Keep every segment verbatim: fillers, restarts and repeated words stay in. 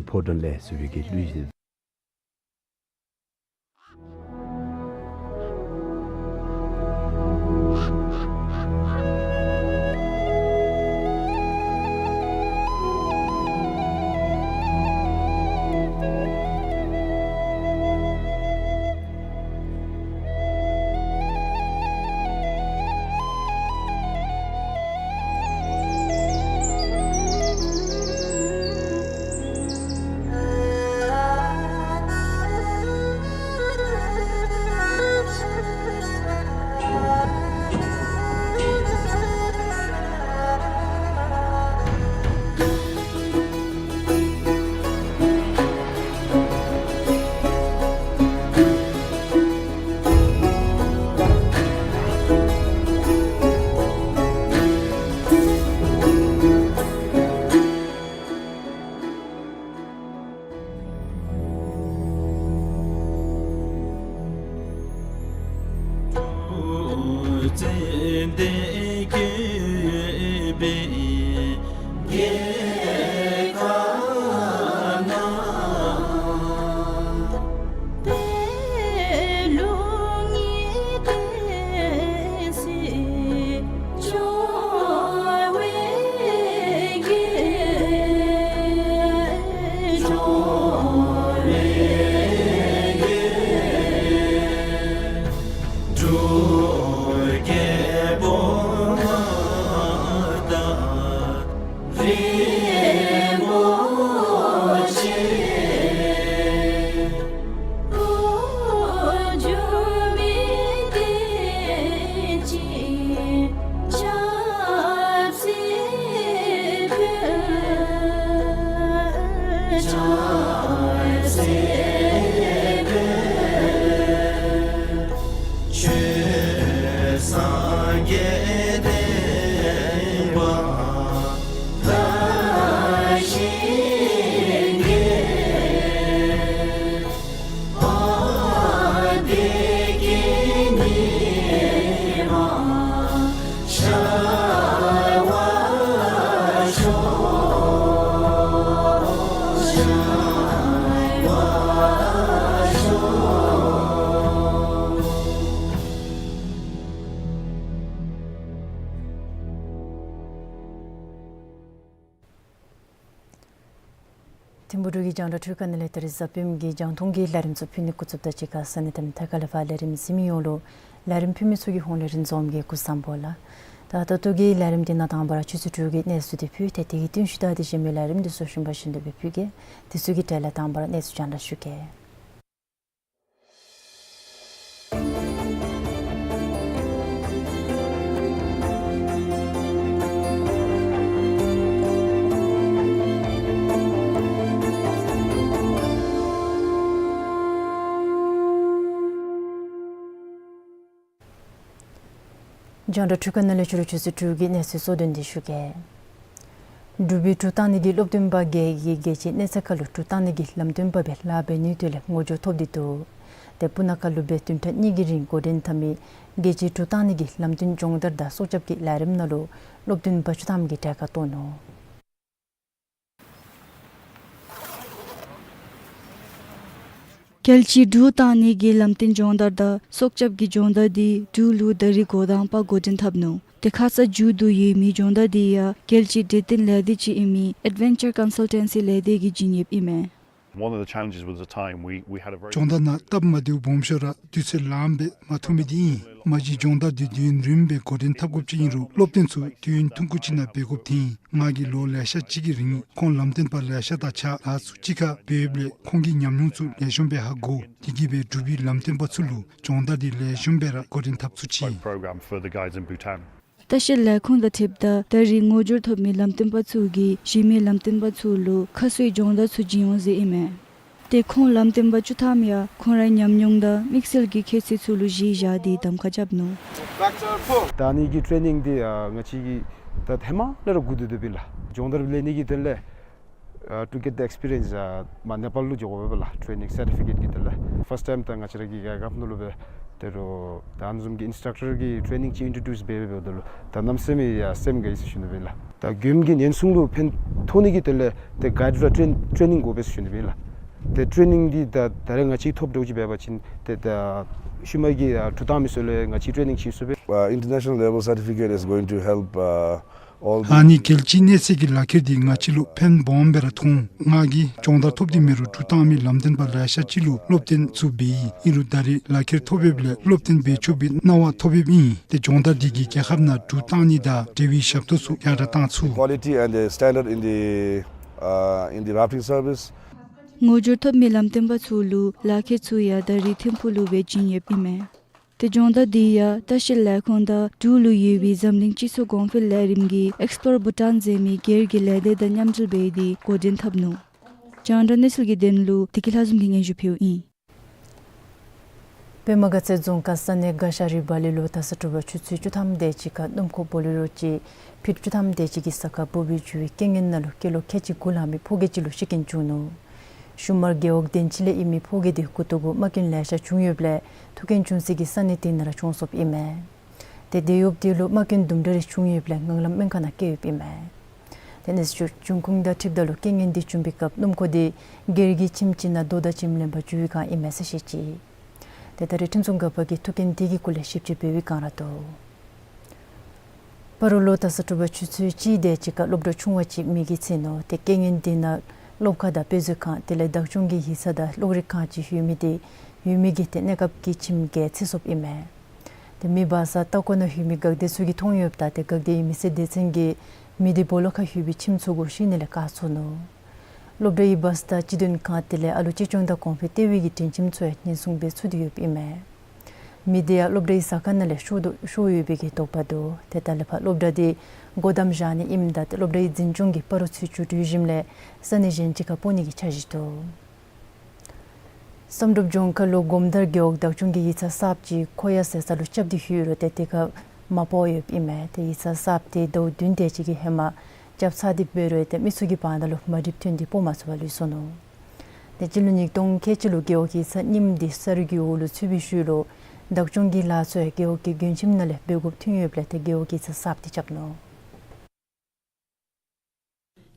ཕོ་བྲང་ལས་ཟེར་བའི་གི་གླུ་ཡི། ཐིམ་ཕུག་འབྲུག་གི་རྒྱང་བསྒྲགས་འཕྲུལ་ཁང་ནང་ལས་ད་རིས་གཟའ་སྤེནམ་གི་རྒྱང་མཐོང་གི་ལས་རིམ་ཚུ་ཕུལ་ནི་འགོ་བཙུགསཔ་ད་གཅིག་ཁར་ས་གནས་དང་ཐད་ཀར་ལས་ཕར་ལས་རིམ་གཟིགས་མི་ཡོངས་ལུ་ལས་རིམ་ཕུལ་མི་ཚུ་གི་ཧོངས་ལས་རིན་འཛོམས་ཀྱིས་སྐུ་གཟུགས་བཟང་པོ་ལགས། ད་ད་ལྟོ་གི་ལས་རིམ་འདི་ནང་དང་པ་ར་ཆུ་ཚོད་དྲུག་གི་གནས་ཚུལ་འདི་ཕུལ་ཏེ་དེ་གི་རྟིང་ཤུལ་ད་དེ་གཞན་མི་ལས་རིམ་འདི་ཚུ་ཞུམ་པ་བཞིན་དུ་སྦེ་ཕུལ་གེ། དེ་ཚུ་གི་གྲས་ལས་དང་པ་ར་གནས་ཚུལ་རྒྱང་བསྒྲགས་ཞུ་གེ། རྒྱང་བསྒྲགས་འཕྲུལ་ཁང་ནང་ལས་ཕྱི་རུ་ཆུ་ཚོད་དྲུག་གི་གནས་ཚུལ་གཙོ་དོན་འདི་ཞུ་གེ། འབྲུག་པའི་གྲུ་བཏང་ནི་གི་སློབ་སྟོན་པ་གིས་རྒྱལ་སྤྱིའི་གནས་ཚད་ཁར་ལུ་གྲུ་བཏང་ནི་གི་ལམ་སྟོན་པ་སྦེ་ལཱ་འབད་ནིའི་དོན་ལས་ངོ་སྦྱོར་ཐོབ་སྟེ་འདུག། དེ་སྤུ་ན་ཁ་ལུ་སྦེ་བདུན་ཕྲག་གཉིས་ཀྱི་རིང་འགོ་འདྲེན་འཐབ་མི་རྒྱལ་སྤྱིའི་གྲུ་བཏང་ནི་གི་ལམ་སྟོན་སྦྱོང་བརྡར་དང་སྲོག་སྐྱབས་ཀྱི་ལས་རིམ་ནང་ལུ་སློབ་སྟོན་པ་བཅུ་ཐམ་གྱིས་གྲལ་ཁར་གཏོགས་ནུག། རྒྱལ་སྤྱིའི་གྲུ་བཏང་ནི་གི་ལམ་སྟོན་སྦྱོང་བརྡར་དང་སྲོག་སྐྱབས་ཀྱི་སྦྱོང་བརྡར་འདི་འབྲུག་ལུ་ད་རིས་འགོ་དང་པ་འགོ་འདྲེན་འཐབ་ནུག། དེ་ཁ་ཙ་མཇུག་བསྡུ་ཡོད་མི་སྦྱོང་བརྡར་འདི་ཡང་རྒྱལ་སྤྱིའི་འབྲེལ་ལྡན་ལས་སྡེ་ཅིག་ཨིན་མི་Adventure Consultancy ལས་སྡེ་གིས་བྱིན་ཡོདཔ་ཨིན་མས། One of the challenges was the time. We, we had a very སྦྱོང་བརྡར་ནང་སྟབས་མ་བདེཝ་སྦོམ་ཤོས་ར་དུས་ཚོད་ལངམ་སྦེ་མ་ཐུབ་མི་འདི་ཨིན། མ་གཞི་སྦྱོང་བརྡར་འདི་དུས་ཡུན་རིངམོ་སྦེ་འགོ་འདྲེན་འཐབ་དགོཔ་ཅིག་ཨིན་རུང་སློབ་སྟོན་ཚུ་དུས་ཡུན་ཐུང་ཀུ་ཅིག་ནང་འབད་དགོཔ་ཐོན། ང་གིས་ལོ་ལེ་ཤ་ཅིག་གི་རིང་ཁོང་ལམ་སྟོན་པ་ལེ་ཤ་དང་གཅིག་ཁར་ལཱ་ཚུ་གཅིག་ཁར་འབདཝ་ལས་ཁོང་གི་ཉམས་མྱོང་ཚུ་ལེགས་ཤོམ་སྦེ་ཧ་གོ། དེ་གིས་སྦེ་འབྲུག་པའི་ལམ་སྟོན་པ་ཚུ་ལུ་སྦྱོང་བརྡར་འདི་ལེགས་ཤོམ་སྦེ་ར་འགོ་འདྲེན་འཐབ་ཚུགས་ཅི། Program for the guides in Bhutan. ལྟ་བཤལ་ལས་ཁུངས་དང་འཁྲིལཝ་ད་ད་རིས་ངོ་སྦྱོར་ཐོབ་མི་ལམ་སྟོན་པ་ཚུ་གིས་གཞན་མི་ལམ་སྟོན་པ་ཚུ་ལུ་ཁ་གསོའི་སྦྱོང་བརྡར་ཚུ་བྱིན་འོང་ཟེར་ཨིན་མས། དེ་ཁོང་ལམ་སྟོན་པ་བཅུ་ཐམ་ཡང་ཁོང་རའི་ཉམས་མྱོང་དང་དམིགས་བསལ་གྱི་ཁྱད་ཆོས་ཚུ་ལུ་གཞི་བཞག་སྟེ་གདམ་ཁ་རྐྱབ་ནུག། ད་ཨ་ནི་གི་ཊེ་ནིང་འདི་ཨ་ང་བཅས་ཀྱིས་ད་ཧེ་མ་ལས་ར་སྒུག་སྡོད་སྡོདཔ་ཨིན་ལགས། སྦྱོང་བརྡར་ལེན་ནི་གི་དོན་ལས་ཨ་to get the experience ཨ་མར་ནེ་པཱལ་ལུ་འགྱོ་དགོ་པས་ལགས། ཊེ་ནིང་སར་ཊི་ཕི་ཀེཊ་གི་དོན་ལས་ཕརསཊ་ཊའིམ་ད་ང་བཅས་ར་གི་རྒྱལ་ཁབ་ནང་ལུ་སྦེ་ དེ་རུ་ད་ཨ་ནི་བཟུམ་གྱི་ཨིནསི་ཊག་ཊར་གྱི་ཊེ་ནིང་ཅིག་ཨིནཊྲོ་ཌིའུསི་འབད་འབདཝ་ད་ལུ་ད་གནམ་མེད་ས་མེད་ཡར་སེམས་དགའ་ཡི་ཟེར་ཞུ་ནི་སྦེ་ལགས། ད་མགྱོནམ་གྱི་ཉེན་སྲུང་ལུ་ཕན་ཐོགས་ནི་གི་དོན་ལས་ཏེ་གའིཌ་ར་ཊེ་ཊེ་ནིང་དགོ་པས་ཟེར་ཞུ་ནི་སྦེ་ལགས། ཏེ་ཊེ་ཊེ་ནིང་འདི་ད་ད་རེས་ང་བཅས་ཐོབ་འདྲཝ་ཅིག་འབད་བ་ཅིན་ཏེ་ད་ཤུལ་མ་གི་ཨ་གྲུ་བཏང་མི་ཚུ་ལུ་ང་བཅས་ཊེ་ཊེ་ནིང་ཅིག་ཚུ་སྦེ། Uh, international level certificate is going to help, uh, all the ཨ་ནི་རྒྱལ་སྤྱིའི་གནས་ཚད་ཀྱི་ལག་ཁྱེར་འདི་ང་བཅས་ལུ་ཕན་སྦོམ་སྦེ་ར་ཐོགས་འོང་། ང་གིས་སྦྱོང་བརྡར་ཐོབ་སྟེ་མེད་རུང་གྲུ་བཏང་མི་ལམ་སྟོན་པ་ལེ་ཤ་ཅིག་ལུ་སློབ་སྟོན་ཚུ་འབད་ཡི། ཨིན་རུང་ད་རེས་ལག་ཁྱེར་ཐོབ་ཡོདཔ་ལས་སློབ་སྟོན་འབད་ཆོག་པའི་གནང་བ་ཐོབ་ཡོདཔ་ཨིན། ཏེ་སྦྱོང་བརྡར་འདི་གིས་རྒྱལ་ཁབ་ནང་གྲུ་བཏང་ནི་དང་འབྲེལ་བའི་ཞབས་ཏོག་ཚུ་ཡར་དྲག་བཏང་ཚུགས། Quality and the standard in the, uh, in the rafting service. ངོ་སྦྱོར་ཐོབ་མི་ལམ་སྟོན་པ་ཚུ་ལུ་ལག་ཁྱེར་ཚུ་ཡང་ད་རེས་ཐིམ་ཕུག་ལུ་འབད་བྱིན་ཡོདཔ་ཨིན་མས། ཏེ་སྦྱོང་བརྡར་འདི་ཡང་ལྟ་བཤལ་ལས་ཁུངས་དང་འབྲུག་ལུ་ཡོད་པའི་འཛམ་གླིང་སྤྱི་ཚོགས་གོང་འཕེལ་ལས་རིམ་གྱི་ཨེགསི་པོརཊ་བྷུ་ཊཱན་ཟེར་མི་སྒེར་གྱི་ལས་སྡེ་དང་མཉམ་འབྲེལ་འབད་དེ་འགོ་འདྲེན་འཐབ་ནུག། རྒྱང་བསྒྲགས་གནས་ཚུལ་གྱི་དོན་ལུ་བདེ་སྐྱིད་ལྷ་འཛོམས་ཀྱིས་སྙན་ཞུ་ཕུལཝ་ཨིན། པདྨ་དགའ་ཚལ་རྫོང་ཁག་ས་གནས་དགའ་ཤ་རི་བ་ལི་ལུ་ད་ས་དྲོ་པ་ཆུ་ཚོད་བཅུ་ཐམ་དེ་ཅིག་ཁར་སྣུམ་འཁོར་བོ་ལེ་རོ་ཅིག་ཕིཊ་བཅུ་ཐམ་དེ་ཅིག་གི་ས་ཁར་སྦོ་བའི་འགྱུར་བའི་རྐྱེན་ངན་ནང་ལུ་སྐྱེས་ལོ་ཁལ་གཅིག་དགུ་ལང་མི་ཕོ་སྐྱེས་ཅིག་ལུ་ཤི་རྐྱེན་བྱུང་ནུག། ཤུལ་མར་རྒེད་འོག་དན་ཅི་ལས་ཨིན་མི་ཕོ་སྐྱེས་དེ་མགུ་ཏོ་གུ་རྨ་སྐྱོན་ལེ་ཤ་བྱུང་ཡོདཔ་ལས་ཐུག་རྐྱེན་བྱུང་ས་གི་ས་གནས་དེ་ནང་ར་གྱོངས་སོཔ་ཨིན་མས། ཏེ་དེད་གཡོགཔ་དེ་ལུ་རྨ་སྐྱོན་དུམ་གྲ་རེ་བྱུང་ཡོདཔ་ལས་ངང་ལམ་སྨན་ཁང་ནང་བསྐྱལ་ཡོདཔ་ཨིན་མས། ཏེ་གནས་ཚུལ་འབྱུང་ཁུངས་དང་འཁྲིལཝ་ད་ལུ་རྐྱེན་ངན་དེ་བྱུང་བའི་སྐབས་སྣུམ་འཁོར་དེ་སྒེར་གྱི་ཁྱིམ་ཅིག་ནང་རྡོ་དང་བྱེམ་ལེན་པར་འགྱོ་བའི་བསྒང་ཨིན་མས་ཟེར་བཤད་ཅི། ཏེ་ད་རེས་ཁྲིམས་སྲུང་འགག་པ་གིས་ཐུག་རྐྱེན་དེ་གི་སྐོར་ལས་ཞིབ་དཔྱད་འབད་བའི་བསྒང་ར་འདུག། སྤ་རོ་ལུ་ད་ས་དྲོ་པ་ཆུ་ཚོད་གཅིག་དེ་ཅིག་ཁར་སློབ་གྲྭ་ཆུང་བ་ཅིག་མེ་གིས་ཚིག་ནུག། ཏེ་རྐྱེན་ངན་དེ་ནང་སློབ་ཁང་དང་དཔེ་མཛོད་ཁང་དེ་ལས་བདག་སྐྱོང་གི་ཡིག་ཚང་དང་གློག་རིག་ཁང་བཅས་ཡོད་མི་དེ་ཡོད་མི་གིས་ཏེ་གནས་སྐབས་ཀྱི་ཁྱིམ་བརྒྱད་ཚིག་སོཔ་ཨིན་མས། ཏེ་མེ་འབར་ས་ལྟག་ཀོ་ནང་ཡོད་མི་འགག་སྡེ་ཚུ་གིས་མཐོང་ཡོདཔ་ད་ཏེ་འགག་སྡེའི་མི་སེར་སྡེ་ཚན་གྱིས་མེ་དེ་སྦོ་ལོགས་ཁར་ཡོད་པའི་ཁྱིམ་ཚུ་གུ་ཤིང་ནི་ལས་བཀག་ཚུགས་ནུག། སློབ་གྲྭའི་བཱས་དང་སྤྱི་དོན་ཁང་དེ་ལས་ཨ་ལུ་གཅེས་སྐྱོང་དང་གོང་འཕེལ་ལྟེ་བའི་གི་འདྲེན་ཁྱིམ་ཚུ་ཡང་ཉེན་སྲུང་འབད་ཚུགས་ཏེ་ཡོདཔ་ཨིན་མས། མེ་དེ་ཡང་སློབ་གྲྭའི་ཟ་ཁང་ནང་ལས་ཤོར་དོ་ཤོར་ཡོད་པའི་གི་དོགས་པ་འདུག། ཏེ་ད་ལས་ཕར་སློབ་གྲྭ་དེ་སྒོ་བསྡམ་བཞག་ནི་ཨིནམ་ད་ཏེ་སློབ་གྲྭའི་འཛིན་སྐྱོང་གིས་སྤ་རོ་ཚུན་ཚོད་གྲོས་གཞིམ་ལས་ས་གནས་གཞན་ཅིག་ཁར་སྤོ་ནི་གི་འཆར་གཞི་འདུག། བསམ་གྲུབ་ལྗོངས་མཁར་ལུ་སྒོམ་དར་རྒེད་འོག་བདག་སྐྱོང་གི་ཡིག་ཚང་གསརཔ་ཅིག་ཁོག་ཡར་ཟེར་ས་ལུ་རྐྱབ་སྟེ་ཡོད་རུང་ཏེ་དེ་ཁར་མ་སྤོ་བར་ཡོདཔ་ཨིན་མས། ཏེ་ཡིག་ཚང་གསརཔ་དེ་ཟླཝ་བདུན་དེ་ཅིག་གི་ཧེ་མ་རྐྱབ་ཚར་ཏེ་འབད་རུང་ཏེ་མི་ཚུ་གི་བར་ན་ལུ་མ་འགྲིགཔ་ཐོན་ཏེ་སྤོ་མ་ཚུགས་པར་ལུས་སོ་ནུག། ཏེ་སྤྱི་ལོ་ཉིས་སྟོང་ཁལ་གཅིག་ལུ་རྒེད་འོག་ཡིག་ཚང་རྙིངམ་དེ་ས་རུད་ཀྱི་འོག་ལུ་ཚུད་པའི་ཤུལ་ལུ་བདག་སྐྱོང་གི་ལཱ་ཚུ་ཡང་རྒེད་འོག་གི་མགྱོན་ཁྱིམ་ནང་ལས་འབད་དགོཔ་ཐོན་ཡོདཔ་ལས་ཏེ་རྒེད་འོག་ཡིག་ཚང་གསརཔ་དེ་རྐྱབ་ནུག།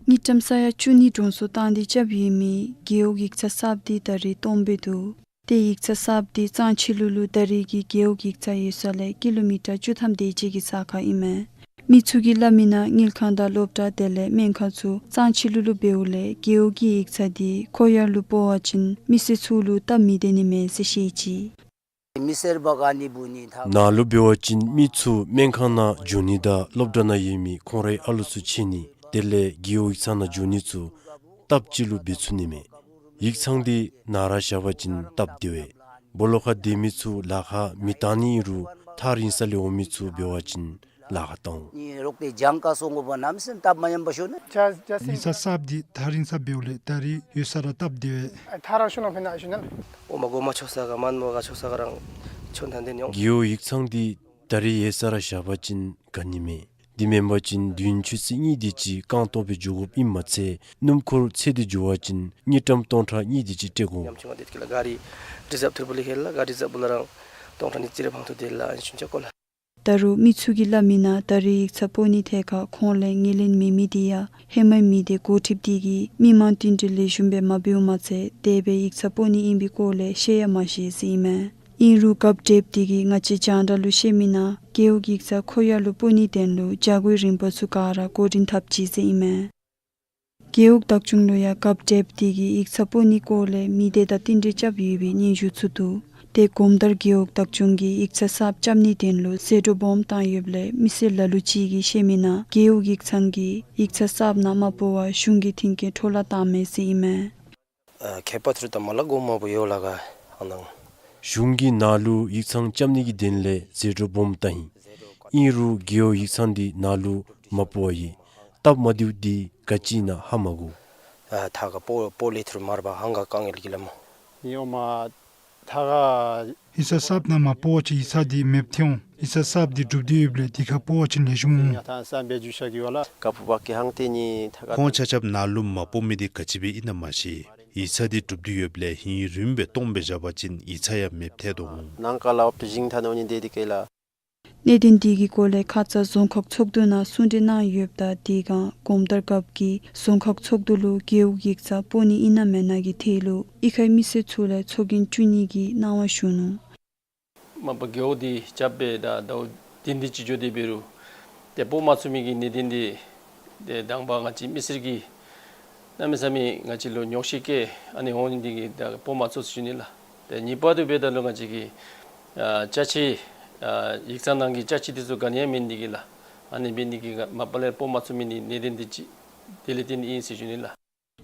དངུལ་ཀྲམ་ས་ཡ་བཅུ་གཉིས་གྲོང་ཚོ་བཏང་སྟེ་རྐྱབ་ཡོད་མི་རྒེད་འོག་ཡིག་ཚང་གསརཔ་དེ་ད་རེས་སྟོངམ་སྦེ་འདུག། ཏེ་ཡིག་ཚང་གསརཔ་དེ་གཙང་ཆུ་ལུ་ལུ་ད་རེས་ཀྱི་རྒེད་འོག་ཡིག་ཚང་ཡོད་ས་ལས་ཀི་ལོ་མི་ཊར་བཅུ་ཐམ་དེ་ཅིག་གི་ས་ཁར་ཨིན་མས། མི་ཚུ་གིས་སླབ་མི་ནང་དངུལ་ཁང་དང་སློབ་གྲྭ་དེ་ལས་སྨན་ཁང་ཚུ་གཙང་ཆུ་ལུ་ལུ་འབདཝ་ལས་རྒེད་འོག་གི་ཡིག་ཚང་དེ་ཁོག་ཡར་ལུ་སྤོ་བ་ཅིན་མི་སེར་ཚུ་ལུ་སྟབས་མི་བདེ་ནི་མས་ཟེར་བཤད་ཅི། མི་སེར་བ་ག་ནི་བུ་ནི་ཐ། ནཱ་ལུ་འབད་བ་ཅིན་མི་ཚུ་སྨན་ཁང་ནང་འགྱོ་ནི་དང་སློབ་གྲྭ་ནང་ཡོད་མི་ཁོང་རའི་ཨ་ལུ་ཚུ་ཁྱེར་ནི་དེ་ལས་རྒེད་འོག་ཡིག་ཚང་ནང་འགྱོ་ནི་ཚུ་སྟབས་གཅིག་ལུ་འབད་ཚུགས་ནི་མས། ཡིག་ཚང་དེ་ནཱ་ར་བཞག་པ་ཅིན་སྟབས་བདེ་བས། སྦོ་ལོགས་ཁར་སྡོད་མི་ཚུ་ལཱ་ཁག་མི་བཏང་ནི་ཨིན་རུང་ཐག་རིང་ས་ལས་འོང་མི་ཚུ་འབད་བ་ཅིན་ལཱ་ཁག་བཏང་འོང་། ནི་རོགས་ཏེ་གྱངས་ཁ་སོང་དགོ་པ་གནམ་མེད་ས་མེད་སྟབས་མ་ཉམས་པ་ཤོར་ནི། ཡིག་ཚང་གསརཔ་དེ་ཐག་རིང་ས་འབདཝ་ལས་ད་རེས་ཡོད་ས་ར་སྟབས་བདེ་བས། ཐག་རང་ཤོར་ནང་ཕན་ན་ཤོར་ནི། འོ་མ་གོ་མ་ཆོག་ས་ག་མན་མོ་ག་ཆོག་ས་ག་རང་ཆོག་ད་འདི་ནི་ཡོང་། རྒེད་འོག་ཡིག་ཚང་དེ་ད་རེས་ཡོད་ས་ར་བཞག་པ་ཅིན་དགའ་ནི་མས། དེ་མེན་པ་ཅིན་དུས་ཡུན་ཆུ་ཚོད་གཉིས་དེ་ཅིག་རྐང་སྟོང་སྦེ་འགྱོ་དགོཔ་ཨིནམ་མ་ཚད་སྣུམ་འཁོར་འཚོལ་ཏེ་འགྱོ་བ་ཅིན་དངུལ་ཀྲམ་སྟོང་ཕྲག་གཉིས་དེ་ཅིག་སྤྲོད་དགོ། ཉམ་ཆུང་བ་དེ་ཀི་ལ་ག་རི་རི་ཛབ་ཐུར་བུ་ལི་ཁེལ་ལ་ག་རི་ཛབ་བུ་ལ་རང་སྟོང་ཕྲག་གཉིས་ཅིག་རེ་ཕང་ཐུ་དེ་ལ་ཨན་ཆུན་ཆ་ཀོ་ལ། ད་རུང་མི་ཚུ་གིས་སླབ་མི་ནང་ད་རེས་ཡིག་ཚང་སྤོ་ནི་ཐད་ཁར་ཁོང་ལས་ངོས་ལེན་མེད་མི་དེ་ཡང་ཧེ་མའི་མི་སྡེ་འགོ་ཁྲིདཔ་དེ་གིས་མི་མང་བསྟུན་གྲོས་ལེགས་ཤོམ་སྦེ་མ་འབདཝ་མ་ཚད་དེ་སྦེ་ཡིག་ཚང་སྤོ་ནི་ཨིན་པའི་སྐོར་ལས་བཤད་ཡང་མ་བཤད་ཟེར་ཨིན་མས། ཨིན་རུང་རྒཔོ་བགྲེསཔ་དེ་གིས་ང་བཅས་རྒྱང་བསྒྲགས་ལུ་བཤད་མི་ནང་རྒེད་འོག་ཡིག་ཚང་ཁོག་ཡར་ལུ་སྤོ་ནིའི་དོན་ལུ་བྱ་སྒོའི་རིམ་པ་ཚུ་ག་ར་འགོ་འདྲེན་འཐབ་ཅི་ཟེར་ཨིན་མས། རྒེད་འོག་བདག་སྐྱོང་ལུ་ཡང་རྒཔོ་བགྲེསཔ་དེ་གིས་ཡིག་ཚང་སྤོ་ནིའི་སྐོར་ལས་མི་སྡེ་དང་བསྟུན་གྲོས་རྐྱབ་ཡོད་པའི་སྙན་ཞུ་ཚུ་འདུག། ཏེ་གོམ་དར་རྒེད་འོག་བདག་སྐྱོང་གིས་ཡིག་ཚང་གསརཔ་རྐྱབ་ནིའི་དོན་ལུ་ཟད་འགྲོ་སྦོམ་བཏང་ཡོདཔ་ལས་མི་སེར་ལ་ལུ་ཅིག་གིས་བཤད་མི་ནང་རྒེད་འོག་ཡིག་ཚང་གིས་ཡིག་ཚང་གསརཔ་ནང་མ་སྤོ་བར་གཞུང་གི་མཐུན་རྐྱེན་འཕྲོ་བརླག་བཏངམ་མས་ཟེར་ཨིན་མས། ཨ་ཁྱད་པར་ཐུར་དང་མ་ལ་གོ་མ་བུ་ཡོ་ལ་ག་ཨ་ནང་། གཞུང་གིས་ནཱ་ལུ་ཡིག་ཚང་རྐྱབ་ནི་གི་དོན་ལས་ཟད་འགྲོ་སྦོམ་བཏང་ཡི། ཨིན་རུང་རྒེད་འོག་ཡིག་ཚང་འདི་ནཱ་ལུ་མ་སྤོ་བར་ཡོད། སྟབས་མ་བདེཝ་འདི་ག་ཅི་ཨིན་ན་ཧ་མ་གོ། ཨ་ཐ་ག་སྤོ་སྤོ་ལེ་ཐུར་མར་བ་ཧང་ག་དཀའ་ངལ་གྱི་ལ་མོ། ཡོ་མ་ཐ་ག་ཡིག་ཚང་གསརཔ་ནང་མ་སྤོ་བ་ཅིན་ཡིག་ཚང་འདི་མེདཔ་ཐལ་འོང་། ཡིག་ཚང་གསརཔ་འདི་གྲུབ་སྟེ་ཡོདཔ་ལས་དེ་ཁར་སྤོ་བ་ཅིན་ལེགས་ཤོམ་འོང་། ཡ་ཐང་སམ་བེ་ཇུ་ཤ་གི་ཝ་ལ། ཀ་ཕུ་བ་ཀི་ཧང་ཏེ་ནི་ཐ་ག་ཁོང་ཆ་ཁྱབ་ནཱ་ལུ་མ་སྤོ་མི་འདི་ག་ཅི་སྦེ་ཨིན་ན་མ་ཤེས། ཡིག་ཚང་འདི་གྲུབ་སྟེ་ཡོདཔ་ལས་ཧིང་རུམ་སྦེ་སྟོངམ་སྦེ་བཞག་པ་ཅིན་ཡིག་ཚང་ཡང་མེདཔ་ཐལ་དོ་འོང་། ནང་ཁ་ལས་ཨོབ་ཏེ་བཞེངས་ད་ནི་འོང་ནི་དེ་འདི་གིས་ལགས། གནད་དོན་འདི་གི་སྐོར་ལས་ཁ་ཙ་རྫོང་ཁག་ཚོགས་འདུ་ནང་གསུང་གྲོས་གནང་ཡོདཔ་ད་དེ་སྒང་གོམ་སྟབས་རྒཔོ་གིས་རྫོང་ཁག་ཚོགས་འདུ་ལུ་རྒེད་འོག་ཡིག་ཚང་སྤོ་ནི་ཨིན་ན་མེན་ན་གི་ཐད་ལུ་གཡུས་ཁའི་མི་སེར་ཚུ་ལས་ཚོགས་རྒྱན་བཙུགས་ནི་གི་གནང་བ་ཞུ་ནུག། མ་པ་རྒེད་འོག་འདི་རྐྱབ་སྦེ་ད་ཟླཝ་བདུན་དེ་ཅིག་འགྱོ་སྟེ་འབད་རུང་ཏེ་སྤོ་མ་ཚུགས་མི་གི་གནད་དོན་འདི་ཏེ་དང་པ་ང་བཅས་མི་སེར་གྱིས་གནམ་མེད་ས་མེད་ང་བཅས་ལུ་ཉོགས་བཤད་བཀལ་ཨ་ནི་འོང་ནི་འདི་གིས་ད་སྤོ་མ་ཚུགས་ཟེར་ཞུ་ནི་ལགས། ཏེ་གཉིས་པ་འདི་འབདཝ་ད་ལུ་ང་བཅས་ཀྱི་ཨ་ཅ་ཆས་ཨ་ཡིག་ཚང་ནང་གི་ཅ་ཆས་འདི་ཚུ་ག་ནི་ཡང་མེད་ནི་འདི་གིས་ལགས། ཨ་ནི་འབད་ནི་འདི་གིས་མ་པ་ལས་སྤོ་མ་ཚུགས་མི་ནི་གནད་དོན་འདི་ཅིག་དེ་ལས་བརྟེན་ཨིན་ཟེར་ཞུ་ནི་ལགས།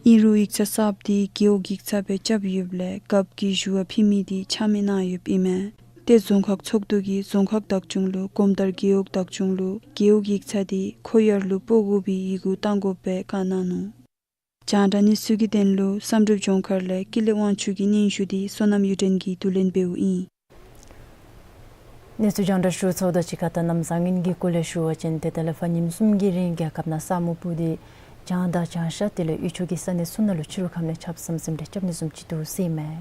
ཨིན་རུང་ཡིག་ཚང་གསརཔ་འདི་རྒེད་འོག་ཡིག་ཚང་སྦེ་རྐྱབ་ཡོདཔ་ལས་རྒཔོ་གིས་ཞུ་བ་ཕུལ་མི་འདི་ཆ་མེད་གནང་ཡོདཔ་ཨིན་མས། ཏེ་རྫོང་ཁག་ཚོགས་འདུ་གིས་རྫོང་ཁག་བདག་སྐྱོང་ལུ་གོམ་སྟབས་རྒེད་འོག་བདག་སྐྱོང་ལུ་རྒེད་འོག་ཡིག་ཚང་འདི་ཁོ་ཡར་ལུ་སྤོ་དགོ་པའི་ཡི་གུ་བཏང་དགོཔ་སྦེ་བཀའ་གནང་ནུག། རྒྱང་བསྒྲགས་གནས་ཚུལ་གྱི་དོན་ལུ་བསམ་གྲུབ་ལྗོངས་མཁར་ལས་ཀུན་ལེགས་དབང་ཕྱུག་གི་སྙན་ཞུ་འདི་བསོད་ནམས་གཡུ་སྒྲོན་གྱིས་བསྡུ་ལེན་འབདཝ་ཨིན། གནས་ཚུལ་རྒྱང་བསྒྲགས་ཞུ་ཚརཝ་དང་གཅིག་ཁར་ད་གནམ་བཟང་ངན་གྱི་སྐོར་ལས་ཞུ་བ་ཅིན་ཏེ་ད་ལས་ཕར་ཉིནམ་གསུམ་གྱི་རིང་རྒྱལ་ཁབ་ནང་ས་སྨུག་སྤུབས་ཏེ་བྱང་དང་བྱང་ཤར་དེ་ལས་དབུས་ཕྱོགས་ཀྱི་ས་གནས་ཚུ་ནང་ལུ་ཕྱི་རུ་ཁམས་ལས་ཆརཔ་ཟིམ་ཟིམ་རེ་རྐྱབ་ནི་བཟུམ་ཅིག་འདུག་ཟེར་ཨིན་མས།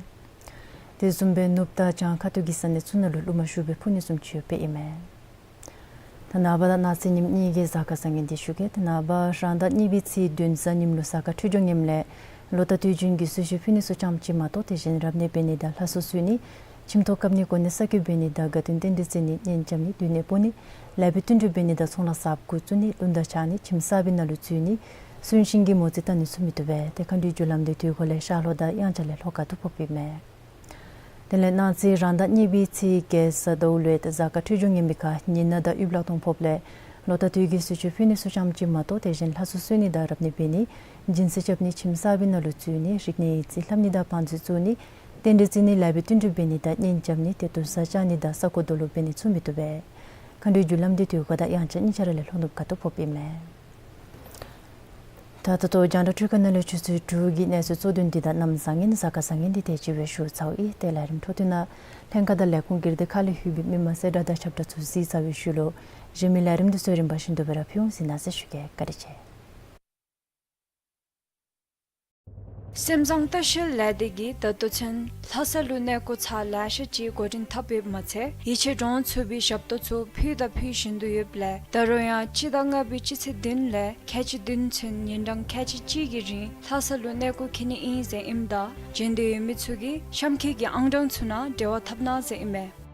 དེ་བཟུམ་སྦེ་ནུབ་དང་བྱང་ཁ་ཐུག་གི་ས་གནས་ཚུ་ནང་ལུ་རླུང་མ་ཤུགས་སྦེ་འཕུ་ནི་བཟུམ་ཅིག་ཡོདཔ་ཨིན་མས། ད་ནངས་པ་དང་གནངས་ཚེ་ཉིནམ་གཉིས་ཀྱི་གཟའ་སྐར་བཟང་ངན་འདི་ཞུ་གེ། ད་ནངས་པ་རང་ཟླ་གཉིས་པའི་ཚེས་བདུན་གཟའ་ཉིམ་ལུ་གཟའ་སྐར་འཕྲོད་སྦྱོར་ངནམ་ལས་ལོ་རྟགས་དུས་རྒྱུན་གྱི་གསོལ་མཆོད་ཕུལ་ནི་ཚུ་ཙམ་ཅིག་མ་གཏོགས་དེ་བཞིན་རབ་གནས་འབད་ནི་དང་ལྷ་གསོལ་གསོལ་ནི་ཁྱིམ་ཐོག་བཀབ་ནི་གོ་གནས་གསར་བསྐོ་འབད་ནི་དང་དགའ་སྟོན་རྟེན་འབྲེལ་བརྩི་ནི་གཉེན་རྐྱབ་ནི་འདུ་གནས་སྤོ་ནི་ལེགས་པའི་བསྟུན་གྲོས་འབད་ནི་དང་ཚོང་ལཱ་གསརཔ་འགོ་བཙུགས་ནི་རླུང་རྟ་འཕྱར་ནི་ཁྱིམ་གསར་པའི་ནང་ལུ་འཛུལ་ནི་གསོན་གཤིན་གྱི་མོ་རྩིས་བལྟ་ནི་ཚུ་མི་བཏུབ་པས། ཏེ་མཁའ་འགྲོའི་རྒྱུ་ལམ་འདི་དུས་འཁོར་ལས་ཤར་ལྷོ་དང་དབྱངས་འཆར་ལས་ལྷོ་ཁ་ཐུག་ཕོགཔ་ཨིན་མས། དེ་ལས་གནངས་ཚེ་རང་ཟླ་གཉིས་པའི་ཚེས་བརྒྱད་གཟའ་ཟླཝ་ལུ་ཡང་གཟའ་སྐར་འཕྲོད་སྦྱོར་ངན་པའི་ཁར་ཉི་ནག་དང་དབུས་ལག་སྟོང་ཕོགཔ་ལས་ལོ་རྟགས་དུས་རྒྱུན་གྱི་གསོལ་མཆོད་ཕུལ་ནི་ཚུ་ཙམ་ཅིག་མ་གཏོགས་དེ་བཞིན་ལྷ་གསོལ་གསོལ་ནི་དང་རབ་གནས་འབད་ནི་སྦྱིན་སྲེག་རྐྱབ་ནི་ཁྱིམ་གསར་པའི་ནང་ལུ་འཛུལ་ནི་རིག་གནས་ཡིག་རྩིས་ལྷབ་ནི་དང་བང་མཛོད་བཙུགས་ནི་རྟེན་འབྲེལ་བརྩི་ནི་ལེགས་པའི་བསྟུན་གྲོས་འབད་ནི་དང་གཉེན་རྐྱབ་ནི་ཏེ་དུར་ས་བཅག་ནི་དང་ས་རྐོ་རྡོ་སློག་འབད་ནི་ཚུ་མི་བཏུབ་པས། མཁའ་འགྲོའི་རྒྱུ་ལམ་འདི་དུས་འཁོར་དང་དབྱངས་འཆར་གཉིས་ཆ་ར་ལས་ལྷོ་ནུབ་ཁ་ཐུག་ཕོགཔ་ཨིན་མས། ད་ད་ལྟོ་རྒྱང་བསྒྲགས་འཕྲུལ་ཁང་ནང་ལས་ཆུ་ཚོད་དྲུག་གི་གནས་ཚུལ་གཙོ་དོན་འདི་དང་གནམ་བཟང་ངན་གཟའ་སྐར་བཟང་ངན་འདི་དེ་ཅིག་སྦེ་ཞུ་ཚརཝ་ཨིན། ཏེ་ལས་རིམ་འཕྲོ་མཐུད་ནང་ལྷན་ཁག་དང་ལས་ཁུངས་ཀྱི་རིགས་ཁག་ལས་ལྷོད་པའི་མི་མང་གསལ་བསྒྲགས་དང་ཁྱབ་བསྒྲགས་ཚུ་གཟིགས་ཚར་བའི་ཤུལ་ལུ་གཞན་མི་ལས་རིམ་འདི་ཚུ་རིམ་པ་བཞིན་དུ་སྦེ་ར་ཕུལ་འོང་གཟིགས་གནང་ཟེར་ཞུ་གེ། བཀའ་དྲིན་ཆེ། སེམས་བཟང་ལྟ་བཤལ་ལས་སྡེ་གིས་ད་ལྟོ་ཚུན་ལྷ་ས་ལུ་གནས་སྐོར་ཚར་ལེ་ཤ་ཅིག་འགོ་འདྲེན་འཐབ་ཡོདཔ་མ་ཚད་ཡིད་ཆེས་འདྲོངས་ཚུགས་པའི་ཞབས་ཏོག་ཚུ་ཕུལ་དང་ཕུལ་བཞིན་དུ་ཡོདཔ་ལས་ད་རུང་ཡང་སྤྱི་ཟླ་ལྔ་པའི་སྤྱི་ཚེས་བདུན་ལས་ཁལ་གཅིག་བདུན་ཚུན་ཉིན་གྲངས་ཁལ་གཅིག་གཅིག་གི་རིང་ལྷ་ས་ལུ་གནས་སྐོར་འཁྱིད་ནི་ཨིན་ཟེར་ཨིནམ་ད་བྱོན་འདོད་ཡོད་མི་ཚུ་གིས་གཤམ་འཁོད་ཀྱི་ཨང་གྲངས་ཚུ་ནང་འབྲེལ་བ་འཐབ་གནང་ཟེར་ཨིན་མས།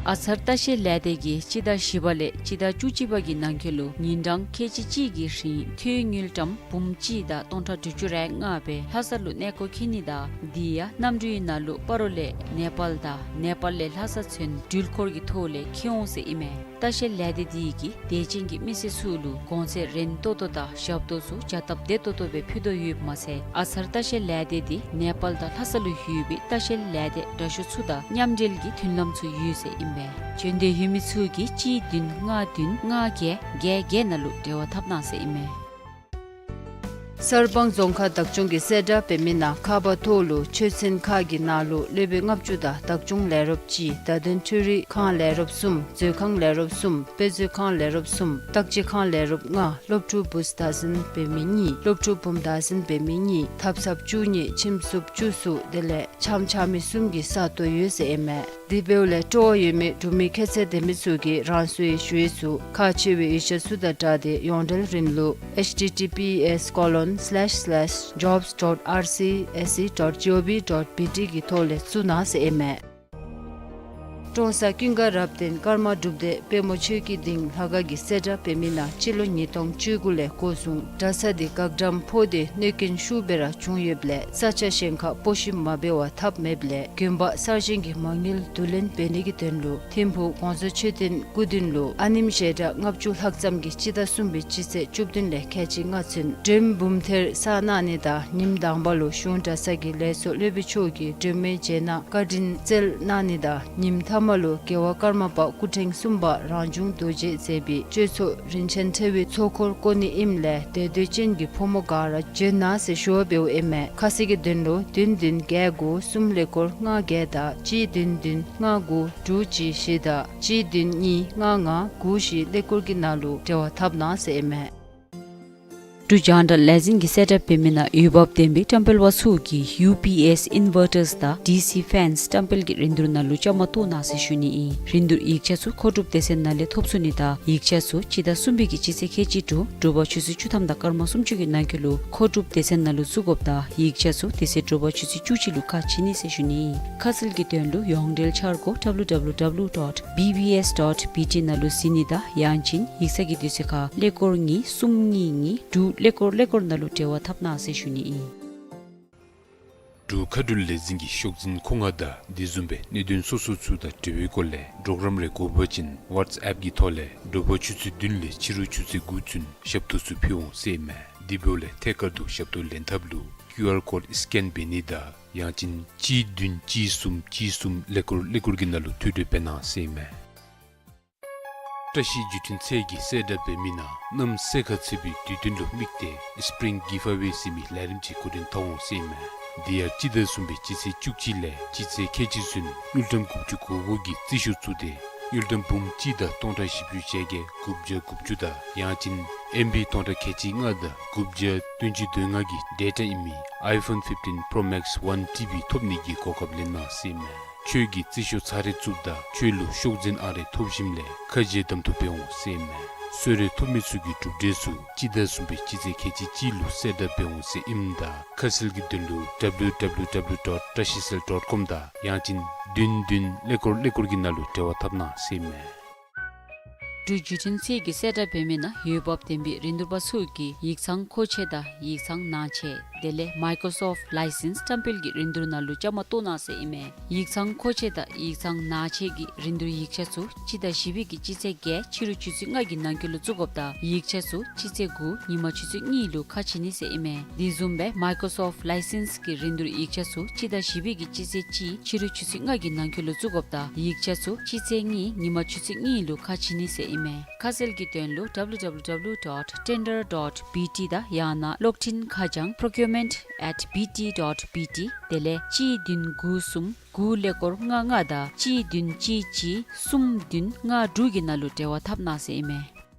ཨ་ཚར་ལྟ་བཤལ་ལས་སྡེ་གིས་སྤྱི་ཟླ་བཞི་པ་ལས་སྤྱི་ཟླ་བཅུ་གཅིག་པ་གི་ནང་འཁོད་ལུ་ཉིན་གྲངས་ཁལ་གཅིག་གཅིག་གི་རིང་ཐོན་དངུལ་ཀྲམ་འབུམ་གཅིག་དང་སྟོང་ཕྲག་དྲུག་ཅུ་རེ་ལྔ་སྦེ་ལྷ་ས་ལུ་གནས་སྐོར་འཁྱིད་ནི་དང་དེ་ཡང་གནམ་གྲུའི་ནང་ལུ་སྤ་རོ་ལས་ནེ་པཱལ་དང་ནེ་པཱལ་ལས་ལྷ་ས་ཚུན་འགྲུལ་འཁོར་གྱི་ཐོག་ལས་འཁྱིད་འོང་ཟེར་ཨིན་མས། ལྟ་བཤལ་ལས་སྡེ་འདི་གིས་དད་ཅན་གྱི་མི་སེར་ཚུ་ལུ་གོང་ཚད་རན་ཏོག་ཏོ་དང་ཞབས་ཏོག་ཚུ་བྱ་སྟབས་བདེ་ཏོག་ཏོ་སྦེ་ཕུལ་དོ་ཡོདཔ་མ་ཚད་ཨ་ཚར་ལྟ་བཤལ་ལས་སྡེ་འདི་ནེ་པཱལ་དང་ལྷ་ས་ལུ་ཡོད་པའི་ལྟ་བཤལ་ལས་སྡེ་འདྲ་ཤོས་ཚུ་དང་མཉམ་འབྲེལ་གྱི་མཐུན་ལམ་ཚུ་ཡོད་ཟེར་ཨིན་པས། བྱོན་འདོད་ཡོད་མི་ཚུ་གིས་གཅིག་བདུན་ལྔ་བདུན་ལྔ་བརྒྱད་བརྒྱད་བརྒྱད་ནང་ལུ་འབྲེལ་བ་འཐབ་གནང་ཟེར་ཨིན་མས། གསར་སྤང་རྫོང་ཁག་བདག་སྐྱོང་གིས་གསལ་བསྒྲགས་འབད་མི་ནང་ཁ་པར་ཐོག་ལུ་ཆོས་ཚན་ཁག་གི་ནང་ལུ་སློབ་དཔོན་ལྔ་བཅུ་དང་བདག་སྐྱོང་ལས་རོགསཔ་གཅིག་བརྡ་དོན་འཕྲུལ་རིག་ཁང་ལས་རོགསཔ་གསུམ་མཛོད་ཁང་ལས་རོགསཔ་གསུམ་དཔེ་མཛོད་ཁང་ལས་རོགསཔ་གསུམ་བརྟག་དཔྱད་ཁང་ལས་རོགསཔ་ལྔ་སློབ་ཕྲུག་བུཚ་བདག་འཛིན་འབད་མི་གཉིས་སློབ་ཕྲུག་བུམོ་བདག་འཛིན་འབད་མི་གཉིས་ཐབ་ཚངཔ་བཅུ་གཉིས་ཁྱིམ་སྲུངཔ་བཅུ་གསུམ་དེ་ལས་ཆམ་ཆགས་མི་གསུམ་གྱི་ས་སྟོང་ཡོད་ཟེར་ཨིན་མས། དེ་འབདཝ་ལས་སྤྲོ་བ་ཡོད་མི་འབྲུག་མི་ཁྱད་ཚད་ལྡན་མི་ཚུ་གིས་རང་སོའི་ཞུ་ཡིག་ཚུ་ཁག་ཆེ་བའི་ཡིག་ཆ་ཚུ་དང་སྦྲགས་ཏེ་ཡོངས་འབྲེལ་རིམ་ལུགས་ཨེཆ་ཊི་ཊི་པི་ཨེསི་ཀོ་ལོན་སི་ལེཤ་སི་ལེཤ་ཇོབས་ཌོཊ་ཨར་སི་ཨེསི་སི་ཌོཊ་ཇི་ཨོ་བི་ཌོཊ་བི་ཊི་གི་ཐོག་ལས་བཙུགས་གནང་ཟེར་ཨིན་མས། ཀྲོང་གསར་ཀུན་དགའ་རབ་བརྟན་ཀརྨ་སྒྲུབ་སྡེ་དཔལ་མོ་ཆོས་ཀྱི་གདིང་ལྷ་ཁང་གིས་གསལ་བསྒྲགས་འབད་མི་ནང་སྤྱི་ལོ་ཉིས་སྟོང་བཅུ་དགུ་ལས་འགོ་བཟུང་གྲྭ་ས་འདི་བཀག་དམ་ཕོག་སྟེ་གནོད་སྐྱོན་ཤུགས་སྦེ་ར་བྱུང་ཡོདཔ་ལས་ས་ཆ་གཞན་ཁར་སྤོ་ཞིང་མ་འབད་བར་ཐབས་མེདཔ་ལས་དགོན་པ་གསར་བཞེངས་ཀྱི་མ་དངུལ་བསྡུ་ལེན་འབད་ནི་གི་དོན་ལུ་ཐིམ་ཕུག་གོང་ས་མཆོད་རྟེན་སྐུ་མདུན་ལུ་ཨ་ནེམ་ཞལ་གྲངས་ལྔ་བཅུ་ལྷག་ཙམ་གྱིས་སྤྱི་ཟླ་གསུམ་པའི་སྤྱི་ཚེས་བཅུ་བདུན་ལས་ཁལ་གཅིག་ལྔ་ཚུན་མགྲོནམ་འབུམ་ཐེར་བསག་གནང་ནི་དང་ཉིནམ་དང་པ་ལུ་གཞུང་གྲྭ་ཚང་གི་ལས་ཚོགས་སློབ་དཔོན་མཆོག་གིས་མགྲོནམ་མཇལ་ན་བཀའ་དྲིན་སྩལ་གནང་ནི་དང་ཉིནམ་ཐ་མ་ལུ་རྒྱལ་བ་ཀརྨ་པ་སྐུ་ཕྲེང་གསུམ་པ་རང་བྱུང་རྡོ་རྗེ་མཛད་པའི་གཅོད་ཚོགས་རིན་ཆེན་ཕྲེང་བའི་ཚོགས་འཁོར་བསྐོར་ནི་ཨིནམ་ལས་དད་འདོད་ཅན་གྱི་ཕོ་མོ་ག་ར་བྱོན་གནང་ཟེར་ཞུ་བ་འབདཝ་ཨིན་མས། ཁ་གསལ་གྱི་དོན་ལུ་བདུན་བདུན་བརྒྱད་དགུ་གསུམ་ཀླད་ཀོར་ལྔ་བརྒྱད་དང་གཅིག་བདུན་བདུན་ལྔ་དགུ་དྲུག་གཅིག་བཞི་དང་གཅིག་བདུན་གཉིས་ལྔ་ལྔ་དགུ་བཞི་ཀླད་ཀོར་གྱི་ནང་ལུ་འབྲེལ་བ་འཐབ་གནང་ཟེར་ཨིན་མས། འབྲུག་རྒྱང་བསྒྲགས་ལས་འཛིན་གྱི་གསལ་བསྒྲགས་འབད་མི་ནང་འོས་འབབ་ལྡན་པའི་བཀྲམ་སྤེལ་པ་ཚུ་གིས་ཡུ་པི་ཨེསི་ཨིན་ཝར་ཊརསི་དང་ཌི་སི་ཕེནསི་བཀྲམ་སྤེལ་གྱི་རིན་བསྡུར་ནང་ལུ་བཅའ་མར་གཏོགས་གནང་ཟེར་ཞུ་ནི་ཨིན། རིན་བསྡུར་ཡིག་ཆ་ཚུ་མཁོ་སྒྲུབ་སྡེ་ཚན་ནང་ལས་ཐོབ་ཚུགས་ནི་དང་ཡིག་ཆ་ཚུ་སྤྱི་ཟླ་གསུམ་པའི་གི་སྤྱི་ཚེས་ཁལ་གཅིག་དྲུག་དྲོ་པ་ཆུ་ཚོད་བཅུ་ཐམ་དང་སྐར་མ་སུམ་ཅུ་གི་ནང་འཁོད་ལུ་མཁོ་སྒྲུབ་སྡེ་ཚན་ནང་ལུ་བཙུགས་དགོཔ་དང་ཡིག་ཆ་ཚུ་དེ་ཚེ་དྲོ་པ་ཆུ་ཚོད་བཅུ་གཅིག་ལུ་ཁ་ཕྱེ་ནི་ཟེར་ཞུ་ནི་ཨིན། ཁ་གསལ་གྱི་དོན་ལུ་ཡོངས་འབྲེལ་འཆར་སྒོ་W W W dot B B S dot B T ནང་ལུ་གཟིགས་ནི་དང་ཡང་ཅིན་ཡིག་ཚང་གི་དུས་ཚོད་ཁར་ཀླད་ཀོར་གཉིས་གསུམ་གཉིས་གཉིས་དྲུག་ཀླད་ཀོར་ཀླད་ཀོར་ནང་ལུ་འབྲེལ་བ་འཐབ་གནང་ཟེར་ཞུ་ནི་ཨིན། འབྲུག་མཁའ་འགྲུལ་ལས་འཛིན་གྱི་ཤོག་འཛིན་མཁོ་མངགས་དང་དེ་བཟུམ་སྦེ་གནད་དོན་སོ་སོ་ཚུ་དང་འབྲེལ་བའི་སྐོར་ལས་གྲོགས་རམ་རེ་དགོ་པ་ཅིན་ཝཊས་ཨེཔ་གི་ཐོག་ལས་དྲོ་པ་ཆུ་ཚོད་བདུན་ལས་ཕྱི་རུ་ཆུ་ཚོད་དགུ་ཚུན་ཞབས་ཏོག་ཚུ་ཕུལ་འོང་ཟེར་ཨིན་མས། དེ་འབདཝ་ལས་ཐད་ཀར་དུ་ཞབས་ཏོག་ལེན་ཐབས་ལུ་ཀིའུ་ཨར་ཀོཌ་སི་ཀེན་འབད་ནི་དང་ཡང་ཅིན་གཅིག་བདུན་གཅིག་གསུམ་གཅིག་གསུམ་ཀླད་ཀོར་ཀླད་ཀོར་གྱི་ནང་ལུ་ཐུགས་སྤྲོ་འབད་གནང་ཟེར་ཨིན་མས། བཀྲ་ཤིས་བརྒྱུད་འཕྲིན་ཚད་ཀྱི་གསལ་བསྒྲགས་འབད་མི་ནང་གནམ་སེར་ཁ་ཚ་བའི་དུས་སྟོན་ལུ་དམིགས་ཏེ་སི་པི་རིང་གིབ་ཨ་ཝེ་ཟེར་མི་ལས་རིམ་ཅིག་འགོ་འདྲེན་འཐབ་འོང་ཟེར་ཨིན་མས། དེ་ཡང་སྤྱི་ཟླ་གསུམ་པའི་སྤྱི་ཚེས་བཅུ་གཅིག་ལས་སྤྱི་ཚེས་ཁལ་གཅིག་ཚུན་དངུལ་ཀྲམ་དགུ་བཅུ་གོ་དགུ་གི་རྩིས་ཤོག་བཙུགས་ཏེ་དངུལ་ཀྲམ་འབུམ་གཅིག་དང་སྟོང་ཕྲག་བཞི་བཅུ་ཞེ་བརྒྱད་དགུ་བརྒྱ་དགུ་བཅུ་དང་ཡང་ཅིན་ཨེམ་བི་སྟོང་ཕྲག་ཁལ་གཅིག་ལྔ་དང་དགུ་བརྒྱ་བདུན་ཅུ་དོན་ལྔ་གི་ཌེ་ཊ་ཨིན་མི་ཨའི་ཕོན་ཕིཕ་ཊིན་པྲོ་མེགསི་ཝན་ཊི་བི་ཐོབ་ནི་གི་གོ་སྐབས་ལེན་གནང་ཟེར་ཨིན་མས། ཁྱོད་ཀྱིས་རྩིས་ཤོག་ཚར་རེ་བཙུགསཔ་ད་ཁྱོད་ལུ་ཤོག་འཛིན་ཨང་རེ་ཐོབ་ཞིནམ་ལས་ཁ་རྗེ་གདམ་འཐུ་འབད་འོང་ཟེར་ཨིན་མས། གསོལ་རས་ཐོབ་མི་ཚུ་གི་གྲུབ་འབྲས་ཚུ་སྤྱི་ཟླ་གསུམ་པའི་སྤྱི་ཚེས་ཁལ་གཅིག་གཅིག་ལུ་གསལ་བསྒྲགས་འབད་འོང་ཟེར་ཨིནམ་ད་ཁ་གསལ་གྱི་དོན་ལུ་W W W dot trashicell dot com དང་ཡང་ཅིན་བདུན་བདུན་ཀླད་ཀོར་ཀླད་ཀོར་གྱི་ནང་ལུ་འབྲེལ་བ་འཐབ་གནང་ཟེར་ཨིན་མས། འབྲུག་བརྒྱུད་འཕྲིན་ཚད་ཀྱི་གསལ་བསྒྲགས་འབད་མི་ནང་འོས་འབབ་ལྡན་པའི་རིན་བསྡུར་པ་ཚུ་གིས་ཡིག་ཚང་མཁོ་ཆས་དང་ཡིག་ཚང་ནང་ཆས་དེ་ལས་མའི་ཀོརོ་སོཕཊ་ལའི་སེནསི་བཀྲམ་སྤེལ་གྱི་རིན་བསྡུར་ནང་ལུ་བཅའ་མར་གཏོགས་གནང་ཟེར་ཨིན་མས། ཡིག་ཚང་མཁོ་ཆས་དང་ཡིག་ཚང་ནང་ཆས་ཀྱི་རིན་བསྡུར་ཡིག་ཆ་ཚུ་སྤྱི་ཟླ་བཞི་པའི་གི་སྤྱི་ཚེས་བརྒྱད་ཕྱི་རུ་ཆུ་ཚོད་ལྔ་གི་ནང་འཁོད་ལུ་བཙུགས་དགོཔ་དང་ཡིག་ཆ་ཚུ་སྤྱི་ཚེས་དགུ་ཉིན་མ་ཆུ་ཚོད་གཉིས་ལུ་ཁ་ཕྱེ་ནི་ཟེར་ཨིན་མས། དེ་བཟུམ་སྦེ་མའི་ཀོརོ་སོཕཊ་ལའི་སེནསི་གི་རིན་བསྡུར་ཡིག་ཆ་ཚུ་སྤྱི་ཟླ་བཞི་པའི་གི་སྤྱི་ཚེས་གཅིག་ཕྱི་རུ་ཆུ་ཚོད་ལྔ་གི་ནང་འཁོད་ལུ་བཙུགས་དགོཔ་དང་ཡིག་ཆ་ཚུ་སྤྱི་ཚེས་གཉིས་ཉིན་མ་ཆུ་ཚོད་གཉིས་ལུ་ཁ་ཕྱེ་ནི་ཟེར་ཨིན་མས། ཁ་གསལ་གྱི་དོན་ལུ་W W W dot tender dot B T དང་ཡང་ན་གློག་འཕྲིན་ཁ་བྱང་procurement at B T dot B T དེ་ལས་གཅིག་བདུན་དགུ་གསུམ་དགུ་ཀླད་ཀོར་ལྔ་ལྔ་དང་གཅིག་བདུན་གཅིག་གཅིག་གསུམ་བདུན་ལྔ་དྲུག་གི་ནང་ལུ་འབྲེལ་བ་འཐབ་གནང་ཟེར་ཨིན་མས།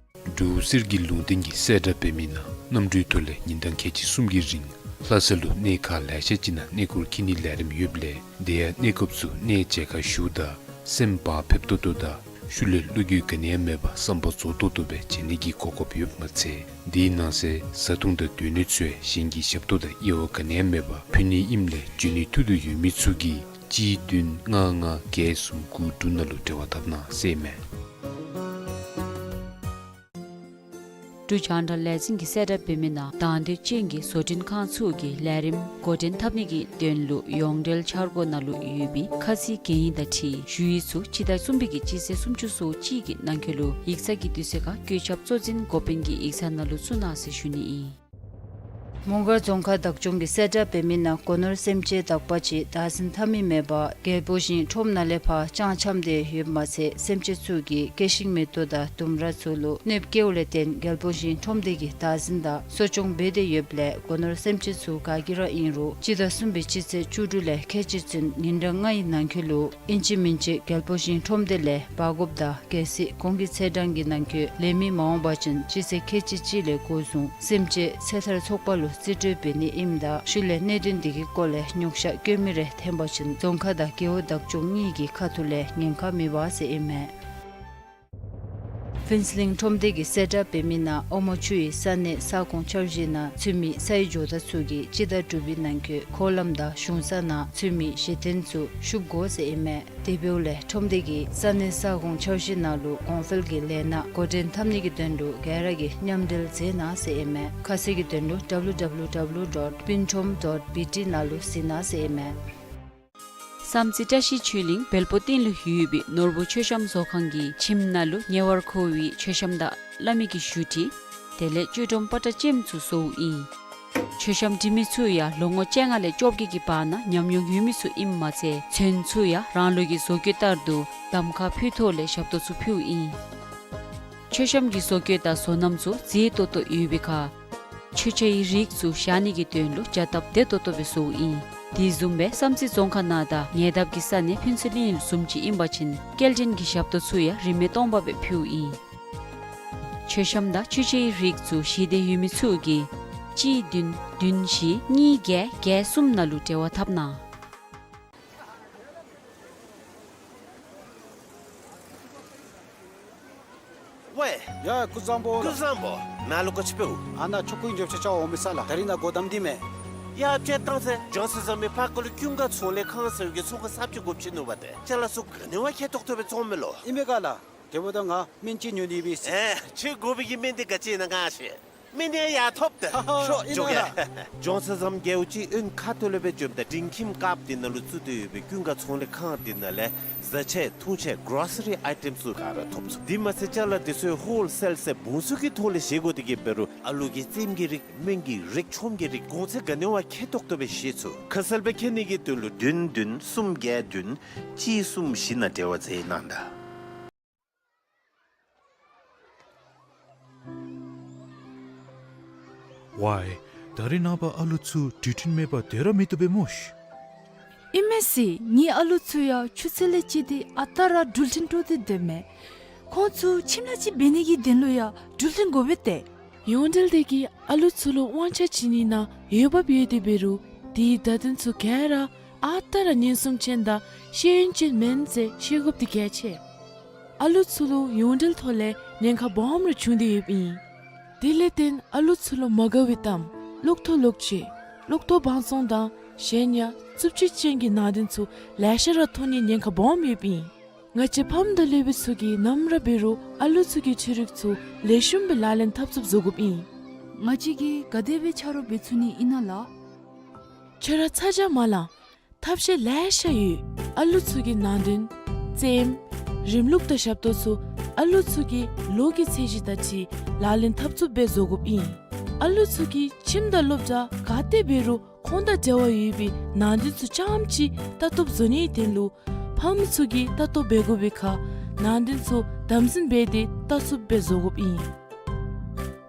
འབྲུག་གསེར་གྱི་ལུང་བསྟན་གྱི་གསལ་བསྒྲགས་འབད་མི་ནང་གནམ་གྲུའི་ཐོག་ལས་ཉིན་གྲངས་ཁལ་གཅིག་གསུམ་གྱི་རིང་ལྷ་ས་ལུ་གནས་ཁག་ལེ་ཤ་ཅིག་ནང་གནས་སྐོར་འཁྱིད་ནིའི་ལས་རིམ་ཡོདཔ་ལས་དེ་ཡང་གནས་སྐབས་སུ་གནས་མཇལ་ཁ་ཞུཝ་ད་སེམས་བག་ཕེབས་ཏོག་ཏོ་དང་ཤུལ་ལས་བློ་འགྱོད་ག་ནི་ཡང་མེད་པར་བསམ་པ་རྫོགས་ཏོག་ཏོ་སྦེ་མཇལ་ནི་གི་གོ་སྐབས་ཡོདཔ་མ་ཚད་དེའི་ནང་གསེས་བཟའ་འཐུང་དང་སྡོད་གནས་ཚུ་ཡང་གཞན་གྱིས་ཞབས་ཏོག་དང་དབྱེ་བ་ག་ནི་ཡང་མེད་པར་ཕུལ་ནི་ཨིནམ་ལས་འབྱོན་ནི་ཐུགས་འདོད་ཡོད་མི་ཚུ་གིས་གཅིག་བདུན་ལྔ་ལྔ་བརྒྱད་གསུམ་དགུ་དྲུག་ནང་ལུ་འབྲེལ་བ་འཐབ་གནང་ཟེར་ཨིན་མས། འབྲུག་རྒྱང་བསྒྲགས་ལས་འཛིན་གྱི་གསལ་བསྒྲགས་འབད་མི་ནང་དང་འདོད་ཅན་གྱི་བཟོ་སྐྲུན་ཁང་ཚུ་གིས་ལས་རིམ་འགོ་འདྲེན་འཐབ་ནི་གི་དོན་ལུ་ཡོངས་འབྲེལ་འཆར་སྒོ་ནང་ལུ་ཡོད་པའི་ཁ་ཚིག་གན་ཡིག་དང་འཁྲིལ་ཞུ་ཡིག་ཚུ་སྤྱི་ཟླ་གསུམ་པའི་གི་སྤྱི་ཚེས་སུམ་ཅུ་སོ་གཅིག་གི་ནང་འཁོད་ལུ་ཡིག་ཚང་གི་དུས་ཚོད་ཁར་བཀོད་ཁྱབ་གཙོ་འཛིན་འགོ་དཔོན་གྱི་ཡིག་ཚང་ནང་ལུ་བཙུགས་གནང་ཟེར་ཞུ་ནི་ཨིན། མོང་སྒར་རྫོང་ཁག་བདག་སྐྱོང་གི་གསལ་བསྒྲགས་འབད་མི་ནང་སྒོ་ནོར་སེམས་ཅན་དག་པ་ཅིག་བདག་འཛིན་འཐབ་མི་མེད་པར་རྒྱལ་པོ་ཤིང་ཁྲོམ་ནང་ལས་ཕར་ལྕང་འཁྱམས་ཏེ་ཡོདཔ་མ་ཚད་སེམས་ཅན་ཚུ་གིས་སྐྱེ་ཤིང་མེ་ཏོག་དང་ལྡུམ་ར་ཚུ་ལུ་གནོདཔ་བཀལཝ་ལས་བརྟེན་རྒྱལ་པོ་ཤིང་ཁྲོམ་སྡེ་གིས་བདག་འཛིན་དང་གསོ་སྐྱོང་འབད་དེ་ཡོདཔ་ལས་སྒོ་ནོར་སེམས་ཅན་ཚུ་ག་གིས་ར་ཨིན་རུང་སྤྱི་ཟླ་གསུམ་པའི་སྤྱི་ཚེས་བཅུ་དྲུག་ལས་ཁལ་གཅིག་ཚུན་ཉིན་གྲངས་ལྔའི་ནང་འཁོད་ལུ་ཨིན་ཅི་མིན་ཅི་རྒྱལ་པོ་ཤིང་ཁྲོམ་སྡེ་ལས་འབག་དགོཔ་དང་གལ་སྲིད་གོང་གི་ཚེས་གྲངས་ཀྱི་ནང་འཁོད་ལེན་མི་མ་འོང་པ་ཅིན་སྤྱི་ཚེས་ཁལ་གཅིག་གཅིག་ལས་འགོ་བཟུང་སེམས་ཅན་ཚེ་ཐར་ཚོགས་པ་ལུ་རྩིས་སྤྲོད་འབད་ནི་ཨིནམ་ད་ཤུལ་ལས་གནད་དོན་འདི་གི་སྐོར་ལས་ཉོགས་བཤད་བཀོད་མི་རེ་འཐོན་པ་ཅིན་རྫོང་ཁག་དང་རྒེད་འོག་བདག་སྐྱོང་གཉིས་ཀྱི་ཁ་ཐུག་ལས་ཉེན་ཁ་མེད་པ་ཟེར་ཨིན་མས། ཕུན་ཚོགས་གླིང་ཁྲོམ་སྡེ་གི་གསལ་བསྒྲགས་འབད་མི་ནང་ཨོ་མོ་ཆུ་ཡི་ས་གནས་ས་ཁོངས་འཆར་གཞི་ནང་ཚུད་མི་སའི་ཇོ་བདག་ཚུ་གིས་སྤྱི་ཟླ་དྲུག་པའི་ནང་འཁོད་འཁོར་ལམ་དང་གཞུང་ས་ནང་ཚུད་མི་གཞི་རྟེན་ཚུ་བཤུབ་དགོ་ཟེར་ཨིན་མས། དེ་འབདཝ་ལས་ཁྲོམ་སྡེ་གིས་ས་གནས་ས་ཁོངས་འཆར་གཞི་ནང་ལུ་གོང་འཕེལ་གྱི་ལས་སྣ་འགོ་འདྲེན་འཐབ་ནི་གི་དོན་ལུ་ག་ར་གིས་མཉམ་འབྲེལ་མཛད་གནང་ཟེར་ཨིན་མས། ཁ་གསལ་གྱི་དོན་ལུ་W W W dot pincrom dot B T ནང་ལུ་གཟིགས་གནང་ཟེར་ཨིན་མས། བསམ་རྩེ་བཀྲ་ཤིས་ཆོས་གླིང་བལ་པོ་སྟེང་ལུ་ཡོད་པའི་ནོར་བུ་མཆོད་བཤམས་བཟོ་ཁང་གི་ཁྱིམ་ནང་ལུ་ཉེ་བར་མཁོ་བའི་མཆོད་བཤམས་དང་བླ་མའི་གི་བཞུགས་ཁྲི་དེ་ལས་བཅུད་སྒྲོམ་པ་ཏྲ་ཅནམ་ཚུ་བཟོཝ་ཨིན། མཆོད་བཤམས་འབྲི་མི་ཚུ་ཡང་ལོ་ངོ་བཅོ་ལྔ་ལས་བཅོ་བརྒྱད་ཀྱི་བར་ན་ཉམས་མྱོང་ཡོད་མི་ཚུ་ཨིནམ་མ་ཚད་ཚོན་ཚུ་ཡང་རང་ལུགས་ཀྱི་བཟོ་བཀོད་ལྟར་དུ་གདམ་ཁ་ཕུལ་ཐོག་ལས་ཞབས་ཏོག་ཚུ་ཕུལཝ་ཨིན། མཆོད་བཤམས་ཀྱི་བཟོ་བཀོད་དང་བཟོ་རྣམ་ཚུ་མཛེས་ཏོག་ཏོ་ཡོད་པའི་ཁར་མཆོད་ཆས་ཀྱི་རིགས་ཚུ་བཞག་ནི་གི་དོན་ལུ་བྱ་སྟབས་བདེ་ཏོག་ཏོ་སྦེ་བཟོཝ་ཨིན། དེ་བཟུམ་སྦེ་བསམ་རྩེ་རྫོང་ཁག་ནང་དང་ཉེ་འདབས་ཀྱི་ས་གནས་ཕུན་ཚོགས་གླིང་བཟུམ་ཅིག་ཨིན་པ་ཅིན་སྐྱེལ་འདྲེན་གྱི་ཞབས་ཏོག་ཚུ་ཡང་རིན་མེད་སྟོང་པ་སྦེ་ཕུལཝ་ཨིན། མཆོད་བཤམས་དང་མཆོད་ཆས་ཀྱི་རིགས་ཚུ་ཞི་བདེ་ཡོད་མི་ཚུ་གིས་ གཅིག་བདུན་བདུན་བཞི་གཉིས་བརྒྱད་བརྒྱད་གསུམ་ནང་ལུ་འབྲེལ་བ་འཐབ་གནང་། ཝེ། ཡ་ཀུན་བཟང་པོ། ཀུན་བཟང་པོ། ནཱ་ལུ་ག་ཅི་འབདཝ། ཨ་ནཱ་ཆོ་ག་གི་འགྱོ་ཆ་ཅིག་འོང་མི་ས་ལགས། ད་རིས་ནཱ་སྒོ་བསྡམས་ཏེ་མས། ཡ་ཅིག་བཏང་ཟེར། ཇོན་སན་བཟའ་མི་ཕར་ཁ་ལུ་ཀུན་དགའ་ཚོང་ལས་ཁང་ཟེར་བའི་གི་ཚོང་ཁང་གསརཔ་ཅིག་དགོཔ་ཅིག་ནུག་པ་ཏེ། ཅ་ལ་ཚུ་ག་ནི་བ་ཁེ་ཏོག་ཏོ་སྦེ་བཙོང་མས་ལོ། ཨིན་པས་ག་ལགས། དེ་འབདཝ་ད་ང་སྨན་ཅིག་ཉོ་ནི་ཡོད་པས་ཟེར། ཨེ་ཁྱོད་དགོ་པའི་གི་སྨན་འདི་ག་ཅི་ཨིན་ན་ང་ཤེས། སྨན་འདི་ཡར་ཐོབ་ད། ཧ་ཧ། ཨིན་ན་ལགས། ཇོན་སན་བཟའ་མི་རྒྱལཔོ་ཅིག་དབོན་ཁ་ཐུག་ལས་སྦེ་འབྱོནམ་ད་འབྲིང་ཁྱིམ་དཀརཔོ་འདི་ནང་ལུ་བཙུགས་ཏེ་ཡོད་པའི་ཀུན་དགའ་ཚོང་ལས་ཁང་འདི་ནང་ལས་བཟའ་ཆས་འཐུང་ཆས་གོ་རོ་སི་རི་ཨའི་ཊེམ་ཚུ་ག་ར་ཐོབ་ཚུགས། དེ་མ་ཚད་ཅ་ལ་འདི་ཚུ་ཧོལ་སེལ་ཟེར་བུང་ཚུ་གི་ཐོག་ལས་བཞེས་དགོ་དེ་གིས་འབད་རུང་ཨ་ལུ་གི་རྩེདམོ་གི་རིགས་སྨན་གྱི་རིགས་ཆོམ་གྱི་རིགས་གོང་ཚད་ག་ནི་བ་ཁེ་ཏོག་ཏོ་སྦེ་བཞེས་ཚུགས། ཁ་གསལ་སྦེ་མཁྱེན་ནི་གི་དོན་ལུ་བདུན་བདུན་གསུམ་བརྒྱད་བདུན་གཅིག་གསུམ་བཞི་ནང་འབྲེལ་བ་མཛད་གནང་ད། ཝའི། ད་རེས་ནངས་པ་ཨ་ལུ་ཚུ་འགྲུལ་འཕྲིན་མེད་པར་སྡོད་ར་མི་བཏུབ་པས་སྨོ་ཤི། ཨིན་མས་ཟེར། ངེའི་ཨ་ལུ་ཚུ་ཡང་ཆུ་ཚོད་ལས་བཅད་དེ་ཨ་རྟག་ར་འགྲུལ་འཕྲིན་དཀྲོག་སྟེ་སྡོདཔ་མས། ཁོང་ཚུ་ཁྱིམ་ལས་ཅིག་འབད་ནི་གི་དོན་ལུ་ཡང་འགྲུལ་འཕྲིན་དགོ་པས་ཏེ། ཡོངས་འབྲེལ་དེ་གིས་ཨ་ལུ་ཚུ་ལུ་དབང་ཆ་བྱིན་ནི་ནང་འོས་འབབ་ཡོད་དེ་འབད་རུང་དེའི་བརྡ་དོན་ཚུ་ག་ར་ཨ་རྟག་ར་ཉེན་སྲུང་ཅན་དང་ཤེས་ཡོན་ཅན་མེན་ཟེར་ཤེས་དགོཔ་འདི་གལ་ཆེ། ཨ་ལུ་ཚུ་ལུ་ཡོངས་འབྲེལ་ཐོག་ལས་ཉེན་ཁ་སྦོམ་རེ་བྱུང་སྟེ་ཡོདཔ་ཨིན། དེ་ལས་བརྟེན་ཨ་ལུ་ཚུ་ལུ་མ་དགའ་བའི་གཏམ་ལོག་ཐོ་ལོག་ཅི་ལོག་ཐོ་བང་བཙོང་དང་གཞན་ཡང་རྩུབ་སྤྱོད་ཅན་གྱི་ནང་དོན་ཚུ་ལེ་ཤ་ར་མཐོང་ནིའི་ཉེན་ཁ་སྦོམ་ཡོདཔ་ཨིན། ང་བཅས་ཕམ་དང་སློབ་དཔོན་ཚུ་གིས་ནམ་ར་འབད་རུང་ཨ་ལུ་ཚུ་གི་འཕྲུལ་རིག་ཚུ་ལེགས་ཤོམ་སྦེ་ལག་ལེན་འཐབ་ཚུགསཔ་བཟོ་དགོཔ་ཨིན། ང་བཅས་ཀྱིས་ག་དེ་སྦེ་ཆ་རོགས་འབད་ཚུགས་ནི་ཨིན་ན་ལགས། ཁྱོད་ར་ཚ་གྱང་མ་ལང་། ཐབས་ཤེས་ལེ་ཤ་ཡོད། ཨ་ལུ་ཚུ་གི་ནང་དོན་རྩེདམོ་རིམ་ལུགས་དང་ཞབས་ཏོག་ཚུ་ཨ་ལུ་ཚུ་གི་ལོ་གི་ཚད་གཞི་དང་འཁྲིལ་ལག་ལེན་འཐབ་ཚུགསཔ་སྦེ་བཟོ་དགོཔ་ཨིན། ཨ་ལུ་ཚུ་གིས་ཁྱིམ་དང་སློབ་གྲྭ་ག་ཏེ་འབད་རུང་ཁོང་དང་འབྲེལ་བ་ཡོད་པའི་ནང་དོན་ཚུ་རྐྱངམ་ཅིག་ལྟ་རྟོགཔ་བཟོ་ནིའི་དོན་ལུ་ཕམ་ཚུ་གིས་ལྟ་རྟོགཔ་འབད་དགོ་པའི་ཁར་ནང་དོན་ཚུ་དམ་འཛིན་འབད་དེ་ལྟ་ཚུགསཔ་སྦེ་བཟོ་དགོཔ་ཨིན།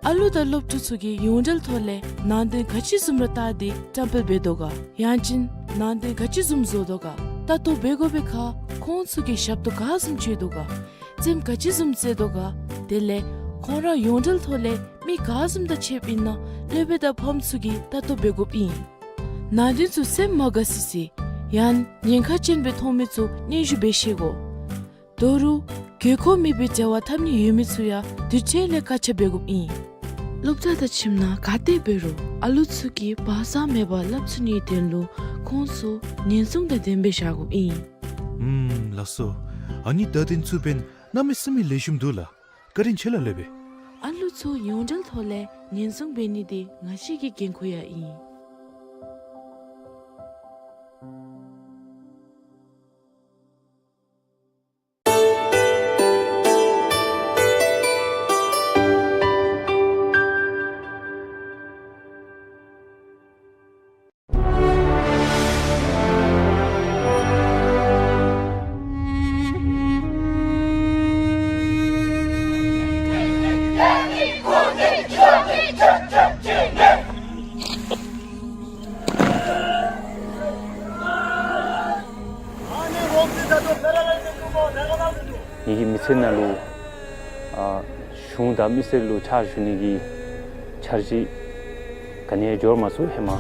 ཨ་ལུ་དང་སློབ་ཕྲུག་ཚུ་གིས་ཡོངས་འབྲེལ་ཐོག་ལས་ནང་དོན་ག་ཅི་བཟུམ་ར་བལྟ་སྟེ་བཀྲམ་སྤེལ་འབད་དོ་ག། ཡང་ཅིན་ནང་དོན་ག་ཅི་བཟུམ་བཟོ་དོ་ག། ལྟ་རྟོགཔ་འབད་དགོ་པའི་ཁར་ཁོང་ཚུ་གིས་ཞབས་ཏོག་ག་བཟུམ་སྤྱོད་དོ་ག། རྩེདམོ་ག་ཅི་བཟུམ་རྩེ་དོ་ག། དེ་ལས་ཁོང་ར་ཡོངས་འབྲེལ་ཐོག་ལས་མི་ག་བཟུམ་དང་ཕྱདཔ་ཨིན་ན་སློབ་དཔོན་དང་ཕམ་ཚུ་གིས་ལྟ་རྟོགཔ་འབད་དགོཔ་ཨིན། ནང་དོན་ཚུ་སེམས་མ་དགའ་སི་སི་ཡང་ཉེན་ཁ་ཅན་སྦེ་མཐོང་མི་ཚུ་སྙན་ཞུ་འབད་ཤེས་དགོ། དོ་རུང་དགོས་མཁོ་མེད་པའི་འབྲེལ་བ་འཐབ་ནི་ཡོད་མི་ཚུ་ཡང་དུས་ཅི་ལས་བཀག་ཆ་འབད་དགོཔ་ཨིན། སློབ་གྲྭ་དང་ཁྱིམ་ནང་ག་ཏེ་འབད་རུང་ཨ་ལུ་ཚུ་གིས་བག་ཚ་མེད་པར་སླབ་ཚུགས་ནིའི་དོན་ལུ་ཁོང་ཚུ་ཉེན་སྲུང་དང་ལྡནམ་སྦེ་བཞག་དགོཔ་ཨིན། ཨུམ་ལགས་སོ། ཨ་ནི་བརྡ་དོན་ཚུ་འབདན་གནམ་མེད་ས་མེད་ལེགས་ཤོམ་འདུག་ལགས། བཀའ་དྲིན་ཆེ་ལགས་སློབ་དཔོན། ཨ་ལུ་ཚུ་ཡོངས་འབྲེལ་ཐོག་ལས་ཉེན་སྲུང་འབད་ནི་འདི་ང་བཅས་ཀྱི་འགན་ཁུར་ཡང་ཨིན། ངེ་གི་མི་ཚེ་ནང་ལུ་ཨ་གཞུང་དང་མི་སེར་ལུ་ཕྱག་ཞུ་ནི་གི་འཆར་གཞི་ག་ནི་ཡང་འབྱོར་མ་ཚུགས་ཧེ་མ།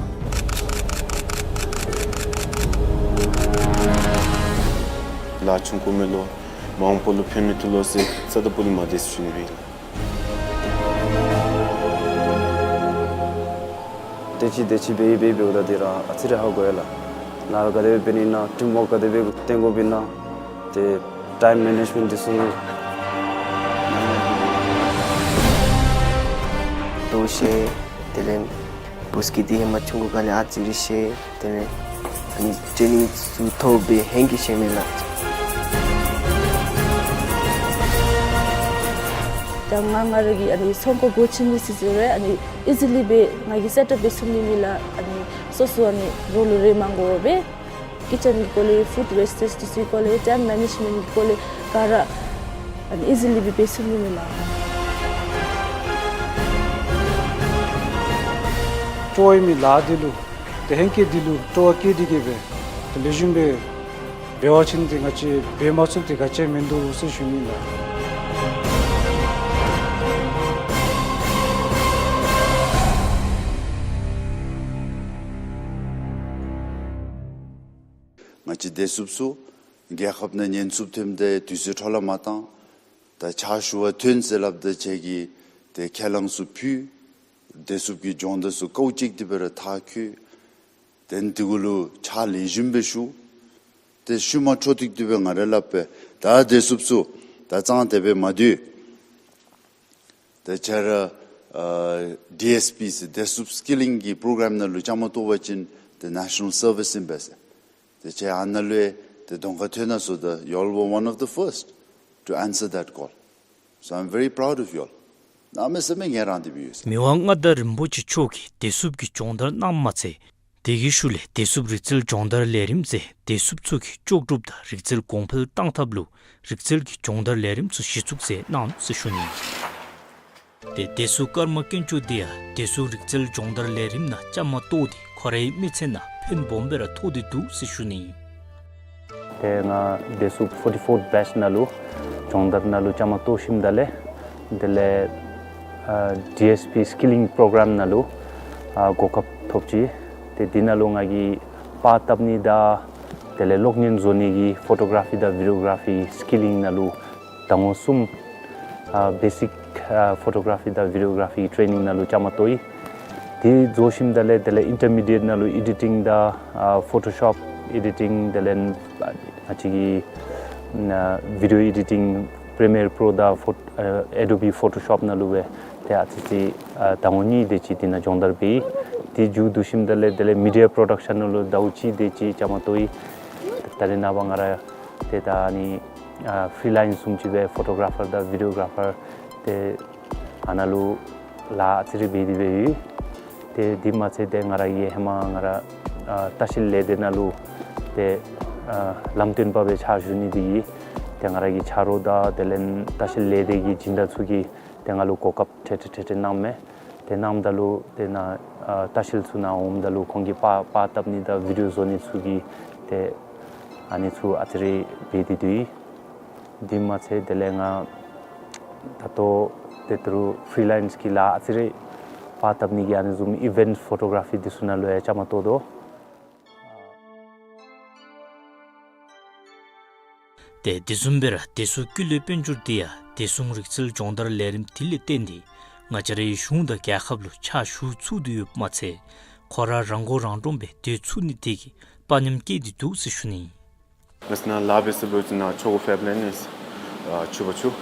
ལཱ་ཆུང་ཀུ་མེད་ལོ། མ་འོངས་པ་ལུ་ཕན་མི་ཐོགས་ལོ་ཟེར་རྩ་དང་པོ་ལས་མ་དེ་ཟེར་ཞུ་ནི་སྦེ་ཨིན་ལགས། དེ་ཅིག་དེ་ཅིག་འབད་འབད་འབདཝ་ད་འདི་ར་ཨ་ཙི་རེ་ཧ་གོ་ཡི་ལགས། ལཱ་ག་དེ་སྦེ་འབད་ནི་ཨིན་ན་ཊིམ་ཝརཀ་ག་དེ་སྦེ་བཏོན་དགོཔ་ཨིན་ན། ཏེ་ཊའིམ་མེ་ནེཇ་མེནཊ་འདི་ཚུ། ལྟོ་བཤལ། དེ་ལས་བུ་སྐྱེས་ཏེ་ཧེ་མ་ཆུང་ཀུ་སྒང་ལས་ཨ་ཙི་རེ་བཤལ། དེ་ལས་ཨ་ནི་ཊེ་ནིང་ཚུ་ཐོབ་སྦེ་ཧེང་སྐལ་བཤལ་མས་ལགས། ད་ང་ང་ར་གི་ཨ་ནི་ཚོང་ཁང་སྒོ་ཕྱེ་ནི་ཟེར་ཟེར་རུང་ཨ་ནི་ཨི་ཛི་ལི་སྦེ་ང་གིས་སེཊ་ཨཔ་འབད་ཚུགས་ནི་ཨིན་ལགས། ཨ་ནི་སོ་སོ་ཨ་ནི་རོགས་ལུ་རེ་མ་དགོ་པར་སྦེ་ཀི་ཅན་གི་སྐོར་ལས་ཕུཌ་ཝེསི་ཊེཇ་འདི་ཚུ་གི་སྐོར་ལས་ཊའིམ་མེ་ནེཇ་མེནཊ་གི་སྐོར་ལས་ག་ར་ཨ་ནི་ཨི་ཛི་ལི་སྦེ་འབད་ཚུགས་ནི་ཨིན་ལགས། སྤྲོ་བ་ཡོད་མི་ལཱ་འདི་ལུ་ཏེ་ཧེང་སྐལ་འདི་ལུ་སྤྲོ་བ་བསྐྱེད་དེ་གིས་སྦེ་ཏེ་ལེགས་ཤོམ་སྦེ་འབད་བ་ཅིན་ཏེ་ང་བཅས་འབད་མ་ཚུགསཔ་འདི་ག་ཅི་ཡང་མིན་འདུག་ཟེར་ཞུ་ནི་ཨིན་ལགས། ང་བཅས་བདེ་སྲུངཔ་ཚུ་རྒྱལ་ཁབ་ནང་ཉེན་སྲུངཔ་ཐོནམ་ད་དུས་ཚོད་འཕྲོ་བརླག་མ་བཏང་། ད་ཕྱག་ཞུ་བར་ཐོན་ཟེར་སླབ་ད་ཁྱེད་ཀྱིས་ཏེ་ཁས་བླངས་ཚུ་ཕུལ། བདེ་སྲུངཔ་ཀྱི་སྦྱོང་བརྡར་ཚུ་ཀོ་ཅིག་དེ་སྦེ་ར་མཐར་འཁྱོལ། དེ་ནི་དེ་གུ་ལུ་ཕྱག་ལེགས་ཤོམ་སྦེ་ཞུ། ཏེ་ཤུལ་མ་འཕྲོ་མཐུད་དེ་སྦེ་ང་ར་སླབ་པས། ད་བདེ་སྲུངཔ་ཚུ་ད་གཙང་དེ་སྦེ་མ་སྡོད། ད་ཁྱེད་ར་ཨ་ཌི་ཨེསི་པི་ཟེར་བདེ་སྲུངཔ་སི་ཀི་ལིང་གི་པོརོ་གརམ་ནང་ལུ་བཅའ་མར་གཏོགས་པ་ཅིན་ཏེ་ནེ་ཤ་ནཱལ་སར་བིསི་ཨིན་པས་ཟེར། ཏེ་ཁྱེད་ཨ་ནཱ་ལུ་ཡང་ཏེ་གདོང་ཁར་ཐོན་གནང་སོང་ད། You all were one of the first to answer that call. So I'm very proud of you all. གནམ་མེད་ས་མེད་ངལ་རངས་ཏེ་སྦེ་ཡོད་ཟེར། མི་དབང་མངའ་བདག་རིན་པོ་ཆེ་མཆོག་གིས་བདེ་སྲུངཔ་ཀྱི་སྦྱོང་བརྡར་གནངམ་མ་ཚད་དེ་གི་ཤུལ་ལས་བདེ་སྲུངཔ་རིག་རྩལ་སྦྱོང་བརྡར་ལས་རིམ་ཟེར་བདེ་སྲུངཔ་ཚུ་གི་ལྕོགས་གྲུབ་དང་རིག་རྩལ་གོང་འཕེལ་གཏང་ཐབས་ལུ་རིག་རྩལ་གྱི་སྦྱོང་བརྡར་ལས་རིམ་ཚུ་གཞི་བཙུགས་མཛད་གནང་ཟེར་ཞུ་ནི། ཏེ་བདེ་སྲུངཔ་ཀརྨ་དཀོན་མཆོག་འདི་ཡང་བདེ་སྲུངཔ་རིག་རྩལ་སྦྱོང་བརྡར་ལས་རིམ་ནང་བཅའ་མར་གཏོགས་ཏེ་ཁོ་རའི་མི་ཚེ་ནང་ཕན་སྦོམ་སྦེ་ར་ཐོགས་ཏེ་འདུག་ཟེར་ཞུ་ནི། ཏེ་ང་བདེ་སྲུངཔ་ཕོར་ཊི་ཕོརཐ་བེཆ་ནང་ལུ་སྦྱོང་བརྡར་ནང་ལུ་བཅའ་མར་གཏོགས་ཞིནམ་ད་ལས་དེ་ལས་ཨ་ཌི་ཨེསི་པི་སི་ཀི་ལིང་པོརོ་གརམ་ནང་ལུ་ཨ་གོ་སྐབས་ཐོབ་ཅི། ཏེ་དེ་ནང་ལུ་ང་གིས་པར་བཏབ་ནི་དང་དེ་ལས་གློག་བརྙན་བཟོ་ནི་གི་ཕོ་ཊོ་གར་ཕི་དང་བི་ཌི་ཡོ་གར་ཕི་སི་ཀི་ལིང་ནང་ལུ་ཟླ་ངོ་གསུམ་ཨ་བེ་སིཀ་ཨ་ཕོ་ཊོ་གར་ཕི་དང་བི་ཌི་ཡོ་གར་ཕི་ཊེ་ནིང་ནང་ལུ་བཅའ་མར་གཏོགས་ཡི། དེ་རྫོགས་ཞིནམ་ད་ལས་དེ་ལས་ཨིན་ཊར་མི་ཌི་ཡེཊ་ནང་ལུ་ཨེ་ཌི་ཊིང་དང་ཨ་ཕོ་ཊོ་ཤོབ་ཨེ་ཌི་ཊིང་དེ་ལས་ཨ་ང་བཅས་ཀྱི་ཨ་བི་ཌི་ཡོ་ཨེ་ཌི་ཊིང་པི་རི་མི་ཡར་པོ་རོ་དང་ཕོ་ཨ་ཨེ་ཌོ་བི་ཕོ་ཊོ་ཤོབ་ནང་ལུ་སྦེ་ཏེ་ཨ་ཙི་ཅིག་ཨ་ཟླ་ངོ་གཉིས་དེ་ཅིག་དེ་ནང་སྦྱོང་བརྡར་འབད་ཡི། དེ་མཇུག་བསྡུ་ཞིནམ་ད་ལས་དེ་ལས་མི་ཌི་ཡ་པོ་རོ་ཌག་ཤཱན་ནང་ལུ་ཟླཝ་གཅིག་དེ་ཅིག་བཅའ་མར་གཏོགས་ཡི། ད་རེས་ནངས་པ་ང་ར་ཏེ་ད་ཨ་ནི་ཨ་ཕི་རི་ལེནསི་བཟུམ་ཅིག་སྦེ་ཕོ་ཊོ་གར་ཕར་དང་བི་ཌི་ཡོ་གར་ཕར་ཏེ་ཨ་ནཱ་ལུ་ལཱ་ཨ་ཙི་རེ་འབད་དེ་སྦེ་ཡོད། ཏེ་དེ་མ་ཚད་ཏེ་ང་ར་གིས་ཧེ་མ་ང་ར་ཨ་ལྟ་བཤལ་ལས་སྡེ་ནང་ལུ་ཏེ་ཨ་ལམ་སྟོན་པ་སྦེ་ཕྱག་ཞུ་ནི་དེ་གིས་ཏེ་ང་ར་གི་ཆ་རོགས་དང་དེ་ལས་ལྟ་བཤལ་ལས་སྡེ་གི་སྦྱིན་བདག་ཚུ་གིས་ཏེ་ང་ལུ་གོ་སྐབས་འཕྲལ་འཕྲལ་འཕྲལ་འཕྲལ་གནངམ་མས། ཏེ་གནངམ་ད་ལུ་ཏེ་ནཱ་ཨ་ལྟ་བཤལ་ཚུ་ནཱ་འོངམ་ད་ལུ་ཁོང་གིས་པར་པར་བཏབ་ནི་དང་བི་ཌི་ཡོ་བཟོ་ནི་ཚུ་གི་ཏེ་ཨ་ནི་ཚུ་ཨ་ཙི་རེ་འབད་དེ་འདུག། དེ་མ་ཚད་དེ་ལས་ང་ད་ལྟོ་ཏེ་ད་རུང་ཕི་རི་ལེནསི་གི་ལཱ་ཨ་ཙི་རེ་པར་བཏབ་ནི་གི་ཨ་ནི་བཟུམ་ཨི་ཝེནཊི་ཕོ་ཊོ་གར་ཕི་དེ་ཚུ་ནང་ལུ་ཡང་བཅའ་མར་གཏོགས་དོ། ཏེ་དེ་བཟུམ་སྦེ་ར་བདེ་སྲུང་སྐུ་ལས་དཔལ་འབྱོར་འདི་ཡང་བདེ་སྲུང་རིག་རྩལ་སྦྱོང་བརྡར་ལས་རིམ་དེ་ལས་བརྟེན་ཏེ་ང་བཅས་རའི་གཞུང་དང་རྒྱལ་ཁབ་ལུ་ཕྱག་ཞུ་ཚུགས་ཏེ་ཡོདཔ་མ་ཚད་ཁོ་ར་རང་མགོ་རང་འདྲོངས་སྦེ་སྡོད་ཚུགས་ནི་དེ་གིས་དཔའ་ཉམས་བསྐྱེད་དེ་འདུག་ཟེར་ཞུ་ནི། ང་བཅས་ནཱ་ལཱ་འབད་ས་འབད་བ་ཅིན་ནཱ་ཆོ་ག་ཕེབས་ལས་ནི་ཨ་ཕྱུ་པ་ཕྱུ།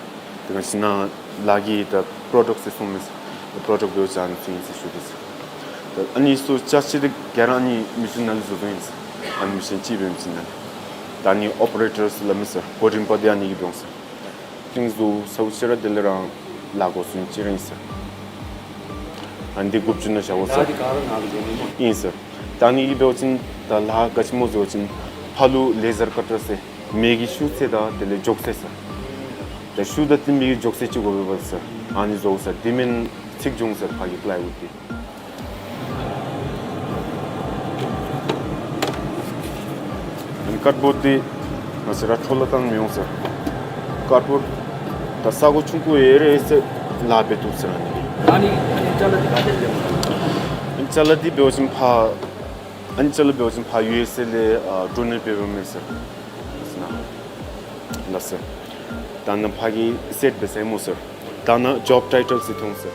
ཏེ་ང་བཅས་ནཱ་ལཱ་གི་ད་པྲོ་ཌག་ཚུ་ཚུ་མས། པྲོ་ཌག་འབད་བ་ཅིན་ཨ་ནི་ཚུ་ཨིན་ཟེར་ཞུ་དོ་ཟེར། ད་ཨ་ནི་ཚུ་ཅ་ཆས་འདི་ག་ར་ཨ་ནི་མི་ཤིན་ནང་ལས་བཟོ་བཟོཝ་ཨིན་ཟེར། ཨ་ནི་མི་ཤིན་ཅིག་འབད་མི་ཤིན་ནང་ལས། ད་ཨ་ནི་ཨོ་པ་རེ་ཊར་ཟེར་སླབ་མས་ཟེར། འགོ་འདྲེན་པ་འདི་ཨ་ནི་གིས་འདྲོངས་ཟེར། ཏེ་བཟོ་ཚརཝ་ཅིག་ར་དེ་ལས་རང་ལཱ་འགོ་བཙུགས་ནི་ཅིག་ར་ཨིན་ཟེར། ཨ་ནི་འདི་དགུ་བཅུ་ནང་བཞག་དགོ་ཟེར། ལཱ་འདི་ག་ར་ནཱ་ལུ་འགྱོ་ནི་སྨོ། ཨིན་ཟེར། ད་ཨ་ནི་གིས་འབད་བ་ཅིན་ད་ལཱ་ག་ཅི་སྨོ་ཟེར་བ་ཅིན་ཕར་ལུ་ལེ་ཟར་ཀ་ཊར་ཟེར་མེ་གི་ཤུགས་ཚད་དང་དེ་ལས་མགྱོགས་ཚད་ཟེར། ད་ཤུགས་དང་བསྟུན་པའི་མགྱོགས་ཚད་ཅིག་དགོ་པས་ཟེར། ཨ་ནི་བཟོ་དགོ་ཟེར། དེ་མེན་ཚིག་འགྱོ་འོང་ཟེར་ཕར་གྱི་པ་ལའི་ཝུཌ་འདི། ཨ་ནི་ཀཌ་བོརཌ་འདི་ང་བཅས་ར་འཕྲོ་བརླག་བཏང་མི་འོང་ཟེར། ཀཌ་བོརཌ་ད་ས་གོ་ཆུང་ཀུ་ཡོད་རུང་ཟེར་ལཱ་འབད་བཏུབ་ཟེར་ཨ་ནི་གིས། ཨ་ནི་ཨ་ནི་ཅ་ལ་འདི་ག་ཏེ་ལས་འོང་། ཨ་ནི་ཅ་ལ་འདི་འབད་བ་ཅིན་ཕར་ཨ་ནི་ཅ་ལ་འབད་བ་ཅིན་ཕར་ཡུ་ཨེསི་ཨེ་ལས་ཨ་ཌོ་ནེཊ་འབད་འབདཝ་མས་ཟེར། ལགས་སོ། ད་ནཱ་ཕར་གྱི་སེཊ་འབད་ས་སྨོ་ཟེར། ད་ནཱ་ཇོབ་ཊའི་ཊལ་ཚུ་མཐོང་ཟེར།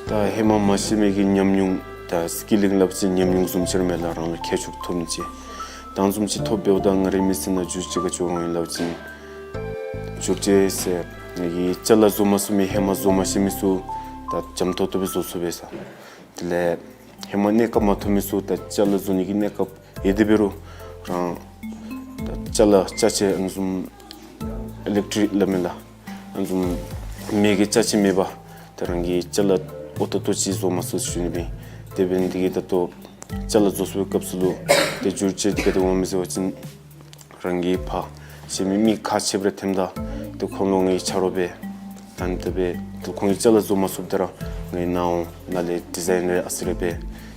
ད་ཧེ་མ་མ་ཤེས་མི་གི་ཉམས་མྱོང་ད་སི་ཀི་ལིང་སླབ་ཅིན་ཉམས་མྱོང་བཟུམ་ཅིག་ར་མས་ལགས། རང་ལུ་ཁྱད་ཆོས་ཐོབ་མི་ཅིག་ད་བཟུམ་ཅིག་ཐོབ་འབདཝ་ད་ང་རའི་མི་ཚེ་ནང་འགྱུར་བཅོས་ག་ཅི་འོང་ཡི་སླབ་ཅིན་འགྱུར་བཅོས་ཟེར་ང་གིས་ཅ་ལ་བཟོ་མ་ཚུགས་མི་ཧེ་མ་བཟོ་མ་ཤེས་མི་ཚུ་ད་འཇམ་ཏོང་ཏོ་སྦེ་བཟོ་ཚུགས་པས་ཟེར། དེ་ལས་ཧེ་མ་གནས་སྐབས་མ་ཐོབ་མི་ཚུ་ད་ཅ་ལ་བཟོ་ནི་གི་གནས་སྐབས་ཡོད་དེ་འབད་རུང་རང་ད་ཅ་ལ་ཅ་ཆས་ཨ་ནི་བཟུམ་ཨི་ལེག་ཊིག་སླབ་མས་ལགས། ཨ་ནི་བཟུམ་མེ་གི་ཅ་ཆས་མེད་པར་ད་རང་གིས་ཅ་ལ་འོ་ཏོག་ཏོ་ཅིག་བཟོ་མ་ཚུགས་ཟེར་ཞུ་ནི་སྦེ། དེ་འབད་ནི་དེ་གིས་ད་ལྟོ་ཅ་ལ་བཟོ་ཚུགས་པའི་སྐབས་སུ་ལུ་ཏེ་འགྱུར་བཅོས་འདི་ག་དེ་འོང་མས་ཟེར་བ་ཅིན་རང་གིས་ཕར་ཤེས་མི་མི་ཁག་ཆེ་བ་རེ་ཐོནམ་ད་ཏེ་ཁོང་ལུ་ངེའི་ཆ་རོགས་འབད་ད་ནི་དེ་སྦེ་ཏེ་ཁོང་གིས་ཅ་ལ་བཟོ་མ་ཚུགསཔ་ད་ར་ངེའི་ནཱ་འོང་ནཱ་ལས་ཌི་ཛའིན་རེ་ཨ་ཙི་རེ་འབད་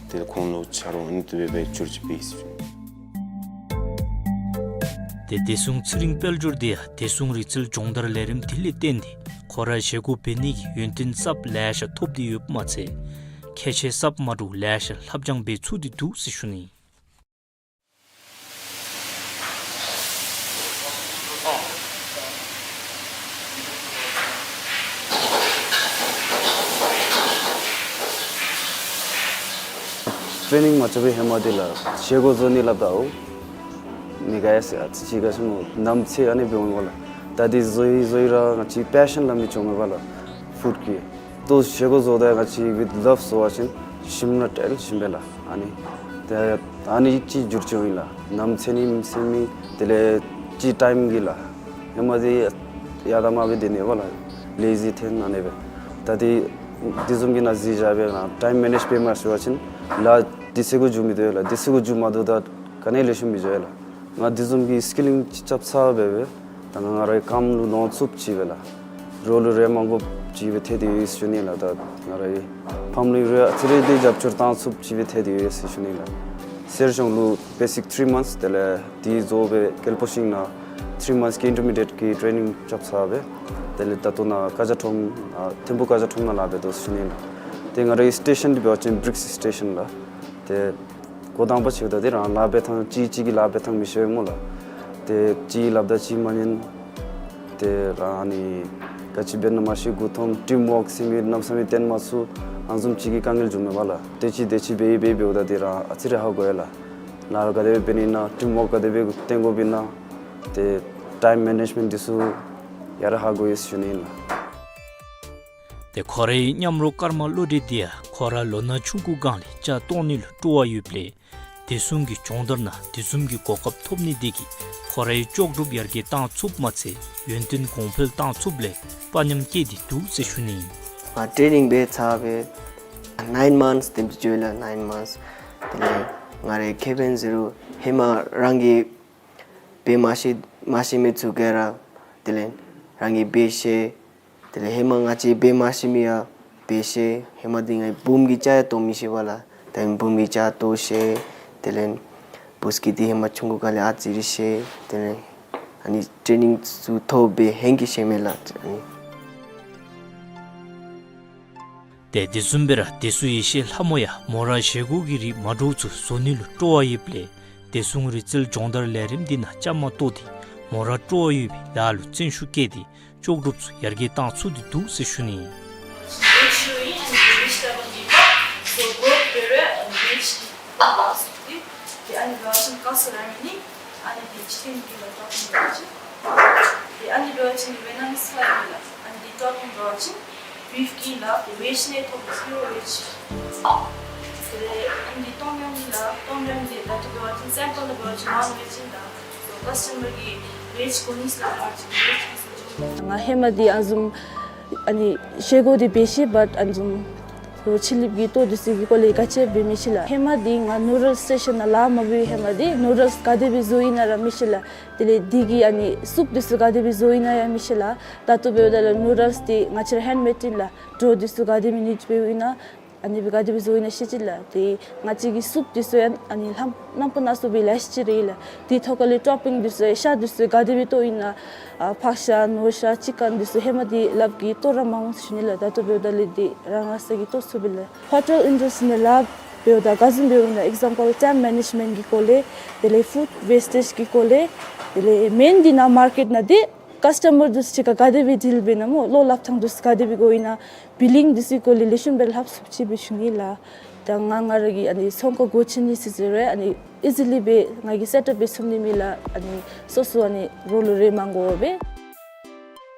ཏེ་ཁོང་ལུ་ཆ་རོགས་ཨ་ནི་དེ་སྦེ་འབད་འགྱུར་བཅོས་འབད་ཡི་ཟེར། ཏེ་བདེ་སྲུང་ཚེ་རིང་དཔལ་འབྱོར་འདི་ཡང་བདེ་སྲུང་རིག་རྩལ་སྦྱོང་བརྡར་ལས་རིམ་འདི་ལས་བརྟེན་ཏེ་ཁོ་ར་བཞེས་སྒོ་འབད་ནི་གི་ཡོན་ཏན་གསརཔ་ལེ་ཤ་ཐོབ་སྟེ་ཡོདཔ་མ་ཚད་ཁྱད་ཆོས་གསརཔ་མ་འདྲཝ་ལེ་ཤ་ལྷབ་སྦྱང་འབད་ཚུགས་ཏེ་འདུག་ཟེར་ཞུ་ནི། ཊེ་ནིང་མ་རྐྱབ་པའི་ཧེ་མ་འདི་ལགས་བཞེས་སྒོ་བཟོ་ནི་སླབ་ད་འོང་། མི་དགའ་ཡ་ཟེར་ཨ་ཙི་ཅིག་ག་ཅི་སྨོ་ནམ་ཚོད་ཨ་ནི་འབད་འོང་པ་ལགས། ད་འདི་བཟོ་ཡི་བཟོ་ཡི་ར་ང་བཅས་པེ་ཤཱན་སླབ་མི་བྱུང་མས་པ་ལགས། ཕུཌ་ཀྱི་ཏེ་བཞེས་སྒོ་བཟོཝ་ད་ང་བཅས་ཝིཐ་ལབ་བཟོ་བ་ཅིན་ཞིམ་ན་ཏེ་ཞིམ་པས་ལགས། ཨ་ནི་ཏེ་ཨ་ནི་ཅིག་འགྱུར་བཅོས་ཨིན་ལགས། ནམ་ཚོད་ནི་མི་ཚོད་མི་དེ་ལས་ཅིག་ཊའིམ་གྱི་ལགས། ཧེ་མ་འདི་ཡ་ད་མ་འབད་དེ་ནི་པ་ལགས་ལེ་ཟི་ཐོན་ཨ་ནི་སྦེ། ད་འདི་འདི་བཟུམ་གྱི་ནང་གཟིགས་བཞག་སྦེ་ནང་ཊའིམ་མེ་ནེཇ་འབད་མ་ཤེས་པ་ཅིན་ལགས་འདི་ཚེ་གུ་འགྱོ་མི་བཏུབ་ལགས། འདི་ཚེ་གུ་འགྱོ་མ་བཏུབ་ད་ག་ནི་ལེགས་ཤོམ་མི་འགྱོ་ལགས། ང་འདི་བཟུམ་གྱི་སི་ཀིལ་ལིང་ཅིག་རྐྱབ་ཚར་སྦེ་སྦེ་ད་ང་རའི་ཀམ་ལུ་ལོང་ཚུགསཔ་ཅིག་སྦེ་ལགས། རོགས་ལུ་རེ་མ་དགོཔ་ཅིག་སྦེ་ཐལ་ཏེ་ཡོད་ཟེར་ཞུ་ནི་ལགས། ད་ང་རའི་ཕམ་ལུ་རེ་ཨ་ཙི་རེ་འདི་རྒྱབ་སྐྱོར་བཏང་ཚུགསཔ་ཅིག་སྦེ་ཐལ་ཏེ་ཡོད་ཟེར་ཞུ་ནི་ལགས། གསེར་གཞོང་ལུ་བེ་སིཀ་ཐིརི་མནཐས། དེ་ལས་འདི་རྫོགས་སྦེ་ཀལ་པོ་ཤིང་ནང་ཐིརི་མནཐས་ཀྱི་ཨིན་ཊར་མི་ཌི་ཡེཊ་ཀྱི་ཊེ་ནིང་རྐྱབ་ཚར་སྦེ། དེ་ལས་ད་ལྟོ་ནཱ་ཀ་ཇ་ཁྲོམ་ཨ་ཐིམ་ཕུ་ཀ་ཇ་ཁྲོམ་ནང་ལཱ་འབད་དོ་ཟེར་ཞུ་ནི་ལགས། ཏེ་ང་རའི་སི་ཊེ་ཤཱན་འདི་འབད་བ་ཅིན་བི་རིཀསི་སི་ཊེ་ཤཱན་ལགས། ཏེ་འགོ་དང་པ་ཅིག་ད་འདི་རང་ལཱ་འབད་ཐངས་གཅིག་གཅིག་གི་ལཱ་འབད་ཐངས་མི་ཤེས་སྨོ་ལགས། ཏེ་གཅིག་སླབ་ད་གཅིག་མ་ཉན། ཏེ་རང་ཨ་ནི་ག་ཅི་འབད་ན་མ་ཤེས། མགུ་འཐོམ། ཊིམ་ཝརཀ་ཟེར་མི་གནམ་མེད་ས་མེད་སྟོན་མ་ཚུགས། ཨ་ནི་བཟུམ་ཅིག་གི་དཀའ་ངལ་བྱུངམ་མས་པ་ལགས། ཏེ་ཅིག་ཏེ་ཅིག་འབད་འབད་འབདཝ་ད་འདི་རང་ཨ་ཙི་རེ་ཧ་གོ་ཡི་ལགས། ལཱ་ག་དེ་སྦེ་འབད་ནི་ཨིན་ན། ཊིམ་ཝརཀ་ག་དེ་སྦེ་སྟོན་དགོཔ་ཨིན་ན། ཏེ་ཊའིམ་མེ་ནེཇ་མེནཊ་འདི་ཚུ་ཡར་ཧ་གོ་ཡི་ཟེར་ཞུ་ནི་ཨིན་ལགས། ཏེ་ཁོ་རའི་མཉམ་རོགས་ཀརྨ་བློ་གྲོས་འདི་ཡང་ཁོ་ར་ལོ་ན་ཆུང་ཀུ་སྒང་ལས་ལྕགས་བཏོག་ནི་ལུ་སྤྲོ་བ་ཡོདཔ་ལས་བདེ་སྲུང་གི་སྦྱོང་བརྡར་ནང་དེ་བཟུམ་གྱི་གོ་སྐབས་ཐོབ་ནི་འདི་གིས་ཁོ་རའི་ལྕོགས་གྲུབ་ཡར་རྒྱས་བཏང་ཚུགསཔ་མ་ཚད་ཡོན་ཏན་གོང་འཕེལ་བཏང་ཚུགསཔ་ལས་དཔའ་ཉམས་བསྐྱེད་དེ་འདུག་ཟེར་ཞུ་ནི་ཨིན། ང་ཊེ་ནིང་འབད་ཚར་སྦེ་ནའིན་མནཐས་དེམ་ཅིག་འགྱོ་ཡི་ལགས། ནའིན་མནཐས། དེ་ལས་ང་རའི་ཁེ་ཕན་ཟེར་རུང་ཧེ་མ་རང་གིས་འབད་མ་ཤེས་མ་ཤེས་མི་ཚུ་ག་ར་དེ་ལས་རང་གིས་འབད་ཤེས། དེ་ལས་ཧེ་མ་ང་བཅས་འབད་མ་ཤེས་མི་ཡང་འབད་ཤེས། ཧེ་མ་འདི་ང་བུམོ་གི་ལྕགས་ཡང་བཏོག་མི་ཤེས་པ་ལགས། ད་ཨིན་བུམོ་གི་ལྕགས་བཏོག་ཤེས། དེ་ལས་བུ་སྐྱེས་འདི་ཧེ་མ་ཆུང་ཀུ་སྒང་ལས་ཨ་ཙི་རེ་ཤེས། དེ་ལས་ཨ་ནི་ཊེ་ནིང་ཚུ་ཐོབ་སྦེ་ཧེང་གིས་ཤེས་མས་ལགས། ཨ་ནི་ཏེ་དེ་བཟུམ་སྦེ་ར་བདེ་སྲུང་ཡེ་ཤེས་ལྷ་མོ་ཡང་མོ་ར་བཞེས་སྒོ་གི་རིགས་མ་འདྲཝ་ཚུ་བཟོ་ནི་ལུ་སྤྲོ་བ་ཡོདཔ་ལས་བདེ་སྲུང་རིག་རྩལ་སྦྱོང་བརྡར་ལས་རིམ་འདི་ནང་བཅའ་མར་གཏོགས་ཏེ་མོ་ར་སྤྲོ་བ་ཡོད་པའི་ལཱ་ལུ་བརྩོན་ཤུགས་བསྐྱེད་དེ་ལྕོགས་གྲུབ་ཚུ་ཡར་རྒྱས་བཏང་ཚུགས་ཏེ་འདུག་ཟེར་ཞུ་ནི། Make sure you and the vegetable give up. So go prepare and reach the house. ཏེ་ཨ་ནི་འབད་བ་ཅིན་ཀ་སི་ར་མི་ནི་ཨ་ནི་འདི་ཅི་ཏེ་གི་ལ་ཏོག་ཏོ་འབད་བ་ཅིན། ཏེ་ཨ་ནི་འབད་བ་ཅིན་ཝེ་ནཱ་སི་ལ་ཨིན་ལགས། ཨ་ནི་འདི་ཏོག་ཏོ་འབད་བ་ཅིན་བིཕ་གི་ལགས། ཝེཇ་ནང་ཐོབ་པའི་པིའུར་ཝེཇ། དེ་ལས་ཨ་ནི་འདི་ཏོམ་ཡམ་ཨིན་ལགས། ཏོམ་ཡམ་འདི་ད་ལྟོ་འབད་བ་ཅིན་སེམ་པལ་ལུ་འབད་བ་ཅིན་ནཱན་ཝེཇ་ཨིན་ལགས། སོ་ཀཱས་ཊ་མར་གིས་ཝེཇ་དགོ་ནི་ཟེར་སླབ་པ་ཅིན་ཝེཇ་གི་སུ་ཅིག། ང་ཧེ་མ་འདི་ཨ་ནི་བཟུམ་ཨ་ནི་བཞེས་སྒོ་འདི་འབད་ཤེས། བཊ་ཨ་ནི་བཟུམ་ཕྱི་གླིངཔ་གི་ལྟོ་འདི་ཚུ་གི་སྐོར་ལས་ག་ཅི་འབད་མི་ཤེས་ལགས། ཧེ་མ་འདི་ང་ནུ་ཌལ་སི་ཊེ་ཤཱན་ནང་ལཱ་མ་འབད་བའི་ཧེ་མ་འདི་ནུ་ཌལ་སི་ག་དེ་སྦེ་བཟོཝ་ཨིན་ན་ར་མི་ཤེས་ལགས། དེ་ལས་འདི་གི་ཨ་ནི་སུབ་འདི་ཚུ་ག་དེ་སྦེ་བཟོཝ་ཨིན་ན་ཡང་མི་ཤེས་ལགས། ད་ལྟོ་འབདཝ་ད་ལུ་ནུ་ཌལ་སི་འདི་ང་བཅས་ར་ཧེནཌ་མེཌ་ཨིན་ལགས། ཌོ་འདི་ཚུ་ག་དེ་སྦེ་ནིཌ་འབདཝ་ཨིན་ན་ཨ་ནི་སྦེ་ག་དེ་སྦེ་བཟོཝ་ཨིན་ན་ཤེས་ཅི་ལགས། ཏེ་ང་བཅས་ཀྱིས་སུབ་འདི་ཚུ་ཡང་ཨ་ནི་ལྷམ་རྣམ་པ་སྣ་ཚོགས་སྦེ་ལེགས་ཤོམ་ཅིག་རེ་ལགས། དེ་ཐོག་ཁ་ལས་ཊོཔ་པིང་འདི་ཚུ་ཤ་འདི་ཚུ་ག་དེ་སྦེ་བཏོག་ཨིན་ན་ཨ་ཕག་ཤ་ནོར་ཤ་ཅི་ཀན་འདི་ཚུ་ཧེ་མ་འདི་ལགཔ་གིས་བཏོག་ར་མ་འོང་ཟེར་ཞུ་ནི་ལགས། ད་ལྟོ་འབདཝ་ད་ལས་འདི་རང་རང་སོ་གིས་བཏོག་ཚུགས་པས་ལགས། ཧོ་ཊེལ་ཨིན་ཌསི་ཊི་རི་ནང་ལཱ་འབདཝ་ད་ག་བཟུམ་འབདཝ་ཨིན་ན་ཨིག་ཛམ་པལ་ཊའིམ་མེ་ནེཇ་མེནཊ་གི་སྐོར་ལས་དེ་ལས་ཕུཌ་ཝེསི་ཊེཇ་གི་སྐོར་ལས་དེ་ལས་མེན་འདི་ནང་མར་ཀེཊ་ནང་འདི་ཀཱས་ཊ་མར་འདི་ཚུ་ཅིག་ཁར་ག་དེ་སྦེ་ཌིལ་འབད་ན་སྨོ། བློ་སླབ་ཐངས་འདི་ཚུ་ག་དེ་སྦེ་དགོ་ཨིན་ན་བི་ལིང་འདི་ཚུ་གི་སྐོར་ལས་ལེགས་ཤོམ་སྦེ་ལྷབ་ཚུགསཔ་ཅིག་སྦེ་ཞུ་ནི་ལགས། ད་ང་ང་ར་གིས་ཨ་ནི་ཚོང་ཁང་སྒོ་ཕྱེ་ནི་ཟེར་ཟེར་རུང་ཨ་ནི་ཨི་ཛི་ལི་སྦེ་ང་གིས་སེཊ་ཨཔ་འབད་ཚུགས་ནི་མས་ལགས། ཨ་ནི་སོ་སོ་ཨ་ནི་རོགས་ལུ་རེ་མ་དགོ་པར།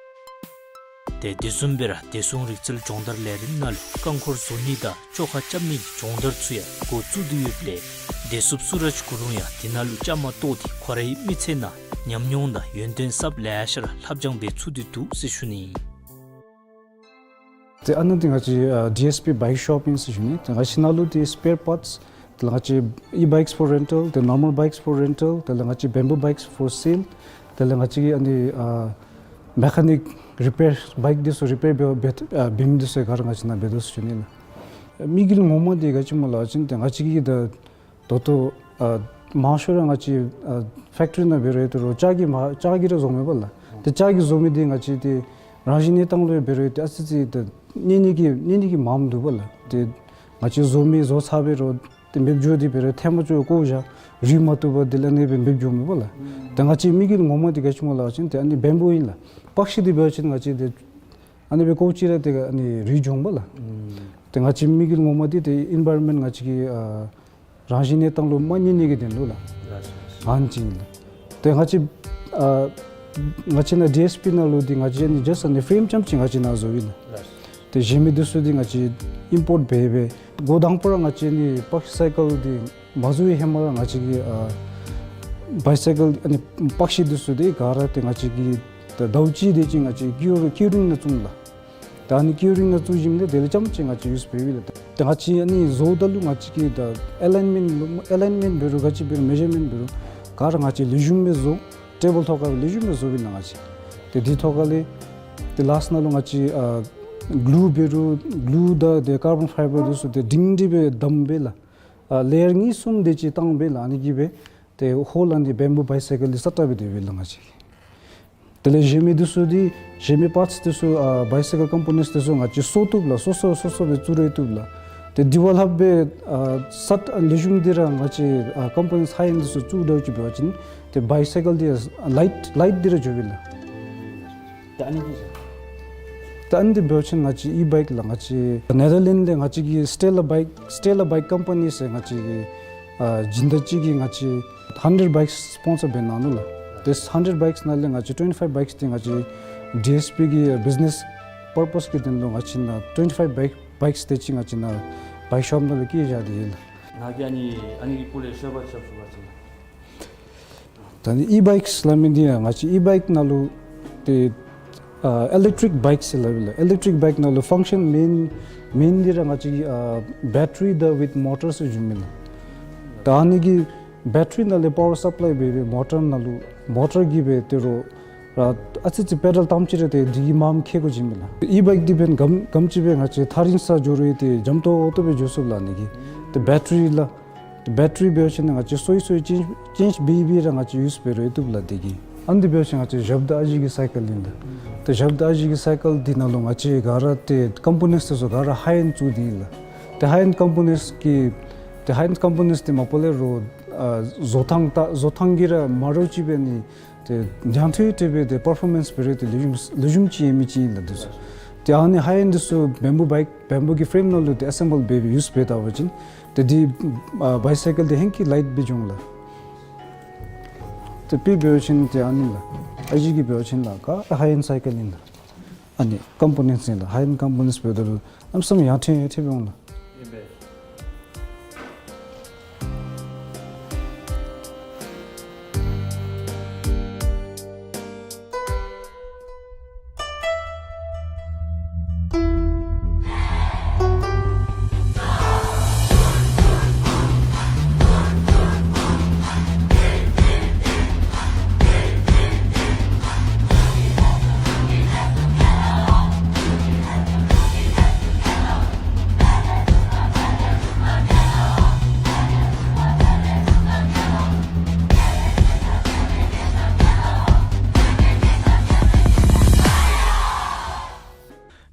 ཏེ་དེ་བཟུམ་སྦེ་ར་བདེ་སྲུང་རིག་རྩལ་སྦྱོང་བརྡར་ལས་རིམ་ནང་ལུ་རྐང་འཁོར་བཟོ་ནི་དང་བཅོ་ཁ་རྐྱབ་ནི་གི་སྦྱོང་བརྡར་ཚུ་ཡང་འགོ་བཙུགས་ཏེ་ཡོདཔ་ལས་བདེ་སྲུངཔ་སུ་རཱཇ་གུ་རུང་ཡང་དེ་ནང་ལུ་བཅའ་མར་གཏོགས་ཏེ་ཁོ་རའི་མི་ཚེ་ནང་ཉམས་མྱོང་དང་ཡོན་ཏན་གསརཔ་ལེ་ཤ་ར་ལྷབ་སྦྱང་འབད་ཚུགས་ཏེ་འདུག་ཟེར་ཞུ་ནི། ཏེ་ཨ་ནཱ་འདི་ང་བཅས་ཨ་ཌི་ཨེསི་པི་བའིཀ་ཤོབ་ཨིན་ཟེར་ཞུ་ནི། ཏེ་ང་བཅས་ནང་ལུ་ཏེ་སི་པེར་པཱརཊསི་དེ་ལས་ང་བཅས་ཨི་བའིཀསི་ཕོར་རེན་ཊལ། ཏེ་ནོར་མལ་བའིཀསི་ཕོར་རེན་ཊལ། དེ་ལས་ང་བཅས་བེམ་བུ་བའིཀསི་ཕོར་སེལ། དེ་ལས་ང་བཅས་ཀྱིས་ཨ་ནི་ཨ་མེ་ཀ་ནིཀ་རི་པེར་བའིཀ་འདི་ཚུ་རི་པེར་འབད་འབད་ཨ་འབད་མི་འདི་ཚུ་ག་ར་ང་བཅས་ནང་འབད་དོ་ཟེར་ཞུ་ནི་ལགས། དམིགས་ཡུལ་ངོ་མ་འདི་ག་ཅི་སྨོ་ལབ་པ་ཅིན་ཏེ་ང་བཅས་ཀྱིས་ད་ད་ལྟོ་ཨ་ མང་ཤོས་ར་ང་བཅས་ཨ་ཕེཀ་ཊི་རི་ནང་འབད་རུང་ཡོད་དོ་རུང་ལྕགས་ཀྱི་མ་ལྕགས་ཀྱི་ར་བཟོ་མི་པ་ལགས། ཏེ་ལྕགས་ཀྱི་བཟོ་མི་འདི་ང་བཅས་ཏེ་རང་བཞིན་གནས་སྟངས་ལུ་འབད་རུང་ཡོད་དེ་ཨ་ཙི་ཙི་ཏེ་གནས་ནི་གི་གནས་ནི་གི་མངམ་འདུག་པ་ལགས། ཏེ་ང་བཅས་བཟོ་མི་བཟོ་ཚར་འབད་རུང་ཏེ་འབེབས་འགྱོ་སྟེ་འབད་རུང་ཐེངས་མ་གཅིག་བཀོ་བཞག་རུལ་མ་བཏུབ་པར་དེ་ལས་ཨ་ནི་སྦེ་འབེབས་འགྱོ་མི་པ་ལགས། ཏེ་ང་བཅས་དམིགས་ཡུལ་ངོ་མ་འདི་ག་ཅི་སྨོ་ལབ་པ་ཅིན་ཏེ་ཨ་ནི་བེམ་བུ་ཨིན་ལགས། པགས་ཤིང་འདི་འབད་བ་ཅིན་ང་བཅས་ཏེ་ཨ་ནི་སྦེ་བཀོ་ཅི་ར་ཏེ་ཨ་ནི་རུལ་འགྱོ་འོང་པ་ལགས། ཏེ་ང་བཅས་དམིགས་ཡུལ་ངོ་མ་འདི་ཏེ་ཨིན་བཱའི་རོན་མེནཊ་ང་བཅས་ཀྱི་ཨ་རང་བཞིན་གནས་སྟངས་ལུ་མ་གནས་ནི་གི་དོན་ལུ་ལགས། ཨ་ནི་ཅིག་ཨིན་ལགས། ཏེ་ང་བཅས་ཨ་ང་བཅས་ནཱ་ཌི་ཨེསི་པི་ནང་ལུ་འདི་ང་བཅས་ཨ་ནི་ཇཱསཊ་ཨ་ནི་ཕྲེམ་རྐྱངམ་ཅིག་ང་བཅས་ནཱ་བཟོཝ་ཨིན་ལགས། ཏེ་གཞན་མི་འདི་ཚུ་འདི་ང་བཅས་ཨིམ་པོརཊ་འབད་འབད་འགོ་དང་པ་ར་ང་བཅས་ཨ་ནི་པགས་ཤིང་སའི་ཀལ་འདི་མ་བཟོ་བའི་ཧེ་མ་ར་ང་བཅས་ཀྱི་ཨ་བའི་སའི་ཀལ་ཨ་ནི་པགས་ཤིང་འདི་ཚུ་འདི་ག་ར་ཏེ་ང་བཅས་ཀྱི་ད་ཟླཝ་གཅིག་དེ་ཅིག་ང་བཅས་ཀིའུ་རིང་ནང་བཙུགས་ལགས། ད་ཨ་ནི་ཀིའུ་རིང་ནང་བཙུགས་ཞིནམ་ལས་དེ་ལས་རྐྱངམ་ཅིག་ང་བཅས་ཡུསི་འབདཝ་ཨིན་ལགས། ད་ང་བཅས་ཨ་ནི་བཟོཝ་ད་ལུ་ང་བཅས་ཀྱི་ད་ཨེ་ལའིན་མེནཊ་ལུ་ཨེ་ལའིན་མེནཊ་འབད་རུང་ག་ཅི་འབད་རུང་མེ་ཇར་མེནཊ་འབད་རུང་ག་ར་ང་བཅས་ལེགས་ཤོམ་སྦེ་བཟོ། ཊེ་བཱལ་ཐོག་ཁར་ལེགས་ཤོམ་སྦེ་བཟོཝ་ཨིན་ལགས་ང་བཅས། ཏེ་དེ་ཐོག་ཁ་ལས་ཏེ་ལཱསཊ་ནང་ལུ་ང་བཅས་ཨ་གླུ་འབད་རུང་གླུ་དང་ཏེ་ཀར་བཱན་ཕའི་བར་འདི་ཚུ་ཏེ་སྒྲིང་སྒྲི་སྦེ་བསྡམས་སྦེ་ལགས། ཨ་ལེ་ཡར་གཉིས་གསུམ་དེ་ཅིག་བཏང་སྦེ་ལགས། ཨ་ནི་གིས་སྦེ་ཏེ་ཧོལ་ཨ་ནི་བེམ་བུ་བའི་སའི་ཀལ་འདི་སེཊ་ཨཔ་འབད་དེ་སྦེ་ལགས་ང་བཅས། དེ་ལས་གཞན་མི་འདི་ཚུ་འདི་གཞན་མི་པཱརཊསི་འདི་ཚུ་ཨ་བའི་སའི་ཀལ་ཀམ་པོ་ནེནཊསི་འདི་ཚུ་ང་བཅས་བཟོ་བཏུབ་ལགས། སོ་སོ་སོ་སོ་སྦེ་བཙུགས་ར་བཏུབ་ལགས། ཏེ་དེ་བ་ལྷགཔ་སྦེ་ཨ་སེཊ་ཨ་ལེགས་ཤོམ་འདི་ར་ང་བཅས་ཨ་ཀམ་པོ་ནེནཊསི་ཧའི་ཨེནཌ་འདི་ཚུ་བཙུགས་འདྲཝ་ཅིག་འབད་བ་ཅིན་ཏེ་བའི་སའི་ཀལ་འདི་ལའིཊ་ལའིཊ་འདི་ར་འགྱོཝ་ཨིན་ལགས། ད་ཨ་ནི་འདི་ད་ཨ་ནི་འདི་འབད་བ་ཅིན་ང་བཅས་ཨི་བའིཀ་ལགས། ང་བཅས་ནེ་དར་ལེནཌ་ལས་ང་བཅས་ཀྱི་སི་ཊེ་ལ་བའིཀ་སི་ཊེ་ལ་བའིཀ་ཀམ་པ་ནི་ཟེར་ང་བཅས་ཀྱི་ཨ་སྦྱིན་བདག་ཅིག་གིས་ང་བཅས་ཧན་ཌེཌ་བའིཀསི་སི་པོན་སར་འབད་གནང་ནུག་ལགས། ཏེ་ཧན་ཌེཌ་བའིཀསི་ནང་ལས་ང་བཅས་ཊུ་ཝེན་ཊི་ཕའིབ་བའིཀསི་འདི་ང་བཅས་ཌི་ཨེསི་པི་གི་བིཛི་ནེསི་པར་པསི་གི་དོན་ལུ་ང་བཅས་ནཱ་ཊུ་ཝེན་ཊི་ཕའིབ་བའིཀ་བའིཀསི་དེ་ཅིག་ང་བཅས་ནཱ་བའིཀ་ཤོབ་ནང་ལུ་བསྐྱལ་བཞག་སྟེ་ཡོད་ལགས། ང་གིས་ཨ་ནི་ཨ་ནི་གི་སྐོར་ལས་ཤོད་པ་ཞུ་ཞུ་བ་ཅིན། ད་ནི་ཨི་བའིཀསི་སླབ་མི་འདི་ཡང་ང་བཅས་ཨི་བའིཀ་ནང་ལུ་ཏེ་ཨ་ཨི་ལེག་ཊིག་བའིཀསི་ཟེར་སླབ་ཨིན་ལགས། ཨི་ལེག་ཊིག་བའིཀསི་ནང་ལུ་ཕང་ཤཱན་མེན་མེན་འདི་ར་ང་བཅས་ཀྱི་ཨ་བེ་ཊ་རི་དང་ཝིཐ་མོ་ཊར་ཟེར་འགྱོཝ་ཨིན་ལགས། ད་ཨ་ནི་གིས་བེ་ཊ་རི་ནང་ལས་པ་ཝར་སབ་ལའི་འབད་འབད་མོ་ཊར་ནང་ལུ་མོ་ཊར་གིས་འབད་དེ་རུང་ར་ཨ་ཙི་ཙི་པེ་ཌལ་བཏངམ་ཅིག་ར་ཏེ་འདི་གིས་མངམ་འཁྱིད་དགོཔ་ཅིག་ཨིན་ལགས། ཨི་བའིཀ་འདི་འབདན་གམ་གམ་ཅིག་སྦེ་ང་བཅས་ཐག་རིང་ས་འགྱོ་རུང་ཏེ་འཇམ་ཏོག་ཏོ་སྦེ་འགྱོ་ཚུགས་ལགས། ཨ་ནི་གིས་ཏེ་བེ་ཊ་རི་ལགས། བེ་ཊ་རི་འབད་བ་ཅིན་ང་བཅས་སོ་སོའི་སོའི་ཅེནཇ་ཅེནཇ་འབད་འབད་ར་ང་བཅས་ཡུསི་འབད་རུང་བཏུབ་ལགས་དེ་གིས། ཨ་ནི་འདི་འབད་བ་ཅིན་ང་བཅས་ཞབས་དང་ཨ་ཞེ་གི་སའི་ཀལ་ཨིན་ལགས། ཏེ་ཞབས་དང་ཨ་ཞེ་གི་སའི་ཀལ་འདི་ནང་ལུ་ང་བཅས་ག་ར་ཏེ་ཀམ་པོ་ནེནཊསི་འདི་ཚུ་ག་ར་ཧའི་ཨེནཌ་བཙུགས་ཏེ་ཨིན་ལགས། ཏེ་ཧའི་ཨེནཌ་ཀམ་པོ་ནེནཊསི་གི་ཏེ་ཧའི་ཨེནཌ་ཀམ་པོ་ནེནཊསི་འདི་མ་པ་ལས་རུང་ཨ་བཟོ་ཐངས་ད་བཟོ་ཐངས་ཀྱིས་ར་མ་འདྲཝ་ཅིག་སྦེ་ཨ་ནི་ཏེ་ཡང་ཐོན་ཏེ་སྦེ་ཏེ་པར་ཕོར་མེནསི་འབད་རུང་ཏེ་ལེགས་ཤོམ་ལེགས་ཤོམ་ཅིག་ཡོད་མི་ཅིག་ཨིན་ལགས་འདི་ཚུ། ཏེ་ཨ་ནི་ཧའི་ཨེནཌ་འདི་ཚུ་བེམ་བུ་བའིཀ་བེམ་བུ་གི་ཕྲེམ་ནང་ལུ་ཏེ་ཨེ་སེམ་བཱལ་འབད་འབད་ཡུསི་འབད་ད་པ་ཅིན་ཏེ་འདི་ཨ་བའི་སའི་ཀལ་འདི་ཧེང་སྐལ་ལའིཊ་སྦེ་འགྱོ་འོང་ལགས། ཏེ་དཔེ་འབད་བ་ཅིན་ཏེ་ཨ་ནི་ལགས། ཨ་ཞེ་གི་འབད་བ་ཅིན་ལགས་ག་ཧའི་ཨེནཌ་སའི་ཀལ་ཨིན་ལགས། ཨ་ནི་ཀམ་པོ་ནེནཊསི་ཨིན་ལགས། ཧའི་ཨེནཌ་ཀམ་པོ་ནེནཊསི་འབདཝ་ད་ལུ་གནམ་མེད་ས་མེད་ཡང་ཐོན་ཡང་ཐོན་འོང་ལགས།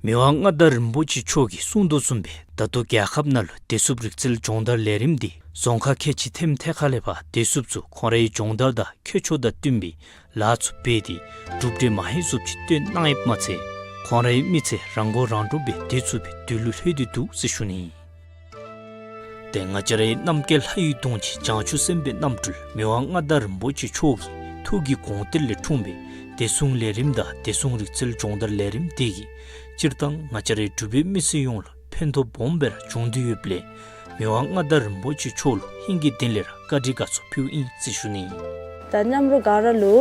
མི་དབང་མངའ་བདག་རིན་པོ་ཆེ་མཆོག་གིས་གསུངས་དོ་བཟུམ་སྦེ་ད་ལྟོ་རྒྱལ་ཁབ་ནང་ལུ་བདེ་སྲུངཔ་རིག་རྩལ་སྦྱོང་བརྡར་ལས་རིམ་འདི་རྫོང་ཁག་ཁལ་གཅིག་ཐེམ་ཐད་ཁ་ལས་ཕར་བདེ་སྲུངཔ་ཚུ་ཁོང་རའི་སྦྱོང་བརྡར་དང་ཁྱད་ཆོས་དང་བསྟུན་པའི་ལཱ་ཚུ་འབད་དེ་གྲུབ་འབྲས་མ་ཧེ་བཟུམ་ཅིག་བཏོན་གནང་ཡོདཔ་མ་ཚད་ཁོང་རའི་མི་ཚེ་རང་མགོ་རང་འདྲོངས་སྦེ་བདེ་ཚུགས་པའི་དུས་ལུ་ལྷོད་དེ་འདུག་ཟེར་ཞུ་ནི། ཏེ་ང་བཅས་རའི་རྣམ་རྒྱལ་ལྷ་ཡི་གདུང་ཆེན་བྱང་ཆུབ་སེམས་དཔའི་རྣམ་སྤྲུལ་མི་དབང་མངའ་བདག་རིན་པོ་ཆེ་མཆོག་གི་ཐུགས་ཀྱི་དགོངས་གཏེར་ལས་འཁྲུངས་པའི་བདེ་སྲུང་ལས་རིམ་དང་བདེ་སྲུང་རིག་རྩལ་སྦྱོང་བརྡར་ལས་རིམ་དེ་གིས་སྤྱིར་བཏང་ང་བཅས་རའི་འབྲུག་པའི་མི་སེར་ཡོངས་ལུ་ཕན་ཐོགས་སྦོམ་སྦེ་ར་བྱུང་སྟེ་ཡོདཔ་ལས་མི་དབང་མངའ་བདག་རིན་པོ་ཆེ་མཆོག་ལུ་ཧིང་གི་གཏིང་ལས་ར་བཀའ་དྲིན་དགའ་ཚོར་ཕུལཝ་ཨིན་ཟེར་ཞུ་ནི། ད་མཉམ་རོགས་ག་ར་ལུ་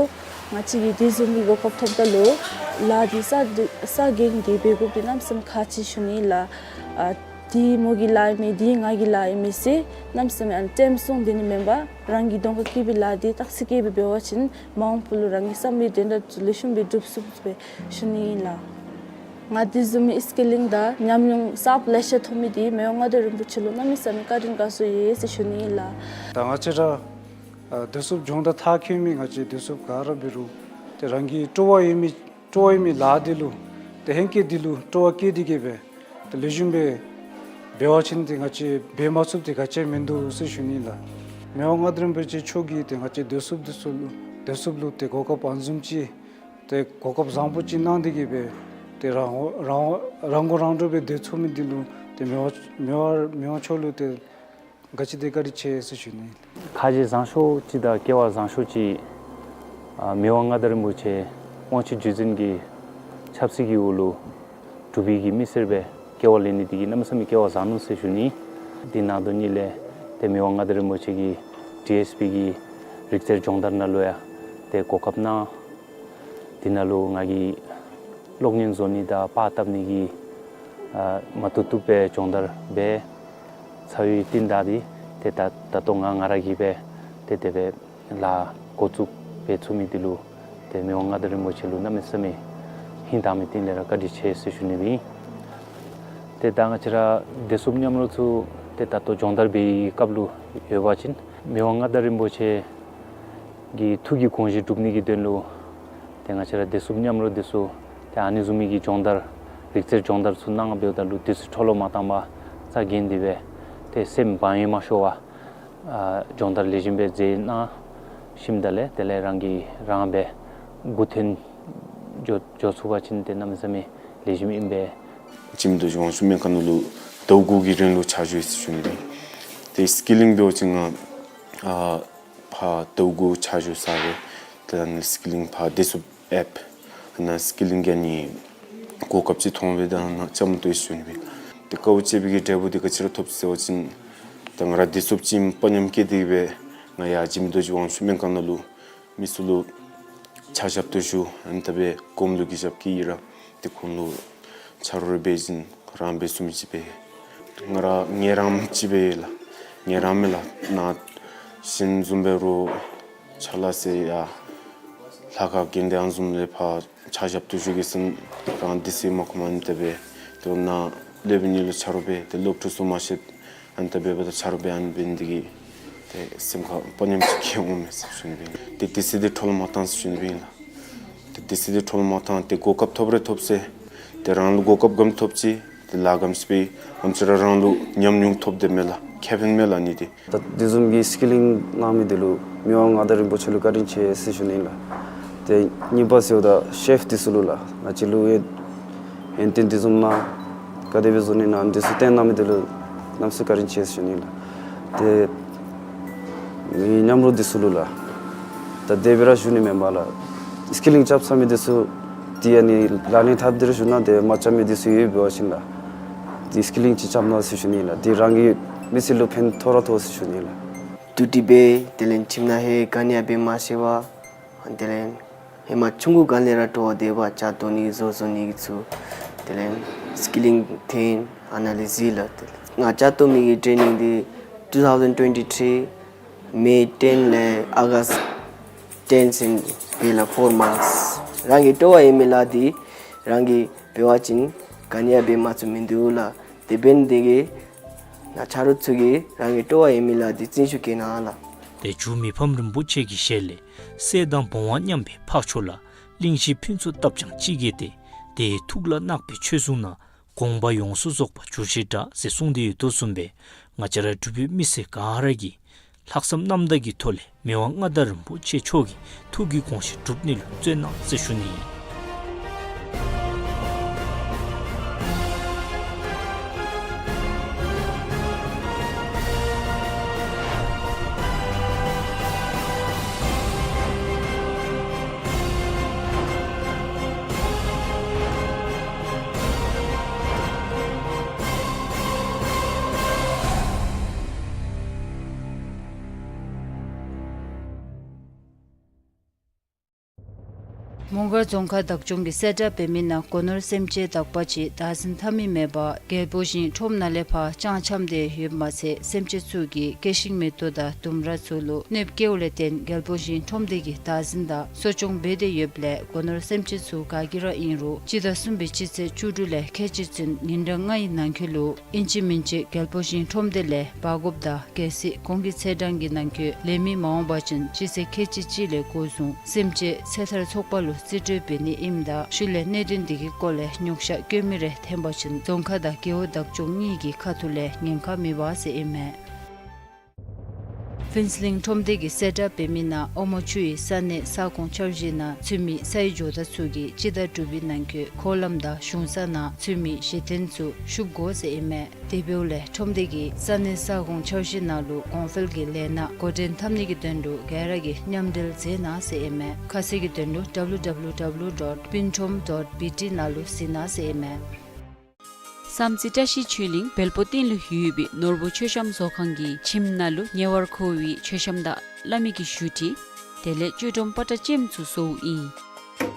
ང་བཅས་ཀྱིས་དེ་བཟུམ་གྱི་གོ་སྐབས་ཐོབ་ད་ལུ་ལཱ་འདི་ས་འདི་ས་འགན་འདི་འབད་དགོཔ་འདི་གནམ་མེད་ས་མེད་ཁག་ཆེ་ཞུ་ནི་ལགས། ཨ་འདི་མོ་གི་ལཱ་ཨིན་མས་འདི་ང་གི་ལཱ་ཨིན་མས་ཟེར་གནམ་མེད་ས་མེད་ཨ་ནི་ཙམ་སོང་དེ་ནི་མེན་པར་རང་གི་གདོང་ཁར་བཀལ་བའི་ལཱ་འདི་ཏག་ཅིག་བཀལ་སྦེ་འབད་བ་ཅིན་མ་འོངས་པ་ལུ་རང་གི་བསམ་པའི་དོན་དག་ཚུ་ལེགས་ཤོམ་སྦེ་འགྲུབ་ཚུགས་པའི་ཞུ་ནི་ལགས། ང་དེ་བཟུམ་མའི་སི་ཀིལ་ལིང་དང་ཉམས་མྱོང་གསརཔ་ལེ་ཤ་ཐོབ་མི་འདི་མི་དབང་མངའ་བདག་རིན་པོ་ཆེ་ལུ་གནམ་མེད་ས་མེད་བཀའ་དྲིན་དགའ་ཚོར་ཡོད་ཟེར་ཞུ་ནི་ལགས། ད་ང་བཅས་ར་ ཨ་བདེ་སྲུངཔ་སྦྱོང་བརྡར་མཐར་འཁྱོལ་མི་ང་བཅས་བདེ་སྲུངཔ་ག་ར་འབད་རུང་ཏེ་རང་གི་སྤྲོ་བ་ཡོད་མི་སྤྲོ་བ་ཡོད་མི་ལཱ་འདི་ལུ་ཏེ་ཧེང་སྐལ་འདི་ལུ་སྤྲོ་བ་བསྐྱེད་དེ་གིས་སྦེ་ཏེ་ལེགས་ཤོམ་སྦེ་འབད་བ་ཅིན་ཏེ་ང་བཅས་འབད་མ་ཚུགསཔ་ཏེ་ག་ཅི་མིན་འདུག་ཟེར་ཞུ་ནི་ལགས། མི་དབང་མངའ་བདག་རིན་པོ་ཆེ་མཆོག་གིས་ཏེ་ང་བཅས་བདེ་སྲུངཔ་འདི་ཚུ་ལུ་བདེ་སྲུངཔ་ལུ་ཏེ་གོ་སྐབས་ཨ་ནི་བཟུམ་ཅིག་ཏེ་གོ་སྐབས་བཟང་པོ་ཅིག་གནང་སྟེ་གིས་སྦེ་ཏེ་རང་རང་རང་མགོ་རང་འདྲོངས་སྦེ་སྡོད་ཚུགས་མི་འདི་ལུ་ཏེ་མི་དབང་མི་དབང་མི་དབང་མཆོག་ལུ་ཏེ་ག་ཅི་དེ་བཀའ་དྲིན་ཆེ་ཟེར་ཞུ་ནི། ཁ་རྗེ་བཟང་ཤོས་ཅིག་དང་སྐལ་བ་བཟང་ཤོས་ཅིག་ཨ་མི་དབང་མངའ་བདག་རིན་པོ་ཆེ་དབང་ཕྱུག་བརྒྱུད་འཛིན་གྱི་ཆབ་སྲིད་ཀྱི་འོག་ལུ་འབྲུག་པའི་གི་མི་སེར་སྦེ་སྐྱེ་བ་ལེན་ནི་འདི་གིས་གནམ་མེད་ས་མེད་སྐལ་བ་བཟང་ནུག་ཟེར་ཞུ་ནི། དེ་ནང་དོན་ཉིད་ལས་ཏེ་མི་དབང་མངའ་བདག་རིན་པོ་ཆེ་གིས་ཌི་ཨེསི་པི་གི་རིག་རྩལ་སྦྱོང་བརྡར་ནང་ལུ་ཡང་ཏེ་གོ་སྐབས་གནང་། དེ་ནང་ལུ་ང་གིས་གློག་བརྙན་བཟོ་ནི་དང་པར་བཏབ་ནི་གི་ཨ་མ་བཏུབ་བཏུབ་སྦེ་སྦྱོང་བརྡར་འབད་ཚར་བའི་རྟིང་བདའ་སྟེ་ཏེ་ད་ད་ལྟོ་ང་ང་ར་གིས་སྦེ་ཏེ་དེ་སྦེ་ལཱ་འགོ་བཙུགས་འབད་ཚུགས་མི་འདི་ལུ་ཏེ་མི་དབང་མངའ་བདག་རིན་པོ་ཆེ་ལུ་གནམ་མེད་ས་མེད་ཧིང་དྭངས་མའི་རྟིང་ལས་ར་བཀའ་དྲིན་ཆེ་ཟེར་ཞུ་ནི་སྦེ་ཨིན། ཏེ་ད་ང་བཅས་ར་བདེ་སྲུངཔ་མཉམ་རོགས་ཚུ་ཏེ་ད་ལྟོ་སྦྱོང་བརྡར་འབད་བའི་སྐབས་ལུ་ཡོད་པ་ཅིན་མི་དབང་མངའ་བདག་རིན་པོ་ཆེ་གི་ཐུགས་ཀྱི་དགོངས་བཞེད་སྒྲུབ་ནི་གི་དོན་ལུ་ཏེ་ང་བཅས་ར་བདེ་སྲུངཔ་མཉམ་རོགས་འདི་ཚུ་ཏེ་ཨ་ནི་བཟུམ་མའི་གི་སྦྱོང་བརྡར་རིག་རྩལ་སྦྱོང་བརྡར་ཚུ་གནང་འབདཝ་ད་ལུ་དུས་ཚོད་འཕྲོ་བརླག་མ་བཏང་པར་རྩ་འགེངས་ཏེ་སྦེ་ཏེ་སེམས་བག་ཡངས་མ་ཤོར་བར་ཨ་སྦྱོང་བརྡར་ལེགས་ཤོམ་སྦེ་མཛད་གནང་ཞིནམ་ད་ལས་དེ་ལས་རང་གིས་རང་སྦེ་མགུ་འཐོན་འགྱོ་འགྱོ་ཚུགས་པ་ཅིན་ཏེ་གནམ་མེད་ས་མེད་ལེགས་ཤོམ་ཨིན་པས། འཇིགས་མེད་རྡོ་རྗེ་དབང་ཕྱུག་སྨན་ཁང་ནང་ལུ་ཟླཝ་དགུ་གི་རིང་ལུ་ཕྱག་ཞུ་ཡི་ཟེར་ཞུ་ནི་ཨིན། ཏེ་སི་ཀི་ལིང་འབད་བ་ཅིན་ང་ཨ་ཕར་ཟླཝ་དགུ་ཕྱག་ཞུ་ཚར་ཡི། ཏེ་ཨ་ནི་སི་ཀི་ལིང་ཕར་བདེ་སྲུངཔ་ཨེཔ་ཨ་ནཱ་སི་ཀི་ལིང་གི་ཨ་ནི་གོ་སྐབས་ཅིག་མཐོང་སྦེ་ད་ནཱ་བཅའ་མར་གཏོགས་ཡི་ཟེར་ཞུ་ནི་ཨིན། ཏེ་དཀའཝ་སྤྱད་པའི་གི་འབྲས་བུ་འདི་ག་ཅི་ར་ཐོབ་ཟེར་བ་ཅིན་ད་ང་ར་བདེ་སྲུངཔ་ཅིག་ཨིནམ་དཔའ་ཉམས་བསྐྱེད་དེ་སྦེ་ང་ཡར་འཇིགས་མེད་རྡོ་རྗེ་དབང་ཕྱུག་སྨན་ཁང་ནང་ལུ་མི་ཚུ་ལུ་ཕྱག་ཞབས་ཏོག་ཞུ་ཨ་ནི་ད་སྦེ་སྒོམ་ལུགས་ཀྱི་ཞབས་ཀྱིས་ཡི་ར་ཏེ་ཁོང་ལུ་ཆ་རོགས་རེ་འབད་བ་ཅིན་རང་འབད་ཚུགས་མི་ཅིག་འབད། ང་ར་ངལ་རངས་ཅིག་འབད་ལགས། ངལ་རངས་མས་ལགས། ནཱ་གཞན་བཟུམ་འབད་རུང་ཕྱག་ལཱ་ཟེར་ཡང་ལྷ་ཁང་གི་འདི་ཨ་ནི་བཟུམ་ལས་ཕར་ཕྱག་ཞབས་ཏོག་ཞུ་གེ་ཟེར་རང་བདེ་སྲིད་མ་ཁོམ་ཨ་ནི་ད་སྦེ་ཏེ་ནཱ་སློབ་དཔོན་གཉིས་ལུ་ཆ་རོགས་འབད་ཏེ་སློབ་ཕྲུག་ཚུ་མ་ཤེསཔ་ཨ་ནི་ད་འབདཝ་ད་ཆ་རོགས་འབད་ཨ་ནི་འབད་ནི་འདི་གིས་ཏེ་སེམས་ཁར་དཔའ་ཉམས་ཅིག་སྐྱེ་འོང་མས་ཟེར་ཞུ་ནི་སྦེ་ཨིན། ཏེ་བདེ་སྲིད་འདི་འཕྲོ་བརླག་མ་བཏང་ཟེར་ཞུ་ནི་སྦེ་ཨིན་ལགས། ཏེ་བདེ་སྲིད་འདི་འཕྲོ་བརླག་མ་བཏང་། ཏེ་གོ་སྐབས་ཐོབ་རེ་ཐོབ་ཟེར་ཏེ་རང་ལུ་གོ་སྐབས་ག་དེམ་ཐོབ་ཅི་ཏེ་ལཱ་ག་དེམ་ཅིག་འབད་ཨམ་ཅིག་ར་རང་ལུ་ཉམས་མྱོང་ཐོབ་སྟེ་མས་ལགས། ཁེ་ཕན་མས་ལགས་ཨ་ནི་འདི། ད་དེ་བཟུམ་གྱི་སི་ཀི་ལིང་གནང་མི་འདི་ལུ་མི་དབང་མངའ་བདག་རིན་པོ་ཆེ་ལུ་བཀའ་དྲིན་ཆེ་ཟེར་ཞུ་ནི་ལགས། ཏེ་གཉིས་པ་ཟེརཝ་ད་ཤེཕ་འདི་ཚུ་ལུ་ལགས། ང་བཅས་ལུ་ཡང་ཡོན་ཏན་འདི་བཟུམ་ནང་ག་དེ་སྦེ་བཟོ་ནི་ཨ་ནི་འདི་ཚུ་སྟོན་གནང་མི་འདི་ལུ་གནམ་མེད་ས་མེད་བཀའ་དྲིན་ཆེ་ཟེར་ཞུ་ནི་ལགས། ཏེ་ངེའི་མཉམ་རོགས་འདི་ཚུ་ལུ་ལགས། ད་དེ་སྦེ་ར་ཞུ་ནི་མེན་པར་ལགས། སི་ཀི་ལིང་རྐྱབ་ཚར་མི་འདི་ཚུ་ཏེ་ཨ་ནི་ལག་ལེན་འཐབ་སྟེ་ར་ཞུ་ན་ཏེ་མ་རྐྱབ་མི་འདི་ཚུ་ཡོད་པ་ཅིན་ལགས། ཏེ་སི་ཀི་ལིང་ཅིག་རྐྱབ་གནང་ཟེར་ཞུ་ནི་ལགས། ཏེ་རང་གི་མི་ཚེ་ལུ་ཕན་ཐོགས་ར་ཐོགས་ཟེར་ཞུ་ནི་ལགས། ཏུ་ཏི་སྦེ་དེ་ལས་ཁྱིམ་ནང་ཧེ་ག་ནི་ཡང་འབད་མ་ཤེས་པར་དེ་ལས་ཧེ་མ་ཆུང་ཀུ་ག་ལས་ར་སྤྲོ་བ་དེ་བ་ཅ་བཏོག་ནི་བཟོ་བཟོ་ནི་གི་ཚུ་དེ་ལས་སི་ཀི་ལིང་ཐོན་ཨ་ནཱ་ལས་གཟིགས་ལགས། དེ་ལས་ང་ཅ་བཏོག་མི་གི་ཊེ་ནིང་འདི་two thousand twenty-three May ten ལས་August ten ཚུན་འབད་ལགས། four months། རང་གི་སྤྲོ་བ་ཡོད་མི་ལཱ་འདི་རང་གིས་འབད་བ་ཅིན་ག་ནི་ཡང་འབད་མ་ཚུགས་མིན་འདུག་ལགས། དེ་འབད་ནི་འདི་གིས་ནཱ་ཆ་རོགས་ཚུ་གིས་རང་གི་སྤྲོ་བ་ཡོད་མི་ལཱ་འདི་བརྩོན་ཤུགས་བསྐྱེད་གནང་ལགས། ཏེ་འཇུ་མི་ཕམ་རིན་པོ་ཆེ་གི་ཞལ་ལས། སྲས་དང་བུང་བ་མཉམ་པའི་འཕགས་མཆོག་ལ། གླིང་བཞི་ཕུན་ཚོགས་བཏབ་ཀྱང་ཅི་བགྱིས་ཏེ། དེའི་ཐུགས་ལ་བརྣག་པའི་ཆོས་གསུངས་ན། དགོངས་པ་ཡོངས་སུ་རྫོགས་པར་འགྱུར་ཞེས་གྲགས་ཟེར་གསུངས་ཏེ་ཡོད་དོ་བཟུམ་སྦེ་ང་བཅས་ར་འབྲུག་པའི་མི་སེར་ག་ར་གིས་ལྷག་བསམ་རྣམ་དག་གི་ཐོག་ལས་མི་དབང་མངའ་བདག་རིན་པོ་ཆེ་མཆོག་གི་ཐུགས་ཀྱི་དགོངས་བཞེད་སྒྲུབ་ནི་ལུ་བརྩོན་གནང་ཟེར་ཞུ་ནི་ཨིན། མོང་སྒར་རྫོང་ཁག་བདག་སྐྱོང་གིས་གསལ་བསྒྲགས་འབད་མི་ནང་སྒོ་ནོར་སེམས་ཅན་དག་པ་ཅིག་བདག་འཛིན་འཐབ་མི་མེད་པར་རྒྱལ་པོ་ཞིང་ཁྲོམ་ནང་ལས་ཕར་ལྕང་འཁྱམས་ཏེ་ཡོདཔ་མ་ཚད་སེམས་ཅན་ཚུ་གིས་སྐྱེ་ཤིང་མེ་ཏོག་དང་ལྡུམ་ར་ཚུ་ལུ་གནོདཔ་བཀལཝ་ལས་བརྟེན་རྒྱལ་པོ་ཞིང་ཁྲོམ་སྡེ་གིས་བདག་འཛིན་དང་གསོ་སྐྱོང་འབད་དེ་ཡོདཔ་ལས་སྒོ་ནོར་སེམས་ཅན་ཚུ་ག་གིས་ར་ཨིན་རུང་སྤྱི་ཟླ་གསུམ་པའི་སྤྱི་ཚེས་བཅུ་དྲུག་ལས་ཁལ་གཅིག་ཚུན་ཉིན་གྲངས་ལྔའི་ནང་འཁོད་ལུ་ཨིན་ཅི་མིན་ཅི་རྒྱལ་པོ་ཞིང་ཁྲོམ་སྡེ་ལས་འབག་དགོཔ་དང་གལ་སྲིད་གོང་གི་ཚེས་གྲངས་ཀྱི་ནང་འཁོད་ལེན་མི་མ་འོང་པ་ཅིན་སྤྱི་ཚེས་ཁལ་གཅིག་གཅིག་ལས་འགོ་བཟུང་སེམས་ཅན་ཚེ་ཐར་ཚོགས་པ་ལུ་རྩིས་སྤྲོད་འབད་ནི་ཨིནམ་ད་ཤུལ་ལས་གནད་དོན་འདི་གི་སྐོར་ལས་ཉོགས་བཤད་བཀོད་མི་རེ་འཐོན་པ་ཅིན་རྫོང་ཁག་དང་རྒེད་འོག་བདག་སྐྱོང་གཉིས་ཀྱི་ཁ་ཐུག་ལས་ཉེན་ཁ་མེད་པས་ཟེར་ཨིན་མས། ཕུན་ཚོགས་གླིང་ཁྲོམ་སྡེ་གིས་གསལ་བསྒྲགས་འབད་མི་ནང་ཨོ་མོ་ཆུ་ཡི་ས་གནས་ས་ཁོངས་འཆར་གཞི་ནང་ཚུད་མི་ས་ཡི་ཇོ་བདག་ཚུ་གིས་སྤྱི་ཟླ་དྲུག་པའི་ནང་འཁོད་འཁོར་ལམ་དང་གཞུང་ས་ནང་ཚུད་མི་གཞི་རྟེན་ཚུ་བཤུབ་དགོ་ཟེར་ཨིན་མས། དེ་འབདཝ་ལས་ཁྲོམ་སྡེ་གིས་ས་གནས་ས་ཁོངས་འཆར་གཞི་ནང་ལུ་གོང་འཕེལ་གྱི་ལས་སྣ་འགོ་འདྲེན་འཐབ་ནི་གི་དོན་ལུ་ག་ར་གིས་མཉམ་འབྲེལ་མཛད་གནང་ཟེར་ཨིན་མས། ཁ་གསལ་གྱི་དོན་ལུ་ཌབ་ལུ་ཌབ་ལུ་ཌབ་ལུ་ཌོཊ་པིན་ཁྲོམ་ཌོཊ་བི་ཊི་ནང་ལུ་གཟིགས་གནང་ཟེར་ཨིན་མས། བསམ་རྩེ་བཀྲ་ཤིས་ཆོས་གླིང་བལ་པོ་སྟེང་ལུ་ཡོད་པའི་ནོར་བུ་མཆོད་བཤམས་བཟོ་ཁང་གི་ཁྱིམ་ནང་ལུ་ཉེ་བར་མཁོ་བའི་མཆོད་བཤམས་དང་བླ་མའི་གི་བཞུགས་ཁྲི་དེ་ལས་ཆོས་སྒྲོམ་པ་ཏྲ་ཅནམ་ཚུ་བཟོཝ་ཨིན།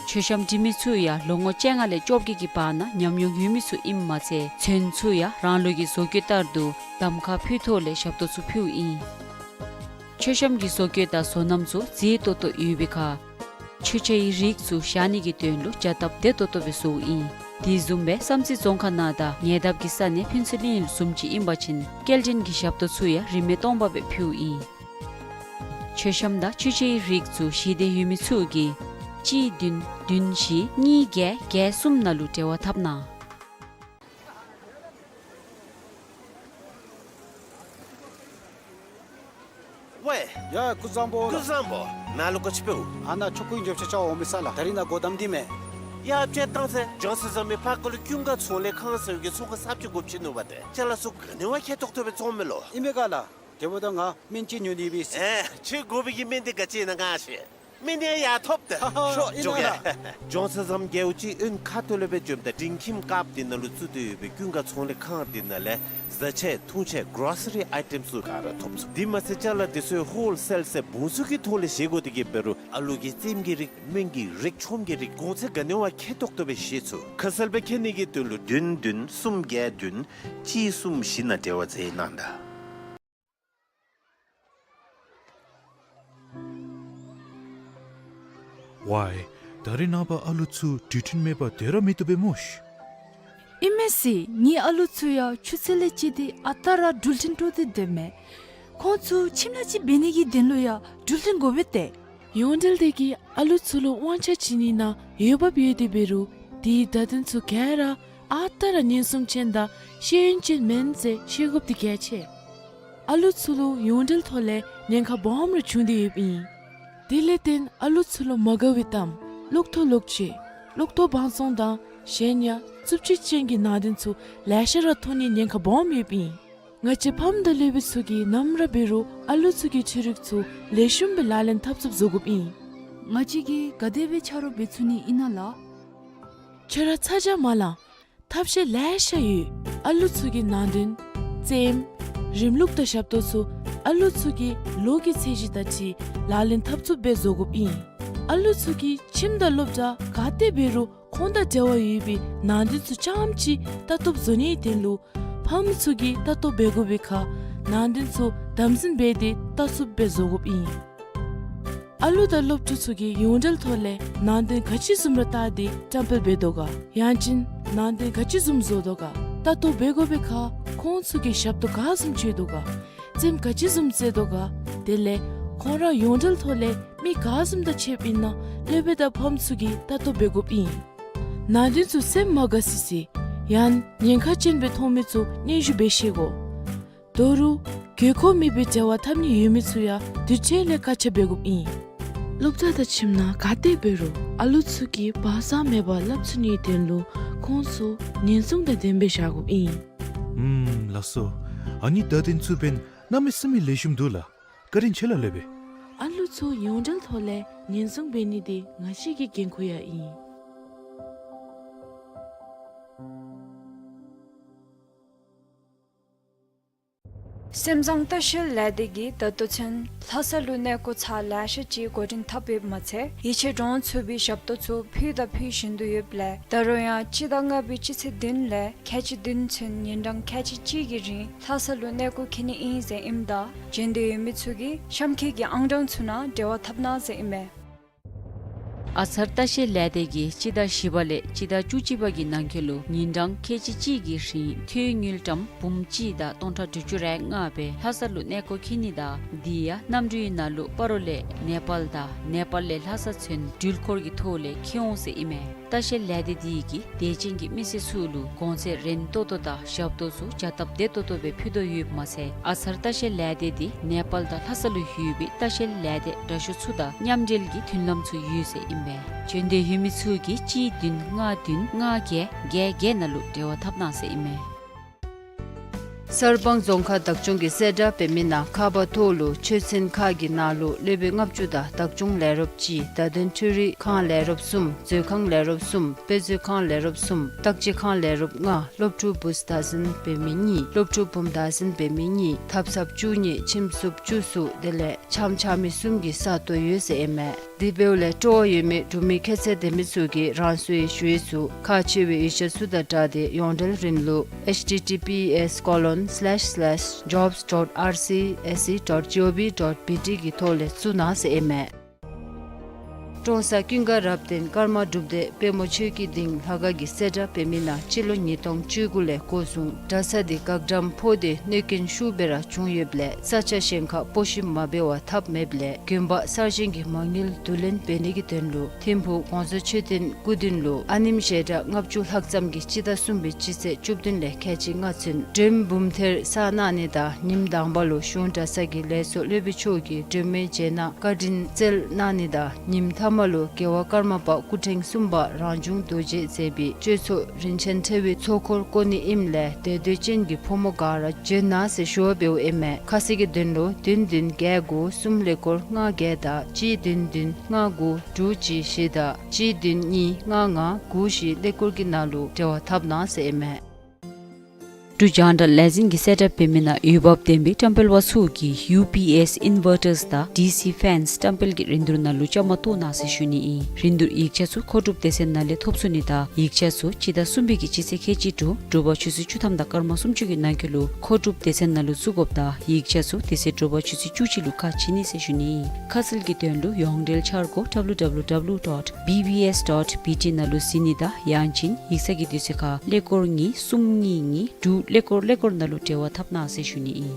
མཆོད་བཤམས་འབྲི་མི་ཚུ་ཡང་ལོ་ངོ་བཅོ་ལྔ་ལས་བཅོ་བརྒྱད་ཀྱི་བར་ན་ཉམས་མྱོང་ཡོད་མི་ཚུ་ཨིནམ་མ་ཚད་ཚོན་ཚུ་ཡང་རང་ལུགས་ཀྱི་བཟོ་བཀོད་ལྟར་དུ་གདམ་ཁ་ཕུལ་ཐོག་ལས་ཞབས་ཏོག་ཚུ་ཕུལཝ་ཨིན། མཆོད་བཤམས་ཀྱི་བཟོ་བཀོད་དང་བཟོ་རྣམ་ཚུ་མཛེས་ཏོག་ཏོ་ཡོད་པའི་ཁར་མཆོད་ཆས་ཀྱི་རིགས་ཚུ་བཞག་ནི་གི་དོན་ལུ་བྱ་སྟབས་བདེ་ཏོག་ཏོ་སྦེ་བཟོཝ་ཨིན། དེ་བཟུམ་སྦེ་བསམ་རྩེ་རྫོང་ཁག་ནང་དང་ཉེ་འདབས་ཀྱི་ས་གནས་ཕུན་ཚོགས་གླིང་ལུ་བཟུམ་ཅིག་ཨིན་པ་ཅིན་སྐྱེལ་འདྲེན་གྱི་ཞབས་ཏོག་ཚུ་ཡང་རིན་མེད་སྟོང་པ་སྦེ་ཕུལཝ་ཨིན། མཆོད་བཤམས་དང་མཆོད་ཆས་ཀྱི་རིགས་ཚུ་ཞི་བདེ་ཡོད་མི་ཚུ་གིས་གཅིག་བདུན་བདུན་བཞི་གཉིས་བརྒྱད་བརྒྱད་གསུམ་ནང་ལུ་འབྲེལ་བ་འཐབ་གནང་། ཝེ། ཡ་ཀུན་བཟང་པོ། ཀུན་བཟང་པོ། ནཱ་ལུ་ག་ཅི་འབདཝ། ཨ་ནཱ་ཆོ་ག་འགྱོ་ཆ་ཆ་འོང་མི་ས་ལགས། ད་རིས་ནཱ་སྒོ་བསྡམས་ཏེ་མས། ཡ་ཅིག་བཏང་ཟེར། ཇོན་སན་ཟམ་མི་ཕར་ཁ་ལུ་ཀུན་དགའ་ཚོང་ལས་ཁང་ཟེར་བའི་གི་ཚོང་ཁང་གསརཔ་ཅིག་དགོཔ་ཅིག་ནུག་པ་ཏེ། ཅ་ལ་ཚུ་ག་ནི་བ་ཁེ་ཏོག་ཏོ་སྦེ་བཙོང་མས་ལོ། ཨིན་མས་ག་ལགས། དེ་འབདཝ་ད་ང་སྨན་ཅིག་ཉོ་ནི་ཡོད་པས། ཨེ་ཁྱོད་དགོ་པའི་གི་སྨན་འདི་ག་ཅི་ཨིན་ན་ང་ཤེས། སྨན་འདི་ཡང་ཡར་ཐོབ་ཏེ། ཧ་ཧ། ཤོག་ཨིན་ན་འགྱོ་གེ། ལགས། ཇོན་སན་ཟམ་རྒེད་འོག་གཅིག་གཡོན་ཁ་ཐུག་ལས་སྦེ་འགྱོཝ་ད་འབྲིང་ཁྱིམ་ཀཔ་འདི་ནང་ལུ་བཙུགས་ཏེ་ཡོད་པའི་ཀུན་དགའ་ཚོང་ལས་ཁང་འདི་ནང་ལས་བཟའ་ཆས་འཐུང་ཆས་གོ་རོ་སི་རི་ཨའི་ཊེམ་ཚུ་ག་ར་ཐོབ་ཚུགས། དེ་མ་ཚད་ཅ་ལ་འདི་ཚུ་ཧོལ་སེལ་ཟེར་འབུངས་ཚུ་གི་ཐོག་ལས་བཞེས་དགོ་དེ་གིས་འབད་རུང་ཨ་ལུ་གི་རྩེདམོ་གི་རིགས་སྨན་གྱི་རིགས་ཆོམ་གྱི་རིགས་གོང་ཚད་ག་ནི་བ་ཁེ་ཏོག་ཏོ་སྦེ་བཞེས་ཚུགས། ཁ་གསལ་སྦེ་མཁྱེན་ནི་གི་དོན་ལུ་བདུན་བདུན་གསུམ་བརྒྱད་བདུན་གཅིག་གསུམ་བཞི་ནང་འབྲེལ་བ་མཛད་གནང་ད། ཝའི། ད་རེས་ནངས་པ་ཨ་ལུ་ཚུ་འགྲུལ་འཕྲིན་མེད་པར་སྡོད་ར་མི་བཏུབ་པས་སྨོ་ཤིག། ཨིན་མས་ཟེར། ངེའི་ཨ་ལུ་ཚུ་ཡང་ཆུ་ཚོད་ལས་བཅད་དེ་ཨ་རྟག་ར་འགྲུལ་འཕྲིན་སྤྲོད་དེ་སྡོདཔ་མས། ཁོང་ཚུ་ཁྱིམ་ནང་ཅིག་འབད་ནི་གི་དོན་ལུ་ཡང་འགྲུལ་འཕྲིན་དགོ་པས་ཏེ། ཡོངས་འབྲེལ་སྡེ་གིས་ཨ་ལུ་ཚུ་ལུ་དབང་ཆ་བྱིན་ནི་ནང་འོས་འབབ་ཡོད་དེ་འབད་རུང་དེའི་བརྡ་དོན་ཚུ་ག་ར་ཨ་རྟག་ར་ཉེན་སྲུང་ཅན་དང་ཤེས་ཡོན་ཅན་མེན་ཟེར་ཤེས་དགོཔ་འདི་གལ་ཆེ། ཨ་ལུ་ཚུ་ལུ་ཡོངས་འབྲེལ་ཐོག་ལས་ཉེན་ཁ་སྦོམ་རེ་བྱུང་སྟེ་ཡོདཔ་ཨིན། དེ་ལས་བརྟེན་ཨ་ལུ་ཚུ་ལུ་མ་དགའ་བའི་གཏམ་གློག་ཐོག་ལོག་སྤྱོད་གློག་ཐོག་བང་བཙོང་དང་གཞན་ཡང་རྩུབ་སྤྱོད་ཅན་གྱི་ནང་དོན་ཚུ་ལེ་ཤ་ར་ཐོན་ནིའི་ཉེན་ཁ་སྦོམ་ཡོདཔ་ཨིན། ང་བཅས་ཕམ་དང་སློབ་དཔོན་ཚུ་གིས་ནམ་ར་འབད་རུང་ཨ་ལུ་ཚུ་གི་འཕྲུལ་རིག་ཚུ་ལེགས་ཤོམ་སྦེ་ལག་ལེན་འཐབ་ཚུགསཔ་བཟོ་དགོཔ་ཨིན། ང་བཅས་ཀྱིས་ག་དེ་སྦེ་ཆ་རོགས་འབད་ཚུགས་ནི་ཨིན་ན་ལགས། ཁྱོད་ར་ཚ་གྱང་མ་ལང་། ཐབས་ཤེས་ལེ་ཤ་ཡོད། ཨ་ལུ་ཚུ་གི་ནང་དོན་རྩེདམོ་རིམ་ལུགས་དང་ཞབས་ཏོག་ཚུ་ཨ་ལུ་ཚུ་གི་ལོ་གི་ཚད་གཞི་དང་འཁྲིལ་ལག་ལེན་འཐབ་ཚུགསཔ་སྦེ་བཟོ་དགོཔ་ཨིན། ཨ་ལུ་ཚུ་གིས་ཁྱིམ་དང་སློབ་གྲྭ་ག་ཏེ་འབད་རུང་ཁོང་དང་འབྲེལ་བ་ཡོད་པའི་ནང་དོན་ཚུ་རྐྱངམ་ཅིག་ལྟ་རྟོགཔ་བཟོ་ནིའི་དོན་ལུ་ཕམ་ཚུ་གིས་ལྟ་རྟོག་འབད་དགོ་པའི་ཁར་ནང་དོན་ཚུ་དམ་འཛིན་འབད་དེ་ལྟ་ཚུགསཔ་སྦེ་བཟོ་དགོཔ་ཨིན། ཨ་ལུ་དང་སློབ་ཕྲུག་ཚུ་གིས་ཡོངས་འབྲེལ་ཐོག་ལས་ནང་དོན་ག་ཅི་བཟུམ་ར་བལྟ་སྟེ་བཀྲམ་སྤེལ་འབད་དོ་ག། ཡང་ཅིན་ནང་དོན་ག་ཅི་བཟུམ་བཟོ་དོ་ག། ལྟ་རྟོག་འབད་དགོ་པའི་ཁར་ཁོང་ཚུ་གིས་ཞབས་ཏོག་ག་བཟུམ་སྤྱོད་དོ་ག། རྩེདམོ་ག་ཅི་བཟུམ་རྩེ་དོ་ག། དེ་ལས་ཁོང་ར་ཡོངས་འབྲེལ་ཐོག་ལས་མི་ག་བཟུམ་དང་ཕྱདཔ་ཨིན་ན་སློབ་དཔོན་དང་ཕམ་ཚུ་གིས་ལྟ་རྟོག་འབད་དགོཔ་ཨིན། ནང་དོན་ཚུ་སེམས་མ་དགའ་སི་སི་ཡང་ཉེན་ཁ་ཅན་སྦེ་མཐོང་མི་ཚུ་སྙན་ཞུ་འབད་ཤེས་དགོ། དོ་རུང་དགོས་མཁོ་མེད་པའི་འབྲེལ་བ་འཐབ་ནི་ཡོད་མི་ཚུ་ཡང་དུས་ཚོད་ལས་བཀག་ཆ་འབད་དགོཔ་ཨིན། སློབ་གྲྭ་དང་ཁྱིམ་ནང་ག་ཏེ་འབད་རུང་ཨ་ལུ་ཚུ་གིས་བག་ཚ་མེད་པར་སླབ་ཚུགས་ནིའི་དོན་ལུ་ཁོང་ཚུ་ཉེན་སྲུང་དང་ལྡནམ་སྦེ་བཞག་དགོཔ་ཨིན། ཨུམ་ལགས་སོ། ཨ་ནི་བརྡ་དོན་ཚུ་འབདན་གནམ་མེད་ས་མེད་ལེགས་ཤོམ་འདུག་ལགས། བཀའ་དྲིན་ཆེ་ལགས་སློབ་དཔོན། ཨ་ལུ་ཚུ་ཡོངས་འབྲེལ་ཐོག་ལས་ཉེན་སྲུང་འབད་ནི་འདི་ང་བཅས་ཀྱི་འགན་ཁུར་ཡང་ཨིན། སེམས་བཟང་ལྟ་བཤལ་ལས་སྡེ་གིས་ད་ལྟོ་ཚུན་ལྷ་ས་ལུ་གནས་སྐོར་ཚར་ལེ་ཤ་ཅིག་འགོ་འདྲེན་འཐབ་ཡོདཔ་མ་ཚད་ཡིད་ཆེས་འདྲོངས་ཚུགས་པའི་ཞབས་ཏོག་ཚུ་ཕུལ་དང་ཕུལ་བཞིན་དུ་ཡོདཔ་ལས་ད་རུང་ཡང་སྤྱི་ཟླ་ལྔ་པའི་སྤྱི་ཚེས་བདུན་ལས་ཁལ་གཅིག་བདུན་ཚུན་ཉིན་གྲངས་ཁལ་གཅིག་གཅིག་གི་རིང་ལྷ་ས་ལུ་གནས་སྐོར་འཁྱིད་ནི་ཨིན་ཟེར་ཨིནམ་ད་བྱོན་འདོད་ཡོད་མི་ཚུ་གིས་གཤམ་འཁོད་ཀྱི་ཨང་གྲངས་ཚུ་ནང་འབྲེལ་བ་འཐབ་གནང་ཟེར་ཨིན་མས། ཨ་ཚར་ལྟ་བཤལ་ལས་སྡེ་གིས་སྤྱི་ཟླ་བཞི་པ་ལས་སྤྱི་ཟླ་བཅུ་གཅིག་པ་གི་ནང་འཁོད་ལུ་ཉིན་གྲངས་ཁལ་གཅིག་གཅིག་གི་རིང་ཐོན་དངུལ་ཀྲམ་འབུམ་གཅིག་དང་སྟོང་ཕྲག་དྲུག་ཅུ་རེ་ལྔ་སྦེ་ལྷ་ས་ལུ་གནས་སྐོར་འཁྱིད་ནི་དང་དེ་ཡང་གནམ་གྲུའི་ནང་ལུ་སྤ་རོ་ལས་ནེ་པཱལ་དང་ནེ་པཱལ་ལས་ལྷ་ས་ཚུན་འགྲུལ་འཁོར་གྱི་ཐོག་ལས་འཁྱིད་འོང་ཟེར་ཨིན་མས། ལྟ་བཤལ་ལས་སྡེ་འདི་གིས་དད་ཅན་གྱི་མི་སེར་ཚུ་ལུ་གོང་ཚད་རན་ཏོག་ཏོ་དང་ཞབས་ཏོག་ཚུ་བྱ་སྟབས་བདེ་ཏོག་ཏོ་སྦེ་ཕུལ་དོ་ཡོདཔ་མ་ཚད་ཨ་ཚར་ལྟ་བཤལ་ལས་སྡེ་འདི་ནེ་པཱལ་དང་ལྷ་ས་ལུ་ཡོད་པའི་ལྟ་བཤལ་ལས་སྡེ་འདྲ་ཤོས་ཚུ་དང་མཉམ་འབྲེལ་གྱི་མཐུན་ལམ་ཚུ་ཡོད་ཟེར་ཨིན་པས། བྱོན་འདོད་ཡོད་མི་ཚུ་གིས་གཅིག་བདུན་ལྔ་བདུན་ལྔ་བརྒྱད་བརྒྱད་བརྒྱད་ནང་ལུ་འབྲེལ་བ་འཐབ་གནང་ཟེར་ཨིན་མས། གསར་སྤང་རྫོང་ཁག་བདག་སྐྱོང་གིས་གསལ་བསྒྲགས་འབད་མི་ནང་ཁ་པར་ཐོག་ལུ་ཆོས་ཚན་ཁག་གི་ནང་ལུ་སློབ་དཔོན་ལྔ་བཅུ་དང་བདག་སྐྱོང་ལས་རོགསཔ་གཅིག་བརྡ་དོན་འཕྲུལ་རིག་ཁང་ལས་རོགསཔ་གསུམ་མཛོད་ཁང་ལས་རོགསཔ་གསུམ་དཔེ་མཛོད་ཁང་ལས་རོགསཔ་གསུམ་བརྟག་དཔྱད་ཁང་ལས་རོགསཔ་ལྔ་སློབ་ཕྲུག་བུཚ་བདག་འཛིན་འབད་མི་གཉིས་སློབ་ཕྲུག་བུམོ་བདག་འཛིན་འབད་མི་གཉིས་ཐབ་ཚངཔ་བཅུ་གཉིས་ཁྱིམ་སུབ་བཅུ་གསུམ་དེ་ལས་ཆམ་ཆགས་མི་གསུམ་གྱི་ས་སྟོང་ཡོད་ཟེར་ཨིན་མས། དེ་འབདཝ་ལས་སྤྲོ་བ་ཡོད་མི་འབྲུག་མི་ཁྱད་ཚད་ལྡན་མི་ཚུ་གིས་རང་སོའི་ཞུ་ཡིག་ཚུ་ཁག་ཆེ་བའི་ཡིག་ཆ་ཚུ་དང་སྦྲགས་ཏེ་ཡོངས་འབྲེལ་རིན་ལུ་ཨེཆ་ཊི་ཊི་པི་ཨེསི་ཀོ་ལོན་སི་ལེཤ་སི་ལེཤ་ཇོབས་ཌོཊ་ཨར་སི་ཨེསི་སི་ཌོཊ་ཇི་ཨོ་ཝི་ཌོཊ་བི་ཊི་གི་ཐོག་ལས་བཙུགས་གནང་ཟེར་ཨིན་མས། ཀྲོང་གསར་ཀུན་དགའ་རབ་བརྟན་ཀརྨ་སྒྲུབ་སྡེ་དཔལ་མོ་ཆོས་ཀྱི་གདིང་ལྷ་ཁང་གིས་གསལ་བསྒྲགས་འབད་མི་ནང་སྤྱི་ལོ་ཉིས་སྟོང་བཅུ་དགུ་ལས་འགོ་བཟུང་གྲྭ་ས་འདི་འགག་འགྲམ་ཕོག་སྟེ་གནོད་སྐྱོན་ཤུགས་སྦེ་ར་བྱུང་ཡོདཔ་ལས་ས་ཆ་གཞན་ཁར་སྤོ་བཤུད་མ་འབད་བར་ཐབས་མེདཔ་ལས་དགོན་པ་གསར་བཞེངས་ཀྱི་མ་དངུལ་བསྡུ་ལེན་འབད་ནི་གི་དོན་ལུ་ཐིམ་ཕུག་གོང་ས་མཆོད་རྟེན་སྐུ་མདུན་ལུ་ཨ་ནེམོ་ཞལ་གྲངས་ལྔ་བཅུ་ལྷག་ཙམ་གྱིས་སྤྱི་ཟླ་གསུམ་པའི་སྤྱི་ཚེས་བཅུ་བདུན་ལས་ཁལ་གཅིག་ལྔ་ཚུན་མགྲོནམ་འབུམ་ཐེར་བསག་གནང་ནི་དང་ཉིནམ་དང་པ་ལུ་གཞུང་གྲྭ་ཚང་གི་ལས་ཚོགས་སློབ་དཔོན་མཆོག་གིས་མགྲོན་མོའི་རྗེས་གནང་བཀའ་དྲིན་སྩལ་གནང་ནི་དང་ཉིནམ་ཐ་མ་ལུ་རྒྱལ་བ་ཀརྨ་པ་སྐུ་ཕྲེང་གསུམ་པ་རང་བྱུང་རྡོ་རྗེ་མཛད་པའི་གཅོད་ཚོགས་རིན་ཆེན་ཕྲེང་བའི་ཚོགས་འཁོར་བསྐོར་ནི་ཨིནམ་ལས་དད་འདོད་ཅན་གྱི་ཕོ་མོ་ག་ར་བྱོན་གནང་ཟེར་ཞུ་བ་འབདཝ་ཨིན་མས། ཁ་གསལ་གྱི་དོན་ལུ་བདུན་བདུན་བརྒྱད་དགུ་གསུམ་ཀླད་ཀོར་ལྔ་བརྒྱད་དང་གཅིག་བདུན་བདུན་ལྔ་དགུ་དྲུག་གཅིག་བཞི་དང་གཅིག་བདུན་གཉིས་ལྔ་ལྔ་དགུ་བཞི་ཀླད་ཀོར་གྱི་ནང་ལུ་འབྲེལ་བ་འཐབ་གནང་ཟེར་ཨིན་མས། འབྲུག་རྒྱང་བསྒྲགས་ལས་འཛིན་གྱིས་གསལ་བསྒྲགས་འབད་མི་ནང་འོས་འབབ་ལྡན་པའི་བཀྲམ་སྤེལ་པ་ཚུ་གིས་ཡུ་པི་ཨེསི་ཨིན་ཝར་ཊརསི་དང་ཌི་སི་ཕེནསི་བཀྲམ་སྤེལ་གྱི་རིན་བསྡུར་ནང་ལུ་བཅའ་མར་གཏོགས་གནང་ཟེར་ཞུ་ནི་ཨིན། རིན་བསྡུར་ཡིག་ཆ་ཚུ་མཁོ་སྒྲུབ་སྡེ་ཚན་ནང་ལས་ཐོབ་ཚུགས་ནི་དང་ཡིག་ཆ་ཚུ་སྤྱི་ཟླ་གསུམ་པའི་གི་སྤྱི་ཚེས་ཁལ་གཅིག་དྲུག་དྲོ་པ་ཆུ་ཚོད་བཅུ་ཐམ་དང་སྐར་མ་སུམ་ཅུ་གི་ནང་འཁོད་ལུ་མཁོ་སྒྲུབ་སྡེ་ཚན་ནང་ལུ་བཙུགས་དགོཔ་དང་ཡིག་ཆ་ཚུ་དེ་ཚེ་དྲོ་པ་ཆུ་ཚོད་བཅུ་གཅིག་ལུ་ཁ་ཕྱེ་ནི་ཟེར་ཞུ་ནི་ཨིན། ཁ་གསལ་གྱི་དོན་ལུ་ཡོངས་འབྲེལ་འཆར་སྒོ་ཌབ་ལིའུ་ཌབ་ལིའུ་ཌབ་ལིའུ་ཌོཊ་བི་བི་ཨེསི་ཌོཊ་བི་ཊི་ནང་ལུ་གཟིགས་ནི་དང་ཡང་ཅིན་ཡིག་ཚང་གི་དུས་ཚོད་ཁར་ཀླད་ཀོར་གཉིས་གསུམ་གཉིས་གཉིས་དྲུག་ཀླད་ཀོར་ཀླད་ཀོར་ནང་ལུ་འབྲེལ་བ་འཐབ་གནང་ཟེར་ཞུ་ནི་ཨིན།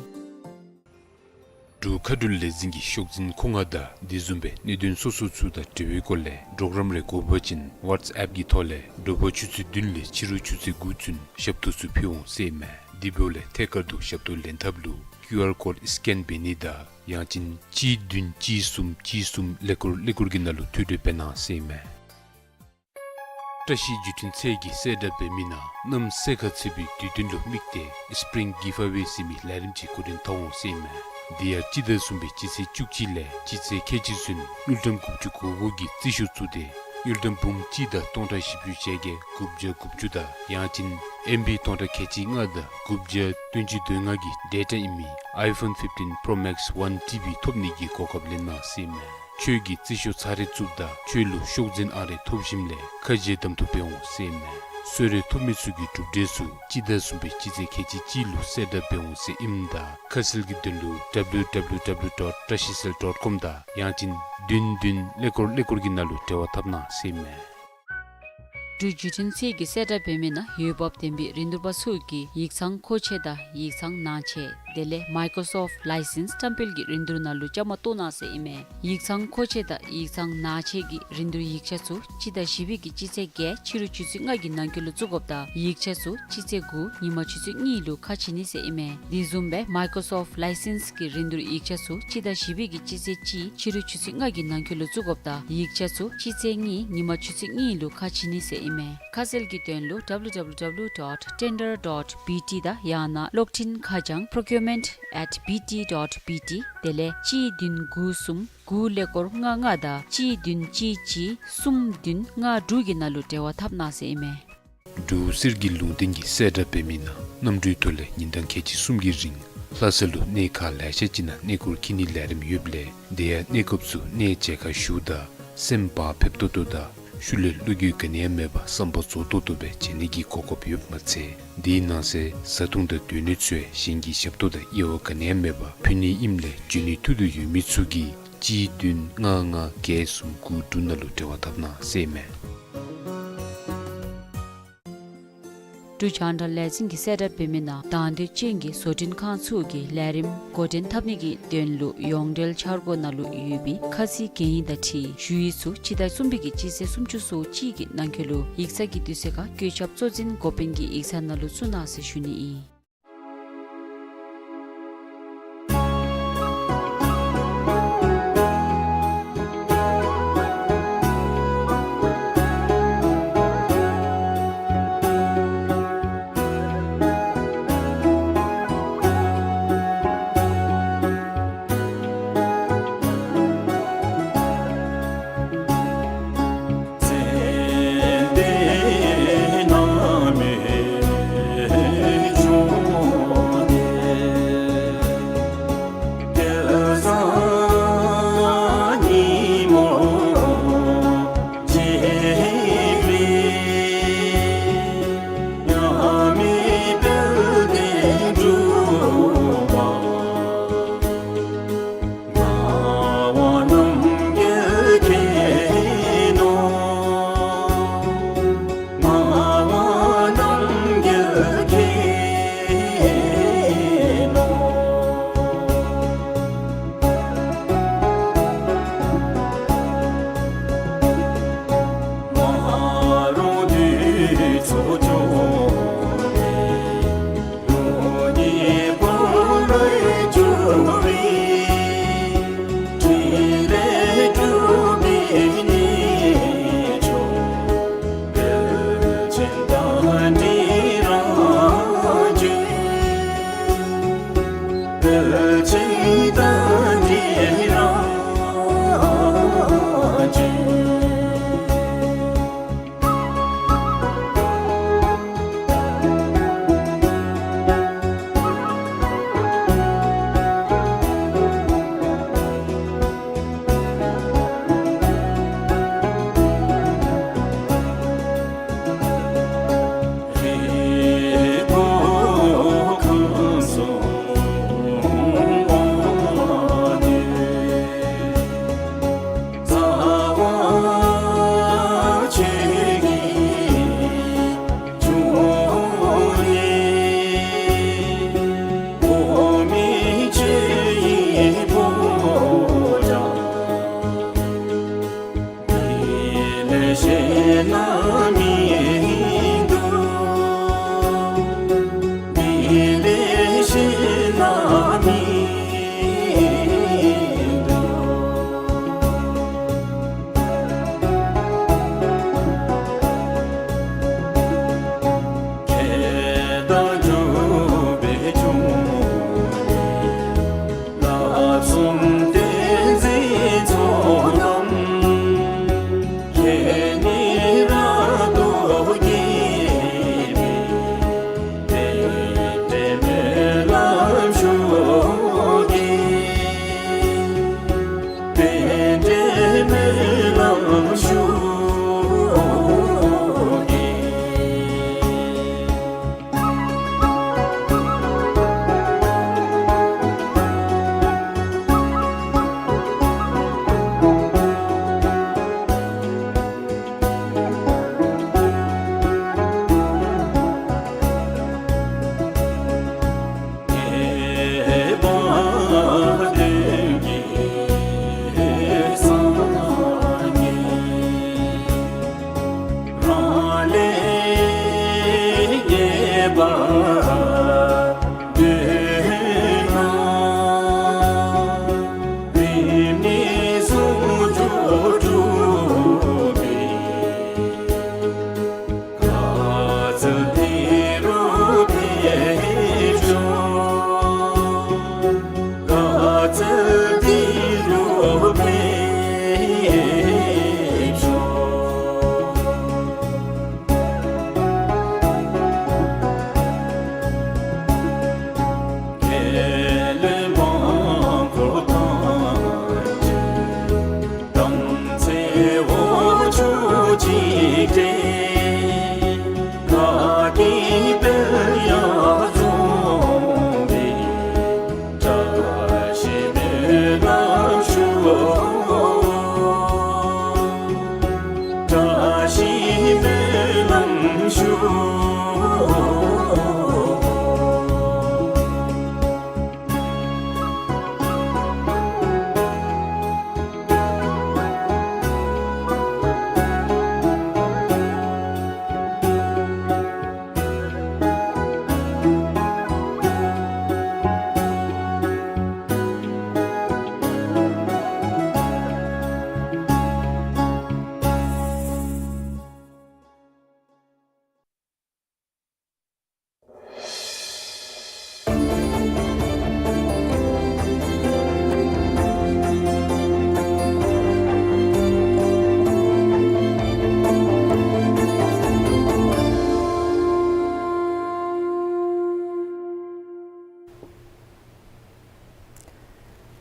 འབྲུག་མཁའ་འགྲུལ་ལས་འཛིན་གྱི་ཤོག་འཛིན་ཁོ་ང་དང་དེ་བཟུམ་སྦེ་གནད་དོན་སོ་སོ་ཚུ་དང་འབྲེལ་བའི་སྐོར་ལས་གྲོགས་རམ་རེ་དགོ་པ་ཅིན་ཝཊས་ཨེཔ་གི་ཐོག་ལས་དྲོ་པ་ཆུ་ཚོད་བདུན་ལས་ཕྱི་རུ་ཆུ་ཚོད་དགུ་ཚུན་ཞབས་ཏོག་ཚུ་ཕུལ་འོང་ཟེར་ཨིན་མས། དེ་འབདཝ་ལས་ཐད་ཀར་དུ་ཞབས་ཏོག་ལེན་ཐབས་ལུ་ཀིའུ་ཨར་ཀོཌ་སི་ཀེན་འབད་ནི་དང་ཡང་ཅིན་གཅིག་བདུན་གཅིག་གསུམ་གཅིག་གསུམ་ཀླད་ཀོར་ཀླད་ཀོར་གྱི་ནང་ལུ་ཐོ་འགོད་འབད་གནང་ཟེར་ཨིན་མས། བཀྲ་ཤིས་བརྒྱུད་འཕྲིན་ཚད་ཀྱིས་གསལ་བསྒྲགས་འབད་མི་ནང་གནམ་སེར་ཁ་ཚ་བའི་དུས་སྟོན་ལུ་དམིགས་ཏེ་སི་པི་རིང་གིབ་ཨ་ཝེ་ཟེར་མི་ལས་རིམ་ཅིག་འགོ་འདྲེན་འཐབ་འོང་ཟེར་ཨིན་མས། དེ་ཡང་སྤྱི་ཟླ་གསུམ་པའི་སྤྱི་ཚེས་བཅུ་གཅིག་ལས་སྤྱི་ཚེས་ཁལ་གཅིག་ཚུན་དངུལ་ཀྲམ་དགུ་བཅུ་གོ་དགུ་གི་རྩིས་ཤོག་བཙུགས་ཏེ་དངུལ་ཀྲམ་འབུམ་གཅིག་དང་སྟོང་ཕྲག་བཞི་བཅུ་ཞེ་བརྒྱད་དགུ་བརྒྱ་དགུ་བཅུ་དང་ཡང་ཅིན་ཨེམ་བི་སྟོང་ཕྲག་ཁལ་གཅིག་ལྔ་དང་དགུ་བརྒྱ་བདུན་ཅུ་དོན་ལྔ་གི་ཌེ་ཊ་ཨིན་མི་ཨའི་ཕོན་ཕིཕ་ཊིན་པྲོ་མེགསི་ཝན་ཊི་བི་ཐོབ་ནི་གི་གོ་སྐབས་ལེན་གནང་ཟེར་ཨིན་མས། ཁྱོད་ཀྱི་རྩིས་ཤོག་ཚར་རེ་བཙུགསཔ་ད་ཁྱོད་ལུ་ཤོག་འཛིན་ཨང་རེ་ཐོབ་ཞིནམ་ལས་ཁ་འབྱལ་གདམ་འཐུ་འབད་འོང་ཟེར་ཨིན་མས། གསོལ་རས་ཐོབ་མི་ཚུ་གི་གྲུབ་འབྲས་ཚུ་སྤྱི་ཟླ་གསུམ་པའི་སྤྱི་ཚེས་ཁལ་གཅིག་གཅིག་ལུ་གསལ་བསྒྲགས་འབད་འོང་ཟེར་ཨིནམ་ད་ཁ་གསལ་གྱི་དོན་ལུ་ཌབ་ལིའུ་ཌབ་ལིའུ་ཌབ་ལིའུ་ཌོཊ་བཀྲ་ཤིས་སེལ་ཌོཊ་ཀོམ་དང་ཡང་ཅིན་བདུན་བདུན་ཀླད་ཀོར་ཀླད་ཀོར་གྱི་ནང་ལུ་འབྲེལ་བ་འཐབ་གནང་ཟེར་ཨིན་མས། འབྲུག་བརྒྱུད་འཕྲིན་ཚད་ཀྱིས་གསལ་བསྒྲགས་འབད་མི་ནང་འོས་འབབ་ལྡན་པའི་རིན་བསྡུར་པ་ཚུ་གིས་ཡིག་ཚང་མཁོ་ཆས་དང་ཡིག་ཚང་ནང་ཆས་དེ་ལས་མའི་ཀོརོ་སོཕཊ་ལའི་སེནསི་བཀྲམ་སྤེལ་གྱི་རིན་བསྡུར་ནང་ལུ་བཅའ་མར་གཏོགས་གནང་ཟེར་ཨིན་མས། ཡིག་ཚང་མཁོ་ཆས་དང་ཡིག་ཚང་ནང་ཆས་ཀྱི་རིན་བསྡུར་ཡིག་ཆ་ཚུ་སྤྱི་ཟླ་བཞི་པའི་གི་སྤྱི་ཚེས་བརྒྱད་ཕྱི་རུ་ཆུ་ཚོད་ལྔ་གི་ནང་འཁོད་ལུ་བཙུགས་དགོཔ་ད་ཡིག་ཆ་ཚུ་སྤྱི་ཚེས་དགུ་ཉིན་མ་ཆུ་ཚོད་གཉིས་ལུ་ཁ་ཕྱེ་ནི་ཟེར་ཨིན་མས། དེ་བཟུམ་སྦེ་མའི་ཀོརོ་སོཕཊ་ལའི་སེནསི་གི་རིན་བསྡུར་ཡིག་ཆ་ཚུ་སྤྱི་ཟླ་བཞི་པའི་གི་སྤྱི་ཚེས་གཅིག་ཕྱི་རུ་ཆུ་ཚོད་ལྔ་གི་ནང་འཁོད་ལུ་བཙུགས་དགོཔ་ད་ཡིག་ཆ་ཚུ་སྤྱི་ཚེས་གཉིས་ཉིན་མ་ཆུ་ཚོད་གཉིས་ལུ་ཁ་ཕྱེ་ནི་ཟེར་ཨིན་མས། ཁ་གསལ་གྱི་དོན་ལུ་ཌབ་ལིའུ་ཌབ་ལིའུ་ཌོཊ་ཊེན་ཌར་ཌོཊ་བི་ཊི་དང་ཡང་ན་གློག་འཕྲིན་ཁ་བྱང་པྲོ་ཀིའུར་མེནཊ་ཨེཊ་བི་ཊི་ཌོཊ་བི་ཊི་དེ་ལས་གཅིག་བདུན་དགུ་གསུམ་དགུ་ཀླད་ཀོར་ལྔ་ལྔ་དང་གཅིག་བདུན་གཅིག་གཅིག་གསུམ་བདུན་ལྔ་དྲུག་གི་ནང་ལུ་འབྲེལ་བ་འཐབ་གནང་ཟེར་ཨིན་མས། འབྲུག་གསེར་གྱི་ལུང་བསྟན་གྱིས་གསལ་བསྒྲགས་འབད་མི་ནང་གནམ་གྲུའི་ཐོག་ལས་ཉིན་གྲངས་ཁལ་གཅིག་གསུམ་གྱི་རིང་ ལྷ་ས་ལུ་གནས་ཁག་ལེ་ཤ་ཅིག་ནང་གནས་སྐོར་འཁྱིད་ནིའི་ལས་རིམ་ཡོདཔ་ལས་དེ་ཡང་གནས་སྐབས་སུ་གནས་མཇལ་ཁ་ཞུཝ་ད་སེམས་བག་ཕེབས་ཏོག་ཏོ་དང་ཤུལ་ལས་བློ་འགྱོད་ག་ནི་ཡང་མེད་པར་བསམ་པ་རྫོགས་ཏོག་ཏོ་སྦེ་མཇལ་ནི་གི་གོ་སྐབས་ཡོདཔ་མ་ཚད་དེའི་ནང་གསེས་བཟའ་འཐུང་དང་སྡོད་གནས་ཚུ་ཡང་གཞན་གྱི་ཞབས་ཏོག་དང་དབྱེ་བ་ག་ནི་ཡང་མེད་པར་ཕུལ་ནི་ཨིནམ་ལས་འབྱོན་ནི་ཐུགས་འདོད་ཡོད་མི་ཚུ་གིས་གཅིག་བདུན་ལྔ་ལྔ་བརྒྱད་གསུམ་དགུ་དྲུག་ནང་ལུ་འབྲེལ་བ་འཐབ་གནང་ཟེར་ཨིན་མས། འབྲུག་རྒྱང་བསྒྲགས་ལས་འཛིན་གྱིས་གསལ་བསྒྲགས་འབད་མི་ནང་དང་འདོད་ཅན་གྱི་བཟོ་སྐྲུན་ཁང་ཚུ་གིས་ལས་རིམ་འགོ་འདྲེན་འཐབ་ནི་གི་དོན་ལུ་ཡོངས་འབྲེལ་འཆར་སྒོ་ནང་ལུ་ཡོད་པའི་ཁ་ཚིག་གན་ཡིག་དང་འཁྲིལ་ཞུ་ཡིག་ཚུ་སྤྱི་ཟླ་གསུམ་པའི་གི་སྤྱི་ཚེས་སུམ་ཅུ་སོ་གཅིག་གི་ནང་འཁོད་ལུ་ཡིག་ཚང་གི་དུས་ཚོད་ཁར་བཀོད་ཁྱབ་གཙོ་འཛིན་འགོ་དཔོན་གྱི་ཡིག་ཚང་ནང་ལུ་བཙུགས་གནང་ཟེར་ཞུ་ནི་ཨིན།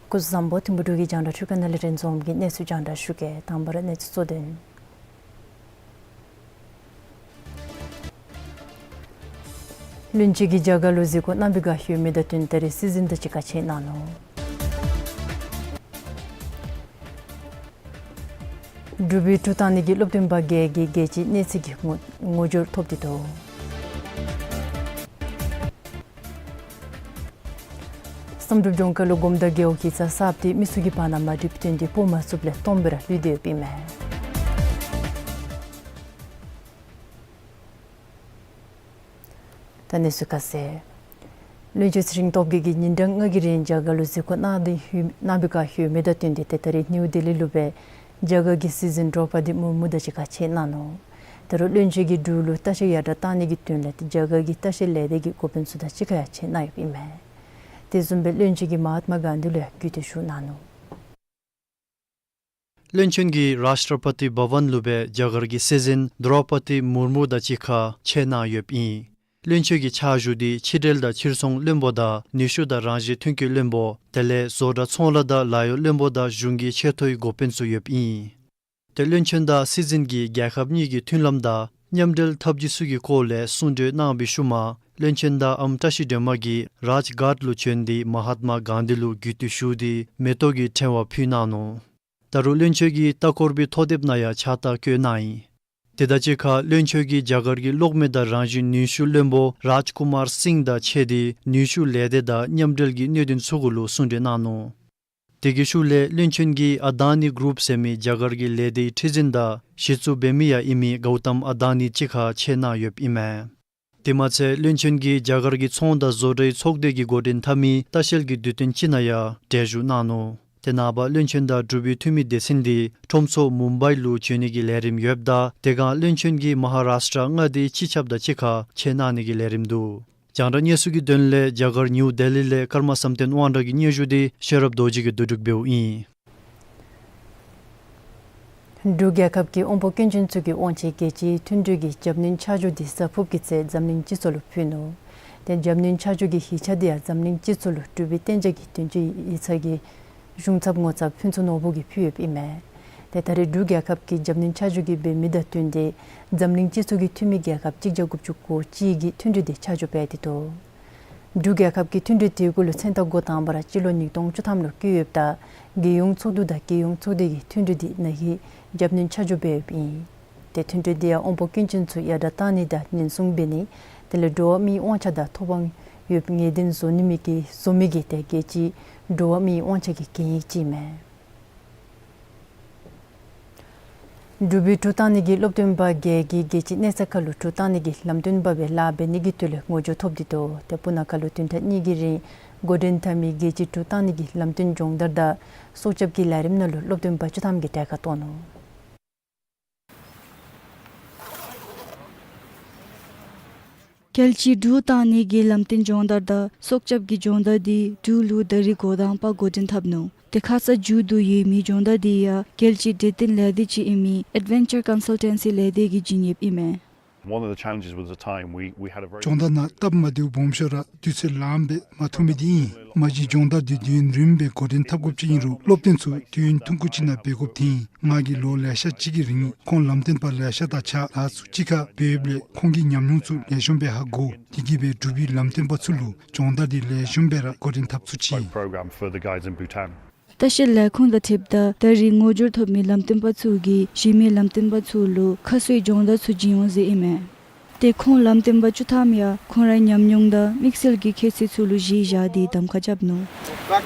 སྐུ་གཟུགས་བཟང་པོ། ཐིམ་ཕུ་འབྲུག་གི་རྒྱང་བསྒྲགས་ཁྲུས་ཁང་ནང་ལས་རིན་འཛོམས་ཀྱིས་གནས་ཚུལ་རྒྱང་བསྒྲགས་ཞུ་གེ། དང་པ་ར་གནས་ཚུལ་གཙོ་དོན། བློན་ཆེན་གྱིས་རྒྱ་གར་ལུ་གཟིགས་སྐོར་གནང་བའི་བཀའ་ཞུ་མི་དང་བསྟུན་ཏེ་རེ་སྲིད་འཛིན་དང་གཅིག་ཁར་ཕྱད་གནང་ནུག། འབྲུག་པའི་གྲུ་བཏང་ནི་གི་སློབ་སྟོན་པ་བརྒྱད་ཀྱིས་རྒྱལ་སྤྱིའི་གནས་ཚད་ཀྱི་ངོ་ངོ་སྦྱོར་ཐོབ་སྟེ་འདུག། བསམ་གྲུབ་ལྗོངས་མཁར་ལུ་སྒོམ་དང་རྒེད་འོག་གི་རྩྭ་གསརཔ་དེ་མི་ཚུ་གིས་བར་ན་མ་འགྲིགཔ་བཏོན་ཏེ་སྤོ་མ་ཚུགསཔ་ལས་སྟོངམ་སྦེ་ར་ལུས་ཏེ་ཡོདཔ་ཨིན་མས། ད་གནས་ཚུལ་ཁ་གསལ། བློན་ཆེན་ཚེ་རིང་སྟོབས་རྒྱས་ཀྱིས་ཉིན་གྲངས་ལྔ་གི་རིང་རྒྱ་གར་ལུ་གཟིགས་སྐོར་གནང་སྟེ་ཡོད་གནང་བའི་བཀའ་ཞུ་མི་དང་བསྟུན་ཏེ་ཏེ་ད་རེས་ནིའུ་ལྡི་ལི་ལུ་སྦེ་རྒྱ་གར་གྱི་སྲིད་འཛིན་ཌྲོ་པ་དི་མུར་མུ་དང་གཅིག་ཁར་ཕྱད་གནང་ནུག། ད་རུང་བློན་ཆེན་གྱིས་འབྲུག་ལུ་ལྟ་བཤལ་ཡར་དྲག་བཏང་ནི་གི་དོན་ལས་ཏེ་རྒྱ་གར་གྱི་ལྟ་བཤལ་ལས་སྡེ་གི་འགོ་དཔོན་ཚུ་དང་གཅིག་ཁར་ཡང་ཕྱད་གནང་ཡོདཔ་ཨིན་མས། དེ་བཟུམ་སྦེ་བློན་ཆེན་གྱིས་མ་ཧཱཏ་མ་གཱན་དྷི་ལུ་ཡང་གུས་བཏུད་ཞུ་གནང་ནུག། བློན་ཆེན་གྱིས་རཱཤ་ཊྲ་པ་ཏི་བྷ་ཝན་ལུ་སྦེ་རྒྱ་གར་གྱི་སྲིད་འཛིན་དྲོ་པ་ཏི་མུར་མུ་དང་གཅིག་ཁར་ཕྱད་གནང་ཡོདཔ་ཨིན། བློན་ཆེན་གྱི་ཕྱག་ཞུ་འདི་ཕྱི་འབྲེལ་དང་ཕྱིར་ཚོང་བློན་པོ་དང་ནུས་ཤུགས་དང་རང་བཞིན་ཐོན་སྐྱེད་བློན་པོ་དེ་ལས་བཟོ་གྲྭ་ཚོང་ལཱ་དང་ལཱ་གཡོག་བློན་པོ་དང་གཞུང་གི་ཆེ་མཐོའི་འགོ་དཔོན་ཚུ་ཡོདཔ་ཨིན། ཏེ་བློན་ཆེན་དང་སྲིད་འཛིན་གྱིས་རྒྱལ་ཁབ་གཉིས་ཀྱི་མཐུན་ལམ་དང་མཉམ་འབྲེལ་འཐབ་ཇུས་ཚུ་གི་སྐོར་ལས་གསུང་གྲོས་གནང་བའི་ཤུལ་མ་བློན་ཆེན་དང་ཨམ་བཀྲ་ཤིས་སྒྲོལ་མ་གིས་རཱཇ་གྷཱཊ་ལུ་བྱོན་ཏེ་མ་ཧཱཏ་མ་གཱན་དྷི་ལུ་གུས་བཏུད་ཞུ་སྟེ་མེ་ཏོག་གི་ཕྲེང་བ་ཕུལ་གནང་ནུག། ད་རུང་བློན་ཆེན་གྱིས་ལྟ་སྐོར་བའི་ཐོ་དེབ་ནང་ཡང་ཕྱག་རྟགས་བཀོད་གནང་ཡི། དེ་དང་གཅིག་ཁར་བློན་ཆེན་གྱིས་རྒྱ་གར་གྱི་གློག་མེ་དང་རང་བཞིན་ནུས་ཤུགས་བློན་པོ་རཱཇ་ཀུ་མར་སིང་དང་ཕྱད་དེ་ནུས་ཤུགས་ལས་སྡེ་དང་མཉམ་འབྲེལ་གྱི་གནད་དོན་ཚུ་གུ་ལུ་གསུང་གྲོས་གནང་ནུག། དེ་གི་ཤུལ་ལས་བློན་ཆེན་གྱིས་ཨ་དཱ་ནི་གུ་རུབ་ཟེར་མི་རྒྱ་གར་གྱི་ལས་སྡེའི་ཁྲི་འཛིན་དང་གཞི་བཙུགས་འབད་མི་ཡང་ཨིན་མི་གའུ་ཏམ་ཨ་དཱ་ནི་གཅིག་ཁར་ཕྱད་གནང་ཡོདཔ་ཨིན་མས། དེ་མ་ཚད་བློན་ཆེན་གྱིས་རྒྱ་གར་གྱི་ཚོང་དང་བཟོ་གྲྭའི་ཚོགས་སྡེ་གིས་འགོ་འདྲེན་འཐབ་མི་ལྟ་བཤལ་གྱི་དུས་སྟོན་ཅིག་ནང་ཡང་གྲལ་བཞུགས་གནང་ནུག། དེ་ནངས་པ་བློན་ཆེན་དང་འབྲུག་པའི་འཐུས་མི་སྡེ་ཚན་འདི་ཁྲོམ་ཚོགས་མུམ་བའི་ལུ་བྱོན་ནི་གི་ལས་རིམ་ཡོདཔ་ད་དེ་སྒང་བློན་ཆེན་གྱིས་མ་ཧཱ་རཱཤ་ཊྲ་མངའ་སྡེའི་སྤྱི་ཁྱབ་དང་གཅིག་ཁར་ཕྱད་གནང་ནི་གི་ལས་རིམ་འདུག། རྒྱང་བསྒྲགས་གནས་ཚུལ་གྱི་དོན་ལས་རྒྱ་གར་ནིའུ་ལྡི་ལི་ལས་ཀརྨ་བསམ་གཏན་དབང་གྲགས་ཀྱི་སྙན་ཞུ་འདི་ཤེས་རབ་རྡོ་རྗེ་གིས་བསྡུ་སྒྲིག་འབདཝ་ཨིན། འབྲུག་རྒྱལ་ཁབ་ཀྱི་དབང་པོ་སྐྱོན་ཅན་ཚུ་གི་དབང་ཆེད་རྒྱལ་སྤྱིའི་མཐུན་འབྲེལ་གྱི་རྒྱབ་སྣོན་ཆ་འཇོག་འདི་གཟའ་ཕུརཔ་གི་ཚེ་འཛམ་གླིང་སྤྱི་ཚོགས་ལུ་ཕུལ་ནུག། ཏེ་རྒྱབ་སྣོན་ཆ་འཇོག་གི་ཡིག་ཆ་འདི་ཡང་འཛམ་གླིང་སྤྱི་ཚོགས་ལུ་འབྲུག་པའི་གཏན་འཇགས་ཀྱི་དོན་གཅོད་ཡིག་ཚང་གི་གཞུང་ཚབ་ངོ་ཚབ་ཕུན་ཚོགས་ནོར་བུ་གིས་ཕུལ་ཡོདཔ་ཨིན་མས། ཏེ་ད་རེས་འབྲུག་རྒྱལ་ཁབ་ཀྱིས་རྒྱབ་སྣོན་ཆ་འཇོག་གི་འབད་མི་དང་བསྟུན་ཏེ་འཛམ་གླིང་སྤྱི་ཚོགས་ཀྱི་འཐུས་མི་རྒྱལ་ཁབ་གཅིག་བརྒྱ་དགུ་བཅུ་གོ་གཅིག་གིས་མཐུན་སྒྲིལ་འདི་ཆ་འཇོག་འབད་དེ་འདུག། འབྲུག་རྒྱལ་ཁབ་ཀྱིས་མཐུན་སྒྲིལ་དེ་གུ་ལུ་མཚན་རྟགས་འགོ་དང་པ་ར་སྤྱི་ལོ་ཉིས་སྟོང་བཅུ་ཐམ་ལུ་བཀོད་ཡོདཔ་ད་རྒྱལ་ཡོངས་ཚོགས་འདུ་དང་རྒྱལ་ཡོངས་ཚོགས་སྡེ་གི་མཐུན་སྒྲིལ་འདི་ན་ཧིང་རྒྱབ་སྣོན་ཆ་འཇོག་འབད་ཡོདཔ་ཨིན། ཏེ་མཐུན་སྒྲིལ་འདི་ཡང་དབང་པོ་སྐྱོན་ཅན་ཚུ་ཡར་དྲག་བཏང་ནི་དང་ཉེན་སྲུང་འབད་ནི་དེ་ལས་འགྲོ་བ་མིའི་དབང་ཆ་དང་ཐོབ་དབང་ཡོདཔ་ངེས་གཏན་བཟོ་ནི་མི་གི་བཟོ་མི་གི་ཏེ་རྒྱལ་སྤྱིའི་འགྲོ་བ་མིའི་དབང་ཆ་གི་གན་ཡིག་ཅིག་ཨིན་མས། འབྲུག་པའི་གྲུ་བཏང་ནི་གི་སློབ་སྟོན་པ་བརྒྱད་ཀྱིས་རྒྱལ་སྤྱིའི་གནས་ས་ཁར་ལུ་གྲུ་བཏང་ནི་གི་ལམ་སྟོན་འབད་བའི་ལཱ་འབད་ནི་གི་དོན་ལས་ངོ་སྦྱོར་ཐོབ་སྟེ་འདུག། ཏེ་སྤུ་ན་ཁ་ལུ་བདུན་ཕྲག་གཉིས་ཀྱི་རིང་འགོ་འདྲེན་འཐབ་མི་རྒྱལ་སྤྱིའི་གྲུ་བཏང་ནི་གི་ལམ་སྟོན་སྦྱོང་བརྡར་དང་སྲོག་སྐྱབས་ཀྱི་ལས་རིམ་ནང་ལུ་སློབ་སྟོན་པ་བཅུ་ཐམ་གྱིས་གྲལ་ཁར་གཏོགས་ནུག། རྒྱལ་སྤྱིའི་གྲུ་བཏང་ནི་གི་ལམ་སྟོན་སྦྱོང་བརྡར་དང་སྲོག་སྐྱབས་ཀྱི་སྦྱོང་བརྡར་འདི་འབྲུག་ལུ་ད་རིས་འགོ་དང་པ་འགོ་འདྲེན་འཐབ་ནུག། ཏེ་ཁ་ཙ་མཇུག་བསྡུ་ཡོད་མི་སྦྱོང་བརྡར་འདི་ཡང་རྒྱལ་སྤྱིའི་འབྲེལ་ལྡན་ལས་སྡེ་ཅིག་ཨིན་མི་Adventure Consultancy ལས་སྡེ་གིས་བྱིན་ཡོདཔ་ཨིན་མས། One of the challenges was the time. We, we had a very སྦྱོང་བརྡར་ནང་སྟབས་མ་བདེཝ་སྦོམ་ཤོས་ར་དུས་ཚོད་ལངམ་སྦེ་མ་ཐུབ་མི་འདི་ཨིན། མ་གཞི་སྦྱོང་བརྡར་འདི་དུས་ཡུན་རིངམོ་སྦེ་འགོ་འདྲེན་འཐབ་དགོཔ་ཅིག་ཨིན་རུང་སློབ་སྟོན་ཚུ་དུས་ཡུན་ཐུང་ཀུ་ཅིག་ནང་འབད་དགོཔ་ཐོན་ཡི། ང་གིས་ལོ་ལེ་ཤ་ཅིག་གི་རིང་ཁོང་ལམ་སྟོན་པ་ལེ་ཤ་དང་ཕྱག་ལཱ་ཚུ་གཅིག་ཁར་འབད་ཡོདཔ་ལས་ཁོང་གི་ཉམས་མྱོང་ཚུ་ལེགས་ཤོམ་སྦེ་ཧ་གོ། དེ་གིས་སྦེ་འབྲུག་པའི་ལམ་སྟོན་པ་ཚུ་ལུ་སྦྱོང་བརྡར་འདི་ལེགས་ཤོམ་སྦེ་ར་འགོ་འདྲེན་འཐབ་ཚུགས་ཅི། Program for the guides in Bhutan. ལྟ་བཤལ་ལས་ཁུངས་དང་འཁྲིལཝ་ད་ད་རིས་ངོ་སྦྱོར་ཐོབ་མི་ལམ་སྟོན་པ་ཚུ་གིས་གཞན་མི་ལམ་སྟོན་པ་ཚུ་ལུ་ཁ་གསོའི་སྦྱོང་བརྡར་ཚུ་བྱིན་འོང་ཟེར་ཨིན་མས། ཏེ་ཁོང་ལམ་སྟོན་པ་བཅུ་ཐམ་ཡང་ཁོང་རའི་ཉམས་མྱོང་དང་དམིགས་བསལ་གྱི་ཁྱད་ཚད་ཚུ་ལུ་གཞི་བཞག་སྟེ་གདམ་ཁ་རྐྱབ་ནུག།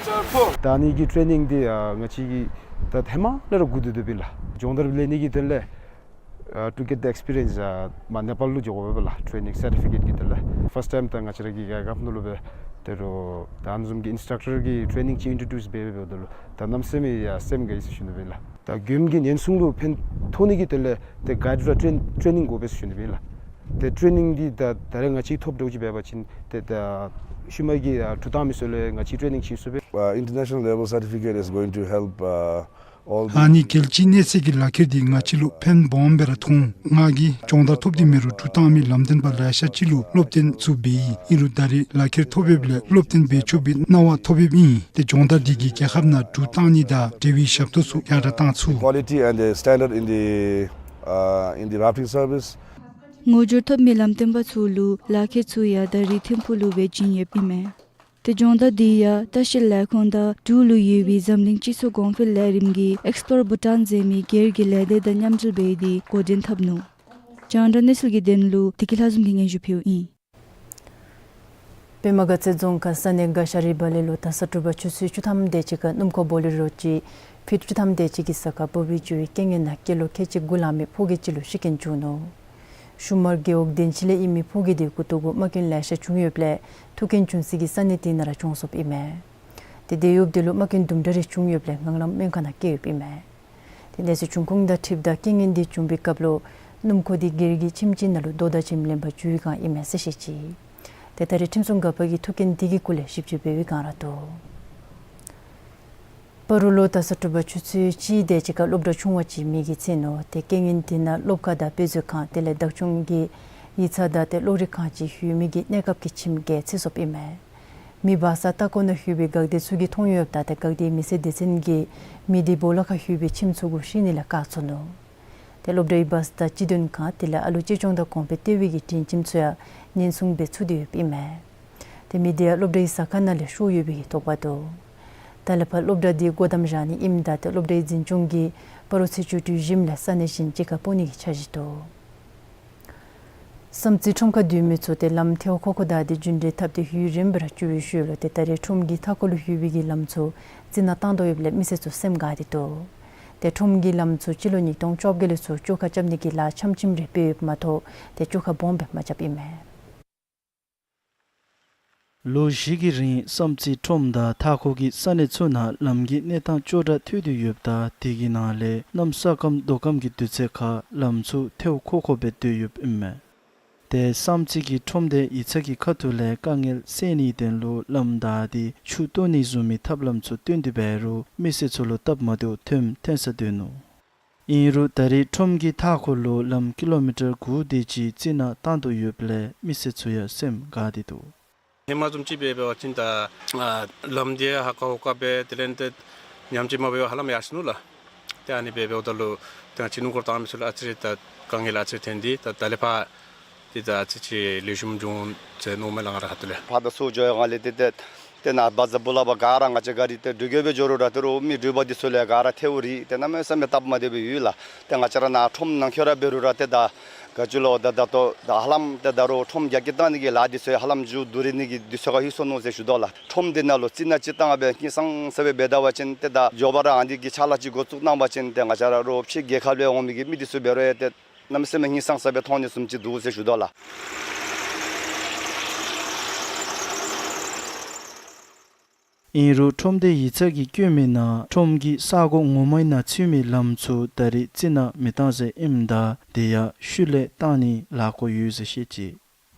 ད་ཨ་ནི་གི་ཊེ་ནིང་འདི་ང་བཅས་ཀྱིས་ད་ཧེ་མ་ལས་ར་སྒུག་སྡོད་དོ་པས་ལགས། སྦྱོང་བརྡར་ལེན་ནི་གི་དོན་ལས་ཨ་to get the experience ཨ་མར་ནེ་པཱལ་ལུ་འགྱོ་དགོ་པས་ལགས། ཊེ་ནིང་སར་ཊི་ཕི་ཀེཊ་གི་དོན་ལས་ཕརསཊ་ཊའིམ་ད་ང་བཅས་ར་གི་རྒྱལ་ཁབ་ནང་ལུ་སྦེ་ད་རུང་ད་ཨ་ནི་བཟུམ་གྱི་ཨིནསི་ཊག་ཊར་གྱི་ཊེ་ནིང་ཅིག་ཨིན་ཊྲོ་ཌིའུསི་འབད་འབདཝ་ད་ལུ་ད་གནམ་མེད་ས་མེད་ཡར་སེམས་དགའ་ཡི་ཟེར་ཞུ་ནི་སྦེ་ལགས། ད་མགྱོནམ་གི་ཉེན་སྲུང་ལུ་ཕན་ཐོགས་ནི་གི་དོན་ལས་ཏེ་གའིཌ་ར་ཊེ་ཊེ་ནིང་དགོ་པས་ཟེར་ཞུ་ནི་སྦེ་ལགས། ཏེ་ཊེ་ནིང་འདི་ད་ད་རེས་ང་བཅས་ཐོབ་འདྲཝ་ཅིག་འབད་བ་ཅིན་ཏེ་ད་ཤུལ་མ་གི་ཨ་གྲུ་བཏང་མི་ཚུ་ལུ་ང་བཅས་ཊེ་ནིང་བྱིན་ཚུགས་པས། Uh, international level certificate is going to help, uh, ཨ་ནི་རྒྱལ་སྤྱིའི་གནས་ཚད་ཀྱི་ལག་ཁྱེར་འདི་ང་བཅས་ལུ་ཕན་སྦོམ་སྦེ་ར་ཐོགས་འོང་། ང་གིས་སྦྱོང་བརྡར་ཐོབ་སྟེ་མེད་རུང་གྲུ་བཏང་མི་ལམ་སྟོན་པ་ལེ་ཤ་ཅིག་ལུ་སློབ་སྟོན་ཚུ་འབད་ཡི། ཨིན་རུང་ད་རེས་ལག་ཁྱེར་ཐོབ་ཡོདཔ་ལས་སློབ་སྟོན་འབད་ཆོག་པའི་གནང་བ་ཐོབ་ཡོདཔ་ཨིན། ཏེ་སྦྱོང་བརྡར་འདི་གིས་རྒྱལ་ཁབ་ནང་གྲུ་བཏང་ནི་དང་འབྲེལ་བའི་ཞབས་ཏོག་ཚུ་ཡར་དྲག་གཏང་ཚུགས། Quality and the standard in the, uh, in the rafting service. ངོ་སྦྱོར་ཐོབ་མི་ལམ་སྟོན་པ་ཚུ་ལུ་ལག་ཁྱེར་ཚུ་ཡང་ད་རེས་ཐིམ་ཕུག་ལུ་སྦེ་བྱིན་ཡོདཔ་ཨིན་མས། ཏེ་སྦྱོང་བརྡར་འདི་ཡང་ལྟ་བཤལ་ལས་ཁུངས་དང་འབྲུག་ལུ་ཡོད་པའི་འཛམ་གླིང་སྤྱི་ཚོགས་གོང་འཕེལ་ལས་རིམ་གྱི་Explore Bhutan ཟེར་མི་སྒེར་གྱི་ལས་སྡེ་དང་མཉམ་འབྲེལ་འབད་དེ་འགོ་འདྲེན་འཐབ་ནུག། རྒྱང་བསྒྲགས་གནས་ཚུལ་གྱི་དོན་ལུ་བདེ་སྐྱིད་ལྷ་འཛོམས་ཀྱིས་སྙན་ཞུ་ཕུལཝ་ཨིན། པདྨ་དགའ་ཚལ་རྫོང་ཁག་ས་གནས་དགའ་ཤ་རི་བ་ལེ་ལུ་ད་ས་དྲོ་པ་ཆུ་ཚོད་བཅུ་ཐམ་དེ་ཅིག་ཁར་སྣུམ་འཁོར་བོ་ལེ་རོ་ཅིག་ཕིཊ་བཅུ་ཐམ་དེ་ཅིག་གི་ས་ཁར་འབབ་སྦེ་འགྱོ་བའི་རྐྱེན་ངན་ནང་སྐྱེས་ལོ་ཁལ་གཅིག་དགུ་ལང་མི་ཕོ་སྐྱེས་ཅིག་ལུ་ཤི་རྐྱེན་བྱུང་ནུག། ཤུ་མར་རྒེད་འོག་དན་ཅི་ལས་ཨིན་མི་ཕོ་སྐྱེས་དེ་མགུ་ཏོ་གུ་རྨ་སྐྱོན་ལེ་ཤ་བྱུང་ཡོདཔ་ལས་ཐུག་རྐྱེན་བྱུང་ས་གི་ས་གནས་དེ་ནང་ར་གྱོངས་སོཔ་ཨིན་མས། ཏེ་དེ་ཡོདཔ་དེ་ལུ་རྨ་སྐྱོན་དུམ་གྲ་རེ་བྱུང་ཡོདཔ་ལས་ངང་ལམ་སྨན་ཁང་ནང་བསྐྱལ་ཡོདཔ་ཨིན་མས། ཏེ་གནས་ཚུལ་བྱུང་ཁུངས་དང་འཁྲིལཝ་ད་རྐྱེན་ངན་དེ་བྱུང་བའི་སྐབས་ལུ་སྣུམ་འཁོར་དེ་སྒེར་གྱི་ཁྱིམ་ཅིག་ནང་ལུ་རྡོ་དང་བྱེམ་ལེན་པར་འགྱོ་བའི་སྒང་ཨིན་མས་ཟེར་བཤད་ཅི། ཏེ་ད་རེས་ཁྲིམས་སྲུང་འགག་པ་གིས་ཐུག་རྐྱེན་དེ་གི་སྐོར་ལས་ཞིབ་དཔྱད་འབད་བའི་སྒང་ར་འདུག། སྤ་རོ་ལུ་ད་ས་དྲོ་པ་ཆུ་ཚོད་གཅིག་དེ་ཅིག་ཁར་སློབ་གྲྭ་ཆུང་བ་ཅིག་མེ་གིས་གཙེས་ནུག། ཏེ་རྐྱེན་ངན་དེ་ནང་སློབ་ཁང་དང་དཔེ་མཛོད་ཁང་དེ་ལས་བདག་སྐྱོང་གི་ཡིག་ཚང་དང་ཏེ་གློག་རིག་ཁང་ཅིག་ཡོད་མི་གི་གནས་སྐབས་ཀྱི་ཁྱིམ་བརྒྱད་ཚིག་སོཔ་ཨིན་མས། མེ་འབར་ས་ལྟ་སྐོར་ནང་ལྷོད་པའི་འགག་སྡེ་ཚུ་གིས་མཐོང་ཡོདཔ་ད་ཏེ་འགག་སྡེའི་མེ་སེར་སྡེ་ཚན་གྱིས་མེ་དེ་སྦོ་ལོགས་ཁར་ལྷོད་པའི་ཁྱིམ་ཚུ་གུ་ཤི་ནི་ལས་བཀག་ཚུགས་ནུག། ཏེ་སློབ་གྲྭའི་བཱས་དང་སྤྱི་དོན་ཁང་དེ་ལས་ཨ་ལུ་གཅེས་སྐྱོང་དང་གོང་འཕེལ་ལྟེ་བའི་གི་དྲིན་ཁྱིམ་ཚུ་ཡང་ཉེན་སྲུང་འབད་ཚུགས་ཏེ་ཡོདཔ་ཨིན་མས། ཏེ་མེ་དེ་ཡང་སློབ་གྲྭའི་ཟ་ཁང་ནང་ལས་ཤོར་ཡོད་པའི་གི་དོགས་པ་འདུག། ད་ལས་ཕར་སློབ་གྲྭ་དེ་སྒོ་བསྡམ་བཞག་ནི་ཨིནམ་ད་ཏེ་སློབ་གྲྭའི་འཛིན་སྐྱོང་གིས་སྤ་རོ་ཚེས་བཅུ་དྲུག་གཞེས་ནིམ་ལས་ས་གནས་གཞན་ཅིག་ཁར་སྤོ་ནི་གི་འཆར་གཞི་འདུག། བསམ་རྩེ་ཁྲོམ་ཁར་སྡོད་མི་ཚུ་ཏེ་ལམ་ཐལཝ་འཁོར་འཁོར་བདའ་སྟེ་རྒྱུན་འགྲུལ་འཐབ་སྟེ་ཡུན་རིངམོ་སྦེ་ར་འགྱོ་བའི་ཤུལ་ལུ་ཏེ་ད་རེས་ཁྲོམ་གྱི་མཐའ་འཁོར་ལུ་ལྷོད་པའི་གི་ལམ་ཚུ་རྩི་ནག་བཏང་དོ་ཡོདཔ་ལས་མི་སེར་ཚུ་སེམས་དགའ་སྟེ་འདུག། ཏེ་ཁྲོམ་གྱི་ལམ་ཚུ་སྤྱི་ལོ་ཉིས་སྟོང་བཅོ་བརྒྱད་ལས་ཚུར་བཅོ་ཁ་རྐྱབ་ནི་གི་ལཱ་འཆམ་འཆིམ་རེ་འབད་ཡོདཔ་མ་གཏོགས་ཏེ་བཅོ་ཁ་སྦོམ་སྦེ་མ་རྐྱབ་ཨིན་མས། ལོ་བཞི་གི་རིང་བསམ་རྩེ་ཁྲོམ་དང་མཐའ་འཁོར་གྱི་ས་གནས་ཚུ་ནང་ལམ་གྱི་གནས་སྟངས་ཅོག་འཐདཔ་ཐོན་ཏེ་ཡོདཔ་ད་དེ་གི་ནང་ལས་གནམ་ས་སྐམ་དོ་སྐམ་གྱི་དུས་ཚོད་ཁར་ལམ་ཚུ་ཐལཝ་འཁོར་འཁོར་སྦེ་སྡོད་ཡོདཔ་ཨིན་མས། ཏེ་བསམ་རྩེ་གི་ཁྲོམ་སྡེ་ཡིག་ཚང་གི་ཁ་ཐུག་ལས་དཀའ་ངལ་སེལ་ནིའི་དོན་ལུ་ལམ་བདའ་སྟེ་ཆུ་གཏོར་ནི་བཟུམ་མའི་ཐབས་ལམ་ཚུ་སྟོན་ཏེ་འབད་རུང་མི་སེར་ཚུ་ལུ་སྟབས་མ་བདེཝ་ཐོནམ་ཐོན་ས་སྡོད་ནུག། ཨིན་རུང་ད་རེས་ཁྲོམ་གྱི་མཐའ་འཁོར་ལུ་ལམ་ཀི་ལོ་མི་ཊར་དགུ་དེ་ཅིག་རྩི་ནག་བཏང་དོ་ཡོདཔ་ལས་མི་སེར་ཚུ་ཡང་སེམས་དགའ་སྟེ་འདུག། ཧེ་མ་བཟུམ་ཅིག་འབད་འབད་བ་ཅིན་ད་ཨ་ལམ་འདི་ཧ་ཀ་ཧུ་ཀ་སྦེ་དེ་ལས་ཏེ་ཉམས་ཅིག་མ་འབད་བར་ཧ་ལམ་ཡར་སོ་ནུག་ལགས། ཏེ་ཨ་ནི་འབད་འབདཝ་ད་ལུ་ཏེ་ང་བཅས་སྣུམ་འཁོར་བཏང་མི་ཚུ་ལུ་ཨ་ཙི་རེ་ད་དཀའ་ངལ་ཨ་ཙི་རེ་ཐོན་ཏེ་ད་ད་ལས་ཕར་ཏེ་ད་ཨ་ཙི་ཅིག་ལེགས་ཤོམ་འགྱོ་འོང་ཟེར་མནོཝ་མས་ལགས་ང་ར་ཁ་ཐུག་ལས། ཕར་དང་ཚུར་འགྱོ་ཡོད་ལས་ཏེ་ཏེ་ཏེ་ནཱ་བཱས་དང་སྦོ་ལོགས་པ་ག་ར་ང་བཅས་གཱ་རི་ཏེ་འགྲུལ་སྐྱོད་སྦེ་འགྱོ་རུང་ར་ཏེ་རུང་མི་འགྲུལ་པ་འདི་ཚུ་ལས་ག་ར་ཐལཝ་རིལ་ཏེ་གནམ་མེད་ས་མེད་སྟབས་མ་བདེཝ་སྦེ་ཡོད་ལགས། ཏེ་ང་བཅས་ར་ནཱ་ཁྲོམ་ནང་འཁོད་ར་འབད་རུང་ར་ཏེ་ད་ག་ཅི་ལོ་ད་ད་ལྟོ་ད་ཧ་ལམ་ཏེ་ད་རུང་ཁྲོམ་རྒྱ་སྐྱེད་བཏང་ནི་གི་ལཱ་འདི་ཚུ་ཡང་ཧ་ལམ་མཇུག་བསྡུ་རན་ནི་གི་དུས་ཚོད་ཁར་ལྷོད་སོ་ནུག་ཟེར་ཞུ་དོ་ལགས། ཁྲོམ་འདི་ནང་ལུ་རྩི་ནག་ཅིག་བཏང་སྦེ་ཧིང་སངས་ས་སྦེ་འབད་ད་པ་ཅིན་ཏེ་ད་མགྱོགས་པ་ར་ཨ་ནི་གི་ཕྱག་ལཱ་ཅིག་འགོ་བཙུགས་གནང་པ་ཅིན་ཏེ་ང་བཅས་ར་རོགས་ཕྱི་རྒྱལ་ཁབ་ལས་འོང་མི་གི་མི་འདི་ཚུ་འབད་རུང་ཡང་ཏེ་གནམ་མེད་ས་མེད་ཧིང་སངས་ས་སྦེ་མཐོང་ནི་བཟུམ་ཅིག་འདུག་ཟེར་ཞུ་དོ་ལགས། ཨིན་རུང་ཁྲོམ་སྡེ་ཡིག་ཚང་གིས་བཀོད་མི་ནང་ཁྲོམ་གྱི་ས་གོ་ངོ་མའི་ནང་ཚུད་མི་ལམ་ཚུ་ད་རེས་རྩི་ནག་མི་བཏང་ཟེར་ཨིནམ་ད་དེ་ཡང་ཤུལ་ལས་བཏང་ནིའི་ལཱ་འགོ་ཡོད་ཟེར་བཤད་ཅི།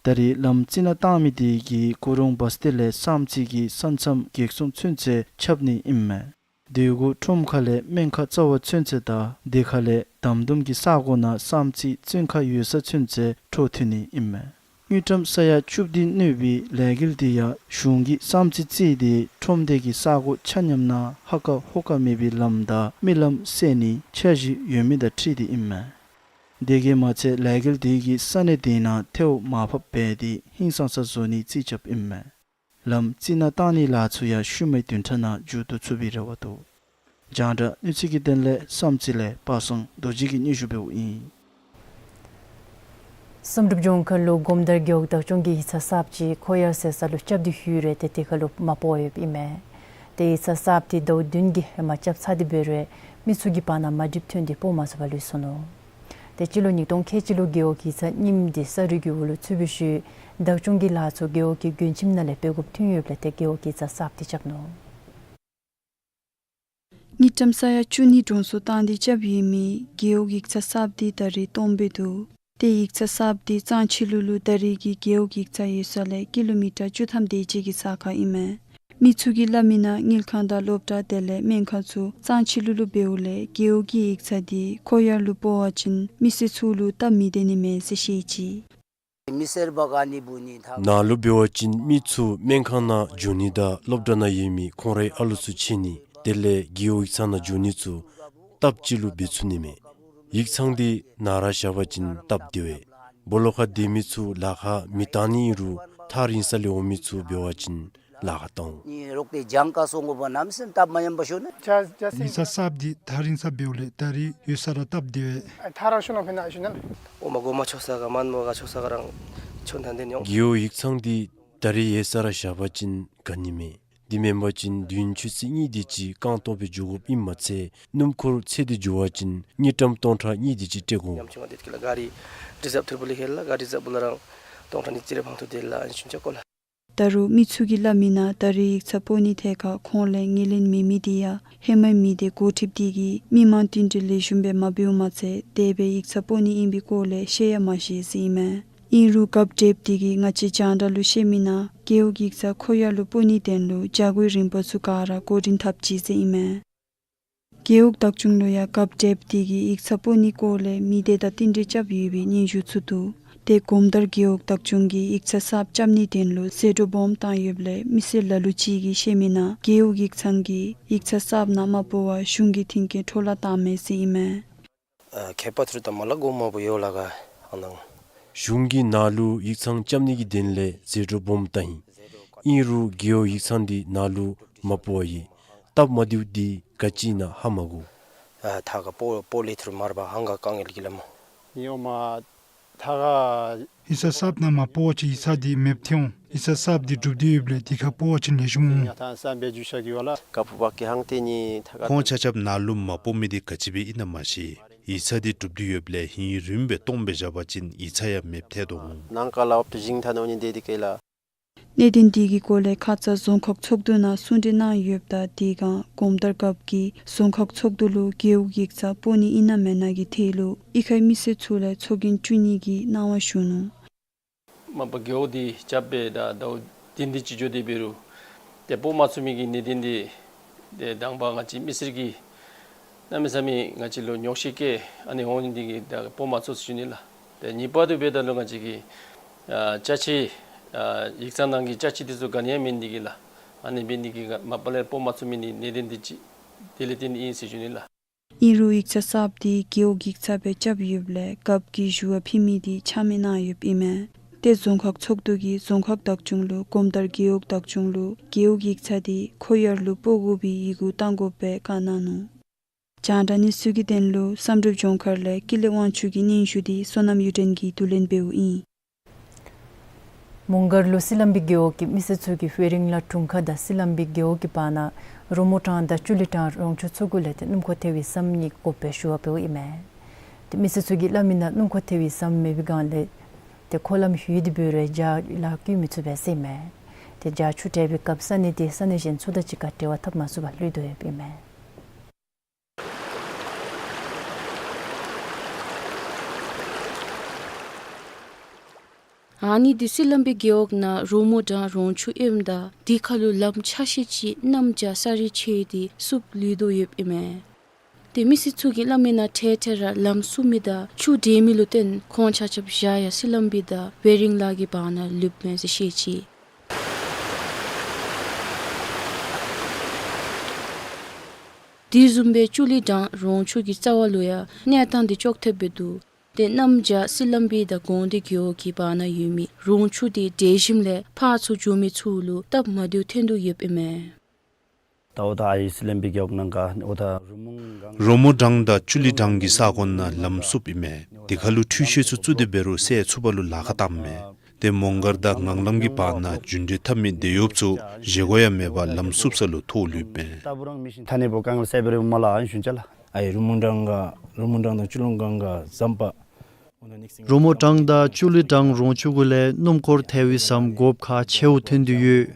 ད་རེས་ལམ་རྩི་ནག་བཏང་མི་དེ་གིས་ཀུ་རོང་བཱས་སྟེ་ལས་བསམ་རྩེ་གི་ས་མཚམས་བརྒྱད་སྟོང་ཚུན་ཚོད་ཁྱབ་ནི་ཨིན་མས། དེ་གུ་ཁྲོམ་ཁ་ལས་སྨན་ཁང་རྩ་བ་ཚུན་ཚོད་དང་དེ་ཁ་ལས་དམ་དུམ་གྱི་ས་གོ་ནང་བསམ་རྩེ་བཙོན་ཁང་ཡོད་ས་ཚུན་ཚོད་འཕྲོ་མཐུད་ནི་ཨིན་མས། དངུལ་ཀྲམ་ས་ཡ་བཅུ་བདུན་གནོད་པའི་ལས་འགུལ་དེ་ཡང་གཞུང་གིས་བསམ་རྩེ་རྩིས་ཏེ་ཁྲོམ་སྡེ་གི་ས་གོ་ཆ་མཉམ་ནང་ཧ་ཀ་ཧོ་ཀ་མེད་པའི་ལམ་དང་རྨི་ལམ་བསལ་ནིའི་འཆར་གཞི་ཡོད་མི་དང་འཁྲིལ་ཏེ་ཨིན་མས། དེ་གིས་མ་ཚད་ལས་འགུལ་དེ་གིས་ས་གནས་དེ་ནང་ཐལཝ་མར་ཕབ་འབད་དེ་ཧིང་སངས་ས་བཟོ་ནིའི་རྩིས་རྐྱབ་ཨིན་མས། ལམ་རྩི་ནག་བཏང་ནིའི་ལཱ་ཚུ་ཡང་ཤུལ་མའི་བདུན་ཕྲག་ནང་མཇུག་བསྡུ་ཚུགས་པའི་རེ་བ་འདུག། རྒྱང་བསྒྲགས་གནས་ཚུལ་གྱི་དོན་ལས་བསམ་རྩེ་ལས་པ་སངས་རྡོ་རྗེ་གིས་སྙན་ཞུ་འབདཝ་ཨིན། བསམ་གྲུབ་ལྗོངས་མཁར་ལུ་སྒོམ་དར་རྒེད་འོག་བདག་སྐྱོང་གི་ཡིག་ཚང་གསརཔ་ཅིག་ཁོག་ཡར་བཟོ་ས་ལུ་རྐྱབ་སྟེ་ཡོད་རུང་ཏེ་དེ་ཁར་ལུ་མ་སྤོ་ཡོདཔ་ཨིན་མས། ཏེ་ཡིག་ཚང་གསརཔ་དེ་ཟླཝ་བདུན་གྱི་ཧེ་མ་རྐྱབ་ཚར་ཏེ་འབད་རུང་མི་ཚུ་གི་བར་ན་མ་འགྲིགཔ་ཐོན་ཏེ་སྤོ་མ་ཚུགས་པར་ལུས་སོ་ནུག། ཏེ་སྤྱི་ལོ་ཉིས་སྟོང་ཁལ་གཅིག་ལུ་རྒེད་འོག་གི་ཡིག་ཚང་རྙིངམ་དེ་ས་རུད་ཀྱི་འོག་ལུ་ཚུད་པའི་ཤུལ་བདག་སྐྱོང་གི་ལཱ་ཚུ་རྒེད་འོག་གི་མགྲོན་ཁྱིམ་ནང་ལས་འབད་དགོཔ་ཐོན་ཡོདཔ་ལས་ཏེ་རྒེད་འོག་གི་ཡིག་ཚང་གསརཔ་དེ་རྐྱབ་ནུག། དངུལ་ཀྲམ་ས་ཡ་བཅུ་གཉིས་གྲོང་ཚོ་བཏང་སྟེ་རྐྱབ་ཡོད་མི་རྒེད་འོག་ཡིག་ཚང་གསརཔ་དེ་ད་རེས་སྟོངམ་སྦེ་འདུག། ཏེ་ཡིག་ཚང་གསརཔ་དེ་གཙང་ཆུ་ལུ་ལུ་ད་རེས་ཀྱི་རྒེད་འོག་ཡིག་ཚང་ཡོད་ས་ལས་ཀི་ལོ་མི་ཊར་བཅུ་ཐམ་དེ་ཅིག་གི་ས་ཁར་ཨིན་མས། མི་ཚུ་གིས་སླབ་མི་ནང་དངུལ་ཁང་དང་སློབ་གྲྭ་དེ་ལས་སྨན་ཁང་ཚུ་གཙང་ཆི་ལུ་ལུ་འབདཝ་ལས་རྒེད་འོག་གི་ཡིག་ཚང་འདི་ཁོག་ཡར་ལུ་སྤོ་བ་ཅིན་མི་སེར་ཚུ་ལུ་སྟབས་མི་བདེ་ནི་མས་ཟེར་བཤད་ཅི། མི་སེར་བ་ག་ནི་བུ་ནི་ཐ་ནཱ་ལུ་འབད་བ་ཅིན་མི་ཚུ་སྨན་ཁང་ནང་འགྱོ་ནི་དང་སློབ་གྲྭ་ནང་ཡོད་མི་ཁོང་རའི་ཨ་ལོ་ཚུ་ཁྱེར་ནི་དེ་ལས་རྒེད་འོག་ཡིག་ཚང་ནང་འགྱོ་ནི་ཚུ་སྟབས་གཅིག་ལུ་འབད་ཚུགས་ནི་མས། ཡིག་ཚང་འདི་ནཱ་ར་བཞག་པ་ཅིན་སྟབས་བདེ་བས། སྦོ་ལོགས་ཁར་སྡོད་མི་ཚུ་ལཱ་ཁག་མི་བཏང་ནི་ཨིན་རུང་ཐག་རིང་ས་ལས་འོང་མི་ཚུ་འབད་བ་ཅིན་ལཱ་ཁག་བཏང་འོང་། ནི་རོགས་ཏེ་གྱངས་ཁ་སོང་དགོ་པ་གནམ་མེད་ས་མེད་སྟབས་མ་ཉམས་པ་ཤོར་ནི། ཡིག་ཚང་གསརཔ་འདི་ཐག་རིང་ས་འབདཝ་ལས་ད་རིས་ཡོད་ས་ར་སྟབས་བདེ་བས། ཐག་རང་ཤོར་ནོ་ཕན་ན་ཤོར་ནི་ལགས། འོ་མ་གོ་མ་ཆོག་ས་ག་མན་མོ་ག་ཆོག་ས་ག་རང་ཆོག་ད་འདི་ནི་འོང་། རྒེད་འོག་ཡིག་ཚང་འདི་ད་རིས་ཡོད་ས་ར་བཞག་པ་ཅིན་དགའ་ནི་མས། དེ་མེན་པ་ཅིན་དུས་ཡུན་ཆུ་ཚོད་གཉིས་དེ་ཅིག་རྐང་སྟོང་སྦེ་འགྱོ་དགོཔ་ཨིནམ་མ་ཚད་སྣུམ་འཁོར་ཚད་དེ་འགྱོ་བ་ཅིན་དངུལ་ཀྲམ་སྟོང་ཕྲག་གཉིས་དེ་ཅིག་སྤྲོད་དགོ། ཉམ་ཆུང་བ་དེ་ཀི་ལ་ག་རི་རི་ཛརབ་ཐུར་བུ་ལི་ཧེ་ལ་ག་རི་ཛརབ་བུ་ལ་རང་སྟོང་ཕྲག་གཉིས་ཙི་རེ་ཕང་ཐུ་དེ་ལ་ཨན་ཤུན་ཅ་ཀོ་ལ། ད་རུང་མི་ཚུ་གིས་སླབ་མི་ནང་ད་རིས་ཡིག་ཚང་སྤོ་ནི་ཐད་ཁར་ཁོང་ལས་ངོས་ལེན་མེད་མི་དེ་ཡང་ཧེ་མའི་མི་སྡེ་འགོ་ཁྲིདཔ་དེ་གིས་མི་མང་བསྟུན་གྲོས་ལེགས་ཤོམ་སྦེ་མ་འབདཝ་མ་ཚད་དེ་སྦེ་ཡིག་ཚང་སྤོ་ནི་ཨིན་པའི་སྐོར་ལས་བཤད་ཡང་མ་བཤད་ཟེར་ཨིན་མས། ཨིན་རུང་རྒཔོ་བགྲེསཔ་དེ་གིས་ང་བཅས་རྒྱང་བསྒྲགས་ལུ་བཤད་མི་ནང་རྒེད་འོག་ཡིག་ཚང་ཁོག་ཡར་ལུ་སྤོ་ནིའི་དོན་ལུ་བྱ་སྒོའི་རིམ་པ་ཚུ་ག་ར་འགོ་འདྲེན་འཐབ་ཅི་ཟེར་ཨིན་མས། རྒེད་འོག་བདག་སྐྱོང་ལུ་ཡང་རྒཔོ་བགྲེསཔ་དེ་གིས་ཡིག་ཚང་སྤོ་ནིའི་སྐོར་ལས་མི་སྡེ་དང་བསྟུན་གྲོས་རྐྱབ་ཡོད་པའི་སྙན་ཞུ་ཚུ་འདུག། ཏེ་གོམ་དར་རྒེད་འོག་བདག་སྐྱོང་གིས་ཡིག་ཚང་གསརཔ་རྐྱབ་ནིའི་དོན་ལུ་ཟད་འགྲོ་སྦོམ་བཏང་ཡོདཔ་ལས་མི་སེར་ལ་ལུ་ཅིག་གིས་བཤད་མི་ནང་རྒེད་འོག་ཡིག་ཚང་གིས་ཡིག་ཚང་གསརཔ་ནང་མ་སྤོ་བར་གཞུང་གི་མཐུན་རྐྱེན་འཕྲོ་བརླག་བཏངམ་མས་ཟེར་ཨིན་མས། ཨ་ཁྱད་པར་ཚུ་དང་མ་ལ་གོ་མ་བུ་ཡོད་ལ་ག་ཨ་ནང་། གཞུང་གིས་ནཱ་ལུ་ཡིག་ཚང་རྐྱབ་ནི་གི་དོན་ལས་ཟད་འགྲོ་སྦོམ་བཏང་ཡི། ཨིན་རུང་རྒེད་འོག་ཡིག་ཚང་འདི་ནཱ་ལུ་མ་སྤོ་བར་ཡོད། སྟབས་མ་བདེཝ་འདི་ག་ཅི་ཨིན་ན་ཧ་མ་གོ། ཨ་ཐ་ག་སྤོ་སྤོ་ལེ་ཐུར་མར་བ་ཧང་ག་དཀའ་ངལ་གྱི་ལ་མོ། ཡོ་མ་ཐ་ག་ཡིག་ཚང་གསརཔ་ནང་མ་སྤོ་བ་ཅིན་ཡིག་ཚང་འདི་མེདཔ་ཐལ་འོང་། ཡིག་ཚང་གསརཔ་འདི་གྲུབ་སྟེ་ཡོདཔ་ལས་དེ་ཁར་སྤོ་བ་ཅིན་ལེགས་ཤོམ་འོང་། ཡ་ཐང་སམ་བེ་ཇུ་ཤ་གི་ཝ་ལ་ཀ་ཕུ་བ་ཀི་ཧང་ཏེ་ནི་ཐ་ག་ཁོང་ཆ་ཁྱབ་ནཱ་ལུ་མ་སྤོ་མི་འདི་ག་ཅི་སྦེ་ཨིན་ན་མ་ཤེས། ཡིག་ཚང་འདི་གྲུབ་སྟེ་ཡོདཔ་ལས་ཧིང་རུམ་སྦེ་སྟོངམ་སྦེ་བཞག་པ་ཅིན་ཡིག་ཚང་ཡང་མེདཔ་ཐལ་དོ་འོང་། ནང་ཀ་ལ་ཨོབ་ཏུ་ཞིང་ཐ་ནོ་ནི་དེ་དི་ཀེ་ལ། གནད་དོན་འདི་གི་སྐོར་ལས་ཁ་ཙ་རྫོང་ཁག་ཚོགས་འདུ་ནང་གསུང་གྲོས་གནང་ཡོདཔ་ད་དེ་སྒང་གོམ་དར་རྒཔོ་གིས་རྫོང་ཁག་ཚོགས་འདུ་ལུ་རྒེད་འོག་ཡིག་ཚང་སྤོ་ནི་ཨིན་ན་མེན་ན་གི་ཐད་ལུ་ཨི་ཁའི་མི་སེར་ཚུ་ལས་ཚོགས་རྒྱན་བཙུགས་ནི་གི་གནང་བ་ཞུ་ནུག། མ་པ་རྒེད་འོག་འདི་རྐྱབ་སྦེ་ད་ཟླཝ་བདུན་དེ་ཅིག་འགྱོ་སྟེ་འབད་རུང་ཏེ་སྤོ་མ་ཚུགས་མི་གི་གནད་དོན་འདི་ཏེ་དང་པ་ང་བཅས་མི་སེར་གྱིས་གནམ་མེད་ས་མེད་ང་བཅས་ལུ་ཉོགས་བཤད་བཀལ་ཨ་ནི་འོང་ནི་འདི་གིས་ད་སྤོ་མ་ཚུགས་ཟེར་ཞུ་ནི་ལགས། ཏེ་གཉིས་པ་དེ་འབདཝ་ད་ལུ་ང་བཅས་ཀྱི་ཨ་ཅ་ཆས་ཨ་ཡིག་ཚང་ནང་གི་ཅ་ཆས་འདི་ཚུ་ག་ནི་ཡང་མེད་ནི་འདི་གིས་ལགས། ཨ་ནི་འབད་ནི་འདི་གིས་མ་པ་ལས་སྤོ་མ་ཚུགས་མི་ནི་གནད་དོན་འདི་ཅིག་དེ་ལས་བརྟེན་ཨིན་ཟེར་ཞུ་ནི་ལགས། ཨིན་རུང་ཡིག་ཚང་གསརཔ་འདི་རྒེད་འོག་ཡིག་ཚང་སྦེ་རྐྱབ་ཡོདཔ་ལས་རྒཔོ་གིས་ཞུ་བ་ཕུལ་མི་འདི་ཆ་མེད་གནང་ཡོདཔ་ཨིན་མས། ཏེ་རྫོང་ཁག་ཚོགས་འདུ་གིས་རྫོང་ཁག་བདག་སྐྱོང་ལུ་གོམ་དར་རྒེད་འོག་བདག་སྐྱོང་ལུ་རྒེད་འོག་ཡིག་ཚང་འདི་ཁོག་ཡར་ལུ་སྤོ་དགོ་པའི་ཡི་གུ་བཏང་དགོཔ་སྦེ་བཀའ་གནང་ནུག། རྒྱང་བསྒྲགས་གནས་ཚུལ་གྱི་དོན་ལུ་བསམ་གྲུབ་ལྗོངས་མཁར་ལས་ཀུན་ལེགས་དབང་ཕྱུག་གི་སྙན་ཞུ་འདི་བསོད་ནམས་གཡུ་སྒྲོན་གྱིས་བསྡུ་ལེན་འབདཝ་ཨིན། མོང་སྒར་ལུ་སི་ལམ་བི་རྒེད་འོག་གི་མི་སེར་ཚུ་གིས་དཔེ་རིང་ལ་དྲུང་ཁག་དང་སི་ལམ་བི་རྒེད་འོག་གི་བར་ན་རོ་མོ་གྲང་དང་ཅུ་ལི་གྲང་རོང་ཆུ་ཚུ་གུ་ལས་ཏེ་སྣུམ་འཁོར་ཐལ་བའི་ཟམ་གཉིས་དགོཔ་སྦེ་ཞུ་བ་འབདཝ་ཨིན་མས། ཏེ་མི་སེར་ཚུ་གིས་སླབ་མི་ནང་སྣུམ་འཁོར་ཐལ་བའི་ཟམ་མེད་པའི་སྒང་ལས་ཏེ་འཁོར་ལམ་ཧུད་དེ་འབད་རུང་ཇ་ལཱ་བཀོལ་མི་ཚུགས་པས་ཟེར་ཨིན་མས། ཏེ་ཇ་ཆུ་བྲེག་པའི་སྐབས་ས་གནས་དེ་ས་གནས་གཞན་ཚུ་དང་གཅིག་ཁར་འབྲེལ་བ་འཐབ་མ་ཚུགས་པར་ལུས་དོ་ཡོདཔ་ཨིན་མས། ཨ་ནི་འདི་སི་ལམ་བི་རྒེད་འོག་ནང་རོ་མོ་གྲང་རོང་ཆུ་ཨིནམ་ད་དེ་ཁར་ལུ་ལམ་ཆག་ཤེས་ཅིག་གནམ་བྱཱར་ས་རུད་ཆད་དེ་བསུབ་ལུས་དོ་ཡོདཔ་ཨིན་མས། ཏེ་མི་སེར་ཚུ་གིས་སླབ་མི་ནང་ཐད་ཐད་ར་ལམ་བསུབ་མི་དང་ཆུ་བྲེག་མི་ལུ་བརྟེན་ཁོང་ཆ་ཁྱབ་ཞག་ཡང་སི་ལམ་བི་དང་བེ་རིང་ལ་གི་བར་ན་ལུསཔ་མས་ཟེར་བཤད་ཅི། དེ་བཟུམ་སྦེ་ཅུ་ལི་གྲང་རོང་ཆུ་གི་རྩ་བ་ལུ་ཡང་གནས་སྟངས་འདི་ཅོག་འཐདཔ་སྦེ་འདུག། ཏེ་གནམ་བྱཱར་སི་ལམ་བི་དང་དགོང་སྟེང་རྒེད་འོག་གི་བར་ན་ཡོད་མི་རོང་ཆུ་འདི་བྲེག་ཞིནམ་ལས་ཕར་ཚུར་འགྱོ་མི་ཚུ་ལུ་སྟབས་མ་བདེཝ་ཐོན་དོ་ཡོདཔ་ཨིན་མས། ད་འོ་ད་ཨའི་སི་ལམ་བི་རྒེད་འོག་ནང་ག་འོ་ད་རོ་མོ་གྲང་དང་ཅུ་ལི་གྲང་གི་ས་གོ་ནང་ལམ་བསུབ་ཨིན་མས། དེ་ཁར་ལུ་འཕྲུལ་ཤེས་ཚུ་བཙུགས་ཏེ་འབད་རུང་སེལ་ཚུགས་པ་ལུ་ལཱ་ཁག་བཏངམ་མས། ཏེ་མོང་སྒར་དང་ངང་ལམ་གྱི་བར་ན་རྒྱུན་འགྲུལ་འཐབ་མི་དེད་གཡོགཔ་ཚུ་བཞེས་སྒོ་ཡང་མེད་པར་ལམ་བསུབ་ས་ལུ་ཐོགས་ལུསཔ་མས། ཐ་ནི་བོ་དཀའ་ངལ་སེལ་བའི་རེ་མ་ལ་ཨན་ཞུན་ཅ་ལགས། ཨའི་རོ་མོ་གྲང་ག་རོ་མོ་གྲང་དང་ཅུ་ལི་གྲང་ག་ཟམ་པ། རོ་མོ་གྲང་དང་ཅུ་ལི་གྲང་རོང་ཆུ་གུ་ལས་སྣུམ་འཁོར་ཐལ་བའི་ཟམ་དགོཔ་ཁག་ཆེཝ་ཐོན་དོ་ཡོད།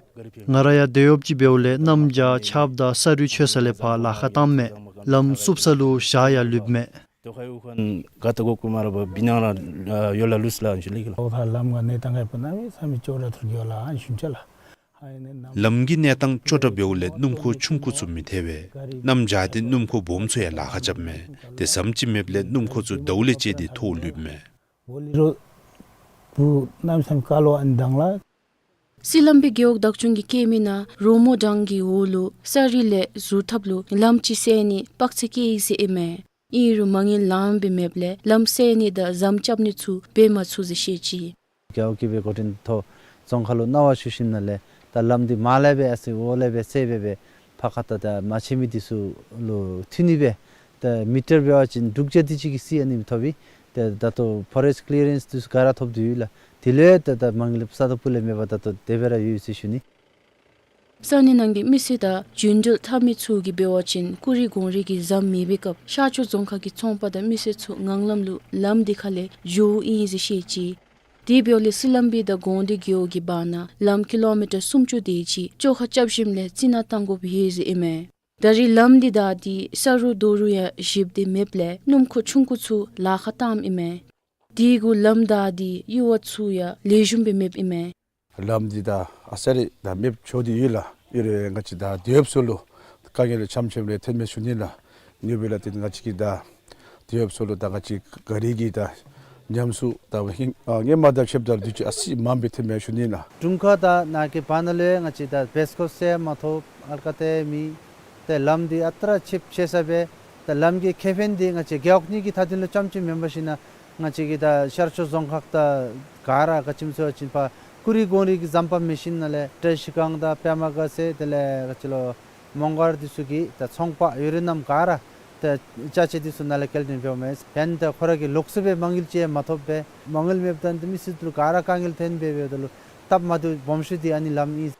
ང་ར་ཡང་དེད་གཡོགཔ་ཅིག་འབདཝ་ལས་གནམ་བྱཱར་ཆརཔ་དང་ས་རུད་ཆད་ས་ལས་ཕར་ལཱ་ཁག་བཏངམ་མས། ལམ་བསུབ་ས་ལུ་ཞག་ཡང་ལུསཔ་མས། དོ་ཁ་ཡུ་ཁན་ག་ཏ་གོ་ཀུ་མ་ར་བ་བི་ནང་ར་ཡོ་ལ་ལུས་ལ་ཨན་ཞུ་ལེ་གི་ལ། འོ་ཐ་ལམ་ག་གནས་སྟངས་ག་ཕུ་ན་མི་ས་མི་ཅོག་ར་ཐུར་གི་ཡོ་ལ་ཨན་ཞུན་ཅ་ལགས། ལམ་གྱི་གནས་སྟངས་སྐྱོ་དྲགས་འབདཝ་ལས་སྣུམ་འཁོར་ཆུང་ཀུ་ཚུ་མི་ཐལ་བས། གནམ་བྱཱར་ཏེ་སྣུམ་འཁོར་སྦོམ་ཚུ་ཡང་ལཱ་ཁག་རྐྱབ་མས། དེ་ཟམ་ཅིག་མེདཔ་ལས་སྣུམ་འཁོར་ཚུ་ཟླཝ་ལས་བཅད་དེ་ཐོག་ལུསཔ་མས། སི་ལམ་བི་རྒེད་འོག་བདག་སྐྱོང་གིས་བཀོད་མི་ནང་རོང་མོ་གྲོང་གི་འོག་ལུ་ས་རི་ལས་ཟུར་ཐབ་ལུ་ལམ་ཅིག་བསལ་ནི་དཔག་ཚད་བཀལ་ཡི་ཟེར་ཨིན་མས། ཨིན་རུང་མ་དངུལ་ལངམ་སྦེ་མེདཔ་ལས་ལམ་བསལ་ནི་དང་ཟམ་རྐྱབ་ནི་ཚུ་འབད་མ་ཚུགས་ཟེར་བཤད་ཅི། རྒེད་འོག་གི་སྦེ་འགོ་འདྲེན་ཐོག་རྫོང་ཁག་ལུ་གནང་བ་ཞུ་ཞིནམ་ལས་ད་ལམ་འདི་མར་ལས་སྦེ་ཨ་ཙི་འོག་ལས་སྦེ་བསལ་སྦེ་སྦེ་ཕར་ཁ་ད་ད་མ་ཆད་མི་འདི་ཚུ་ལུ་མཐུད་ནི་སྦེ་ད་མི་ཊར་འབད་བ་ཅིན་དྲུག་བརྒྱ་དེ་ཅིག་གི་རྩིས་ཨ་ནི་ཐོབ་ཨིན། ད་ད་ལྟོ་ཕོ་རེསཊ་ཀི་ལི་ཡ་རེནསི་འདི་ཚུ་ག་ར་ཐོབ་སྟེ་ཡོད་ལགས། དེ་ལས་ད་ད་མ་དངུལ་ས་ད་སྤུ་ལས་མེད་པར་ད་ལྟོ་དེ་སྦེ་ར་ཡོད་ཟེར་ཞུ་ནི། ས་གནས་ནང་གི་མི་སེར་དང་རྒྱུན་འགྲུལ་འཐབ་མི་ཚུ་གིས་འབད་བ་ཅིན་ཀུ་རི་གུང་རི་གི་ཟམ་མེད་པའི་སྐབས་ཤར་ཕྱོགས་རྫོང་ཁག་གི་ཚོང་པ་དང་མི་སེར་ཚུ་ངང་ལམ་ལུ་ལམ་འདི་ཁ་ལས་འགྱོཝ་ཨིན་ཟེར་བཤད་ཅི། དེ་འབདཝ་ལས་སི་ལམ་བི་དང་གོང་སྡེ་རྒེད་འོག་གི་བར་ན་ལམ་ཀི་ལོ་མི་ཊར་སུམ་ཅུ་དེ་ཅིག་བཅོ་ཁ་རྐྱབ་ཞིནམ་ལས་རྩི་ནག་བཏང་དགོཔ་ཡོད་ཟེར་ཨིན་མས། ད་རེས་ལམ་འདི་བདའ་སྟེ་ས་རུག་རྡོ་རུག་ཡང་བཞིཔ་དེ་མེདཔ་ལས་སྣུམ་འཁོར་ཆུང་ཀུ་ཚུ་ལཱ་ཁག་བཏངམ་ཨིན་མས། དེ་གུ་ལམ་བདའ་སྟེ་ཡུར་བ་ཚུ་ཡང་ལེགས་ཤོམ་སྦེ་མེདཔ་ཨིན་མས། ལམ་འདི་ད་ཨ་ཙི་རེ་ད་མེདཔ་ཆོག་སྟེ་ཡོད་ལགས། ཨིན་རུང་ང་བཅས་ད་དེད་གཡོགཔ་ཚུ་ལུ་དཀའ་ངལ་ཆེམ་ཆེམ་རེ་ཐོནམ་མས་ཞུ་ནི་ལགས། ཨིན་རུང་ལགས་ཏེ་ང་བཅས་ཀྱི་ད་དེད་གཡོགཔ་ཚུ་ལུ་ད་ང་བཅས་ག་རི་གི་ད་ཉམས་གསོ་ད་ཧིང་ཨ་སྔོན་མ་དང་ཕྱདཔ་ད་དུས་ཅི་ཨ་ཙི་མངམ་སྦེ་ཐོནམ་མས་ཞུ་ནི་ལགས། དྲུང་ཁག་དང་ནཱ་གི་བར་ན་ལུ་ཡང་ང་བཅས་ད་བེསི་ཀོཊ་ཟེར་མ་ཐོབ་ཨལ་ཀ་ཏེ་མེད། ཏེ་ལམ་འདི་ཨ་རྟག་ར་ཆད་ཆད་ས་སྦེ་ཏེ་ལམ་གྱི་ཁེ་ཕན་འདི་ང་བཅས་རྒེད་འོག་གཉིས་ཀྱི་མཐའ་དོན་ལུ་རྐྱངམ་ཅིག་མེན་པར་ཞིན་ན་ང་བཅས་ཀྱི་ད་ཤར་ཕྱོགས་རྫོང་ཁག་དང་ག་ར་ག་ཅི་སྨོ་ཟེར་བ་ཅིན་ཕར་ཀུ་རི་གུང་རི་གི་ཟམ་པ་མེད་ཞིན་ན་ལས་བཀྲིས་སྒང་དང་པདྨ་དགའ་ཚལ་དེ་ལས་ག་ཅི་ལོ་མོང་སྒར་འདི་ཚུ་གི་ད་ཚོང་པ་ཡོད་རིགས་རྣམས་ག་ར་ད་ཅ་ཆས་འདི་ཚུ་ནཱ་ལས་སྐྱེལ་འདྲེན་འབདཝ་མས། ཡང་ད་ཁོ་ར་གི་ལོགས་སུ་སྦེ་མ་དངུལ་ཅིག་མ་ཐོབ་པས། མ་དངུལ་མེདཔ་ད་ད་མི་སེར་ཚུ་ག་ར་དཀའ་ངལ་ཐོན་སྦེ་འབདཝ་ད་ལུ་སྟབས་མ་བདེཝ་སྦོམ་ཤོས་འདི་ཨ་ནི་ལམ་ཨིན།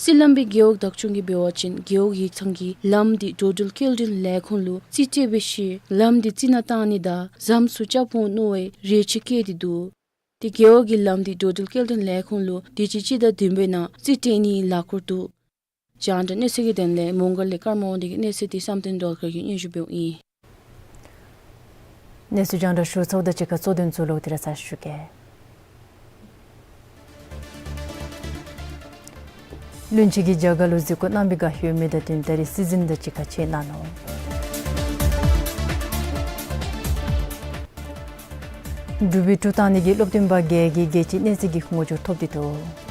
སི་ལམ་བི་རྒེད་འོག་བདག་སྐྱོང་གིས་འབད་བ་ཅིན་རྒེད་འོག་ཡིག་ཚང་གིས་ལམ་འདི་འགྲོ་འགྲུལ་སྐྱེལ་འདྲེན་ལས་ཁུངས་ལུ་རྩིས་སྤྲོད་འབད་ཞིནམ་ལམ་འདི་རྩི་ནག་བཏང་ནི་དང་ཟམ་ཚུ་རྐྱབ་འོང་མནོ་བའི་རེ་ཆེ་བསྐྱེད་དེ་འདུག། དེ་རྒེད་འོག་གི་ལམ་འདི་འགྲོ་འགྲུལ་སྐྱེལ་འདྲེན་ལས་ཁུངས་ལུ་དུས་ཅི་སྤྱི་ཟླ་བདུན་པའི་ནང་རྩིས་སྤྲོད་ནིའི་ལས་འགུལ་འདུག། རྒྱང་བསྒྲགས་གནས་ཚུལ་གྱི་དོན་ལས་མོང་སྒར་ལས་ཀརྨ་དབང་འདུས་ཀྱི་གནས་ཚུལ་འདི་བསམ་གཏན་སྒྲོལ་དཀར་གྱིས་སྙན་ཞུ་འབདཝ་ཨིན། གནས་ཚུལ་རྒྱང་བསྒྲགས་ཞུ་ཚརཝ་དང་གཅིག་ཁར་གཙོ་དོན་ཚུ་ལོག་སྟེ་ར་གསལ་ཞུ་གེ། བློན་ཆེན་གྱིས་རྒྱ་གར་ལུ་གཟིགས་སྐོར་གནང་བའི་བསྒང་ཡོད་མི་དང་བསྟུན་ད་རིས་སྲིད་འཛིན་དང་གཅིག་ཁར་མཇལ་གནང་ནུག། འབྲུག་པའི་འབྲུག་བཏང་ནི་གི་སློབ་སྟོན་པ་བརྒྱད་ཀྱིས་རྒྱལ་སྤྱིའི་གནས་ཚད་ཀྱི་ངོ་སྦྱོར་ཐོབ་སྟེ་འདུག།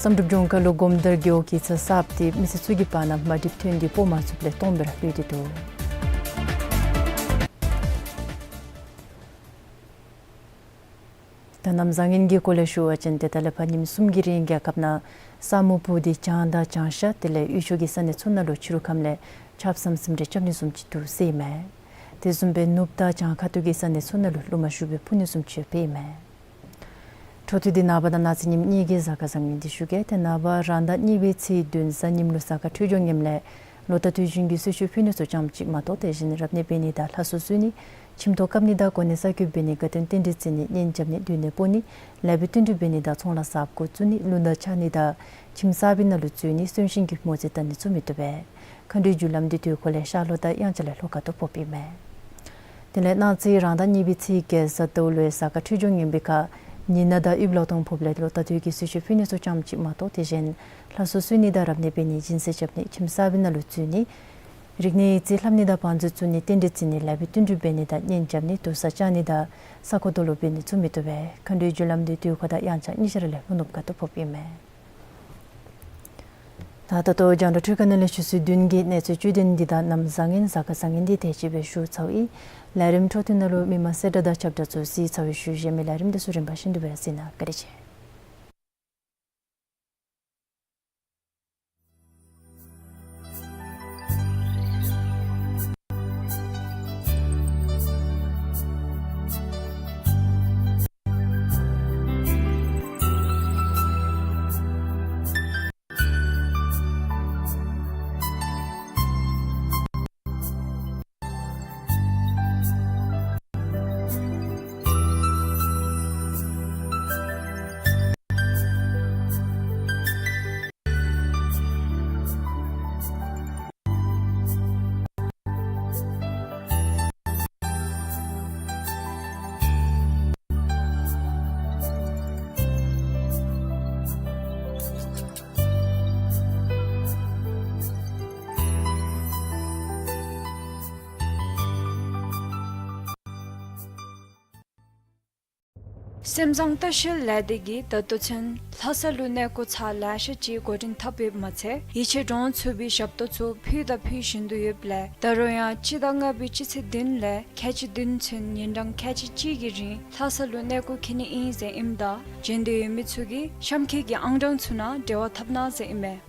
བསམ་གྲུབ་ལྗོངས་མཁར་ལུ་སྒོམ་དར་རྒེད་འོག་གི་ཚབ་སྟེ་མི་སེར་ཚུ་གི་བར་ན་མ་འགྲིགས་ཐོན་ཏེ་སྤོ་མ་ཚུགསཔ་ལས་སྟོངམ་སྦེ་ར་ལུས་ཏེ་འདུག། ད་གནམ་བཟང་ངན་གྱི་སྐོར་ལས་ཞུ་བ་ཅིན་ཏེ་ད་ལས་ཕར་ཉིནམ་གསུམ་གྱི་རིང་རྒྱལ་ཁབ་ནང་ས་སྨུག་སྤུབས་ཏེ་བྱང་དང་བྱང་ཤར་དེ་ལས་དབུས་ཕྱོགས་ཀྱི་ས་གནས་ཚུ་ནང་ལུ་ཕྱི་རུ་ཁམས་ལས་ཆརཔ་ཟམ་ཟིམ་རེ་རྐྱབ་ནི་བཟུམ་ཅིག་འདུག་ཟེར་ཨིན་མས། དེ་བཟུམ་སྦེ་ནུབ་དང་བྱང་ཁ་ཐུག་གི་ས་གནས་ཚུ་ནང་ལུ་ལུ་མ་ཞུ་སྦེ་འཕུ་ནི་བཟུམ་ཅིག་ཡོདཔ་ཨིན་མས། འཕྲོ་མཐུད་དེ་ནངས་པ་དང་གནངས་ཚེ་ཉིནམ་གཉིས་ཀྱི་གཟའ་སྐར་བཟང་ངན་འདི་ཞུ་གེ། ཏེ་ནངས་པ་རང་ཟླ་གཉིས་པའི་ཚེས་བདུན་གཟའ་ཉིམ་ལུ་གཟའ་སྐར་འཕྲོད་སྦྱོར་ངནམ་ལས་ལོ་ལྟར་དུས་རྒྱུན་གྱི་གསོལ་མཆོད་ཕུལ་ནི་ཚུ་ཙམ་ཅིག་མ་གཏོགས་དེ་བཞིན་རབ་གནས་འབད་ནི་དང་ལྷ་གསོལ་གསོལ་ནི་ཁྱིམ་ཐོག་བཀབ་ནི་དང་གོ་གནས་གསར་བསྐོ་འབད་ནི་དགའ་སྟོན་རྟེན་འབྲེལ་བརྩི་ནི་གཉེན་རྐྱབ་ནི་འདུ་གནས་སྤོ་ནི་ལེགས་པའི་བསྟུན་གྲོས་འབད་ནི་དང་ཚོང་ལཱ་གསརཔ་འགོ་བཙུགས་ནི་ལུང་བསྟན་བཅར་ནི་དང་ཁྱིམ་གསར་པའི་ནང་ལུ་འཛུལ་ནི་གསོན་གཤིན་གྱི་མོ་རྩིས་བལྟ་ནི་ཚུ་མི་བཏུབ་པས། མཁའ་འགྲོའི་རྒྱུ་ལམ་འདི་དུས་འཁོར་ལས་ཤར་ལྷོ་དང་དབྱངས་འཆར་ལས་ལྷོ་ཁ་ཐུག་ཕོགཔ་ཨིན་མས། དེ་ལས་གནངས་ཚེ་རང་ཟླ་གཉིས་པའི་ཚེས་བརྒྱད་གཟའ་ཟླཝ་ལུ་གཟའ་སྐར་འཕྲོད་སྦྱོར་ངན་པའི་ཁར་ཉི་ནག་དང་དབུལ་ལོག་སྟོང་ཕོགཔ་ལས་ལོ་ལྟར་དུས་ཀྱི་གསོལ་མཆོད་ཕུལ་ནི་ཚུ་ཙམ་ཅིག་མ་གཏོགས་དེ་བཞིན་ལྷ་གསོལ་གསོལ་ནི་དང་རབ་གནས་འབད་ནི་སྦྱིན་སྲེག་རྐྱབ་ནི་ཁྱིམ་གསར་པའི་ནང་ལུ་འཛུལ་ནི་རིག་གནས་ཡིག་རྩིས་ལྷབ་ནི་དང་བང་མཛོད་བཙུགས་ནི་རྟེན་འབྲེལ་བརྩི་ནི་ལེགས་པའི་བསྟུན་གྲོས་འབད་ནི་དང་གཉེན་རྐྱབ་ནི་དུར་ས་བཅག་ནི་དང་ས་རྐོ་རྡོ་སློག་འབད་ནི་ཚུ་མི་བཏུབ་པས། མཁའ་འགྲོའི་རྒྱུ་ལམ་འདི་དུས་འཁོར་དང་དབྱངས་འཆར་གཉིས་ཆ་ར་ལས་ལྷོ་ནུབ་ཁ་ཐུག་ཕོགཔ་ཨིན་མས། ད་ད་ལྟོ་རྒྱང་བསྒྲགས་འཕྲུལ་ཁང་ནང་ལས་ཆུ་ཚོད་བདུན་གྱི་གནས་ཚུལ་བཅུད་དོན་འདི་དང་གནམ་བཟང་ངན་གཟའ་སྐར་བཟང་ངན་འདི་དེ་ཅིག་སྦེ་ཞུ་ཚརཝ་ཨིན། ལས་རིམ་འཕྲོ་མཐུད་ནང་ལུ་མི་མང་གསལ་བསྒྲགས་དང་ཁྱབ་བསྒྲགས་ཚུ་གཟིགས་ཚར་བའི་ཤུལ་གཞན་མི་ལས་རིམ་འདི་ཚུ་རིམ་པ་བཞིན་དུ་སྦེ་ར་གཟིགས་གནང་། བཀའ་དྲིན་ཆེ། སེམས་བཟང་ལྟ་བཤལ་ལས་སྡེ་གིས་ད་ལྟོ་ཚུན་ལྷ་ས་ལུ་གནས་སྐོར་ཚར་ལེ་ཤ་ཅིག་འགོ་འདྲེན་འཐབ་ཡོདཔ་མ་ཚད་ཡིད་ཆེས་འདྲོངས་ཚུགས་པའི་ཞབས་ཏོག་ཚུ་ཕུལ་དང་ཕུལ་བཞིན་དུ་ཡོདཔ་ལས་ད་རུང་ཡང་སྤྱི་ཟླ་ལྔ་པའི་སྤྱི་ཚེས་བདུན་ལས་ཁལ་གཅིག་བདུན་ཚུན་ཉིན་གྲངས་ཁལ་གཅིག་གཅིག་གི་རིང་ལྷ་ས་ལུ་གནས་སྐོར་འཁྱིད་ནི་ཨིན་ཟེར་ཨིནམ་ད་བྱོན་འདོད་ཡོད་མི་ཚུ་གིས་གཤམ་འཁོད་ཀྱི་ཨང་གྲངས་ཚུ་ནང་འབྲེལ་བ་འཐབ་གནང་ཟེར་ཨིན་མས།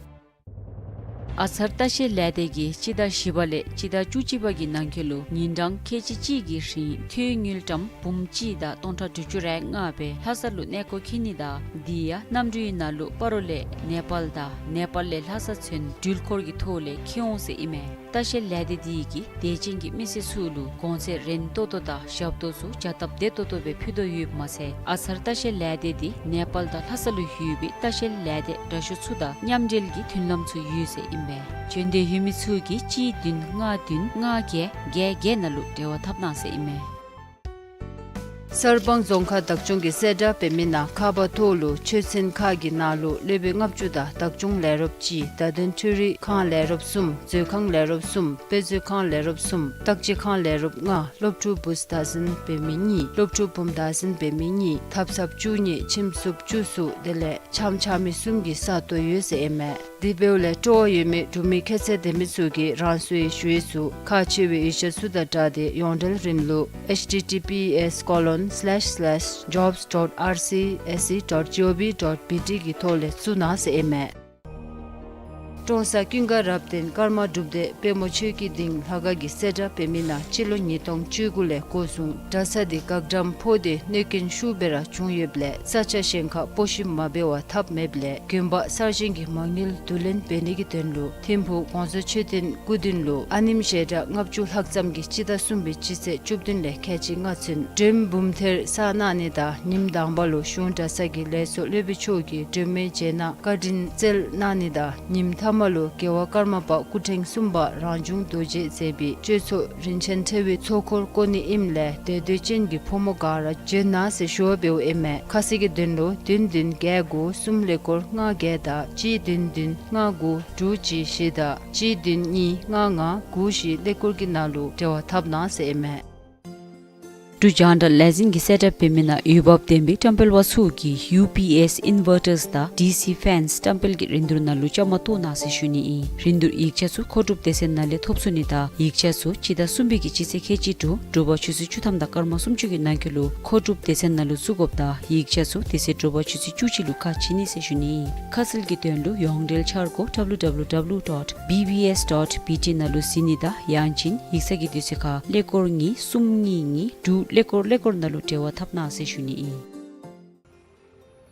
ཨ་ཚར་ལྟ་བཤལ་ལས་སྡེ་གིས་སྤྱི་ཟླ་བཞི་པ་ལས་སྤྱི་ཟླ་བཅུ་གཅིག་པ་གི་ནང་འཁོད་ལུ་ཉིན་གྲངས་ཁལ་གཅིག་གཅིག་གི་རིང་ཐོན་དངུལ་ཀྲམ་འབུམ་གཅིག་དང་སྟོང་ཕྲག་དྲུག་ཅུ་རེ་ལྔ་སྦེ་ལྷ་ས་ལུ་གནས་སྐོར་འཁྱིད་ནི་དང་དེ་ཡང་གནམ་གྲུའི་ནང་ལུ་སྤ་རོ་ལས་ནེ་པཱལ་དང་ནེ་པཱལ་ལས་ལྷ་ས་ཚུན་འགྲུལ་འཁོར་གྱི་ཐོག་ལས་འཁྱིད་འོང་ཟེར་ཨིན་མས། ལྟ་བཤལ་ལས་སྡེ་འདི་གིས་དད་ཅན་གྱི་མི་སེར་ཚུ་ལུ་གོང་ཚད་རན་ཏོག་ཏོ་དང་ཞབས་ཏོག་ཚུ་བྱ་སྟབས་བདེ་ཏོག་ཏོ་སྦེ་ཕུལ་དོ་ཡོདཔ་མ་ཚད་ཨ་ཚར་ལྟ་བཤལ་ལས་སྡེ་འདི་ནེ་པཱལ་དང་ལྷ་ས་ལུ་ཡོད་པའི་ལྟ་བཤལ་ལས་སྡེ་དྲག་ཤོས་ཚུ་དང་མཉམ་འབྲེལ་གྱི་མཐུན་ལམ་ཚུ་ཡོད་ཟེར་ཨིན་པས། བྱོན་འདོད་ཡོད་མི་ཚུ་གིས་གཅིག་བདུན་ལྔ་བདུན་ལྔ་བརྒྱད་བརྒྱད་བརྒྱད་ནང་ལུ་འབྲེལ་བ་འཐབ་གནང་ཟེར་ཨིན་མས། གསར་སྤང་རྫོང་ཁག་བདག་སྐྱོང་གིས་གསལ་བསྒྲགས་འབད་མི་ནང་ཁ་པར་ཐོག་ལུ་ཆོས་ཚན་ཁག་གི་ནང་ལུ་སློབ་དཔོན་ལྔ་བཅུ་དང་བདག་སྐྱོང་ལས་རོགསཔ་གཅིག་བརྡ་དོན་འཕྲུལ་རིག་ཁང་ལས་རོགསཔ་གསུམ་མཛོད་ཁང་ལས་རོགསཔ་གསུམ་དཔེ་མཛོད་ཁང་ལས་རོགསཔ་གསུམ་བརྟག་དཔྱད་ཁང་ལས་རོགསཔ་ལྔ་སློབ་ཕྲུག་བུཚ་བདག་འཛིན་འབད་མི་གཉིས་སློབ་ཕྲུག་བུམོ་བདག་འཛིན་འབད་མི་གཉིས་ཐབ་ཚངཔ་བཅུ་གཉིས་ཁྱིམ་སོབ་བཅུ་གསུམ་དེ་ལས་ཆམ་ཆགས་མི་གསུམ་གྱི་ས་སྟོང་ཡོད་ཟེར་ཨིན་མས། དེ་འབདཝ་ལས་སྤྲོ་བ་ཡོད་མི་འབྲུག་མི་ཁྱད་ཚད་ལྡན་མི་ཚུ་གིས་རང་སོའི་ཞུ་ཡིག་ཚུ་ཁག་ཆེ་བའི་ཡིག་ཆ་ཚུ་དང་སྦྲགས་ཏེ་ཡོངས་འབྲེལ་རིམ་ལུགས་H T T P S colon slash slash jobs dot R C S E dot G O V dot B T གི་ཐོག་ལས་བཙུགས་གནང་ཟེར་ཨིན་མས། ཀྲོང་གསར་ཀུན་དགའ་རབ་བརྟན་ཀརྨ་སྒྲུབ་སྡེ་དཔལ་མོ་ཆོས་ཀྱི་གདིང་ལྷ་ཁང་གིས་གསལ་བསྒྲགས་འབད་མི་ནང་སྤྱི་ལོ་ཉིས་སྟོང་བཅུ་དགུ་ལས་འགོ་བཟུང་གྲྭ་ས་འདི་འགག་འགྲམ་ཕོག་སྟེ་གནོད་རྐྱེན་ཤུགས་སྦེ་ར་བྱུང་ཡོདཔ་ལས་ས་ཆ་གཞན་ཁར་སྤོ་བཤུད་མ་འབད་བར་ཐབས་མེདཔ་ལས་དགོན་པ་གསར་བཞེངས་ཀྱི་མ་དངུལ་བསྡུ་ལེན་འབད་ནི་གི་དོན་ལུ་ཐིམ་ཕུག་གོང་ས་མཆོད་རྟེན་སྐུ་མདུན་ལུ་ཨ་ནེམོ་ཞལ་གྲངས་ལྔ་བཅུ་ལྷག་ཙམ་གྱིས་སྤྱི་ཟླ་གསུམ་པའི་སྤྱི་ཚེས་བཅུ་བདུན་ལས་ཁལ་གཅིག་ལྔ་ཚུན་མགྲོནམ་འབུམ་ཐེར་བསག་གནང་ནི་དང་ཉིནམ་དང་པ་ལུ་གཞུང་གྲྭ་ཚང་གི་ལས་ཚོགས་སློབ་དཔོན་མཆོག་གིས་མགྲོནམ་མཇལ་ན་བཀའ་དྲིན་སྩལ་གནང་ནི་དང་ཉིནམ་ཐ་མ་ལུ་རྒྱལ་བ་ཀརྨ་པ་སྐུ་ཕྲེང་གསུམ་པ་རང་བྱུང་རྡོ་རྗེ་མཛད་པའི་གཅོད་ཚོགས་རིན་ཆེན་ཕྲེང་བའི་ཚོགས་འཁོར་བསྐོར་ནི་ཨིནམ་ལས་དད་འདུན་ཅན་གྱི་ཕོ་མོ་ག་ར་བྱོན་གནང་ཟེར་ཞུ་བ་འབདཝ་ཨིན་མས། ཁ་གསལ་གྱི་དོན་ལུ་བདུན་བདུན་བརྒྱད་དགུ་གསུམ་ཀླད་ཀོར་ལྔ་བརྒྱད་དང་གཅིག་བདུན་བདུན་ལྔ་དགུ་དྲུག་གཅིག་བཞི་དང་གཅིག་བདུན་གཉིས་ལྔ་ལྔ་དགུ་བཞི་ཀླད་ཀོར་གྱི་ནང་ལུ་འབྲེལ་བ་འཐབ་གནང་ཟེར་ཨིན་མས། འབྲུག་རྒྱང་བསྒྲགས་ལས་འཛིན་གྱིས་གསལ་བསྒྲགས་འབད་མི་ནང་འོས་འབབ་ལྡན་པའི་བཀྲམ་སྤེལ་པ་ཚུ་གིས་U P S inverters དང་D C fans་བཀྲམ་སྤེལ་གྱི་རིན་བསྡུར་ནང་ལུ་བཅའ་མར་གཏོགས་གནང་ཟེར་ཞུ་ནི་ཨིན། རིན་བསྡུར་ཡིག་ཆ་ཚུ་མཁོ་སྒྲུབ་སྡེ་ཚན་ནང་ལས་ཐོབ་ཚུགས་ནི་དང་ཡིག་ཆ་ཚུ་སྤྱི་ཟླ་གསུམ་པའི་གི་སྤྱི་ཚེས་ཁལ་གཅིག་དྲུག་དྲོ་པ་ཆུ་ཚོད་བཅུ་ཐམ་དང་སྐར་མ་སུམ་ཅུ་གི་ནང་འཁོད་ལུ་མཁོ་སྒྲུབ་སྡེ་ཚན་ནང་ལུ་བཙུགས་དགོཔ་དང་ཡིག་ཆ་ཚུ་དེ་ཚེ་དྲོ་པ་ཆུ་ཚོད་བཅུ་གཅིག་ལུ་ཁ་ཕྱེ་ནི་ཟེར་ཞུ་ནི་ཨིན། ཁ་གསལ་གྱི་དོན་ལུ་ཡོངས་འབྲེལ་འཆར་སྒོ་W W W dot B B S dot B T ནང་ལུ་གཟིགས་ནི་དང་ཡང་ཅིན་ཡིག་ཚང་གི་དུས་ཚོད་ཁར་ཀླད་ཀོར་གཉིས་གསུམ་གཉིས་གཉིས་དྲུག་ཀླད་ཀོར་ཀླད་ཀོར་ནང་ལུ་འབྲེལ་བ་འཐབ་གནང་ཟེར་ཞུ་ནི་ཨིན།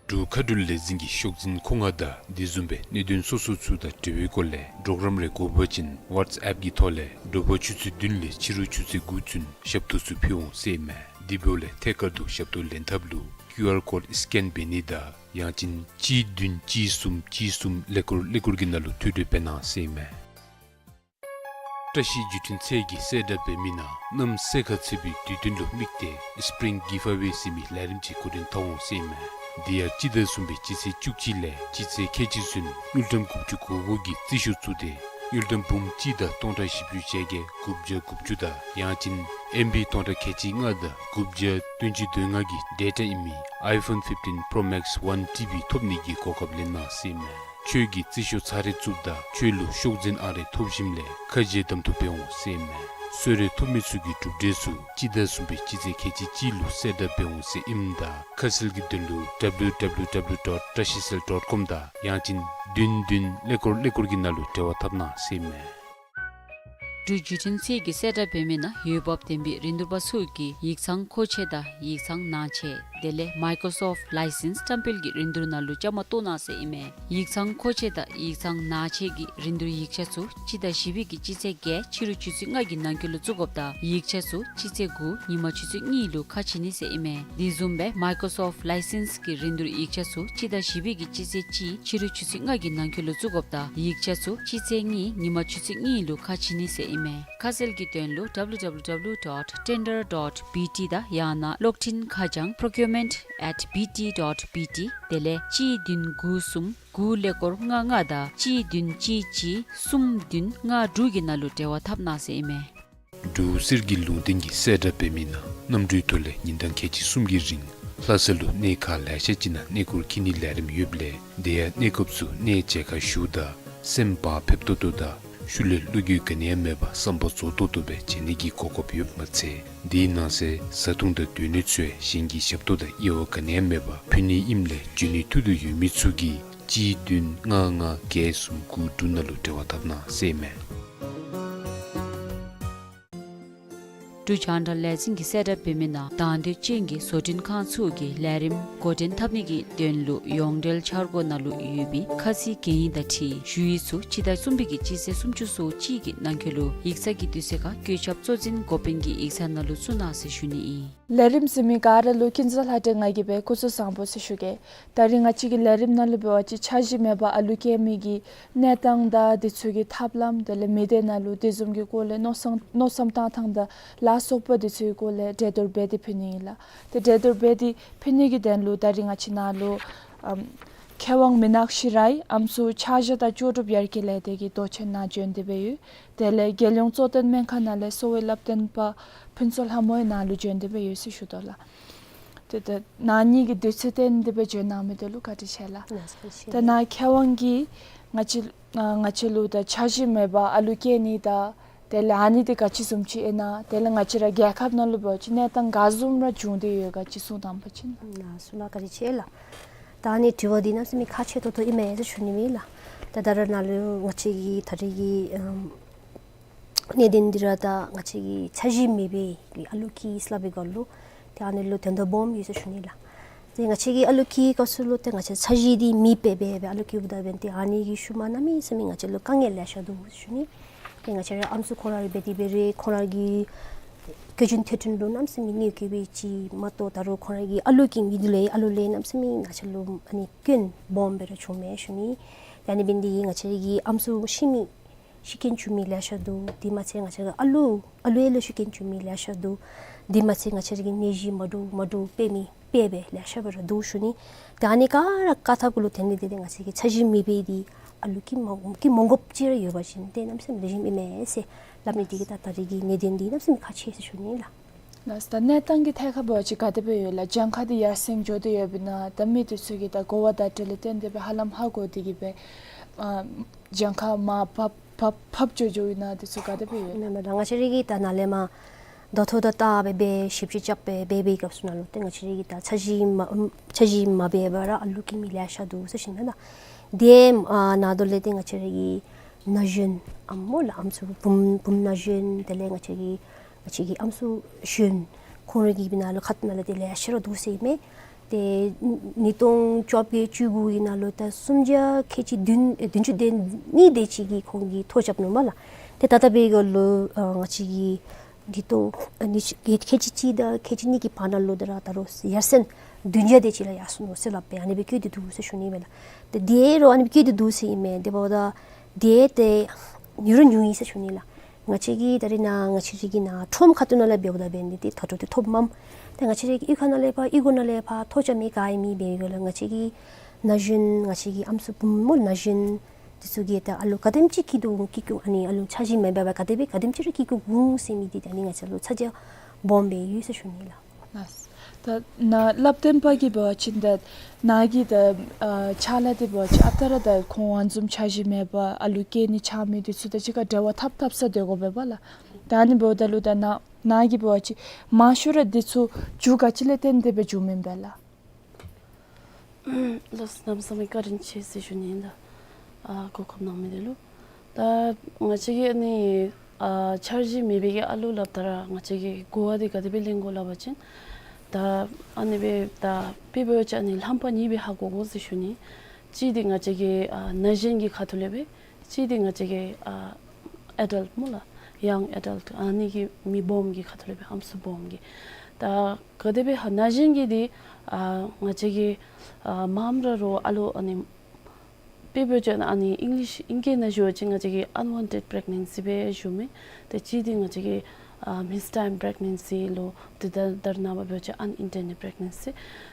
འབྲུག་མཁའ་འགྲུལ་ལས་འཛིན་གྱི་ཤོག་འཛིན་ཁོ་ང་དང་དེ་བཟུམ་སྦེ་གནད་དོན་སོ་སོ་ཚུ་དང་འབྲེལ་བའི་སྐོར་ལས་གྲོགས་རམ་རེ་དགོ་པ་ཅིན་WhatsApp གི་ཐོག་ལས་དྲོ་པ་ཆུ་ཚོད་བདུན་ལས་ཕྱི་རུ་ཆུ་ཚོད་དགུ་ཚུན་ཞབས་ཏོག་ཚུ་ཕུལ་འོང་ཟེར་ཨིན་མས། དེ་འབདཝ་ལས་ཐད་ཀར་དུ་ཞབས་ཏོག་ལེན་ཐབས་ལུ་QR code scan འབད་ནི་དང་ཡང་ཅིན་གཅིག་བདུན་གཅིག་གསུམ་གཅིག་གསུམ་ཀླད་ཀོར་ཀླད་ཀོར་གྱི་ནང་ལུ་ཐུགས་སྤྲོ་འབད་གནང་ཟེར་ཨིན་མས། བཀྲ་ཤིས་བརྒྱུད་འཕྲིན་ཚད་ཀྱིས་གསལ་བསྒྲགས་འབད་མི་ནང་གནམ་སེར་ཁ་ཚ་བའི་དུས་སྟོན་ལུ་དམིགས་ཏེ་Spring Giveaway ཟེར་མི་ལས་རིམ་ཅིག་འགོ་འདྲེན་འཐབ་འོང་ཟེར་ཨིན་མས། དེ་ཡང་སྤྱི་ཟླ་གསུམ་པའི་སྤྱི་ཚེས་བཅུ་གཅིག་ལས་སྤྱི་ཚེས་ཁལ་གཅིག་ཚུན་དངུལ་ཀྲམ་དགུ་བཅུ་གོ་དགུ་གི་རྩིས་ཤོག་བཙུགས་ཏེ་དངུལ་ཀྲམ་འབུམ་གཅིག་དང་སྟོང་ཕྲག་བཞི་བཅུ་ཞེ་བརྒྱད་དགུ་བརྒྱ་དགུ་བཅུ་དང་ཡང་ཅིན་ཨེམ་བི་སྟོང་ཕྲག་ཁལ་གཅིག་ལྔ་དང་དགུ་བརྒྱ་བདུན་ཅུ་དོན་ལྔ་གི་ཌེ་ཊ་ཨིན་མི་iPhone fifteen Pro Max one T B ཐོབ་ནི་གི་གོ་སྐབས་ལེན་གནང་ཟེར་ཨིན་མས། ཁྱོད་ཀྱི་རྩིས་ཤོག་ཚར་རེ་བཙུགསཔ་ད་ཁྱོད་ལུ་ཤོག་འཛིན་ཨང་རེ་ཐོབ་ཞིནམ་ལས་ཁ་འབྱལ་གདམ་འཐུ་འབད་འོང་ཟེར་ཨིན་མས། གསོལ་རས་ཐོབ་མི་ཚུ་གི་གྲུབ་འབྲས་ཚུ་སྤྱི་ཟླ་གསུམ་པའི་སྤྱི་ཚེས་ཁལ་གཅིག་གཅིག་ལུ་གསལ་བསྒྲགས་འབད་འོང་ཟེར་ཨིནམ་ད་ཁ་གསལ་གྱི་དོན་ལུ་W W W dot བཀྲ་ཤིས་ཟེར་ཌོཊ་ཀོམ་དང་ཡང་ཅིན་བདུན་བདུན་ཀླད་ཀོར་ཀླད་ཀོར་གྱི་ནང་ལུ་འབྲེལ་བ་འཐབ་གནང་ཟེར་ཨིན་མས། འབྲུག་བརྒྱུད་འཕྲིན་ཚད་ཀྱིས་གསལ་བསྒྲགས་འབད་མི་ནང་འོས་འབབ་ལྡན་པའི་རིན་བསྡུར་པ་ཚུ་གིས་ཡིག་ཚང་མཁོ་ཆས་དང་ཡིག་ཚང་ནང་ཆས་དེ་ལས་Microsoft License བཀྲམ་སྤེལ་གྱི་རིན་བསྡུར་ནང་ལུ་བཅའ་མར་གཏོགས་གནང་ཟེར་ཨིན་མས། ཡིག་ཚང་མཁོ་ཆས་དང་ཡིག་ཚང་ནང་ཆས་ཀྱི་རིན་བསྡུར་ཡིག་ཆ་ཚུ་སྤྱི་ཟླ་བཞི་པའི་གི་སྤྱི་ཚེས་བརྒྱད་ཕྱི་རུ་ཆུ་ཚོད་ལྔ་གི་ནང་འཁོད་ལུ་བཙུགས་དགོཔ་ད་ཡིག་ཆ་ཚུ་སྤྱི་ཚེས་དགུ་ཉིན་མ་ཆུ་ཚོད་གཉིས་ལུ་ཁ་ཕྱེ་ནི་ཟེར་ཨིན་མས། དེ་བཟུམ་སྦེ་Microsoft License གི་རིན་བསྡུར་ཡིག་ཆ་ཚུ་སྤྱི་ཟླ་བཞི་པའི་གི་སྤྱི་ཚེས་གཅིག་ཕྱི་རུ་ཆུ་ཚོད་ལྔ་གི་ནང་འཁོད་ལུ་བཙུགས་དགོཔ་ད་ཡིག་ཆ་ཚུ་སྤྱི་ཚེས་གཉིས་ཉིན་མ་ཆུ་ཚོད་གཉིས་ལུ་ཁ་ཕྱེ་ནི་ཟེར་ཨིན་མས། ཁ་གསལ་གྱི་དོན་ལུ W W W dot tender dot B T དང་ཡང་ན་གློག་འཕྲིན་ཁ་བྱང་procurement at B T dot B T དེ་ལས་གཅིག་བདུན་དགུ་གསུམ་དགུ་ཀླད་ཀོར་ལྔ་ལྔ་དང་གཅིག་བདུན་གཅིག་གཅིག་གསུམ་བདུན་ལྔ་དྲུག་གི་ནང་ལུ་འབྲེལ་བ་འཐབ་གནང་ཟེར་ཨིན་མས། འབྲུག་གསེར་གྱི་ལུང་བསྟན་གྱིས་གསལ་བསྒྲགས་འབད་མི་ནང་གནམ་གྲུའི་ཐོག་ལས་ཉིན་གྲངས་ཁལ་གཅིག་གསུམ་གྱི་རིང་ ལྷ་ས་ལུ་གནས་ཁག་ལེ་ཤ་ཅིག་ནང་གནས་སྐོར་འཁྱིད་ནིའི་ལས་རིམ་ཡོདཔ་ལས་དེ་ཡང་གནས་སྐབས་སུ་གནས་མཇལ་ཁ་ཞུཝ་ད་སེམས་བག་ཕེབས་ཏོག་ཏོ་དང་ཤུལ་ལས་བློ་འགྱོད་ག་ནི་ཡང་མེད་པར་བསམ་པ་རྫོགས་ཏོག་ཏོ་སྦེ་མཇལ་ནི་གི་གོ་སྐབས་ཡོདཔ་མ་ཚད་དེའི་ནང་གསེས་བཟའ་འཐུང་དང་སྡོད་གནས་ཚུ་ཡང་གཞན་གྱི་ཞབས་ཏོག་དང་དབྱེ་བ་ག་ནི་ཡང་མེད་པར་ཕུལ་ནི་ཨིནམ་ལས་འབྱོན་ནི་ཐུགས་འདོད་ཡོད་མི་ཚུ་གིས་གཅིག་བདུན་ལྔ་ལྔ་བརྒྱད་གསུམ་དགུ་དྲུག་ནང་ལུ་འབྲེལ་བ་འཐབ་གནང་ཟེར་ཨིན་མས། འབྲུག་རྒྱང་བསྒྲགས་ལས་འཛིན་གྱི་གསལ་བསྒྲགས་འབད་མི་ནང་དང་འདོད་ཅན་གྱི་བཟོ་སྐྲུན་ཁང་ཚུ་གིས་ལས་རིམ་འགོ་འདྲེན་འཐབ་ནི་གི་དོན་ལུ་ཡོངས་འབྲེལ་འཆར་སྒོ་ནང་ལུ་ཡོད་པའི་ཁ་ཚིག་གན་ཡིག་དང་འཁྲིལ་ཞུ་ཡིག་ཚུ་སྤྱི་ཟླ་གསུམ་པའི་གི་སྤྱི་ཚེས་སུམ་ཅུ་སོ་གཅིག་གི་ནང་འཁོད་ལུ་ཡིག་ཚང་གི་དུས་ཚོད་ཁར་བཀོད་ཁྱབ་གཙོ་འཛིན་འགོ་དཔོན་གྱི་ཡིག་ཚང་ནང་ལུ་བཙུགས་གནང་ཟེར་ཞུ་ནི་ཨིན། ལས་རིམ་གཟིགས་མི་ག་ར་ལུ་ཀུན་བཟང་ལྷ་སྒྲོན་ང་གིས་སྦེ་སྐུ་གཟུགས་བཟང་པོ་ཟེར་ཞུ་གེ། ད་རིས་ང་བཅས་ཀྱི་ལས་རིམ་ནང་ལུ་འབད་བ་ཅིན་འཆར་གཞི་མེད་པར་ཨ་ལུ་སྐྱེ་མི་གི་གནས་སྟངས་དང་དེ་ཚུ་གི་ཐབས་ལམ་དེ་ལས་མི་སྡེ་ནང་ལུ་དེ་བཟུམ་གྱི་སྐོར་ལས་མནོ་བསམ་མནོ་བསམ་བཏང་ཐངས་དང་ལ་སོགས་པ་དེ་ཚུ་གི་སྐོར་ལས་གྲོས་བསྡུར་འབད་དེ་ཕུལ་ནི་ཨིན་ལགས། ཏེ་གྲོས་བསྡུར་འབད་དེ་ཕུལ་ནི་གི་དོན་ལུ་ད་རིས་ང་བཅས་ནང་ལུ་ཨམ་མཁས་དབང་མི་ནག་ཤི་ར་ཡི་ཨམ་སྲུ་ཕྱག་བཞེས་དང་ལྕོགས་གྲུབ་ཡར་རྒྱས་ལས་སྡེ་གི་མདོ་ཆེན་ནང་བྱོན་ཏེ་སྦེ་ཡོད། དེ་ལས་རྒྱལ་ཡོངས་གཙོ་བསྟེན་སྨན་ཁང་ནང་ལས་གསོ་བའི་བསླབ་སྟོན་པ་ཕུན་ཚོགས་ལྷ་མོ་ཡང་ནཱ་ལུ་བྱོན་ཏེ་སྦེ་ཡོད་ཟེར་ཞུ་དོ་ལགས། ཏེ་ད་ནཱ་ཉིད་ཀྱིས་དུས་ཚོད་བཏོན་ཏེ་སྦེ་བྱོན་གནང་མི་དེ་ལུ་བཀའ་དྲིན་ཆེ་ལགས། ལགས་སོ། ད་ནཱ་མཁས་དབང་གིས་ང་བཅས་ང་བཅས་ལུ་ད་འཆར་གཞི་མེད་པར་ཨ་ལུ་སྐྱེ་ནི་དང་དེ་ལས་ཨ་ནི་དེ་ག་ཅི་བཟུམ་ཅིག་ཨིན་ན་དེ་ལས་ང་བཅས་ར་རྒྱལ་ཁབ་ནང་ལུ་འབད་བ་ཅིན་གནས་སྟངས་ག་བཟུམ་ར་བྱུང་སྟེ་ཡོད་ག་ཅིག་གསུང་གནང་པ་ཅིན། ལགས་སོ་ལགས། བཀའ་དྲིན་ཆེ་ལགས། ད་ཨ་ནི་དྲི་བ་འདི་གནམ་མེད་ས་མེད་ཁག་ཆེ་ཏོག་ཏོ་ཨིན་མས་ཟེར་ཞུ་ནི་ཨིན་ལགས། ད་ད་རེས་ནཱ་ལུ་ང་བཅས་ཀྱི་ད་རེས་ཀྱི་ཨམ་གནད་དོན་འདི་ར་ད་ང་བཅས་ཀྱི་འཆར་གཞི་མེད་པའི་གི་ཨ་ལུ་སྐྱེ་ཡི་ཟེར་སླབ་པའི་སྐོར་ལུ་ཏེ་ཨ་ནི་ལུ་དོན་དག་སྦོམ་ཡོད་ཟེར་ཞུ་ནི་ལགས། ཏེ་ང་བཅས་ཀྱི་ཨ་ལུ་སྐྱེ་བའི་སྐབས་སུ་ལུ་ཏེ་ང་བཅས་འཆར་གཞི་འདི་མེདཔ་སྦེ་སྦེ་ཨ་ལུ་སྐྱེཝ་ད་འབདན་ཏེ་ཨ་ནི་གི་ཤུལ་མ་གནམ་མེད་ས་མེད་ང་བཅས་ལུ་དཀའ་ངལ་ལེ་ཤ་འདུག་ཟེར་ཞུ་ནི། ཏེ་ང་བཅས་ར་ཨམ་སྲུ་ཁོང་ར་ར་འབད་དེ་འབད་རུང་ཁོང་ར་གི་བཀོལ་སྤྱོད་མཐོ་འབྲིང་ལུ་གནམ་མེད་ས་མེད་གནོད་སྐྱེལ་བའི་ཅིག་མ་གཏོགས་ད་རུང་ཁོང་ར་གི་ཨ་ལུ་སྐྱེ་མི་འདི་ལས་ཨ་ལུ་ལས་གནམ་མེད་ས་མེད་ང་བཅས་ལུ་ཨ་ནི་སྐྱོན་སྦོམ་སྦེ་ར་བྱུངམ་མས་ཞུ་ནི། ཏེ་ཨ་ནི་འབདན་འདི་ང་བཅས་ར་གི་ཨམ་སྲུ་ཤི་མི་ཤི་རྐྱེན་བྱུང་མི་ལེ་ཤ་འདུག། དེ་མ་ཚད་ང་བཅས་ར་ཨ་ལུ་ཨ་ལུ་ཡང་ལུ་ཤི་རྐྱེན་བྱུང་མི་ལེ་ཤ་འདུག། དེ་མ་ཚད་ང་བཅས་ར་གི་ནད་གཞི་མ་འདྲཝ་མ་འདྲཝ་འབད་མི་འབད་འབད་ལེ་ཤ་སྦེ་ར་འདུག་ཞུ་ནི། ཏེ་ཨ་ནི་ག་ར་བཀག་ཐབས་གུ་ལུ་དེ་ནི་དེ་དེ་ང་བཅས་ཀྱི་འཆར་གཞི་མེད་པའི་འདི་ཨ་ལུ་སྐྱེ་མ་སྐྱེ་མ་དགོཔ་ཅིག་ར་ཡོད་པ་ཅིན་ཏེ་གནམ་མེད་ས་མེད་ལེགས་ཤོམ་ཨིན་མས་ཟེར་སླབ་ནི་འདི་གིས་ད་ད་རེས་ཀྱི་གནད་དོན་འདི་གནམ་མེད་ས་མེད་ཁག་ཆེ་ཟེར་ཞུ་ནི་ལགས། ལགས་སོ། ད་གནས་སྟངས་ཀྱི་ཐད་ཁར་འབད་བ་ཅིན་ག་དེ་སྦེ་ཡོད་ལགས། གྱངས་ཁ་འདི་ཡར་སེང་འགྱོ་སྟེ་ཡོདཔ་ཨིན་ན་ད་མི་དེ་ཚུ་གིས་ད་གོ་བ་དང་འབྲེལ་ཏེ་བརྟེན་ཏེ་སྦེ་ཧ་ལམ་ཧ་གོ་སྟེ་གིས་སྦེ་ཨ་གྱངས་ཁ་མར་བབས་བབས་བབས་འགྱོ་འགྱོཝ་ཨིན་ན་དེ་ཚུ་ག་དེ་སྦེ་ཡོད། མེན་མེན་ལགས། ང་བཅས་ར་གིས་ད་ནཱ་ལས་མར་ད་ལྟོ་ད་ལྟ་སྦེ་སྦེ་ཞིབ་དཔྱད་རྐྱབ་སྦེ་འབད་བའི་སྐབས་སུ་ནང་ལུ་ཏེ་ང་བཅས་ར་གིས་ད་འཆར་གཞི་མ་འཆར་གཞི་མ་འབད་བར་ར་ཨ་ལུ་སྐྱེ་མི་ལེ་ཤ་འདུག་ཟེར་ཞུ་ནི་ལགས། དེ་ཨ་ནང་དོག་ལས་ཏེ་ང་བཅས་ར་གི་ན་གཞོན་ཨམ་སྨོ་ལགས། ཨམ་སྲུ་བུམོ་བུམོ་ན་གཞོན་དེ་ལས་ང་བཅས་ཀྱི་ང་བཅས་ཀྱི་ཨམ་སྲུ་གཞོན་ཁོང་ར་གི་ནང་ལུ་ཁ་ཐུག་ནང་ལུ་ཏེ་ལེ་ཤ་ར་འདུག་ཟེར་ཨིན་མས། ཏེ་ཉིས་སྟོང་བཅོ་བརྒྱད་བཅུ་དགུ་གི་ནང་ལུ་ད་སུམ་བརྒྱ་ཁལ་གཅིག་བདུན་ཨེ་བདུན་ཅུ་དོན་གཉིས་དེ་ཅིག་གིས་ཁོང་གིས་ཐོ་རྐྱབ་ནུག་སྨོ་ལགས། ཏེ་ད་ལྟོ་འབད་བའི་སྐབས་ལུ་ཨ་ང་བཅས་ཀྱི་ཉིས་སྟོང་ཨ་ཉིས་ཁལ་གཅིག་གཅིག་དང་ཁལ་གཅིག་གཉིས་ཀྱི་བར་ན་ལུ་ད་ར་ད་རུང་ཡར་སེང་བདུན་བརྒྱ་དེ་ཅིག་ལུ་ཡར་སོང་ནུག་ཟེར་སླབ་སྦེ་ཨ་ནི་སྦེ་བཀོད་དེ་འདུག་ཟེར་ཞུ་ནི་ཨིན་མས་ལགས། ཏེ་དེ་རུང་ཨ་ནི་སྦེ་བཀོད་དེ་འདུག་ཟེར་ཨིན་མས། དེ་འབདཝ་ད་དེ་ཏེ་ཉུང་རུང་ཉུང་ཡི་ཟེར་ཞུ་ནི་ལགས། ང་བཅས་ཀྱི་ད་རེས་ནཱ་ང་བཅས་ར་གི་ནཱ་ཁྲོམ་ཁ་ཐུག་ནང་ལས་འབདཝ་ད་འབད་ནི་འདི་ད་ལྟོ་འདི་ཐོབ་མས། ཏེ་ང་བཅས་ར་གི་གཡུས་ཁ་ནང་ལས་ཕར་གཡུས་སྒོ་ནང་ལས་ཕར་ཐོ་རྐྱབ་མི་ག་ཨིན་མི་འབད་བའི་སྐབས་ལུ་ང་བཅས་ཀྱི་ན་གཞོན་ང་བཅས་ཀྱི་ཨམ་སྲུ་བུམོ་ན་གཞོན་དེ་ཚུ་གིས་ད་ཨ་ལུ་ག་དེམ་ཅིག་སྐྱེ་འདུག་སྐྱེ་སྐྱེ་ཨ་ནི་ཨ་ལུ་འཆར་གཞི་མེད་པར་ག་དེ་སྦེ་ག་དེམ་ཅིག་ར་སྐྱེ་སྐྱེ་ཟེར་མི་འདི་ད་ཨ་ནི་ང་བཅས་ལུ་ཚ་གྱང་སྦོམ་སྦེ་ཡོད་ཟེར་ཞུ་ནི་ལགས། ལགས། ད་ནཱ་བསླབ་སྟོན་པ་གིས་འབད་བ་ཅིན་ད་ནཱ་གི་ད་ཨ་ཕྱག་ལཱ་འདི་འབད་བ་ཅིན་ཨ་རྟག་ར་ད་ཁོང་ཨ་ནི་བཟུམ་འཆར་གཞི་མེད་པར་ཨ་ལུ་སྐྱེ་ནི་ཆགས་མི་འདི་ཚུ་དང་གཅིག་ཁར་འབྲེལ་བ་འཐབ་འཐབ་ས་སྡོད་དགོ་པས་ལགས། ད་ཨ་ནི་འབདཝ་ད་ལུ་ད་ནཱ་ནཱ་གིས་འབད་བ་ཅིན་མང་ཤོས་ར་འདི་ཚུ་རྒྱུ་ག་ཅི་ལས་བརྟེན་ཏེ་སྦེ་བྱུངམ་ཨིན་པས་ལགས། ལགས་སོ། གནམ་མེད་ས་མེད་བཀའ་དྲིན་ཆེ་ཟེར་ཞུ་ནི་ཨིན་ལགས། ཨ་གོ་སྐབས་གནང་མི་འདི་ལུ། ད་ང་བཅས་ཀྱི་ཨ་ནི་ཨ་འཆར་གཞི་མེད་པའི་གི་ཨ་ལུ་སླབ་ད་ར་ང་བཅས་ཀྱིས་གོ་བ་འདི་ག་དེ་སྦེ་ལེན་དགོ་སླབ་པ་ཅིན་ད་ཨ་ནི་སྦེ་ད་དཔེ་འབད་བ་ཅིན་ཨ་ནི་རྣམ་པ་གཉིས་སྦེ་ཧ་གོ་དགོ་ཟེར་ཞུ་ནི། གཅིག་འདི་ང་བཅས་ཀྱི་ཨ་ན་གཞོན་གྱི་ཁ་ཐུག་ལས་སྦེ་གཅིག་འདི་ང་བཅས་ཀྱི་ཨ་ཨེ་ཌལཊ་སྨོ་ལགས། ཡང་ཨེ་ཌལཊ་ཨ་ནི་གི་མི་སྦོམ་གྱི་ཁ་ཐུག་ལས་སྦེ་ཨམ་སྲུ་སྦོམ་གྱི། ད་ག་དེ་སྦེ་ཧ་ན་གཞོན་གྱི་འདི་ཨ་ང་བཅས་ཀྱི་ཨ་མངམ་ར་རོགས་ཨ་ལུ་ཨ་ནི་དཔེ་འབད་བ་ཅིན་ཨ་ནི་ཨིང་ལིཤ་ཨིང་སྐད་ནང་ཞུ་བ་ཅིན་ང་བཅས་ཀྱིས་ཨན་ཝཱན་ཊེཌ་པི་རེག་ནེན་སི་སྦེ་ཞུཝ་མས། ཏེ་གཅིག་འདི་ང་བཅས་ཀྱིས་ཨ་མིས་ཊའིམ་པི་རེག་ནེན་སི་ལོ། ཏེ་ད་ད་རེས་ནངས་པ་འབད་བ་ཅིན་ཨན་ཨིན་ཊེན་ཌེཌ་པི་རེག་ནེན་སི།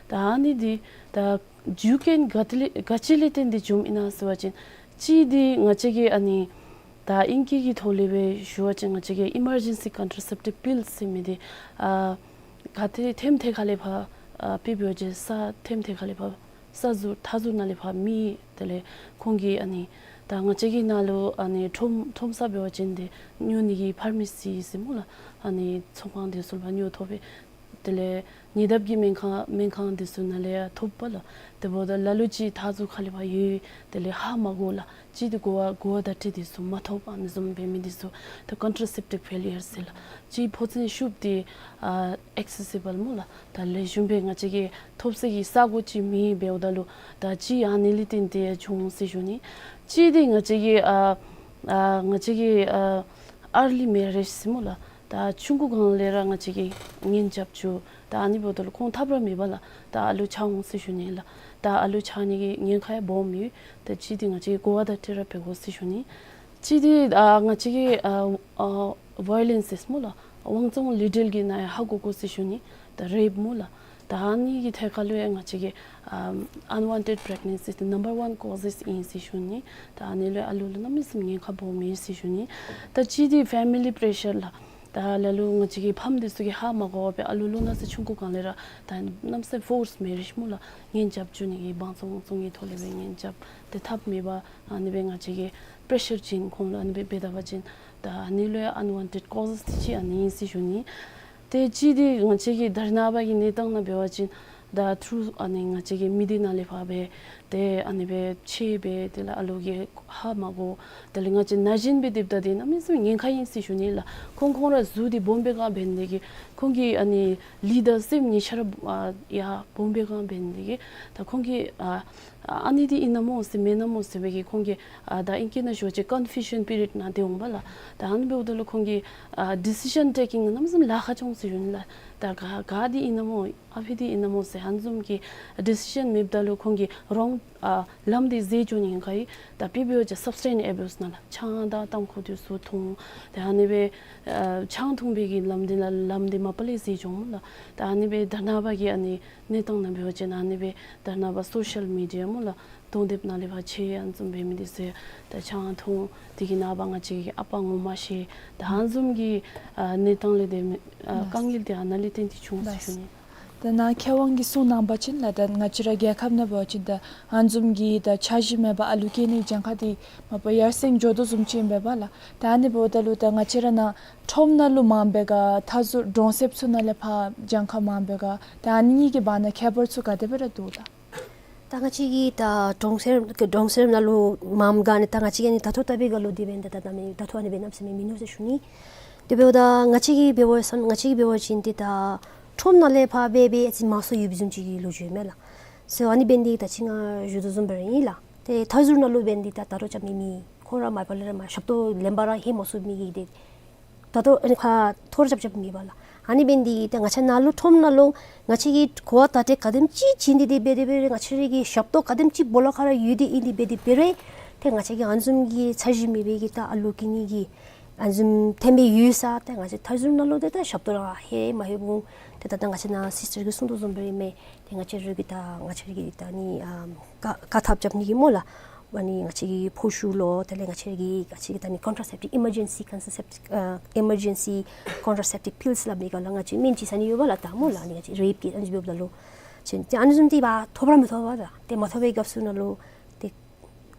ད་ཨ་ནི་འདི་ད་རྒྱུ་རྐྱེན་ག་ཏེ་ལས་ག་ཅི་ལས་བརྟེན་ཏེ་བྱུངམ་ཨིན་ན་ཟེར་བ་ཅིན་གཅིག་འདི་ང་བཅས་ཀྱིས་ཨ་ནི་ད་ཨིང་སྐད་ཀྱི་ཐོག་ལས་སྦེ་ཞུ་བ་ཅིན་ང་བཅས་ཀྱིས་ཨི་མར་ཇེན་སི་ཀོན་ཊ་ར་སེབ་ཊིབ་པིལ་ཟེར་མི་འདི་ཨ་ག་ཏེ་ཐེམ་ཐེ་ཁ་ལས་ཕར་ ཨ་དཔེ་འབད་བ་ཅིན་ས་ཐེམ་ཐེ་ཁ་ལས་ཕར་ས་ཟུར་མཐའ་ཟུར་ནང་ལས་ཕར་མེད། དེ་ལས་ཁོང་གིས་ཨ་ནི་ད་ང་བཅས་ཀྱི་ནང་ལུ་ཨ་ནི་ཁྲོམ་ཁྲོམ་ས་འབད་བ་ཅིན་དེ་ཉོ་ནི་གི་ཕར་མེ་སི་ཟེར་སྨོ་ལགས། ཨ་ནི་ཚོང་ཁང་དེ་ཚུ་ལས་ཕར་ཉོ་ཐོབ་པས། དེ་ལས་ཉེ་འདབས་ཀྱི་སྨན་ཁང་སྨན་ཁང་དེ་ཚུ་ནང་ལས་ཡང་ཐོབ་པས་ལགས། དེ་འབདཝ་ད་ལ་ལུ་ཅིག་མཐའ་ཟུར་ཁ་ལས་ཕར་ཡོད། དེ་ལས་ཧ་མ་གོ་ལགས། ཅིག་དེ་གོ་བ་གོ་བ་བརྡ་སྤྲོད་དེ་ཚུ་མ་ཐོབ། ཨ་ནི་བཟུམ་འབད་མི་དེ་ཚུ་ད་contraceptive failure ཟེར་ལགས། ཅིག་ཕོ་མཚན་ཤུགས་དེ་ཨ་accessible སྨོ་ལགས། ད་ལེགས་ཤོམ་སྦེ་ང་བཅས་ཀྱིས་ཐོབ་ས་གི་ས་གོ་ཅིག་མེད་འབདཝ་ད་ལུ་ད་ཅིག་ཨ་ནི་ལས་བརྟེན་ཏེ་བྱུང་ཟེར་ཞུ་ནི། ཅིག་དེ་ང་བཅས་ཀྱི་ཨ་ཨ་ང་བཅས་ཀྱི་ཨ་early marriage ཟེར་སྨོ་ལགས། ད་ཆུང་ཀུ་སྒང་ལས་ར་ང་བཅས་ཀྱིས་གཉེན་རྐྱབ་བཅུག། ད་ཨ་ནི་འབདཝ་ད་ལུ་ཁོང་ཐབས་ར་མེད་པས་ལགས། ད་ཨ་ལུ་ཆགས་འོང་ཟེར་ཞུ་ནི་ལགས། ད་ཨ་ལུ་ཆགས་ནི་གི་ཉེན་ཁ་ཡང་སྦོམ་ཡོད། ད་ཅིག་དེ་ང་བཅས་ཀྱིས་གོ་བ་བརྡ་སྤྲོད་ར་འབད་དགོ་ཟེར་ཞུ་ནི། ཅིག་དེ་ཨ་ང་བཅས་ཀྱིས་ཨ་ཨ་violence སྨོ་ལགས། དབང་བཙོང་ལུས་འབྲེལ་གྱི་ནང་ཡང་ཧ་གོ་དགོ་ཟེར་ཞུ་ནི། ད་rape སྨོ་ལགས། ད་ཨ་ནི་གི་ཐད་ཁར་ལུ་ཡང་ང་བཅས་ཀྱིས་ཨམ་unwanted pregnancy དེ་number one causes ཨིན་ཟེར་ཞུ་ནི། ད་ཨ་ནི་ལུ་ཨ་ལུ་ལུ་གནམ་མེད་ས་མེད་ཉེན་ཁ་སྦོམ་ཨིན་ཟེར་ཞུ་ནི། ད་ཅིག་དེ་family pressure ལགས། ད་ལ་ལུ་ང་བཅས་ཀྱི་ཕམ་དེ་ཚུ་གིས་ཧ་མ་གོ་བར་སྦེ་ཨ་ལུ་ལུ་ན་ཚ་ཆུང་ཀུ་སྒང་ལས་ར་ད་གནམ་མེད་ས་མེད་forced marriage སྨོ་ལགས། གཉེན་རྐྱབ་བཅུག་ནི་གི་དབང་བཙོང་དབང་བཙོང་གི་ཐོག་ལས་སྦེ་གཉེན་རྐྱབ། ཏེ་ཐབས་མེད་པར་ཨ་ནི་སྦེ་ང་བཅས་ཀྱིས་pressure བྱིན་ཁོང་ལུ་ཨ་ནི་སྦེ་འབད་ད་པ་ཅིན་ད་ཨ་ནི་ལུ་ཡང་unwanted causes དེ་ཅིག་ཨ་ནི་ཨིན་ཟེར་ཞུ་ནི། ཏེ་ཅིག་དེ་ང་བཅས་ཀྱི་ད་རེས་ནངས་པ་གི་གནས་སྟངས་ནང་འབད་བ་ཅིན་ད་through ཨ་ནི་ང་བཅས་ཀྱི་མི་སྡེ་ནང་ལས་ཕར་སྦེ་ཏེ་ཨ་ནི་སྦེ་ཆད་སྦེ་དེ་ལས་ཨ་ལུ་གིས་ཧ་མ་གོ། དེ་ལས་ང་བཅས་ན་གཞོན་སྦེ་སྡོདཔ་ད་དེ་གནམ་མེད་ས་མེད་ཉེན་ཁ་ཨིན་ཟེར་ཞུ་ནི་ལགས། ཁོང་ཁོང་ར་གཟུགས་དེ་སྦོམ་སྦེ་གང་འབད་ནི་དེ་གིས་ཁོང་གི་ཨ་ནི་ལུས་དང་སེམས་གཉིས་ཆ་ར་ཨ་ཡར་སྦོམ་སྦེ་གང་འབད་ནི་དེ་གིས་ད་ཁོང་གིས་ཨ་ཨ་ནི་འདི་ཨིན་ན་མོ་ཟེར་མེན་ན་མོ་ཟེར་བའི་གི་ཁོང་གི་ཨ་ད་ཨིང་སྐད་ནང་ཞུ་བ་ཅིན་confusion period ནང་སྡོད་འོང་པས་ལགས། ད་ཨ་ནི་འབདཝ་ད་ལུ་ཁོང་གི་ཨ་decision taking ནང་གནམ་མེད་ས་མེད་ལཱ་ཁག་བྱུང་ཟེར་ཞུ་ནི་ལགས། ད་ག་ག་འདི་ཨིན་ན་མོ་ཨ་ཕི་འདི་ཨིན་ན་མོ་ཟེར་ཨ་ནི་བཟུམ་གྱི་decision མེདཔ་ད་ལུ་ཁོང་གིས་wrong ཨ་ལམ་འདི་འཛོལ་འགྱོ་ནི་ཨིན་ག་ཡི། ད་དཔེ་འབད་བ་ཅིན་substance abuse ནང་ལགས། ཆང་དང་ཏམ་ཁུ་དེ་ཚུ་འཐུང་། ཏེ་ཨ་ནི་སྦེ་ཨ་ཆང་འཐུང་བའི་གི་ལམ་འདི་ལ་ལམ་འདི་མ་པ་ལས་འཛོལ་འགྱོ་འོང་ལགས། ད་ཨ་ནི་སྦེ་ད་རེས་ནངས་པ་གི་ཨ་ནི་གནས་སྟངས་ནང་འབད་བ་ཅིན་ཨ་ནི་སྦེ་ད་རེས་ནངས་པ་social media སྨོ་ལགས། གདོང་དེབ་ནང་ལས་ཕར་ཆད་ཨ་ནི་བཟུམ་འབད་མི་དེ་ཚུ་ད་ཆང་འཐུང་། དེ་གི་ནངས་པ་ང་བཅས་ཀྱི་ཨ་པ་ངོ་མ་ཤེས། ད་ཨ་ནི་བཟུམ་གྱི་ཨ་གནས་སྟངས་ལས་དེ་ཨ་དཀའ་ངལ་དེ་ཨ་ནཱ་ལས་བརྟེན་ཏེ་བྱུང་ཟེར་ཞུ་ནི། ད་ནཱ་མཁས་དབང་གིས་གསུངས་གནང་བ་ཅིན་ལགས། ད་ང་བཅས་ར་རྒྱལ་ཁབ་ནང་འབད་བ་ཅིན་ད་ཨ་ནི་བཟུམ་གྱི་ད་འཆར་གཞི་མེད་པར་ཨ་ལུ་སྐྱེ་ནི་གྱངས་ཁ་དེ་མ་པ་ཡར་སེང་འགྱོ་དོ་བཟུམ་ཅིག་ཨིན་པས་ལགས། ད་ཨ་ནི་འབདཝ་ད་ལུ་ད་ང་བཅས་ར་ནཱ་ཁྲོམ་ནང་ལུ་མངམ་འབད་ག་མཐའ་ཟུར་གྲོང་གསེབ་ཚུ་ནང་ལས་ཕར་གྱངས་ཁ་མངམ་འབད་ག། ད་ཨ་ནི་གཉིས་ཀྱི་བར་ན་ཁྱད་པར་ཚུ་ག་དེ་སྦེ་ར་འདུག་ད། ད་ང་བཅས་ཀྱི་ད་གྲོང་གསེབ་གྲོང་གསེབ་ནང་ལུ་མངམ་ག་ནི་ད་ང་བཅས་ཀྱི་ཨ་ནི་ད་ལྟོ་ལྟ་བུའི་སྒང་ལུ་དེ་སྦེ་ད་ད་ད་མི་ད་ལྟོ་ཨ་ནི་སྦེ་གནམ་མེད་ས་མེད་མིན་ནུག་ཟེར་ཞུ་ནི། དེ་འབདཝ་ད་ང་བཅས་ཀྱིས་འབད་བ་ཅིན་ང་བཅས་ཀྱིས་འབད་བ་ཅིན་ཏེ་ད་ཁྲོམ་ནང་ལས་ཕར་སྦེ་སྦེ་ཨ་ཙི་མང་སུ་ཡོད་པའི་བཟུམ་ཅིག་གི་ལོ་རྒྱུས་མས་ལགས། ཟེར་ཨ་ནི་འབད་ནི་དེ་ད་ཅི་ང་ཞུ་དོ་བཟུམ་སྦེ་ར་ཨིན་ལགས། ཏེ་མཐའ་ཟུར་ནང་ལུ་འབད་ནི་དེ་ད་ད་རུང་རྐྱབ་མི་མེད། ཁོང་ར་མ་པ་ལས་ར་མ་ཞབས་ཏོག་ལེན་པར་ར་ལྷོད་མ་ཚུགས་མི་གི་དེ་ད་ལྟོ་ཨ་ནི་ཁ་ཐོར་རྐྱབ་རྐྱབ་མེད་པས་ལགས། ཨ་ནི་འབད་ནི་དེ་ད་ང་བཅས་ནཱ་ལུ་ཁྲོམ་ནང་ལུ་ང་བཅས་ཀྱིས་གོ་བ་བརྡ་སྤྲོད་ག་དེམ་ཅིག་བྱིན་ཏེ་དེ་འབད་དེ་འབད་རུང་ང་བཅས་ར་གི་ཞབས་ཏོག་ག་དེམ་ཅིག་སྦོ་ལོགས་ཁར་ར་ཡོད་དེ་ཨིན་དེ་འབད་དེ་འབད་རུང་ཏེ་ང་བཅས་ཀྱི་ཨ་ནི་བཟུམ་གྱི་འཆར་གཞི་མེད་པའི་གི་ད་ཨ་ལུ་སྐྱེ་ནི་གི་ཨ་ནི་བཟུམ་ཐེམ་སྦེ་ཡོད་ས་ཏེ་ང་བཅས་མཐའ་ཟུར་ནང་ལུ་ཏེ་ད་ཞབས་ཏོག་ར་ལྷོད་མ་ལྷོད་འོང་། ཏེ་ད་ད་ང་བཅས་ནཱ་སིསི་ཊར་གྱིས་གསུང་དོ་བཟུམ་སྦེ་ར་མས། ཏེ་ང་བཅས་ར་གི་ད་ང་བཅས་ར་གི་ད་ནི་ཨམ་ཀ་ཀ་ཐབས་རྐྱབ་ནི་གི་སྨོ་ལགས། ཨ་ནི་ང་བཅས་ཀྱི་ཕོ་ཤུ་ལོ་དེ་ལས་ང་བཅས་ར་གི་ང་བཅས་ཀྱི་ད་ནི་contraceptive emergency contraceptive ཨ་emergency contraceptive pills སླབ་མི་ག་ལགས། ང་བཅས་སྨན་ཅིག་ཟ་ནི་ཡོད་པས་ལགས། ད་སྨོ་ལགས་ཨ་ནི་ང་བཅས་རེབ་ཀྱི་ཨ་ནི་འབདཝ་ད་ལུ་ཅིན་ཏེ་ཨ་ནི་བཟུམ་དེ་ཕར་ཐོབ་ར་མི་ཐོབ་པས་ལགས། ཏེ་མ་ཐོབ་པའི་སྐབས་སུ་ནང་ལུ་ཏེ་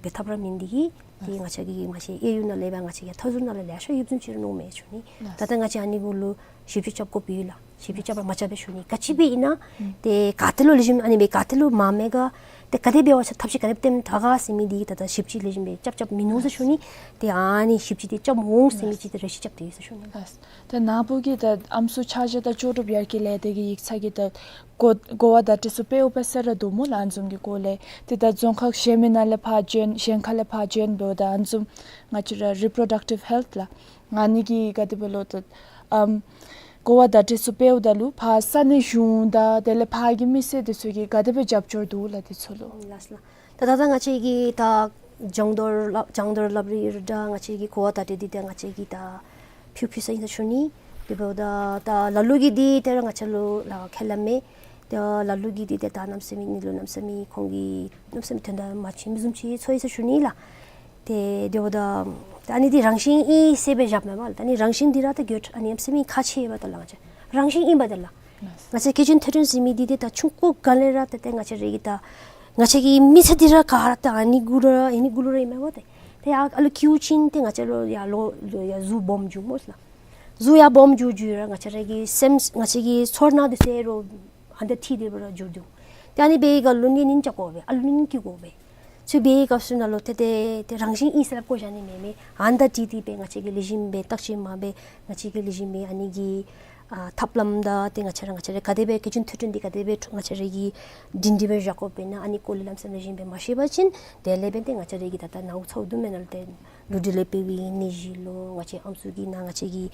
འབད་ཐབས་ར་མེད་ནི་དེ་གིས་ཏེ་ང་བཅས་ཀྱི་མ་གཞི་གཡས་གཡོན་ནང་ལས་འབད་ང་བཅས་ཀྱི་མཐའ་ཟུར་ནང་ལས་ལེ་ཤ་ཡོདཔ་བཟུམ་ཅིག་ར་མནོཝ་མས་ཞུ་ནི། ལགས། ད་ལྟོ་ང་བཅས་ཨ་ནི་གུ་ལུ་ཞིབ་དཔྱད་རྐྱབ་དགོཔ་ཨིན་ལགས། ཞིབ་དཔྱད་རྐྱབ་ར་མ་རྐྱབ་པས་ཞུ་ནི། ག་ཅི་སྦེ་ཨིན་ན་ཏེ་ག་ཏེ་ལུ་ལེགས་ཤོམ་ཨ་ནི་སྦེ་ག་ཏེ་ལུ་མངམ་མས་ག། ཏེ་ག་དེ་འབད་བ་ཅིན་ཐབས་ཤེས་ག་དེ་སྦེ་བཏོན་དྲག་ག་ཟེར་མི་དེ་ད་ལྟོ་ཞིབ་དཔྱད་ལེགས་ཤོམ་སྦེ་རྐྱབ་རྐྱབ་མིན་ནུག་ཟེར་ཞུ་ནི། ཏེ་ཨ་ནི་ཞིབ་དཔྱད་དེ་རྐྱབ་འོང་ཟེར་མི་ཅིག་ཏེ་རེ་ཞིག་རྐྱབ་སྟེ་ཡོད་ཟེར་ཞུ་ནི། ལགས། ད་ནཱ་བུ་གིས་ད་ཨམ་སྲུ་ཆ་བཞག་དང་ལྕོགས་གྲུབ་ཡར་རྒྱས་ལས་སྡེ་གི་ཡིག་ཚང་གི་ད་གོ་གོ་བ་བརྡ་སྤྲོད་ཚུ་སྤེལཝ་སྦེ་ཟེར་ར་འདུག་སྨོ་ལགས། ཨ་ནི་བཟུམ་གྱི་སྐོར་ལས་ཏེ་ད་རྫོང་ཁག་གཞན་མི་ནང་ལས་ཕར་བྱོན་གཞན་ཁ་ལས་ཕར་བྱོན་འབདཝ་ད་ཨ་ནི་བཟུམ་ང་བཅས་ར་reproductive health ལགས། ཨ་ནི་གི་ག་དེ་སྦེ་ལོ་ད་ཨམ་གོ་བ་བརྡ་སྤྲོད་ཚུ་སྤེལཝ་ད་ལུ་ཕར་ས་གནས་གཞུང་དང་དེ་ལས་ཕར་གྱི་མི་སེར་དེ་ཚུ་གིས་ག་དེ་སྦེ་རྒྱབ་སྐྱོར་འདུག་ལགས་དེ་ཚུ་ལུ། ལགས་ལགས། ད་ད་ད་ང་བཅས་ཀྱིས་ད་སྦྱོང་བརྡར་སླབ་སྦྱོང་བརྡར་སླབ་རིགས་ར་ང་བཅས་ཀྱིས་གོ་བ་བརྡ་སྤྲོད་འདི་ད་ང་བཅས་ཀྱིས་ད་ཕུལ་ཕུལ་ས་ཨིན་ཟེར་ཞུ་ནི། དེ་འབདཝ་ད་ད་ལ་ལུ་གིས་འདི་ཏེ་ར་ང་བཅས་ལུ་ལགས་ཁས་ལེན་མེད། ད་ལ་ལུ་གིས་འདི་ཏེ་ད་གནམ་མེད་ས་མེད་ཨ་ནི་ལུ་གནམ་མེད་ས་མེད་ཁོང་གིས་གནམ་མེད་ས་མེད་དོན་དག་མ་བྱིན་བཟུམ་ཅིག་ཚོར་ཡི་ཟེར་ཞུ་ནི་ལགས། ཏེ་དེ་འབདཝ་ད་ད་ཨ་ནི་འདི་རང་བཞིན་ཨིན་ཟེར་སྦེ་བཞགཔ་མེན་པ་ལགས། ད་ཨ་ནི་རང་བཞིན་འདི་ར་ད་གྱོད་ཨ་ནི་གནམ་མེད་ས་མེད་ཁག་ཆེ་བས་ད་ལགས། ང་བཅས་རང་བཞིན་ཨིན་པས་ད་ལགས། ང་བཅས་སྐྱེ་ལྡན་ཐོས་གྲོལ་ཟེར་མི་འདི་ཏེ་ད་ཆུང་ཀུ་སྒང་ལས་ར་ཏེ་ཏེ་ང་བཅས་ར་གི་ད་ང་བཅས་ཀྱི་མི་ཚེ་འདི་ར་ག་ར་ད་ཨ་ནི་གུ་ར་ཨ་ནི་གུ་ལུ་ར་ཨིན་མས་གོ། ཏེ་ཏེ་ཡར་ཨ་ལུ་སྐྱེ་བ་ཅིན་ཏེ་ང་བཅས་ལུ་ཡར་ལོ་ལོ་ཡར་གཟུགས་སྦོམ་འགྱོ་སྨོ་ཟེར་ལགས། གཟུགས་ཡར་སྦོམ་འགྱོ་འགྱོ་ར་ང་བཅས་ར་གི་སེམས་ང་བཅས་ཀྱི་ཚོར་སྣང་འདི་ཚུ་ར་ཨ་ནི་འདྲ་ཐིག་སྟེ་སྦེ་ར་འགྱུར་འགྱོ། ཏེ་ཨ་ནི་འབད་བའི་སྐབས་ལུ་ནི་ནིང་རྐྱབ་དགོ་པས། ཨ་ལུ་ནི་ནིང་སྐྱེ་དགོ་པས། ཚུ་འབད་བའི་སྐབས་སུ་ནང་ལུ་ཏེ་ཏེ་ཏེ་རང་བཞིན་ཨིན་ཟེར་སླབ་བཀོ་བཞག་ནི་མེད་མས། ཨ་ནི་འདྲ་ཏིག་ཏིག་སྦེ་ང་བཅས་ཀྱིས་ལེགས་ཤོམ་སྦེ་བརྟག་དཔྱད་མ་འབད། ང་བཅས་ཀྱིས་ལེགས་ཤོམ་སྦེ་ཨ་ནི་གི་ཨ་ཐབས་ལམ་དང་ཏེ་ང་བཅས་ར་ང་བཅས་ར་ག་དེ་སྦེ་སྐྱེ་ལྡན་ཐོས་གྲོལ་འདི་ག་དེ་སྦེ་ང་བཅས་ར་གིས་སྒྲིང་སྒྲི་སྦེ་བཞག་དགོ་པས་ན་ཨ་ནི་སྐོར་ལས་ལམ་སེམས་ལེགས་ཤོམ་སྦེ་མ་ཤེས་པ་ཅིན་དེ་ལས་འབད་ཏེ་ང་བཅས་ར་གི་ད་ལྟོ་ནཱ་འུ་ཚོ་འདུ་མི་ནང་ལུ་ཏེ་ལུས་འབྲེལ་ལས་འཕེལ་བའི་ནད་གཞི་ལོ། ང་བཅས་ཨམ་སྲུ་གི་ནང་ང་བཅས་ཀྱི་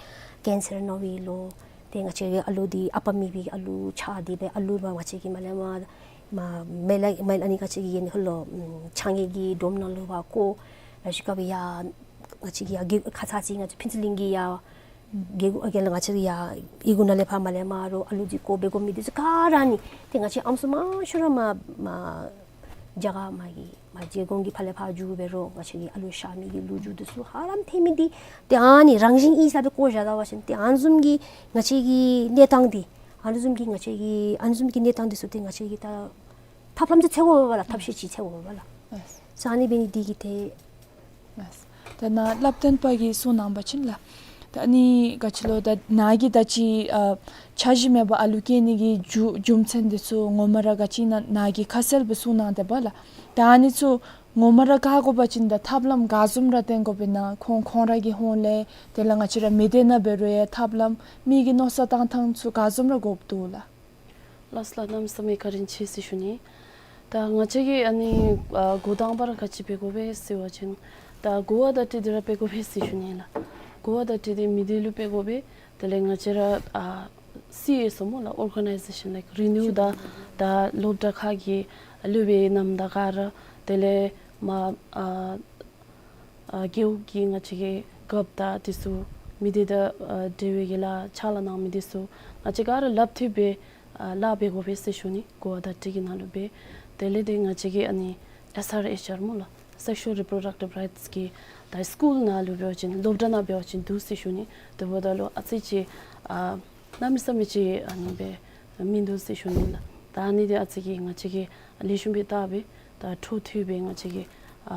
ཀེན་སར་ན་བའི་ལོ། ཏེ་ང་བཅས་ཀྱི་ཨ་ལུ་འདི་ཨ་པ་མེད་པའི་ཨ་ལུ་ཆགས་ཏེ་སྦེ་ཨ་ལུ་མ་ང་བཅས་ཀྱི་མ་ལས་མར་མ་མེ་ལ་མེ་ལ་ཨ་ནི་ང་བཅས་ཀྱི་ཨ་ནི་ལྷོ་ལུ་ཨམ་ཕྱགས་སྙིགས་ཀྱི་སྒྲོམ་ནང་ལུ་ཕར་བཀོ། ལ་ཤུལ་སྐབས་ཡར་ང་བཅས་ཀྱི་ཡར་གི་ཁ་ཙ་ཅིག་ང་བཅས་ཕུན་ཚོགས་གླིང་གི་ཡར་གི་གུ་ཨ་གི་ལ་ང་བཅས་ཀྱི་ཡར་གི་གུ་ནང་ལས་ཕར་མ་ལས་མར་རོགས་ཨ་ལུ་འདི་བཀོ་སྦེ་བཀོ་མི་འདི་ཚུ་ག་ར་ནི་ཏེ་ང་བཅས་ཨམ་སྲུ་མང་ཤོས་ར་མར་མར་རྒྱ་གར་མར་གྱི་མར་རྒྱལ་ཁོངས་ཀྱི་ཕར་ལས་ཕར་འགྱོ་སྦེ་རོགས་ང་བཅས་ཀྱི་ཨ་ལུ་གཤགས་མི་གི་ལོ་རྒྱུས་འདི་ཚུ་ཧ་ལམ་ཐོན་མི་འདི་ཏེ་ཨ་ནི་རང་བཞིན་ཨིན་ཟེར་སླབ་སྦེ་བཀོ་བཞག་ད་པ་ཅིན་ཏེ་ཨ་ནི་བཟུམ་གྱི་ང་བཅས་ཀྱི་གནས་སྟངས་འདི་ཨ་ནི་བཟུམ་གྱི་ང་བཅས་ཀྱི་ཨ་ནི་བཟུམ་གྱི་གནས་སྟངས་འདི་ཚུ་ཏེ་ང་བཅས་ཀྱིས་ད་ཐབས་ལམ་ཅིག་འཚོལ་དགོ་པས་ལགས། ཐབས་ཤེས་ཅིག་འཚོལ་དགོ་པས་ལགས། ཨ་ས་ཨ་ནི་འབད་ནི་འདི་གིས་ཏེ། ཨ་ས་ད་ནཱ་བསླབ་སྟོན་པ་གིས་གསུངས་གནང་པ་ཅིན་ལགས། ད་ཨ་ནི་ག་ཅི་ལོ་ད་ནཱ་གིས་ད་ཅི་ཨ་འཆར་གཞི་མེད་པར་ཨ་ལུ་སྐྱེ་ནི་གི་རྒྱུ་རྒྱུ་མཚན་འདི་ཚུ་ངོ་མ་ར་ག་ཅི་ཨིན་ན་ནཱ་གིས་ཁ་གསལ་སྦེ་གསུངས་གནང་སྟེ་པ་ལགས། ད་ཨ་ནི་ཚུ་ངོ་མ་ར་བཀག་དགོ་པ་ཅིན་ད་ཐབས་ལམ་ག་བཟུམ་ར་བསྟེན་དགོ་པས་ན་ཁོང་ཁོང་ར་གི་ཧོངས་ལས་དེ་ལས་ང་བཅས་ར་མི་སྡེ་ནང་འབད་རུང་ཡང་ཐབས་ལམ་མི་གི་མནོ་བསམ་བཏང་ཐངས་ཚུ་ག་བཟུམ་ར་དགོཔ་འདུག་ལགས། ལགས་སོ་ལགས། གནམ་མེད་ས་མེད་བཀའ་དྲིན་ཆེ་ཟེར་ཞུ་ནི། ད་ང་བཅས་ཀྱིས་ཨ་ནི་ཨ་འགོ་དང་པ་ར་ག་ཅི་འབད་དགོ་པས་ཟེར་བ་ཅིན་ད་གོ་བ་བརྡ་སྤྲོད་འདི་ར་འབད་དགོ་པས་ཟེར་ཞུ་ནི་ལགས། གོ་བ་བརྡ་སྤྲོད་འདི་མི་སྡེ་ལུ་འབད་དགོ་པས། དེ་ལས་ང་བཅས་ར་ཨ་སི་ཨེ་ཟེར་སྨོ་ལགས། Organization like རིག་ནུས་དང་ད་སློབ་གྲྭ་ཁག་གི་སློབ་དཔོན་རྣམ་དག་ག་ར་དེ་ལས་མར་ཨ་ཨ་རྒེད་འོག་གི་ང་བཅས་ཀྱི་རྒཔོ་དང་འདི་ཚུ་མི་སྡེ་དང་ཨ་འབྲེལ་བའི་གི་ལཱ་ཕྱག་ལཱ་གནང་མི་འདི་ཚུ་ང་བཅས་ག་ར་ལགཔ་མཐུད་སྦེ་ཨ་ལཱ་འབད་དགོ་པས་ཟེར་ཞུ་ནི། གོ་བ་བརྡ་སྤྲོད་ཀྱི་ནང་ལུ་སྦེ། དེ་ལས་ཏེ་ང་བཅས་ཀྱི་ཨ་ནི་ཨེས་ཨར་ཨེཆ་ཨར་སྨོ་ལགས། Sexual Reproductive Rights གི་ད་སི་ཀུལ་ནང་ལུ་འབད་བ་ཅིན་སློབ་གྲྭ་ནང་འབད་བ་ཅིན་འདུག་ཟེར་ཞུ་ནི། དེ་འབདཝ་ད་ལུ་ཨ་ཙི་ཅིག་ཨ་གནམ་མེད་ས་མེད་ཅིག་ཨ་ནི་སྦེ་མིན་འདུག་ཟེར་ཞུ་ནི་ལགས། ད་ཨ་ནི་འདི་ཨ་ཙི་ཅིག་ང་བཅས་ཀྱིས་ལེགས་ཤོམ་སྦེ་བལྟ་སྦེ་ད་འཕྲོ་མཐུད་སྦེ་ང་བཅས་ཀྱིས་ཨ་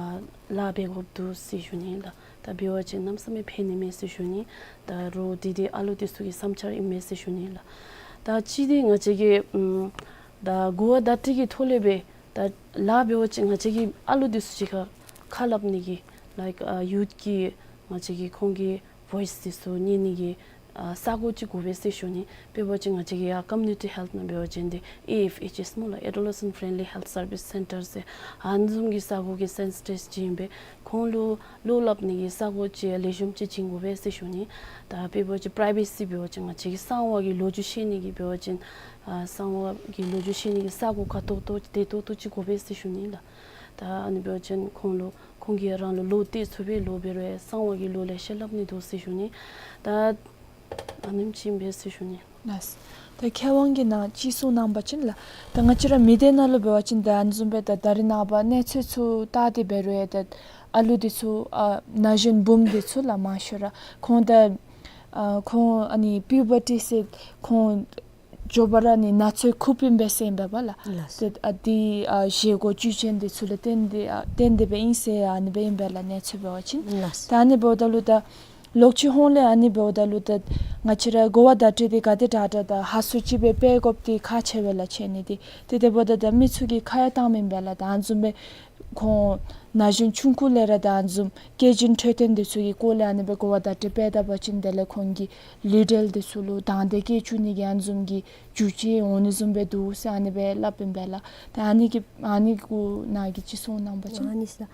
ལཱ་འབད་དགོཔ་འདུག་ཟེར་ཞུ་ནི་ལགས། ད་འབད་བ་ཅིན་གནམ་མེད་ས་མེད་ཕན་ནི་མས་ཟེར་ཞུ་ནི། ད་རོགས་འདི་འདི་ཨ་ལུ་འདི་ཚུ་གི་བསམ་འཆར་ཨིན་མས་ཟེར་ཞུ་ནི་ལགས། ད་གཅིག་འདི་ང་བཅས་ཀྱིས་ཨམ་ད་གོ་བ་བརྡ་སྤྲོད་ཀྱི་ཐོག་ལས་སྦེ་ད་ལཱ་འབད་བ་ཅིན་ང་བཅས་ཀྱིས་ཨ་ལུ་འདི་ཚུ་གཅིག་ཁར་ཁ་སླབ་ནི་གི་like ཨ་ཡུཐ་གི་ང་བཅས་ཀྱིས་ཁོང་གི་བོའིསི་འདི་ཚུ་ཉན་ནི་གི་ཨ་ས་གོ་ཅིག་དགོ་པས་ཟེར་ཞུ་ནི། དཔེ་འབད་བ་ཅིན་ང་བཅས་ཀྱི་ཡར་ཀོམ་མུ་ནི་ཊི་ཧེལཐ་ནང་འབད་བ་ཅིན་འདི་ཨེ་ཨེཕ་ཨེཆ་ཨེསི་སྨོ་ལགས། Adolescent Friendly Health Service Centre ཟེར་ཨ་ནི་བཟུམ་གྱི་ས་གོ་གི་སེནསི་ཊིབས་ཅིག་ཨིན་པས། ཁོང་ལུ་བློ་སླབ་ནི་གི་ས་གོ་ཅིག་ལེགས་ཤོམ་ཅིག་བྱིན་དགོ་པས་ཟེར་ཞུ་ནི། ད་དཔེ་འབད་བ་ཅིན་པ་རའི་ཝེ་སི་འབད་བ་ཅིན་ང་བཅས་ཀྱི་གསང་བ་གི་ལོ་རྒྱུས་བཤད་ནི་གི་འབད་བ་ཅིན་ཨ་གསང་བ་གི་ལོ་རྒྱུས་བཤད་ནི་གི་ས་གོ་ག་ཏོག་ཏོ་བདེ་ཏོག་ཏོ་ཅིག་དགོ་པས་ཟེར་ཞུ་ནི་ལགས། ད་ཨ་ནི་འབད་བ་ཅིན་ཁོང་ལུ་ཁོང་གིས་རང་ལུ་བློ་གཏད་ཚུགས་པས། ལོག་འབད་རུང་ཡང་གསང་བ་གི་ལོ་ལེ་ཤ་སླབ་ནི་འདུག་ཟེར་ཞུ་ནི། ད་ཨ་ནེམ་ཅིག་ཨིན་པས་ཟེར་ཞུ་ནི། ལགས། ད་མཁས་དབང་གིས་ནཱ་ཅིག་གསུངས་གནང་པ་ཅིན་ལགས། ད་ང་བཅས་ར་མི་སྡེ་ནང་ལུ་འབད་བ་ཅིན་ད་ཨ་ནི་བཟུམ་སྦེ་ད་ད་རེས་ནངས་པ་གནས་ཚུལ་ཚུ་བལྟ་སྟེ་འབད་རུང་ཡང་ད་ཨ་ལུ་འདི་ཚུ་ཨ་ན་གཞོན་བུམོ་འདི་ཚུ་ལགས་མང་ཤོས་ར་ཁོང་ད་ཨ་ཁོང་ཨ་ནི་པིའུ་བར་ཊི་ཟེར་ཁོང་མགྱོགས་པ་ར་ཨ་ནི་ན་ཚོད་ཁུག་པའི་སྦེ་ཟེར་ཨིན་པས་པ་ལགས། ལགས། ཏེ་ཨ་འདི་ཨ་བཞེས་སྒོ་བཅུད་ཅན་འདི་ཚུ་ལུ་བརྟེན་ཏེ་ཨ་བརྟེན་ཏེ་སྦེ་ཨིན་ཟེར་ཨ་ནི་སྦེ་ཨིན་པས་ལགས་གནས་ཚུལ་འབད་བ་ཅིན། ལགས། ད་ཨ་ནི་འབདཝ་ད་ལུ་ད་ལོག་ཅིག་ཧོངས་ལས་ཨ་ནི་འབདཝ་ད་ལུ་ད་ང་བཅས་ར་གོ་བ་བརྡ་སྤྲོད་འདི་ག་དེ་དྲག་དྲག་ད་ཧ་སུ་ཅིག་སྦེ་སྤེལ་དགོཔ་འདི་ཁག་ཆེ་བས་ལགས་ཆེ་ནི་འདི། ཏེ་དེ་འབདཝ་ད་ད་མི་ཚུ་གིས་ཁ་ཡང་བཏངམ་ཨིན་པས་ལགས། ད་ཨ་ནི་བཟུམ་སྦེ་ཁོང་ན་གཞོན་ཆུང་ཀུ་ལས་ར་ད་ཨ་ནི་བཟུམ་སྐྱེ་རྒྱུན་འཕྲོད་བསྟེན་འདི་ཚུ་གི་སྐོར་ལས་ཨ་ནི་སྦེ་གོ་བ་བརྡ་སྤྲོད་སྤེལ་ད་པ་ཅིན་དེ་ལས་ཁོང་གི་ལུས་འབྲེལ་འདི་ཚུ་ལུ་དང་འདོད་སྐྱེ་བཅུག་ནི་གི་ཨ་ནི་བཟུམ་གྱི་རྒྱུ་ཅིག་འོང་ནི་བཟུམ་སྦེ་འདུག་ཟེར་ཨ་ནི་སྦེ་སླབ་ཨིན་པས་ལགས། ད་ཨ་ནི་གི་ཨ་ནི་གུ་ནཱ་གིས་ཅིག་གསུངས་གནང་པ་ཅིན། ཨ་ནི་ཟེར་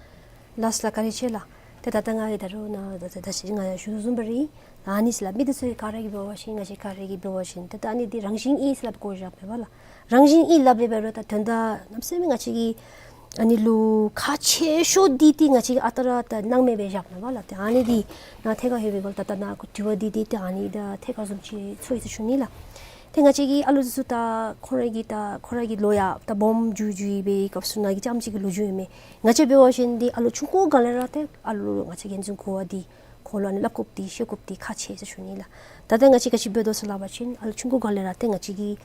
ལགས། ལགས་ལགས་བཀའ་དྲིན་ཆེ་ལགས། ཏེ་ད་ལྟོ་ང་གིས་ད་རུང་ནཱ་ད་ད་ད་ཅི་ང་ཡང་ཞུ་དོ་བཟུམ་སྦེ་ར་ཨིན། ཨ་ནི་ཟེར་ལགས། མི་འདི་ཚུ་ག་ར་གིས་འབད་བ་ཅིན་ང་བཅས་ག་ར་གིས་འབད་བ་ཅིན་ད་ད་ཨ་ནི་འདི་རང་བཞིན་ཨིན་ཟེར་སླབ་བཀོ་བཞགཔ་མས་པ་ལགས། རང་བཞིན་ཨིན་སླབ་སྦེ་འབད་རུང་ད་དོན་དག་གནམ་མེད་ས་མེད་ང་བཅས་ཀྱིས་ཨ་ནི་ལུ་ཁག་ཆེ་ཤོས་འདི་ཏེ་ང་བཅས་ཀྱིས་ཨ་རྟག་ར་ད་སྣང་མེད་སྦེ་བཞགཔ་མས་པ་ལགས། ཏེ་ཨ་ནི་འདི་ནཱ་ཐད་ཀར་ལྷོད་པའི་སྒང་ལུ་ད་ད་ནཱ་ཁོ་དྲི་བ་འདི་འདི་ཏེ་ཨ་ནི་ད་ཐད་ཀར་བཟུམ་ཅིག་ཚོར་ཡི་ཟེར་ཞུ་ནི་ལགས། ཏེ་ང་བཅས་ཀྱི་ཨ་ལུ་འདི་ཚུ་ད་ཁོང་ར་གི་ད་ཁོང་ར་གི་ལོ་ཡང་ད་སྦོམ་འགྱོ་འགྱོ་བའི་སྐབས་སུ་ནཱ་གི་ཙམ་ཅིག་གི་ལོ་རྒྱུས་ཨིན་མས། ང་བཅས་འབད་བ་ཅིན་འདི་ཨ་ལུ་ཆུང་ཀུ་སྒང་ལས་ར་ཏེ་ཨ་ལུ་ང་བཅས་ཀྱིས་འཛིན་དགོ་པ་འདི་ ཁོང་ལུ་ཨ་ནི་སླབ་དགོཔ་འདི་བཤད་དགོཔ་འདི་ཁག་ཆེ་ཟེར་ཞུ་ནི་ལགས། ད་ལྟོ་ང་བཅས་ཀྱིས་ག་ཅི་འབད་དོ་ཟེར་སླབ་པ་ཅིན་ཨ་ལུ་ཆུང་ཀུ་སྒང་ལས་ར་ཏེ་ང་བཅས་ཀྱིས་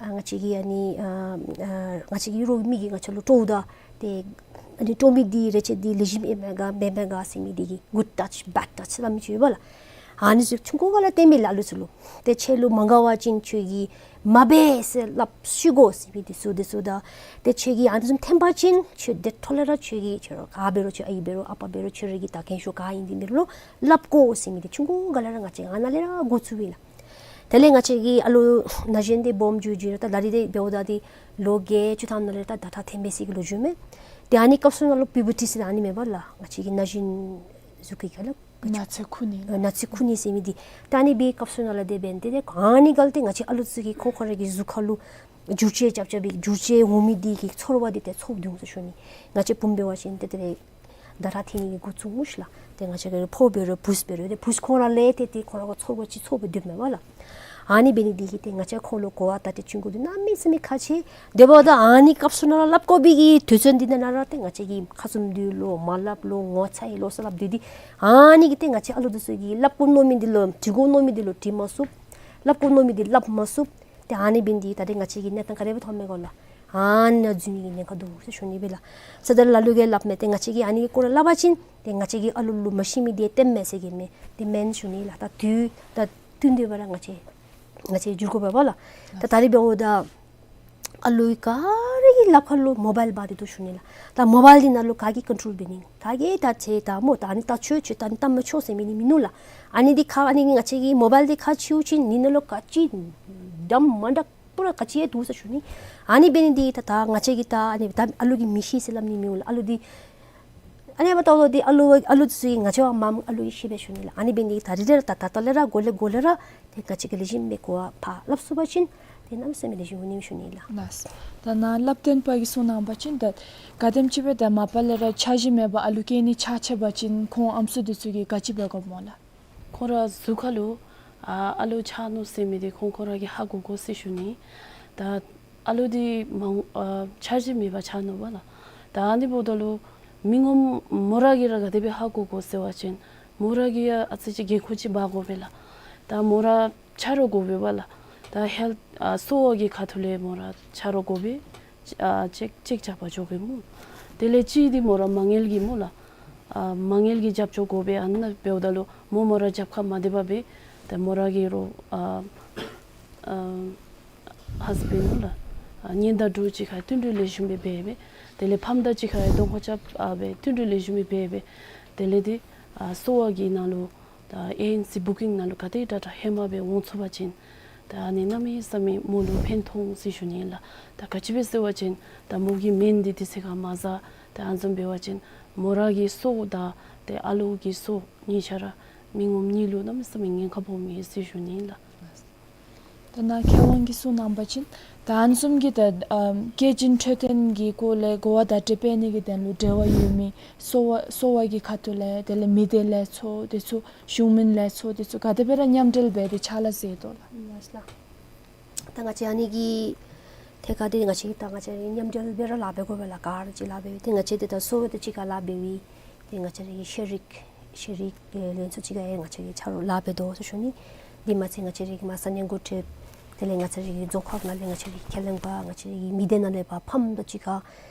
ཨ་ང་བཅས་ཀྱི་ཨ་ང་བཅས་ཀྱི་རོགས་མི་གིས་ང་བཅས་ལུ་སྤྲོཝ་ད་ཏེ་ཨ་ནི་སྤྲོ་མི་འདི་རེ་ཆེ་འདི་ལེགས་ཤོམ་ཨིན་མས་ག་མེན་མས་ག་ཟེར་མི་འདི་གི་good touch bad touch སླབ་མི་ཅིག་ཡོད་པ་ལགས། ཨ་ནི་ཚུ་ཆུང་ཀུ་སྒང་ལས་སྟོན་མི་ལགས་ཨ་ལུ་ཚུ་ལུ། ཏེ་ཁྱོད་ལུ་མ་དགའ་བ་ཅིན་ཁྱོད་ཀྱིས་མ་འབད་ཟེར་སླབ་ཤེས་དགོ་ཟེར་མི་འདི་ཚུ་འདི་ཚུ་དང་། ཏེ་ཁྱོད་ཀྱིས་ཨ་ནི་ཚུ་འཐེན་པ་ཅིན་ཁྱོད་དེ་འཕྲོ་ལས་ར་ཁྱོད་ཀྱིས་ཁྱོད་ར་ག་འབད་རུང་ཁྱོད་ཨའི་འབད་རུང་ཨ་པ་འབད་རུང་ཁྱོད་རའི་གི་ད་རྒན་ཤོས་ག་ཨིན་འདི་འབད་རུང་སླབ་དགོ་ཟེར་མི་འདི་ཆུང་ཀུ་སྒང་ལས་ར་ང་བཅས་ཨ་ནཱ་ལས་ར་འགོ་བཙུགས་པས་ལགས། དེ་ལས་ང་བཅས་ཀྱི་ཨ་ལུ་ན་གཞོན་འདི་སྦོམ་འགྱོ་འགྱོ་ར་ད་ད་རིས་འདི་འབདཝ་ད་འདི་ལོ་བརྒྱད་ཅུ་ཐམ་ནང་ལས་ད་ཟླ་ཁྲག་འཐེན་པའི་སྲིད་ཀྱི་ལོ་རྒྱུས་མས། ཏེ་ཨ་ནི་སྐབས་སུ་ནང་ལུ་པུ་བར་ཊི་ཟེར་ཨ་ནི་མེན་པ་ལགས། ང་བཅས་ཀྱི་ན་གཞོན་གཟུགས་ཀྱི་ག་ལགས། ན་ཚོད་ཁུ་ནི་ལགས། ཨ་ན་ཚོད་ཁུ་ནི་ཟེར་མི་འདི། ད་ཨ་ནི་འབད་བའི་སྐབས་སུ་ནང་ལས་དེ་འབད་ནི་དེ་ཏེ་ཨ་ནི་སྒང་ལས་ཏེ་ང་བཅས་ཨ་ལུ་ཚུ་གི་ཁོང་ཁོང་རའི་གི་གཟུགས་ཁ་ལུ་འགྱུར་བཅོས་རྐྱབ་རྐྱབ་པའི་འགྱུར་བཅོས་འོང་མི་འདི་གི་ཚོར་བ་འདི་ཏེ་ཚོར་འོང་ཟེར་ཞུ་ནི། ང་བཅས་བུམོ་འབད་བ་ཅིན་ཏེ་ཏེ་ཟླ་ཁྲག་འཐེན་ནི་གི་འགོ་བཙུགས་སྨོ་ཤི་ལགས། ཏེ་ང་བཅས་ཀྱི་ཕོ་འབད་རུང་བུཚ་འབད་རུང་ཏེ་བུཚ་ཁོང་ར་ལས་ཏེ་ཏེ་ཁོང་ར་གི་ཚོར་བ་ཅིག་ཚོར་བའི་དུས་མེན་པ་ལགས། ཨ་ནི་འབད་ནི་འདི་གིས་ཏེ་ང་བཅས་ཁོང་ལུ་གོ་བ་བརྡ་སྤྲོད་བྱིན་དགོཔ་འདི་གནམ་མེད་ས་མེད་ཁག་ཆེ། དེ་འབདཝ་ད་ཨ་ནི་སྐབས་སུ་ནང་ལུ་སླབ་དགོ་པའི་གི་དུས་ཚོད་འདི་ནང་ན་ར་ཏེ་ང་བཅས་ཀྱིས་ཁ་བཙུམ་སྡོད་ལོ་མ་སླབ་ལོ་ངོ་ཚ་ཡི་ལོ་ཟེར་སླབ་སྡོད་དེ། ཨ་ནི་གིས་ཏེ་ང་བཅས་ཨ་ལུ་འདི་ཚུ་གིས་སླབ་དགོ་མནོ་མི་འདི་ལུ་དྲི་དགོ་མནོ་མི་འདི་ལུ་དྲི་མ་ཚུགས། སླབ་དགོ་མནོ་མི་འདི་སླབ་མ་ཚུགས། ཏེ་ཨ་ནི་འབད་ནི་འདི་ད་ཏེ་ང་བཅས་ཀྱི་གནས་སྟངས་ག་དེ་སྦེ་ཐོན་མས་གོ་ལགས། ཨ་ནཱ་འཛུལ་ནི་གི་ཉེན་ཁ་འདུག་ཟེར་ཞུ་ནི་སྦེ་ལགས། ས་ད་ལ་ལུ་གིས་སླབ་མས། ཏེ་ང་བཅས་ཀྱིས་ཨ་ནི་སྐོར་ལས་སླབ་པ་ཅིན་ཏེ་ང་བཅས་ཀྱིས་ཨ་ལུ་ལུ་མ་ཤེས་མི་འདི་སྟོན་མས་ཟེར་གྱི་མས། དེ་མེན་ཟེར་ཞུ་ནི་ལགས། ད་དུས་ད་དུས་འདི་བ་ར་ང་བཅས་ང་བཅས་འགྱུར་དགོ་པས་པ་ལགས། ད་ད་རིས་འབདཝ་ད་ཨ་ལུ་ག་ར་གི་ལགཔ་ཁ་ལུ་མོ་བཱའིལ་འབག་སྟེ་འདུག་ཟེར་ཞུ་ནི་ལགས། ད་མོ་བཱའིལ་འདི་ནང་ལུ་ག་གིས་ཀོན་ཊོལ་འབད་ནི། ད་གིས་ད་ཅིག་ད་སྨོ་ད་ཨ་ནི་ལྟ་ཆོག་ཆོག་ད་ཨ་ནི་ལྟ་མི་ཆོག་ཟེར་མི་ནི་མིན་ནུག་ལགས། ཨ་ནི་འདི་ཁ་ཨ་ནི་ང་བཅས་ཀྱི་མོ་བཱའིལ་འདི་ཁ་ཕྱེ་བ་ཅིན་ཨ་ནི་ནང་ལུ་ག་ཅི་འདྲ་མ་འདྲཝ་པུ་ར་ག་ཅི་ཡང་འདུག་ཟེར་ཞུ་ནི། ཨ་ནི་འབད་ནི་འདི་ད་ད་ང་བཅས་ཀྱིས་ད་ཨ་ནི་ད་ཨ་ལུ་གིས་མི་ཤེས་ཟེར་སླབ་ནི་མེད་ལགས། ཨ་ལུ་འདི་ཨ་ནི་འབདཝ་ད་ལུ་འདི་ཨ་ལུ་ཨ་ལུ་ཚུ་གིས་ང་བཅས་བ་མངམ་ཨ་ལུ་གིས་ཤེས་པས་ཟེར་ཞུ་ནི་ལགས། ཨ་ནི་འབད་ནི་འདི་ད་རིས་ལས་ར་ད་ད་ལྟོ་ལས་ར་འགོ་ལས་འགོ་ལས་ར་ཏེ་ང་བཅས་ཀྱིས་ལེགས་ཤོམ་སྦེ་གོ་བ་ཕར་སླབ་ཚུགས་པ་ཅིན་ཏེ་གནམ་མེད་ས་མེད་ལེགས་ཤོམ་འོང་ནི་ཟེར་ཞུ་ནི་ལགས། ལགས། ད་ནཱ་བསླབ་སྟོན་པ་གིས་གསུངས་གནང་བ་ཅིན་ད་ག་དེམ་ཅིག་སྦེ་ད་མ་པ་ལས་ར་འཆར་གཞི་མེད་པར་ཨ་ལུ་སྐྱེ་ནི་ཆགས་ཆགས་པ་ཅིན་ཁོང་ཨམ་སྲུ་འདི་ཚུ་གིས་ག་ཅི་འབད་དགོཔ་སྨོ་ལགས། ཁོང་ར་གཟུགས་ཁ་ལུ་ཨ་ཨ་ལུ་ཆགས་ནུག་ཟེར་མི་འདི་ཁོང་ཁོང་ར་གིས་ཧ་གོ་དགོ་ཟེར་ཞུ་ནི། ད་ཨ་ལུ་འདི་མ་འོང་ཨ་འཆར་གཞི་མེད་པར་ཆགས་ནུག་པ་ལགས། ད་ཨ་ནི་འབདཝ་ད་ལུ་མི་ངོམ་མོ་ར་གིས་ར་ག་དེ་སྦེ་ཧ་གོ་དགོ་ཟེར་བ་ཅིན་མོ་ར་གིས་ཡང་ཨ་ཙི་ཅིག་འགན་ཁུར་ཅིག་འབག་དགོ་པས་ལགས། ད་མོ་ར་ཆ་རོགས་དགོ་པས་པ་ལགས། ད་ཧེལཐ་ཨ་གསོ་བ་གི་ཁ་ཐུག་ལས་མོ་ར་ཆ་རོགས་དགོ་པས། ཨ་ཅེཀ་ཅེཀ་རྐྱབ་པར་འགྱོ་དགོ་སྨོ། དེ་ལས་གཅིག་འདི་མོ་ར་མ་དངུལ་གྱི་སྨོ་ལགས། ཨ་མ་དངུལ་གྱི་རྒྱབ་སྐྱོར་དགོ་པས། ཨ་ནཱ་འབདཝ་ད་ལུ་མོ་མོ་ར་རྒྱབ་ཁར་མ་སྡོད་པར་སྦེ་ཏེ་མོ་ར་གི་རོགས་ཨ་ཨ་ཧཱས་བེནཌ་སྨོ་ལགས། ཨ་གཉེན་དང་གྲོགས་གཅིག་ཁར་བསྟུན་གྲོས་ལེགས་ཤོམ་སྦེ་འབད་སྦེ། དེ་ལས་ཕམ་དང་གཅིག་ཁར་གདོང་ཁ་རྐྱབ་ཨ་སྦེ་བསྟུན་གྲོས་ལེགས་ཤོམ་སྦེ་འབད་སྦེ། དེ་ལས་འདི་ཨ་གསོ་བ་གི་ནང་ལུ་ད་ཨེ་ཨེན་སི་བུ་ཀིང་ནང་ལུ་ག་དེ་དྲག་དྲག་ཧེ་མ་སྦེ་འོང་ཚུགས་པ་ཅིན་ད་ཨ་ནི་གནམ་མེད་ས་མེད་མོ་ལུ་ཕན་ཐོགས་འོང་ཟེར་ཞུ་ནི་ལགས། ད་ག་ཅི་སྦེ་ཟེར་བ་ཅིན་ད་མོ་གི་སྨན་འདི་དུས་ཚོད་ཁར་མ་བཟའ། ད་ཨ་ནི་བཟུམ་འབད་བ་ཅིན་མོ་ར་གི་གསོ་དང་ཏེ་ཨ་ལུ་གི་གསོ་གཉིས་ཆ་ར་མི་ངོམ་གཉིས་ལུ་གནམ་མེད་ས་མེད་ཉེན་ཁ་སྦོམ་ཨིན་ཟེར་ཞུ་ནི་ལགས། ད་ནཱ་མཁས་དབང་གིས་གསུངས་གནང་བ་ཅིན་ད་ཨ་ནི་བཟུམ་གྱི་ད་ཨམ་སྐྱེ་ཅན་འཕྲོད་བསྟེན་གྱི་སྐོར་ལས་གོ་བ་བརྡ་སྤྲོད་འབད་ནི་གི་དོན་ལུ་འབྲེལ་བ་ཡོད་མི་གསོ་བ་གསོ་བ་གི་ཁ་ཐུག་ལས་དེ་ལས་མི་སྡེ་ལས་ཚོགས་དེ་ཚུ་གཞུང་མིན་ལས་ཚོགས་དེ་ཚུ་ག་དེ་སྦེ་ར་མཉམ་འབྲེལ་འབད་དེ་ཕྱག་ལཱ་མཛད་དོ་ལགས། ལགས་སོ་ལགས། ད་ང་བཅས་ཨ་ནི་གི་ཐད་ཁར་འདི་ང་བཅས་ད་ང་བཅས་མཉམ་འབྲེལ་སྦེ་ར་ལཱ་འབད་དགོ་པས་ལགས། ག་ར་གཅིག་ལཱ་འབད་བའི་ཏེ་ང་བཅས་འདི་ད་གསོ་བ་དང་གཅིག་ཁར་ལཱ་འབད་བའི་ཏེ་ང་བཅས་རའི་ཤེས་རིག་ཤེས་རིག་ལས་ཚོགས་གཅིག་ཁར་ཡང་ང་བཅས་ཀྱིས་ཆ་རོགས་ལཱ་འབད་དོ་ཟེར་ཞུ་ནི། འདི་མ་ཚད་ང་བཅས་རའི་མར་ས་གནས་འགོ་ཁྲིདཔ་དེ་ལས་ང་བཅས་རའི་རྫོང་ཁག་ནང་ལས་ང་བཅས་རའི་ཁས་ལེན་པ་ང་བཅས་རའི་མི་སྡེ་ནང་ལས་ཕར་ཕམ་དང་གཅིག་ཁར་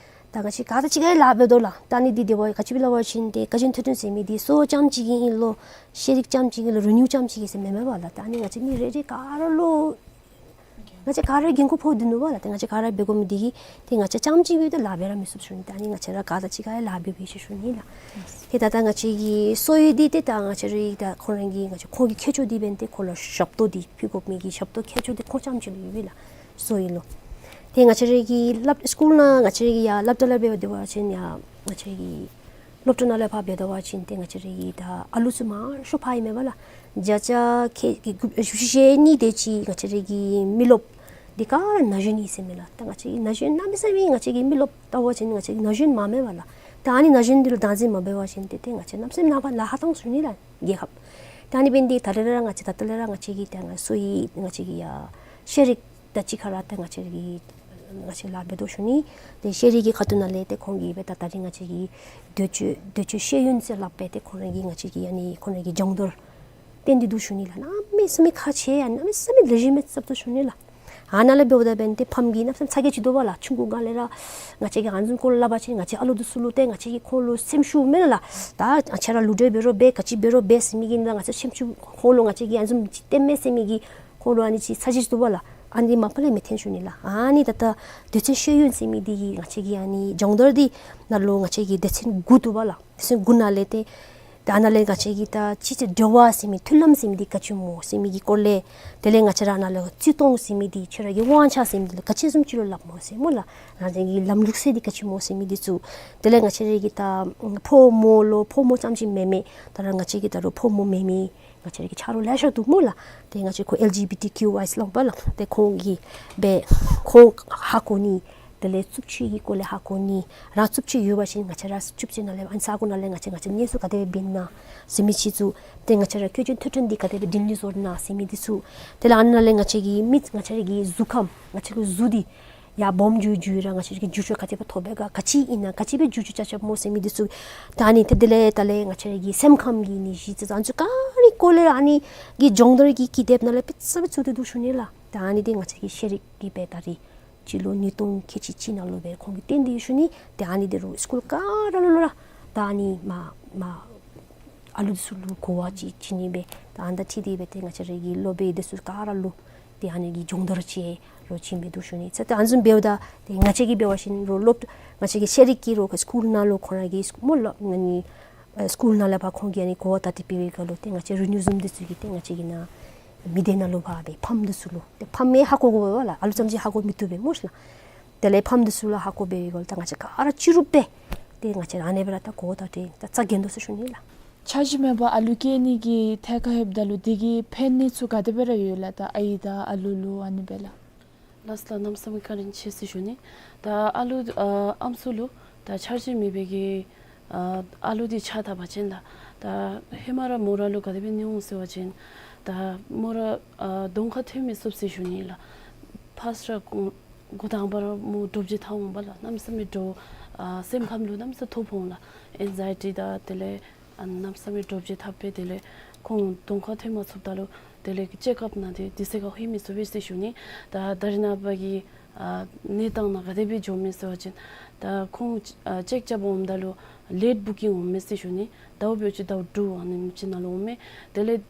ད་ང་བཅས་ག་ར་གཅིག་ཁར་ཡང་ལཱ་འབད་དོ་ལགས། ད་ཨ་ནི་འདི་དེ་འབདཝ་ག་ཅི་སྦེ་སླབ་པ་ཅིན་ཏེ་སྐྱེ་ཅན་འཕྲོད་བསྟེན་ཟེར་མི་འདི་གསོ་བ་རྐྱངམ་གཅིག་གིས་ཨིན་ལོ་ཤེས་རིག་རྐྱངམ་གཅིག་གིས་ཨིན་ལོ་རིག་ནུས་རྐྱངམ་གཅིག་གིས་ཟེར་མེན་མས་པ་ལགས། ད་ཨ་ནི་ང་བཅས་མི་རེ་རེ་ག་ར་ལུ་ང་བཅས་ག་ར་འགན་ཁུར་ཕོག་སྟེ་ནུག་པ་ལགས། ཏེ་ང་བཅས་ག་ར་འབད་དགོ་མི་འདི་གིས་ཏེ་ང་བཅས་རྐྱངམ་གཅིག་སྦེ་ཏེ་ལཱ་འབད་ར་མི་ཚུགས་ཟེར་ཞུ་ནི། ད་ཨ་ནི་ང་བཅས་ར་ག་ར་གཅིག་ཁར་ཡང་ལཱ་འབད་བའི་ཟེར་ཞུ་ནི་ལགས། ཏེ་ད་ལྟོ་ང་བཅས་ཀྱི་གསོ་བའི་འདི་ཏེ་ད་ང་བཅས་རའི་ད་ཁོང་ར་གི་ང་བཅས་ཁོང་གི་ཁྱད་ཆོས་འདི་འབདན་ཏེ་ཁོང་ལུ་ཞབས་ཏོག་འདི་ཕུལ་དགོ་མི་གི་ཞབས་ཏོག་ཁྱད་ཆོས་འདི་ཁོང་རྐྱངམ་གཅིག་ལུ་ཡོད་པས་ལགས། གསོ་བའི་ལུ། ཏེ་ང་བཅས་རའི་གི་སློབ་སི་ཀུལ་ནང་ང་བཅས་རའི་གི་ཡར་སློབ་གྲྭ་ལས་འབད་བ་ཅིན་ཡར་ང་བཅས་རའི་གི་སློབ་གྲྭ་ནང་ལས་ཕར་འབད་བ་ཅིན་ཏེ་ང་བཅས་རའི་གི་ད་ཨ་ལུ་ཚུ་མང་ཤོས་ཕར་ཨིན་མས་པ་ལགས། བརྒྱ་ཆ་ཁལ་གཅིག་བཞི་བཅུ་ཞེ་གཉིས་དེ་ཅིག་ང་བཅས་རའི་གི་མི་རློབས་འདི་ག་ར་ན་གཞོན་ཨིན་ཟེར་མས་ལགས། ད་ང་བཅས་ཀྱི་ན་གཞོན་གནམ་མེད་ས་མེད་ང་བཅས་ཀྱི་མི་རློབས་ལྟ་བ་ཅིན་ང་བཅས་ཀྱི་ན་གཞོན་མ་མས་པ་ལགས། ད་ཨ་ནི་ན་གཞོན་འདི་ལུ་བདག་འཛིན་མ་འབད་བ་ཅིན་ཏེ་ཏེ་ང་བཅས་གནམ་མེད་ས་མེད་ནངས་པ་ལཱ་ཁག་ཐོན་ཟེར་ཞུ་ནི་ལགས་རྒྱལ་ཁབ། ད་ཨ་ནི་འབདན་འདི་ད་རེས་ར་ང་བཅས་ད་ལྟོ་ལས་ར་ང་བཅས་ཀྱི་ད་ང་གསོ་བའི་ང་བཅས་ཀྱི་ཡ་ཤེས་རིག་དང་གཅིག་ཁར་ར་ད་ང་བཅས་ཀྱི་ ང་བཅས་ལཱ་འབད་དོ་ཞུ་ནི། ཏེ་ཤེས་རིག་གི་ཁ་ཐུག་ནང་ལས་ཏེ་ཁོང་གིས་འབད་ད་ད་རིས་ང་བཅས་ཀྱི་འདོད་སྤྱོད་འདོད་སྤྱོད་ཤེས་ཡོན་ཟེར་སླབ་སྦེ་ཏེ་ཁོང་ར་གི་ང་བཅས་ཀྱི་ཨ་ནི་ཁོང་ར་གི་སྦྱོང་བརྡར་བསྟན་ཏེ་འདུག་ཞུ་ནི་ལགས། གནམ་མེད་ས་མེད་ཁག་ཆེ་ཡང་གནམ་མེད་ས་མེད་ལེགས་ཤོམ་སྦེ་རྐྱབ་དོ་ཞུ་ནི་ལགས། ཨ་ནཱ་ལས་འབདཝ་ད་འབདན་ཏེ་ཕམ་གྱིས་གནམ་མེད་ས་མེད་ཚ་གྱང་ཅིག་འདུག་པ་ལགས། ཆུང་ཀུ་སྒང་ལས་ར་ང་བཅས་ཀྱིས་ཨ་ནི་བཟུམ་སྐོར་ལས་སླབ་པ་ཅིན་ང་བཅས་ཨ་ལུ་འདི་ཚུ་ལུ་ཏེ་ང་བཅས་ཀྱིས་ཁོང་ལུ་སེམས་ཤུགས་མེད་ལགས། ད་ཁྱེད་ར་ལུ་འདྲེ་འབད་རུང་འབད་ག་ཅི་འབད་རུང་འབད་ཟེར་མི་གི་ནང་ང་བཅས་སེམས་ཤུགས་ཁོང་ལུ་ང་བཅས་ཀྱིས་ཨ་ནི་བཟུམ་ཅིག་སྟོན་མས་ཟེར་མི་གི་ཁོང་ལུ་ཨ་ནི་ཅིག་ཚ་གྱང་ཅིག་འདུག་པ་ལགས། ཨ་ནི་མ་པ་ལས་མི་འཐོན་ཞུ་ནི་ལགས། ཨ་ནི་ད་ལྟོ་སྡེ་ཚན་ཤེས་ཡོན་ཟེར་མི་འདི་གིས་ང་བཅས་ཀྱི་ཨ་ནི་སྦྱོང་བརྡར་འདི་ནང་ལུ་ང་བཅས་ཀྱི་སྡེ་ཚན་དགུ་འདུག་པ་ལགས། སྡེ་ཚན་དགུ་ནང་ལས་ཏེ་ད་ཨ་ནཱ་ལས་ང་བཅས་ཀྱིས་ད་ཅི་ཅི་འབྲེལ་བ་ཟེར་མི་མཐུན་ལམ་ཟེར་མི་འདི་ག་ཅི་སྨོ་ཟེར་མི་གི་སྐོར་ལས། དེ་ལས་ང་བཅས་ར་ཨ་ནཱ་ལས་བརྩི་མཐོང་ཟེར་མི་འདི་ཁྱེད་ར་གི་དབང་ཆ་ཟེར་མི་འདི་ལུ་ག་ཅི་བཟུམ་ཅིག་ལུ་སླབ་སྨོ་ཟེར་སྨོ་ལགས། ང་བཅས་ཀྱི་ལམ་ལུགས་ཟེར་འདི་ག་ཅི་སྨོ་ཟེར་མི་འདི་ཚུ། དེ་ལས་ང་བཅས་ར་གི་ད་ཕོ་མོ་ལུ་ཕོ་མོ་ཙམ་ཅིག་མེན་མས། ད་རུང་ང་བཅས་ཀྱི་ད་རུང་ཕོ་མོ་མེན་མི་ང་བཅས་ར་གི་ཆ་རོགས་ལེ་ཤ་འདུག་སྨོ་ལགས། ཏེ་ང་བཅས་ཁོ་ཨེལ་ཇི་བི་ཊི་ཀིའུ་ཨའི་ལོ་པ་ལགས། ཏེ་ཁོང་གིས་འབད་ཁོང་ཧ་གོ་ནི། དེ་ལས་རྩུབ་སྤྱོད་ཀྱི་སྐོར་ལས་ཧ་གོ་ནི། རང་རྩུབ་སྤྱོད་ཡོད་པ་ཅིན་ང་བཅས་ར་རྩུབ་སྤྱོད་ནང་ལས་ཨ་ནི་ས་གོ་ནང་ལས་ང་བཅས་ང་བཅས་གནས་ཚུལ་ག་དེ་སྦེ་འབད་ན་ཟེར་མི་ཅིག་ཚུ། ཏེ་ང་བཅས་ར་བཀོལ་སྤྱོད་འཐུས་ཚང་འདི་ག་དེ་སྦེ་སྒྲིང་སྒྲི་བཟོ་ན་ཟེར་མི་འདི་ཚུ། དེ་ལས་ཨ་ནཱ་ལས་ང་བཅས་ཀྱི་མི་ང་བཅས་ར་གི་གཟུགས་ཁམས་ང་བཅས་ཀྱི་གཟུགས་འདི་ཡར་སྦོམ་འགྱོ་འགྱོ་ར་ང་བཅས་ཀྱི་འགྱུར་བཅོས་ག་དེ་སྦེ་ཐོབ་པས་ག་ག་ཅི་ཨིན་ན་ག་ཅི་སྦེ་འགྱུར་བཅོས་རྐྱབ་རྐྱབ་སྨོ་ཟེར་མི་འདི་ཚུ། ད་ཨ་ནི་ཏེ་དེ་ལས་ད་ལས་ང་བཅས་ར་གི་སེམས་ཁམས་ཀྱི་ནད་གཞི་ཙང་ཙང་ཚུ་ག་ར་སྐོར་ལས་ཨ་ནི་གི་སྦྱོང་བརྡར་གྱི་ཀི་དེབ་ནང་ལས་དཔེ་ཚུ་དཔེ་ཚུ་ཏེ་འདུག་ཞུ་ནི་ལགས། ད་ཨ་ནི་འདི་ང་བཅས་ཀྱི་ཤེས་རིག་གི་འབད་ད་རིས་སྤྱི་ལོ་ཉིས་སྟོང་ཁལ་གཅིག་གཅིག་ནང་ལུ་སྦེ་ཁོང་གིས་བཏོན་ཏེ་ཡོད་ཞུ་ནི། ཏེ་ཨ་ནི་འདི་རུང་སི་ཀུལ་ག་ར་ལུ་ལུ་ར་ད་ཨ་ནི་མ་མ་ཨ་ལུ་འདི་ཚུ་ལུ་གོ་བ་ཅིག་བྱིན་ནི་སྦེ་ད་ཨ་ནི་དང་འཁྲིལ་ཏེ་སྦེ་ཏེ་ང་བཅས་ར་གི་སློབ་དཔོན་འདི་ཚུ་ག་ར་ལུ་ཏེ་ཨ་ནི་གི་སྦྱོང་བརྡར་ཅིག་རོགས་བྱིན་སྦེ་འདུག་ཞུ་ནི། ཚེ་ད་ཨ་ནི་བཟུམ་འབདཝ་ད་ཏེ་ང་བཅས་ཀྱིས་འབད་བ་ཅིན་རོགས་སློབ་ང་བཅས་ཀྱི་ཤེས་རིག་གི་རོགས་སི་ཀུལ་ནང་ལུ་ཁོང་ར་གི་སི་ཀུལ་སྨོ་ལགས། ཨ་ནི་ཨ་སི་ཀུལ་ནང་ལས་ཕར་ཁོང་གིས་ཨ་ནི་གོ་བ་ད་ཏེ་འབད་བའི་སྐབས་ལུ་ཏེ་ང་བཅས་རིག་ནུས་གསུམ་འདི་ཚུ་གིས་ཏེ་ང་བཅས་ཀྱི་ནཱ་མི་སྡེ་ནང་ལུ་ཕར་སྦེ་ཕམ་འདི་ཚུ་ལུ་ཏེ་ཕམ་མས་ཧ་གོ་དགོ་པས་ལགས། ཨ་ལུ་ཙམ་ཅིག་ཧ་གོ་མི་བཏུབ་པས་སྨོ་ཤིག་ལགས། དེ་ལས་ཕམ་འདི་ཚུ་ལུ་ཧ་གོ་འབད་བའི་སྐབས་ལུ་ད་ང་བཅས་ག་ར་སྤྱི་རུབ་སྦེ་ཏེ་ང་བཅས་ར་ཨ་ནི་སྦེ་ར་ད་གོ་བ་ད་ཏེ་ད་རྩ་འགེངས་དོ་ཟེར་ཞུ་ནི་ལགས། འཆར་གཞི་མེད་པར་ཨ་ལུ་སྐྱེ་ནི་གི་ཐད་ཁར་ཡོདཔ་ད་ལུ་དེ་གི་ཕན་གནོད་ཚུ་ག་དེ་སྦེ་ར་ཡོད་ལགས། ད་ཨའི་དང་ཨ་ལུ་ལུ་ཨ་ནི་སྦེ་ལགས། ལགས་སོ་ལགས། གནམ་མེད་ས་མེད་བཀའ་དྲིན་ཆེ་ཟེར་ཞུ་ནི། ད་ཨ་ལུ་ཨ་ཨམ་སྲུ་ལུ་ད་འཆར་གཞི་མེད་པའི་གི་ཨ་ཨ་ལུ་འདི་ཆགས་ད་པ་ཅིན་ལགས། ད་ཧེ་མ་ར་མོ་ར་ལུ་ག་དེ་སྦེ་ཨིན་འོང་ཟེར་བ་ཅིན་ད་མོ་ར་ཨ་གདོང་ཁར་ཐོན་མི་ཚུགས་ཟེར་ཞུ་ནི་ལགས། ཕར་སི་ཊི་ར་འགོ་འགོ་དང་པ་ར་མོ་འདྲོག་བྱེལ་འཐབ་འོང་པ་ལགས། གནམ་མེད་ས་མེད་འདྲོག་ཨ་སེམས་ཁམས་ལུ་གནམ་མེད་ས་མེད་ཐོ་ཕོག་འོང་ལགས། ཨེང་ཛའི་ཊི་དང་དེ་ལས་ཨ་གནམ་མེད་ས་མེད་འདྲོག་བྱེལ་འཐབ་སྦེ་དེ་ལས་ཁོང་གདོང་ཁར་ཐོན་མ་ཚུགསཔ་ད་ལུ་དེ་ལས་ཀྱི་ཅེག་ཨཔ་ནང་ཏེ་དེ་ཚེ་ཁར་ལྷོད་མི་ཚུགས་པས་ཟེར་ཞུ་ནི། ད་ད་རེས་ནངས་པ་གི་ཨ་གནས་སྟངས་ནང་ག་དེ་སྦེ་འགྱོ་མས་ཟེར་བ་ཅིན་ད་ཁོང་ཨ་ཅེག་རྐྱབ་འོངམ་ད་ལུ་ལེཊ་བུ་ཀིང་འོང་མས་ཟེར་ཞུ་ནི། ཟླཝ་འབད་བ་ཅིན་ཟླཝ་དྲུག་ཨ་ནེམ་ཅིག་ནང་ལུ་འོང་མས། དེ་ལས་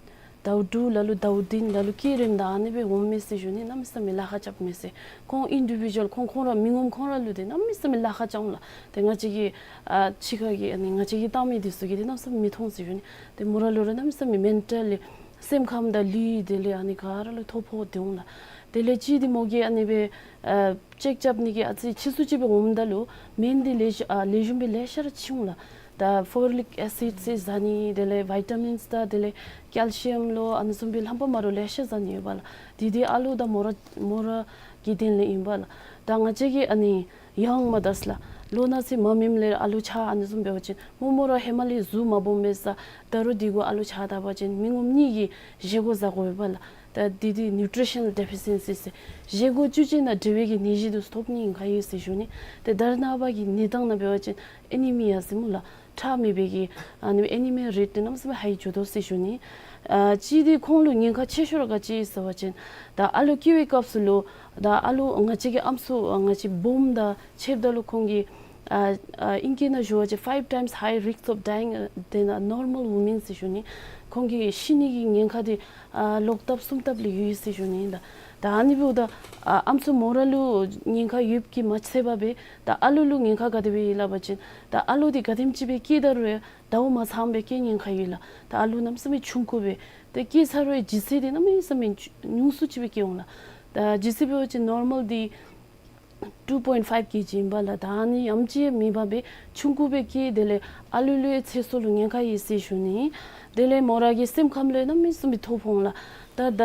ཟླཝ་དྲུག་ལ་ལུ་ཟླཝ་བདུན་ལ་ལུ་སྐྱེ་རནམ་ད་ཨ་ནི་སྦེ་འོང་མས་ཟེར་ཞུ་ནི། གནམ་མེད་ས་མེད་ལཱ་ཁག་རྐྱབ་མས་ཟེར། ཁོང་ཨིན་ཌི་བི་ཇུ་ཝལ་ཁོང་ཁོང་ར་མི་ངོམ་ཁོང་ར་ལུ་ཏེ་གནམ་མེད་ས་མེད་ལཱ་ཁག་རྐྱབ་འོང་ལགས། ཏེ་ང་བཅས་ཀྱི་ཨ་ཕྱི་ཁ་གི་ཨ་ནི་ང་བཅས་ཀྱིས་བལྟ་མི་འདི་ཚུ་གིས་ཏེ་གནམ་མེད་ས་མེད་མི་མཐོང་ཟེར་ཞུ་ནི། ཏེ་མོ་ར་ལུ་ར་གནམ་མེད་ས་མེད་མེན་ཊལ་ལི་སེམས་ཁམས་དང་ལུས་དེ་ལས་ཨ་ནི་ག་ར་ལུ་ཐོ་ཕོག་སྟེ་འོང་ལགས། དེ་ལས་གཅིག་འདི་མོ་གིས་ཨ་ནི་སྦེ་ཨ་ཅེག་རྐྱབ་ནི་གི་ཨ་ཙི་ཕྱིས་སུ་ཅིག་སྦེ་འོངམ་ད་ལུ་སྨན་འདི་ལེགས་ཤོམ་ཨ་ལེགས་ཤོམ་སྦེ་ལེ་ཤ་ར་ཅིག་འོང་ལགས། ད་ཕོ་ལིག་ཨེ་སིཌ་ཟེར་ཟ་ནི་དེ་ལས་བི་ཊ་མིནསི་དང་དེ་ལས་ཀེལ་ཤི་ཡམ་ལོ་ཨ་ནི་བཟུམ་སྦེ་རྣམ་པ་མ་འདྲཝ་ལེ་ཤ་ཟ་ནི་ཡོད་པ་ལགས། དེ་འདི་ཨ་ལུ་དང་མོ་ར་མོ་ར་གི་དོན་ལས་ཨིན་པ་ལགས། ད་ང་བཅས་ཀྱིས་ཨ་ནི་ཡང་མ་དྲགས་ལགས། ལོ་ན་ཚོད་མ་སྨིནམ་ལས་ཨ་ལུ་ཆགས་ཨ་ནི་བཟུམ་འབད་བ་ཅིན་མོ་མོ་ར་ཧེ་མ་ལས་གཟུགས་མ་སྦོམ་མས་ས། ད་རུང་དེ་གུ་ཨ་ལུ་ཆགས་ད་པ་ཅིན་མི་ངོམ་གཉིས་ཀྱིས་བཞེས་སྒོ་བཟའ་དགོ་པས་ལགས། ད་དེ་དེ་ནིའུ་ཊི་རི་ཤ་ནཱལ་ཌི་ཕི་ཤན་སི་ཟེར་བཞེས་སྒོ་བཅུད་ཅན་དང་འབྲེལ་བའི་གི་ནད་གཞི་འདི་ཚུ་ཐོབ་ནི་ཨིན་ག་ཡོད་ཟེར་ཞུ་ནི། ཏེ་ད་རེས་ནངས་པ་གི་གནས་སྟངས་ནང་འབད་བ་ཅིན་ཨེ་ནི་མི་ཡ་ཟེར་སྨོ་ལགས། ཁྲག་མེད་པའི་གི་ཨ་ནི་ཨེ་ནི་མི་རེཊ་འདི་གནམ་མེད་ས་མེད་ཧའི་འགྱོ་དོ་ཟེར་ཞུ་ནི། ཨ་གཅིག་འདི་ཁོང་ལུ་ཉེན་ཁ་ཆེ་ཤོས་ར་ག་ཅི་ཟེར་བ་ཅིན་ད་ཨ་ལུ་སྐྱེ་བའི་སྐབས་སུ་ལུ་ད་ཨ་ལུ་ང་བཅས་ཀྱི་ཨམ་སྲུ་ང་བཅས་སྦོམ་དང་ཕྱདཔ་ད་ལུ་ཁོང་གི་ཨ་ཨ་ཨིང་སྐད་ནང་ཞུ་བ་ཅིན་five times high risk of dying than a normal woman ཟེར་ཞུ་ནི། ཁོང་གི་ཤི་ནི་གི་ཉེན་ཁ་འདི་ཨ་ལོག་ལྟབ་གསུམ་ལྟབ་ལས་ཡོད་ཟེར་ཞུ་ནི་ཨིན་ལགས། ད་ཨ་ནི་འབདཝ་ད་ཨ་ཨམ་སྲུ་མོ་ར་ལུ་ཉེན་ཁ་ཡོདཔ་གིས་མ་ཚད་པར་སྦེ་ད་ཨ་ལུ་ལུ་ཉེན་ཁ་ག་དེ་སྦེ་ཡོད་སླབ་པ་ཅིན་ད་ཨ་ལུ་འདི་ག་དེམ་ཅིག་སྦེ་སྐྱེ་ད་རུང་ཟླཝ་མ་ཚངམ་སྦེ་སྐྱེ་ཉེན་ཁ་ཡོད་ལགས། ད་ཨ་ལུ་གནམ་མེད་ས་མེད་ཆུང་ཀུ་སྦེ་ཏེ་སྐྱེ་ཚར་བའི་ལྗིད་ཚད་འདི་གནམ་མེད་ས་མེད་ཉུང་སུ་ཅིག་སྦེ་སྐྱེ་འོང་ལགས། ད་ལྗིད་ཚད་འབད་བ་ཅིན་ནོར་མཱལ་འདི་two point five kg ཨིན་པ་ལགས། ད་ཨ་ནི་ཡང་ཅིན་མེད་པར་སྦེ་ཆུང་ཀུ་སྦེ་སྐྱེ། དེ་ལས་ཨ་ལུ་ལུ་ཡང་ཚེ་སྲོག་ལུ་ཉེན་ཁ་ཡོད་ཟེར་ཞུ་ནི། དེ་ལས་མོ་ར་གི་སེམས་ཁམས་ལུ་ཡང་གནམ་མེད་ས་མེད་ཐོ་ཕོག་འོང་ལགས། ད་ད་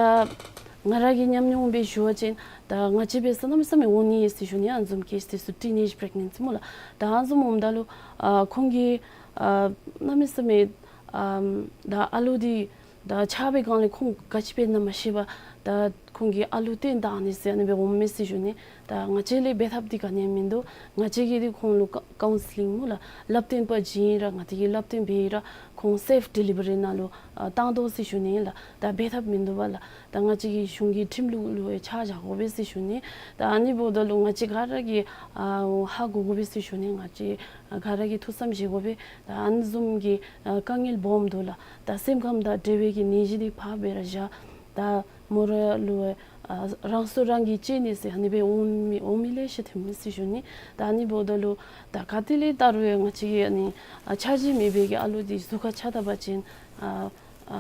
ང་ར་གི་ཉམས་མྱོང་སྦེ་ཞུ་བ་ཅིན་ད་ང་བཅས་འབད་ས་གནམ་མེད་ས་མེད་འོང་ནི་ཡོད་ཟེར་ཞུ་ནི། ཨ་ནི་བཟུམ་ཀེསི་འདི་ཚུ་ཊིན་ཨེཇ་པི་རེག་ནེནཊ་སི་སྨོ་ལགས། ད་ཨ་ནི་བཟུམ་འོངམ་ད་ལུ་ཨ་ཁོང་གིས་ཨ་གནམ་མེད་ས་མེད་ཨ་ད་ཨ་ལུ་འདི་ད་ཆགས་པའི་སྒང་ལས་ཁོང་ག་ཅི་འབད་ན་མ་ཤེས་པར་ ད་ཁོང་གིས་ཨ་ལུ་བཏོན་བཏང་ནི་ཟེར་ཨ་ནི་སྦེ་འོང་མས་ཟེར་ཞུ་ནི། ད་ང་བཅས་ལས་འབད་ཐབས་འདི་ག་ནི་ཡང་མིན་འདུག། ང་བཅས་ཀྱིས་འདི་ཁོང་ལུ་ཀའུན་སི་ལིང་སྨོ་ལགས། བསླབ་སྟོན་པ་བྱིན་ར་ང་བཅས་ཀྱིས་བསླབ་སྟོན་འབད་ར་ཁོང་སེཕ་ཌི་ལི་བ་རི་ནང་ལུ་ཨ་བཏང་དོ་ཟེར་ཞུ་ནི་ལགས། ད་འབད་ཐབས་མིན་འདུག་པ་ལགས། ད་ང་བཅས་ཀྱིས་གཞུང་གི་ཁྲིམས་ལུགས་ལུ་ཡང་ཆ་བཞག་དགོ་པས་ཟེར་ཞུ་ནི། ད་ཨ་ནི་འབདཝ་ད་ལུ་ང་བཅས་ག་ར་གིས་ཨ་ཧ་གོ་དགོ་པས་ཟེར་ཞུ་ནི། ང་བཅས་ག་ར་གིས་ཐུགས་བསམ་བཞེས་དགོ་པས། ད་ཨ་ནི་བཟུམ་གྱི་ཨ་དཀའ་ངལ་སྦོམ་འདུག་ལགས། ད་སེམས་ཁམས་དང་འབྲེལ་བའི་གི་ནད་གཞི་འདི་ཕར་སྦེ་ར་བཞག། ད་མོ་ར་ལུ་ཨ་རང་སྲོག་རང་གིས་བཅད་ནི་ཟེར་ཨ་ནི་སྦེ་འོང་མི་འོང་མི་ལེ་ཤ་ཐོན་མས་ཟེར་ཞུ་ནི། ད་ཨ་ནི་འབདཝ་ད་ལུ་ད་ག་ཏེ་ལས་བལྟ་རུང་ཡང་ང་བཅས་ཀྱི་ཨ་ནི་ཨ་འཆར་གཞི་མེད་པའི་གི་ཨ་ལུ་འདི་གཟུགས་ཁར་ཆ་བཏབ་པ་ཅིན་ཨ་ཨ་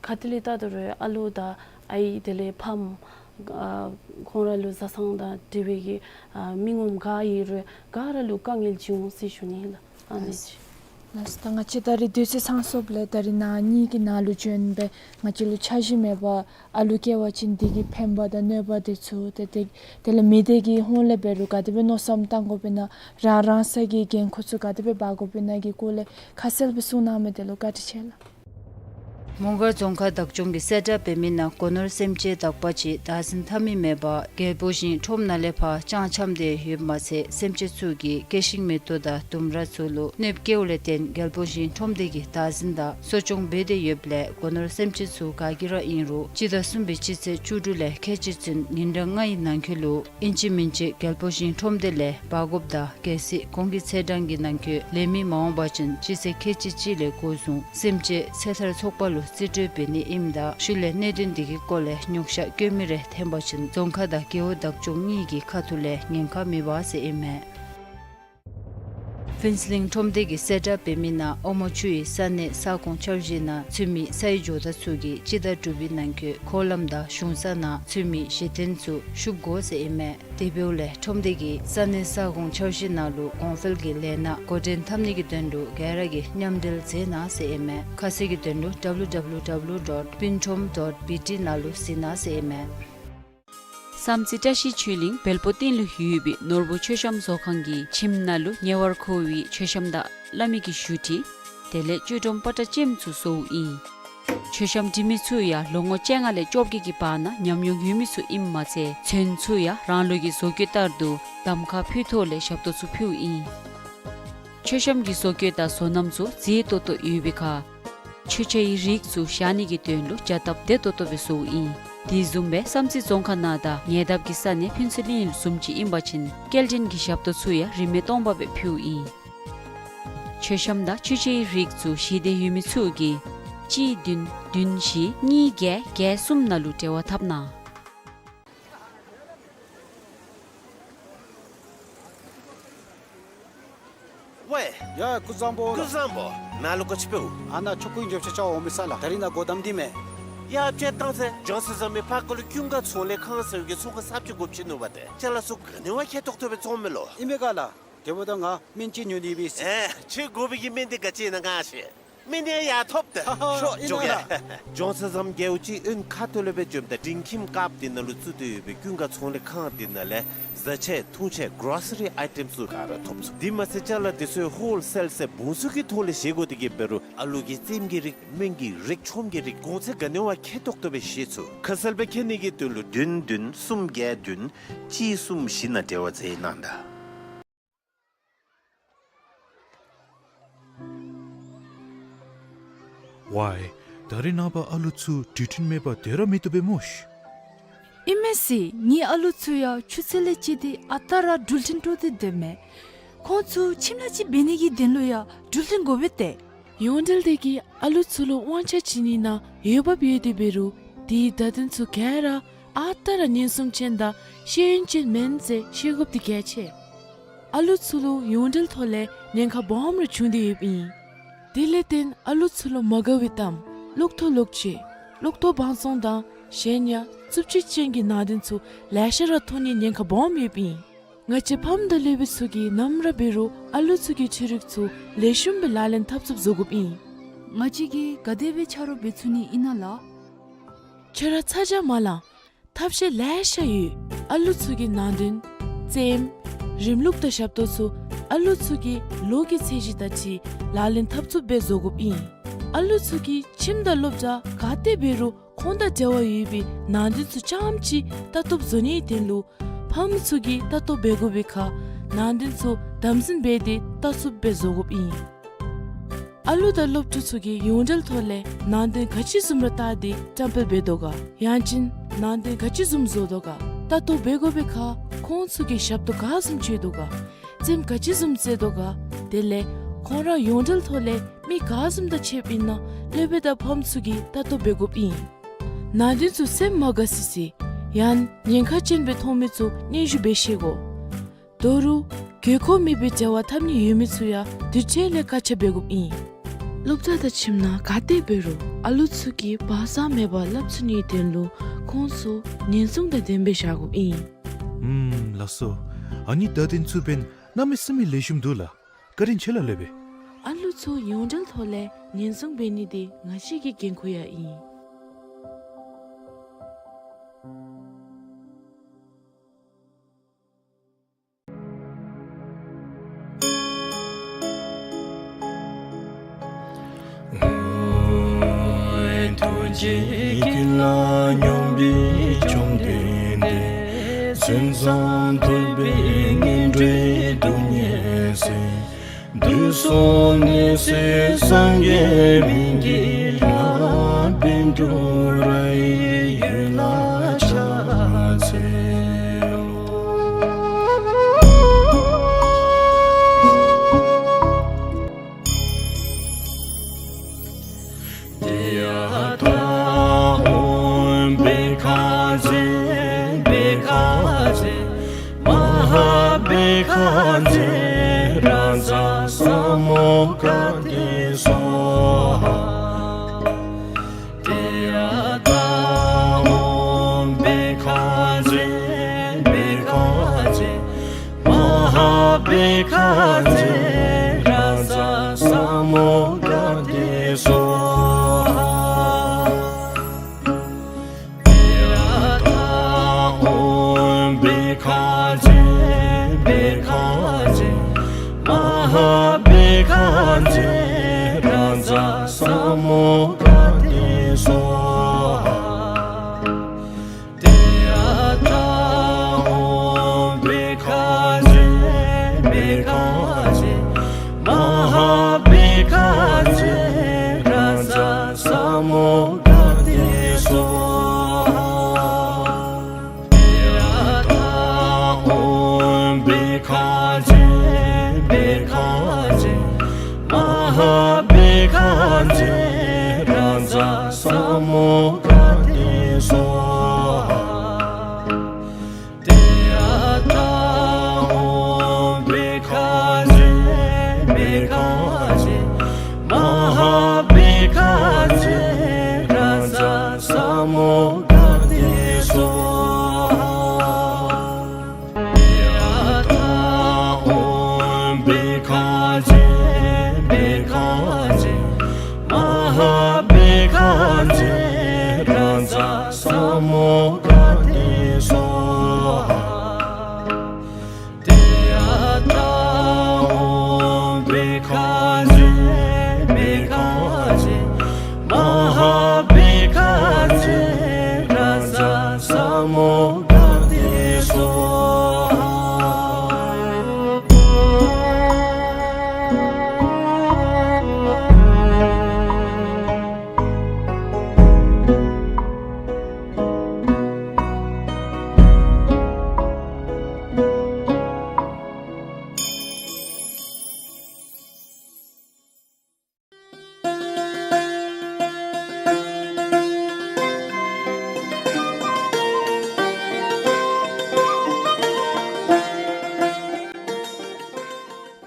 ག་ཏེ་ལས་བལྟ་དོ་རུང་ཨ་ལུ་དང་ཨའི་དེ་ལས་ཕམ་ཨ་ཁོང་ར་ལུ་བཟའ་ཚང་དང་འབྲེལ་བའི་གི་ཨ་མི་ངོམ་ག་ཨིན་རུང་ག་ར་ལུ་དཀའ་ངལ་ཅིག་འོང་ཟེར་ཞུ་ནི་ལགས། ཨ་ནི་ཅིག། ལགས་སོ། ད་ང་བཅས་ད་རིས་དུས་ཚོད་ཚང་སོངམ་ལས་ད་རིས་ནཱ་གཉིས་ཀྱི་ནང་ལུ་བྱོན་སྦེ་ང་བཅས་ལུ་འཆར་གཞི་མེད་པར་ཨ་ལུ་སྐྱེ་བ་ཅིན་དེ་གི་ཕན་པ་དང་གནོད་པ་དེ་ཚུ་ཏེ་དེ་དེ་ལས་མི་སྡེ་གི་ཧོངས་ལས་འབད་རུང་ག་དེ་སྦེ་མནོ་བསམ་བཏང་དགོཔ་ཨིན་ན་རང་རང་སོའི་གི་འགན་ཁུར་ཚུ་ག་དེ་སྦེ་འབག་དགོཔ་ཨིན་ན་གི་སྐོར་ལས་ཁ་གསལ་སྦེ་གསུང་གནང་མི་དེ་ལུ་བཀའ་དྲིན་ཆེ་ལགས། མོང་སྒར་རྫོང་ཁག་བདག་སྐྱོང་གིས་གསལ་བསྒྲགས་འབད་མི་ནང་སྒོ་ནོར་སེམས་ཅན་དག་པ་ཅིག་བདག་འཛིན་འཐབ་མི་མེད་པར་རྒྱལ་པོ་ཞིང་ཁྲོམ་ནང་ལས་ཕར་ལྕང་འཁྱམས་ཏེ་ཡོདཔ་མ་ཚད་སེམས་ཅན་ཚུ་གིས་སྐྱེ་ཤིང་མེ་ཏོག་དང་ལྡུམ་ར་ཚུ་ལུ་གནོདཔ་བཀལཝ་ལས་བརྟེན་རྒྱལ་པོ་ཞིང་ཁྲོམ་སྡེ་གིས་བདག་འཛིན་དང་གསོ་སྐྱོང་འབད་དེ་ཡོདཔ་ལས་སྒོ་ནོར་སེམས་ཅན་ཚུ་ག་གིས་ར་ཨིན་རུང་སྤྱི་ཟླ་གསུམ་པའི་སྤྱི་ཚེས་བཅུ་དྲུག་ལས་ཁལ་གཅིག་ཚུན་ཉིན་གྲངས་ལྔའི་ནང་འཁོད་ལུ་ཨིན་ཅི་མིན་ཅི་རྒྱལ་པོ་ཞིང་ཁྲོམ་སྡེ་ལས་འབག་དགོཔ་དང་གལ་སྲིད་གོང་གི་ཚེས་གྲངས་ཀྱི་ནང་འཁོད་ལེན་མི་མ་འོང་པ་ཅིན་སྤྱི་ཚེས་ཁལ་གཅིག་གཅིག་ལས་འགོ་བཟུང་སེམས་ཅན་ཚེ་ཐར་ཚོགས་པ་ལུ་རྩིས་སྤྲོད་འབད་ནི་ཨིནམ་ད་ཤུལ་ལས་གནད་དོན་འདི་གི་སྐོར་ལས་ཉོགས་བཤད་བཀོད་མི་རེ་འཐོན་པ་ཅིན་རྫོང་ཁག་དང་རྒེད་འོག་བདག་སྐྱོང་གཉིས་ཀྱི་ཁ་ཐུག་ལས་ཉེན་ཁ་མེད་པ་ཟེར་ཨིན་མས། ཕུན་ཚོགས་གླིང་ཁྲོམ་སྡེ་གིས་གསལ་བསྒྲགས་འབད་མི་ནང་ཨོ་མོ་ཆུ་ཡི་ས་གནས་ས་ཁོངས་འཆར་གཞི་ནང་ཚུད་མི་སའི་ཇོ་བདག་ཚུ་གིས་སྤྱི་ཟླ་དྲུག་པའི་ནང་འཁོད་འཁོར་ལམ་དང་གཞུང་ས་ནང་ཚུད་མི་གཞི་རྟེན་ཚུ་བཤུབ་དགོ་ཟེར་ཨིན་མས། དེ་འབདཝ་ལས་ཁྲོམ་སྡེ་གིས་ས་གནས་ས་ཁོངས་འཆར་གཞི་ནང་ལུ་གོང་འཕེལ་གྱི་ལས་སྣ་འགོ་འདྲེན་འཐབ་ནི་གི་དོན་ལུ་ག་ར་གིས་མཉམ་འབྲེལ་མཛད་གནང་ཟེར་ཨིན་མས། ཁ་གསལ་གྱི་དོན་ལུ་W W W dot puntrom dot B T ནང་ལུ་གཟིགས་གནང་ཟེར་ཨིན་མས། བསམ་རྩེ་བཀྲ་ཤིས་ཆོས་གླིང་བལ་པོ་སྟེང་ལུ་ཡོད་པའི་ནོར་བུ་མཆོད་བཤམས་བཟོ་ཁང་གི་ཁྱིམ་ནང་ལུ་ཉེ་བར་མཁོ་བའི་མཆོད་བཤམས་དང་བླ་མའི་གི་བཞུགས་ཁྲི་དེ་ལས་ཆོས་སྒྲོམ་པ་ཏྲ་ཅན་ཚུ་བཟོཝ་ཨིན། མཆོད་བཤམས་འབྲི་མི་ཚུ་ཡང་ལོ་ངོ་བཅོ་ལྔ་ལས་བཅོ་བརྒྱད་ཀྱི་བར་ན་ཉམས་མྱོང་ཡོད་མི་ཚུ་ཨིནམ་མ་ཚད་ཚུན་ཚོད་ཡང་རང་ལུགས་ཀྱི་བཟོ་བཀོད་ལྟར་དུ་གདམ་ཁ་ཕུལ་ཐོག་ལས་ཞབས་ཏོག་ཚུ་ཕུལཝ་ཨིན། མཆོད་བཤམས་ཀྱི་བཟོ་བཀོད་དང་བཟོ་རྣམ་ཚུ་མཛེས་ཏོག་ཏོ་ཡོད་པའི་ཁར་མཆོད་ཆས་ཀྱི་རིགས་ཚུ་བཞག་ནི་གི་དོན་ལུ་བྱ་སྟབས་བདེ་ཏོག་ཏོ་སྦེ་བཟོཝ་ཨིན། དེ་བཟུམ་སྦེ་བསམ་རྩེ་རྫོང་ཁག་ནང་དང་ཉེ་འདབས་ཀྱི་ས་གནས་ཕུན་ཚོགས་གླིང་བཟུམ་ཅིག་ཨིན་པ་ཅིན་སྐྱེལ་འདྲེན་གྱི་ཞབས་ཏོག་ཚུ་ཡང་རིན་མེད་སྟོང་པ་སྦེ་ཕུལཝ་ཨིན། མཆོད་བཤམས་དང་མཆོད་ཆས་ཀྱི་རིགས་ཚུ་ཞི་བདེ་ཡོད་མི་ཚུ་གིས་གཅིག་བདུན་བདུན་བཞི་གཉིས་བརྒྱད་བརྒྱད་གསུམ་ནང་ལུ་འབྲེལ་བ་འཐབ་གནང་། ཝའེ། ཡ་ཀུན་བཟང་པོ། ཀུན་བཟང་པོ། ནཱ་ལུ་ག་ཅི་འབདཝ། ཨ་ནཱ་ཆོ་ག་གི་མགྱོགས་ཆ་རྐྱབ་འོང་མི་ས་ལགས། ད་རིས་ནཱ་སྒོ་བསྡམ་སྟེ་མས། ཡ་ཅིག་བཏང་ཟེར། ཇོན་སན་ཟེར་མི་ཕར་ཁ་ལུ་ཀུན་དགའ་ཚོང་ལས་ཁང་ཟེར་བའི་གི་ཚོང་ཁང་གསརཔ་ཅིག་དགོཔ་ཅིག་ནུག་པ་ཏེ། ཅ་ལ་ཚུ་ག་ནི་བ་ཁེ་ཏོག་ཏོ་སྦེ་བཙོང་མི་ལོ། ཨིན་མས་ག་ལགས། དེ་འབདཝ་ད་ང་སྨན་ཅིག་ཉོ་ནི་སྦེ་ཨིན། ཨེ་ཁྱོད་དགོ་པའི་གི་སྨན་འདི་ག་ཅི་ཨིན་ན་ང་ཤེས། སྨན་འདི་ཡང་ཐོབ་ཏེ། ཧ་ཧ། ཤོག་ཨིན་ན་ལགས། ཇོན་སན་ཟེར་མི་རྒྱལཔོ་ཅིག་ཨོན་ཁ་ཐུག་ལས་སྦེ་བྱོནམ་ད་དྲིན་ཁྱིམ་ཀརཔ་འདི་ནང་ལུ་བཙུགས་ཏེ་ཡོད་པའི་ཀུན་དགའ་ཚོང་ལས་ཁང་འདི་ནང་ལས་བཟའ་ཆས་འཐུང་ཆས་གོ་རོ་སི་རི་ཨའི་ཊེམ་ཚུ་ག་ར་ཐོབ་ཚུགས། དེ་མ་ཚད་ཅ་ལ་འདི་ཚུ་ཧོལ་སེལ་ཟེར་བུང་ཚུ་གི་ཐོག་ལས་བཞེས་དགོ་དེ་གིས་འབད་རུང་ཨ་ལུ་གི་རྩེདམོ་གི་རིགས་སྨན་གྱི་རིགས་ཆོམ་གྱི་རིགས་གོང་ཚད་ག་ནི་བ་ཁེ་ཏོག་ཏོ་སྦེ་བཞེས་ཚུགས། ཁ་གསལ་སྦེ་མཁྱེན་ནི་གི་དོན་ལུ་བདུན་བདུན་གསུམ་བརྒྱད་བདུན་གཅིག་གསུམ་བཞི་ནང་འབྲེལ་བ་མཛད་གནང་ད། ཝའེ། ད་རིས་ནངས་པ་ཨ་ལུ་ཚུ་འགྲུལ་འཕྲིན་མེད་པར་སྡོད་ར་མི་བཏུབ་པས་སྨོ་ཤིག། ཨིན་མས་ཟེར། ངེའི་ཨ་ལུ་ཚུ་ཡང་ཆུ་ཚོད་ལས་བཅད་དེ་ཨ་རྟག་ར་འགྲུལ་འཕྲིན་སྤྲོད་དེ་སྡོདཔ་མས། ཁོང་ཚུ་ཁྱིམ་ལས་ཅིག་འབད་ནི་གི་དོན་ལུ་ཡང་འགྲུལ་འཕྲིན་དགོ་པས་ཏེ། ཡོངས་འབྲེལ་འདི་གིས་ཨ་ལུ་ཚུ་ལུ་དབང་ཆ་བྱིན་ནི་ནང་འོས་འབབ་ཡོད་དེ་འབད་རུང་དེའི་བརྡ་དོན་ཚུ་ག་ར་ཨ་རྟག་ར་ཉན་སྲུང་ཅན་དང་ཤེས་ཡོན་ཅན་མེན་ཟེར་ཤེས་དགོཔ་འདི་གལ་ཆེ། ཨ་ལུ་ཚུ་ལུ་ཡོངས་འབྲེལ་ཐོག་ལས་ཉེན་ཁ་སྦོམ་རེ་བྱུང་སྟེ་ཡོདཔ་ཨིན། དེ་ལས་བརྟེན་ཨ་ལུ་ཚུ་ལུ་མ་དགའ་བའི་གཏམ་གློག་ཐོག་ལོག་སྤྱོད་གློག་ཐོག་བང་བཙོང་དང་གཞན་ཡང་རྩུབ་སྤྱོད་ཅན་གྱི་ནང་དོན་ཚུ་ལེ་ཤ་ར་མཐོང་ནིའི་ཉེན་ཁ་སྦོམ་ཡོདཔ་ཨིན། ང་བཅས་ཕམ་དང་སློབ་དཔོན་ཚུ་གིས་ནམ་ར་འབད་རུང་ཨ་ལུ་ཚུ་གི་འཕྲུལ་རིག་ཚུ་ལེགས་ཤོམ་སྦེ་ལག་ལེན་འཐབ་ཚུགསཔ་བཟོ་དགོཔ་ཨིན། ང་བཅས་ཀྱིས་ག་དེ་སྦེ་ཆ་རོགས་འབད་ཚུགས་ནི་ཨིན་ན་ལགས། ཁྱོད་ར་ཚ་གྱང་མ་ལང་། ཐབས་ཤེས་ལེ་ཤ་ཡོད། ཨ་ལུ་ཚུ་གི་ནང་དོན་རྩེདམོ་རིམ་ལུགས་དང་ཞབས་ཏོག་ཚུ་ཨ་ལུ་ཚུ་གི་ལོ་གི་ཚད་གཞི་དང་འཁྲིལ་ལག་ལེན་འཐབ་ཚུགསཔ་སྦེ་བཟོ་དགོཔ་ཨིན། ཨ་ལུ་ཚུ་གིས་ཁྱིམ་དང་སློབ་གྲྭ་ག་ཏེ་འབད་རུང་ཁོང་དང་འབྲེལ་བ་ཡོད་པའི་ནང་དོན་ཚུ་རྐྱངམ་ཅིག་ལྟ་རྟོག་བཟོ་ནིའི་དོན་ལུ་ཕམ་ཚུ་གིས་ལྟ་རྟོག་འབད་དགོ་པའི་ཁར་ནང་དོན་ཚུ་དམ་འཛིན་འབད་དེ་ལྟ་ཚུགསཔ་སྦེ་བཟོ་དགོཔ་ཨིན། ཨ་ལུ་དང་སློབ་ཕྲུག་ཚུ་གིས་ཡོངས་འབྲེལ་ཐོག་ལས་ནང་དོན་ག་ཅི་བཟུམ་ར་བལྟ་སྟེ་བཀྲམ་སྤེལ་འབད་དོ་ག། ཡང་ཅིན་ནང་དོན་ག་ཅི་བཟུམ་བཟོ་དོ་ག། ལྟ་རྟོག་འབད་དགོ་པའི་ཁར་ཁོང་ཚུ་གིས་ཞབས་ཏོག་ག་བཟུམ་བྱེད་དོ་ག། རྩེདམོ་ག་ཅི་བཟུམ་རྩེ་དོ་ག། དེ་ལས་ཁོང་ར་ཡོངས་འབྲེལ་ཐོག་ལས་མི་ག་བཟུམ་དང་ཕྱདཔ་ཨིན་ན་སློབ་དཔོན་དང་ཕམ་ཚུ་གིས་ལྟ་རྟོག་འབད་དགོཔ་ཨིན། ནང་དོན་ཚུ་སེམས་མ་དགའ་སི་སི་ཡང་ཉེན་ཁ་ཅན་སྦེ་མཐོང་མི་ཚུ་སྙན་ཞུ་འབད་ཤེས་དགོ། ད་རུང་དགོས་མཁོ་མེད་པའི་འབྲེལ་བ་འཐབ་ནི་ཡོད་མི་ཚུ་ཡང་དུས་ཅི་ལས་བཀག་ཆ་འབད་དགོཔ་ཨིན། སློབ་གྲྭ་དང་ཁྱིམ་ནང་ག་ཏེ་འབད་རུང་ཨ་ལུ་ཚུ་གིས་བག་ཚ་མེད་པར་སླབ་ཚུགས་ནིའི་དོན་ལུ་ཁོང་ཚུ་ཉེན་སྲུང་དང་ལྡནམ་སྦེ་བཞག་དགོཔ་ཨིན། ཨུམ་ལགས་སོ། ཨ་ནི་བརྡ་དོན་ཚུ་འབདན་གནམ་མེད་ས་མེད་ལེགས་ཤོམ་འདུག་ལགས། བཀའ་དྲིན་ཆེ་ལགས་སློབ་དཔོན། ཨ་ལུ་ཚུ་ཡོངས་འབྲེལ་ཐོག་ལས་ཉེན་སྲུང་འབད་ནི་དེ་ང་བཅས་ཀྱི་འགན་ཁུར་ཡང་ཨིན། ཐུགས་རྗེ་ཀུན་ལ་སྙོམས་པའི་བཅོམ་ལྡན་འདས། མཚན་ཙམ་ཐོས་པས་ངན་འགྲོའི་སྡུག་བསྔལ་སེལ། དུག་གསུམ་ནད་སེལ་སངས་རྒྱས་སྨན་གྱི་བླ་མ། པཎ་གྲུབ་རིའི་ཡུལ་ལ་ཕྱག་འཚལ་ལོ། ཏདྱ་ཐཱ། ཨོཾ་བྷཻ་ཥ་ཛྱེ་བྷཻ་ཥ་ཛྱེ་མ་ཧཱ་བྷཻ་ཥ་ཛྱེ་རཱ་ཛ་ས་མུདྒ་ཏེ་སྭཱ་ཧཱ། ཏདྱ་ཐཱ། ཨོཾ་བྷཻ་ཥ་ཛྱེ་བྷཻ་ཥ་ཛྱེ་མ་ཧཱ་བྷཻ་ཥ་ཛྱེ་རཱ་ཛ་ས་མུདྒ་ཏེ་སྭཱ་ཧཱ། ཏདྱ་ཐཱ། ཨོཾ་བྷཻ་ཥ་ཛྱེ་བྷཻ་ཥ་ཛྱེ་མ་ཧཱ་བྷཻ་ཥ་ཛྱེ་རཱ་ཛ་ས་མུདྒ་ཏེ་སྭཱ་ཧཱ། ཏདྱ་ཐཱ། ཨོཾ་བྷཻ་ཥ་ཛྱེ་བྷཻ་ཥ་ཛྱེ་མ་ཧཱ་བྷཻ་ཥ་ཛྱེ་རཱ་ཛ་ས་མུདྒ་ཏེ་སྭཱ་ཧཱ། ཏདྱ་ཐཱ། ཨོཾ་བྷཻ་ཥ་ཛྱེ་བྷཻ་ཥ་ཛྱེ་མ་ཧཱ་བྷཻ་ཥ་ཛྱེ་རཱ་ཛ་ས་མུདྒ་ཏེ་སྭཱ་ཧཱ། ཏདྱ་ཐཱ། ཨོཾ་བྷཻ་ཥ་ཛྱེ་བྷཻ་ཥ་ཛྱེ་མ་ཧཱ་བྷཻ་ཥ་ཛྱེ་རཱ་ཛ་ས་མུདྒ་ཏེ་སྭཱ་ཧཱ། ཏདྱ་ཐཱ། ཨོཾ་བྷཻ་ཥ་ཛྱེ་བྷཻ་ཥ་ཛྱེ་མ་ཧཱ་བྷཻ་ཥ་ཛྱེ་རཱ་ཛ་ས་མུདྒ་ཏེ་སྭཱ་ཧཱ། ཏདྱ་ཐཱ། ཨོཾ་བྷཻ་ཥ་ཛྱེ་བྷཻ་ཥ་ཛྱེ་མ་ཧཱ་བྷཻ་ཥ་ཛྱེ་རཱ་ཛ་ས་མུདྒ་ཏེ་སྭཱ་ཧཱ།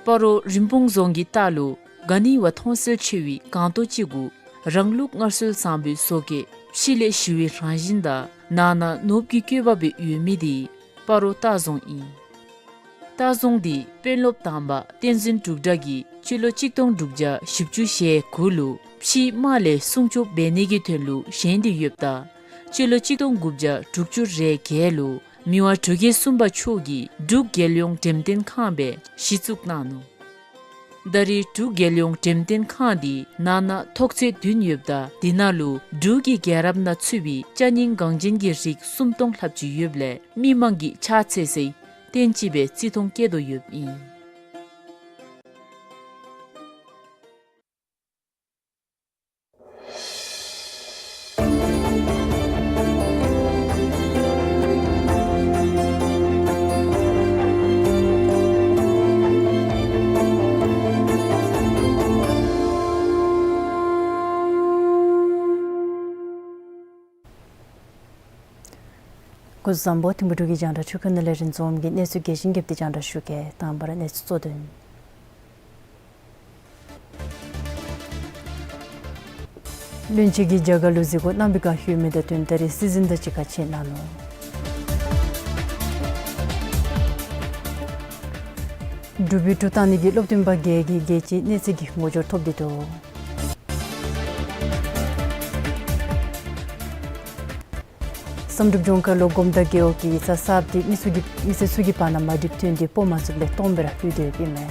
སྤ་རོ་རིན་སྤུངས་རྫོང་གི་ལྟག་ལུ་ག་ནི་བ་མཐོང་གསལ་ཆེ་བའི་སྒང་ཏོག་ཅིག་གུ་རང་ལུགས་སྔར་སྲོལ་བཟང་པོའི་བཟོ་བཀོད་ཕྱི་ལས་ཞི་བའི་རང་བཞིན་དང་ནང་ན་ནོར་བུ་གི་བཀོད་པ་སྦེ་ཡོད་མི་དེ་སྤ་རོ་ལྟ་རྫོང་ཨིན། ལྟ་རྫོང་འདི་དཔོན་སློབ་དང་པ་བསྟན་འཛིན་འབྲུག་གྲགས་ཀྱིས་སྤྱི་ལོ་གཅིག་སྟོང་དྲུག་བརྒྱ་བཞི་བཅུ་ཞེ་དགུ་ལུ་ཕྱིའི་དམག་ལས་སྲུང་སྐྱོབ་འབད་ནི་གི་དོན་ལུ་བཞེངས་ཏེ་ཡོདཔ་ད་སྤྱི་ལོ་གཅིག་སྟོང་དགུ་བརྒྱ་དྲུག་ཅུ་རེ་བརྒྱད་ལུ་མི་དབང་འབྲུག་རྒྱལ་གསུམ་པ་མཆོག་གིས་འབྲུག་རྒྱལ་ཡོངས་འགྲེམས་སྟོན་ཁང་སྦེ་གཞི་བཙུགས་གནང་ནུག། ད་རེས་འབྲུག་རྒྱལ་ཡོངས་འགྲེམས་སྟོན་ཁང་འདི་ནང་ན་ཐོག་ཚད་བདུན་ཡོདཔ་ད་དེ་ནང་ལུ་འབྲུག་གི་རྒྱལ་རབས་ནང་ཚུད་པའི་ཅ་རྙིང་འགངས་ཅན་གྱི་རིགས་སུམ་སྟོང་ལྷགཔ་ཅིག་ཡོདཔ་ལས་མི་མང་གིས་ཕྱག་འཚལ་སའི་རྟེན་ཅིག་སྦེ་བརྩི་མཐོང་བསྐྱེད་དོ་ཡོདཔ་ཨིན། སྐུ་གཟུགས་བཟང་པོ། ཐིམ་ཕུ་འབྲུག་གི་རྒྱང་བསྒྲགས་ཚོགས་ཁང་ནང་ལས་རིན་འཛོམས་ཀྱིས་གནས་ཚུལ་རྒྱས་ཤིང་རྒྱསཔ་འདི་རྒྱང་བསྒྲགས་ཞུ་གེ། དང་པ་ར་གནས་ཚུལ་གཙོ་དོན། བློན་ཆེན་གྱིས་རྒྱ་གར་ལུ་གཟིགས་སྐོར་གནང་བའི་བསྒང་ལྷོད་མི་དང་བསྟུན་ད་རེས་སྲིད་འཛིན་དང་གཅིག་ཁར་ཕྱད་གནང་ནུག། འབྲུག་པའི་གྲུ་བཏང་ནི་གི་སློབ་སྟོན་པ་བརྒྱད་ཀྱིས་རྒྱལ་སྤྱིའི་གནས་ཚད་ཀྱི་ངོ་སྦྱོར་ཐོབ་སྟེ་འདུག། བསམ་གྲུབ་ལྗོངས་མཁར་ལུ་སྒོམ་དང་རྒེད་འོག་གི་ཡིག་ཚང་གསརཔ་འདི་མི་ཚུ་གི་མི་སེར་ཚུ་གི་བར་ན་མ་འགྲིགཔ་ཐོན་ཏེ་སྤོ་མ་ཚུགསཔ་ལས་སྟོངམ་སྦེ་ར་ལྷོད་དེ་ཡོདཔ་ཨིན་མས།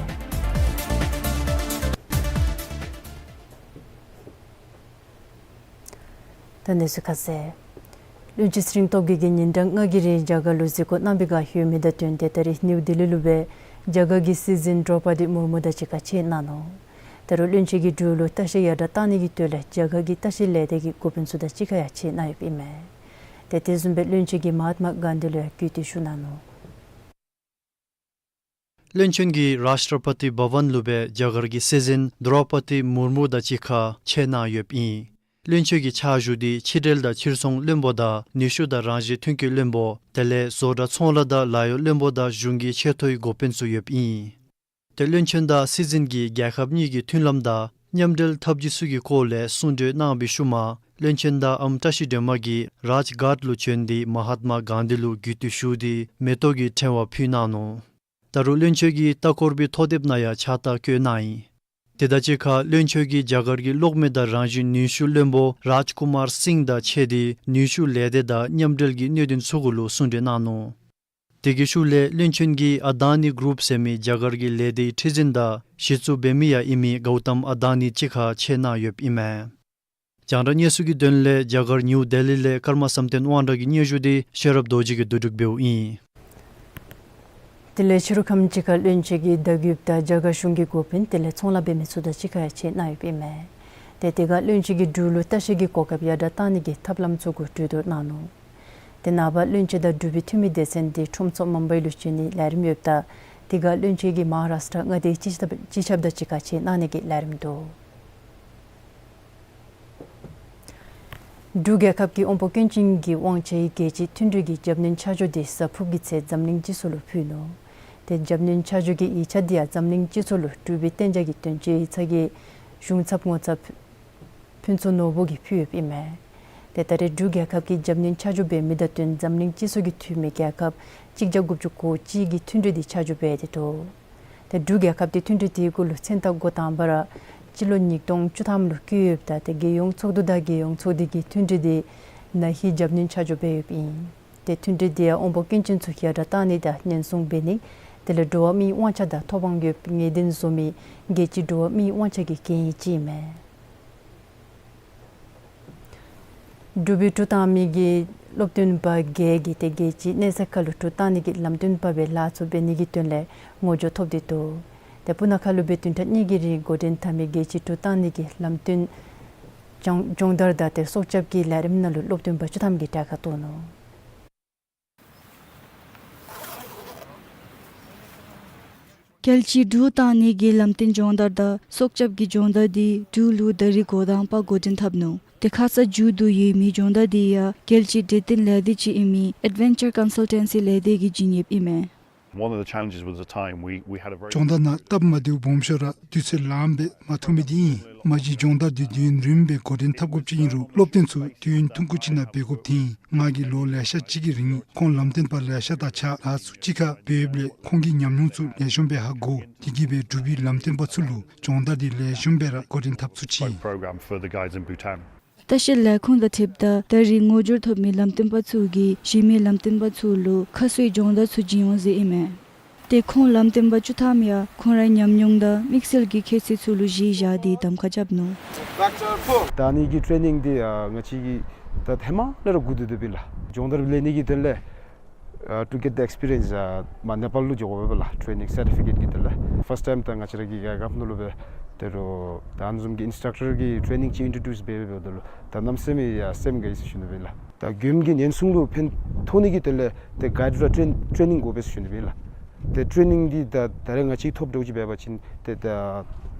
ད་གནས་ཚུལ་ཁ་གསལ། བློན་ཆེན་ཚེ་རིང་སྟོབས་རྒྱས་ཀྱིས་ཉིན་གྲངས་ལྔ་གི་རིང་རྒྱ་གར་ལུ་གཟིགས་སྐོར་གནང་བའི་བསྒང་ལྷོད་མི་དང་བསྟུན་ཏེ་ད་རེས་ནིའུ་ལྡི་ལི་ལུ་སྦེ་རྒྱ་གར་གྱི་སྲིད་འཛིན་དྲོ་པ་དི་མུར་མུ་དང་གཅིག་ཁར་ཕྱད་གནང་ནུག། ད་རུང་བློན་ཆེན་གྱིས་འབྲུག་ལུ་ལྟ་བཤལ་ཡར་དྲགས་གཏང་ནི་གི་དོན་ལས་རྒྱ་གར་གྱི་ལྟ་བཤལ་ལས་སྡེ་གི་འགོ་དཔོན་ཚུ་དང་གཅིག་ཁར་ཡང་ཕྱད་གནང་ཡོདཔ་ཨིན་མས། ཏེ་དེ་བཟུམ་སྦེ་བློན་ཆེན་གྱིས་མ་ཧཱཏ་མ་གཱན་དྷི་ལུ་ཡང་གུས་བཏུད་ཞུ་གནང་ནུག། བློན་ཆེན་གྱིས་རཱཤ་ཊྲ་པ་ཏི་བྷ་ཝན་ལུ་སྦེ་རྒྱ་གར་གྱི་སྲིད་འཛིན་དྲོ་པ་དི་མུར་མུ་དང་གཅིག་ཁར་ཕྱད་གནང་ཡོདཔ་ཨིན། བློན་ཆེན་གྱི་ཕྱག་ཞུ་སྟེ་ཕྱི་འབྲེལ་དང་ཕྱིར་ཚོང་བློན་པོ་དང་ནུས་ཤུགས་དང་རང་བཞིན་ཐོན་སྐྱེད་བློན་པོ་དེ་ལས་བཟོ་གྲྭ་ཚོང་ལཱ་དང་ལཱ་གཡོག་བློན་པོ་དང་གཞུང་གི་ཆེ་མཐོའི་འགོ་དཔོན་ཚུ་ཡོདཔ་ཨིན། ཏེ་བློན་ཆེན་དང་སྲིད་འཛིན་གྱིས་རྒྱལ་ཁབ་གཉིས་ཀྱི་མཐུན་ལམ་དང་མཉམ་འབྲེལ་འཐབ་ཇུས་ཚུ་གི་སྐོར་ལས་གསུང་གྲོས་གནང་བའི་ཤུལ་མ་བློན་ཆེན་དང་ཨམ་བཀྲ་ཤིས་སྒྲོལ་མ་གིས་རཱཇ་གྷཱཊ་ལུ་བྱོན་ཏེ་མ་ཧཱཏ་མ་གཱན་དྷི་ལུ་གུས་བཏུད་ཞུ་སྟེ་མེ་ཏོག་གི་ཕྲེང་བ་ཕུལ་གནང་ནུག། ད་རུང་བློན་ཆེན་གྱིས་ལྟ་སྐོར་བའི་ཐོ་དེབ་ནང་ཡང་ཕྱག་རྟགས་བཀོད་གནང་ཡི། དེ་དང་གཅིག་ཁར་བློན་ཆེན་གྱིས་རྒྱ་གར་གྱི་གློག་མེ་དང་རང་བཞིན་ནུས་ཤུགས་བློན་པོ་རཱཇ་ཀུ་མར་སིང་དང་ཕྱད་དེ་ནུས་ཤུགས་ལས་སྡེ་དང་མཉམ་འབྲེལ་གྱི་གནད་དོན་ཚུ་གུ་ལུ་གསུང་གྲོས་གནང་ནུག། དེ་གི་ཤུལ་ལས་བློན་ཆེན་གྱིས་ཨ་དཱ་ནི་གུ་རུབ་ཟེར་མི་རྒྱ་གར་གྱི་ལས་སྡེའི་ཁྲི་འཛིན་དང་གཞི་བཙུགས་འབད་མི་ཡང་ཨིན་མི་གའུ་ཏམ་ཨ་དཱ་ནི་གཅིག་ཁར་ཕྱད་གནང་ཡོདཔ་ཨིན་མས། རྒྱང་བསྒྲགས་གནས་ཚུལ་གྱི་དོན་ལས་རྒྱ་གར་ནིའུ་ལྡི་ལི་ལས་ཀརྨ་བསམ་གཏན་དབང་གྲགས་ཀྱི་སྙན་ཞུ་འདི་ཤེས་རབ་རྡོ་རྗེ་གིས་བསྡུ་སྒྲིག་འབདཝ་ཨིན། དེ་ལས་ཕྱི་རུ་ཁམས་ཅིག་ཁར་བློན་ཆེན་གྱིས་ཟླ་མགོན་དང་རྒྱ་གར་གཞུང་གི་འགོ་དཔོན་དེ་ལས་ཚོང་ལཱ་འབད་མི་ཚུ་དང་གཅིག་ཁར་ཡང་ཕྱད་གནང་ཡོདཔ་ཨིན་མས། ཏེ་དེ་ཁར་བློན་ཆེན་གྱིས་འབྲུག་ལུ་ལྟ་བཤལ་གྱི་གོ་སྐབས་ཡར་དྲགས་གཏང་ནི་གི་ཐབས་ལམ་ཚུ་གུ་གྲོས་བསྡུར་གནང་ནུག། ཏེ་ནངས་པ་བློན་ཆེན་དང་འབྲུག་པའི་འཐུས་མི་སྡེ་ཚན་འདི་ཁྲོམ་ཚོགས་མུམ་བའི་ལུ་བྱོན་ནིའི་ལས་རིམ་ཡོདཔ་ད་དེ་ཁར་བློན་ཆེན་གྱིས་མ་ཧཱ་རཱཤ་ཊྲ་མངའ་སྡེའི་སྤྱི་ཁྱབ་སྤྱི་ཁྱབ་དང་གཅིག་ཁར་ཕྱད་གནང་ནི་གི་ལས་རིམ་འདུག། འབྲུག་རྒྱལ་ཁབ་ཀྱི་དབང་པོ་སྐྱོན་ཅན་གྱི་དབང་ཆའི་རྒྱལ་སྤྱིའི་མཐུན་གྲོས་ཀྱི་རྒྱབ་སྣོན་ཆ་འཇོག་འདི་གཟའ་ཕུརཔ་གི་ཚེས་འཛམ་གླིང་སྤྱི་ཚོགས་ལུ་ཕུལ་ནུག། ཏེ་རྒྱབ་སྣོན་ཆ་འཇོག་གི་ཡིག་ཆ་འདི་ཡང་འཛམ་གླིང་སྤྱི་ཚོགས་ལུ་འབྲུག་པའི་གཏན་འཇགས་ཀྱི་དོན་གཅོད་ཡིག་ཚང་གི་གཞུང་ཚབ་ངོ་ཚབ་ཕུན་ཚོགས་ནོར་བུ་གིས་ཕུལ་ཡོདཔ་ཨིན་མས། ཏེ་ད་རེས་འབྲུག་རྒྱལ་ཁབ་ཀྱིས་རྒྱབ་སྣོན་ཆ་འཇོག་འབད་མི་དང་བསྟུན་འཛམ་གླིང་སྤྱི་ཚོགས་ཀྱི་འཐུས་མི་རྒྱལ་ཁབ་གཅིག་བརྒྱ་དགུ་བཅུ་གོ་གཅིག་གིས་མཐུན་གྲོས་འདི་ཆ་འཇོག་འབད་དེ་འདུག། ཏེ་འབྲུག་རྒྱལ་ཁབ་འདི་མཐུན་གྲོས་དེའི་གུ་ལུ་མཚན་རྟགས་འགོ་དང་པ་ར་སྤྱི་ལོ་ཉིས་སྟོང་བཅུ་ཐམ་ལུ་བཀོད་ཡོདཔ་ད་ཏེ་རྒྱལ་ཡོངས་ཚོགས་འདུ་དང་རྒྱལ་ཡོངས་ཚོགས་སྡེ་གིས་མཐུན་གྲོས་འདི་ན་ཧིང་རྒྱབ་སྣོན་ཆ་འཇོག་འབད་ཡོདཔ་ཨིན། ཏེ་མཐུན་གྲོས་འདི་ཡང་དབང་པོ་སྐྱོན་ཅན་ཚུ་ཡར་དྲགས་གཏང་ནི་དང་ཉེན་སྲུང་འབད་ནི་དེ་ལས་འགྲོ་བ་མིའི་དབང་ཆ་དང་ཐོབ་དབང་ཡོདཔ་ངེས་གཏན་བཟོ་མི་རྒྱལ་སྤྱིའི་འགྲོ་བ་མིའི་དབང་ཆ་གི་གན་ཡིག་ཅིག་ཨིན་མས། འབྲུག་པའི་གྲུ་བཏང་མི་གི་སློབ་སྟོན་པ་བརྒྱད་ཀྱིས་ཏེ་རྒྱལ་སྤྱིའི་གནས་ཚད་ཁར་ལུ་གྲུ་བཏང་ནི་གི་ལམ་སྟོན་པ་སྦེ་ལཱ་ཚུ་འབད་ནི་གི་དོན་ལས་ངོ་སྦྱོར་ཐོབ་སྟེ་འདུག། ཏེ་སྤུ་ན་ཁ་ལུ་སྦེ་བདུན་ཕྲག་གཉིས་ཀྱི་རིང་འགོ་འདྲེན་འཐབ་མི་རྒྱལ་སྤྱིའི་གྲུ་བཏང་ནི་གི་ལམ་སྟོན་སྦྱོང་སྦྱོང་བརྡར་དང་ཏེ་སྲོག་སྐྱབས་ཀྱི་ལས་རིམ་ནང་ལུ་སློབ་སྟོན་པ་བཅུ་ཐམ་གྱིས་གྲལ་ཁར་གཏོགས་ནུག། རྒྱལ་སྤྱིའི་གྲུ་བཏང་ནི་གི་ལམ་སྟོན་སྦྱོང་བརྡར་དང་སྲོག་སྐྱབས་ཀྱི་སྦྱོང་བརྡར་འདི་འབྲུག་ལུ་ད་རིས་འགོ་དང་པ་འགོ་འདྲེན་འཐབ་ནུག། ཏེ་ཁ་ཙ་མཇུག་བསྡུ་ཡོད་མི་སྦྱོང་བརྡར་འདི་ཡང་རྒྱལ་སྤྱིའི་འབྲེལ་ཐོག་ལས་སྡེ་ཅིག་ཨིན་མི་Adventure Consultancy ལས་སྡེ་གིས་བྱིན་ཡོདཔ་ཨིན་མས། One of the challenges was the time. We, we had a very སྦྱོང་བརྡར་ནང་སྟབས་མ་བདེཝ་སྦོམ་ཤོས་ར་དུས་ཚོད་ལངམ་སྦེ་མ་ཐུབ་མི་འདི་ཨིན། མ་གཞི་སྦྱོང་བརྡར་འདི་དུས་ཡུན་རིངམོ་སྦེ་འགོ་འདྲེན་འཐབ་དགོཔ་ཅིག་ཨིན་རུང་སློབ་སྟོན་ཚུ་དུས་ཡུན་ཐུང་ཀུ་ཅིག་ནང་འབད་དགོཔ་ཐོན་ཡི། ང་གིས་ལོ་ལེ་ཤ་ཅིག་གི་རིང་ཁོང་ལམ་སྟོན་པ་ལེ་ཤ་དང་གཅིག་ཁར་ལཱ་ཚུ་གཅིག་ཁར་འབད་ཡོདཔ་ལས་ཁོང་གི་ཉམས་མྱོང་ཚུ་ལེགས་ཤོམ་སྦེ་ཧ་གོ། དེ་གིས་སྦེ་འབྲུག་པའི་ལམ་སྟོན་པ་ཚུ་ལུ་སྦྱོང་བརྡར་འདི་ལེགས་ཤོམ་སྦེ་ར་འགོ་འདྲེན་འཐབ་ཚུགས་ཅི། Program for the guides in Bhutan. ལྟ་བཤལ་ལས་ཁུངས་དང་འཁྲིལཝ་ད་ད་རིས་ངོ་སྦྱོར་ཐོབ་མི་ལམ་སྟོན་པ་ཚུ་གིས་གཞན་མི་ལམ་སྟོན་པ་ཚུ་ལུ་ཁ་གསོའི་སྦྱོང་བརྡར་ཚུ་བྱིན་འོང་ཟེར་ཨིན་མས། ཏེ་ཁོང་ལམ་སྟོན་པ་བཅུ་ཐམ་ཡང་ཁོང་རའི་ཉམས་མྱོང་དང་དམིགས་བསལ་གྱི་ཁྱད་ཚད་ཚུ་ལུ་གཞི་བཞག་སྟེ་གདམ་ཁ་རྐྱབ་ནུག། ད་ཨ་ནི་གི་ཊེ་ནིང་འདི་ཨ་ང་བཅས་ཀྱིས་ད་ཧེ་མ་ལས་ར་དགོ་སྟེ་འདུག་པས་ལགས། སྦྱོང་བརྡར་ལེན་ནི་གི་དོན་ལས་ཨ་to get the experience ཨ་མར་ནེ་པཱལ་ལུ་འགྱོ་དགོ་པས་ལགས། ཊེ་ནིང་སར་ཊི་ཕི་ཀེཊ་གི་དོན་ལས་ཕརསཊ་ཊའིམ་ད་ང་བཅས་ར་གི་རྒྱལ་ཁབ་ནང་ལུ་སྦེ་ད་རུང་ད་ཨ་ནི་བཟུམ་གྱི་ཨིནསི་ཊག་ཊར་གྱི་ཊེ་ནིང་ཅིག་ཨིནཊྲོ་ཌིའུསི་འབད་འབདཝ་ད་ལུ་ད་གནམ་མེད་ས་མེད་ཡང་སེམས་དགའ་ཡི་ཟེར་ཞུ་ནི་སྦེ་ལགས། ད་མགྱོནམ་གྱི་ཉེན་སྲུང་ལུ་ཕན་ཐོགས་ནི་གི་དོན་ལས་ཏེ་གའིཌ་ར་ཊེ་ཊེ་ནིང་དགོ་པས་ཟེར་ཞུ་ནི་སྦེ་ལགས། ཏེ་ཊེ་ནིང་འདི་ད་ད་རེས་ང་བཅས་ཐོབ་འདྲཝ་ཅིག་འབད་བ་ཅིན་ཏེ་ད་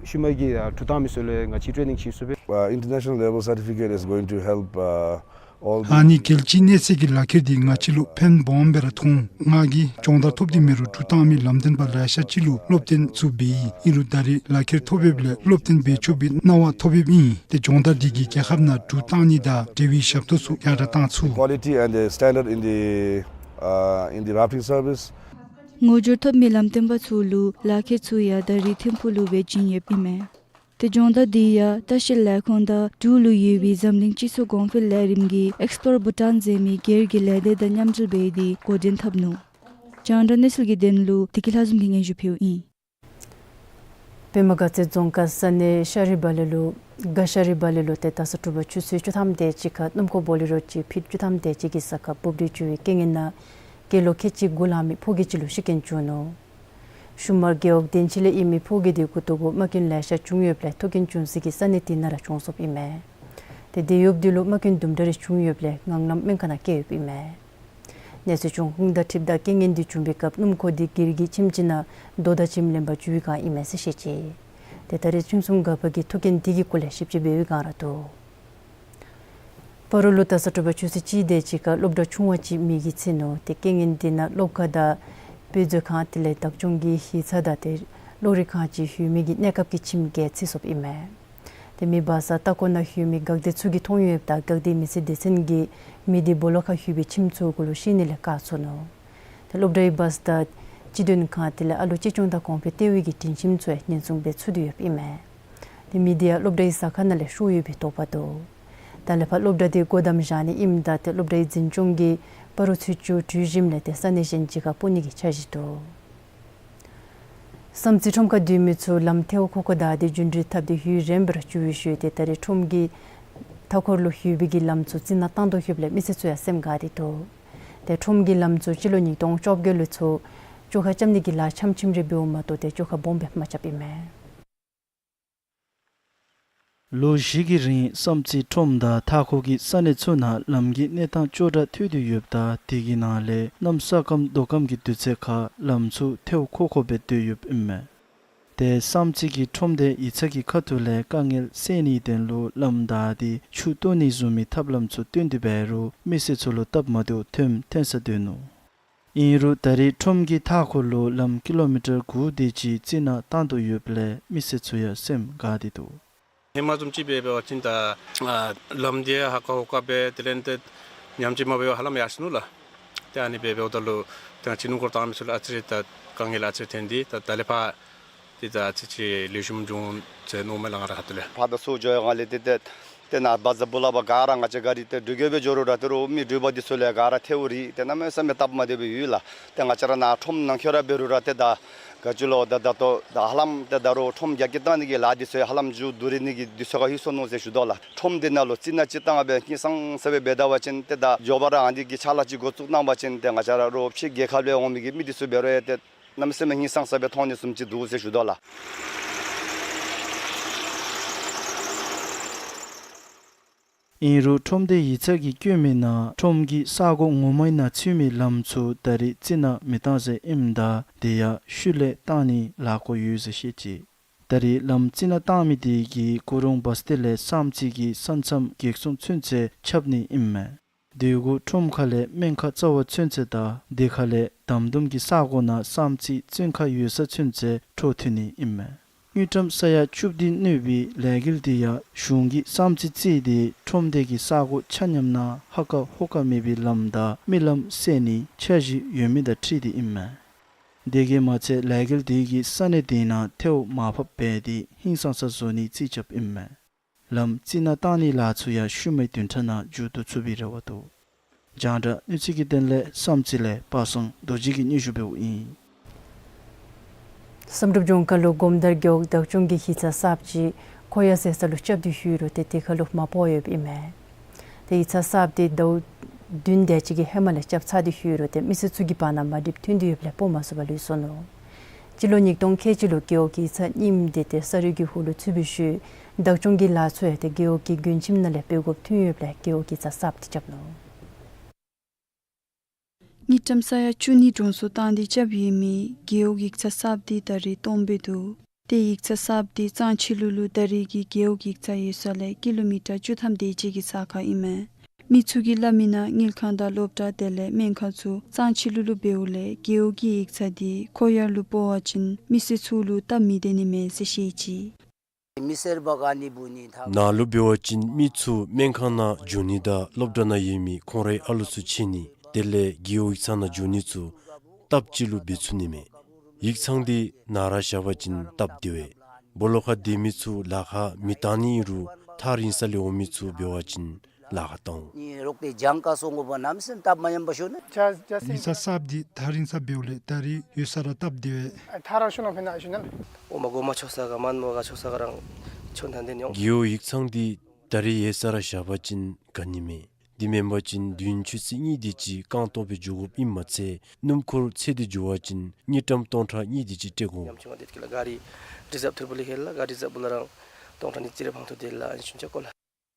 ཤུལ་མ་གི་ཨ་གྲུ་བཏང་མི་ཚུ་ལུ་ང་བཅས་ཊེ་ནིང་བྱིན་ཚུགས་པས། Uh, international level certificate is going to help, uh, all the ཨ་ནི་རྒྱལ་སྤྱིའི་གནས་ཚད་ཀྱི་ལག་ཁྱེར་འདི་ང་བཅས་ལུ་ཕན་སྦོམ་སྦེ་ར་ཐོགས་འོང་། ང་གིས་སྦྱོང་བརྡར་ཐོབ་སྟེ་མེན་རུང་གྲུ་བཏང་མི་ལམ་སྟོན་པ་ལེ་ཤ་ཅིག་ལུ་སློབ་སྟོན་ཚུ་འབད་ཡི། ཨིན་རུང་ད་རེས་ལག་ཁྱེར་ཐོབ་ཡོདཔ་ལས་སློབ་སྟོན་འབད་ཆོག་པའི་གནང་བ་ཐོབ་ཡོདཔ་ཨིན། ཏེ་སྦྱོང་བརྡར་འདི་གིས་རྒྱལ་ཁབ་ནང་གྲུ་བཏང་ནི་དང་འབྲེལ་བའི་ཞབས་ཏོག་ཚུ་ཡར་དྲག་བཏང་ཚུགས། Quality and the standard in the, uh, in the rafting service. ངོ་སྦྱོར་ཐོབ་མི་ལམ་སྟོན་པ་ཚུ་ལུ་ལག་ཁྱེར་ཚུ་ཡང་ད་རེས་ཐིམ་ཕུག་ལུ་སྦེ་བྱིན་ཡོདཔ་ཨིན་མས། ཏེ་སྦྱོང་བརྡར་འདི་ཡང་ལྟ་བཤལ་ལས་ཁུངས་དང་འབྲུག་ལུ་ཡོད་པའི་འཛམ་གླིང་སྤྱི་ཚོགས་གོང་འཕེལ་ལས་རིམ་གྱི་ཨེགསི་པོརཊ་བྷུ་ཊཱན་ཟེར་མི་སྒེར་གྱི་ལས་སྡེ་དང་མཉམ་འབྲེལ་འབད་དེ་འགོ་འདྲེན་འཐབ་ནུག། རྒྱང་བསྒྲགས་གནས་ཚུལ་གྱི་དོན་ལུ་བདེ་སྐྱིད་ལྷ་འཛོམས་ཀྱིས་སྙན་ཞུ་ཕུལཝ་ཨིན། པདྨ་དགའ་ཚལ་རྫོང་ཁག་ས་གནས་ཤ་རི་བ་ལེ་ལུ་དགའ་ཤ་རི་བ་ལེ་ལུ་ཏེ་ད་ས་དྲོ་པ་ཆུ་ཚོད་བཅུ་ཐམ་དེ་ཅིག་ཁར་སྣུམ་འཁོར་བོ་ལེ་རོ་ཅིག་ཕིཊ་བཅུ་ཐམ་དེ་ཅིག་གི་ས་ཁར་སྦུབ་རིལ་འགྱོ་བའི་རྐྱེན་ངན་ནང་དགེ་སློང་ཁལ་གཅིག་འགོ་ལྷག་མི་ཕོ་སྐྱེས་ཅིག་ལུ་ཤི་རྐྱེན་བྱུང་ནུག། ཤུ་མར་རྒེད་འོག་དན་ཅི་ལས་ཨིན་མི་ཕོ་སྐྱེས་དེ་མགུ་ཏོ་གུ་རྨ་སྐྱོན་ལེ་ཤ་བྱུང་ཡོདཔ་ལས་ཐུག་རྐྱེན་བྱུང་ས་གི་ས་གནས་དེ་ནང་ར་བྱུང་སོཔ་ཨིན་མས། ཏེ་དེ་ཡོདཔ་དེ་ལུ་རྨ་སྐྱོན་དུམ་གྲ་རེ་བྱུང་ཡོདཔ་ལས་ངང་ལམ་སྨན་ཁང་ནང་བསྐྱལ་ཡོདཔ་ཨིན་མས། གནས་ཚུལ་བྱུང་ཁུངས་དང་འཁྲིལཝ་ད་རྐྱེན་ངན་དེ་བྱུང་བའི་སྐབས་སྣུམ་འཁོར་དེ་སྒེར་གྱི་ཁྱིམ་ཅིག་ནང་རྡོ་དང་བྱེམ་ལེན་པར་འགྱོ་བའི་བསྒང་ཨིན་མས་ཟེར་བཤད་ཅི། ཏེ་ད་རེས་ཁྲིམས་སྲུང་འགག་པ་གིས་ཐུག་རྐྱེན་དེ་གི་སྐོར་ལས་ཞིབ་དཔྱད་འབད་བའི་བསྒང་ར་འདུག། སྤ་རོ་ལུ་ད་ས་དྲོ་པ་ཆུ་ཚོད་གཅིག་དེ་ཅིག་ཁར་སློབ་གྲྭ་ཆུང་བ་ཅིག་མེ་གིས་ཚིག་ནུག། ཏེ་རྐྱེན་ངན་དེ་ནང་སློབ་ཁང་དང་དཔེ་མཛོད་ཁང་དེ་ལས་བདག་སྐྱོང་གི་ཡིག་ཚང་དང་ཏེ་གློག་རིག་ཁང་ཅིག་ཡོད་མི་གི་གནས་སྐབས་ཀྱི་ཁྱིམ་བརྒྱད་ཚིག་སོཔ་ཨིན་མས། ཏེ་མེ་འབར་ས་ལྟ་སྐོར་ནང་ཡོད་མི་འགག་སྡེ་ཚུ་གིས་མཐོང་ཡོདཔ་ད་འགག་སྡེའི་མི་སེར་སྡེ་ཚན་གྱིས་མེ་དེ་སྦོ་ལོགས་ཁར་ཡོད་པའི་ཁྱིམ་ཚུ་གུ་ལུ་བཤིག་ནི་ལས་བཀག་ཚུགས་ནུག། ཏེ་སློབ་གྲྭའི་བཱས་དང་སྤྱི་དོན་ཁང་དེ་ལས་ཨ་ལོ་གཅེས་སྐྱོང་དང་གོང་འཕེལ་ལྟེ་བའི་གི་དྲིན་ཁྱིམ་ཚུ་ཡང་ཉེན་སྲུང་འབད་ཚུགས་ཏེ་ཡོདཔ་ཨིན་མས། ཏེ་མེ་དེ་ཡང་སློབ་གྲྭའི་ཟ་ཁང་ནང་ལས་ཤོར་ཡོད་པའི་དོགས་པ་འདུག། ད་ལས་ཕར་སློབ་གྲྭ་དེ་སྒོ་བསྡམས་བཞག་ནི་ཨིནམ་ད་ཏེ་སློབ་གྲྭའི་འཛིན་སྐྱོང་གིས་སྤ་རོ་ཚུན་ཆད་དྲུད་ཞིནམ་ལས་ཏེ་ས་གནས་གཞན་ཅིག་ཁར་སྤོ་ནི་གི་འཆར་གཞི་འདུག། བསམ་རྩེ་ཁྲོམ་ཁར་སྡོད་མི་ཚུ་ལམ་ཐལཝ་ཁོག་ཁོག་བདའ་སྟེ་རྒྱུན་འགྲུལ་འཐབ་སྟེ་ཡུན་རིངམོ་སྦེ་ར་འགྱོ་བའི་ཤུལ་ཏེ་ད་རེས་ཁྲོམ་གྱི་མཐའ་འཁོར་ལུ་ཡོད་པའི་གི་ལམ་ཚུ་རྩི་ནག་བཏང་དོ་ཡོདཔ་ལས་མི་སེར་ཚུ་ཡང་སེམས་དགའ་སྟེ་འདུག། ཏེ་ཁྲོམ་གྱི་ལམ་ཚུ་སྤྱི་ལོ་ཉིས་སྟོང་བཅོ་བརྒྱད་ལོ་ཚུན་བཅོ་ཁ་རྐྱབ་ནི་གི་ལཱ་འཆམ་འཆམ་རེ་འབདཝ་མ་གཏོགས་ཏེ་བཅོ་ཁ་སྦོམ་སྦེ་མ་རྐྱབ་ཨིན་མས། ལོ་བཞི་གི་རིང་བསམ་རྩེ་ཁྲོམ་དང་མཐའ་འཁོར་གྱི་ས་གནས་ཚུ་ནང་ལམ་གྱི་གནས་སྟངས་ཅོག་འཐདཔ་ཐོན་ཏེ་ཡོདཔ་ད་དེ་གི་ནང་ལས་གནམ་ས་སྐམ་དོ་སྐམ་གྱི་དུས་ཚོད་ཁར་ལམ་ཚུ་ཐལཝ་ཁོག་ཁོག་སྦེ་སྡོད་ཡོདཔ་ཨིན་མས། ཏེ་བསམ་རྩེ་གི་ཁྲོམ་སྡེ་ཡིག་ཚང་གི་ཁ་ཐུག་ལས་དཀའ་ངལ་སེལ་ནིའི་དོན་ལུ་ལམ་བདའ་སྟེ་ཆུ་གཏོར་ནི་བཟུམ་མའི་ཐབས་ལམ་ཚུ་སྟོན་ཏེ་འབད་རུང་མི་སེར་ཚུ་ལུ་སྟབས་མ་བདེཝ་ཐོནམ་ཐོན་ས་སྡོད་ནུག། ཨིན་རུང་ད་རེས་ཁྲོམ་གྱི་མཐའ་འཁོར་ལུ་ལམ་ཀི་ལོ་མི་ཊར་དགུ་དེ་ཅིག་རྩི་ནག་བཏང་དོ་ཡོདཔ་ལས་མི་སེར་ཚུ་ཡང་སེམས་དགའ་སྟེ་འདུག། ཧེ་མ་བཟུམ་ཅིག་འབད་བ་ཅིན་ད་ཨ་ལམ་འདི་ཧ་ཀ་ཧོ་ཀ་སྦེ་དེ་ལས་ཏེ་ཉམས་ཅིག་མ་འབད་བར་ཧ་ལམ་ཡར་སོ་ནུག་ལགས། ཏེ་ཨ་ནི་འབད་འབདཝ་ད་ལུ་ཏེ་ང་བཅས་སྣུམ་འཁོར་བཏང་མི་ཚུ་ལུ་ཨ་ཙི་རེ་ད་དཀའ་ངལ་ཨ་ཙི་རེ་ཐོན་ཏེ་ད་ད་ལས་ཕར་ཏེ་ད་ཨ་ཙི་ཅིག་ལེགས་ཤོམ་འགྱོ་འོང་ཟེར་མནོཝ་མས་ལགས། ང་ར་ཁ་ཐུག་ལས་ཕར་དང་ཚུར་འགྱོ་ཡོད་ག་ལས་ཏེ་ཏེ་ཏེ་ནཱ་བཱས་སྦོ་ལ་བ་ག་ར་ང་བཅས་ག་རི་ཏེ་འགྲུལ་སྐྱོད་སྦེ་འགྱོ་རུང་ར་ཏེ་རུང་མི་འགྲུལ་པ་འདི་ཚུ་ལས་ག་ར་ཐལཝ་རིལ་ཏེ་གནམ་མེད་ས་མེད་སྟབས་མ་བདེཝ་སྦེ་ཡོད་ལགས། ཏེ་ང་བཅས་ར་ནཱ་ཁྲོམ་ནང་འཁོད་ར་འབད་རུང་ར་ཏེ་ད་ག་ཅི་ལོ་ད་ད་ལྟོ་ད་ཧ་ལམ་ཏེ་ད་རུང་ཁྲོམ་རྒྱ་སྐྱེད་བཏང་ནི་གི་ལཱ་འདི་ཚུ་ཡང་ཧ་ལམ་མཇུག་བསྡུ་རན་ནི་གི་དུས་ཚོད་ཁར་ལྷོད་སོ་ནུག་ཟེར་ཞུ་དོ་ལགས། ཁྲོམ་འདི་ནང་ལུ་རྩི་ནག་ཅིག་བཏང་སྦེ་སྙིང་སངས་ས་སྦེ་འབད་ད་པ་ཅིན་ཏེ་ད་མགྱོགས་པ་ར་ཨ་ནི་གི་ཕྱག་ལཱ་ཅིག་འགོ་བཙུགས་གནང་པ་ཅིན་ཏེ་ང་བཅས་ར་རོགས་ཕྱི་རྒྱལ་ཁབ་ལས་འོང་མི་གི་མི་འདི་ཚུ་འབད་རུང་ཡང་ཏེ་གནམ་མེད་ས་མེད་སྙིང་སངས་ས་སྦེ་མཐོང་ནི་བཟུམ་ཅིག་འདུག་ཟེར་ཞུ་དོ་ལགས། ཨིན་རུང་ཁྲོམ་སྡེ་ཡིག་ཚང་གིས་བཀོད་མི་ནང་ཁྲོམ་གྱི་ས་གོ་ངོ་མའི་ནང་ཚུད་མི་ལམ་ཚུ་ད་རེས་རྩི་ནག་མི་བཏང་ཟེར་ཨིནམ་ད་དེ་ཡང་ཤུལ་ལས་བཏང་ནིའི་ལཱ་འགོ་ཡོད་ཟེར་བཤད་ཅི། ད་རེས་ལམ་རྩི་ནག་བཏང་མི་དེ་གིས་གུ་རུང་བཱས་སྟེ་ལས་བསམ་རྩེ་གི་ས་མཚམས་གེགས་སྲུང་ཚུན་ཚོད་ཁྱབ་ནི་ཨིན་མས། དེ་གུ་ཁྲོམ་ཁ་ལས་སྨན་ཁང་རྩ་བ་ཚུན་ཚོད་དང་དེ་ཁ་ལས་དམ་དུམ་གྱི་ས་གོ་ནང་བསམ་རྩེ་བཙོན་ཁང་ཡོད་ས་ཚུན་ཚོད་འཕྲོ་མཐུད་ནི་ཨིན་མས། དངུལ་ཀྲམ་ས་ཡ་བཅུ་བདུན་གནོད་པའི་ལས་འགུལ་དེ་ཡང་གཞུང་གིས་བསམ་རྩེ་བརྩིས་ཏེ་ཁྲོམ་སྡེ་གི་ས་གོ་ཆ་མཉམ་ནང་ཧ་ཀ་ཧོ་ཀ་མེད་པའི་ལམ་དང་རྨི་ལམ་སེལ་ནིའི་འཆར་གཞི་ཡོད་མི་དང་འཁྲིལ་ཏེ་ཨིན་མས། དེ་གིས་མ་ཚད་ལས་འགུལ་དེ་གིས་ས་གནས་དེ་ནང་ཐལཝ་མར་ཕབ་འབད་དེ་ཧིང་སངས་ས་བཟོ་ནིའི་རྩིས་རྐྱབ་ཨིན་མས། ལམ་རྩི་ནག་བཏང་ནིའི་ལཱ་ཚུ་ཡང་ཤུལ་མའི་བདུན་ཕྲག་ནང་མཇུག་བསྡུ་ཚུགས་པའི་རེ་བ་འདུག། རྒྱང་བསྒྲགས་གནས་ཚུལ་གྱི་དོན་ལས་བསམ་རྩེ་ལས་པ་སངས་རྡོ་རྗེ་གིས་སྙན་ཞུ་འབདཝ་ཨིན། བསམ་གྲུབ་ལྗོངས་མཁར་ལུ་སྒོམ་དར་རྒེད་འོག་བདག་སྐྱོང་གིས་ཡིག་ཚང་གསརཔ་ཅིག་ཁོ་ཡར་ཟེར་ས་ལུ་རྐྱབ་སྟེ་ཡོད་རུང་ཏེ་དེ་ཁར་ལུ་མ་སྤོ་ཡོདཔ་ཨིན་མས། ཏེ་ཡིག་ཚང་གསརཔ་དེ་ཟླཝ་བདུན་དེ་ཅིག་གི་ཧེ་མ་ལས་རྐྱབ་ཚར་ཏེ་ཡོད་རུང་ཏེ་མི་སེར་ཚུ་གི་བར་ན་མ་འགྲིགཔ་ཐོན་ཏེ་ཡོདཔ་ལས་སྤོ་མ་ཚུགས་པར་ལུས་སོ་ནུག། སྤྱི་ལོ་ཉིས་སྟོང་ཁལ་གཅིག་ལུ་རྒེད་འོག་གི་ཡིག་ཚང་རྙིངམ་དེ་ཏེ་ས་རུད་ཀྱི་ཧུད་ལུ་ཚུད་པའི་ཤུལ་བདག་སྐྱོང་གི་ལཱ་ཚུ་ཡང་ཏེ་རྒེད་འོག་གི་མགོན་ཁྱིམ་ནང་ལས་སྤེལ་དགོཔ་ཐོན་ཡོདཔ་ལས་རྒེད་འོག་གི་ཡིག་ཚང་གསརཔ་དེ་རྐྱབ་ནུག། དངུལ་ཀྲམ་ས་ཡ་བཅུ་གཉིས་གྲོང་ཚོ་བཏང་སྟེ་རྐྱབ་ཡོད་མི་རྒེད་འོག་ཡིག་ཚང་གསརཔ་དེ་ད་རིས་སྟོངམ་སྦེ་འདུག། ཏེ་ཡིག་ཚང་གསརཔ་དེ་གཙང་ཆུ་ལུ་ལུ་ད་རིས་ཀྱི་རྒེད་འོག་ཡིག་ཚང་ཡོད་ས་ལས་ཀི་ལོ་མི་ཊར་བཅུ་ཐམ་དེ་ཅིག་གི་ས་ཁར་ཨིན་མས། མི་ཚུ་གིས་སླབ་མི་ནང་དངུལ་ཁང་དང་སློབ་གྲྭ་དེ་ལས་སྨན་ཁང་ཚུ་གཙང་ཆུ་ལུ་ལུ་འབདཝ་ལས་རྒེད་འོག་གི་ཡིག་ཚང་དེ་ཁོ་ཡར་ལུ་སྤོ་བ་ཅིན་མི་སེར་ཚུ་ལུ་སྟབས་མི་བདེ་ནི་མས་ཟེར་བཤད་ཅི། མི་སེར་བ་ག་ནི་བུ་ནི་ཐ། ནཱ་ལུ་འབད་བ་ཅིན་མི་ཚུ་སྨན་ཁང་ནང་འགྱོ་ནི་དང་སློབ་གྲྭ་ནང་ཡོད་མི་ཁོང་རའི་ཨ་ལུ་ཚུ་ཆེ་ནི་དེ་ལས་རྒེད་འོག་ཡིག་ཚང་ནང་འགྱོ་ནི་ཚུ་སྟབས་གཅིག་ལུ་འབད་ཚུགས་ནི་མས། ཡིག་ཚང་འདི་ནཱ་ར་བཞག་པ་ཅིན་སྟབས་བདེ་བས། སྦོ་ལོགས་ཁར་སྡོད་མི་ཚུ་ལཱ་ཁག་མི་བཏང་ནི་ཨིན་རུང་ཐག་རིང་ས་ལས་འོང་མི་ཚུ་འབད་བ་ཅིན་ལཱ་ཁག་བཏང་འོང་། ནི་རོགས་ཏེ་གྱངས་ཁ་སོང་དགོ་པ་ནམ་སེམས་སྟབས་མ་ཉམས་པ་ཤོར་ན། ཡིག་ཚང་གསརཔ་འདི་ཐག་རིང་ས་འབདཝ་ལས་ད་རིས་ཡོད་ས་ར་སྟབས་བདེ་བས། ཐག་རིང་ཤོར་ན་ཕན་ན་ཤོར་ན། འོ་མ་གོ་མ་ཆོག་ས་ག་མན་མོ་ག་ཆོག་ས་ག་རང་ཆོག་ན་འདི་ནི་ཡོང་། རྒེད་འོག་ཡིག་ཚང་འདི་ད་རིས་ཡོད་ས་ར་བཞག་པ་ཅིན་དགའ་ནི་མས། དེ་མེན་པ་ཅིན་བདུན་ཆུ་ཚོད་གཉིས་དེ་ཅིག་རྐང་སྟོང་སྦེ་འགྱོ་དགོཔ་ཨིནམ་མ་ཚད་སྣུམ་འཁོར་འཚོལ་ཏེ་འགྱོ་བ་ཅིན་དངུལ་ཀྲམ་སྟོང་ཕྲག་གཉིས་དེ་ཅིག་སྤྲོད་དགོ། ཉམ་ཆུང་བ་དེ་ཀི་ལ་ག་རི་རི་ཛབ་ཐུར་བུ་ལི་ཧེ་ལ་ག་རི་ཛབ་བུ་ལ་རང་སྟོང་ཕྲག་གཉིས་ཙི་རེ་ཕང་ཐུ་དེ་ལ་ཨན་ཤུན་ཆ་ཀོ་ལ།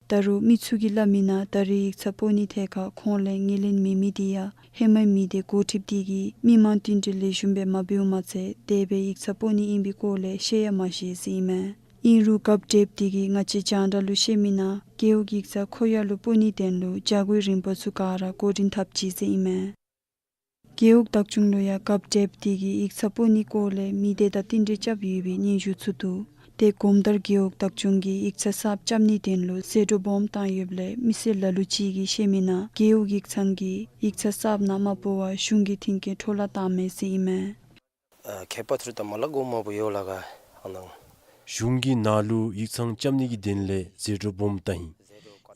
ད་རུང་མི་ཚུ་གིས་སླབ་མི་ནང་ད་རིས་ཡིག་ཚང་སྤོ་ནི་ཐད་ཁར་ཁོང་ལས་ངོས་ལེན་མེད་མི་དེ་ཡང་ཧེ་མའི་མི་སྡེ་འགོ་ཁྲིདཔ་དེ་གིས་མི་མང་བསྟུན་གྲོས་ལེགས་ཤོམ་སྦེ་མ་འབདཝ་མ་ཚད་དེ་སྦེ་ཡིག་ཚང་སྤོ་ནི་ཨིན་པའི་སྐོར་ལས་བཤད་ཡང་མ་བཤད་ཟེར་ཨིན་མས། ཨིན་རུང་རྒཔོ་ཌེབ་དེ་གིས་ང་བཅས་རྒྱང་བསྒྲགས་ལུ་བཤད་མི་ནང་རྒེད་འོག་ཡིག་ཚང་ཁོ་ཡར་ལུ་སྤོ་ནི་དོན་ལུ་བྱ་སྒོའི་རིམ་པ་ཚུ་ག་ར་འགོ་འདྲེན་འཐབ་ཅི་ཟེར་ཨིན་མས། རྒེད་འོག་བདག་སྐྱོང་ལུ་ཡང་རྒཔོ་ཌེབ་དེ་གིས་ཡིག་ཚང་སྤོ་ནིའི་སྐོར་ལས་མི་སྡེ་དང་བསྟུན་གྲོས་རྐྱབ་ཡོད་པའི་སྙན་ཞུ་ཚུ་འདུག། ཏེ་སྒོམ་དར་རྒེད་འོག་བདག་སྐྱོང་གིས་ཡིག་ཚང་གསརཔ་རྐྱབ་ནིའི་དོན་ལུ་ཟད་འགྲོ་སྦོམ་བཏང་ཡོདཔ་ལས་མི་སེར་ལ་ལུ་ཅིག་གིས་བཤད་མི་ནང་རྒེད་འོག་ཡིག་ཚང་གིས་ཡིག་ཚང་གསརཔ་ནང་མ་སྤོ་བར་གཞུང་གི་མཐུན་རྐྱེན་འཕྲོ་བརླག་བཏངམ་མས་ཟེར་ཨིན་མས། ཨ་ཁྱད་པར་ཚུ་དང་མ་ལ་གོ་མ་བུ་ཡོད་ལ་ག་ཨ་ནང་། གཞུང་གིས་ནཱ་ལུ་ཡིག་ཚང་རྐྱབ་ནི་གི་དོན་ལས་ཟད་འགྲོ་སྦོམ་བཏང་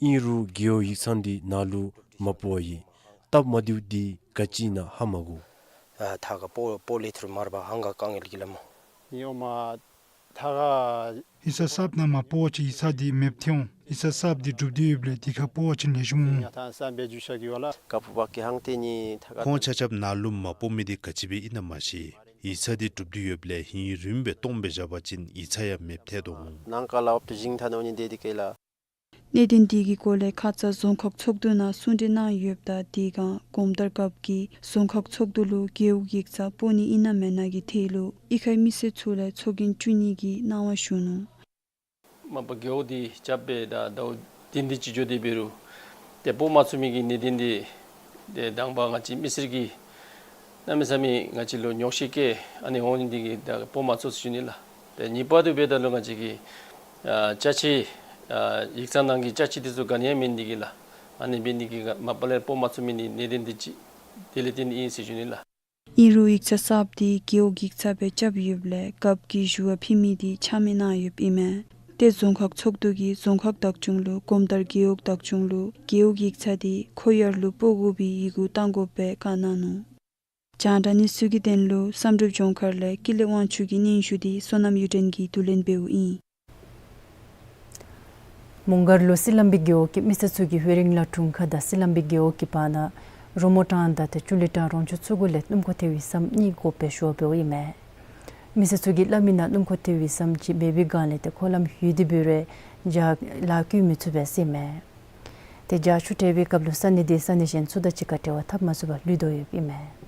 ཡི། ཨིན་རུང་རྒེད་འོག་ཡིག་ཚང་འདི་ནཱ་ལུ་མ་སྤོ་བར་ཡོད། སྟབས་མ་བདེཝ་འདི་ག་ཅི་ཨིན་ན་ཧ་མ་གོ། ཨ་ཐ་ག་སྤོ་སྤོ་ལེ་ཐུར་མར་བ་ཧང་ག་དཀའ་ངལ་གྱི་ལ་མོ། ཡོ་མ་ཐ་ག། ཡིག་ཚང་གསརཔ་ནང་མ་སྤོ་བ་ཅིན་ཡིག་ཚང་འདི་མེདཔ་ཐལ་འོང་། ཡིག་ཚང་གསརཔ་འདི་གྲུབ་སྟེ་ཡོདཔ་ལས་དེ་ཁར་སྤོ་བ་ཅིན་ལེགས་ཤོམ་འོང་། ཡ་ཐང་སམ་བེ་ཇུ་ཤ་གི་ཝ་ལ། ཀ་ཕུ་བ་ཀི་ཧང་ཏེ་ནི་ཐ་ག། ཁོང་ཆ་ཁྱབ་ནཱ་ལུ་མ་སྤོ་མི་འདི་ག་ཅི་སྦེ་ཨིན་ན་མ་ཤེས། ཡིག་ཚང་འདི་གྲུབ་སྟེ་ཡོདཔ་ལས་ཧིང་རུམ་སྦེ་སྟོངམ་སྦེ་བཞག་པ་ཅིན་ཡིག་ཚང་ཡང་མེདཔ་ཐལ་དོ་འོང་། ནང་ཀ་ལ་འོབ་ཏུ་ཞིང་ཐ་ནོ་ནི་དེ་དི་ཀེ་ལ། གནད་དོན་དེ་གི་སྐོར་ལས་ཁ་ཙ་རྫོང་ཁག་ཚོགས་འདུ་ནང་གསུང་གྲོས་གནང་ཡོདཔ་ད་དེ་སྒང་གོམ་ཐར་རྒཔོ་གིས་རྫོང་ཁག་ཚོགས་འདུ་ལུ་རྒེད་འོག་ཡིག་ཚང་སྤོ་ནི་ཨིན་ན་མེན་ན་གི་ཐད་ལུ་གཡུས་ཁའི་མི་སེར་ཚུ་ལས་ཚོགས་རྒྱན་བཙུགས་ནི་གི་གནང་བ་ཞུ་ནུག། མ་པ་རྒེད་འོག་འདི་རྐྱབ་སྦེ་ད་ཟླཝ་བདུན་དེ་ཅིག་འགྱོ་སྟེ་འབད་རུང་ཏེ་སྤོ་མ་ཚུགས་མི་གི་གནད་དོན་འདི་ཏེ་དང་པ་ང་བཅས་མི་སེར་གྱིས་གནམ་མེད་ས་མེད་ང་བཅས་ལུ་ཉོགས་བཤད་བཀལ་ཨ་ནི་འོང་ནི་འདི་གིས་ད་སྤོ་མ་ཚུགས་ཟེར་ཞུ་ནི་ལགས། ཏེ་གཉིས་པ་དེ་འབདཝ་ད་ལུ་ང་བཅས་ཀྱི་ཨ་ཅ་ཆས་ཨ་ཡིག་ཚང་ནང་གི་ཅ་ཆས་དེ་ཚུ་ག་ནི་ཡང་མེད་ནི་འདི་གིས་ལགས། ཨ་ནི་འབད་ནི་འདི་གིས་མ་པ་ལས་སྤོ་མ་ཚུགས་མི་ནི་གནད་དོན་འདི་ཅིག་དེ་ལས་བརྟེན་ཨིན་ཟེར་ཞུ་ནི་ལགས། ཨིན་རུང་ཡིག་ཚང་གསརཔ་འདི་རྒེད་འོག་ཡིག་ཚང་སྦེ་རྐྱབ་ཡོདཔ་ལས་རྒཔོ་གིས་ཞུ་བ་ཕུལ་མི་འདི་ཆ་མེད་གནང་ཡོདཔ་ཨིན་མས། ཏེ་རྫོང་ཁག་ཚོགས་འདུ་གིས་རྫོང་ཁག་བདག་སྐྱོང་ལུ་གོམ་ཐར་རྒེད་འོག་བདག་སྐྱོང་ལུ་རྒེད་འོག་ཡིག་ཚང་འདི་ཁོ་ཡར་ལུ་སྤོ་དགོ་པའི་ཡི་གུ་བཏང་དགོཔ་སྦེ་བཀའ་གནང་ནུག། རྒྱང་བསྒྲགས་གནས་ཚུལ་གྱི་དོན་ལུ་བསམ་གྲུབ་ལྗོངས་མཁར་ལས་ཀུན་ལེགས་དབང་ཕྱུག་གི་སྙན་ཞུ་འདི་བསོད་ནམས་གཡུ་སྒྲོན་གྱིས་བསྡུ་ལེན་འབདཝ་ཨིན། མོང་སྒར་ལུ་སི་ལམ་བི་རྒེད་འོག་གི་མི་སེར་ཚུ་གིས་ཝེ་རིང་ལ་དྲུང་ཁག་དང་སི་ལམ་བི་རྒེད་འོག་གི་བར་ན་རོ་མོ་གྲང་དང་ཏེ་ཅུ་ལི་གྲང་རོང་ཆུ་ཚུ་གུ་ལས་སྣུམ་འཁོར་ཐེ་བའི་ཟམ་གཉིས་དགོཔ་སྦེ་ཞུ་བ་འབདཝ་ཨིན་མས། མི་སེར་ཚུ་གིས་སླབ་མི་ནང་སྣུམ་འཁོར་ཐེ་བའི་ཟམ་ཅིག་མེད་པའི་སྒང་ལས་ཏེ་འཁོར་ལམ་ཡོད་དེ་འབད་རུང་རྒྱ་ལཱ་བཀོལ་མི་ཚུགས་པས་ཟེར་ཨིན་མས། ཏེ་རྒྱ་ཆུ་ཁྲལ་བའི་སྐབས་ལུ་ས་གནས་དེ་ས་གནས་གཞན་ཚུ་དང་གཅིག་ཁར་འབྲེལ་བ་འཐབ་མ་ཚུགས་པར་ལུས་དོ་ཡོདཔ་ཨིན་མས།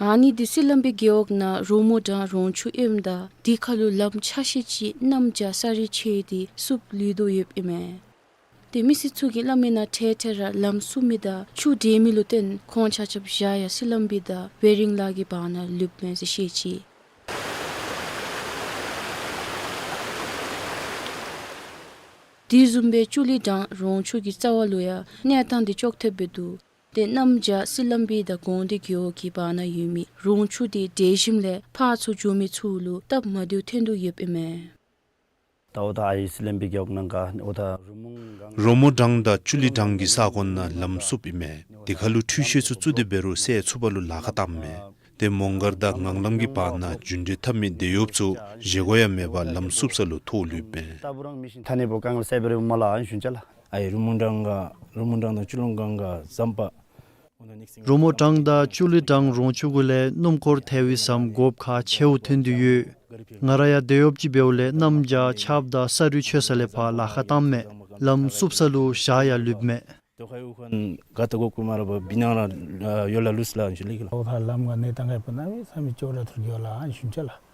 ཨ་ནི་འདི་སི་ལམ་བི་རྒེད་འོག་ནང་རོ་མོ་གྲང་རོང་ཆུ་ཨིནམ་ད་དེ་ཁར་ལུ་ལམ་ཆ་ཤས་ཅིག་གནམ་བྱཱར་ས་རི་ཆད་དེ་བསུབ་ལུས་དོ་ཡོདཔ་ཨིན་མས། ཏེ་མི་སེར་ཚུ་གིས་སླབ་མི་ནང་འཕྲལ་འཕྲལ་ར་ལམ་བསུབ་མི་དང་ཆུ་འདྲེན་མི་ལུ་བརྟེན་ཁོང་ཆ་ཁྱབ་ཞག་ཡང་སི་ལམ་བི་དང་ཝེ་རིང་ལ་གི་བར་ན་ལུསཔ་མས་ཟེར་བཤད་ཅི། དེ་བཟུམ་སྦེ་ཅུ་ལི་གྲང་རོང་ཆུ་གི་རྩ་བ་ལུ་ཡང་གནས་སྟངས་དེ་ཅོག་འཐདཔ་སྦེ་འདུག། ཏེ་གནམ་བྱཱར་སི་ལམ་བི་དང་གོང་སྡེ་རྒེད་འོག་གི་བར་ན་ཡོད་མི་རོང་ཆུ་དེ་འདྲེན་ཞིནམ་ལས་ཕར་ཚུར་འགྱོ་མི་ཚུ་ལུ་སྟབས་མ་བདེཝ་ཐོན་དོ་ཡོདཔ་ཨིན་མས། ད་འོ་ད་ཨའི་སི་ལམ་བི་རྒེད་འོག་ནང་ག་འོ་ད་རོ་མོ་གྲང་དང་ཅུ་ལི་གྲང་གི་ས་གོ་ནང་ལམ་བསུབ་ཨིན་མས། དེ་ཁར་ལུ་འཕྲུལ་ཤེས་ཚུ་བཙུགས་ཏེ་འབད་རུང་སེལ་ཚུགས་པ་ལུ་ལཱ་ཁག་བཏངམ་མས། ཏེ་མོང་སྒར་དང་ངང་ལམ་གྱི་བར་ན་རྒྱུན་འགྲུལ་འཐབ་མི་དེད་གཡོགཔ་ཚུ་བཞེས་སྒོ་ཡང་མེད་པར་ལམ་བསུབ་ས་ལུ་ཐོག་ལུསཔ་མས། ཐ་ནི་བོ་དཀའ་ངལ་སེལ་བའི་རིམ་ལ་ཨན་ཞུན་ཅ་ལགས། ཨའི་རོ་མོ་གྲང་ག་རོ་མོ་གྲང་དང་ཅུ་ལོང་གྲང་ག་ཟམ་པ། རོ་མོ་གྲང་དང་ཅུ་ལི་གྲང་རོང་ཆུ་གུ་ལས་སྣུམ་འཁོར་ཐལ་བའི་ཟམ་དགོཔ་ཁག་ཆེཝ་ཐོན་དོ་ཡོད། ང་ར་ཡང་དེད་གཡོགཔ་ཅིག་འབདཝ་ལས་གནམ་བྱཱར་ཆརཔ་དང་ས་རུད་ཆོད་ས་ལས་ཕར་ལཱ་ཁག་བཏངམ་མས། ལམ་བསུབ་ས་ལུ་ཞག་ཡང་ལུསཔ་མས། དོ་ཁ་ཡོད་ཁན་ག་ཏེ་གོ་ཀུ་མ་ར་བ་བི་ནང་ར་ཡོད་ལ་ལུས་ལ་ཨན་ཞུ་ལི་གི་ལ། འོ་ད་ལམ་ག་གནས་སྟངས་ག་པ་ན་མི་ས་མི་ཅོག་ར་ཐུར་གི་ཡོད་ལ་ཨན་ཞུན་ཅ་ལགས།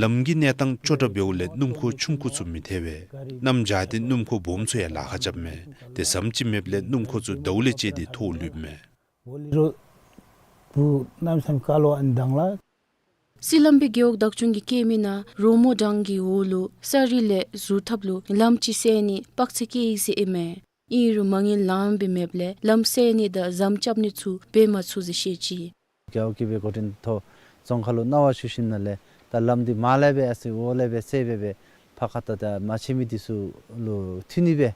ལམ་གྱི་གནས་སྟངས་ཅོག་འཐདཔ་འབདཝ་ལས་སྣུམ་འཁོར་ཆུང་ཀུ་ཚུ་མི་ཐལ་བས། གནམ་བྱཱར་ཏེ་སྣུམ་འཁོར་སྦོམ་ཚུ་ཡང་ལཱ་ཁག་རྐྱབ་མས། ཏེ་ཟམ་ཅིག་མེདཔ་ལས་སྣུམ་འཁོར་ཚུ་ཟླཝ་ལས་བཅད་དེ་ཐོག་ལུསཔ་མས། སི་ལམ་བི་རྒེད་འོག་བདག་སྐྱོང་གིས་བཀོད་མི་ནང་རོ་མོ་གྲང་གི་འོག་ལུ་ས་རུད་ལས་ཟུར་ཐབ་ལུ་ལམ་ཅིག་སེལ་ནི་དཔག་ཚད་བཀལ་ཡི་ཟེར་ཨིན་མས། ཨིན་རུང་མ་དངུལ་ལངམ་སྦེ་མེདཔ་ལས་ལམ་སེལ་ནི་དང་ཟམ་རྐྱབ་ནི་ཚུ་འབད་མ་ཚུགས་ཟེར་བཤད་ཅི། རྒེད་འོག་གི་སྦེ་འགོ་འདྲེན་ཐོག་རྫོང་ཁག་ལུ་གནང་བ་ཞུ་ཞིནམ་ལས་ད་ལམ་འདི་མར་ལས་སྦེ་ཨ་ཙི་འོག་ལས་སྦེ་སེལ་སྦེ་སྦེ་ཕར་ཁ་ད་ད་མ་ཆེ་མི་འདི་ཚུ་ལུ་མཐུད་ནི་སྦེ་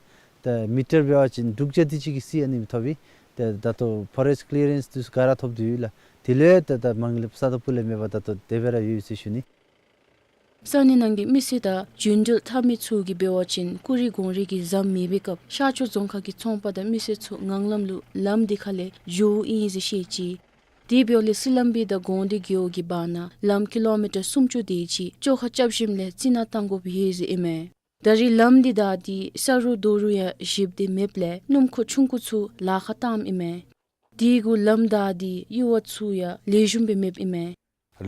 ད་མི་ཊར་འབད་བ་ཅིན་དྲུག་བརྒྱ་དེ་ཅིག་གི་རྩིས་ཨ་ནི་ཐོབ་ཨིན། ད་ད་ལྟོ་ཕོ་རེསཊ་ཀི་ལི་ཡ་རེནསི་འདི་ཚུ་ག་ར་ཐོབ་དོ་ཡོད་ལགས། དེ་ལས་ད་ད་མ་དངུལ་ས་ད་ཕུལ་ལས་མེད་པར་ད་ལྟོ་དེ་སྦེ་ར་ཡོད་ཟེར་ཞུ་ནི། ས་གནས་ནང་གི་མི་སེར་དང་རྒྱུན་འགྲུལ་འཐབ་མི་ཚུ་གིས་འབད་བ་ཅིན་ཀུ་རི་གོང་རི་གི་ཟམ་མེད་པའི་སྐབས་ཤར་ཕྱོགས་རྫོང་ཁག་གི་ཚོང་པ་དང་མི་སེར་ཚུ་ངང་ལམ་ལུ་ལམ་འདི་ཁ་ལས་འགྱོཝ་ཨིན་ཟེར་བཤད་ཅི། དེ་འབདཝ་ལས་སི་ལམ་བི་དང་གོང་སྡེ་རྒེད་འོག་གི་བར་ན་ལམ་ཀི་ལོ་མི་ཊར་སུམ་ཅུ་དེ་ཅིག་བཅོ་ཁ་རྐྱབ་ཞིནམ་ལས་རྩི་ནག་བཏང་དགོཔ་ཡོད་ཟེར་ཨིན་མས། ད་རེས་ལམ་འདི་བདའ་སྟེ་ས་རུད་རྡོ་རུད་ཡང་བཞིཔ་དེ་མེདཔ་ལས་སྣུམ་འཁོར་ཆུང་ཀུ་ཚུ་ལཱ་ཁག་བཏངམ་ཨིན་མས། དེ་གུ་ལམ་བདའ་སྟེ་གཡུར་བ་ཚུ་ཡང་ལེགས་ཤོམ་སྦེ་མེདཔ་ཨིན་མས།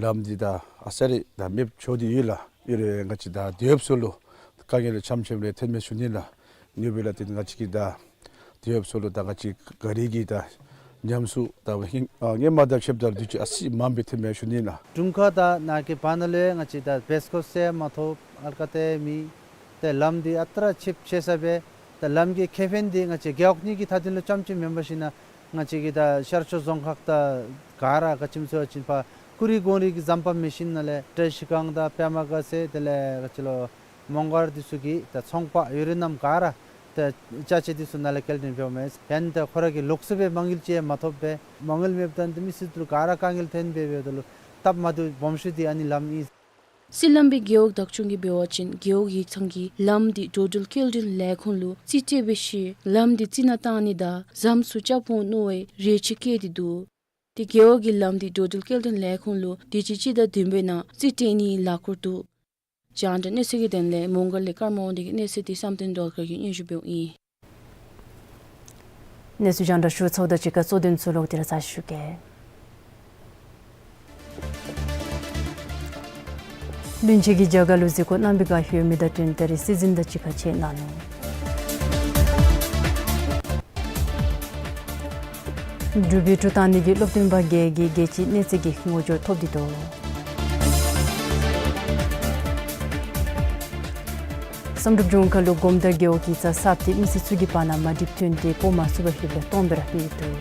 ལམ་འདི་ད་ཨ་ཙི་རེ་ད་མེདཔ་ཆོག་སྟེ་ཡོད་ལགས། ཨིན་རུང་ང་བཅས་ད་དེད་གཡོགཔ་ཚུ་ལུ་དཀའ་ངལ་ལུ་ཆམ་ཆམ་རེ་ཐོན་མས་ཞུ་ནི་ལགས། ཨིན་པས་ལགས། ཏེ་ང་བཅས་ཀྱི་ད་དེད་གཡོགཔ་ཚུ་ལུ་ད་ང་བཅས་ག་རི་གི་ད་ཉམས་གསོ་ད་ཧིང་ཨ་སྔོན་མ་དང་ཕྱདཔ་ད་དུས་ཅི་ཨ་ཙི་མངམ་སྦེ་ཐོན་མས་ཞུ་ནི་ལགས། དྲུང་ཁག་དང་ནཱ་གི་བར་ན་ལུ་ཡང་ང་བཅས་ད་བེསི་ཀོཊ་ཟེར་མ་ཐོབ་ཨལ་ཀ་ཏེ་མེད། ཏེ་ལམ་འདི་ཨ་རྟག་ར་ཆད་ཆད་ས་སྦེ་ཏེ་ལམ་གྱི་ཁེ་ཕན་འདི་ང་བཅས་རྒེད་འོག་གཉིས་ཀྱི་མཐའ་དོན་ལུ་རྐྱངམ་ཅིག་མེན་པར་ཞིན་ན་ང་བཅས་ཀྱི་ད་ཤར་ཕྱོགས་རྫོང་ཁག་དང་ག་ར་ག་ཅི་སྨོ་ཟེར་བ་ཅིན་ཕར་ཀུ་རི་གོང་རི་གི་ཟམ་པ་མེད་ཞིནམ་ལས་བཀྲིས་སྒང་དང་པདྨ་དགའ་ཚལ་དེ་ལས་ག་ཅི་ལོ་མོང་སྒར་འདི་ཚུ་གི་ད་ཚོང་པ་ཡོད་རིགས་རྣམས་ག་ར་ད་ཅ་ཆས་འདི་ཚུ་ནཱ་ལས་སྐྱེལ་འདྲེན་འབདཝ་མས། ཡང་ད་ཁོ་ར་གི་ལོགས་སུ་སྦེ་མ་དངུལ་ཅིག་མ་ཐོབ་པས། མ་དངུལ་མེདཔ་ད་ད་མི་སེར་ཚུ་ག་ར་དཀའ་ངལ་ཐོན་སྦེ་འབདཝ་ད་ལུ་སྟབས་མ་བདེཝ་སྦོམ་ཤོས་འདི་ཨ་ནི་ལམ་ཨིན། སི་ལམ་བི་རྒེད་འོག་བདག་སྐྱོང་གིས་འབད་བ་ཅིན་རྒེད་འོག་ཡིག་ཚང་གིས་ལམ་འདི་འགྲོ་འགྲུལ་སྐྱེལ་འདྲེན་ལས་ཁུངས་ལུ་རྩིས་སྤྲོད་འབད་ཞིནམ་ལམ་འདི་རྩི་ནག་བཏང་ནི་དང་ཟམ་ཚུ་རྐྱབ་འོང་མནོ་བའི་རེ་ཆེ་བསྐྱེད་དེ་འདུག། ཏེ་རྒེད་འོག་གིས་ལམ་འདི་འགྲོ་འགྲུལ་སྐྱེལ་འདྲེན་ལས་ཁུངས་ལུ་དུས་ཅི་སྤྱི་ཟླ་བདུན་པའི་ནང་རྩིས་སྤྲོད་ནིའི་ལས་འགུལ་འདུག། རྒྱང་བསྒྲགས་གནས་ཚུལ་གྱི་དོན་ལས་མོང་སྒར་ལས་ཀརྨ་དབང་འདུས་ཀྱི་གནས་ཚུལ་འདི་བསམ་གཏན་སྒྲོལ་དཀར་གྱིས་སྙན་ཞུ་འབདཝ་ཨིན། གནས་ཚུལ་རྒྱང་བསྒྲགས་ཞུ་ཚརཝ་དང་གཅིག་ཁར་གཙོ་དོན་ཚུ་ལོག་སྟེ་ར་ཚར་ཞུ་གེ། བློན་ཆེན་གྱིས་རྒྱ་གར་ལུ་གཟིགས་སྐོར་གནང་བའི་བསྒང་ལྷོད་མི་དང་བསྟུན་ཏེ་རེས་གཟིགས་འཛིན་དང་གཅིག་ཁར་ཕྱད་གནང་ནུག། འབྲུག་པའི་འབྲུག་བཏང་ནི་གི་སློབ་སྟོན་པ་བརྒྱད་ཀྱིས་རྒྱལ་སྤྱིའི་གནས་ཚད་ཀྱི་ངོ་སྦྱོར་ཐོབ་སྟེ་འདུག། བསམ་གྲུབ་ལྗོངས་མཁར་ལུ་སྒོམ་དང་རྒེད་འོག་གི་རྩྭ་གསརཔ་དེ་མི་སེར་ཚུ་གི་བར་ན་མ་འགྲིགཔ་ཐོན་ཏེ་སྤོ་མ་ཚུགས་པར་ལྷོདཔ་ལས་སྟོངམ་སྦེ་ར་ལྷོད་འདུག།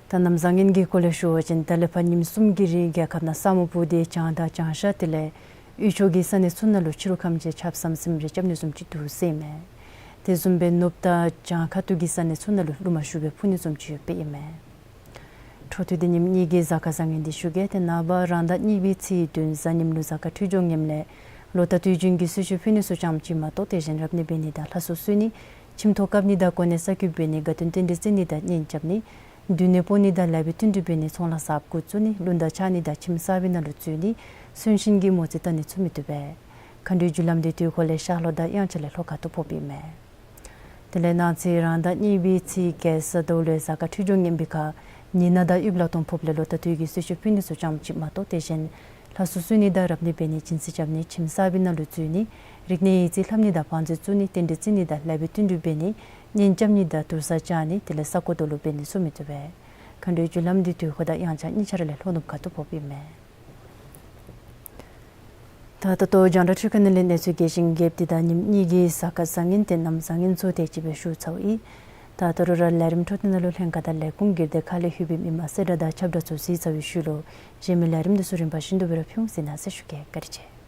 ད་གནམ་བཟང་ངན་གྱི་སྐོར་ལས་ཞུ་བ་ཅིན་ད་ལས་ཕར་ཉིནམ་གསུམ་གྱི་རིང་རྒྱལ་ཁབ་ནང་ས་སྨུག་སྤུབས་ཏེ་གྱང་དང་གྱང་ཤ་དེ་ལས་དབུས་ཕྱོགས་ཀྱི་ས་གནས་ཚུ་ནང་ལུ་ཕྱི་རུ་ཁམས་ཅིག་ཆརཔ་ཟམ་ཟིམ་རེ་རྐྱབ་ནི་བཟུམ་ཅིག་འདུག་ཟེར་ཨིན་མས། དེ་བཟུམ་སྦེ་ནུབ་དང་བྱང་ཁ་ཐུག་གི་ས་གནས་ཚུ་ནང་ལུ་རླུང་མ་ཤུགས་སྦེ་འཕུ་ནི་བཟུམ་ཅིག་ཡོདཔ་ཨིན་མས། འཕྲོ་མཐུད་དེ་ཉིནམ་གཉིས་ཀྱི་གཟའ་སྐར་བཟང་ངན་འདི་ཞུ་གེ། ཏེ་ནངས་པ་རང་ཟླ་གཉིས་པའི་ཚེས་བདུན་གཟའ་ཉིམ་ལུ་གཟའ་སྐར་འཕྲོད་སྦྱོར་ངནམ་ལས་ལོ་རྟག་དུས་རྒྱུན་གྱི་གསོལ་མཆོད་ཕུལ་ནི་ཚུ་ཙམ་ཅིག་མ་གཏོགས་དེ་བཞིན་རབ་གནས་འབད་ནི་དང་ལྷ་གསོལ་གསོལ་ནི་ཁྱིམ་ཐོག་བཀབ་ནི་དང་གོ་གནས་གསར་བསྐོ་འབད་ནི་དགའ་སྟོན་རྟེན་འབྲེལ་བརྩི་ནི་དང་གཉེན་རྐྱབ་ནི་མདུན་ནས་སྤོ་ནི་དང་ལེགས་པའི་བསྟུན་གྲོས་འབད་ནི་ཚོང་ལཱ་གསརཔ་འགོ་བཙུགས་ནི་ལུང་དང་ཕྱག་ནི་དང་ཁྱིམ་གསར་པའི་ནང་ལུ་འཛུལ་ནི་གསོན་གཤིན་གྱི་མོ་རྩིས་བལྟ་ནི་ཚུ་མི་བཏུབ་པས། མཁའ་འགྲོའི་རྒྱུ་ལམ་འདི་དུས་འཁོར་ལས་ཤར་ལྷོ་དང་དབྱངས་འཆར་ལས་ལྷོ་ཁ་ཐུག་ཕོགཔ་ཨིན་མས། དེ་ལས་གནངས་ཚེ་རང་ཟླ་གཉིས་པའི་ཚེས་བརྒྱད་གཟའ་ཟླཝ་ལུ་གཟའ་སྐར་འཕྲོད་སྦྱོར་ངན་པའི་ཁར་ཉི་ནག་དང་དབྱུག་ལག་སྟོང་ཕོགཔ་ལས་ལོ་རྟག་དུས་ཀྱི་གསོལ་མཆོད་ཕུལ་ནི་ཚུ་ཙམ་ཅིག་མ་གཏོགས་དེ་བཞིན་ལྷ་གསོལ་གསོལ་ནི་དང་རབ་གནས་འབད་ནི་སྦྱིན་སྲེག་རྐྱབ་ནི་ཁྱིམ་གསར་པའི་ནང་ལུ་འཛུལ་ནི་རིག་གནས་ཡིག་རྩིས་ལྷབ་ནི་དང་བང་མཛོད་བཙུགས་ནི་རྟེན་འབྲེལ་བརྩི་ནི་དང་ལེགས་པའི་བསྟུན་གྲོས་འབད་ནི་གཉེན་རྐྱབ་ནི་དང་དུར་ས་བཅག་ནི་དེ་ལས་ས་རྐོ་རྡོ་སློག་འབད་ནི་ཚུ་མི་བཏུབ་པས། མཁའ་འགྲོའི་རྒྱུ་ལམ་འདི་དུས་འཁོར་དང་དབྱངས་འཆར་གཉིས་ཆ་ར་ལས་ལྷོ་ནུབ་ཁ་ཐུག་ཕོགཔ་ཨིན་མས། ད་ད་ལྟོ་རྒྱང་བསྒྲགས་འཕྲུལ་ཁང་ནང་ལས་གནས་ཚུལ་རྒྱས་ཤིང་རྒྱསཔ་འདི་དང་ཉིནམ་གཉིས་ཀྱི་གཟའ་སྐར་བཟང་ངན་དེ་གནམ་བཟང་ངན་ཚུ་དེ་ཅིག་སྦེ་ཞུ་ཚརཝ་ཨིན། ད་ད་རུང་ར་ལས་རིམ་འཕྲོ་མཐུད་ནང་ལུ་ལྷན་ཁག་དང་ལས་ཁུངས་བསྒྱུར་ཏེ་ཁ་ལས་ལྷོད་པའི་མི་མང་གསལ་བསྒྲགས་དང་ཁྱབ་བསྒྲགས་ཚུ་གཟིགས་ཚར་བའི་ཤུལ་ལུ་གཞན་མི་ལས་རིམ་འདི་ཚུ་རིམ་པ་བཞིན་དུ་སྦེ་ར་ཕུལ་འོང་ཟེར་ནཱ་གསལ་ཞུ་གེ། བཀའ་དྲིན་ཆེ།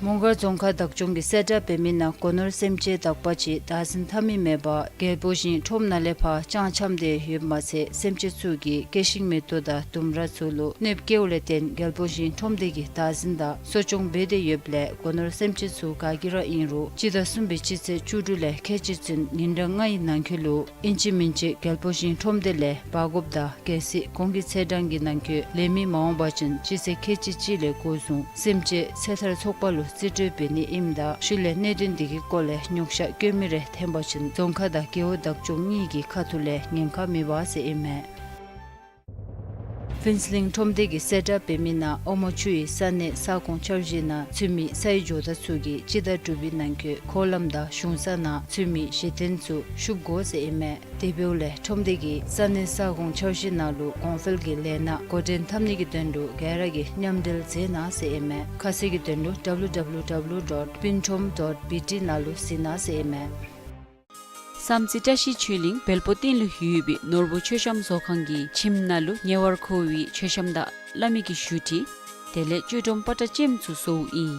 མོང་སྒར་རྫོང་ཁག་བདག་སྐྱོང་གི་གསལ་བསྒྲགས་འབད་མི་ནང་སྒོ་ནོར་སེམས་ཅན་དག་པ་ཅིག་བདག་འཛིན་འཐབ་མི་མེད་པར་རྒྱལ་པོ་ཞིང་ཁྲོམ་ནང་ལས་ཕར་བཅང་འཁྱམས་ཏེ་ཡོདཔ་མ་ཚད་སེམས་ཅན་ཚུ་གི་སྐྱེ་ཤིང་མེ་ཏོག་དང་ལྡུམ་ར་ཚུ་ལུ་གནོདཔ་བཀལཝ་ལས་བརྟེན་རྒྱལ་པོ་ཞིང་ཁྲོམ་སྡེ་གིས་བདག་འཛིན་དང་གསོ་སྐྱོང་འབད་དེ་ཡོདཔ་ལས་སྒོ་ནོར་སེམས་ཅན་ཚུ་ག་གིས་ར་ཨིན་རུང་སྤྱི་ཟླ་གསུམ་པའི་སྤྱི་ཚེས་བཅུ་དྲུག་ལས་ཁལ་གཅིག་ཚུན་ཉིན་གྲངས་ལྔའི་ནང་འཁོད་ལུ་ཨིན་ཅི་མིན་ཅི་རྒྱལ་པོ་ཞིང་ཁྲོམ་སྡེ་ལས་འབག་དགོཔ་དང་གལ་སྲིད་གོང་གི་ཚེས་གྲངས་ཀྱི་ནང་འཁོད་ལེན་མི་མ་འོང་པ་ཅིན་སྤྱི་ཚེས་ཁལ་གཅིག་གཅིག་ལས་འགོ་བཟུང་སེམས་ཅན་ཚེ་ཐར་ཚོགས་པ་ལུ་རྩིས་སྤྲོད་འབད་ནི་ཨིནམ་ད་ཤུལ་ལས་གནད་དོན་འདི་གི་སྐོར་ལས་ཉོགས་བཤད་བཀོད་མི་རེ་ཐོན་པ་ཅིན་རྫོང་ཁག་དང་རྒེད་འོག་བདག་སྐྱོང་གཉིས་ཀྱི་ཁ་ཐུག་ལས་ཉེན་ཁ་མེད་པ་ཟེར་ཨིན་མས། ཕུན་ཚོགས་གླིང་ཁྲོམ་སྡེ་གི་གསལ་བསྒྲགས་འབད་མི་ནང་ཨོ་མོ་ཆུ་ཡི་ས་གནས་ས་ཁོངས་འཆར་གཞི་ནང་ཚུད་མི་སའི་ཇོ་བདག་ཚུ་གིས་སྤྱི་ཟླ་དྲུག་པའི་ནང་འཁོད་འཁོར་ལམ་དང་གཞུང་ས་ནང་ཚུད་མི་གཞི་རྟེན་ཚུ་བཤུབ་དགོ་ཟེར་ཨིན་མས། དེ་འབདཝ་ལས་ཁྲོམ་སྡེ་གིས་ས་གནས་ས་ཁོངས་འཆར་གཞི་ནང་ལུ་གོང་འཕེལ་གྱི་ལས་སྣ་འགོ་འདྲེན་འཐབ་ནི་གི་དོན་ལུ་ག་ར་གིས་མཉམ་འབྲེལ་མཛད་གནང་ཟེར་ཨིན་མས། ཁ་གསལ་གྱི་དོན་ལུ་ཌབ་ལུ་ཌབ་ལུ་ཌབ་ལུ་ཌོཊ་པུན་ཁྲོམ་ཌོཊ་བི་ཊི་ནང་ལུ་གཟིགས་གནང་ཟེར་ཨིན་མས། བསམ་རྩེ་བཀྲ་ཤིས་ཆོས་གླིང་བལ་པོ་སྟེང་ལུ་ཡོད་པའི་ནོར་བུ་མཆོད་བཤམས་བཟོ་ཁང་གི་ཁྱིམ་ནང་ལུ་ཉེ་བར་མཁོ་བའི་མཆོད་བཤམས་དང་བླ་མའི་གི་བཞུགས་ཁྲི་དེ་ལས་ཆོས་སྒྲོམ་པ་ཏྲ་ཅན་ཚུ་བཟོཝ་ཨིན།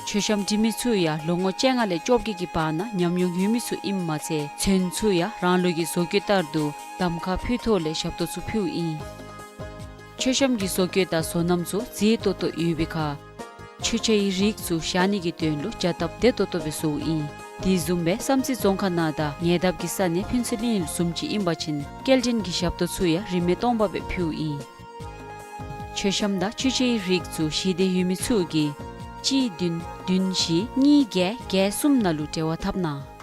མཆོད་བཤམས་འབྲི་མི་ཚུ་ཡང་ལོ་ངོ་བཅོ་ལྔ་ལས་བཅོ་བརྒྱད་ཀྱི་བར་ན་ཉམས་མྱོང་ཡོད་མི་ཚུ་ཨིནམ་མ་ཚད་ཚོན་ཚུ་ཡང་རང་ལུགས་ཀྱི་བཟོ་བཀོད་ལྟར་དུ་གདམ་ཁ་ཕུལ་ཐོག་ལས་ཞབས་ཏོག་ཚུ་ཕུལཝ་ཨིན། མཆོད་བཤམས་ཀྱི་བཟོ་བཀོད་དང་བཟོ་རྣམ་ཚུ་མཛེས་ཏོག་ཏོ་ཡོད་པའི་ཁར་མཆོད་ཆས་ཀྱི་རིགས་ཚུ་བཞག་ནི་གི་དོན་ལུ་བྱ་སྟབས་བདེ་ཏོག་ཏོ་སྦེ་བཟོཝ་ཨིན། དེ་བཟུམ་སྦེ་བསམ་རྩེ་རྫོང་ཁག་ནང་དང་ཉེ་འདབས་ཀྱི་ས་གནས་ཕུན་ཚོགས་གླིང་བཟུམ་ཅིག་ཨིན་པ་ཅིན་སྐྱེལ་འདྲེན་གྱི་ཞབས་ཏོག་ཚུ་ཡང་རིན་མེད་སྟོང་པ་སྦེ་ཕུལཝ་ཨིན། མཆོད་བཤམས་དང་མཆོད་ཆས་ཀྱི་རིགས་ཚུ་ཞི་བདེ་ཡོད་མི་ཚུ་གིས་གཅིག་བདུན་བདུན་བཞི་གཉིས་བརྒྱད་བརྒྱད་གསུམ་ནང་ལུ་འབྲེལ་བ་འཐབ་གནང་།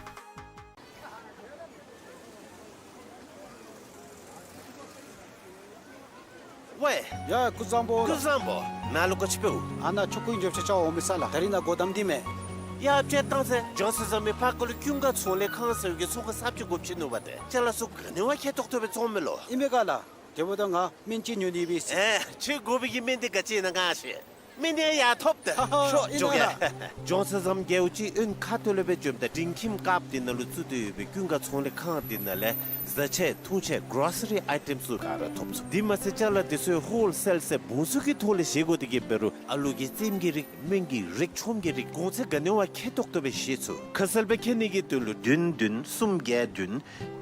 ཝའེ། ཡ་ཀུན་བཟང་པོ་ལགས། ཀུན་བཟང་པོ། ནཱ་ལུ་ག་ཅི་འབདཝ། ཨ་ནཱ་ཆོ་ག་འགྱོ་ཆ་ཆ་འོང་མི་ས་ལགས། ད་རིས་ནཱ་སྒོ་བསྡམ་སྟེ་མས། ཡ་ཅིག་བཏང་ཟེར། ཇོན་སན་ཟམ་མི་ཕར་ཁ་ལུ་ཀུན་དགའ་ཚོང་ལས་ཁང་ཟེར་བའི་གི་ཚོང་ཁང་གསརཔ་ཅིག་དགོཔ་ཅིག་ནུག་པ་ཏེ། ཅ་ལ་ཚུ་ག་ནི་བ་ཁེ་ཏོག་ཏོ་སྦེ་བཙོང་མས་ལོ། ཨིན་པས་ག་ལགས། དེ་འབདཝ་ད་ང་སྨན་ཅིག་ཉོ་ནི་སྦེ་ཨིན། ཨེ་ཁྱོད་དགོ་པའི་གི་སྨན་འདི་ག་ཅི་ཨིན་ན་ང་ཤེས། སྨན་འདི་ཡང་ཐོབ་སྟེ། ཧ་ཧ། ཤོག་ཨིན་ན་འགྱོ་གེ་ལགས། ཇོན་སན་ཟམ་རྒེད་འོག་གཅིག་གཡོན་ཁ་ཐུག་ལས་སྦེ་འགྱོཝ་ད་འབྲིང་ཁྱིམ་དཀརཔོ་འདི་ནང་ལུ་བཙུགས་ཏེ་ཡོད་པའི་ཀུན་དགའ་ཚོང་ལས་ཁང་འདི་ནང་ལས་བཟའ་ཆས་འཐུང་ཆས་གྲོ་སི་རི་ཨའི་ཊེམ་ཚུ་ག་ར་ཐོབ་ཚུགས། དེ་མ་ཚད་ཅ་ལ་འདི་ཚུ་ཧོལ་སེལ་ཟེར་འབུམ་ཚུ་གི་ཐོག་ལས་བཞེས་དགོ་དེ་གིས་འབད་རུང་ཨ་ལུ་གི་རྩེདམོ་གི་རིགས་སྨན་གྱི་རིགས་ཆོམ་གྱི་རིགས་གོང་ཚད་ག་ནི་བ་ཁེ་ཏོག་ཏོ་སྦེ་བཞེས་ཚུགས། ཁ་གསལ་སྦེ་མཁྱེན་ནི་གི་དོན་ལུ་བདུན་བདུན་གསུམ་བརྒྱད་བདུན་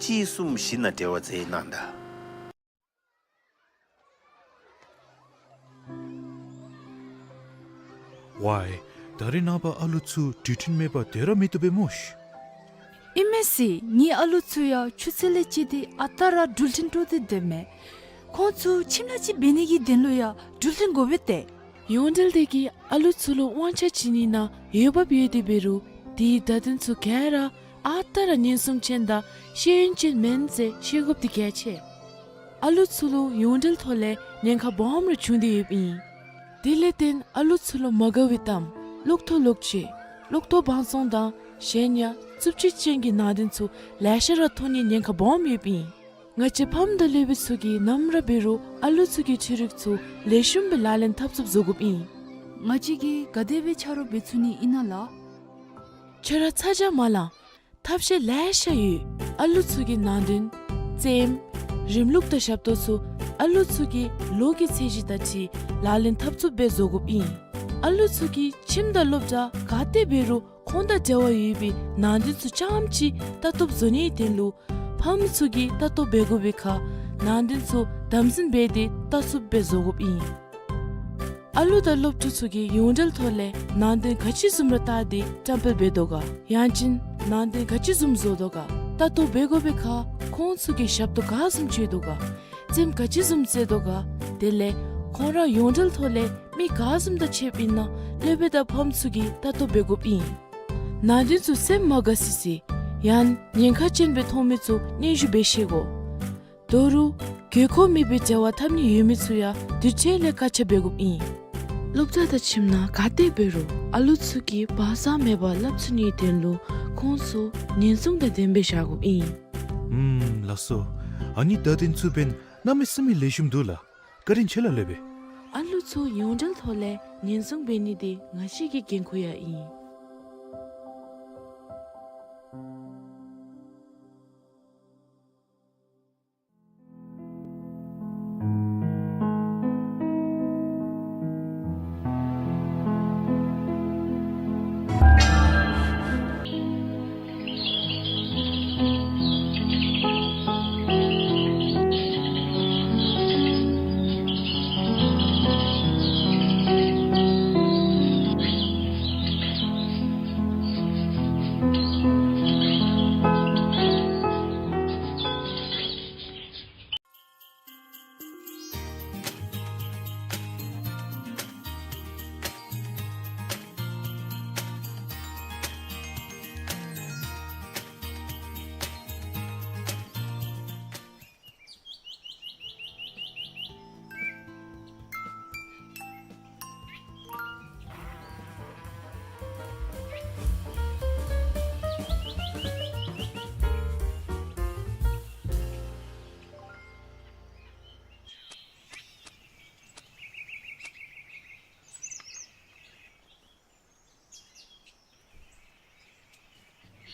གཅིག་གསུམ་བཞི་ནང་འབྲེལ་བ་མཛད་གནང་ད། ཝའེ། ད་རིས་ནངས་པ་ཨ་ལུ་ཚུ་འགྲུལ་འཕྲིན་མེད་པར་སྡོད་ར་མི་བཏུབ་པས་སྨོ་ཤི། ཨིན་མས་ཟེར། ངེའི་ཨ་ལུ་ཚུ་ཡང་ཆུ་ཚོད་ལས་བཅད་དེ་ཨ་རྟག་ར་འགྲུལ་འཕྲིན་སྤྲོ་སྟེ་སྡོདཔ་མས། ཁོང་ཚུ་ཁྱིམ་ནང་ཅིག་འབད་ནི་གི་དོན་ལུ་ཡང་འགྲུལ་འཕྲིན་དགོ་པས་ཏེ། ཡོངས་འབྲེལ་འདི་གིས་ཨ་ལུ་ཚུ་ལུ་དབང་ཆ་བྱིན་ནི་ནང་འོས་འབབ་ཡོད་དེ་འབད་རུང་དེའི་བརྡ་དོན་ཚུ་ག་ར་ཨ་རྟག་ར་ཉན་སྲུང་ཅན་དང་ཤེས་ཡོན་ཅན་མེན་ཟེར་ཤེས་དགོཔ་འདི་གལ་ཆེ། ཨ་ལུ་ཚུ་ལུ་ཡོངས་འབྲེལ་ཐོག་ལས་ཉེན་ཁ་སྦོམ་རེ་བྱུང་སྟེ་ཡོདཔ་ཨིན། དེ་ལས་བརྟེན་ཨ་ལུ་ཚུ་ལུ་མ་དགའ་བའི་གཏམ་གློག་ཐོག་ལོག་སྤྱོད་གློག་ཐོག་བང་བཙོང་དང་གཞན་ཡང་རྩུབ་སྤྱོད་ཅན་གྱི་ནང་དོན་ཚུ་ལེ་ཤ་ར་ཐོན་ནིའི་ཉེན་ཁ་སྦོམ་ཡོདཔ་ཨིན། ང་བཅས་ཕམ་དང་སློབ་དཔོན་ཚུ་གིས་ནམ་ར་འབད་རུང་ཨ་ལུ་ཚུ་གི་འཕྲུལ་རིག་ཚུ་ལེགས་ཤོམ་སྦེ་ལག་ལེན་འཐབ་ཚུགསཔ་བཟོ་དགོཔ་ཨིན། ང་བཅས་ཀྱིས་ག་དེ་སྦེ་ཆ་རོགས་འབད་ཚུགས་ནི་ཨིན་ན་ལགས། ཁྱོད་ར་ཚ་གྱང་མ་ལང་། ཐབས་ཤེས་ལེ་ཤ་ཡོད། ཨ་ལུ་ཚུ་གི་ནང་དོན་རྩེདམོ་རིམ་ལུགས་དང་ཞབས་ཏོག་ཚུ་ཨ་ལུ་ཚུ་གི་ལོ་གི་ཚད་གཞི་དང་འཁྲིལ་ལག་ལེན་འཐབ་ཚུགསཔ་སྦེ་བཟོ་དགོཔ་ཨིན། ཨ་ལུ་ཚུ་གིས་ཁྱིམ་དང་སློབ་གྲྭ་ག་ཏེ་འབད་རུང་ཁོང་དང་འབྲེལ་བ་ཡོད་པའི་ནང་དོན་ཚུ་རྐྱངམ་ཅིག་ལྟ་རྟོགཔ་བཟོ་ནིའི་དོན་ལུ་ ཕམ་ཚུ་གིས་ལྟ་རྟོག་འབད་དགོ་པའི་ཁར་ནང་རྟེན་ཚུ་དམ་འཛིན་འབད་དེ་ལྟ་ཚུགསཔ་སྦེ་བཟོ་དགོཔ་ཨིན། ཨ་ལུ་དང་སློབ་ཕྲུག་ཚུ་གིས་ཡོངས་འབྲེལ་ཐོག་ལས་ནང་རྟེན་ག་ཅི་བཟུམ་ར་བལྟ་སྟེ་བཀྲམ་སྤེལ་འབད་དོ་ག། ཡང་ཅིན་ནང་རྟེན་ག་ཅི་བཟུམ་བཟོ་དོ་ག། ལྟ་རྟོག་འབད་དགོ་པའི་ཁར་ཁོང་ཚུ་གིས་ཞབས་ཏོག་ག་བཟུམ་སྤྱོད་དོ་ག། རྩེདམོ་ག་ཅི་བཟུམ་རྩེ་དོ་ག། དེ་ལས་ཁོང་ར་ཡོངས་འབྲེལ་ཐོག་ལས་མི་ག་བཟུམ་དང་ཕྱདཔ་ཨིན་ན་སློབ་དཔོན་དང་ཕམ་ཚུ་གིས་ལྟ་རྟོག་འབད་དགོཔ་ཨིན། ནང་རྟེན་ཚུ་སེམས་མ་དགའ་སི་སི་ཡང་ཉེན་ཁ་ཅན་སྦེ་མཐོང་མི་ཚུ་སྙན་ཞུ་འབད་ཤེས་དགོ། ད་རུང་དགོས་མཁོ་མེད་པའི་འབྲེལ་བ་འཐབ་ནི་ཡོད་མི་ཚུ་ཡང་དུས་ཚོད་ལས་བཀག་ཆ་འབད་དགོཔ་ཨིན། སློབ་གྲྭ་དང་ཁྱིམ་ནང་ག་ཏེ་འབད་རུང་ཨ་ལུ་ཚུ་གིས་བག་ཚ་མེད་པར་སླབ་ཚུགས་ནིའི་དོན་ལུ་ཁོང་ཚུ་ཉེན་སྲུང་དང་ལྡནམ་སྦེ་བཞག་དགོཔ་ཨིན། ཨུམ་ལགས་སོ། ཨ་ནི་ད་དེ་ཚུ་འབདན་གནམ་མེད་ས་མེད་ལེགས་ཤོམ་འདུག་ལགས། བཀའ་དྲིན་ཆེ་ལགས་སློབ་དཔོན། ཨ་ལུ་ཚུ་ཡོངས་འབྲེལ་ཐོག་ལས་ཉེན་སྲུང་འབད་ནི་འདི་ང་བཅས་ཀྱི་འགན་ཁུར་ཡང་ཨིན།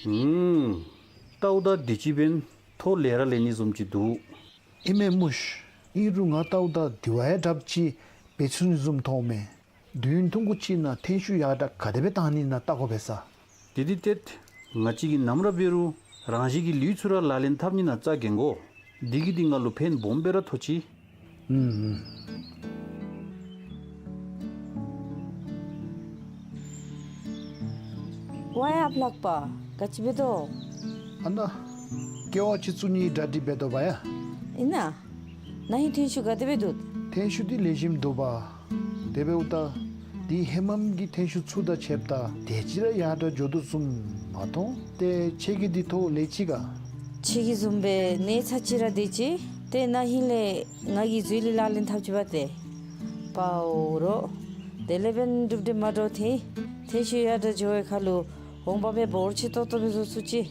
ཨུམ། ལྟཝ་ད་དུས་ཅི་འབདན་ཐོ་ལེ་ར་ལེན་ནི་བཟུམ་ཅིག་འདུག། ཨིན་མས་མོ་ཤིག། ཨིན་རུང་ང་ལྟཝ་ད་དེ་བ་ཡང་དྲགཔ་ཅིག་འབད་ཚུགས་ནི་བཟུམ་མཐོངམ་མས། དུས་ཡུན་ཐུང་ཀུ་ཅིག་ནང་ཐོན་ཤུགས་ཡར་དྲག་ག་དེ་སྦེ་བཏང་ནི་ཨིན་ན་བལྟ་དགོ་པས་ས། དེ་འདི་ཏེ་ང་བཅས་ཀྱིས་ནམ་ར་འབད་རུང་རང་བཞིན་གྱི་ལུད་ཚུ་ར་ལག་ལེན་འཐབ་ནི་ནང་རྩ་འགེངས་དགོ། འདི་གིས་འདི་ང་ལུ་ཕན་སྦོམ་སྦེ་ར་ཐོགས་ཅི། ཨུམ་ཨུམ། ཝའེ་ཨཔ་ལགས་པ། ག་ཅི་འབད་དོ། ཨ་ན། ཀེ་ཝ་ཅིག་བཙུགས་ནིའི་གྲ་སྒྲིག་འབད་དོ་བ་ཡ། ཨིན་ན། ན་ཧིང་ཐོན་ཤུགས་ག་དེ་སྦེ་འདུག། ཐོན་ཤུགས་འདི་ལེགས་ཤོམ་འདུག་པ། དེ་འབདཝ་ད་འདི་ཧེ་མམ་གྱི་ཐོན་ཤུགས་ཚུ་དང་ཕྱདཔ་ད་དེ་ཅིག་ར་ཡར་དྲག་འགྱོ་དོ་བཟུམ་མ་མཐོང་། ཏེ་ཁྱེད་ཀྱིས་འདི་ཐོ་ལེ་ཅི་ག། ཁྱེད་ཀྱི་བཟུམ་སྦེ་གནས་ཚད་ཅིག་ར་དེ་ཅིག། ཏེ་ན་ཧིང་ལས་ང་གིས་འཛོལ་ལུ་ལག་ལེན་འཐབ་ཅི་པ་ཏེ། པའོ་རོ། དེ་ལས་འབདན་གྲུབ་འབྲས་མ་འདྲཝ་ཐོན། ཐོན་ཤུགས་ཡར་དྲག་འགྱོ་བའི་ཁར་ལུ་འོང་འབབ་སྦེ་འབོར་ཆེ་ཏོག་ཏོ་སྦེ་བཟོ་ཚུགས་ཅི།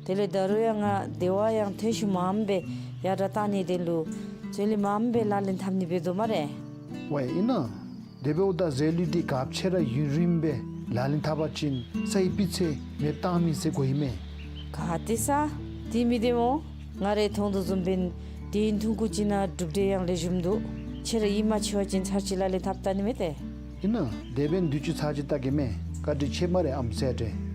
དེ་ལས་ད་རུང་ཡང་ང་དེ་བ་ཡང་ཐོན་ཤུགས་མངམ་སྦེ་ཡར་དྲག་བཏང་ནིའི་དོན་ལུ་འཛོལ་ལུ་མངམ་སྦེ་ལག་ལེན་འཐབ་ནི་འབད་དོ་སྨ་རེ། ཝའེ་ཨིན་ན། དེ་འབདཝ་ད་འཛོལ་ལུད་འདི་ག་ཅི་ར་ཡུན་རིངམོ་སྦེ་ལག་ལེན་འཐབ་པ་ཅིན་སའི་སྤུས་ཚད་མེདཔ་བཏང་མི་ཟེར་གོ་ཡི་མས། ག་ཏེ་ས། དེ་མི་བདེན་མོ། ང་རའི་མཐོང་དོ་བཟུམ་འབདན་དུས་ཡུན་ཐུང་ཀུ་ཅིག་ནང་གྲུབ་འབྲས་ཡང་ལེགས་ཤོམ་འདུག། ཁྱེད་ར་ཡིད་མ་ཆེས་པ་ཅིན་ཚར་གཅིག་ལག་ལེན་འཐབ་བལྟ་ནི་མས་ཏེ། ཨིན་ན། དེ་འབདན་དུས་ཅི་ཚར་གཅིག་བལྟ་གེ་མས། བཀའ་དྲིན་ཆེ་སྨ་རེ་ཨམ་སྲས་ཏེ།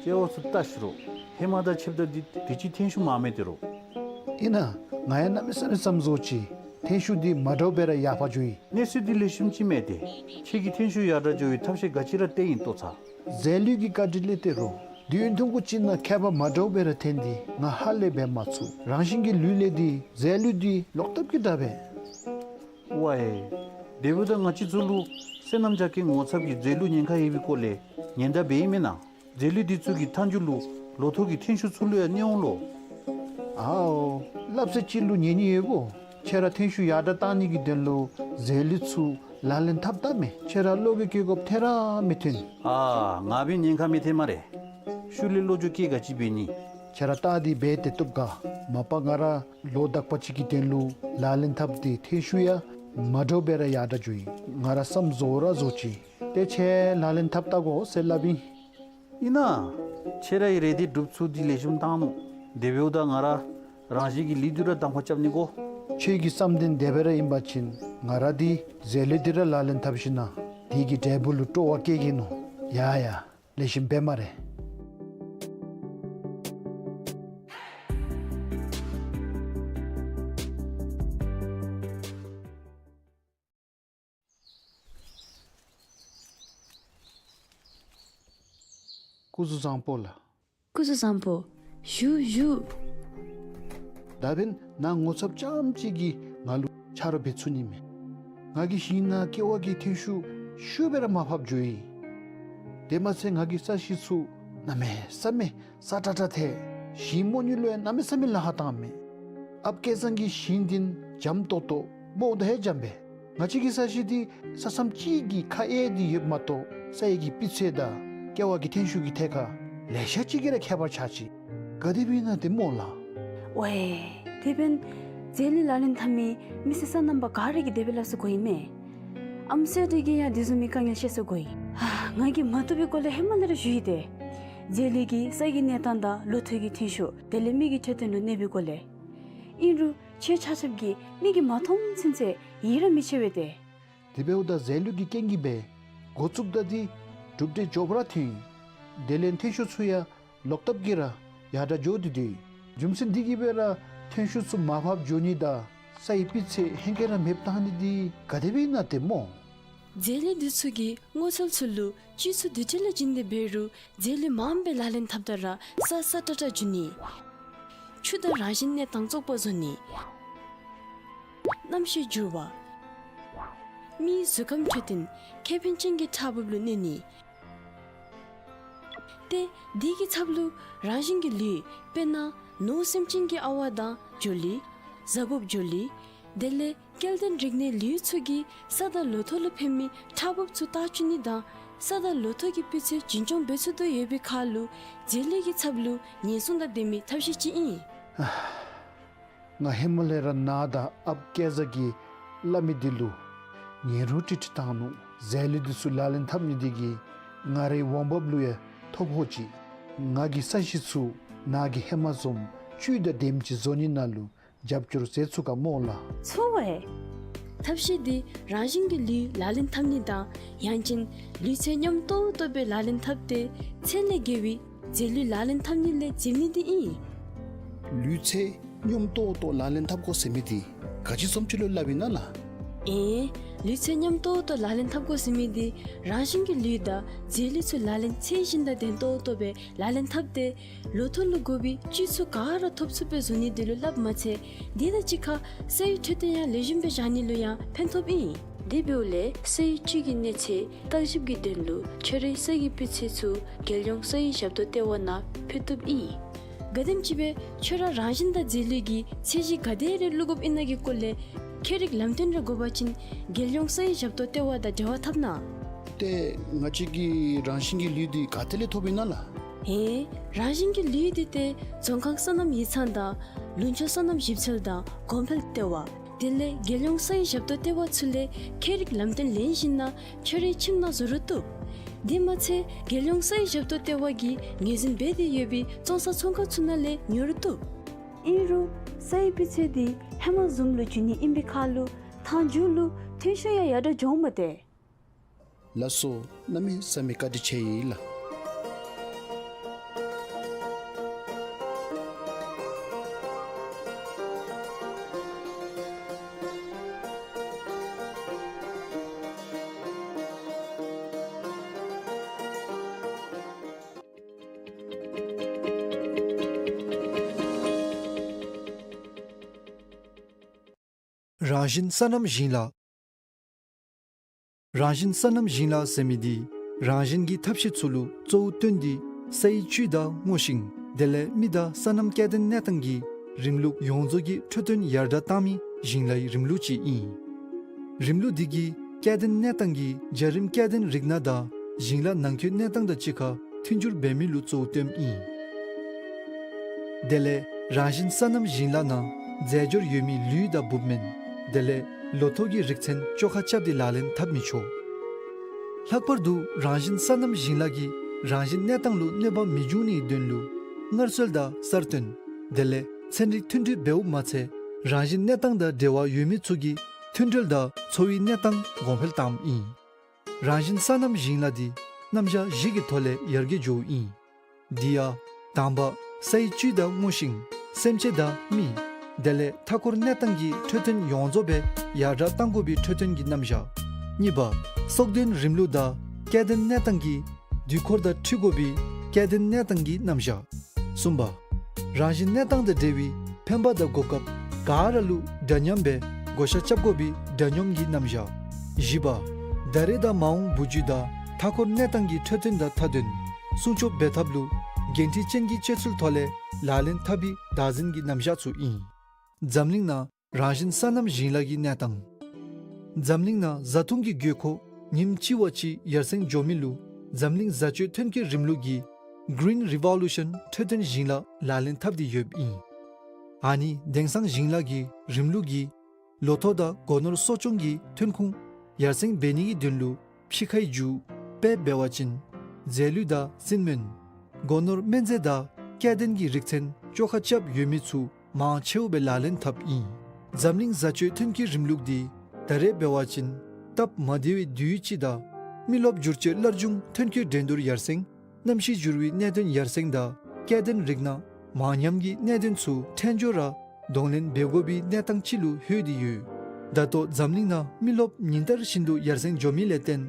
ཅིག་འོ་ཚུ་བལྟ་ཤིག་རོགས། ཧེ་མ་དང་ཕྱདཔ་ད་འདི་དུས་ཅི་ཐོན་ཤུགས་མངམ་མས་ཏེ་རོགས། ཨིན་ན། ང་ཡང་གནམ་མེད་ས་མེད་བསམ་བཟོ་ཅི། ཐོན་ཤུགས་འདི་མ་འདྲཝ་སྦེ་ར་ཡར་འཕར་འགྱོ་ཡི། གནས་ཚུལ་འདི་ལེགས་ཤོམ་ཅིག་མས་ཏེ། ཁྱེད་ཀྱིས་ཐོན་ཤུགས་ཡར་དྲག་འགྱོ་བའི་ཐབས་ཤེས་ག་ཅི་ར་བཏོན་ཡི་ལྟོ་ཚ། འཛོལ་ལུད་ཀྱི་བཀའ་དྲིན་ལས་ཏེ་རོགས། དུས་ཡུན་ཐུང་ཀུ་ཅིག་ནང་ཁྱད་པར་མ་འདྲཝ་སྦེ་ར་ཐོན་ཏེ་ང་ཧ་ལས་འབད་མ་ཚུགས། རང་བཞིན་གྱི་ལུད་ལས་འདི་འཛོལ་ལུད་འདི་ལོག་ལྟབ་ཀྱིས་དྲག་པས། ཝའེ། དེ་འབདཝ་ད་ང་བཅས་ཚུ་ལུ་སོ་ནམ་རྒྱ་སྐྱེད་ངོ་ཚབ་ཀྱིས་འཛོལ་ལུད་ཉེན་ཁ་ཡོད་པའི་སྐོར་ལས་ཉེན་བརྡ་འབད་ཡི་མེན་ན། འཛོལ་ལུད་འདི་ཚུ་གི་མཐའ་མཇུག་ལུ་ལོ་ཐོག་གི་ཐོན་ཤུགས་ཚུ་ལུ་ཡང་གནོད་འོང་ལོ། ཨའོ། སླབ་ས་ཅིག་ལུ་ཉན་ནི་ཡོད་གོ། ཁྱེད་ར་ཐོན་ཤུགས་ཡར་དྲག་བཏང་ནི་གི་དོན་ལུ་འཛོལ་ལུད་ཚུ་ལག་ལེན་འཐབ་བལྟ་མས། ཁྱེད་ར་བློ་འགྱོད་བསྐྱེད་དགོཔ་ཐད་ར་མི་ཐོན། ཨ་ང་འབད་ཉེན་ཁ་མི་ཐོན་སྨ་རེ། ཤུལ་ལས་བློ་འགྱོད་བསྐྱེད་ག་ཅི་འབད་ནི། ཁྱེད་ར་བལྟ་སྟེ་འབད་དེ་བཏུབ་ག། མ་པ་ང་ར་ལོ་དག་པ་ཅིག་གི་དོན་ལུ་ལག་ལེན་འཐབ་སྟེ་ཐོན་ཤུགས་ཡང་མ་འདྲཝ་སྦེ་ར་ཡར་དྲག་འགྱོ་ཡི། ང་ར་བསམ་བཟོ་ར་བཟོ་ཅི། ཏེ་ཁྱེད་ལག་ལེན་འཐབ་བལྟ་དགོ་ཟེར་སླབ་ཨིན། ཨིན་ན། ཁྱོད་རའི་རེ་འདོད་སྒྲུབ་ཚུགས་འདི་ལེགས་ཤོམ་བཏང་ནུག། དེ་འབདཝ་ད་ང་ར་རང་བཞིན་གྱི་ལུས་འདི་ར་གདམ་ཁ་རྐྱབ་ནི་དགོ། ཁྱོད་ཀྱི་བསམ་དོན་དེ་སྦེ་ར་ཨིན་པ་ཅིན་ང་ར་འདི་རྫས་ལུད་འདི་ར་ལག་ལེན་འཐབ་ཞིནམ་ལས་དེ་གི་འབྲས་བུ་ལུ་སྤྲོ་བ་བསྐྱེད་གེ་ནོ། ཡ་ཡ། ལེགས་ཤོམ་འབད་སྨ་རེ། སྐུ་གཟུགས་བཟང་པོ་ལགས། སྐུ་གཟུགས་བཟང་པོ། བཞུགས་བཞུགས། ད་འབདན་ནཱ་ངོ་ཚབ་རྐྱངམ་གཅིག་གིས་ང་ལུ་ཆ་རོགས་འབད་ཚུགས་ནི་མས། ང་གི་ཞིང་ནང་ཀེ་བ་གི་ཐོན་ཤུགས་ཤུགས་སྦེ་ར་མར་ཕབ་འགྱོ་ཡི། དེ་མ་ཚད་ང་གི་ས་གཞི་ཚུ་གནམ་མེད་ས་མེད་སྲ་ཀྲག་ཀྲ་ཐལ། ཞིང་རྨོ་ནི་ལུ་ཡང་གནམ་མེད་ས་མེད་ལཱ་ཁག་བཏངམ་མས། ཨཔ་སྐལ་བཟང་གི་ཞིང་འདི་འཇམ་ཏོག་ཏོ་སྨོ། ད་ཧེ་འཇམ་པས། ང་བཅས་ཀྱི་ས་གཞི་འདི་ས་མཚམས་གཅིག་གི་ཁ་གཡས་འདི་ཡོདཔ་མ་གཏོགས་ས་ཡི་གི་སྤུས་ཚད་དང་ཀེ་བ་གི་ཐོན་ཤུགས་ཀྱི་ཐད་ཁར་ལེ་ཤ་ཅིག་གིས་ར་ཁྱད་པར་ཆགས་ཅི། ག་དེ་སྦེ་ཨིན་ན་ཏེ་སྨོ་ལགས། ཝའེ། དེ་འབདན་རྫས་ལུད་ལག་ལེན་འཐབ་མི་མི་སེར་སོ་ནམ་པ་ག་ར་གིས་དེ་སྦེ་སླབ་ས་གོ་ཨིན་མས། ཨམ་སྲས་འདི་གིས་ཡང་དེ་བཟུམ་མའི་དཀའ་ངལ་བཤད་ས་གོ་ཡི། ཧ། ང་གིས་མ་བཏུབ་པའི་སྐོར་ལས་ཧེ་མ་ལས་ར་ཞུ་ཡི་ཏེ། རྫས་ལུད་ཀྱིས་ས་གི་གནས་སྟངས་དང་ལོ་ཐོག་གི་ཐོན་ཤུགས་དེ་ལས་མི་གི་འཕྲོད་བསྟེན་ལུ་གནོད་པའི་སྐོར་ལས། ཨིན་རུང་ཁྱེད་ཆ་ཁྱབ་ཀྱིས་མིག་གིས་མ་མཐོང་ཚུན་ཚོད་ཡིད་ར་མི་ཆེས་པས་ཏེ། དེ་འབདཝ་ད་རྫས་ལུད་ཀྱི་རྐྱེན་གྱིས་སྦེ་འགོ་བཙུགསཔ་ད་འདི་གྲུབ་འབྲས་མགྱོགས་པ་ར་ཐོན་ཡི། དེ་ལས་ཐོན་ཤུགས་ཚུ་ཡང་ལོག་ལྟབ་ཀྱིས་ར་ཡར་དྲག་འགྱོ་སྟེ་འདུག། རྒྱུ་མཚན་འདི་གིས་སྦེ་ར་ཐོན་ཤུགས་ཚུ་མར་ཕབ་འགྱོ་ནི་དང་ས་ཡི་སྤུས་ཚད་ཧེང་སྐལ་ར་མེདཔ་བཏང་ནི་འདི་ག་དེ་སྦེ་ཨིན་ན་ཏེ་སྨོ། རྫས་ལུད་འདི་ཚུ་གིས་སྔོ་ཚལ་ཚུ་ལུ་བཅུད་ཚུ་དེ་ཅིག་ལས་བྱིན་ཏེ་འབད་རུང་རྫས་ལུད་མངམ་སྦེ་ལག་ལེན་འཐབ་ད་ར་ས་སྲ་ཀྲག་ཀྲ་འགྱོ་ནི། ཆུ་དང་རང་བཞིན་གནས་སྟངས་བཙོག་པ་བཟོ་ནི། གནམ་གཤིས་འགྱུར་བ། མིའི་གཟུགས་ཁམས་འཕྲོད་བསྟེན་ཁེ་ཕན་ཅན་གྱི་ཕྲག་འབུབ་ལུ་གནོད་ནི། ཏེ་དེ་གི་ཚབ་ལུ་རང་བཞིན་གྱི་ལུད་དཔེར་ན་ནོར་སེམས་ཅན་གྱི་ཨ་ཝ་དང་འབྱོར་ལུད། གཟའ་ཕུརཔ་འབྱོར་ལུད། དེ་ལས་སྐྱེ་ལྡན་རིགས་སྣའི་ལུད་ཚུ་གིས་ས་དང་ལོ་ཐོག་ལུ་ཕན་མི་ཕྲག་འབུབ་ཚུ་བཏགས་བཅུག་ནི་དང་ས་དང་ལོ་ཐོག་གི་སྤུས་ཚད་རྒྱུན་སྐྱོང་འབད་ཚུགས་དོ་ཡོད་པའི་ཁར་ལུ་རྫས་ལུད་ཀྱི་ཚབ་ལུ་ཉེན་སྲུང་དང་ལྡན་མི་ཐབས་ཤེས་ཅིག་ཨིན། ང་ཧེ་མ་ལས་ར་ནཱ་དང་ཨཔ་སྐལ་བཟང་གིས་སླབ་མི་འདི་ལུ་ཉན་རུང་ཀྲིག་ཀྲི་བཏང་ནུག། རྫས་ལུད་འདི་ཚུ་ལག་ལེན་འཐབ་ནི་འདི་གིས་ང་རའི་འོང་འབབ་ལུ་ཡང་ཐོ་ཕོག་ཅི། ང་གི་ས་གཞི་ཚུ་ནཱ་གིས་ཧེ་མ་བཟུམ་བཅུད་དང་ལྡནམ་ཅིག་བཟོ་ནི་ནང་ལུ་རྒྱབ་སྐྱོར་མཛད་ཚུགས་ག་སྨོ་ལགས། ཚུགས་པས། ཐབས་ཤེས་འདི་རང་བཞིན་གྱི་ལུད་ལག་ལེན་འཐབ་ནི་དང་ཡང་ཅིན་ལུད་ཚད་སྙོམས་ཏོག་ཏོ་སྦེ་ལག་ལེན་འཐབ་སྟེ་ཚད་ལས་བརྒལ་བའི་རྫས་ལུད་ལག་ལེན་འཐབ་ནི་ལས་འཛེམ་ནི་འདི་ཨིན། ལུད་ཚད་སྙོམས་ཏོག་ཏོ་ལག་ལེན་འཐབ་དགོ་ཟེར་མི་འདི་ག་ཅི་བཟུམ་ཅིག་ལུ་སླབ་ཨིན་ན་ལགས། ཨེ། ལུད་ཚད་སྙོམས་ཏོག་ཏོ་ལག་ལེན་འཐབ་དགོ་ཟེར་མི་འདི་རང་བཞིན་གྱི་ལུད་དང་རྫས་ལུད་ཚུ་ལག་ལེན་ཚད་བཞིན་དང་ལྡན་ཏོག་ཏོ་སྦེ་ལག་ལེན་འཐབ་སྟེ་ལོ་ཐོག་ལུ་དགོ་པའི་བཅུད་ཚུ་ག་ར་ཐོབ་ཚུགསཔ་སྦེ་བཟོ་ནི་འདི་ལུ་སླབ་མ་ཚད་དེ་དང་གཅིག་ཁར་ས་ཡི་འཕྲོད་བསྟེན་ཡང་ལེགས་ཤོམ་སྦེ་བཞག་ནི་ལུ་ཡང་ཕན་ཐོགསཔ་ཨིན། དེ་འབདཝ་ལས་ས་ཡི་བཅུད་ཀྱི་གནས་ཚད་བརྟག་ཞིབ་ཀྱི་དོན་ལུ་ཁྱོད་རའི་ས་གི་སྤུས་ཚད་ཚུ་རྒྱལ་ཡོངས་ས་ཡི་ཞབས་ཏོག་ལྟེ་བ་ནང་ཕུལ་བཏུབ་ཨིན། ག་དེམ་ཅིག་སྦེ་ཁྱོད་ར་རང་བཞིན་དང་རྫས་ལུད་ཀྱི་ཚད་གཞི་ག་དེ་རེ་བླུག་དགོཔ་ཨིན་ན་གི་སྐོར་ལས་ཁྱད་རིག་ལམ་སྟོན་རེ་དགོ་པ་ཅིན་རྒྱལ་ཡོངས་ས་ཡི་ཞབས་ཏོག་ལྟེ་བ་དང་འབྲེལ་བ་འཐབ་གནང་། ཏེ་ང་བཅས་ཀྱིས་རང་བཞིན་གྱི་ལུད་འདི་ག་ཏེ་ལས་ཐོབ་ཨིན་ན་ལགས། ཨེ། རང་བཞིན་གྱི་ལུད་འདི་ཏེ་རྫོང་ཁག་སོ་ནམ་ཡིག་ཚང་དང་ལུང་ཕྱོགས་སོ་ནམ་ཞིབ་འཚོལ་དང་གོང་འཕེལ་ལྟེ་བ་དེ་ལས་རྒྱལ་ཡོངས་ས་ཡི་ཞབས་ཏོག་ལྟེ་བ་ཚུ་ལས་ཁྱད་རིག་ལམ་སྟོན་ལེན་ཞིནམ་ལས་ཁྱོད་རའི་ཁྱིམ་ནང་བཟོ་རུང་བཏུབ། དེ་མ་ཚད་རྒྱལ་ཡོངས་ས་ཡི་ཞབས་ཏོག་ལྟེ་བ་གིས་ངོས་འཛིན་འབད་དེ་ཡོད་པའི་བཙོང་ས་ཚོང་ཁང་ཚུ་ནང་ལས་ཉོ་རུང་བཏུབ། ཨིན་རུང་ས་ཡི་སྤུས་ཚད་འདི་ཧེ་མ་བཟུམ་ལུ་འགྱོ་ནི་ཨིན་པའི་ཁར་ལུ་མཐའ་མཇུག་ལུ་ཐོན་ཤུགས་ཡང་ཡར་དྲག་འགྱོཝ་མས་ཏེ། ལགས་སོ། གནམ་མེད་ས་མེད་བཀའ་དྲིན་ཆེ་ཡི་ལགས། རང་བཞིན་སོ་ནམ་ཞིང་ལཱ། རང་བཞིན་སོ་ནམ་ཞིང་ལཱ་ཟེར་མི་འདི་རང་བཞིན་གྱི་ཐབས་ཤེས་ཚུ་ལུ་གཙོ་བོ་བཏོན་ཏེ་ས་ཡི་བཅུད་དང་སྔོ་ཤིང་དེ་ལས་མི་དང་སོ་ནམ་སྐྱེ་ལྡན་གནས་སྟངས་ཀྱི་རིམ་ལུགས་ཡོངས་རྫོགས་ཀྱི་འཕྲོད་བསྟེན་ཡར་དྲག་བཏང་མི་ཞིང་ལཱའི་རིམ་ལུགས་ཅིག་ཨིན། རིམ་ལུགས་འདི་གིས་སྐྱེ་ལྡན་གནས་སྟངས་ཀྱི་འཇའ་རིམ་སྐྱེ་ལྡན་རིགས་སྣ་དང་ཞིང་ལཱ་ནང་འཁོད་གནས་སྟངས་དང་གཅིག་ཁར་མཐུན་འགྱུར་འབད་མི་ལུ་གཙོ་བོ་བཏོནམ་ཨིན། དེ་ལས་རང་བཞིན་སོ་ནམ་ཞིང་ལཱ་ནང་རྫས་སྦྱོར་ཡོད་མི་ལུད་དང་འབུབ་སྨན་དེ་ལས་ལོ་ཐོག་གི་རིགས་ཚན་བཅོ་ཁ་རྐྱབ་སྟེ་ལག་ལེན་འཐབ་མི་ཆོག། ལྷག་པར་དུ་རང་བཞིན་སོ་ནམ་ཞིང་ལཱ་གིས་ རང་བཞིན་གནས་སྟངས་ལུ་གནོད་པ་མི་འབྱུང་ནིའི་དོན་ལུ་སྔར་སྲོལ་དང་གསར་གཏོད་དེ་ལས་ཚན་རིག་མཐུན་སྒྲིལ་འབདཝ་མ་ཚད་རང་བཞིན་གནས་སྟངས་དང་འབྲེལ་བ་ཡོད་མི་ཚུ་གི་མཐུན་སྒྲིལ་དང་འཚོ་བའི་གནས་སྟངས་གོང་འཕེལ་བཏངམ་ཨིན། རང་བཞིན་སོ་ནམ་ཞིང་ལཱ་འདི་རྣམ་གཞག་བཞི་གི་ཐོག་ལས་ཡར་རྒྱས་འགྱོཝ་ཨིན། དེ་ཡང་དང་པ་སའི་བཅུད་དང་སྔོ་ཤིང་སེམས་ཅན་དང་མི་དེ་ལས་མཐའ་འཁོར་གནས་སྟངས་ཀྱི་འཕྲོད་བསྟེན་ཡོངས་རྫོགས་སྦེ་ཡར་དྲག་གཏང་དགོ་པའི་འཕྲོད་བསྟེན་གྱི་རྣམ་གཞག། གཉིས་པ་སྲོག་ལྡན་རིམ་ལུགས་དང་སྐྱེ་ལྡན་གནས་སྟངས་ཀྱི་དུས་འཁོར་དང་འཁྲིལ་དགོ་པའི་སྐྱེ་ལྡན་གནས་སྟངས་ཀྱི་རྣམ་གཞག། གསུམ་པ་རང་བཞིན་གནས་སྟངས་དང་འབྲེལ་བའི་ཕན་པ་དང་གོ་སྐབས་ག་ར་ལུ་འདྲ་མཉམ་སྦེ་བགོ་བཤའ་རྐྱབ་དགོ་པའི་འདྲ་མཉམ་གྱི་རྣམ་གཞག། བཞི་པ་ད་རེས་དང་མ་འོངས་བུ་རྒྱུད་དང་མཐའ་འཁོར་གནས་སྟངས་ཀྱི་འཕྲོད་བསྟེན་དང་མཐའ་དོན་སྲུང་སྐྱོབ་འབད་ཐབས་ལུ་འགན་འཁྲི་ཅན་གྱི་སྤྱོད་ཚུལ་ཐོག་ལས་ལག་ལེན་འཐབ་པའི་བདག་འཛིན་གྱི་རྣམ་གཞག་ཚུ་ཨིན། འཛམ་གླིང་ནང་རང་བཞིན་སོ་ནམ་ཞིང་ལཱ་གི་གནས་སྟངས། འཛམ་གླིང་ནང་བཟའ་འཐུང་གི་དགོས་མཁོ་ཉིནམ་གཅིག་བ་གཅིག་ཡར་སེང་འགྱོ་མི་ལུ་འཛམ་གླིང་བཟའ་སྤྱོད་ཐོན་སྐྱེད་རིམ་ལུགས་ཀྱི་Green Revolution འཕྲོད་བསྟེན་ཞིང་ལཱ་ལག་ལེན་འཐབ་སྟེ་ཡོདཔ་ཨིན། ཨ་ནི་དེང་སང་ཞིང་ལཱ་གི་རིམ་ལུགས་ཀྱིས་ལོ་ཐོག་དང་སྒོ་ནོར་གསོ་སྐྱོང་གི་ཐོན་ཁུངས་ཡར་སེང་འབད་ནི་གི་དོན་ལུ་ཕྱི་ཁའི་རྒྱུ་དཔེ་འབད་བ་ཅིན་རྫས་ལུད་དང་སིལ་སྨན་སྒོ་ནོར་སྨན་རྫས་དང་སྐྱེ་ལྡན་གྱི་རིགས་ཚན་བཅོ་ཁ་རྐྱབ་ཡོད་མི་ཚུ་མང་ཆེཝ་སྦེ་ལག་ལེན་འཐབ་ཨིན། འཛམ་གླིང་བཟའ་སྤྱོད་ཐོན་སྐྱེད་རིམ་ལུགས་འདི་ད་རེས་འབད་བ་ཅིན་སྟབས་མ་བདེ་བའི་དུས་ཅིག་དང་མི་རློབས་འགྱུར་བཅོས་སླར་འབྱུང་ཐོན་སྐྱེད་འགྲན་བསྡུར་ཡར་སེང་གནམ་གཤིས་འགྱུར་བའི་གནད་དོན་ཡར་སེང་དང་སྐྱེ་ལྡན་རིགས་སྣ་མང་ཉམས་ཀྱི་གནད་དོན་ཚུ་ཕྲན་སྦྱོར་ར་གདོང་ལེན་འབད་དགོ་པའི་གནས་སྟངས་ཅིག་ལུ་ལྷོད་དེ་ཡོད། ད་ལྟོ་འཛམ་གླིང་ནང་མི་རློབས་ཉིན་ལྟར་བཞིན་དུ་ཡར་སེང་འགྱོ་མི་ལས་བརྟེན་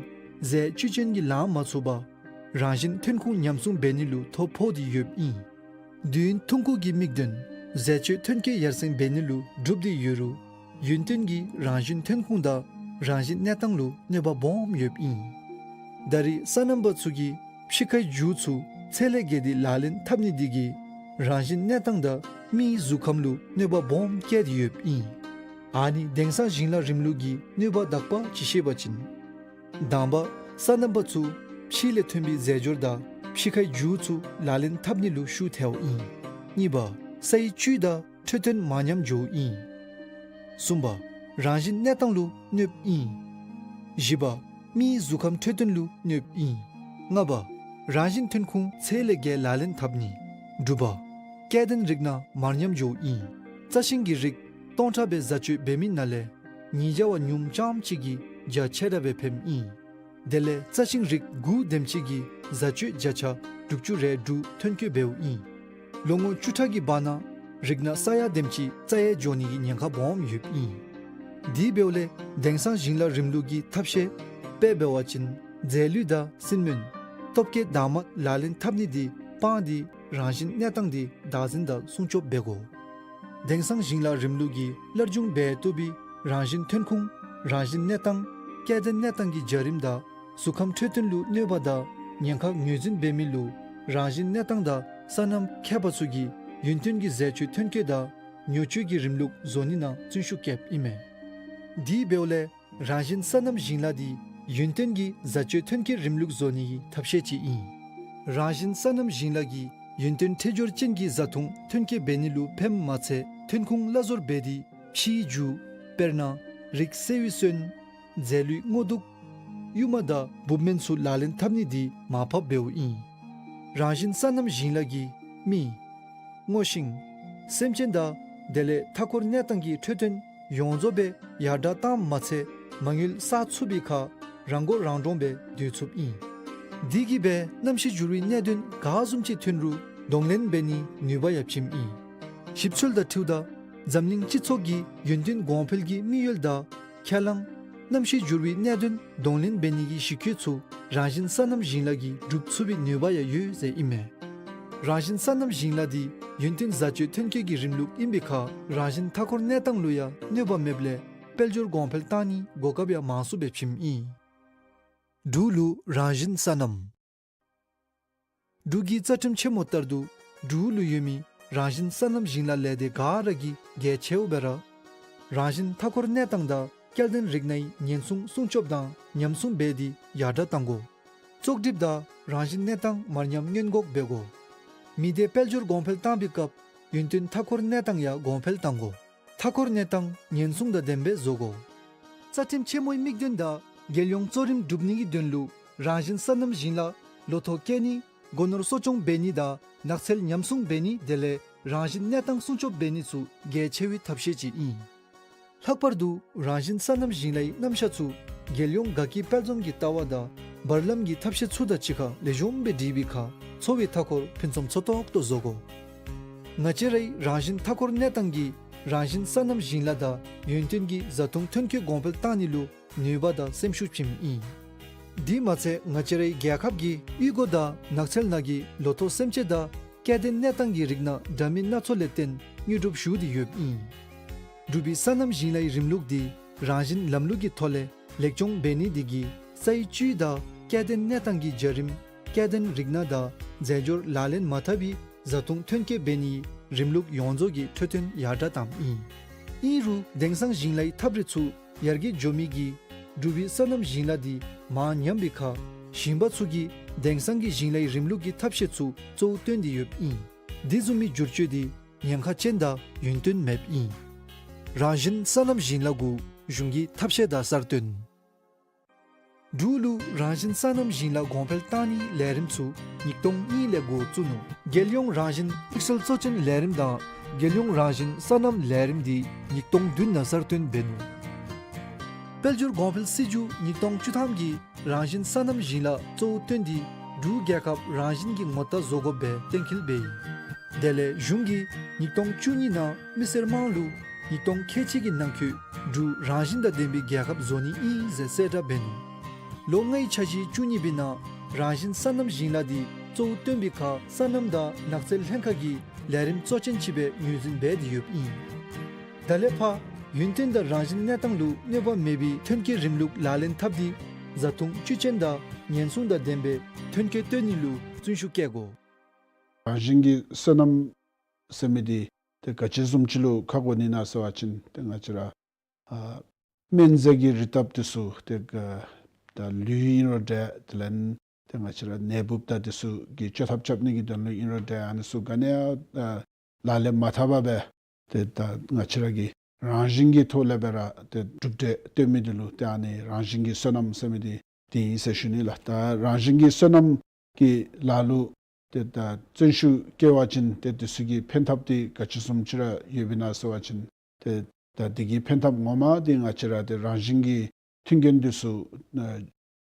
ཟས་བཅུད་ཅན་གྱི་ལང་མ་ཚུགས་པར་རང་བཞིན་ཐོན་ཁུངས་ཉམས་སྲུང་འབད་ནི་ལུ་ཐོ་ཕོག་སྟེ་ཡོདཔ་ཨིན། དུས་ཡུན་ཐུང་ཀུ་གི་དམིགས་དོན་ཟས་བཅུད་ཐོན་སྐྱེད་ཡར་སེང་འབད་ནི་ལུ་བསྒྲུབས་ཏེ་ཡོད་རུང་ཡུན་བརྟན་གྱི་རང་བཞིན་ཐོན་ཁུངས་དང་རང་བཞིན་གནས་སྟངས་ལུ་གནོད་པ་སྦོམ་ཡོདཔ་ཨིན། ད་རེས་སོ་ནམ་པ་ཚུ་གིས་ཕྱི་ཁའི་རྒྱུ་ཚུ་ཚད་ལས་བརྒལ་ཏེ་ལག་ལེན་འཐབ་ནི་འདི་གིས་རང་བཞིན་གནས་སྟངས་དང་མིའི་གཟུགས་ཁམས་ལུ་གནོད་པ་སྦོམ་བསྐྱལ་ཏེ་ཡོདཔ་ཨིན། ཨ་ནི་དེང་སང་ཞིང་ལཱ་རིམ་ལུགས་ཀྱི་གནོད་པ་དག་པ་ཅིག་ཤེས་པ་ཅིན། དང་པ་སོ་ནམ་པ་ཚུ་ཕྱི་ལས་ཐོན་པའི་རྫས་སྦྱོར་དང་ཕྱི་ཁའི་རྒྱུ་ཚུ་ལག་ལེན་འཐབ་ནི་ལུ་ཤུགས་ཐལཝ་ཨིན། གཉིས་པ་སའི་བཅུད་དང་འཕྲོད་བསྟེན་མ་ཉམས་འགྱོཝ་ཨིན། གསུམ་པ་རང་བཞིན་གནས་སྟངས་ལུ་གནོདཔ་ཨིན། བཞི་པ་མིའི་གཟུགས་ཁམས་འཕྲོད་བསྟེན་ལུ་གནོདཔ་ཨིན། ལྔ་པ་རང་བཞིན་ཐོན་ཁུངས་ཚད་ལས་བརྒལ་ལག་ལེན་འཐབ་ནི། དྲུག་པ་སྐྱེ་ལྡན་རིགས་སྣ་མར་ཉམས་འགྱོཝ་ཨིན། རྩྭ་ཤིང་གི་རིགས་སྟོང་ཕྲག་སྦེ་བཟའ་སྤྱོད་འབད་མི་ནང་ལས་ཉིས་བརྒྱ་བ་ཉུངམ་ཙམ་ཅིག་གིས་རྒྱ་ཆེ་དྲགས་སྦེ་ཕནམ་ཨིན། དེ་ལས་རྩྭ་ཤིང་རིགས་དགུ་དེམ་ཅིག་གིས་བཟའ་སྤྱོད་བརྒྱ་ཆ་དྲུག་ཅུ་རེ་དྲུག་ཐོན་སྐྱེད་འབདཝ་ཨིན། ལོ་ངོ་བཅུ་ཕྲག་གི་བར་ན་རིགས་སྣ་ས་ཡ་དེམ་ཅིག་རྩ་ཡལ་འགྱོ་ནི་གི་ཉེན་ཁ་སྦོམ་ཡོདཔ་ཨིན། དེ་འབདཝ་ལས་དེང་སང་ཞིང་ལཱ་རིམ་ལུགས་ཀྱི་ཐབས་ཤེས་དཔེ་འབད་བ་ཅིན་རྫས་ལུད་དང་སིལ་སྨན་སྟོབས་སྐྱེད་དྭངས་མ་ལག་ལེན་འཐབ་ནི་འདི་སྤང་སྟེ་རང་བཞིན་གནས་སྟངས་འདི་བདག་འཛིན་དང་སྲུང་སྐྱོབ་འབད་དགོ། དེང་སང་ཞིང་ལཱ་རིམ་ལུགས་ཀྱིས་སླར་འབྱུང་འབད་བཏུབ་པའི་རང་བཞིན་ཐོན་ཁུངས་རང་བཞིན་གནས་སྟངས་སྐྱེ་ལྡན་གནས་སྟངས་ཀྱི་བྱ་རིམ་དང་གཟུགས་ཁམས་འཕྲོད་བསྟེན་ལུ་གནོད་པ་དང་ཉེན་ཁ་ངོས་འཛིན་འབད་མི་ལུ་རང་བཞིན་གནས་སྟངས་དང་སོ་ནམ་མཁས་པ་ཚུ་གིས་ཡུན་བརྟན་གྱི་ཟས་བཅུད་ཐོན་སྐྱེད་དང་ཉོ་སྤྱོད་ཀྱི་རིམ་ལུགས་བཟོ་ནི་ནང་བརྩོན་ཤུགས་བསྐྱེདཔ་ཨིན་མས། དེ་འབདཝ་ལས་རང་བཞིན་སོ་ནམ་ཞིང་ལཱ་འདི་ཡུན་བརྟན་གྱི་བཟའ་སྤྱོད་ཐོན་སྐྱེད་རིམ་ལུགས་བཟོ་ནི་གི་ཐབས་ཤེས་ཅིག་ཨིན། རང་བཞིན་སོ་ནམ་ཞིང་ལཱ་གིས་ཡུན་བརྟན་འཕྲོད་སྦྱོར་ཅན་གྱི་བཟའ་འཐུང་ཐོན་སྐྱེད་འབད་ནི་ལུ་ཕནམ་མ་ཚད་ཐོན་ཁུངས་སླ་བཟོར་འབད་དེ་ཕྱིའི་རྒྱུ་དཔེར་ན་རིགས་སེལ་བའི་སོན་རྫས་ལུད་སྔོ་དུག་ཡུརམ་དང་འབུབ་སྨན་ཚུ་ལག་ལེན་འཐབ་ནི་འདི་མར་ཕབ་འབདཝ་ཨིན། རང་བཞིན་སོ་ནམ་ཞིང་ལཱ་གིས་མི་སྔོ་ཤིང་སེམས་ཅན་དང་དེ་ལས་མཐའ་འཁོར་གནས་སྟངས་ཀྱི་འཕྲོད་བསྟེན་ཡོངས་རྫོགས་སྦེ་ཡར་དྲག་བཏངམ་མ་ཚད་མ་དངུལ་བསག་ཚུགས་པའི་ཁར་རང་མགོ་རང་འདྲོངས་སྦེ་སྡོད་ཚུགསཔ་ཨིན། དེ་གིས་སྦེ་གནམ་གཤིས་འགྱུར་བའི་གནད་དོན་ག་བཟུམ་ཅིག་ཐོན་རུང་གདོང་ལེན་འབད་ནིའི་ནུས་པ་ཡང་བྱིནམ་ཨིན། ཞིབ་འཚོལ་དང་འཁྲིལཝ་ད་འཛམ་གླིང་སྤྱི་ཚོགས་ཀྱི་ཡུན་བརྟན་གོང་འཕེལ་གྱི་དམིགས་ཡུལ་དང་ཁས་བླངས་གནམ་གཤིས་འགྱུར་བའི་གནད་དོན་གདོང་ལེན་འབད་ནི་གི་གཞི་བཀོད་ཚུ་རང་བཞིན་སོ་ནམ་ཞིང་ལཱ་གིས་སྒྲུབ་ཚུགས་པའི་ནུས་པ་ཡང་ཡོད་ཟེར་ཨིན་མས། རང་བཞིན་སོ་ནམ་ཞིང་ལཱ་འདི་ཡུན་བརྟན་བཟའ་སྤྱོད་ཐོན་སྐྱེད་ཀྱི་རིམ་ལུགས་ཨིན་པའི་ཁར་རང་བཞིན་མཐའ་འཁོར་གནས་སྟངས་ལུ་ཡང་གནོད་པ་མེདཔ་ལས་དཔལ་འབྱོར་གོང་འཕེལ་བཏང་ནིའི་གོ་སྐབས་ཡང་མང་སུ་སྦེ་བྱིནམ་ཨིན། འབྲུག་ལུ་རང་བཞིན་སོ་ནམ། འབྲུག་གི་རྩ་ཁྲིམས་ཆེན་མོ་ལྟར་དུ་འབྲུག་ལུ་ཡོད་མི་རང་བཞིན་སོ་ནམ་ཞིང་ལཱ་ལས་སྡེ་ག་ར་གིས་གལ་ཆེཝ་སྦེ་ར་རང་བཞིན་མཐའ་འཁོར་གནས་སྟངས་དང་སྐྱེ་ལྡན་རིགས་སྣའི་ཉེན་སྲུང་སྲུང་སྐྱོབ་དང་ཉམས་སྲུང་འབད་དེ་ཡར་དྲག་གཏང་དགོ། བཙོག་གྲིབ་དང་རང་བཞིན་གནས་སྟངས་མར་ཉམས་སྔོན་འགོག་འབད་དགོ། མི་སྡེ་དཔལ་འབྱོར་གོང་འཕེལ་བཏང་པའི་སྐབས་ཡུན་བརྟན་མཐའ་འཁོར་གནས་སྟངས་ཡང་གོང་འཕེལ་གཏང་དགོ། མཐའ་འཁོར་གནས་སྟངས་ཉེན་སྲུང་དང་ལྡནམ་སྦེ་བཟོ་དགོ། རྩ་ཁྲིམས་ཆེན་མོའི་དམིགས་དོན་དང་རྒྱལ་ཡོངས་གཙོ་རིམ་སྒྲུབ་ནི་གི་དོན་ལུ་རང་བཞིན་སོ་ནམ་ཞིང་ལཱ་ ལོ་ཐོག་བསྐྱལ་ནི་སྒོ་ནོར་གསོ་སྐྱོང་འབད་ནི་དང་ནགས་ཚལ་ཉམས་སྲུང་འབད་ནི་དེ་ལས་རང་བཞིན་གནས་སྟངས་སྲུང་སྐྱོབ་འབད་ནི་ཚུ་གལ་ཆེ་བའི་ཐབས་ཤེས་ཅིག་ཨིན། ལྷག་པར་དུ་རང་བཞིན་སོ་ནམ་ཞིང་ལཱའི་རྣམ་གཞག་ཚུ་རྒྱལ་ཡོངས་དགའ་སྐྱིད་དཔལ་འཛོམས་ཀྱི་ལྟ་བ་དང་བར་ལམ་གྱི་ཐབས་ཤེས་ཚུ་དང་གཅིག་ཁར་ལེགས་ཤོམ་སྦེ་འདྲིས་པའི་ཁར་འཚོ་བའི་མཐའ་འཁོར་ཕུན་སུམ་ཚོགས་ཏོག་ཏོ་བཟོ་དགོ། ང་བཅས་རའི་རང་བཞིན་མཐའ་འཁོར་གནས་སྟངས་ཀྱིས་རང་བཞིན་སོ་ནམ་ཞིང་ལཱ་དང་ཡུན་བརྟན་གྱི་བཟའ་འཐུང་ཐོན་སྐྱེད་གོང་འཕེལ་བཏང་ནི་ལུ་ནུས་པ་དང་སེམས་ཤུགས་བྱིནམ་ཨིན། དེ་མ་ཚད་ང་བཅས་རའི་རྒྱལ་ཁབ་ཀྱི་གཡུས་སྒོ་དང་ནགས་ཚལ་ནང་གི་ལོ་ཐོག་སེམས་ཅན་དང་སྐྱེ་ལྡན་གནས་སྟངས་ཀྱི་རིགས་སྣ་འདྲ་མིན་སྣ་ཚོགས་ལས་བརྟེན་དངོས་གྲུབ་ཞུ་སྟེ་ཡོདཔ་ཨིན། འབྲུག་པའི་སོ་ནམ་ཞིང་ལཱའི་རིམ་ལུགས་འདི་རང་བཞིན་ལམ་ལུགས་ཀྱི་ཐོག་ལས་ལེགས་སྐྱོང་འབད་ནི་དེ་གིས་སའི་བཅུད་དང་སྐྱེ་ལྡན་གནས་སྟངས་ཀྱི་བྱ་རིམ་སྐྱེ་ལྡན་རིགས་སྣ་དང་རྫས་སྦྱོར་ལག་ལེན་མ་འཐབ་པའི་བཟའ་འཐུང་ཐོན་སྐྱེད་འབད་ནིའི་རིམ་ལུགས་ཡོངས་རྫོགས་ཀྱི་འཕྲོད་བསྟེན་ཡར་དྲག་བཏངམ་ཨིན། ཨིན་རུང་དེང་སང་ཞིང་ལཱའི་ཐབས་རིག་ཚུ་ཡར་རྒྱས་འགྱོ་མི་གིས་འབྲུག་པའི་སོ་ནམ་ཞིང་ལཱ་འདི་མར་ཉམས་པའི་ཁར་ཞིང་པ་ཚུ་གིས་དེང་སང་གི་ཞིང་ལཱའི་རིམ་ལུགས་ཀྱི་ཐབས་ཤེས་ཚུ་གཙོ་བོ་བཏོན་ཏེ་ཡོདཔ་ཨིན། དེ་བཟུམ་མའི་བསྒྱུར་བཅོས་འདི་ཉེན་ཁ་ཅན་དང་ཡུན་བརྟན་མེདཔ་ཨིན། རང་བཞིན་སོ་ནམ་ཞིང་ལཱ་གུ་གཞུང་གི་ཐབས་ཤེས་དང་གསར་བཏོན། འབྲུག་ལུ་རང་བཞིན་སོ་ནམ་ཞིང་ལཱ་གོང་འཕེལ་བཏང་ནིའི་ལས་རིམ་ཚུ་ཉིས་སྟོང་གཉིས་ལས་འགོ་བཙུགས་ནུག། རྒྱལ་ཡོངས་རང་བཞིན་དམིགས་བསལ་གཙོ་ཆེན་ལས་རིམ་དང་རྒྱལ་ཡོངས་རང་བཞིན་སོ་ནམ་ལས་རིམ་འདི་ཉིས་སྟོང་བདུན་ནང་གསར་བཏོན་འབད་ནུག། དཔལ་འབྱོར་གོང་འཕེལ་སྲིད་བྱུས་ཉིས་སྟོང་བཅུ་ཐམ་གྱིས་རང་བཞིན་སོ་ནམ་ཞིང་ལཱ་གཙོ་བོ་བཏོན་ཏེ་འབྲུག་རྒྱལ་ཁབ་རང་བཞིན་གྱི་ངོ་རྟགས་བཟོ་དགོཔ་སྦེ་གཏན་འཁེལ་འབད་ཡི། དེ་ལས་གཞུང་གིས་ཉིས་སྟོང་བཅུ་གཉིས་ནང་མི་སེར་དམངས་ལུ་ཉིས་སྟོང་ཁལ་གཅིག་གི་ནང་འཁོད་འབྲུག་རང་བཞིན་དང་ལྡན་པའི་རྒྱལ་ཁབ་བཟོ་ནི་ཨིན་ཟེར་གསལ་བསྒྲགས་འབད་ནུག། ལོ་ལྔའི་འཆར་གཞི་བཅུ་གཉིས་པའི་ནང་རང་བཞིན་སོ་ནམ་ཞིང་ལཱ་འདི་གཙོ་བོ་བཏོན་པའི་ཁར་སོ་ནམ་དང་ནགས་ཚལ་ལྷན་ཁག་གི་ལས་རིམ་གཙོ་ཅན་ཅིག་སྦེ་ངོས་འཛིན་འབད་དེ་ཡོདཔ་ཨིན། ད་ལས་ཕར་ཡུན་བརྟན་དང་རང་བཞིན་གནས་སྟངས་ལུ་གནོད་པ་མེད་པའི་ཐོན་སྐྱེད་རིམ་ལུགས་ལག་ལེན་འཐབ་སྟེ་བཟའ་འཐུང་བཅུད་ཅན་དང་ཉེན་སྲུང་དང་ལྡན་པའི་ཐོན་སྐྱེད་བཏོན་ནི་ལུ་བརྩོན་ཤུགས་བསྐྱེད་དགོ། རང་བཞིན་གྱི་སོ་ནམ་ཟེར་མི་འདི་ཏེ་ག་ཅི་བཟུམ་ཅིག་ལུ་ཁག་དགོ་ནི་ཨིན་ན་ཟེར་བ་ཅིན་ཏེ་ང་བཅས་ར་ཨ་སྨན་རྫས་ཀྱི་རིག་ཐབས་འདི་ཚུ་ཏེ་ག་ད་ལུད་ཨིན་རུང་འདྲ་དེ་ལས་ཏེ་ང་བཅས་ར་ནད་འབུབ་དང་འདི་ཚུ་གི་བཅོས་ཐབས་རྐྱབ་ནི་གི་དོན་ལུ་ཨིན་རུང་འདྲ་ཨ་ནི་ཚུ་ག་ནི་ཡང་ཨ་ལག་ལེན་མ་འཐབ་པར་སྦེ་ཏེ་ད་ང་བཅས་ར་གི་རང་བཞིན་གྱི་ཐོག་ལས་སྦེ་ར་ཏེ་གྲུབ་འབྲས་བཏོན་མི་འདི་ལུ་ཏེ་ཨ་ནི་རང་བཞིན་གྱི་སོ་ནམ་ཟེར་མི་འདི་འདི་ཨིན་ཟེར་ཞུ་ནི་ལགས། ད་རང་བཞིན་གྱི་སོ་ནམ་གྱི་ལཱ་ལུ་ཏེ་ད་བརྩོན་ཤུགས་བསྐྱེད་པ་ཅིན་ཏེ་འདི་ཚུ་གི་ཕན་ཐབས་འདི་ག་ཅི་བཟུམ་ཅིག་ར་ཡོདཔ་ཨིན་ན་ཟེར་བ་ཅིན་ཏེ་ད་འདི་གི་ཕན་ཐབས་ངོ་མ་འདི་ང་བཅས་ར་ཏེ་རང་བཞིན་གྱི་མཐུན་རྐྱེན་འདི་ཚུ་ཨ་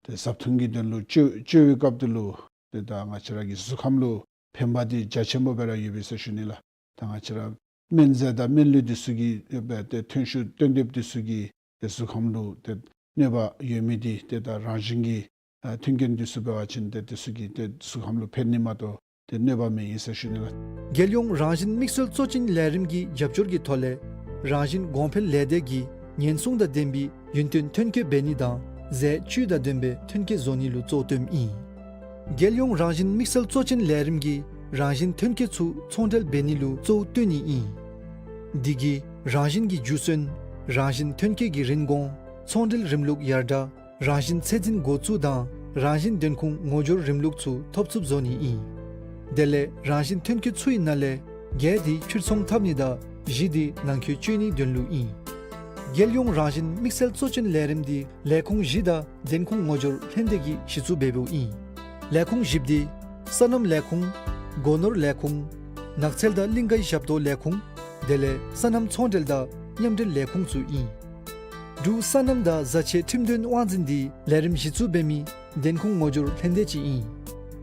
ཏེ་བཟའ་འཐུང་གི་དོན་ལུ་སྤྱོད་སྤྱོད་པའི་སྐབས་འདི་ལུ་ཏེ་ད་ང་བཅས་ར་གི་གཟུགས་ཁམས་ལུ་ཕན་པ་འདི་རྒྱ་ཆེན་པོ་སྦེ་ར་ཡོད་པས་ཟེར་ཞུ་ནི་ལགས། ད་ང་བཅས་ར་སྨན་རྫས་དང་སྨན་ལུད་འདི་ཚུ་གི་ཨ་ཏེ་ཐོན་ཤུགས་བཏོན་ཏེ་འདི་ཚུ་གིས་ཏེ་གཟུགས་ཁམས་ལུ་ཏེ་གནོད་པ་ཡོད་མི་འདི་ཏེ་ད་རང་བཞིན་གྱི་ཨ་མཐུན་རྐྱེན་འདི་ཚུ་འབད་བ་ཅིན་ཏེ་འདི་ཚུ་གིས་ཏེ་གཟུགས་ཁམས་ལུ་ཕན་ནི་མ་གཏོགས་ཏེ་གནོད་པ་མེད་ཨིན་ཟེར་ཞུ་ནི་ལགས། རྒྱལ་ཡོངས་རང་བཞིན་དམིགས་བསལ་གཙོ་ཆེན་ལས་རིམ་གྱི་རྒྱབ་སྐྱོར་གྱི་ཐོག་ལས་རང་བཞིན་གོང་འཕེལ་ལས་སྡེ་གིས་ཉེན་སྲུང་དང་ལྡན་པའི་ཡུན་བརྟན་ཐོན་སྐྱེད་འབད་ནི་དང་རྫས་བཅུད་དང་ལྡན་པའི་ཐོན་སྐྱེད་བཟོ་ནི་ལུ་གཙོ་བོ་བཏོནམ་ཨིན། རྒྱལ་ཡོངས་རང་བཞིན་དམིགས་བསལ་གཙོ་ཆེན་ལས་རིམ་གྱིས་རང་བཞིན་ཐོན་སྐྱེད་ཚུ་ཚོང་འབྲེལ་འབད་ནི་ལུ་གཙོ་བོ་བཏོན་ནི་ཨིན། འདི་གིས་རང་བཞིན་གྱི་རྒྱུ་སོན་རང་བཞིན་ཐོན་སྐྱེད་ཀྱི་རིན་གོང་ཚོང་འབྲེལ་རིམ་ལུགས་ཡར་དྲག་རང་བཞིན་ཚད་འཛིན་འགོ་བཙུགས་དང་རང་བཞིན་བདེན་ཁུངས་ངོ་སྦྱོར་རིམ་ལུགས་ཚུ་ཐོབ་ཚུགསཔ་བཟོ་ནི་ཨིན། དེ་ལས་རང་བཞིན་ཐོན་སྐྱེད་ཚུའི་ནང་ལས་བརྒྱད་འདི་ཕྱིར་ཚོང་འཐབ་ནི་དང་བཞི་འདི་ནང་འཁོད་སྤྱོད་ནིའི་དོན་ལུ་ཨིན། རྒྱལ་ཡོངས་རང་བཞིན་དམིགས་བསལ་གཙོ་ཆེན་ལས་རིམ་འདི་ལས་ཁུངས་བཞི་དང་བདེན་ཁུངས་ངོ་སྦྱོར་ལྷན་སྡེ་གིས་གཞི་བཙུགས་འབད་འབདཝ་ཨིན། ལས་ཁུངས་བཞི་འདི་སོ་ནམ་ལས་ཁུངས། སྒོ་ནོར་ལས་ཁུངས། ནགས་ཚལ་དང་གླིང་ཀའི་ཞབས་ཏོག་ལས་ཁུངས། དེ་ལས་སོ་ནམ་ཚོང་འབྲེལ་དང་མཉམ་འབྲེལ་ལས་ཁུངས་ཚུ་ཨིན། འབྲུག་སོ་ནམ་དང་བཟའ་ཆས་ཁྲིམས་དོན་དབང་འཛིན་འདི་ལས་རིམ་གཞི་བཙུགས་འབད་མི་བདེན་ཁུངས་ངོ་སྦྱོར་ལྷན་སྡེ་ཅིག་ཨིན།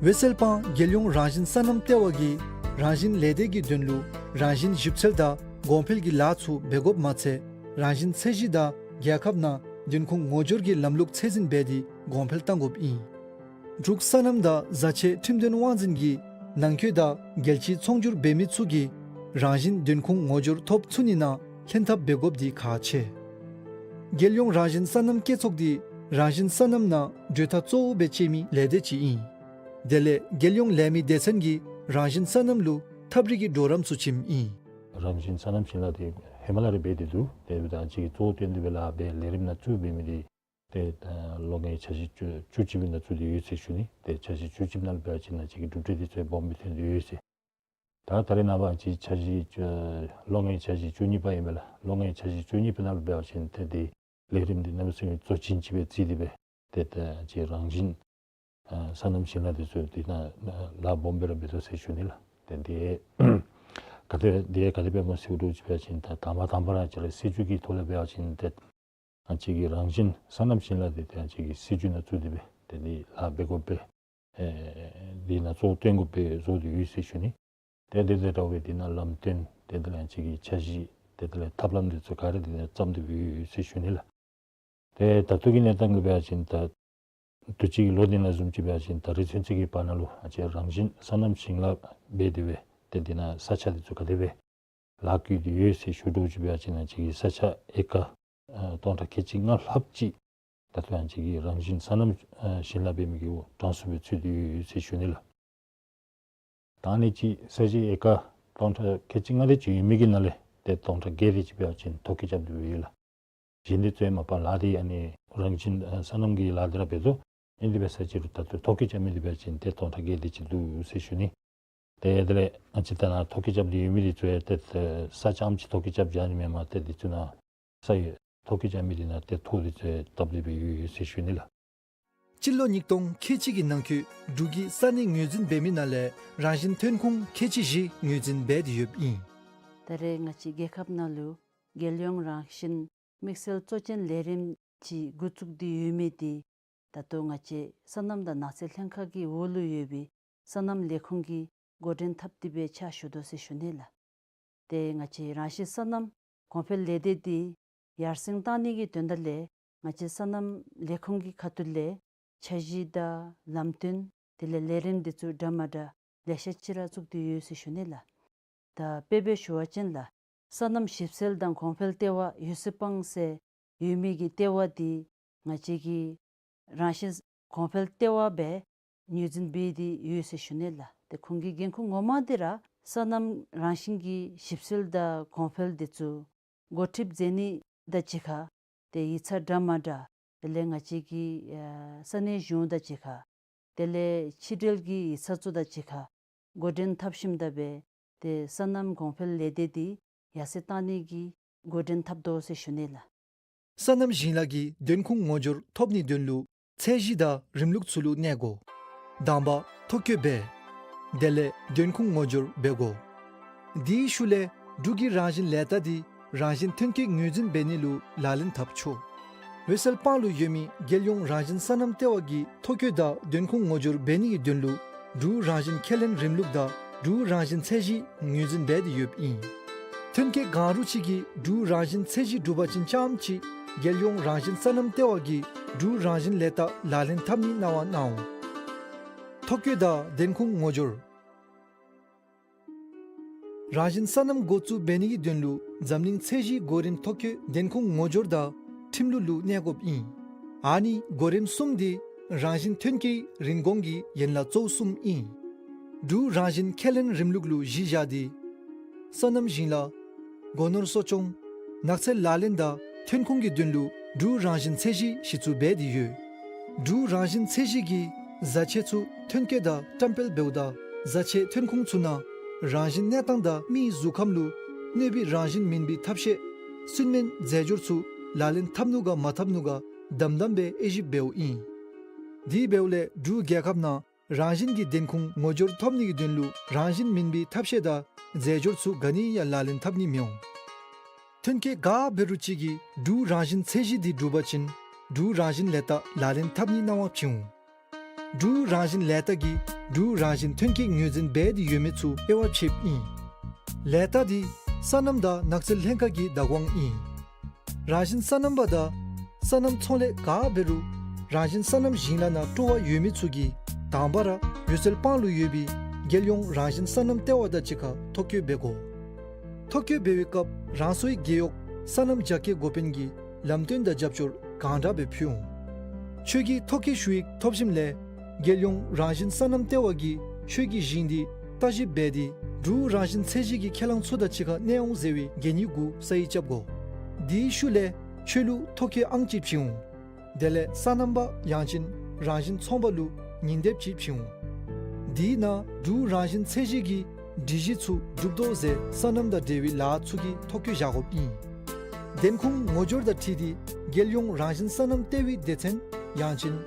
འོད་གསལ་དཔང་རྒྱལ་ཡོངས་རང་བཞིན་སོ་ནམ་ལྟེ་བ་གིས་རང་བཞིན་ལས་སྡེ་གི་དོན་ལུ་རང་བཞིན་ཞིབ་འཚོལ་དང་གོང་འཕེལ་གྱི་ལཱ་ཚུ་འབད་དགོཔ་མ་ཚད་རང་བཞིན་ཚད་གཞི་དང་རྒྱལ་ཁབ་ནང་བདེན་ཁུངས་ངོ་སྦྱོར་གྱི་ལམ་ལུགས་ཚད་འཛིན་འབད་དེ་གོང་འཕེལ་གཏང་དགོཔ་ཨིན། འབྲུག་སོ་ནམ་དང་བཟའ་ཆས་ཁྲིམས་དོན་དབང་འཛིན་གྱིས་ནང་འཁོད་དང་རྒྱལ་སྤྱིའི་ཚོང་སྒྱུར་འབད་མི་ཚུ་གིས་རང་བཞིན་བདེན་ཁུངས་ངོ་སྦྱོར་ཐོབ་ཚུགས་ནི་ནང་ལྷན་ཐབས་འབད་དགོཔ་འདི་ཁག་ཆེ། རྒྱལ་ཡོངས་རང་བཞིན་སོ་ནམ་སྐྱེད་ཚོགས་འདི་རང་བཞིན་སོ་ནམ་ནང་གྲོས་ཐག་གཙོ་བོ་སྦེ་བཅད་མི་ལས་སྡེ་ཅིག་ཨིན། དེ་ལས་རྒྱལ་ཡོངས་ལས་མི་སྡེ་ཚན་གྱིས་རང་བཞིན་སོ་ནམ་ལུ་ཐབས་རིག་གི་གྲོགས་རམ་ཚུ་བྱིནམ་ཨིན། རང་བཞིན་སོ་ནམ་ཞིང་ལཱ་འདི་ཧེ་མ་ལས་ར་འབད་དེ་འདུག། དེ་འབདཝ་ད་ཅིག་གཙོ་བོ་བཏོན་ཏེ་སྦེ་ལཱ་འབད་ལས་རིམ་ནང་བཙུགས་འབད་མི་འདི་ཏེ་ད་ལོ་ལྔའི་འཆར་གཞི་བཅུ་བཅུ་གཅིག་པའི་ནང་བཙུགས་ཏེ་ཡོད་ཟེར་ཞུ་ནི། ཏེ་འཆར་གཞི་བཅུ་གཅིག་ནང་ལུ་འབད་བ་ཅིན་ན་ཅིག་གི་གྲུབ་འབྲས་འདི་ཚུ་སྦོམ་སྦེ་ཐོན་ཏེ་ཡོད་ཟེར། ད་ད་རེས་ནངས་པ་ཅིག་འཆར་གཞི་བཅུ་ལོ་ལྔའི་འཆར་གཞི་བཅུ་གཉིས་པ་ཨིན་པས་ལགས། ལོ་ལྔའི་འཆར་གཞི་བཅུ་གཉིས་པའི་ནང་ལུ་འབད་བ་ཅིན་ཏེ་འདི་ལས་རིམ་འདི་གནམ་མེད་ས་མེད་གཙོ་ཆེན་ཅིག་སྦེ་བརྩིས་ཏེ་སྦེ་ཏེ་ད་ཅིག་རང་བཞིན་ ཨ་སོ་ནམ་ཞིང་ལཱ་འདི་ཚུ་འདི་ནང་ལཱ་སྦོམ་སྦེ་ར་འབད་དོ་ཟེར་ཞུ་ནི་ལགས། ཏེ་འདི་ག་དེ་འདི་ག་དེ་སྦེ་སྨོ་ཟེར་བ་ཅིན་ད་དང་པ་དང་པ་ར་ང་བཅས་ར་སྲིད་བྱུས་ཀྱི་ཐོག་ལས་འབད་བ་ཅིན་ཏེ་ང་བཅས་ཀྱི་རང་བཞིན་སོ་ནམ་ཞིང་ལཱ་འདི་ཏེ་ང་བཅས་ཀྱི་སྲིད་བྱུས་ནང་བཙུགས་ཏེ་སྦེ་ཏེ་འདི་ལཱ་འབད་དགོཔ་སྦེ་ཨེ་འདི་ནང་གཙོ་བོ་བཏོན་དགོཔ་སྦེ་བཟོ་སྟེ་ཡོད་ཟེར་ཞུ་ནི། ཏེ་དེ་དང་འདྲ་བའི་འདི་ནང་ལམ་སྟོན་ཏེ་དེ་ལས་ང་བཅས་ཀྱི་འཆར་གཞི་ཏེ་དེ་ལས་ཐབས་ལམ་འདི་ཚུ་ག་ར་འདི་ནང་བརྩམས་ཏེ་སྦེ་ཡོད་ཟེར་ཞུ་ནི་ལགས། ཏེ་ད་ལྟོ་གི་གནས་སྟངས་ལུ་འབད་བ་ཅིན་ད་དུས་ཅི་གི་ལོ་འདི་ནང་བཟུམ་ཅིག་འབད་བ་ཅིན་ད་རེས་ཚུན་ཚོད་ཀྱི་བར་ན་ལུ་ང་བཅས་རང་བཞིན་སོ་ནམ་ཞིང་ལཱ་འབད་དེ་སྦེ་ཏེ་འདི་ནང་ས་ཆ་འདི་ཚུ་ག་དེ་སྦེ་ལཱ་བཀོལ་ཏེ་ཡོད་ཟེར་ཞུ་དོ་ཅིག་འབད་བ་ཅིན་ང་བཅས་ཀྱི་ས་ཆ་ཨེ་ཀར་ཨ་སྟོང་ཕྲག་ཁལ་གཅིག་ལྔ་ལྷགཔ་ཅིག་ད་ལྟོ་ང་བཅས་ཀྱི་རང་བཞིན་སོ་ནམ་ཨ་ཞིང་ལཱ་འབད་མི་གི་འོག་གྲངས་སུ་སྦེ་ཚུད་དེ་ཡོད་ཟེར་ཞུ་ནི་ལགས། ད་ཨ་ནི་ཅིག་ས་གཞི་ཨེ་ཀར་སྟོང་ཕྲག་ཁལ་གཅིག་ལྔ་དེ་ཅིག་ཡོད་མི་གི་ནང་ལས་ཏེ་སྟོང་ཕྲག་བརྒྱད་དེ་ཅིག་འབད་བ་ཅིན་ཐོ་བཀོད་རྐྱབ་སྟེ་སྦེ་ཡོད་ལགས། གཞན་འདི་ཚུ་ཡང་མ་པ་ལཱ་འདི་ཨ་ནི་རང་བཞིན་ཨ་སོ་ནམ་གྱི་ལཱ་འདི་ར་འབད་དོ། ཨིན་དེ་འབད་ས་ཅིག་རུང་ད་ལྟོ་ཐོ་བཀོད་རྐྱབ་མི་འདི་འབད་བ་ཅིན་ཏེ་སྟོང་ཕྲག་བརྒྱད་དེ་ཅིག་འདུག་ཟེར་ཞུ་ནི། ཏེ་དེ་ལས་ང་བཅས་ད་ནཱ་ཐོ་བཀོད་རྐྱབ་སྟེ་ཡོད་མི་འདི་ཚུ་ཡང་ཏེ་ས་རྐྱངམ་ཅིག་ཐོ་བཀོད་རྐྱབ་བཞག་ནི་མེན་མས། ཏེ་འདི་ཚུ་ནང་ས་ཡོད་ཐོ་བཀོད་རྐྱབ་མི་འདི་ནང་ཏེ་ཐོ་འདི་ཚུ་ཡང་བཏབ་སྟེ་སྦེ་ཡོད་ཡོད་ཟེར་ཞུ་ནི་ལགས། སྤྱི་ལོ་ཉིས་སྟོང་ཁལ་གཅིག་གི་ནང་འཁོད་འབྲུག་གི་ས་གནས་ངོས་འཛིན་འབད་མི་ནང་ལས་རང་བཞིན་ཐོན་ཁུངས་ཁལ་གཅིག་བཞི་ངོས་འཛིན་འབད་དེ་ཡོདཔ་ཨིན། ད་རེས་ང་བཅས་རྒྱལ་ཁབ་ནང་ལུ་རྒྱལ་ཡོངས་རང་བཞིན་དམིགས་བསལ་གཙོ་ཅན་ལས་རིམ་ཅིག་འགོ་བཙུགས་ཏེ་ཡོད་མི་འདི་ད་ལྟོ་ང་བཅས་སོ་ནམ་དང་ནགས་ཚལ་ལྷན་ཁག་གི་འོག་ལུ་ཡོད་པའི་སོ་ནམ་ལས་ཁུངས་ཀྱིས་འགོ་འདྲེན་འཐབ་སྟེ་སྦེ་ཕྱག་ཞུ་དོ་ཟེར་ཞུ་ནི་ལགས། ཏེ་ང་བཅས་རང་བཞིན་སོ་ནམ་གོང་འཕེལ་ལས་སྡེ་འདི་ཡར་སེང་གཏང་ནི་གི་དོན་དག་ལས་ང་བཅས་སོ་ནམ་ལས་ཁུངས་ཀྱི་ཁ་ཐུག་ལས་འཆར་གཞི་དང་ལམ་སྟོན་དེ་ལས་ལས་རིམ་འདི་ཚུ་འདྲ་མ་འདྲ་ལེ་ཤ་ཅིག་ར་བཙུགས་ཏེ་ཡོད་ཟེར་ཞུ་ནི་ལགས། ད་དཔེ་སྦེ་ཞུ་བ་ཅིན་ལགས། སོ་ནམ་ཞིབ་འཚོལ་དང་གོང་འཕེལ་ལྟེ་བ་ཡོ་སི་པང་ཟེར་ཡོད་མི་གི་ལྟེ་བ་འདི་ང་བཅས་ཀྱི་རང་བཞིན་གོང་འཕེལ་ལྟེ་བ་སྦེ་ངོས་འཛིན་འབད་དེ་ཡོད་ཟེར་ཞུ་ནི་ལགས། ཏེ་ཁོང་གི་འགན་ཁུར་ངོ་མ་འདི་ར་སོ་ནམ་རང་བཞིན་གྱི་ཞིབ་འཚོལ་དང་གོང་འཕེལ་འདི་ཚུ་འགོ་ཁྲིདཔ་མཛད་ནི་དང་གཅིག་ཁར་ཏེ་ཡིག་ཚང་འདྲ་མ་འདྲ་དེ་ལས་ང་བཅས་ཀྱི་ཨ་ས་གནས་གཞུང་དང་གཅིག་ཁར་དེ་ལས་ཕྱི་འབྲེལ་གྱི་ཡིག་ཚང་ཚུ་དང་གཅིག་ཁར་འགོ་འདྲེན་འཐབ་ཞིནམ་ད་སྦེ་ཏེ་སོ་ནམ་གོང་འཕེལ་ལས་སྡེ་འདི་ཡར་སེང་གཏང་ནི་གི་འགོ་འདྲེན་འཐབ་དོ་ཟེར་ཞུ་ནི་ལགས། སོ་ནམ་ཞིང་ལཱ་གི་ཐོན་ཁུངས་ངོ་སྦྱོར་ཐོབ་ནིའི་དོན་ལུ་ཚད་གཞི་དང་རིམ་ལུགས་ཚུ་ལུ་གནས་དགོ། དང་པ་ཐོ་བཀོད་འབད། དེ་ལས་ཐོན་ཁུངས་ངོ་སྦྱོར་འབད་དགོ། དེའི་ཤུལ་ལས་འབྲུག་གི་རང་བཞིན་ལས་རྟགས་འདི་རང་བཞིན་ཐོན་སྐྱེད་ངོས་འཛིན་འབད་ནི་ལུ་ལག་ལེན་འཐབ་ཆོག། འོད་གསལ་སྤང་ལུ་ཡོད་མི་རྒྱལ་ཡོངས་རང་བཞིན་སོ་ནམ་ལྟེ་བ་གིས་ཐོ་བཀོད་དང་ཐོན་ཁུངས་ངོ་སྦྱོར་འབད་ནི་གི་དོན་ལུ་འབྲུག་རང་བཞིན་ཁས་ལེན་རིམ་ལུགས་དང་འབྲུག་རང་བཞིན་ཚད་གཞི་ངོས་འཛིན་འབད་དེ་ཡོདཔ་ཨིན། ཐོན་སྐྱེད་གང་རུང་ཅིག་གིས་འབྲུག་རང་བཞིན་ཚད་གཞི་འགྲུབ་པ་ཅིན་རྐྱངམ་ཅིག་རྒྱལ་ཡོངས་རང་བཞིན་སོ་ནམ་ལྟེ་བ་གིས་འབྲུག་རང་བཞིན་ལས་རྟགས་ལག་ལེན་འཐབ་ནི་གནང་བ་གནང་འོང་། ཐོ་བཀོད་དང་ཐོན་ཁུངས་ངོ་སྦྱོར། རང་བཞིན་སོ་ནམ་འགོ་བཙུགས་འབད་ནི་གི་དོན་ལུ་འཛམ་གླིང་ཚད་གཞི་གོ་རིམ་ཐོ་བཀོད་ཐོན་ཁུངས་ངོ་སྦྱོར་དང་ཁྲིམས་ལུགས་ལུ་གནས་དགོཔ་ཨིན། ཨ་ནི་གོ་རིམ་གསུམ་འདི་རང་བཞིན་ཐོན་སྐྱེད་རིན་གོང་གི་ཡན་ལག་གཙོ་བོ་གསུམ་ཨིན། འབྲུག་རང་བཞིན་ཁས་ལེན་རིམ་ལུགས་ལུ་གཞི་བཞག་སྟེ་སོ་ནམ་ཞིང་ལཱ་སྒོ་ནོར་གསོ་སྐྱོང་ནགས་ཚལ་ལག་ལེན་དང་ཐོན་ཁུངས་ཀྱི་དོན་ལུ་འབྲུག་རང་བཞིན་ཚད་གཞི་གཞི་བཙུགས་འབད་དེ་ཡོད། འབྲུག་རང་བཞིན་ཚད་གཞི་གིས་བཟའ་ཆས་ཚུ་ཐོན་སྐྱེད་དང་བཀྲམ་སྤེལ་འབདཝ་ད་བཟའ་ཆས་ཐོན་ཁུངས་ཚུ་ནང་རང་བཞིན་གནས་སྟངས་དང་མིའི་གཟུགས་ཁམས་ལུ་གནོད་པའི་རང་བཞིན་མིན་པའི་ཐབས་ཤེས་སུན་སྨན་རྫས་སྦྱོར་ཚུ་ལག་ལེན་འཐབ་ནུག་ག་མ་འཐབ་ནུག་ག་དམ་དམ་སྦེ་དབྱེ་ཞིབ་འབདཝ་ཨིན། དེ་འབདཝ་ལས་འབྲུག་རྒྱལ་ཁབ་ནང་རང་བཞིན་གྱི་ཐོན་ཁུངས་ངོ་སྦྱོར་ཐོབ་ནི་གི་དོན་ལུ་རང་བཞིན་མིན་པའི་ཐབས་ཤེས་དང་རྫས་སྦྱོར་ཚུ་ག་ནི་ཡང་ལག་ལེན་འཐབ་ནི་མི་འོང་། ཐོན་སྐྱེད་ག་འབད་རུང་ཅིག་གིས་འབྲུག་རང་བཞིན་ཚད་གཞི་འདི་འགྲུབ་པ་ཅིན་འབྲུག་རང་བཞིན་ལས་རྟགས་ལག་ལེན་འཐབ་ནི་གནང་བ་བྱིན་འོང་། འབྲུག་རང་བཞིན་ལས་རྟགས་ཀྱིས་འབྲུག་རང་བཞིན་ཐོན་སྐྱེད་ངོས་འཛིན་འབད་དེ་ཡོད་མེད་ཚུ་དབྱེ་བ་ཕྱེཝ་ཨིན། ལས་རྟགས་འདི་སོ་ནམ་དང་ནགས་ཚལ་ལྷན་ཁག་གི་བདག་དབང་ཨིན། རང་བཞིན་སོ་ནམ་པ་དང་སོ་ནམ་ཚོང་ལས་ག་འབད་རུང་རང་བཞིན་སོ་ནམ་ཞིང་ལཱ་ནང་སྤྲོ་བ་ཡོད་མི་ཚུ་གིས་དང་པ་ར་འོད་གསལ་སྤང་ལུ་ཡོད་པའི་རྒྱལ་ཡོངས་རང་བཞིན་སོ་ནམ་ལྟེ་བ་དང་གཅིག་ཁར་ཐོ་བཀོད་འབད་དགོ། ཐོ་བཀོད་འབད་བའི་སྐབས་རང་སོའི་རྒེད་འོག་སོ་ནམ་རྒྱ་སྐྱེད་འགོ་དཔོན་གྱིས་ལམ་སྟོན་དང་རྒྱབ་སྐྱོར་གང་དྲག་སྦེ་ཕུལ་འོང་། ཁྱོད་ཀྱིས་ཐོ་བཀོད་ཞུ་ཡིག་ཐོབ་ཞིནམ་ལས་རྒྱལ་ཡོངས་རང་བཞིན་སོ་ནམ་ལྟེ་བ་གིས་ཁྱོད་ཀྱི་ཞིང་འདི་བརྟག་ཞིབ་འབད་དེ་འབྲུག་རང་བཞིན་ཚད་གཞི་གི་ཁས་བླངས་ཚུ་དང་གཅིག་ཁར་གནས་འོང་ཟེར་བའི་གན་ཡིག་གུ་ས་ཡིག་རྐྱབ་དགོ། དེའི་ཤུལ་ལས་ཁྱོད་ལུ་ཐོ་བཀོད་ཨང་ཅིག་བྱིན་འོང་། དེ་ལས་སོ་ནམ་པ་ཡང་ཅིན་རང་བཞིན་ཚོང་པ་ལུ་ཉིན་དེབ་ཅིག་བྱིན་འོང་། དེའི་ནང་འབྲུག་རང་བཞིན་ཚད་གཞི་གི་སྒྲིག་གཞི་ཚུ་འགྲུབ་དོ་ཟེར་སོ་ནམ་དང་འབྲེལ་བའི་ལཱ་ཚུ་གི་ཐོ་བཀོད་བཞག་དགོཔ་ཨིན། ཐོན་ཁུངས་ངོ་སྦྱོར་དང་འཁྲིལ་ཏེ་རྒྱལ་ཡོངས་རང་བཞིན་སོ་ནམ་ལྟེ་བའི་སྡེ་ཚན་ཡང་ཅིན་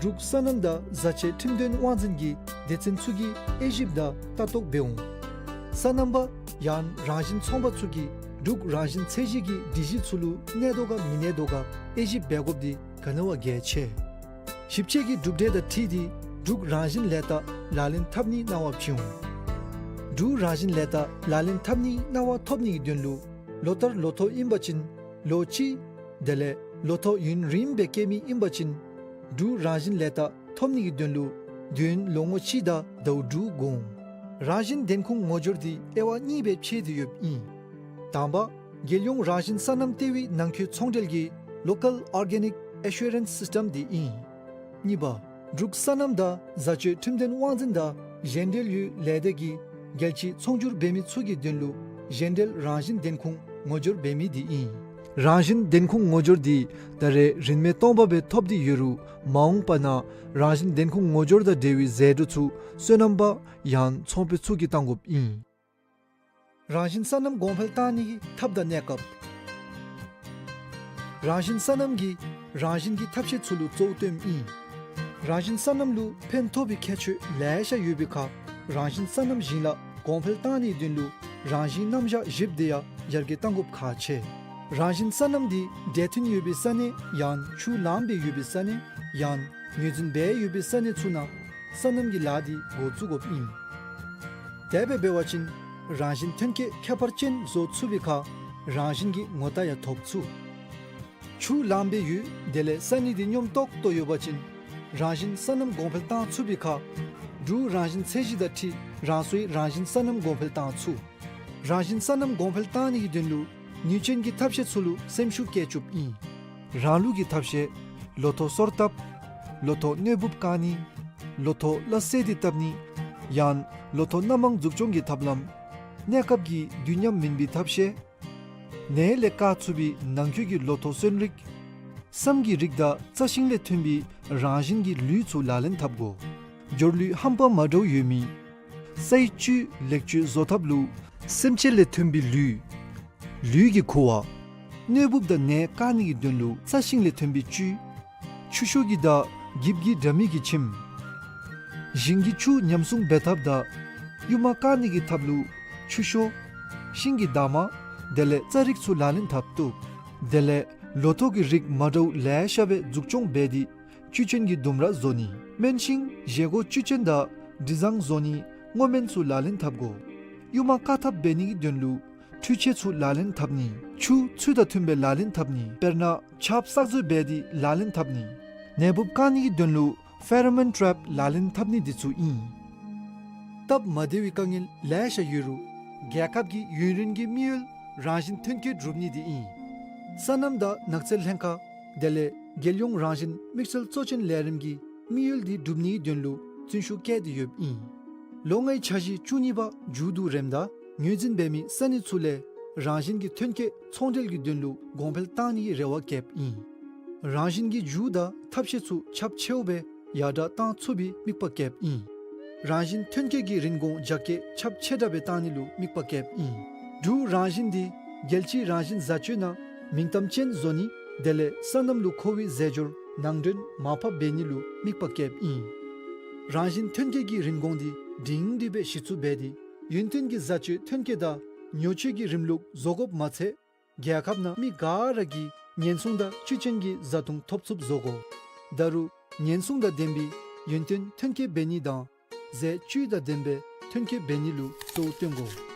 འབྲུག་སོ་ནམ་དང་བཟའ་བཅའི་ཁྲིམས་དོན་དབང་འཛིན་གྱི་སྡེ་ཚན་ཚུ་གིས་དབྱེ་ཞིབ་དང་ལྟ་རྟོག་འབད་འོང་། སོ་ནམ་པ་ཡང་རང་བཞིན་ཚོང་པ་ཚུ་གིས་འབྲུག་རང་བཞིན་ཚད་གཞི་གི་སྒྲིག་གཞི་ཚུ་ལུ་གནས་དོ་ག་མི་གནས་དོ་ག་དབྱེ་ཞིབ་འབད་དགོཔ་འདི་ག་ནི་བ་གལ་ཆེ། ཞིབ་དཔྱད་ཀྱི་གྲུབ་འབྲས་དང་འཁྲིལ་ཏེ་འབྲུག་རང་བཞིན་ལས་རྟགས་ལག་ལེན་འཐབ་ནིའི་གནང་བ་བྱིན་འོང་། འབྲུག་རང་བཞིན་ལས་རྟགས་ལག་ལེན་འཐབ་ནིའི་གནང་བ་ཐོབ་ནི་གི་དོན་ལུ་ལོ་ལྟར་ལོ་ཐོག་ཨིན་པ་ཅིན་ལོ་གཅིག། དེ་ལས་ལོ་ཐོག་ཡུན་རིངམོ་སྦེ་བཀལ་མི་ཨིན་པ་ཅིན་འབྲུག་རང་བཞིན་ལས་རྟགས་ཐོབ་ནི་གི་དོན་ལུ་དུས་ཡུན་ལོ་ངོ་གཅིག་དང་ཟླཝ་དྲུག་དགོ་འོང་། རང་བཞིན་བདེན་ཁུངས་ངོ་སྦྱོར་འདི་དབྱེ་བ་གཉིས་སྦེ་ཕྱེ་སྟེ་ཡོདཔ་ཨིན། དང་པ་རྒྱལ་ཡོངས་རང་བཞིན་སོ་ནམ་ལྟེ་བའི་ནང་འཁོད་ཚོང་འབྲེལ་གྱི་Local Organic Assurance System འདི་ཨིན། གཉིས་པ་འབྲུག་སོ་ནམ་དང་བཟའ་བཅའི་ཁྲིམས་དོན་དབང་འཛིན་དང་གཞན་འབྲེལ་ཡོད་ལས་སྡེ་གིས་རྒྱལ་སྤྱིའི་ཚོང་སྒྱུར་འབད་མི་ཚུ་གི་དོན་ལུ་གཞན་འབྲེལ་རང་བཞིན་བདེན་ཁུངས་ངོ་སྦྱོར་འབད་མི་འདི་ཨིན། རང་བཞིན་བདེན་ཁུངས་ངོ་སྦྱོར་འདི་ད་རེས་རིན་མེད་སྟོང་པ་སྦེ་ཐོབ་སྟེ་ཡོད་རུང་མ་འོངས་པ་ན་རང་བཞིན་བདེན་ཁུངས་ངོ་སྦྱོར་དང་འབྲེལ་བའི་ཟད་འགྲོ་ཚུ་སོ་ནམ་པ་ཡང་ཚོང་པ་ཚུ་གིས་བཏང་དགོཔ་ཨིན། རང་བཞིན་སོ་ནམ་གོང་འཕེལ་བཏང་ནི་གི་ཐབས་དང་གནས་སྐབས། རང་བཞིན་སོ་ནམ་གྱིས་རང་བཞིན་གྱི་ཐབས་ཤེས་ཚུ་ལུ་གཙོ་བོ་བཏོནམ་ཨིན། རང་བཞིན་སོ་ནམ་ལུ་ཕན་ཐོགས་པའི་ཁྱད་ཆོས་ལེ་ཤ་ཡོད་པའི་ཁར་རང་བཞིན་སོ་ནམ་ཞིང་ལཱ་གོང་འཕེལ་བཏང་ནིའི་དོན་ལུ་རང་བཞིན་རྣམ་གཞག་བཞིཔ་འདི་ཡང་ཡར་རྒྱས་གཏང་དགོཔ་ཁག་ཆེ། རང་བཞིན་སོ་ནམ་འདི་འདྲེས་མཐུན་ཡོད་པའི་ས་གནས་ཡང་ཆུ་ལངམ་སྦེ་ཡོད་པའི་ས་གནས་ཡང་ངོས་འཛིན་འབད་ཡོད་པའི་ས་གནས་ཚུ་ནང་སོ་ནམ་གྱི་ལཱ་འདི་འགོ་བཙུགས་དགོཔ་ཨིན། དེ་སྦེ་འབད་བ་ཅིན་རང་བཞིན་ཐོན་སྐྱེད་ཁྱད་པར་ཅན་བཟོ་ཚུགས་པའི་ཁར་རང་བཞིན་གྱི་ངོ་རྟགས་ཡང་ཐོབ་ཚུགས། ཆུ་ལངམ་སྦེ་ཡོད་དེ་ལས་ས་གནས་འདི་སྙོམས་ཏོག་ཏོ་ཡོད་པ་ཅིན་རང་བཞིན་སོ་ནམ་གོང་འཕེལ་བཏང་ཚུགས་པའི་ཁར་འབྲུག་རང་བཞིན་ཚད་གཞི་དང་འཁྲིལ་རང་སོའི་རང་བཞིན་སོ་ནམ་གོང་འཕེལ་བཏང་ཚུགས། རང་བཞིན་སོ་ནམ་གོང་འཕེལ་བཏང་ནི་གི་དོན་ལུ་ནུས་ཅན་གྱི་ཐབས་ཤེས་ཚུ་ལུ་སེམས་ཤུགས་བསྐྱེད་བཅུགཔ་ཨིན། རང་ལུགས་ཀྱི་ཐབས་ཤེས་ལོ་ཐོག་སོར་བཏབ། ལོ་ཐོག་གནོད་འབུཔ་བཀག་ནི། ལོ་ཐོག་སླ་བསྲེ་སྟེ་བཏབ་ནི། ཡང་ལོ་ཐོག་སྣ་མང་འཛུགས་སྐྱོང་གི་ཐབས་ལམ། གནས་སྐབས་ཀྱི་དུས་མཉམ་མིན་པའི་ཐབས་ཤེས། ནད་ལས་བཀག་ཚུགས་པའི་ནང་འཁོད་ཀྱི་ལོ་ཐོག་སོན་རིགས། སྲནམ་གྱི་རིགས་དང་རྩྭ་ཤིང་ལས་ཐོན་པའི་རང་བཞིན་གྱི་ལུད་ཚུ་ལག་ལེན་འཐབ་དགོ། སྦྱོར་ལུད་རྣམ་པ་མ་འདྲཝ་ཡོད་མི། སའི་བཅུད་ལེགས་བཅོས་བཟོ་ཐབས་ལུ་སེམས་ཅན་ལས་ཐོན་པའི་ལུད། ལུད་ཀྱི་ཁུ་བ། གནོད་འབུཔ་དང་ནད་བཀག་ནི་གི་དོན་ལུ་རྩྭ་ཤིང་ལས་ཐོན་པའི་བཅུད། ཆུ་ཤོག་གི་དང་འགྱིབ་ཀྱི་དྲ་མིག་གི་ཁྱིམ། ཞིང་གི་ཆུ་ཉམས་སྲུང་འབད་ཐབས་དང་ཡུར་མ་བཀག་ནི་གི་ཐབས་ལུ་ཆུ་ཤོག། ཤིང་གི་འདབ་མ། དེ་ལས་རྩྭ་རིགས་ཚུ་ལག་ལེན་འཐབ་བཏུབ། དེ་ལས་ལོ་ཐོག་གི་རིགས་མ་འདྲཝ་ལེ་ཤ་སྦེ་འཛུགས་སྐྱོང་འབད་དེ་བཅུད་ཅན་གྱི་ལྡུམ་ར་བཟོ་ནི། སྨན་ཤིང་བཞེས་སྒོ་བཅུད་ཅན་དང་དྲི་བཟང་བཟོ་ནི་སྔོ་སྨན་ཚུ་ལག་ལེན་འཐབ་དགོ། ཡུར་མ་བཀག་ཐབས་འབད་ནི་གི་དོན་ལུ་འཕྲུལ་ཆས་ཚུ་ལག་ལེན་འཐབ་ནི། ཆུ་ཚུལ་དང་མཐུནམ་སྦེ་ལག་ལེན་འཐབ་ནི། དཔེར་ན་ཆརཔ་བསགས་མཛོད་འབད་དེ་ལག་ལེན་འཐབ་ནི། ནད་འབུཔ་བཀག་ནི་གི་དོན་ལུ་ཕེ་རོ་མོན་ཊྲེབ་ལག་ལེན་འཐབ་ནི་འདི་ཚུ་ཨིན། སྟབས་མ་བདེ་བའི་དཀའ་ངལ་ལེ་ཤ་ཡོད་རུང་རྒྱལ་ཁབ་ཀྱི་ཡུན་རིང་གི་དམིགས་ཡུལ་རང་བཞིན་ཐོན་སྐྱེད་སྒྲུབ་ནི་འདི་ཨིན། སོ་ནམ་དང་ནགས་ཚལ་ལྷན་ཁག་དེ་ལས་རྒྱལ་ཡོངས་རང་བཞིན་དམིགས་བསལ་གཙོ་ཅན་ལས་རིམ་གྱིས་དམིགས་ཡུལ་འདི་སྒྲུབ་ནིའི་དོན་ལུ་བརྩོན་ཤུགས་བསྐྱེད་དེ་ཡོདཔ་ཨིན། ལོ་ལྔའི་འཆར་གཞི་བཅུ་གཉིས་པ་མཇུག་བསྡུ་རནམ་ད་ངོས་འཛིན་འབད་མི་ས་གནས་ཚུ་ལས་རང་བཞིན་གྱི་ཐོན་སྐྱེད་ཚོང་འབྲེལ་གྱི་དོན་ལུ་གོང་འཕེལ་བཏང་ནིའི་རེ་བ་བསྐྱེདཔ་ཨིན། རང་བཞིན་གྱི་རྒྱུ་དང་ཐབས་ཤེས་ཚུ་ཁྱབ་ཆེཝ་སྦེ་ཡར་དྲག་བཏང་ཚུགས་པའི་དམིགས་པ་བསྐྱེདཔ་ཨིན། རང་བཞིན་ཐོན་སྐྱེད་ཀྱི་རིན་གོང་རྒྱ་སྐྱེད་ཁྱབ་ཆེ་དྲགས་སྦེ་བཏང་ནི་ལུ་དམིགས་པ་བསྐྱེདཔ་ཨིན། འབྲུག་རང་བཞིན་འདི་རྒྱལ་སྤྱིའི་རང་བཞིན་བཟའ་བཅའི་ནང་མིང་གཏམ་ཅན་བཟོ་ནི་དེ་ལས་སོ་ནམ་ལུ་མཁོ་བའི་རྫས་སྦྱོར་ནང་འདྲེན་མར་ཕབ་འབད་ནི་ལུ་དམིགས་པ་བསྐྱེདཔ་ཨིན། རང་བཞིན་ཐོན་སྐྱེད་ཀྱི་རིན་གོང་འདི་སྒྲིང་སྒྲི་སྦེ་གཞི་བཙུགས་འབད་དེ་ཡུན་བརྟན་གྱི་བཟའ་སྤྱོད་ཐོན་སྐྱེད་དང་ཉོ་སྤྱོད་ཀྱི་རིམ་ལུགས་བཟོ་དགོཔ་མ་ཚད་རྒྱལ་ཁབ་ནང་མི་ག་ར་གིས་ཉེན་སྲུང་དང་བཅུད་ཅན་གྱི་བཟའ་བཏུང་ཐོབ་ཚུགསཔ་བཟོ་དགོ། ད་རུང་ཉེན་སྲུང་དང་ལྡན་པའི་ཡུན་བརྟན་ཐོན་སྐྱེད་འབད་ནི་དང་ཟས་བཅུད་དང་ལྡན་པའི་ཐོན་སྐྱེད་འབད་ནི་ལུ་གཙོ་བོ་བཏོན་དགོ།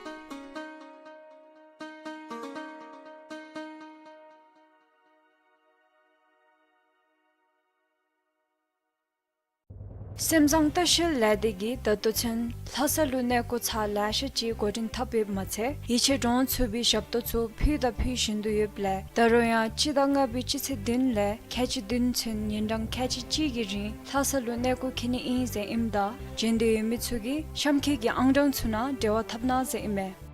སེམས་བཟང་ལྟ་བཤལ་ལས་སྡེ་གིས་ད་ལྟོ་ཚུན་ལྷ་ས་ལུ་གནས་སྐོར་ཚར་ལེ་ཤ་ཅིག་འགོ་འདྲེན་འཐབ་ཡོདཔ་མ་ཚད་ཡིད་ཆེས་འདྲོངས་ཚུགས་པའི་ཞབས་ཏོག་ཚུ་ཕུལ་དང་ཕུལ་བཞིན་དུ་ཡོདཔ་ལས་ད་རུང་ཡང་སྤྱི་ཟླ་ལྔ་པའི་སྤྱི་ཚེས་བདུན་ལས་ཁལ་གཅིག་བདུན་ཚུན་ཉིན་གྲངས་ཁལ་གཅིག་གཅིག་གི་རིང་ལྷ་ས་ལུ་གནས་སྐོར་འཁྱིད་ནི་ཨིན་ཟེར་ཨིནམ་ད་བྱོན་འདོད་ཡོད་མི་ཚུ་གིས་གཤམ་འཁོད་ཀྱི་ཨང་གྲངས་ཚུ་ནང་འབྲེལ་བ་འཐབ་གནང་ཟེར་ཨིན་མས།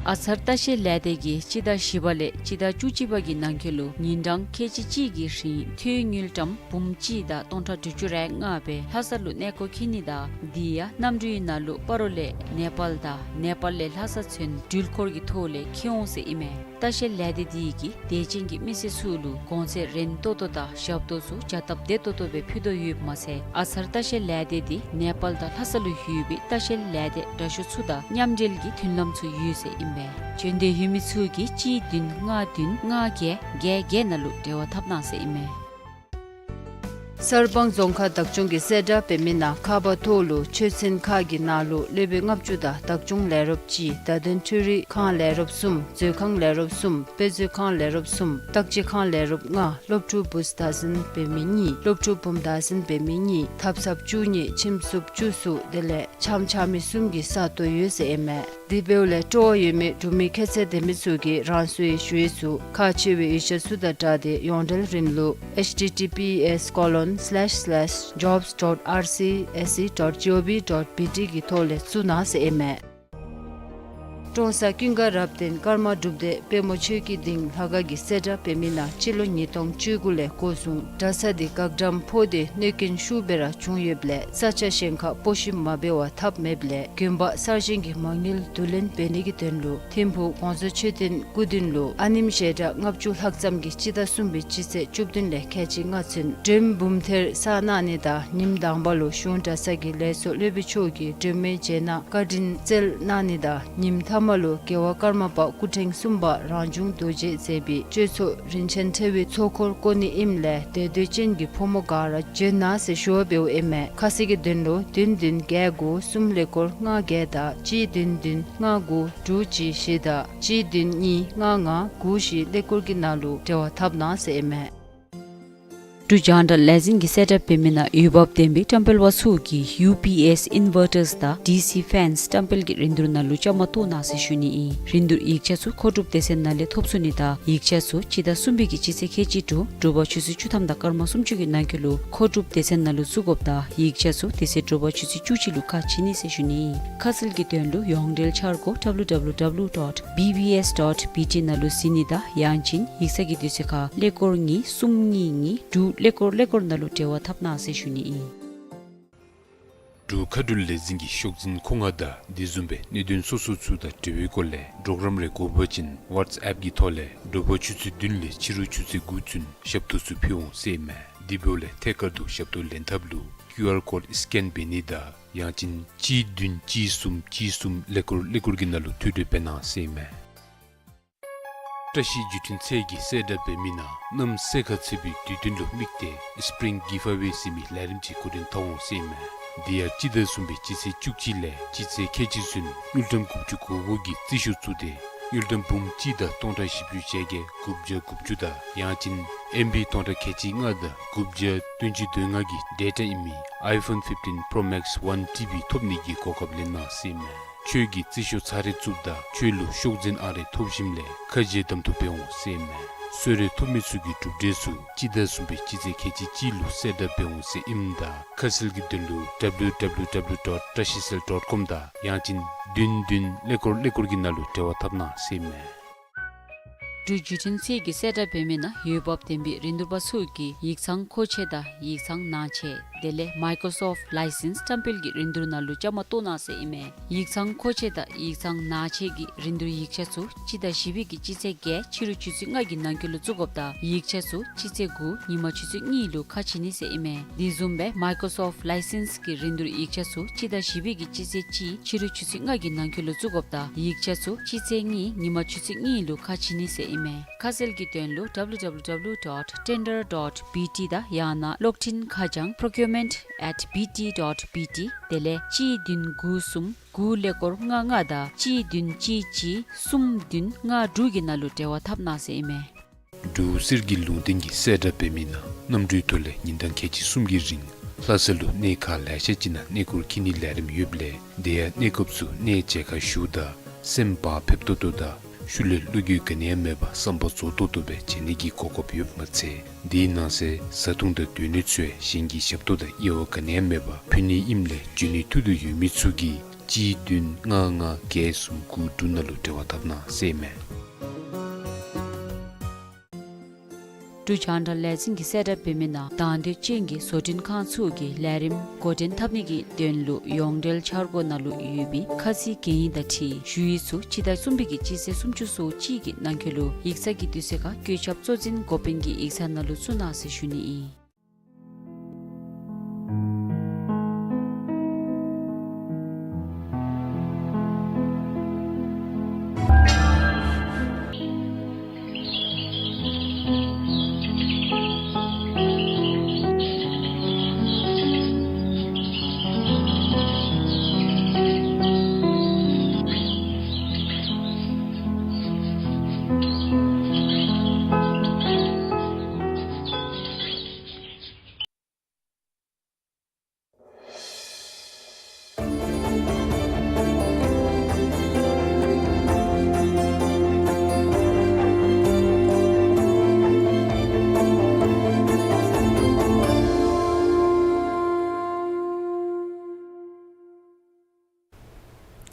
ཨ་ཚར་ལྟ་བཤལ་ལས་སྡེ་གིས་སྤྱི་ཟླ་བཞི་པ་ལས་སྤྱི་ཟླ་བཅུ་གཅིག་པ་གི་ནང་འཁོད་ལུ་ཉིན་གྲངས་ཁལ་གཅིག་གཅིག་གི་རིང་ཐོན་དངུལ་ཀྲམ་འབུམ་གཅིག་དང་སྟོང་ཕྲག་དྲུག་ཅུ་རེ་ལྔ་སྦེ་ལྷ་ས་ལུ་གནས་སྐོར་འཁྱིད་ནི་དང་དེ་ཡང་གནམ་གྲུའི་ནང་ལུ་སྤ་རོ་ལས་ནེ་པཱལ་དང་ནེ་པཱལ་ལས་ལྷ་ས་ཚུན་འགྲུལ་འཁོར་གྱི་ཐོག་ལས་འཁྱིད་འོང་ཟེར་ཨིན་མས། ལྟ་བཤལ་ལས་སྡེ་དེ་གིས་དད་ཅན་གྱི་མི་སེར་ཚུ་ལུ་གོང་ཚད་རན་ཏོག་ཏོ་དང་ཞབས་ཏོག་ཚུ་བྱ་སྟབས་བདེ་ཏོག་ཏོ་སྦེ་ཕུལ་དོ་ཡོདཔ་མ་ཚད་ཨ་གསར་ལྟ་བཤལ་ལས་སྡེ་དེ་ནེ་པཱལ་དང་ལྷ་ས་ལུ་ཡོད་པའི་ལྟ་བཤལ་ལས་སྡེ་དྲག་ཤོས་ཚུ་དང་མཉམ་འབྲེལ་གྱི་མཐུན་ལམ་ཚུ་ཡོད་ཟེར་ཨིན་པས། བྱོན་འདོད་ཡོད་མི་ཚུ་གིས་གཅིག་བདུན་ལྔ་བདུན་ལྔ་བརྒྱད་བརྒྱད་བརྒྱད་ནང་ལུ་འབྲེལ་བ་འཐབ་གནང་ཟེར་ཨིན་མས། གསར་སྤང་རྫོང་ཁག་བདག་སྐྱོང་གིས་གསལ་བསྒྲགས་འབད་མི་ནང་ཁ་པར་ཐོག་ལུ་ཆོས་ཚན་ཁག་གི་ནང་ལུ་སློབ་དཔོན་ལྔ་བཅུ་དང་བདག་སྐྱོང་ལས་རོགསཔ་གཅིག་བརྡ་དོན་འཕྲུལ་རིག་ཁང་ལས་རོགསཔ་གསུམ་མཛོད་ཁང་ལས་རོགསཔ་གསུམ་དཔེ་མཛོད་ཁང་ལས་རོགསཔ་གསུམ་བརྟག་དཔྱད་ཁང་ལས་རོགསཔ་ལྔ་སློབ་ཕྲུག་བུཚ་བདག་འཛིན་འབད་མི་གཉིས་སློབ་ཕྲུག་བུམོ་བདག་འཛིན་འབད་མི་གཉིས་ཐབ་ཚངཔ་བཅུ་གཉིས་ཁྱིམ་སྲུངཔ་བཅུ་གསུམ་དེ་ལས་འཆམ་འཆམ་མི་གསུམ་གྱི་ས་སྟོང་ཡོད་ཟེར་ཨིན་མས། དེ་འབདཝ་ལས་སྤྲོ་བ་ཡོད་མི་འབྲུག་མི་ཁྱད་ཚད་ལྡན་མི་ཚུ་གིས་རང་སོའི་ཞུ་ཡིག་ཚུ་ཁག་ཆེ་བའི་ཡིག་ཆ་ཚུ་དང་སྦྲགས་ཏེ་ཡོངས་འབྲེལ་རིམ་ལུགས་https colon slash slash jobs dot rcsc dot gov dot bt གི་ཐོག་ལས་བཙུགས་གནང་ཟེར་ཨིན་མས། ཀྲོང་གསར་ཀུན་དགའ་རབ་བརྟན་ཀརྨ་སྒྲུབ་སྡེ་དཔལ་མོ་ཆོས་ཀྱི་སྡིངས་ལྷ་ཁང་གིས་གསལ་བསྒྲགས་འབད་མི་ནང་སྤྱི་ལོ་ཉིས་སྟོང་བཅུ་དགུ་ལས་འགོ་བཟུང་གྲྭ་ས་དེ་འགག་འགྲམ་ཕོག་སྟེ་གནོད་སྐྱོན་ཤུགས་སྦེ་ར་བྱུང་ཡོདཔ་ལས་ས་ཆ་གཞན་ཁར་སྤོ་བཤུད་མ་འབད་བར་འཐབ་མེདཔ་ལས་དགོན་པ་གསར་བཞེངས་ཀྱི་མ་དངུལ་བསྡུ་ལེན་འབད་ནི་གི་དོན་ལུ་ཐིམ་ཕུག་གོང་ས་མཆོད་རྟེན་སྐུ་མདུན་ལུ་ཨ་ནེམོ་ཞལ་གྲངས་ལྔ་བཅུ་ལྷག་ཙམ་གྱིས་སྤྱི་ཟླ་གསུམ་པའི་སྤྱི་ཚེས་བཅུ་བདུན་ལས་ཁལ་གཅིག་ལྔ་ཚུན་མགྲོནམ་འབུམ་ཐེར་བསག་གནང་ནི་དང་ཉིནམ་དང་པ་ལུ་གཞུང་གྲྭ་ཚང་གི་ལས་ཚོགས་སློབ་དཔོན་མཆོག་གིས་མགྲོན་མེད་རྗེས་གནང་བཀའ་དྲིན་སྩལ་གནང་ནི་དང་ཉིནམ་ཐ་མ་ལུ་རྒྱལ་བ་ཀརྨ་པ་སྐུ་ཕྲེང་གསུམ་པ་རང་བྱུང་རྡོ་རྗེ་མཛད་པའི་གཅོད་ཚོགས་རིན་ཆེན་ཕྲེང་བའི་ཚོགས་འཁོར་བསྐོར་ནི་ཨིནམ་ལས་དད་འདོད་ཅན་གྱི་ཕོ་མོ་ག་ར་བྱོན་གནང་ཟེར་ཞུ་བ་འབདཝ་ཨིན་མས། ཁ་གསལ་གྱི་དོན་ལུ་བདུན་བདུན་བརྒྱད་དགུ་གསུམ་ཀླད་ཀོར་ལྔ་བརྒྱད་དང་གཅིག་བདུན་བདུན་ལྔ་དགུ་དྲུག་གཅིག་བཞི་དང་གཅིག་བདུན་གཉིས་ལྔ་ལྔ་དགུ་བཞི་ཀླད་ཀོར་གྱི་ནང་ལུ་འབྲེལ་བ་འཐབ་གནང་ཟེར་ཨིན་མས། འབྲུག་རྒྱང་བསྒྲགས་ལས་འཛིན་གྱིས་གསལ་བསྒྲགས་འབད་མི་ནང་འོས་འབབ་ལྡན་པའི་བཀྲམ་སྤེལ་པ་ཚུ་གིས་ཡུ་པི་ཨེསི་ཨིན་ཝར་ཊརསི་དང་ཌི་སི་ཕེནསི་བཀྲམ་སྤེལ་གྱི་རིན་བསྡུར་ནང་ལུ་བཅའ་མར་གཏོགས་གནང་ཟེར་ཞུ་ནི་ཨིན། རིན་བསྡུར་ཡིག་ཆ་ཚུ་མཁོ་སྒྲུབ་སྡེ་ཚན་ནང་ལས་ཐོབ་ཚུགས་ནི་དང་ཡིག་ཆ་ཚུ་སྤྱི་ཟླ་གསུམ་པའི་གི་སྤྱི་ཚེས་ཁལ་གཅིག་དྲུག་དྲོ་པ་ཆུ་ཚོད་བཅུ་ཐམ་དང་སྐར་མ་སུམ་ཅུ་གི་ནང་འཁོད་ལུ་མཁོ་སྒྲུབ་སྡེ་ཚན་ནང་ལུ་བཙུགས་དགོཔ་དང་ཡིག་ཆ་ཚུ་དེ་ཚེ་དྲོ་པ་ཆུ་ཚོད་བཅུ་གཅིག་ལུ་ཁ་ཕྱེ་ནི་ཟེར་ཞུ་ནི་ཨིན། ཁ་གསལ་གྱི་དོན་ལུ་ཡོངས་འབྲེལ་འཆར་སྒོ་W W W dot B B S dot B T ནང་ལུ་གཟིགས་ནི་དང་ཡང་ཅིན་ཡིག་ཚང་གི་དུས་ཚོད་ཁར་ཀླད་ཀོར་གཉིས་གསུམ་གཉིས་གཉིས་དྲུག་ཀླད་ཀོར་ཀླད་ཀོར་ནང་ལུ་འབྲེལ་བ་འཐབ་གནང་ཟེར་ཞུ་ནི་ཨིན། འབྲུག་མཁའ་འགྲུལ་ལས་འཛིན་གྱི་ཤོག་འཛིན་མཁོ་མངགས་དང་དེ་བཟུམ་སྦེ་གནད་དོན་སོ་སོ་ཚུ་དང་འབྲེལ་བའི་སྐོར་ལས་གྲོགས་རམ་རེ་དགོ་པ་ཅིན་ཝཊས་ཨེཔ་གི་ཐོག་ལས་དྲོ་པ་ཆུ་ཚོད་བདུན་ལས་ཕྱི་རུ་ཆུ་ཚོད་དགུ་ཚུན་ཞབས་ཏོག་ཚུ་ཕུལ་འོང་ཟེར་ཨིན་མས། དེ་འབདཝ་ལས་ཐད་ཀར་དུ་ཞབས་ཏོག་ལེན་ཐབས་ལུ་ཀིའུ་ཨར་ཀོཌ་སི་ཀེན་འབད་ནི་དང་ཡང་ཅིན་གཅིག་བདུན་གཅིག་གསུམ་གཅིག་གསུམ་ཀླད་ཀོར་ཀླད་ཀོར་གྱི་ནང་ལུ་ཐུགས་སྤྲོ་འབད་གནང་ཟེར་ཨིན་མས། བཀྲ་ཤིས་བརྒྱུད་འཕྲིན་ཚད་ཀྱིས་གསལ་བསྒྲགས་འབད་མི་ནང་གནམ་སེར་ཁ་ཚ་བའི་དུས་སྟོན་ལུ་དམིགས་ཏེ་སི་པི་རིང་གིབ་ཨ་ཝེ་ཟེར་མི་ལས་རིམ་ཅིག་འགོ་འདྲེན་འཐབ་འོང་ཟེར་ཨིན་མས། དེ་ཡང་སྤྱི་ཟླ་གསུམ་པའི་སྤྱི་ཚེས་བཅུ་གཅིག་ལས་སྤྱི་ཚེས་ཁལ་གཅིག་ཚུན་དངུལ་ཀྲམ་དགུ་བཅུ་གོ་དགུ་གི་རྩིས་ཤོག་བཙུགས་ཏེ་དངུལ་ཀྲམ་འབུམ་གཅིག་དང་སྟོང་ཕྲག་བཞི་བཅུ་ཞེ་བརྒྱད་དགུ་བརྒྱ་དགུ་བཅུ་དང་ཡང་ཅིན་ཨེམ་བི་སྟོང་ཕྲག་ཁལ་གཅིག་ལྔ་དང་དགུ་བརྒྱ་བདུན་ཅུ་དོན་ལྔ་གི་ཌེ་ཊ་ཨིན་མི་ཨའི་ཕོན་ཕིཕ་ཊིན་པྲོ་མེགསི་ཝན་ཊི་བི་ཐོབ་ནི་གི་གོ་སྐབས་ལེན་གནང་ཟེར་ཨིན་མས། ཁྱོད་ཀྱིས་རྩིས་ཤོག་ཚར་རེ་བཙུགསཔ་ད་ཁྱོད་ལུ་ཤོག་འཛིན་ཨང་རེ་ཐོབ་ཞིནམ་ལས་ཁ་རྗེ་གདམ་འཐུ་འབད་འོང་ཟེར་ཨིན་མས། གསོལ་རས་ཐོབ་མི་ཚུ་གི་གྲུབ་འབྲས་ཚུ་སྤྱི་ཟླ་གསུམ་པའི་སྤྱི་ཚེས་ཁལ་གཅིག་གཅིག་ལུ་གསལ་བསྒྲགས་འབད་འོང་ཟེར་ཨིནམ་ད་ཁ་གསལ་གྱི་དོན་ལུ་W W W dot trashicell dot com དང་ཡང་ཅིན་བདུན་བདུན་ཀླད་ཀོར་ཀླད་ཀོར་གྱི་ནང་ལུ་འབྲེལ་བ་འཐབ་གནང་ཟེར་ཨིན་མས། འབྲུག་བརྒྱུད་འཕྲིན་ཚད་ཀྱིས་གསལ་བསྒྲགས་འབད་མི་ནང་འོས་འབབ་ལྡན་པའི་རིན་བསྡུར་པ་ཚུ་གིས་ཡིག་ཚང་མཁོ་ཆས་དང་ཡིག་ཚང་ནང་ཆས་དེ་ལས་མའི་ཀོརོ་སོཕཊ་ལའི་སེནསི་བཀྲམ་སྤེལ་གྱི་རིན་བསྡུར་ནང་ལུ་བཅའ་མར་གཏོགས་གནང་ཟེར་ཨིན་མས། ཡིག་ཚང་མཁོ་ཆས་དང་ཡིག་ཚང་ནང་ཆས་ཀྱི་རིན་བསྡུར་ཡིག་ཆ་ཚུ་སྤྱི་ཟླ་བཞི་པའི་གི་སྤྱི་ཚེས་བརྒྱད་ཕྱི་རུ་ཆུ་ཚོད་ལྔ་གི་ནང་འཁོད་ལུ་བཙུགས་དགོཔ་དང་ཡིག་ཆ་ཚུ་སྤྱི་ཚེས་དགུ་ཉིན་མ་ཆུ་ཚོད་གཉིས་ལུ་ཁ་ཕྱེ་ནི་ཟེར་ཨིན་མས། དེ་བཟུམ་སྦེ་མའི་ཀོརོ་སོཕཊ་ལའི་སེནསི་གི་རིན་བསྡུར་ཡིག་ཆ་ཚུ་སྤྱི་ཟླ་བཞི་པའི་གི་སྤྱི་ཚེས་གཅིག་ཕྱི་རུ་ཆུ་ཚོད་ལྔ་གི་ནང་འཁོད་ལུ་བཙུགས་དགོཔ་དང་ཡིག་ཆ་ཚུ་སྤྱི་ཚེས་གཉིས་ཉིན་མ་ཆུ་ཚོད་གཉིས་ལུ་ཁ་ཕྱེ་ནི་ཟེར་ཨིན་མས། ཁ་གསལ་གྱི་དོན་ལུ་W W W dot tender dot B T དང་ཡང་ན་གློག་འཕྲིན་ཁ་བྱང་procurement at B T dot B T དེ་ལས་གཅིག་བདུན་དགུ་གསུམ་དགུ་ཀླད་ཀོར་ལྔ་ལྔ་དང་གཅིག་བདུན་གཅིག་གཅིག་གསུམ་བདུན་ལྔ་དྲུག་གི་ནང་ལུ་འབྲེལ་བ་འཐབ་གནང་ཟེར་ཨིན་མས། འབྲུག་གསེར་གྱི་ལུང་བསྟན་གྱིས་གསལ་བསྒྲགས་འབད་མི་ནང་གནམ་གྲུའི་ཐོག་ལས་ཉིན་གྲངས་ཁལ་གཅིག་གསུམ་གྱི་རིང་ལྷ་ས་ལུ་གནས་ཁག་ལེ་ཤ་ཅིག་ནང་གནས་སྐོར་འཁྱིད་ནིའི་ལས་རིམ་ཡོདཔ་ལས་དེ་ཡང་གནས་སྐབས་སུ་གནས་མཇལ་ཁ་ཞུཝ་ད་སེམས་བག་ཕེབས་ཏོག་ཏོ་དང་ཤུལ་ལས་བློ་འགྱོད་ག་ནི་ཡང་མེད་པར་བསམ་པ་རྫོགས་ཏོག་ཏོ་སྦེ་མཇལ་ནི་གི་གོ་སྐབས་ཡོདཔ་མ་ཚད་དེའི་ནང་གསེས་བཟའ་འཐུང་དང་སྡོད་གནས་ཚུ་ཡང་གཞན་གྱི་ཞབས་ཏོག་དང་དབྱེ་བ་ག་ནི་ཡང་མེད་པར་ཕུལ་ནི་ཨིནམ་ལས་འབྱོན་ནི་ཐུགས་འདོད་ཡོད་མི་ཚུ་གིས་གཅིག་བདུན་ལྔ་ལྔ་བརྒྱད་གསུམ་དགུ་དྲུག་ནང་ལུ་འབྲེལ་བ་འཐབ་གནང་ཟེར་ཨིན་མས། འབྲུག་རྒྱང་བསྒྲགས་ལས་འཛིན་གྱིས་གསལ་བསྒྲགས་འབད་མི་ནང་དང་འདོད་ཅན་གྱི་བཟོ་སྐྲུན་ཁང་ཚུ་གིས་ལས་རིམ་འགོ་འདྲེན་འཐབ་ནི་གི་དོན་ལུ་ཡོངས་འབྲེལ་འཆར་སྒོ་ནང་ལུ་ཡོད་པའི་ཁ་ཚིག་གན་ཡིག་དང་འཁྲིལ་ཞུ་ཡིག་ཚུ་སྤྱི་ཟླ་གསུམ་པའི་གི་སྤྱི་ཚེས་སུམ་ཅུ་སོ་གཅིག་གི་ནང་འཁོད་ལུ་ཡིག་ཚང་གི་དུས་ཚོད་ཁར་བཀོད་ཁྱབ་གཙོ་འཛིན་འགོ་དཔོན་གྱི་ཡིག་ཚང་ནང་ལུ་བཙུགས་གནང་ཟེར་ཞུ་ནི་ཨིན།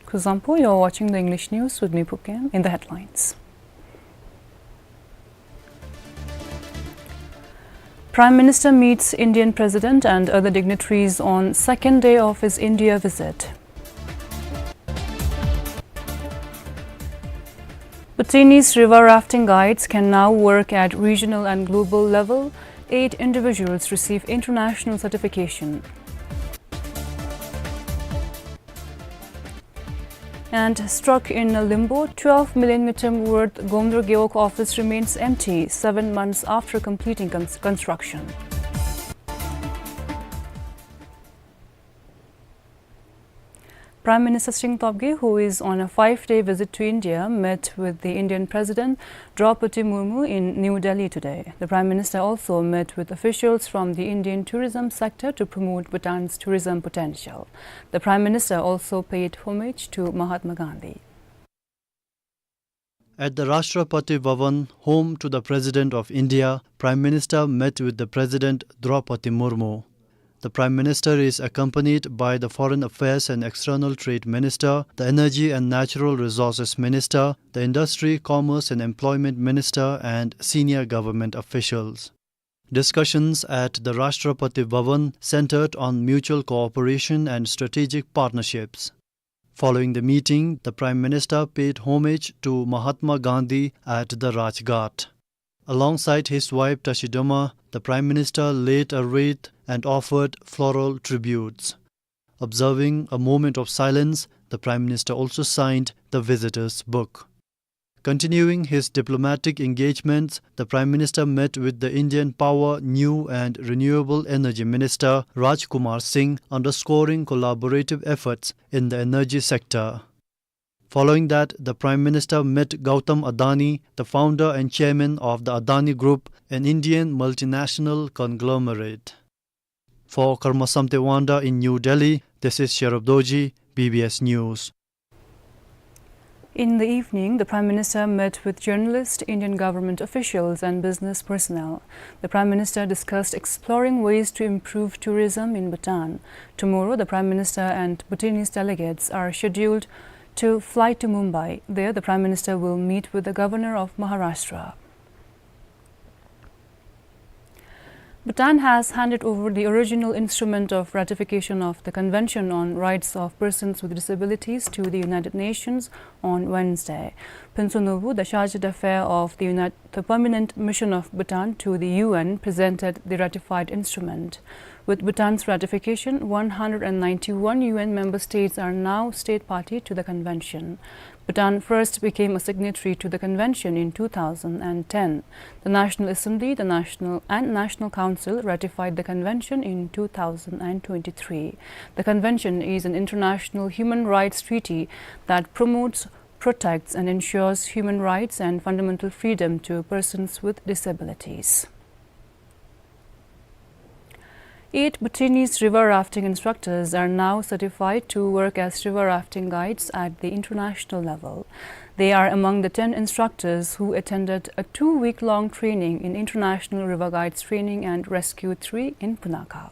Kuzuzangpo, you're watching the English news with me, Phuket Khyentse. In the headlines. Prime Minister meets Indian President and other dignitaries on second day of his India visit. Bhutanese river rafting guides can now work at regional and global level. Eight individuals receive international certification. And stuck in a limbo, twelve million ngultrum worth Gomdur Gewog office remains empty seven months after completing cons-, construction. Prime Minister Tshering Tobgay, who is on a five-day visit to India, met with the Indian President Droupadi Murmu in New Delhi today. The Prime Minister also met with officials from the Indian tourism sector to promote Bhutan's tourism potential. The Prime Minister also paid homage to Mahatma Gandhi. At the Rashtrapati Bhavan, home to the President of India, Prime Minister met with the President Droupadi Murmu. The Prime Minister is accompanied by the Foreign Affairs and External Trade Minister, the Energy and Natural Resources Minister, the Industry, Commerce and Employment Minister, and senior government officials. Discussions at the Rashtrapati Bhavan centered on mutual cooperation and strategic partnerships. Following the meeting, the Prime Minister paid homage to Mahatma Gandhi at the Rajghat. Alongside his wife Tashi Dema, the Prime Minister laid a wreath and offered floral tributes. Observing a moment of silence, the Prime Minister also signed the visitor's book. Continuing his diplomatic engagements, the Prime Minister met with the Indian Power, New and Renewable Energy Minister Raj Kumar Singh, underscoring collaborative efforts in the energy sector. Following that, the Prime Minister met Gautam Adani, the founder and chairman of the Adani Group, an Indian multinational conglomerate. For Karma Samte Wangda in New Delhi, this is Sherub Dorji, B B S News. In the evening, the Prime Minister met with journalists, Indian government officials and business personnel. The Prime Minister discussed exploring ways to improve tourism in Bhutan. Tomorrow, the Prime Minister and Bhutanese delegates are scheduled to fly to Mumbai. There, the Prime Minister will meet with the Governor of Maharashtra. Bhutan has handed over the original instrument of ratification of the Convention on Rights of Persons with Disabilities to the United Nations on Wednesday. Phuntsho Norbu, the Chargé d'Affaires of the Unit-, the Permanent Mission of Bhutan to the U N, presented the ratified instrument. With Bhutan's ratification, one hundred and ninety-one U N member states are now state party to the convention. Bhutan first became a signatory to the convention in two thousand and ten. The National Assembly, the National, and National Council ratified the convention in two thousand and twenty-three. The convention is an international human rights treaty that promotes, protects, and ensures human rights and fundamental freedom to persons with disabilities. Eight Bhutanese river rafting instructors are now certified to work as river rafting guides at the international level. They are among the ten instructors who attended a two-week-long training in International River Guides Training and Rescue three in Punakha.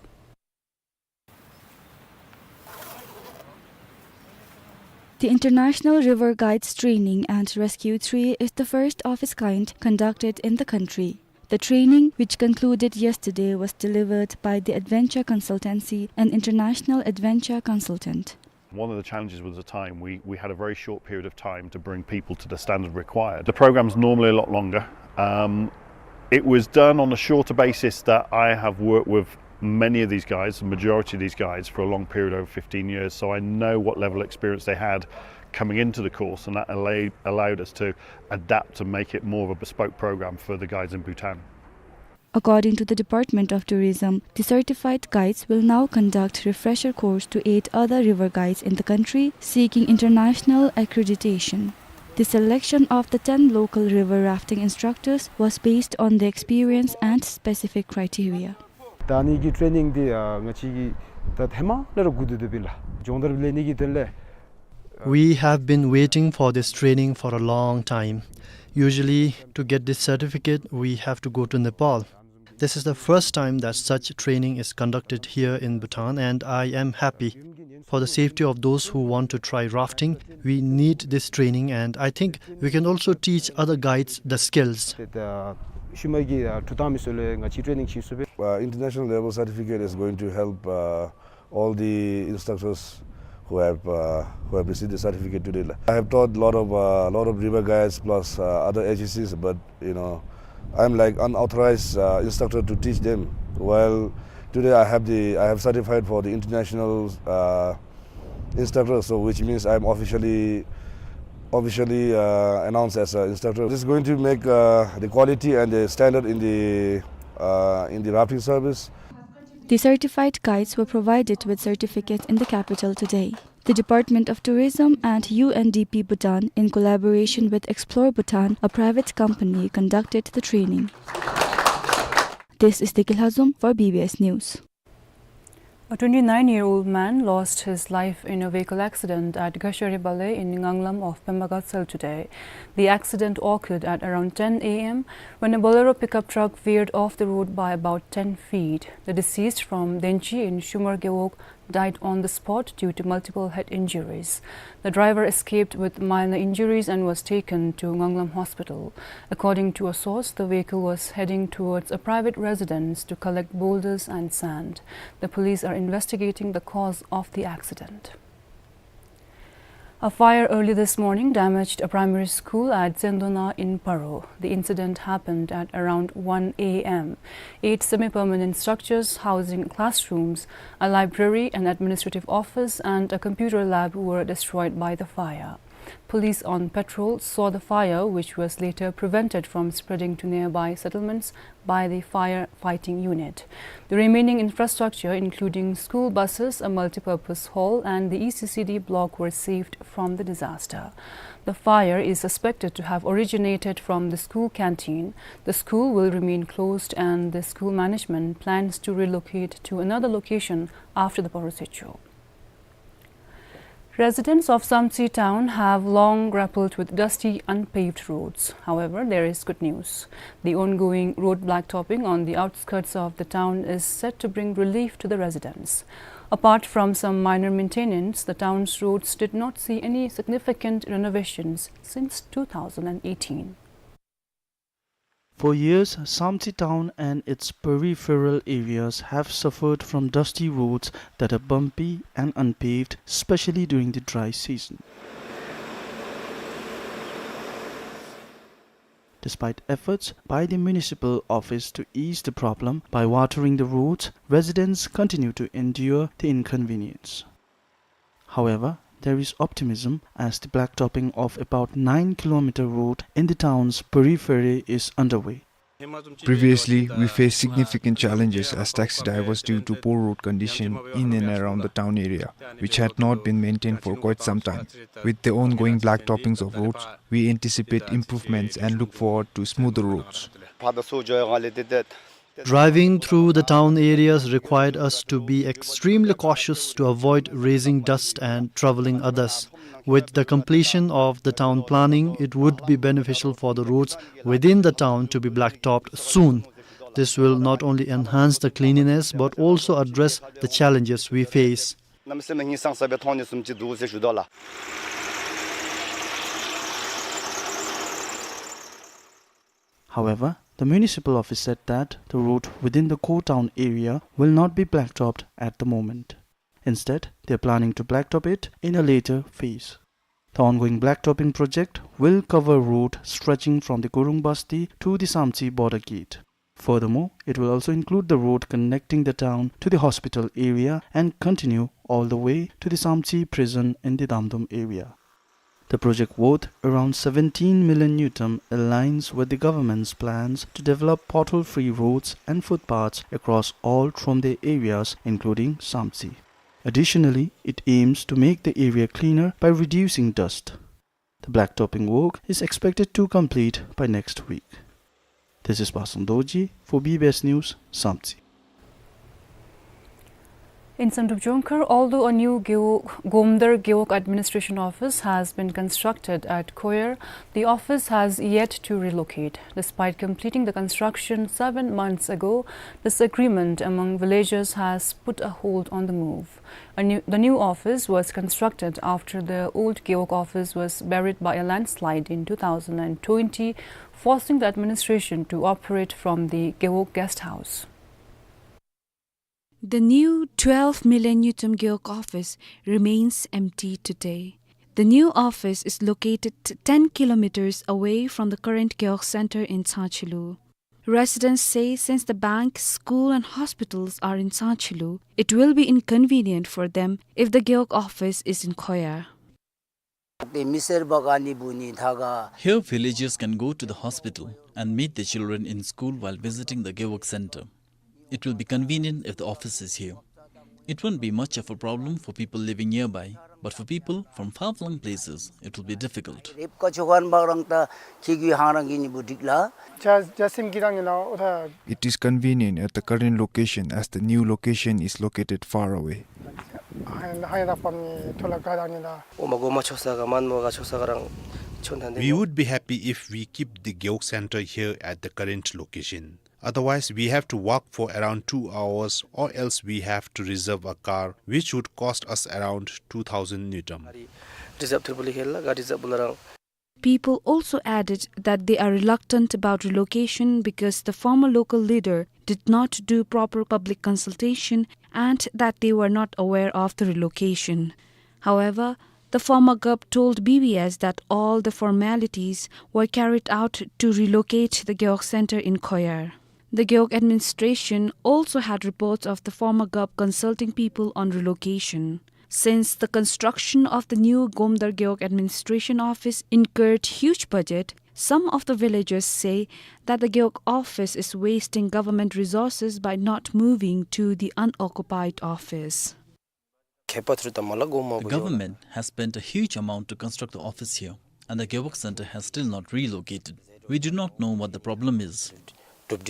The International River Guides Training and Rescue three is the first of its kind conducted in the country. The training, which concluded yesterday, was delivered by the Adventure Consultancy, an international adventure consultant. One of the challenges was the time. We, we had a very short period of time to bring people to the standard required. The program's normally a lot longer. Um, it was done on a shorter basis that I have worked with many of these guides, the majority of these guides, for a long period over fifteen years, so I know what level of experience they had coming into the course, and that allowed, allowed us to adapt and make it more of a bespoke program for the guides in Bhutan. According to the Department of Tourism, the certified guides will now conduct refresher course to eight other river guides in the country seeking international accreditation. The selection of the ten local river rafting instructors was based on their experience and specific criteria. ད་ཨ་ནི་གི་ཊེ་རེ་ནིང་འདི་ཨ་ང་བཅས་ཀྱིས་ད་ཧེ་མ་ལས་ར་སྒུག་སྡོད་སྡོདཔ་ཨིན་ལགས། སྦྱོང་བརྡར་ལེན་ནི་གི་དོན་ལས། We have been waiting for this training for a long time. Usually, to get this certificate, we have to go to Nepal. This is the first time that such training is conducted here in Bhutan, and I am happy. For the safety of those who want to try rafting, we need this training, and I think we can also teach other guides the skills. ད་ཤུལ་མ་གི་ཨ་གྲུབ་སྟངས་མི་སོ་ལས་ང་བཅས་ཊེ་རེ་ནིང་ཞུ་ཚུགས་པས། Uh, international level certificate is going to help, uh, all the instructors who have, uh, who have received the certificate today. I have taught a lot of, uh, lot of river guides plus, uh, other H S Cs, but, you know, I'm like unauthorized, uh, instructor to teach them. While today I have the, I have certified for the international, uh, instructor, so which means I'm officially, officially, uh, announced as an instructor. This is going to make, uh, the quality and the standard in the, uh, in the rafting service. The certified guides were provided with certificate in the capital today. The Department of Tourism and U N D P Bhutan, in collaboration with Explore Bhutan, a private company, conducted the training. This is Deki Lhazom for B B S News. A twenty-nine-year-old man lost his life in a vehicle accident at Gashari Bale in Nganglam of Pemba Gatshel today. The accident occurred at around ten A M when a Bolero pickup truck veered off the road by about ten feet. The deceased from Denchi in Shumar Gewog died on the spot due to multiple head injuries. The driver escaped with minor injuries and was taken to Nganglam Hospital. According to a source, the vehicle was heading towards a private residence to collect boulders and sand. The police are investigating the cause of the accident. A fire early this morning damaged a primary school at Zendona in Paro. The incident happened at around one A M. Eight semi-permanent structures housing classrooms, a library, an administrative office, and a computer lab were destroyed by the fire. Police on patrol saw the fire, which was later prevented from spreading to nearby settlements by the fire fighting unit. The remaining infrastructure, including school buses, a multipurpose hall, and the E C C D block, were saved from the disaster. The fire is suspected to have originated from the school canteen. The school will remain closed, and the school management plans to relocate to another location after the Paro Sichuo. Residents of Samtse town have long grappled with dusty, unpaved roads. However, there is good news. The ongoing road blacktopping on the outskirts of the town is set to bring relief to the residents. Apart from some minor maintenance, the town's roads did not see any significant renovations since two thousand and eighteen. For years, Samtse town and its peripheral areas have suffered from dusty roads that are bumpy and unpaved, especially during the dry season. Despite efforts by the municipal office to ease the problem by watering the roads, residents continue to endure the inconvenience. However, there is optimism as the blacktopping of about nine kilometer road in the town's periphery is underway. Previously, we faced significant challenges as taxi drivers due to poor road condition in and around the town area, which had not been maintained for quite some time. With the ongoing blacktoppings of roads, we anticipate improvements and look forward to smoother roads. Driving through the town areas required us to be extremely cautious to avoid raising dust and troubling others. With the completion of the town planning, it would be beneficial for the roads within the town to be blacktopped soon. This will not only enhance the cleanliness but also address the challenges we face. However, The municipal office said that the road within the core town area will not be blacktopped at the moment. Instead, they are planning to blacktop it in a later phase. The ongoing blacktopping project will cover road stretching from the Gurung Basti to the Samtse border gate. Furthermore, it will also include the road connecting the town to the hospital area and continue all the way to the Samtse prison in the Damdum area. The project, worth around seventeen million ngultrum, aligns with the government's plans to develop pothole-free roads and footpaths across all Thromde areas, including Samtse. Additionally, it aims to make the area cleaner by reducing dust. The blacktopping work is expected to complete by next week. This is Pasang Dorji for B B S News, Samtse. In Samdrup Jongkhar, although a new Gewog, Gomdar Gewog Administration Office has been constructed at Koyar, the office has yet to relocate. Despite completing the construction seven months ago, disagreement among villagers has put a hold on the move. A new, the new office was constructed after the old Gewog office was buried by a landslide in two thousand and twenty, forcing the administration to operate from the Gewog guest house. The new twelve million ngultrum Gewog office remains empty today. The new office is located ten kilometers away from the current Gewog Center in Tsangchilu. Residents say since the bank, school and hospitals are in Tsangchilu, it will be inconvenient for them if the Gewog office is in Koyar. Here, villagers can go to the hospital and meet their children in school while visiting the Gewog Center. It will be convenient if the office is here. It won't be much of a problem for people living nearby, but for people from far-flung places, it will be difficult. It is convenient at the current location as the new location is located far away. We would be happy if we keep the Gewog Center here at the current location. Otherwise, we have to walk for around two hours, or else we have to reserve a car, which would cost us around two thousand ngultrum. People also added that they are reluctant about relocation because the former local leader did not do proper public consultation and that they were not aware of the relocation. However, the former Gov told B B S that all the formalities were carried out to relocate the Gewog Center in Koyar. The Gewog administration also had reports of the former Gov consulting people on relocation. Since the construction of the new Gomdar Gewog administration office incurred huge budget, some of the villagers say that the Gewog office is wasting government resources by not moving to the unoccupied office. The government has spent a huge amount to construct the office here, and the Gewog Center has still not relocated. We do not know what the problem is. If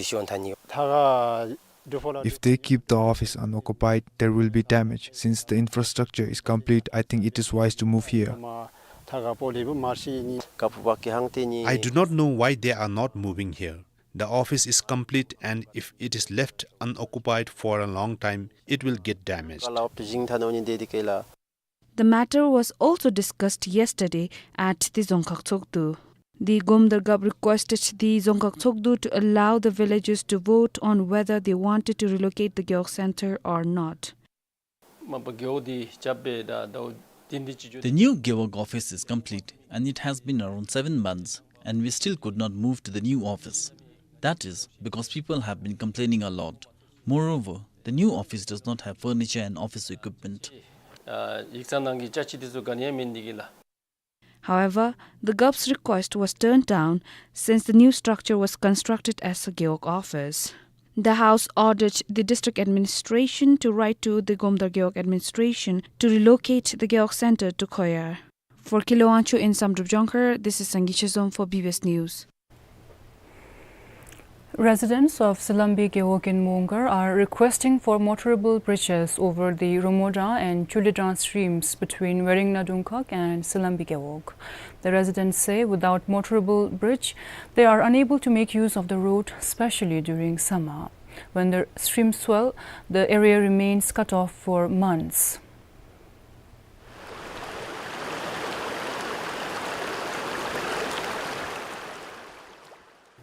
they keep the office unoccupied, there will be damage. Since the infrastructure is complete, I think it is wise to move here. I do not know why they are not moving here. The office is complete, and if it is left unoccupied for a long time, it will get damaged. The matter was also discussed yesterday at the Dzongkhag Tshogdu. The Gomdar Gov requested the Dzongkhag Tshogdu to allow the villagers to vote on whether they wanted to relocate the Gewog Center or not. The new Gewog office is complete, and it has been around seven months, and we still could not move to the new office. That is because people have been complaining a lot. Moreover, the new office does not have furniture and office equipment. However, the Gov's request was turned down since the new structure was constructed as a Gewog office. The House ordered the district administration to write to the Gomdar Gewog administration to relocate the Gewog Center to Koyar. For Kile Wangchuk in Samdrup Jongkhar, this is Sangay Chezom for B B S News. Residents of Silambi Gewog in Mongar are requesting for motorable bridges over the Romoda and Chulidran streams between Weringnadungkhag and Silambi Gewog. The residents say without motorable bridge, they are unable to make use of the road, especially during summer. When the streams swell, the area remains cut off for months.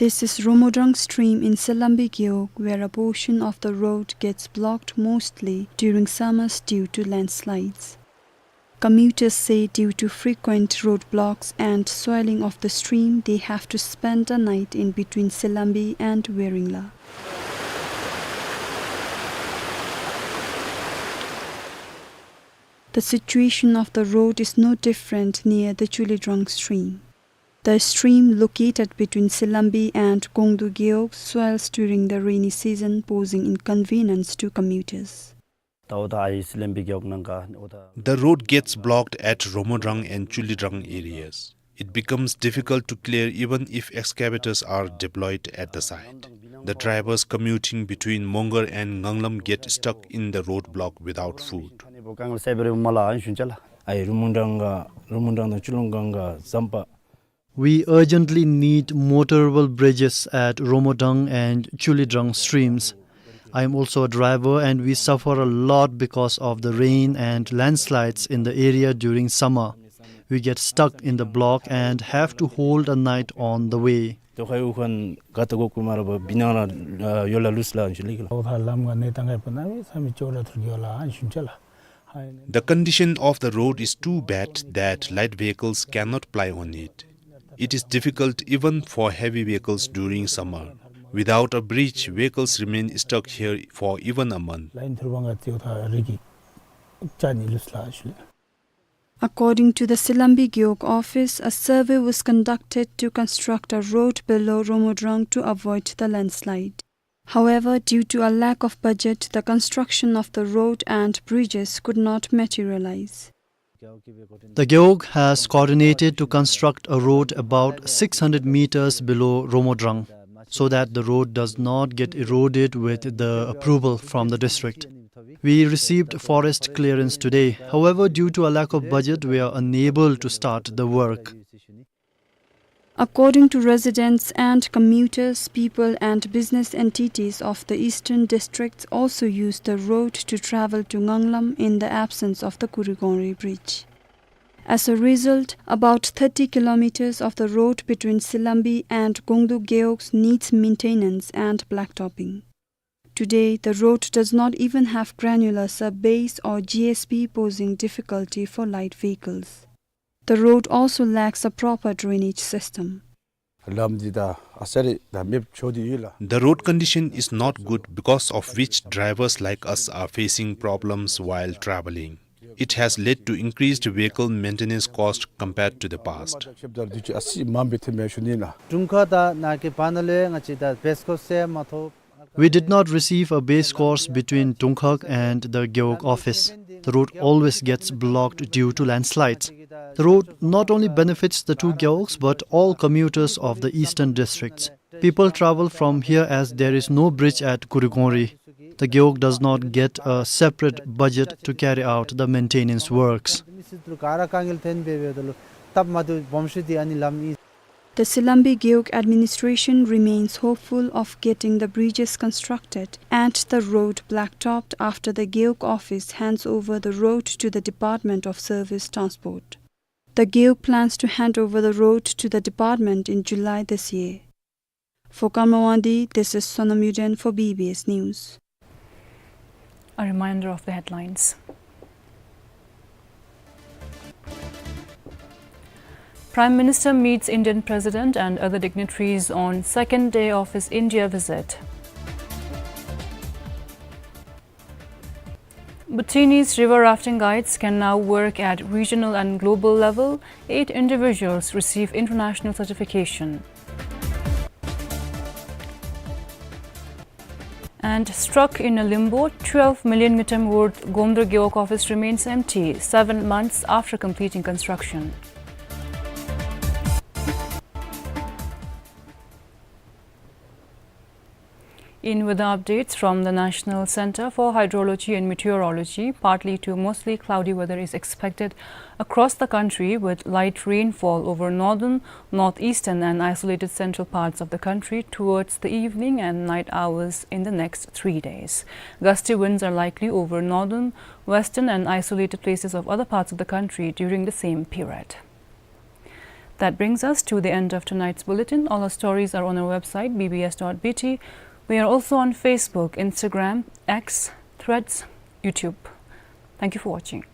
This is Romodrang stream in Selambi Gewog, where a portion of the road gets blocked mostly during summers due to landslides. Commuters say due to frequent roadblocks and swelling of the stream, they have to spend a night in between Selambi and Weringla. The situation of the road is no different near the Chulidrang stream. The stream, located between Selambi and Gongdu Gewog, swells during the rainy season, posing inconvenience to commuters. ད་འོ་ད་ཨའི་སི་ལེམ་བི་གེའོག་ནང་ག་འོ་ད། The road gets blocked at Romodrang and Chulidrang areas. It becomes difficult to clear even if excavators are deployed at the site. The drivers commuting between Mongar and Nganglam get stuck in the roadblock without food. ཨའི་རུ་མུན་དྲང་ག་རུ་མུན་དྲང་དང་ཅུ་ལུང་གང་ག་ཟམ་པ། We urgently need motorable bridges at Romodrang and Chulidrang streams. I am also a driver and we suffer a lot because of the rain and landslides in the area during summer. We get stuck in the block and have to hold a night on the way. ཏོ་ཁའི་འུ་ཁན་ག་ཏ་གོ་ཀུ་མ་ར་བ་བི་ནང་ར་ཡོ་ལ་ལུས་ལ་ཨན་ཤུ་ལི་གི་ལ། ཏོ་ཁ་ལམ་ག་ནེ་ཏང་ག་པ་ན་མི་ས་མི་ཅོ་ར་ཐུར་གི་ཡོ་ལ་ཨན་ཤུན་ཅ་ལ། The condition of the road is too bad that light vehicles cannot ply on it. It is difficult even for heavy vehicles during summer. Without a bridge, vehicles remain stuck here for even a month. ལ་ཨིན་ཐུར་བང་ག་ཏིའུ་ཐ་རི་གི་ཅ་ནི་ལུས་ལ་ཨན་ཤུ་ལི། According to the Selambi Gewog office, a survey was conducted to construct a road below Romodrang to avoid the landslide. However, due to a lack of budget, the construction of the road and bridges could not materialize. The Gewog has coordinated to construct a road about six hundred meters below Romodrang, so that the road does not get eroded with the approval from the district. We received forest clearance today. However, due to a lack of budget, we are unable to start the work. According to residents and commuters, people and business entities of the eastern districts also use the road to travel to Nganglam in the absence of the Kurugongri bridge. As a result, about thirty kilometers of the road between Selambi and Gongdu Gewog needs maintenance and blacktopping. Today, the road does not even have granular sub-base or G S B, posing difficulty for light vehicles. The road also lacks a proper drainage system. ལམ་འདི་ད་ཨ་ས་རེ་ད་མེབ་ཆོ་དི་ཡོད་ལ། The road condition is not good, because of which drivers like us are facing problems while traveling. It has led to increased vehicle maintenance cost compared to the past. ཁྱབ་བརྡལ་འདི་ཅི་ཨ་སི་མམ་བེ་ཐེ་མེ་ཤུ་ནི་ལ། དྲུང་ཁག་དང་ནཱ་གི་བར་ན་ལུ་ང་བཅས་ད་བེས་ཀོརསི་མ་ཐོབ། We did not receive a base course between Tungkhak and the Gewog office. The road always gets blocked due to landslides. The road not only benefits the two Gewogs but all commuters of the eastern districts. People travel from here as there is no bridge at Kurugongri. The Gewog does not get a separate budget to carry out the maintenance works. The Selambi Gewog administration remains hopeful of getting the bridges constructed and the road blacktopped after the Gewog office hands over the road to the Department of Service Transport. The Gewog plans to hand over the road to the department in July this year. For Karma Wangdi, this is Sonam Yuden for B B S News. A reminder of the headlines. Prime Minister meets Indian President and other dignitaries on second day of his India visit. Bhutanese river rafting guides can now work at regional and global level. Eight individuals receive international certification. And stuck in a limbo, twelve million ngultrum worth Gomdur Gewog office remains empty, seven months after completing construction. In weather updates from the National Centre for Hydrology and Meteorology, partly to mostly cloudy weather is expected across the country, with light rainfall over northern, northeastern and isolated central parts of the country towards the evening and night hours in the next three days. Gusty winds are likely over northern, western and isolated places of other parts of the country during the same period. That brings us to the end of tonight's bulletin. All our stories are on our website, B B S dot B T. We are also on Facebook, Instagram, X, Threads, YouTube. Thank you for watching.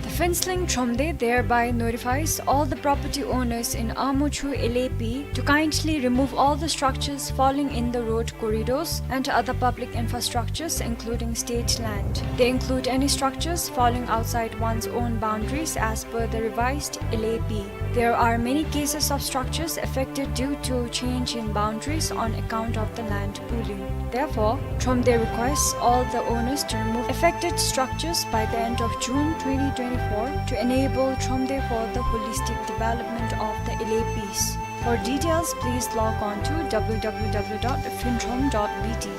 The Phuentsholing Thromde thereby notifies all the property owners in Amochu L A P to kindly remove all the structures falling in the road corridors and other public infrastructures, including state land. They include any structures falling outside one's own boundaries as per the revised L A P. There are many cases of structures affected due to change in boundaries on account of the land pooling. Therefore, Thromde requests all the owners to remove affected structures by the end of June twenty twenty-four to enable Thromde for the holistic development of the L A Ps. For details, please log on to W W W dot phuentrom dot B T.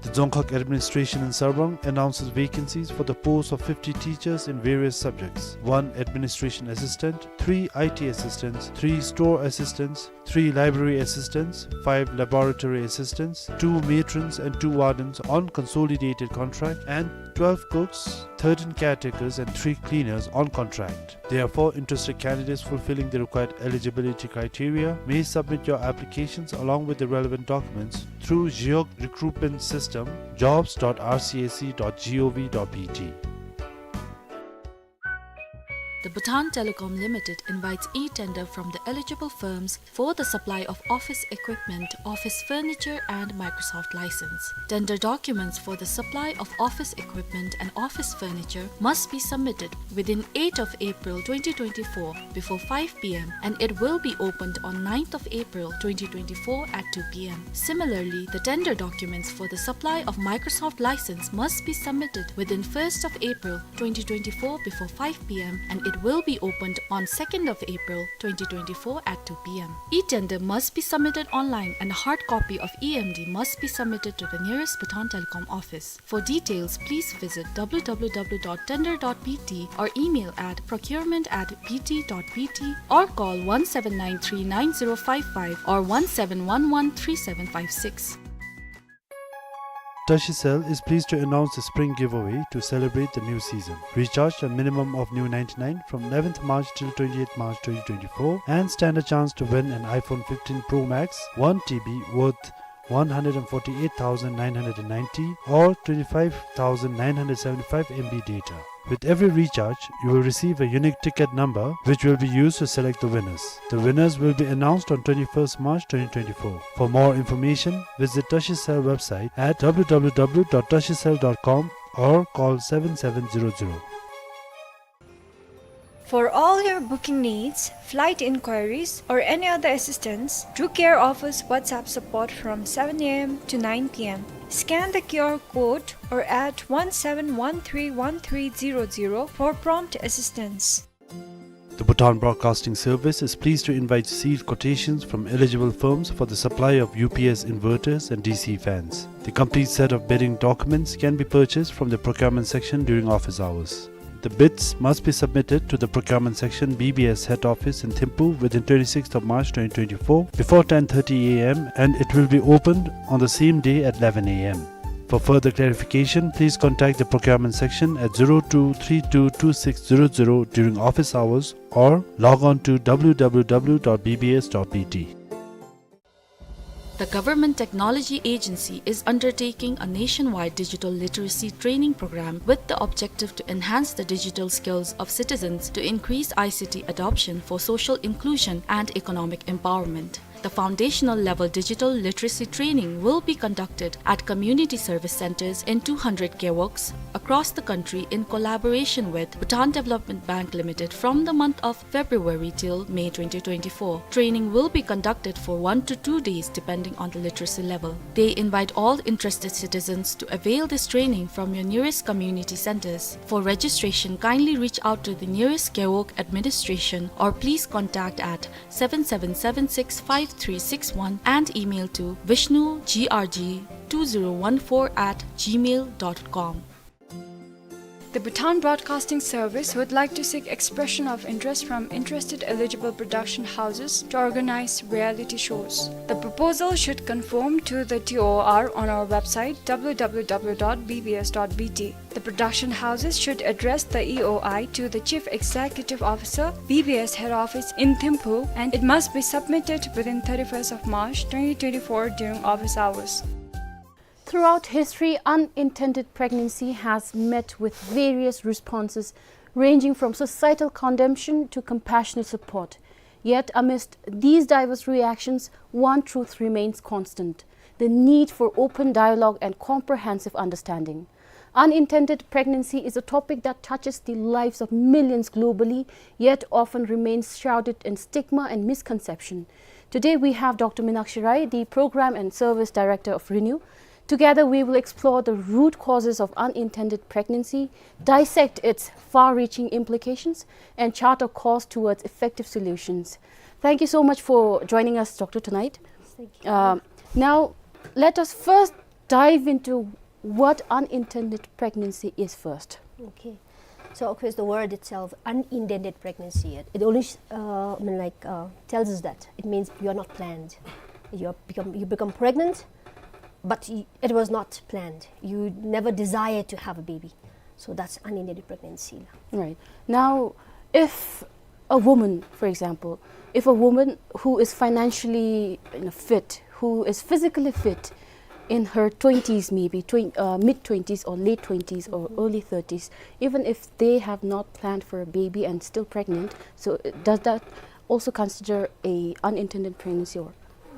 The Dzongkhag Administration in Sarpang announces vacancies for the post of fifty teachers in various subjects: one administration assistant, three I T assistants, three store assistants, three library assistants, five laboratory assistants, two matrons and two wardens on consolidated contract, and twelve cooks, thirteen caretakers and three cleaners on contract. Therefore, interested candidates fulfilling the required eligibility criteria may submit your applications along with the relevant documents through Geog Recruitment System, jobs dot R C S C dot G O V dot B T. The Bhutan Telecom Limited invites e-tender from the eligible firms for the supply of office equipment, office furniture, and Microsoft license. Tender documents for the supply of office equipment and office furniture must be submitted within eighth of April twenty twenty-four before five P M, and it will be opened on ninth of April twenty twenty-four at two P M. Similarly, the tender documents for the supply of Microsoft license must be submitted within first of April twenty twenty-four before five P M, and it will be opened on second of April twenty twenty-four at two P M. E-tender must be submitted online, and a hard copy of E M D must be submitted to the nearest Bhutan Telecom office. For details, please visit W W W dot tender dot B T or email at procurement at B T dot B T or call one seven nine three nine zero five five or one seven one one three seven five six. Tashicel is pleased to announce the spring giveaway to celebrate the new season. Recharge a minimum of new ninety-nine from eleventh March till twenty-eighth March twenty twenty-four and stand a chance to win an iPhone fifteen Pro Max, one T B worth one hundred and forty-eight thousand nine hundred and ninety or twenty-five thousand nine hundred seventy-five M B data. With every recharge, you will receive a unique ticket number which will be used to select the winners. The winners will be announced on twenty-first March twenty twenty-four. For more information, visit Tashicel website at W W W dot tashicel dot com or call seven seven zero zero. For all your booking needs, flight inquiries, or any other assistance, Drew Care offers WhatsApp support from seven A M to nine P M. Scan the Q R code or at one seven one three one three zero zero for prompt assistance. The Bhutan Broadcasting Service is pleased to invite sealed quotations from eligible firms for the supply of U P S inverters and D C fans. The complete set of bidding documents can be purchased from the procurement section during office hours. The bids must be submitted to the procurement section, B B S head office in Thimphu within twenty-sixth of March twenty twenty-four before ten thirty A M, and it will be opened on the same day at eleven A M. For further clarification, please contact the procurement section at zero two three two two six zero zero during office hours or log on to W W W dot B B S dot B T. The Government Technology Agency is undertaking a nationwide digital literacy training program with the objective to enhance the digital skills of citizens to increase I C T adoption for social inclusion and economic empowerment. The foundational level digital literacy training will be conducted at community service centers in two hundred gewogs across the country in collaboration with Bhutan Development Bank Limited from the month of February till May twenty twenty-four. Training will be conducted for one to two days depending on the literacy level. They invite all interested citizens to avail this training from your nearest community centers. For registration, kindly reach out to the nearest gewog administration or please contact at seven seven seven six five three six one and email to vishnu G R G two zero one four at gmail dot com. The Bhutan Broadcasting Service would like to seek expression of interest from interested eligible production houses to organize reality shows. The proposal should conform to the T O R on our website, w w w dot b b s dot b t. The production houses should address the E O I to the Chief Executive Officer, B B S Head Office in Thimphu, and it must be submitted within thirty-first of March twenty twenty-four during office hours. Throughout history, unintended pregnancy has met with various responses, ranging from societal condemnation to compassionate support. Yet, amidst these diverse reactions, one truth remains constant: the need for open dialogue and comprehensive understanding. Unintended pregnancy is a topic that touches the lives of millions globally, yet often remains shrouded in stigma and misconception. Today, we have Doctor Minakshi Rai, the Program and Service Director of RENEW. Together, we will explore the root causes of unintended pregnancy, dissect its far-reaching implications, and chart a course towards effective solutions. Thank you so much for joining us, Doctor, tonight. Thank you. Um, now, let us first dive into what unintended pregnancy is first. Okay. So, of course, the word itself, unintended pregnancy, it, it only, uh, I mean, like, uh, tells us that it means you are not planned. You are become, you become pregnant, but y-, it was not planned. You never desired to have a baby. So that's unintended pregnancy. Right. Now, if a woman, for example, if a woman who is financially, you know, fit, who is physically fit in her twenties, maybe twen-, uh, mid twenties or late twenties or early thirties, even if they have not planned for a baby and still pregnant, so, uh, does that also consider a unintended pregnancy or?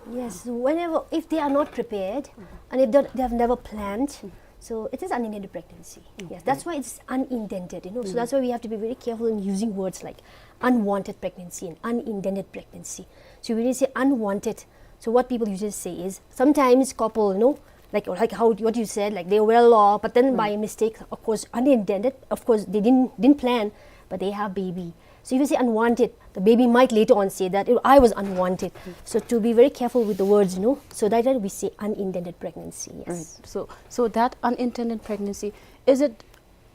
Yes, whenever, if they are not prepared and if they, they have never planned, so it is unintended pregnancy. Yes, okay, that's why it's unintended, you know. So that's why we have to be very careful in using words like unwanted pregnancy and unintended pregnancy. So when you say unwanted, so what people usually say is sometimes couple, you know, like, like how, what you said, like, they're well off, but then by mistake, of course, unintended, of course, they didn't, didn't plan, but they have baby. So if you say unwanted, the baby might later on say that, "Oh, I was unwanted." So to be very careful with the words, you know. So that time we say unintended pregnancy, yes. Right. So, so that unintended pregnancy, is it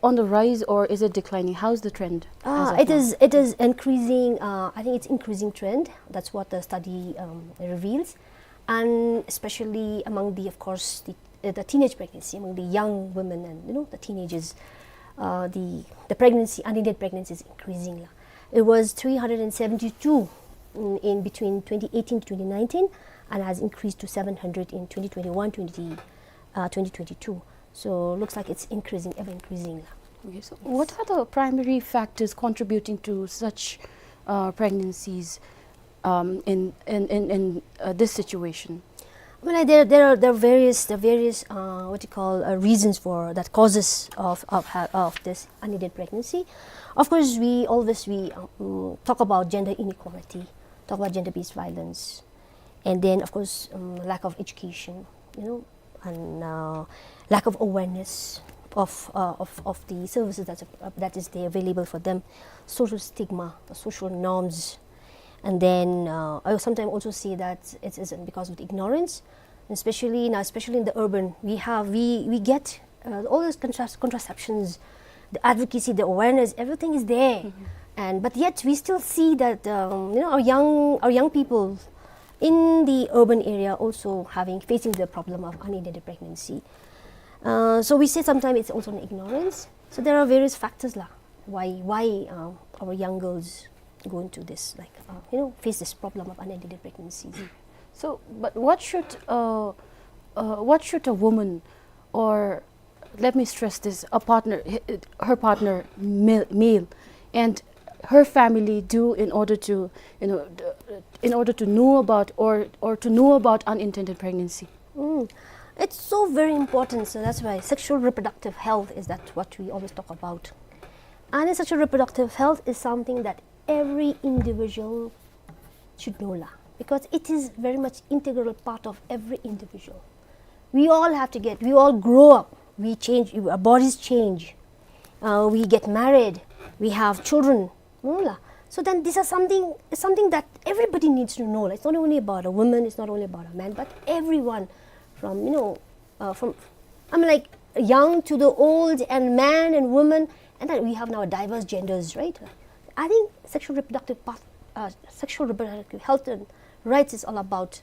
on the rise or is it declining? How's the trend as of now? Ah, it is, it is increasing, uh, I think it's increasing trend. That's what the study, um, reveals. And especially among the, of course, the, uh, the teenage pregnancy, among the young women and, you know, the teenagers, uh, the, the pregnancy, unintended pregnancy is increasing la. It was three hundred and seventy-two in, in between twenty eighteen to twenty nineteen and has increased to seven hundred in twenty twenty-one, twenty, uh, twenty twenty-two. So looks like it's increasing, ever increasing la. Okay, so what are the primary factors contributing to such, uh, pregnancies, um, in, in, in, in, uh, this situation? Well, there, there are, there are various, there are various, uh, what you call, uh, reasons for that, causes of, of ha-, of this unintended pregnancy. Of course, we always, we, um, talk about gender inequality, talk about gender-based violence, and then, of course, um, lack of education, you know, and, uh, lack of awareness of, uh, of, of the services that, uh, that is there available for them, social stigma, the social norms, and then, uh, I sometimes also see that it is because of the ignorance, especially now, especially in the urban, we have, we, we get, uh, all those contras-, contraceptions, the advocacy, the awareness, everything is there. And, but yet we still see that, um, you know, our young, our young people in the urban area also having, facing the problem of unintended pregnancy. Uh, so we say sometimes it's also an ignorance. So there are various factors la, why, why, uh, our young girls go into this, like, uh, you know, face this problem of unintended pregnancies. So, but what should, uh, uh, what should a woman, or let me stress this, a partner, h- her partner, male, male, and her family do in order to, you know, d- in order to know about, or, or to know about unintended pregnancy? Mm. It's so very important. So that's why sexual reproductive health is that what we always talk about. And sexual reproductive health is something that every individual should know lah, because it is very much integral part of every individual. We all have to get, we all grow up, we change, our bodies change, uh, we get married, we have children. Hmm, lah. So then these are something, something that everybody needs to know lah. It's not only about a woman, it's not only about a man, but everyone, from, you know, uh, from, I mean, like, young to the old, and man and woman, and then we have now diverse genders, right? I think sexual reproductive path, uh, sexual reproductive health and rights is all about,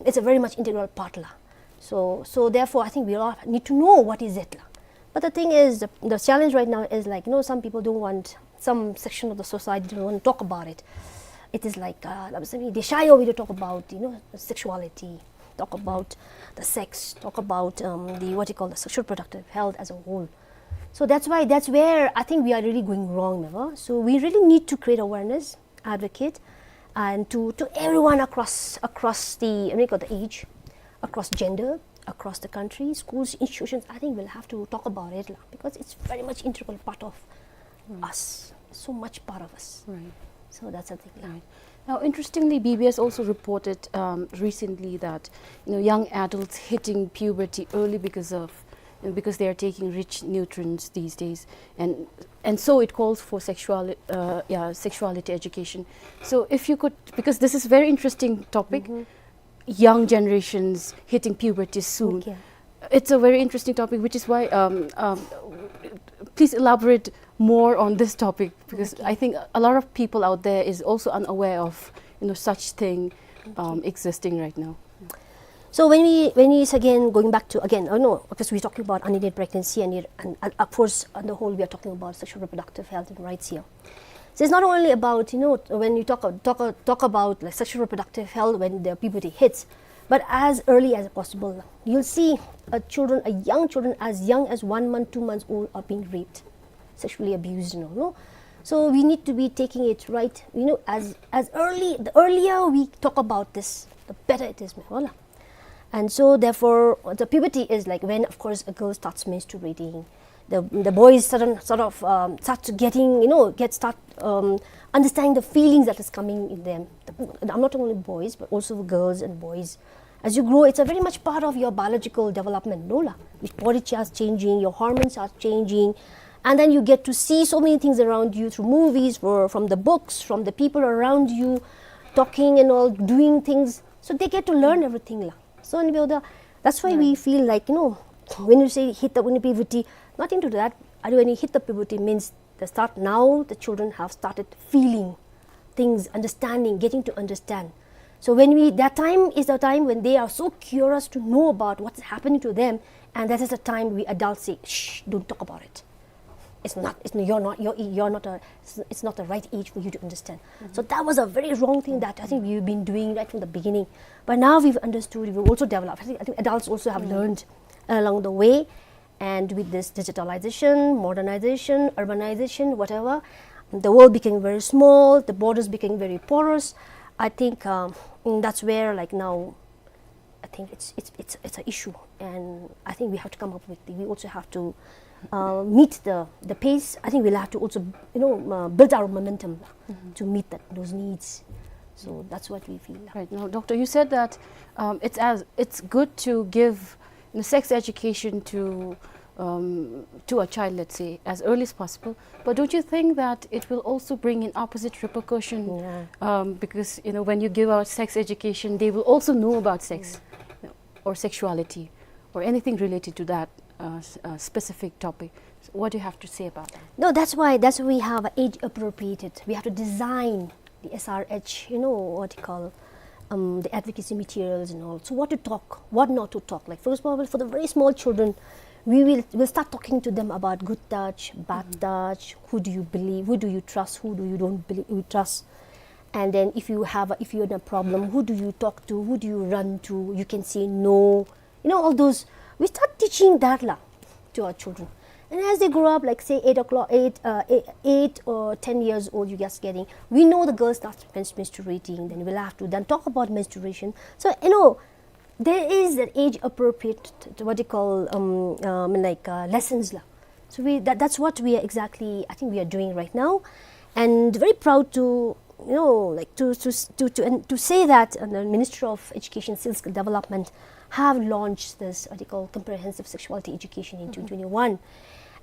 it's a very much integral part lah. So, so therefore, I think we all need to know what is it lah. But the thing is, the, the challenge right now is, like, you know, some people don't want, some section of the society don't want to talk about it. It is like, uh, they shy away to talk about, you know, sexuality, talk about the sex, talk about, um, the, what you call, the sexual reproductive health as a whole. So that's why, that's where I think we are really going wrong, never. So we really need to create awareness, advocate, and to, to everyone across, across the, what you call, the age, across gender, across the country, schools, institutions. I think we'll have to talk about it lah, because it's very much integral part of us, so much part of us. Right. So that's the thing. Yeah. Right. Now, interestingly, B B S also reported, um, recently that, you know, young adults hitting puberty early because of, you know, because they are taking rich nutrients these days, and and so it calls for sexual, uh, yeah, sexuality education. So if you could, because this is very interesting topic, young generations hitting puberty soon. Okay. It's a very interesting topic, which is why, um, um, please elaborate more on this topic, because, okay, I think a lot of people out there is also unaware of, you know, such thing, um, existing right now. So when we, when we, again, going back to, again, oh no, because we're talking about unintended pregnancy, and, it, and, and of course, on the whole, we are talking about sexual reproductive health and rights here. So it's not only about, you know, when you talk, talk, talk about, like, sexual reproductive health when the puberty hits, but as early as possible. You'll see a children, a young children as young as one month, two months old are being raped, sexually abused, you know, no? So we need to be taking it right, you know, as, as early, the earlier we talk about this, the better it is, meh, wala. And so therefore, the puberty is, like, when, of course, a girl starts menstruating, the, the boys sudden, sort of, um, start to getting, you know, get, start, um, understanding the feelings that is coming in them. The, I'm not only boys, but also girls and boys. As you grow, it's a very much part of your biological development, no lah? Your body starts changing, your hormones are changing, and then you get to see so many things around you through movies, or from the books, from the people around you, talking and all, doing things. So they get to learn everything lah. So, and we, that's why we feel like, you know, when you say hit the, when you puberty, nothing to do that. And when you hit the puberty means the start, now the children have started feeling things, understanding, getting to understand. So when we, that time is the time when they are so curious to know about what's happening to them, and that is the time we adults say, "Shh, don't talk about it. It's not, it's, you're not, you're, you're not a, it's, it's not the right age for you to understand." So that was a very wrong thing that I think we've been doing right from the beginning. But now we've understood, we've also developed. I think, I think adults also have learned along the way. And with this digitalization, modernization, urbanization, whatever, the world became very small, the borders became very porous. I think, um, mm, that's where, like, now, I think it's, it's, it's, it's an issue. And I think we have to come up with, we also have to, uh, meet the, the pace. I think we'll have to also, you know, uh, build our momentum to meet that, those needs. So that's what we feel. Right. Now, Doctor, you said that, um, it's as, it's good to give, you know, sex education to, um, to a child, let's say, as early as possible. But don't you think that it will also bring in opposite repercussion? Yeah. Um, because, you know, when you give out sex education, they will also know about sex, you know, or sexuality, or anything related to that, uh, s- uh, specific topic. So what do you have to say about that? No, that's why, that's why we have age appropriated. We have to design the S R H, you know, what you call, um, the advocacy materials and all. So what to talk, what not to talk. Like, for example, for the very small children, we will, we'll start talking to them about good touch, bad touch, who do you believe, who do you trust, who do you don't believe, you trust. And then if you have a, if you're in a problem, who do you talk to? Who do you run to? You can say no. You know, all those. We start teaching that la to our children. And as they grow up, like say eight o'clock, eight, uh, eight, eight or ten years old, you just getting. We know the girl starts mens- menstruating. Then we'll have to then talk about menstruation. So you know, there is an age-appropriate, what do you call, um, um, like, uh, lessons la. So we, that, that's what we are exactly, I think we are doing right now, and very proud to, you know, like, to, to, to, to, and to say that, uh, the Ministry of Education Skill Development have launched this, what do you call, comprehensive sexuality education in twenty twenty-one,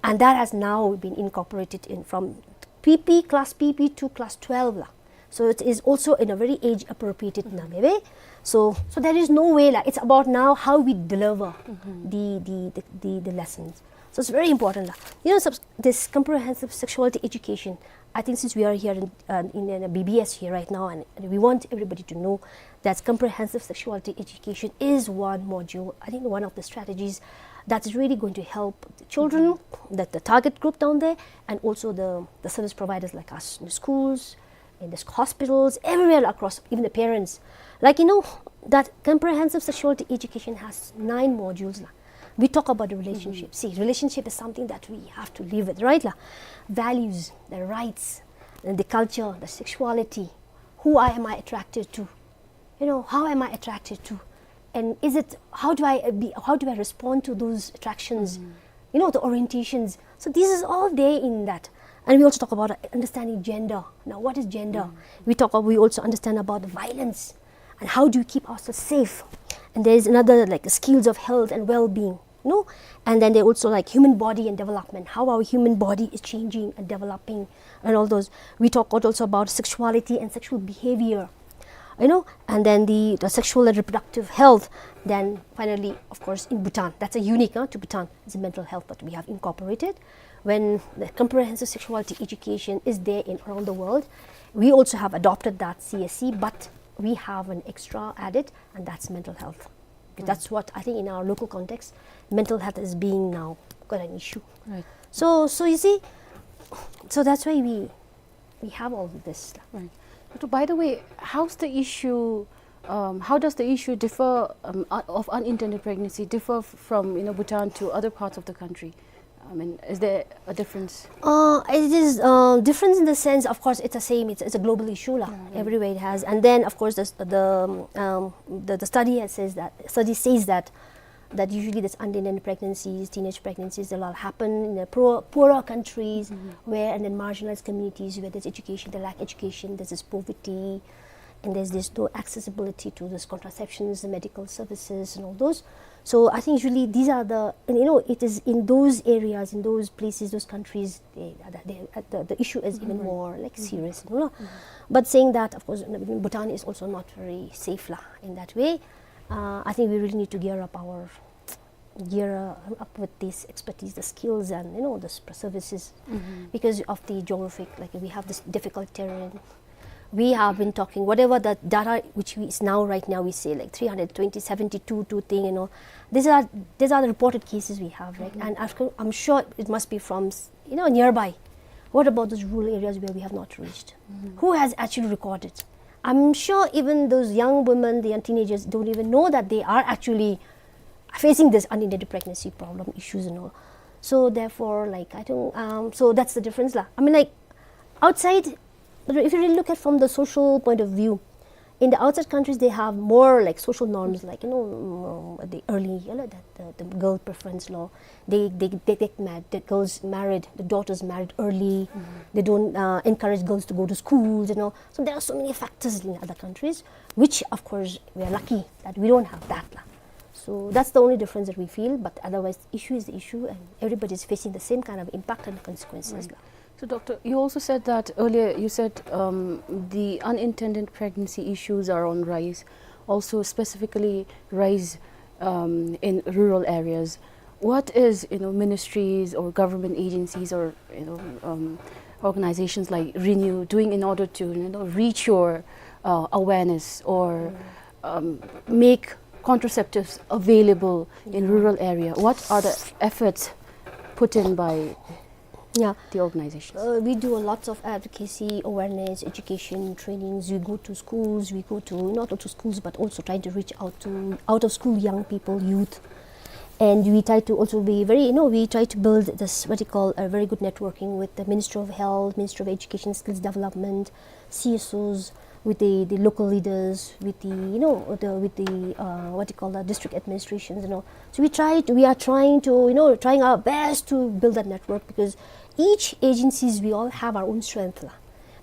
and that has now been incorporated in from P P, class P P to class twelve la. So it is also in a very age-appropriated manner. So, so there is no way la. It's about now how we deliver the, the, the, the, the lessons. So it's very important la. You know, subs- this comprehensive sexuality education, I think since we are here in, uh, in, in a B B S here right now, and, and we want everybody to know that comprehensive sexuality education is one module, I think one of the strategies that is really going to help the children, that the target group down there, and also the, the service providers like us in the schools, in the hospitals, everywhere across, even the parents. Like, you know, that comprehensive sexuality education has nine modules la. We talk about the relationship. See, relationship is something that we have to live with, right la? Values, the rights, and the culture, the sexuality. Who I, am I attracted to? You know, how am I attracted to? And is it, how do I, uh, be, how do I respond to those attractions? You know, the orientations. So this is all there in that. And we also talk about, uh, understanding gender. Now, what is gender? We talk, we also understand about the violence and how do we keep ourselves safe. And there is another, like, skills of health and well-being, no? And then they also, like, human body and development, how our human body is changing and developing, and all those. We talk also about sexuality and sexual behavior, you know, and then the, the sexual and reproductive health. Then finally, of course, in Bhutan, that's a unique, uh, to Bhutan, is the mental health that we have incorporated. When the comprehensive sexuality education is there in around the world, we also have adopted that C S E, but we have an extra added, and that's mental health. Because that's what I think in our local context, mental health is being now quite an issue. Right. So, so you see, so that's why we, we have all this. Right. But by the way, how's the issue, um, how does the issue differ, um, uh, of unintended pregnancy differ f- from, you know, Bhutan to other parts of the country? I mean, is there a difference? Uh, it is, uh, difference in the sense, of course, it's the same. It's, it's a global issue la. Everywhere it has. And then, of course, the, the, um, the, the study has says that, study says that, that usually this unintended pregnancies, teenage pregnancies, they all happen in the poor, poorer countries where, and then marginalized communities where there's education, they lack education, there's this poverty, and there's this no accessibility to this contraceptions, the medical services, and all those. So I think usually these are the, and, you know, it is in those areas, in those places, those countries, they, they, the, the issue is even more, like, serious, you know. But saying that, of course, Bhutan is also not very safe la in that way. Uh, I think we really need to gear up our, gear up with this expertise, the skills, and, you know, the s- services, because of the geographic, like, we have this difficult terrain. We have been talking, whatever the data which we, is now, right now, we say, like, three hundred twenty, seventy-two, two thing, you know. These are, these are the reported cases we have, right? And after, I'm sure it must be from, s- you know, nearby. What about those rural areas where we have not reached? Who has actually recorded? I'm sure even those young women, the young teenagers don't even know that they are actually facing this unintended pregnancy problem issues and all. So therefore, like, I don't, um, so that's the difference la. I mean, like, outside, if you really look at from the social point of view, in the outside countries, they have more, like, social norms, like, you know, um, the early, you know, the, the, the girl preference la. They, they, they get married, the girls married, the daughters married early. They don't, uh, encourage girls to go to schools, you know. So there are so many factors in other countries, which, of course, we are lucky that we don't have that la. So that's the only difference that we feel, but otherwise, the issue is the issue, and everybody is facing the same kind of impact and consequences la. So, Doctor, you also said that earlier, you said, um, the unintended pregnancy issues are on rise, also specifically rise, um, in rural areas. What is, you know, ministries or government agencies or, you know, um, organizations like Renew doing in order to, you know, reach your, uh, awareness or, um, make contraceptives available in rural area? What are the efforts put in by Yeah. The organizations? Uh, we do a lots of advocacy, awareness, education, trainings. We go to schools, we go to, not only to schools, but also trying to reach out to out of school young people, youth. And we try to also be very, you know, we try to build this, what you call, a very good networking with the Ministry of Health, Ministry of Education, Skills Development, C S Os, with the, the local leaders, with the, you know, the, with the, uh, what you call that, district administrations and all. So we try to, we are trying to, you know, trying our best to build that network, because each agencies, we all have our own strength lah.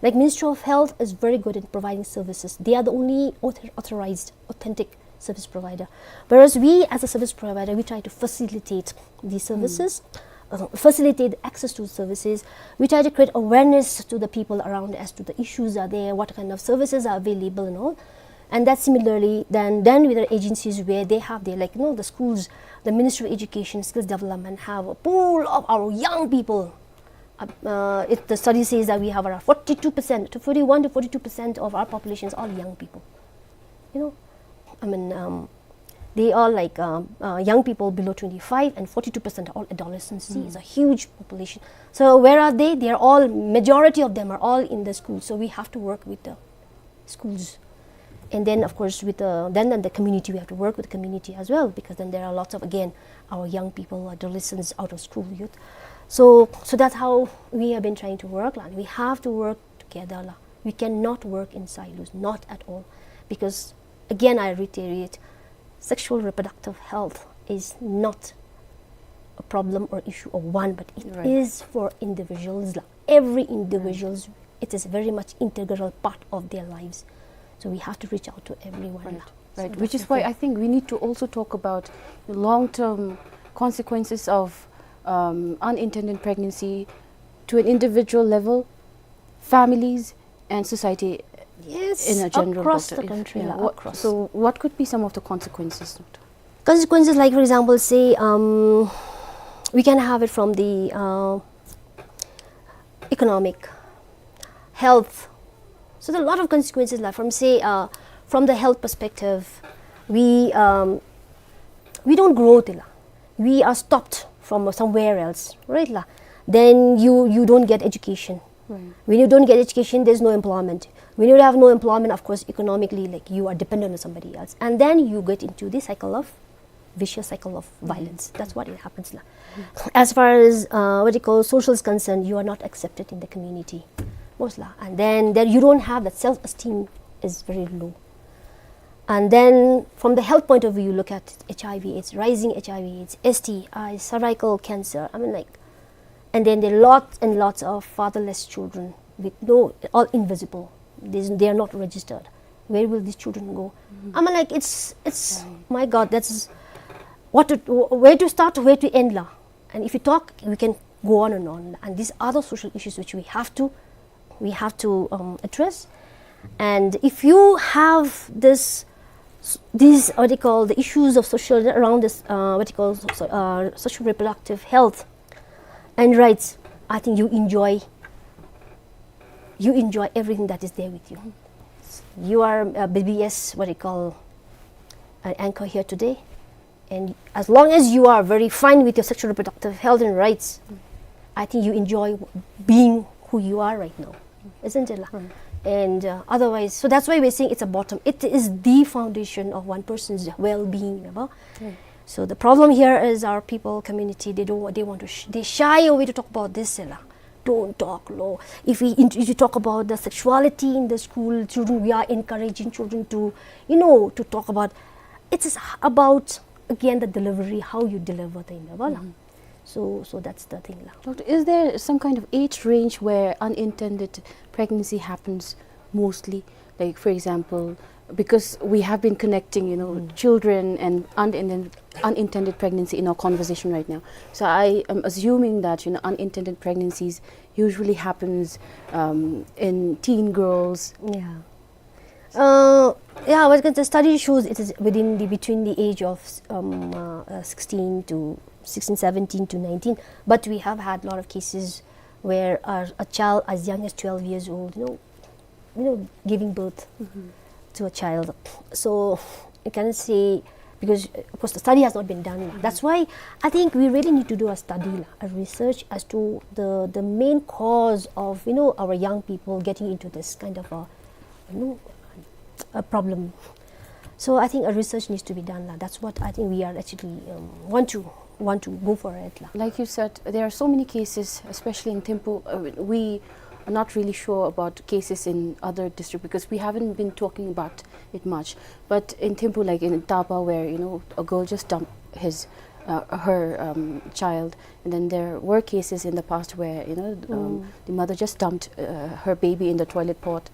Like Ministry of Health is very good in providing services. They are the only author-, authorized, authentic service provider. Whereas we, as a service provider, we try to facilitate the services, uh, facilitate access to services. We try to create awareness to the people around as to the issues are there, what kind of services are available and all. And that similarly, then, then with the agencies where they have their, like, you know, the schools, the Ministry of Education, Skills Development have a pool of our young people. Uh, uh, it, the study says that we have around forty-two percent, to forty-one to forty-two percent of our population is all young people. You know, I mean, um, they are like, um, uh, young people below twenty-five, and forty-two percent are all adolescents. See, it's a huge population. So where are they? They are all, majority of them are all in the school. So we have to work with the schools. And then, of course, with the, then, then the community, we have to work with the community as well, because then there are lots of, again, our young people, adolescents, out of school youth. So, so that's how we have been trying to work lah. We have to work together lah. We cannot work in silos, not at all. Because, again, I reiterate, sexual reproductive health is not a problem or issue of one, but it is for individuals lah. Every individuals, it is very much integral part of their lives. So we have to reach out to everyone lah. Right, which is why I think we need to also talk about the long-term consequences of, um, unintended pregnancy to an individual level, families, and society in a general, across the country lah, across. So what could be some of the consequences, doctor? Consequences, like, for example, say, um, we can have it from the, uh, economic, health. So there are a lot of consequences lah. From, say, uh, from the health perspective, we, um, we don't grow, tela. We are stopped from somewhere else, right lah? Then you, you don't get education. When you don't get education, there's no employment. When you have no employment, of course, economically, like, you are dependent on somebody else. And then you get into the cycle of vicious cycle of violence. That's what it happens lah. As far as, uh, what you call, social is concerned, you are not accepted in the community. Most lah. And then, then you don't have that self-esteem is very low. And then from the health point of view, you look at H I V AIDS, rising H I V AIDS, S T I, cervical cancer. I mean, like, and then there are lots and lots of fatherless children with no, all invisible. There's, they are not registered. Where will these children go? I mean, like, it's, it's, my God, that's what to, where to start, where to end lah. And if you talk, we can go on and on. And these are the social issues which we have to, we have to, um, address. And if you have this, these, what you call, the issues of social, around this, uh, what you call, so, uh, social reproductive health and rights, I think you enjoy, you enjoy everything that is there with you. You are a B B S, what you call, an anchor here today. And as long as you are very fine with your sexual reproductive health and rights, I think you enjoy being who you are right now, isn't it lah? And, uh, otherwise, so that's why we're saying it's a bottom. It is the foundation of one person's well-being, you know? So the problem here is our people, community, they don't, they want to, sh-, they shy away to talk about this, lah. Don't talk, lo. If we, if you talk about the sexuality in the school, children, we are encouraging children to, you know, to talk about, it is about, again, the delivery, how you deliver the, you know, lah. So, so that's the thing lah. Doctor, is there some kind of age range where unintended pregnancy happens mostly? Like, for example, because we have been connecting, you know, children and unintended, unintended pregnancy in our conversation right now. So I am assuming that, you know, unintended pregnancies usually happens, um, in teen girls. Yeah. Uh, yeah, well, the study shows it is within the, between the age of, um, uh, uh, sixteen to, sixteen, seventeen to nineteen. But we have had a lot of cases where a, a child as young as twelve years old, you know, you know, giving birth to a child. So you can say Because, uh, of course, the study has not been done. That's why I think we really need to do a study, la, a research as to the, the main cause of, you know, our young people getting into this kind of a, you know, a problem. So I think a research needs to be done, la. That's what I think we are actually, um, want to, want to go for it, la. Like you said, there are so many cases, especially in Thimphu. Uh, we are not really sure about cases in other district because we haven't been talking about it much. But in Thimphu, like in Taba, where, you know, a girl just dumped his, uh, her, um, child, and then there were cases in the past where, you know, um, the mother just dumped, uh, her baby in the toilet pot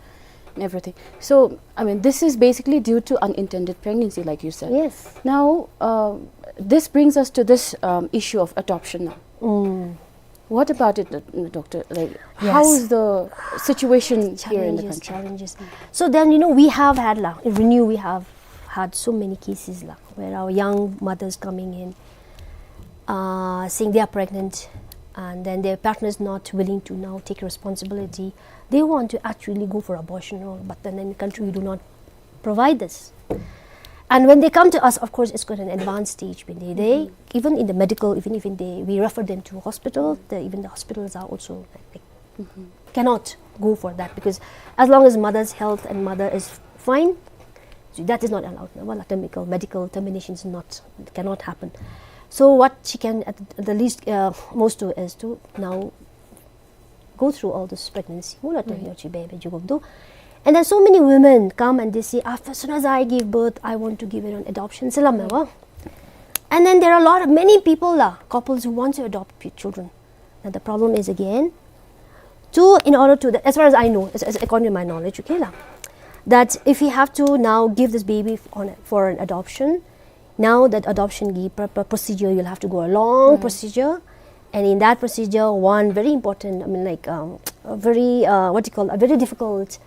and everything. So, I mean, this is basically due to unintended pregnancy, like you said. Yes. Now, um, this brings us to this, um, issue of adoption now. What about it, uh, doctor? Like, how is the situation here in the country? Challenges, challenges. So then, you know, we have had, la, in Renew, we have had so many cases, la, where our young mothers coming in, uh, saying they are pregnant, and then their partner is not willing to now take responsibility. They want to actually go for abortion, no? But then in the country, we do not provide this. And when they come to us, of course, it's got an advanced stage. When they, they even in the medical, even, even they, we refer them to hospital. The, even the hospitals are also, like, cannot go for that, because as long as mother's health and mother is fine, so that is not allowed. Well, termical, medical termination is not, cannot happen. So what she can at the least, uh, most do is to now go through all this pregnancy. Mula to yochi baby jugum do. And then so many women come and they say, "After, as soon as I give birth, I want to give it on adoption." Salam wa. And then there are a lot of, many people, la, couples who want to adopt p-, children. Now the problem is again, to, in order to, as far as I know, as, as according to my knowledge, okay, la, that if we have to now give this baby f-, on, for an adoption, now that adoption gi-, pr-, pr-, procedure, you'll have to go a long procedure. And in that procedure, one very important, I mean, like, um, a very, uh, what you call, a very difficult,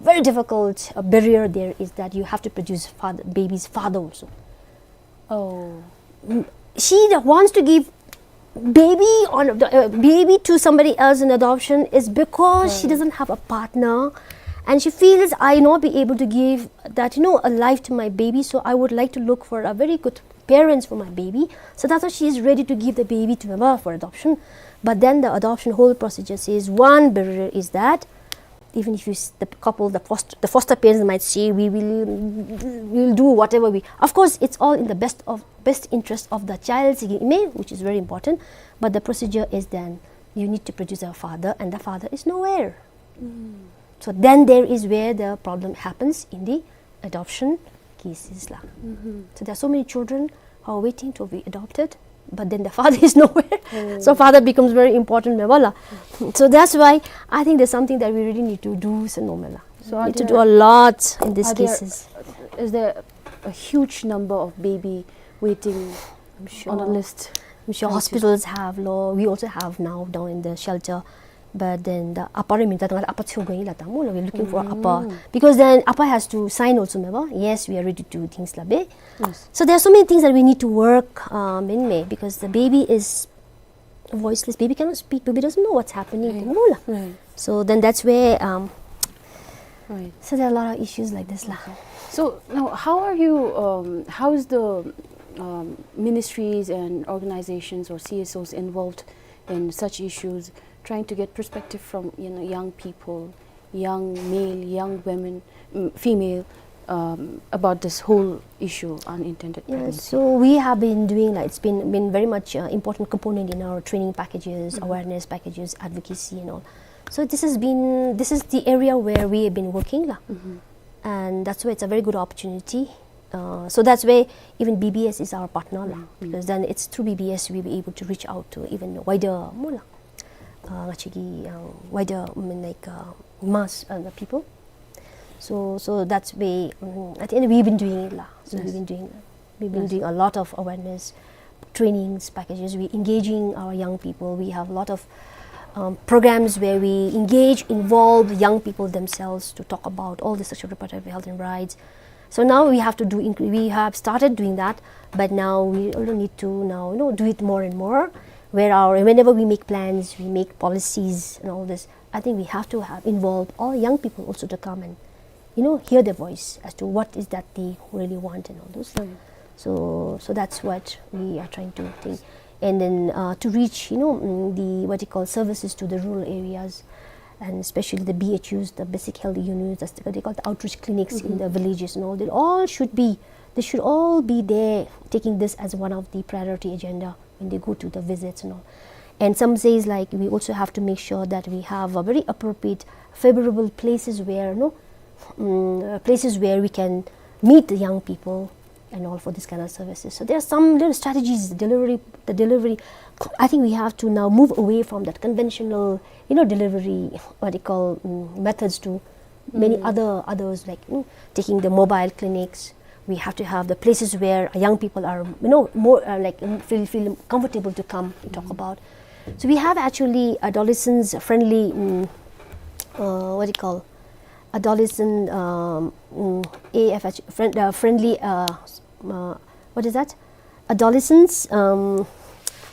very difficult, uh, barrier there is that you have to produce father, baby's father also. Oh. Mm, she that wants to give baby on the, uh, baby to somebody else in adoption is because she doesn't have a partner, and she feels, "I not be able to give that, you know, a life to my baby, so I would like to look for a very good parents for my baby." So that's why she is ready to give the baby to mama for adoption. But then the adoption whole procedure says one barrier is that even if you s-, the couple, the foster, the foster parents might say, "We will, we will do whatever we," of course, it's all in the best of, best interest of the child, sigi ime, which is very important. But the procedure is then you need to produce a father, and the father is nowhere. So then there is where the problem happens in the adoption cases la. So there are so many children who are waiting to be adopted, but then the father is nowhere. So father becomes very important, me wala. So that's why I think there's something that we really need to do, se no me la. So are need to do there, a lot in these are there, cases. Is there a huge number of baby waiting on a list? I'm sure hospitals have, lo, we also have now down in the shelter. But then the upper, I mean, that upper, we're looking for upper. Because then upper has to sign also, me wa? Yes, we are ready to do things la be. Yes. So there are so many things that we need to work, um, in me, because the baby is voiceless. Baby cannot speak. Baby doesn't know what's happening. Right. Right. So then that's where, um, right. So there are a lot of issues like this la. Okay. So now, how are you, um, how is the, um, ministries and organizations or C S Os involved in such issues, trying to get perspective from, you know, young people, young male, young women, mm, female, um, about this whole issue, unintended pregnancy? Yeah, so we have been doing, like, it's been, been very much, uh, important component in our training packages, awareness packages, advocacy and all. So this has been, this is the area where we have been working la. And that's why it's a very good opportunity. Uh, so that's why even B B S is our partner la, because then it's through B B S we'll be able to reach out to even wider, mula, uh, actually, uh, wider, I mean, like, uh, mass, uh, the people. So, so that's why, um, at the end we've been doing it la. So we've been doing, we've been doing a lot of awareness trainings packages. We engaging our young people. We have a lot of, um, programs where we engage, involve the young people themselves to talk about all the sexual reproductive health and rights. So now we have to do, inc-, we have started doing that, but now we also need to now, you know, do it more and more. Where our, whenever we make plans, we make policies and all this, I think we have to have involve all young people also to come and, you know, hear their voice as to what is that they really want and all those. So, so that's what we are trying to think. And then, uh, to reach, you know, mm, the, what you call, services to the rural areas, and especially the B H Us, the basic health units, that's what they call the outreach clinics in the villages and all. They all should be, they should all be there, taking this as one of the priority agenda when they go to the visits and all. And some says, like, we also have to make sure that we have a very appropriate, favorable places where, no, mm, uh, places where we can meet the young people and all for this kind of services. So there are some little strategies, delivery, the delivery. I think we have to now move away from that conventional, you know, delivery, what you call, mm, methods to many other, others, like, you know, taking the mobile clinics. We have to have the places where young people are, you know, more, uh, like, mm, feel, feel comfortable to come and talk about. So we have actually adolescents friendly, mm, uh, what do you call, adolescent, um, mm, A F H, friend, uh, friendly, uh, s-, uh, what is that? Adolescents, um,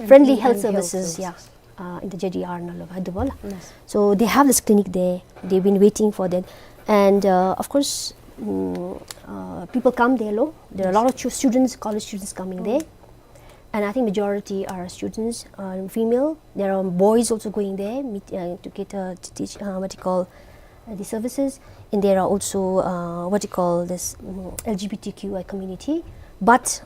friendly health services, yeah, uh, in the J D R ནང་ལུ་འདུག་པ་ལགས། Yes. So they have this clinic there. They've been waiting for that. And, uh, of course, mm, uh, people come there, lo. There are a lot of chu-, students, college students coming there. And I think majority are students, uh, female. There are boys also going there, meet, uh, to get, uh, to teach, uh, what you call, uh, the services. And there are also, uh, what you call this, mm, L G B T Q I community. But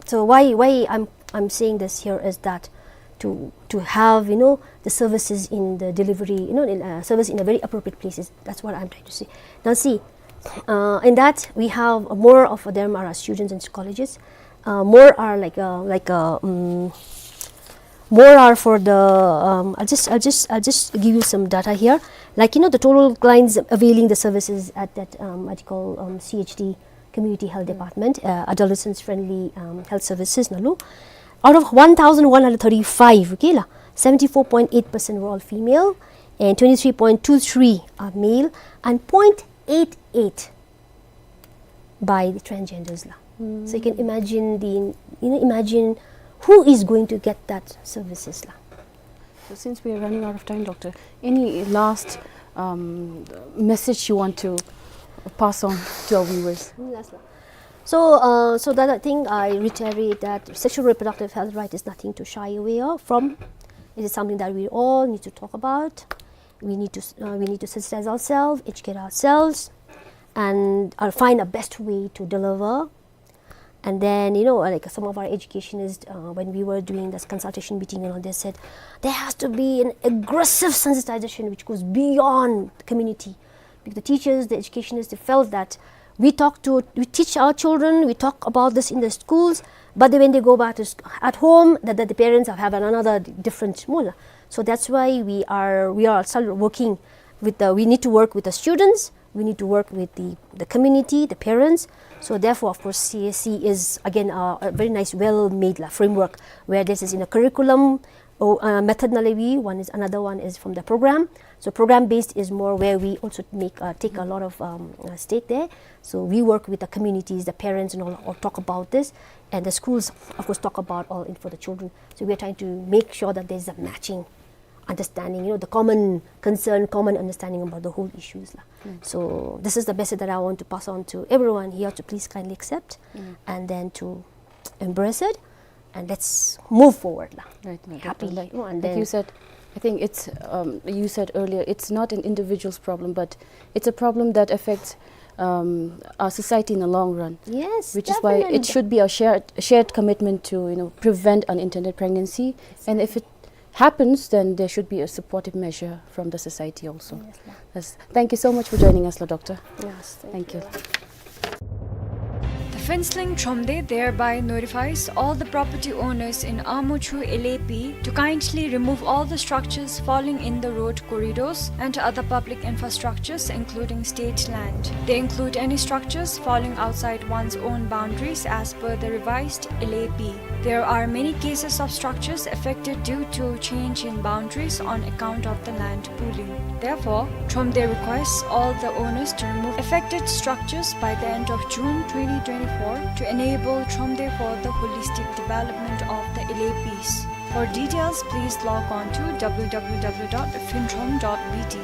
so why, why I'm, I'm saying this here is that to, to have, you know, the services in the delivery, you know, in, uh, service in a very appropriate places. That's what I'm trying to say. Now see, uh, in that we have more of them are students in colleges. Uh, more are like, uh, like, uh, mm, more are for the, um, I'll just, I'll just, I'll just give you some data here. Like, you know, the total clients availing the services at that, um, what you call, um, C H D, Community Health Department, uh, adolescents friendly, um, health services ནང་ལུ, out of one thousand one hundred thirty-five, okay ལགས, seventy-four point eight percent were all female, and twenty-three point two three are male, and point eight eight by the transgenders ལགས. So you can imagine the, you know, imagine who is going to get that services ལགས. So since we are running out of time, Doctor, any last, um, message you want to pass on to our viewers? Last one. So, uh, so that I think I reiterate that sexual reproductive health right is nothing to shy away of, from. It is something that we all need to talk about. We need to s-, uh, we need to sensitize ourselves, educate ourselves, and, uh, find a best way to deliver. And then, you know, like, some of our educationists, uh, when we were doing this consultation meeting and all, they said there has to be an aggressive sensitization which goes beyond the community. Because the teachers, the educationists, they felt that we talk to, we teach our children, we talk about this in the schools, but then when they go back to sc-, at home, the, the, the parents have, have another different mula. So that's why we are, we are still working with the, we need to work with the students, we need to work with the, the community, the parents. So therefore, of course, C S C is again a, a very nice, well-made la, framework where this is in a curriculum or, uh, method ནང་ལས་we, one is, another one is from the program. So program based is more where we also make, uh, take a lot of, um, uh, stake there. So we work with the communities, the parents and all, all talk about this. And the schools, of course, talk about all in for the children. So we are trying to make sure that there's a matching understanding, you know, the common concern, common understanding about the whole issues la. So this is the message that I want to pass on to everyone here to please kindly accept and then to embrace it, and let's move forward la. Right, right, happily, right. You know, and like then you said, I think it's, um, you said earlier, it's not an individual's problem, but it's a problem that affects, um, our society in the long run. Yes, which is why it definitely should be a shared, shared commitment to, you know, prevent unintended pregnancy. And if it happens, then there should be a supportive measure from the society also. Yes, ma'am. Yes. Thank you so much for joining us, la, Doctor. Yes, thank you. Thank you. The Phuentsholing Thromde thereby notifies all the property owners in Amochu L A P to kindly remove all the structures falling in the road corridors and other public infrastructures, including state land. They include any structures falling outside one's own boundaries as per the revised L A P. There are many cases of structures affected due to change in boundaries on account of the land pooling. Therefore, Thromde requests all the owners to remove affected structures by the end of June twenty twenty-four to enable Thromde for the holistic development of the L A Ps. For details, please log on to w w w dot phuentrom dot b t.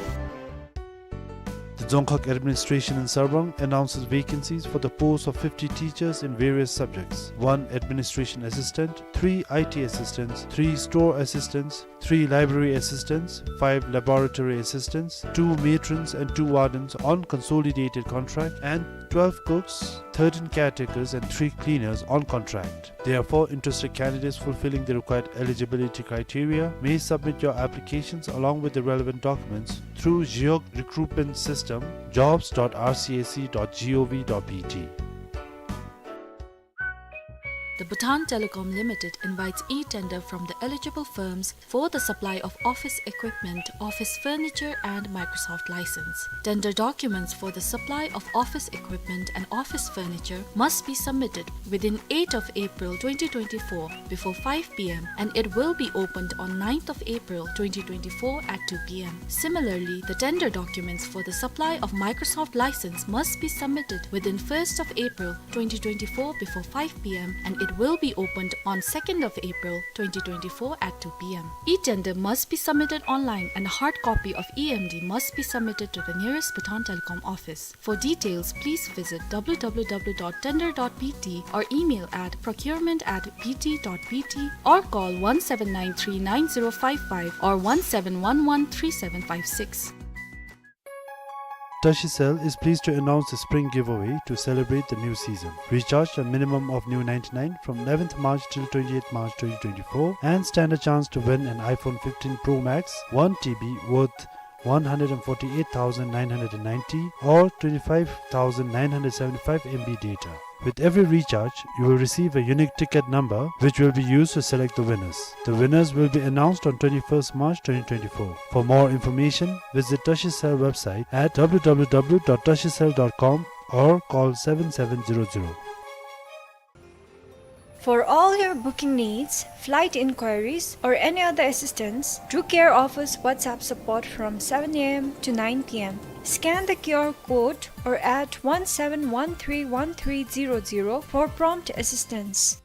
The Dzongkhag Administration in Sarpang announces vacancies for the post of fifty teachers in various subjects: one administration assistant, three I T assistants, three store assistants, three library assistants, five laboratory assistants, two matrons and two wardens on consolidated contract, and twelve cooks, thirteen caretakers, and three cleaners on contract. Therefore, interested candidates fulfilling the required eligibility criteria may submit your applications along with the relevant documents through Geog recruitment system, jobs dot R C S C dot gov dot B T. The Bhutan Telecom Limited invites e-tender from the eligible firms for the supply of office equipment, office furniture, and Microsoft license. Tender documents for the supply of office equipment and office furniture must be submitted within eighth of April twenty twenty-four before five p m, and it will be opened on ninth of April twenty twenty-four at two p m. Similarly, the tender documents for the supply of Microsoft license must be submitted within first of April twenty twenty-four before five p m, and it will be opened on second of April twenty twenty-four at two p m. E-tender must be submitted online, and a hard copy of E M D must be submitted to the nearest Bhutan Telecom office. For details, please visit w w w dot tender dot b t or email at procurement at b t dot b t or call one seven nine three nine zero five five or one seven one one three seven five six. Tashicel is pleased to announce the spring giveaway to celebrate the new season. Recharge a minimum of new ninety-nine from eleventh March till twenty-eighth March twenty twenty-four and stand a chance to win an iPhone fifteen Pro Max, one T B worth one hundred and forty-eight thousand nine hundred and ninety or twenty-five thousand nine hundred seventy-five M B data. With every recharge, you will receive a unique ticket number which will be used to select the winners. The winners will be announced on twenty-first March twenty twenty-four. For more information, visit Tashicel website at w w w dot tashicel dot com or call seven seven zero zero. For all your booking needs, flight inquiries, or any other assistance, Drew Care offers WhatsApp support from seven a m to nine p m. Scan the Q R code or at one seven one three one three zero zero for prompt assistance.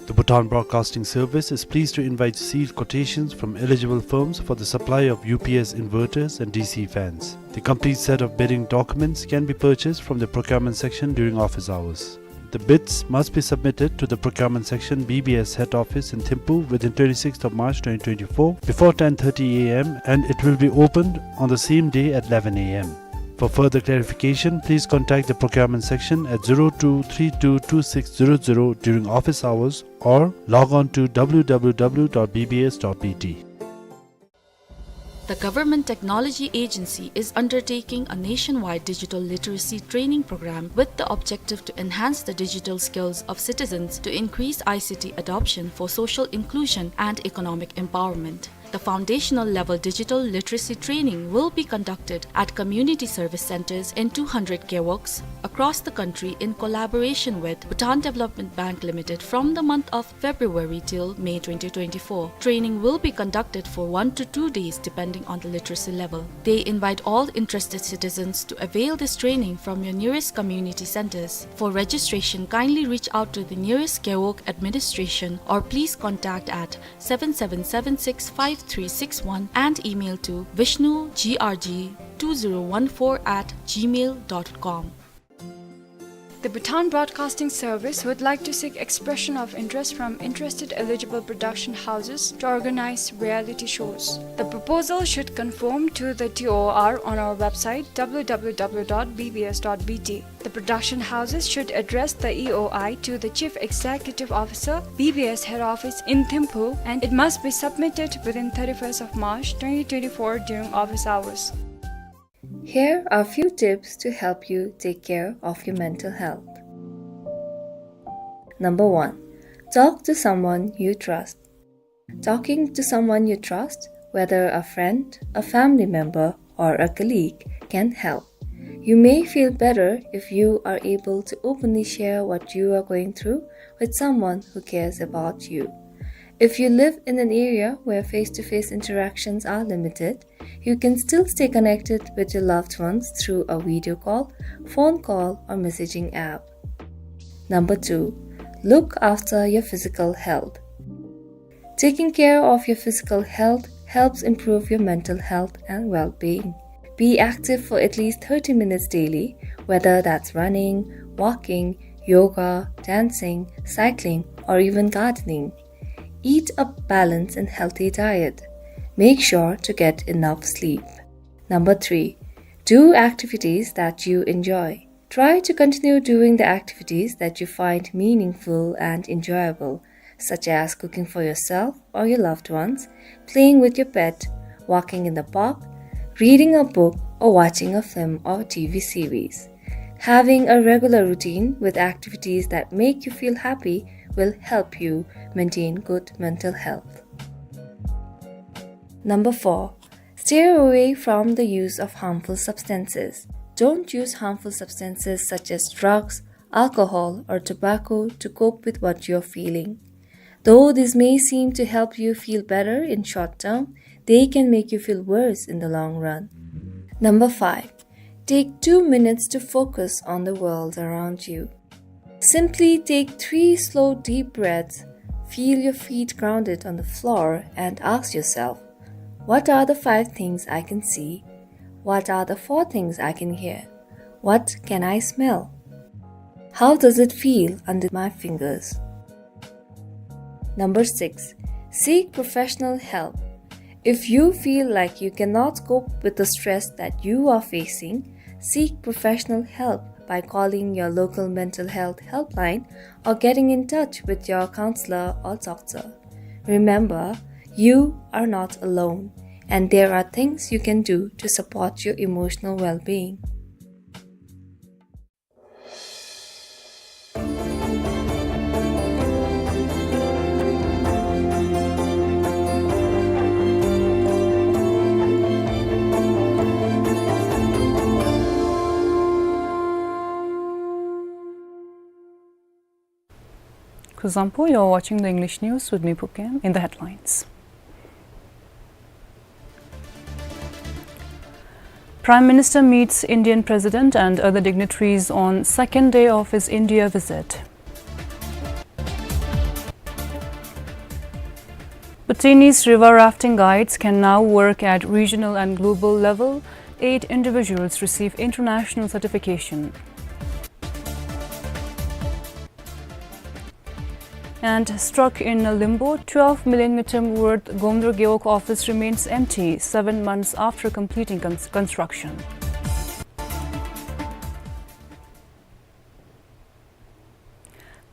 The Bhutan Broadcasting Service is pleased to invite sealed quotations from eligible firms for the supply of U P S inverters and D C fans. The complete set of bidding documents can be purchased from the procurement section during office hours. The bids must be submitted to the procurement section, B B S head office in Thimphu within twenty-sixth of March twenty twenty-four before ten thirty a m and it will be opened on the same day at eleven a m. For further clarification, please contact the procurement section at zero two three two two six zero zero during office hours or log on to w w w dot b b s dot b t. The Government Technology Agency is undertaking a nationwide digital literacy training program with the objective to enhance the digital skills of citizens to increase I C T adoption for social inclusion and economic empowerment. The foundational level digital literacy training will be conducted at community service centers in two hundred gewogs across the country in collaboration with Bhutan Development Bank Limited from the month of February till May twenty twenty-four. Training will be conducted for one to two days depending on the literacy level. They invite all interested citizens to avail this training from your nearest community centers. For registration, kindly reach out to the nearest gewog administration or please contact at seven seven seven six five three six one and email to vishnu g r g two zero one four at gmail dot com. The Bhutan Broadcasting Service would like to seek expression of interest from interested eligible production houses to organize reality shows. The proposal should conform to the T O R on our website w w w dot b b s dot b t. The production houses should address the E O I to the Chief Executive Officer, B B S Head Office in Thimphu, and it must be submitted within thirty-first of March twenty twenty-four during office hours. Here are few tips to help you take care of your mental health. Number one, talk to someone you trust. Talking to someone you trust, whether a friend, a family member, or a colleague, can help. You may feel better if you are able to openly share what you are going through with someone who cares about you. If you live in an area where face-to-face interactions are limited, you can still stay connected with your loved ones through a video call, phone call, or messaging app. Number two, look after your physical health. Taking care of your physical health helps improve your mental health and well-being. Be active for at least thirty minutes daily, whether that's running, walking, yoga, dancing, cycling, or even gardening. Eat a balanced and healthy diet. Make sure to get enough sleep. Number three, do activities that you enjoy. Try to continue doing the activities that you find meaningful and enjoyable, such as cooking for yourself or your loved ones, playing with your pet, walking in the park, reading a book, or watching a film or T V series. Having a regular routine with activities that make you feel happy will help you maintain good mental health. Number four, stay away from the use of harmful substances. Don't use harmful substances such as drugs, alcohol, or tobacco to cope with what you're feeling. Though this may seem to help you feel better in short term, they can make you feel worse in the long run. Number five, take two minutes to focus on the world around you. Simply take three slow, deep breaths, feel your feet grounded on the floor, and ask yourself, "What are the five things I can see? What are the four things I can hear? What can I smell? How does it feel under my fingers?" Number six, seek professional help. If you feel like you cannot cope with the stress that you are facing, seek professional help by calling your local mental health helpline or getting in touch with your counselor or doctor. Remember, you are not alone, and there are things you can do to support your emotional well-being. Kuzuzangpo, you're watching the English news with me, Phukem. In the headlines. Prime Minister meets Indian President and other dignitaries on second day of his India visit. Bhutanese river rafting guides can now work at regional and global level. Eight individuals receive international certification. And stuck in limbo, twelve million ngultrum worth Gomdur Gewog office remains empty seven months after completing cons-, construction.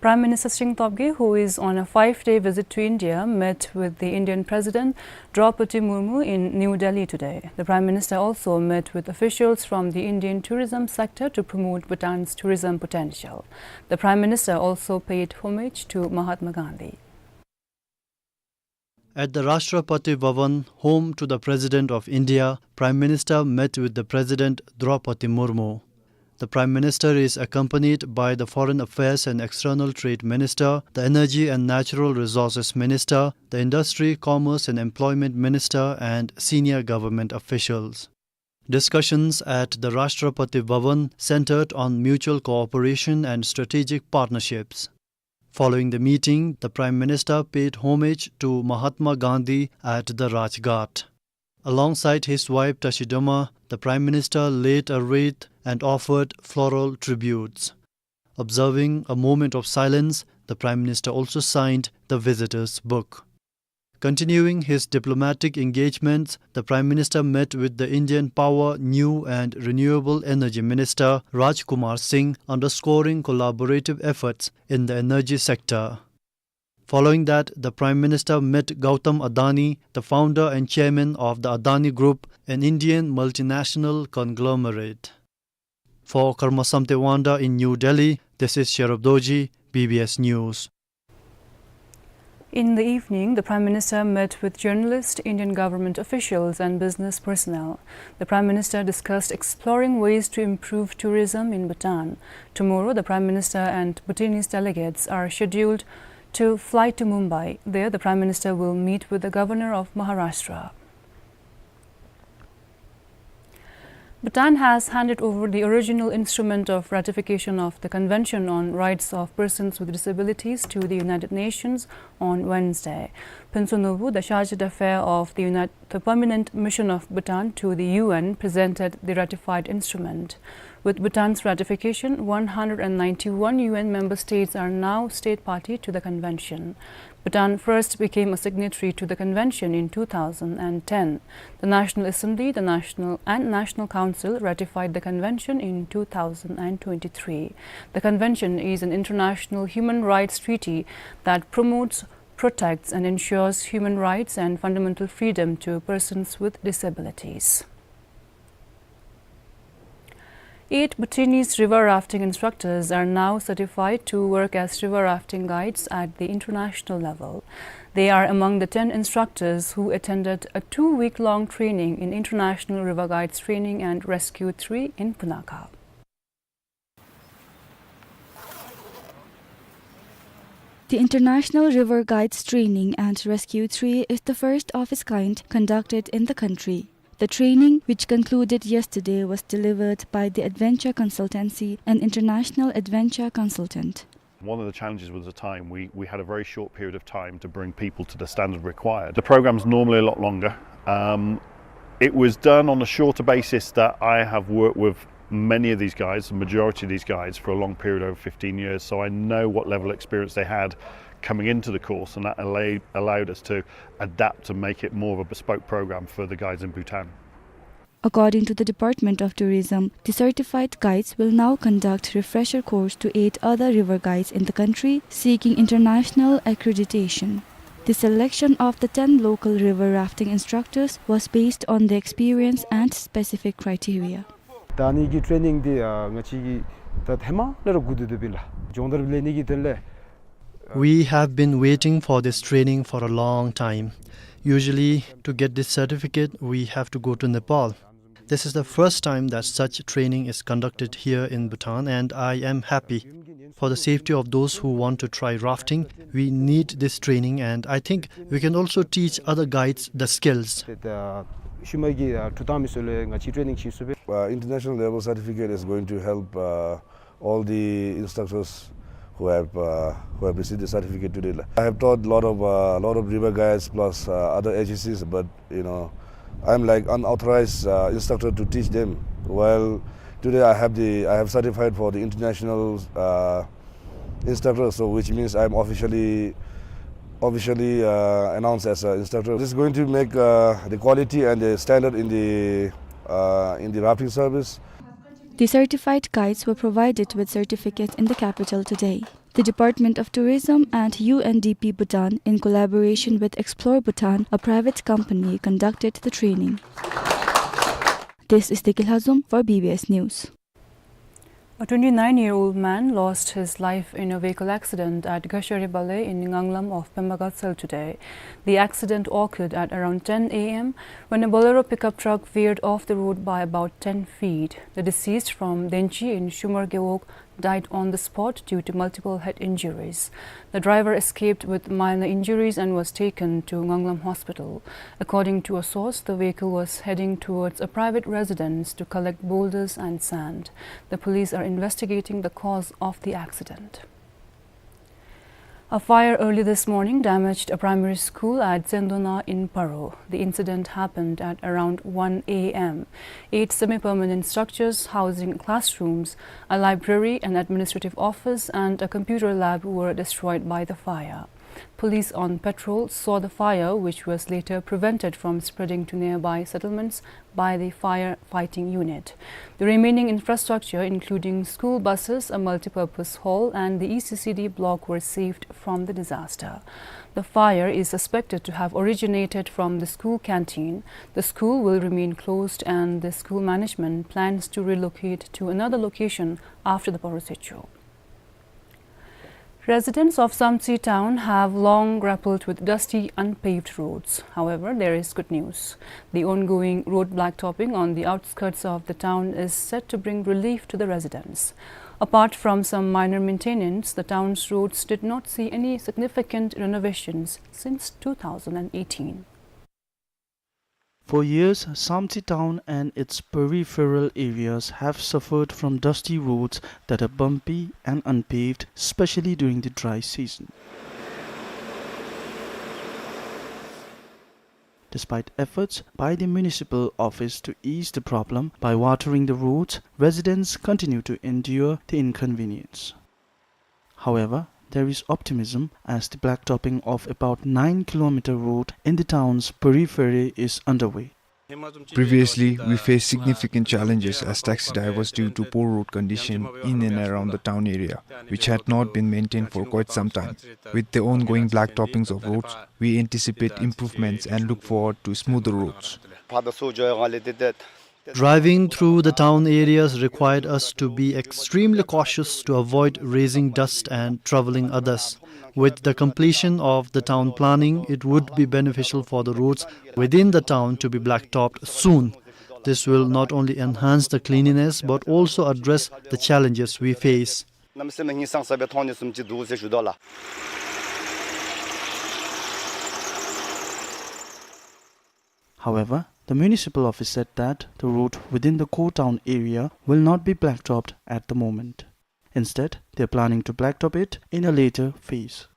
Prime Minister Tshering Tobgay, who is on a five-day visit to India, met with the Indian President Droupadi Murmu in New Delhi today. The Prime Minister also met with officials from the Indian tourism sector to promote Bhutan's tourism potential. The Prime Minister also paid homage to Mahatma Gandhi. At the Rashtrapati Bhavan, home to the President of India, Prime Minister met with the President Droupadi Murmu. The Prime Minister is accompanied by the Foreign Affairs and External Trade Minister, the Energy and Natural Resources Minister, the Industry, Commerce and Employment Minister, and senior government officials. Discussions at the Rashtrapati Bhavan centered on mutual cooperation and strategic partnerships. Following the meeting, the Prime Minister paid homage to Mahatma Gandhi at the Rajghat. Alongside his wife Tashi Dema, the Prime Minister laid a wreath and offered floral tributes. Observing a moment of silence, the Prime Minister also signed the visitor's book. Continuing his diplomatic engagements, the Prime Minister met with the Indian Power, New and Renewable Energy Minister Raj Kumar Singh, underscoring collaborative efforts in the energy sector. Following that, the Prime Minister met Gautam Adani, the founder and chairman of the Adani Group, an Indian multinational conglomerate. For Karma Samte Wangda in New Delhi, this is Sherub Dorji, B B S News. In the evening, the Prime Minister met with journalists, Indian government officials and business personnel. The Prime Minister discussed exploring ways to improve tourism in Bhutan. Tomorrow, the Prime Minister and Bhutanese delegates are scheduled to fly to Mumbai. There, the Prime Minister will meet with the Governor of Maharashtra. Bhutan has handed over the original instrument of ratification of the Convention on Rights of Persons with Disabilities to the United Nations on Wednesday. Phuntsho Nulbu, the Chargé d'Affaires of the Unit-, the Permanent Mission of Bhutan to the U N, presented the ratified instrument. With Bhutan's ratification, one hundred and ninety-one U N member states are now state party to the convention. Bhutan first became a signatory to the convention in two thousand and ten. The National Assembly, the National and National Council ratified the convention in two thousand and twenty-three. The convention is an international human rights treaty that promotes, protects, and ensures human rights and fundamental freedom to persons with disabilities. Eight Bhutanese river rafting instructors are now certified to work as river rafting guides at the international level. They are among the ten instructors who attended a two-week-long training in International River Guides Training and Rescue three in Punakha. The International River Guides Training and Rescue three is the first of its kind conducted in the country. The training, which concluded yesterday, was delivered by the Adventure Consultancy, an international adventure consultant. One of the challenges was the time. We, we had a very short period of time to bring people to the standard required. The program's normally a lot longer. Um, it was done on a shorter basis that I have worked with many of these guides, the majority of these guides, for a long period over fifteen years, so I know what level of experience they had coming into the course, and that allowed, allowed us to adapt and make it more of a bespoke program for the guides in Bhutan. According to the Department of Tourism, the certified guides will now conduct refresher course to eight other river guides in the country seeking international accreditation. The selection of the ten local river rafting instructors was based on their experience and specific criteria. ད་ཨ་ནི་གི་ཊེ་རེ་ནིང་འདི་ཨ་ང་བཅས་ཀྱིས་ད་ཧེ་མ་ལས་ར་སྒུག་སྡོད་སྡོདཔ་ཨིན་ལགས། སྦྱོང་བརྡར་ལེན་ནི་གི་དོན་ལས། We have been waiting for this training for a long time. Usually, to get this certificate, we have to go to Nepal. This is the first time that such training is conducted here in Bhutan, and I am happy. For the safety of those who want to try rafting, we need this training, and I think we can also teach other guides the skills. ད་ཤུལ་མ་གི་ཨ་འགྲུལ་བཏང་མི་ཚུ་ལུ་ང་བཅས་ཊེ་རེ་ནིང་ཅིག་ཚུ་སྦེ། Uh, international level certificate is going to help, uh, all the instructors who have, uh, who have received the certificate today. I have taught a lot of, uh, lot of river guides plus, uh, other agencies, but, you know, I'm like unauthorized, uh, instructor to teach them. While today I have the, I have certified for the international, uh, instructor, so which means I'm officially, officially, uh, announced as an instructor. This is going to make, uh, the quality and the standard in the, uh, in the rafting service. The certified guides were provided with certificates in the capital today. The Department of Tourism and U N D P Bhutan, in collaboration with Explore Bhutan, a private company, conducted the training. This is Deki Lhazom for B B S News. A twenty-nine-year-old man lost his life in a vehicle accident at Gashari Bale in Nganglam of Pema Gatshel today. The accident occurred at around ten A M when a Bolero pickup truck veered off the road by about ten feet. The deceased from Denchi in Shumar Gewog died on the spot due to multiple head injuries. The driver escaped with minor injuries and was taken to Nganglam Hospital. According to a source, the vehicle was heading towards a private residence to collect boulders and sand. The police are investigating the cause of the accident. A fire early this morning damaged a primary school at Zendona in Paro. The incident happened at around one A M. Eight semi-permanent structures housing classrooms, a library, an administrative office, and a computer lab were destroyed by the fire. Police on patrol saw the fire, which was later prevented from spreading to nearby settlements by the fire-fighting unit. The remaining infrastructure, including school buses, a multipurpose hall, and the E C C D block, were saved from the disaster. The fire is suspected to have originated from the school canteen. The school will remain closed, and the school management plans to relocate to another location after the Paro Setcho. Residents of Samtse town have long grappled with dusty, unpaved roads. However, there is good news. The ongoing road blacktopping on the outskirts of the town is set to bring relief to the residents. Apart from some minor maintenance, the town's roads did not see any significant renovations since two thousand and eighteen. For years, Samtse town and its peripheral areas have suffered from dusty roads that are bumpy and unpaved, especially during the dry season. Despite efforts by the municipal office to ease the problem by watering the roads, residents continue to endure the inconvenience. However, there is optimism as the blacktopping of about nine kilometer road in the town's periphery is underway. Previously, we faced significant challenges as taxi drivers due to poor road condition in and around the town area, which had not been maintained for quite some time. With the ongoing blacktoppings of roads, we anticipate improvements and look forward to smoother roads. Driving through the town areas required us to be extremely cautious to avoid raising dust and troubling others. With the completion of the town planning, it would be beneficial for the roads within the town to be blacktopped soon. This will not only enhance the cleanliness but also address the challenges we face. However, the municipal office said that the road within the core town area will not be blacktopped at the moment. Instead, they are planning to blacktop it in a later phase.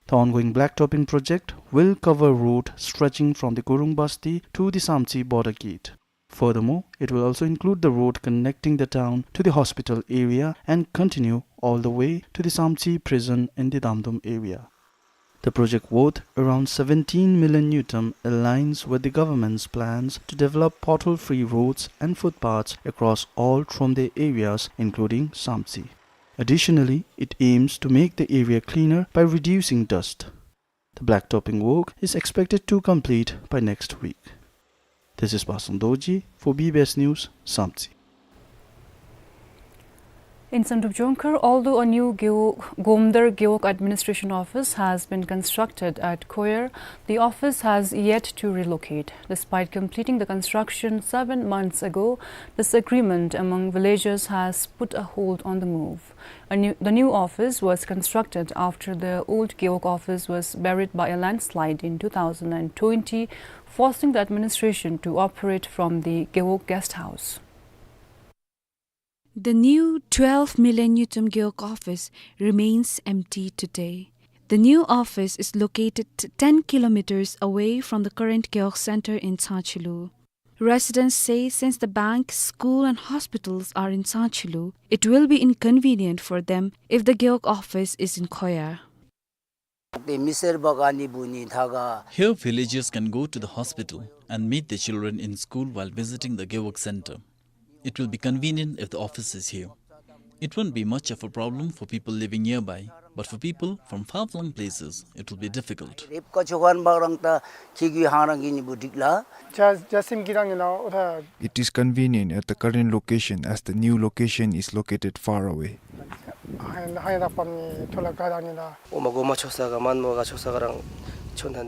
The ongoing blacktopping project will cover road stretching from the Gurung Basti to the Samtse border gate. Furthermore, it will also include the road connecting the town to the hospital area and continue all the way to the Samtse prison in the Damdum area. The project, worth around seventeen million ngultrum, aligns with the government's plans to develop pothole-free roads and footpaths across all Thromde areas, including Samtse. Additionally, it aims to make the area cleaner by reducing dust. The blacktopping work is expected to complete by next week. This is Pasang Dorji for B B S News, Samtse. In Samdrup Jongkhar, although a new Gewog, Gomdar Gewog Administration Office has been constructed at Khoyar, the office has yet to relocate. Despite completing the construction seven months ago, disagreement among villagers has put a hold on the move. A new, the new office was constructed after the old Gewog office was buried by a landslide in two thousand and twenty, forcing the administration to operate from the Gewog guest house. The new twelve million ngultrum Gewog office remains empty today. The new office is located ten kilometers away from the current Gewog Center in Tsangchilu. Residents say since the bank, school and hospitals are in Tsangchilu, it will be inconvenient for them if the Gewog office is in Khoyar. Here villagers can go to the hospital and meet their children in school while visiting the Gewog Center. It will be convenient if the office is here. It won't be much of a problem for people living nearby, but for people from far-flung places, it will be difficult. It is convenient at the current location as the new location is located far away.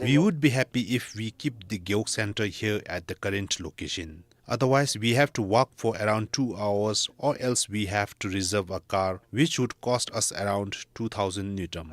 We would be happy if we keep the Gewog Center here at the current location. Otherwise, we have to walk for around two hours, or else we have to reserve a car, which would cost us around two thousand ngultrum.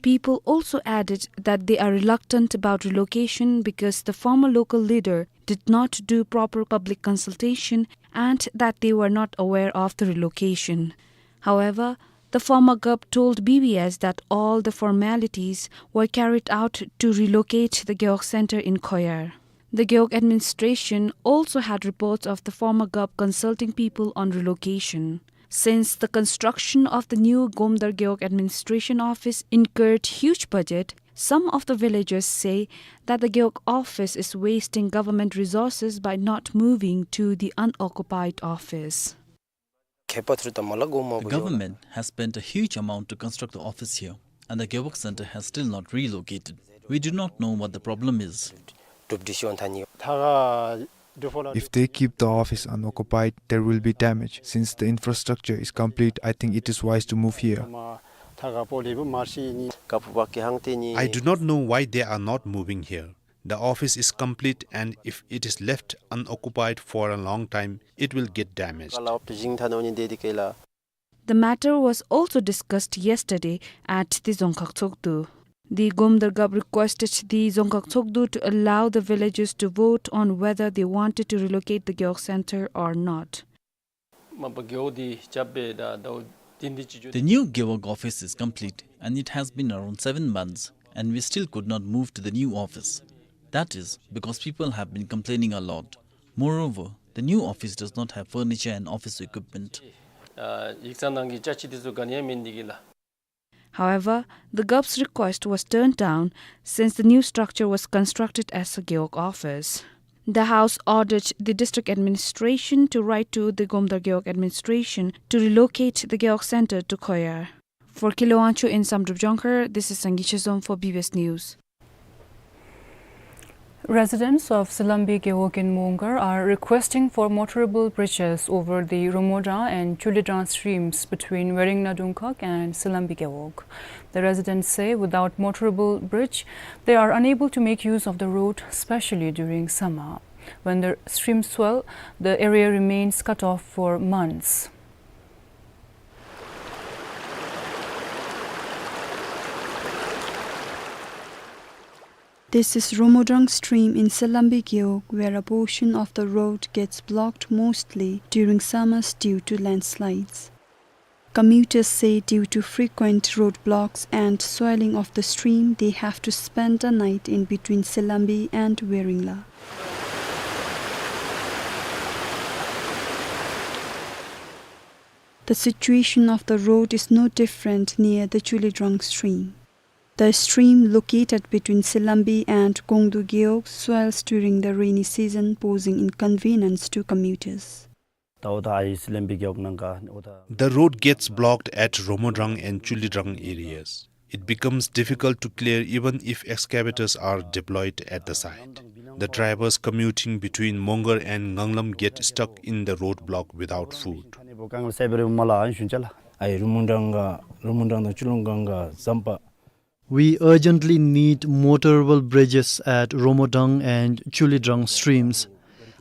People also added that they are reluctant about relocation because the former local leader did not do proper public consultation and that they were not aware of the relocation. However, the former Gov told B B S that all the formalities were carried out to relocate the Gewog Center in Khoyar. The Gewog administration also had reports of the former Gov consulting people on relocation. Since the construction of the new Gomdar Gewog Administration Office incurred huge budget, some of the villagers say that the Gewog office is wasting government resources by not moving to the unoccupied office. The government has spent a huge amount to construct the office here, and the Gewog Center has still not relocated. We do not know what the problem is. If they keep the office unoccupied, there will be damage. Since the infrastructure is complete, I think it is wise to move here. I do not know why they are not moving here. The office is complete, and if it is left unoccupied for a long time, it will get damaged. The matter was also discussed yesterday at the Dzongkhag Tshogdu. The Gomdar Gap requested the Dzongkhag Tshogdu to allow the villagers to vote on whether they wanted to relocate the Gewog Center or not. The new Gewog office is complete and it has been around seven months and we still could not move to the new office. That is because people have been complaining a lot. Moreover, the new office does not have furniture and office equipment. However, the Gap's request was turned down since the new structure was constructed as a Gewog office. The House ordered the district administration to write to the Gomdar Gewog administration to relocate the Gewog Center to Khoyar. For Kile Wangchuk in Samdrup Jongkhar, this is Sangay Chezom for B B S News. Residents of Silambi Gewog in Mongar are requesting for motorable bridges over the Romodang and Chulidrang streams between Weringla Dungkhag and Silambi Gewog. The residents say without motorable bridge, they are unable to make use of the road, especially during summer. When the streams swell, the area remains cut off for months. This is Romodang stream in Silambi Gewog, where a portion of the road gets blocked mostly during summers due to landslides. Commuters say due to frequent roadblocks and swelling of the stream, they have to spend a night in between Silambi and Weringla. The situation of the road is no different near the Chulidrang stream. The stream located between Silambi and Gongdu Gewog swells during the rainy season, posing inconvenience to commuters. The road gets blocked at Romodang and Chulidrang areas. It becomes difficult to clear even if excavators are deployed at the site. The drivers commuting between Mongar and Nganglam get stuck in the roadblock without food. We urgently need motorable bridges at Romodang and Chulidrang streams.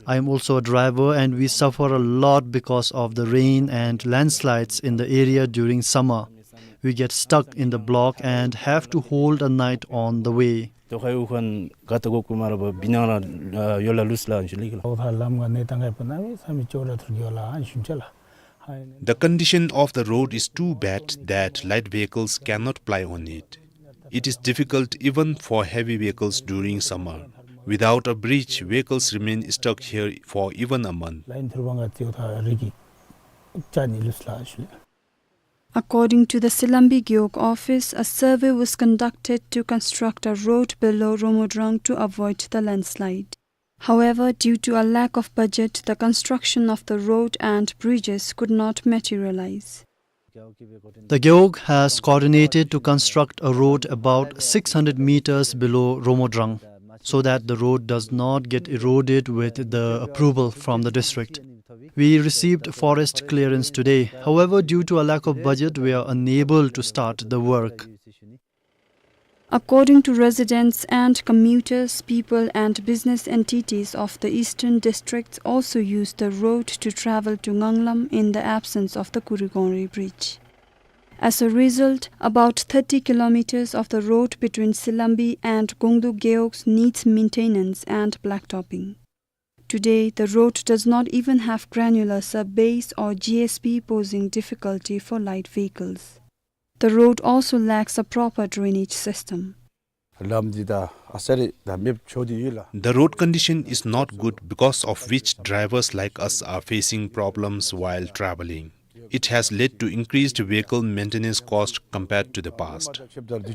I am also a driver and we suffer a lot because of the rain and landslides in the area during summer. We get stuck in the block and have to hold a night on the way. The condition of the road is too bad that light vehicles cannot ply on it. It is difficult even for heavy vehicles during summer. Without a bridge, vehicles remain stuck here for even a month. According to the Silambi Gewog office, a survey was conducted to construct a road below Romodang to avoid the landslide. However, due to a lack of budget, the construction of the road and bridges could not materialize. The Gewog has coordinated to construct a road about six hundred meters below Romodang, so that the road does not get eroded with the approval from the district. We received forest clearance today. However, due to a lack of budget, we are unable to start the work. According to residents and commuters, people and business entities of the eastern districts also use the road to travel to Nganglam in the absence of the Kurugongri bridge. As a result, about thirty kilometers of the road between Silambi and Gongdu Gewog needs maintenance and blacktopping. Today, the road does not even have granular sub-base or G S B, posing difficulty for light vehicles. The road also lacks a proper drainage system. The road condition is not good, because of which drivers like us are facing problems while traveling. It has led to increased vehicle maintenance cost compared to the past. Dungkhag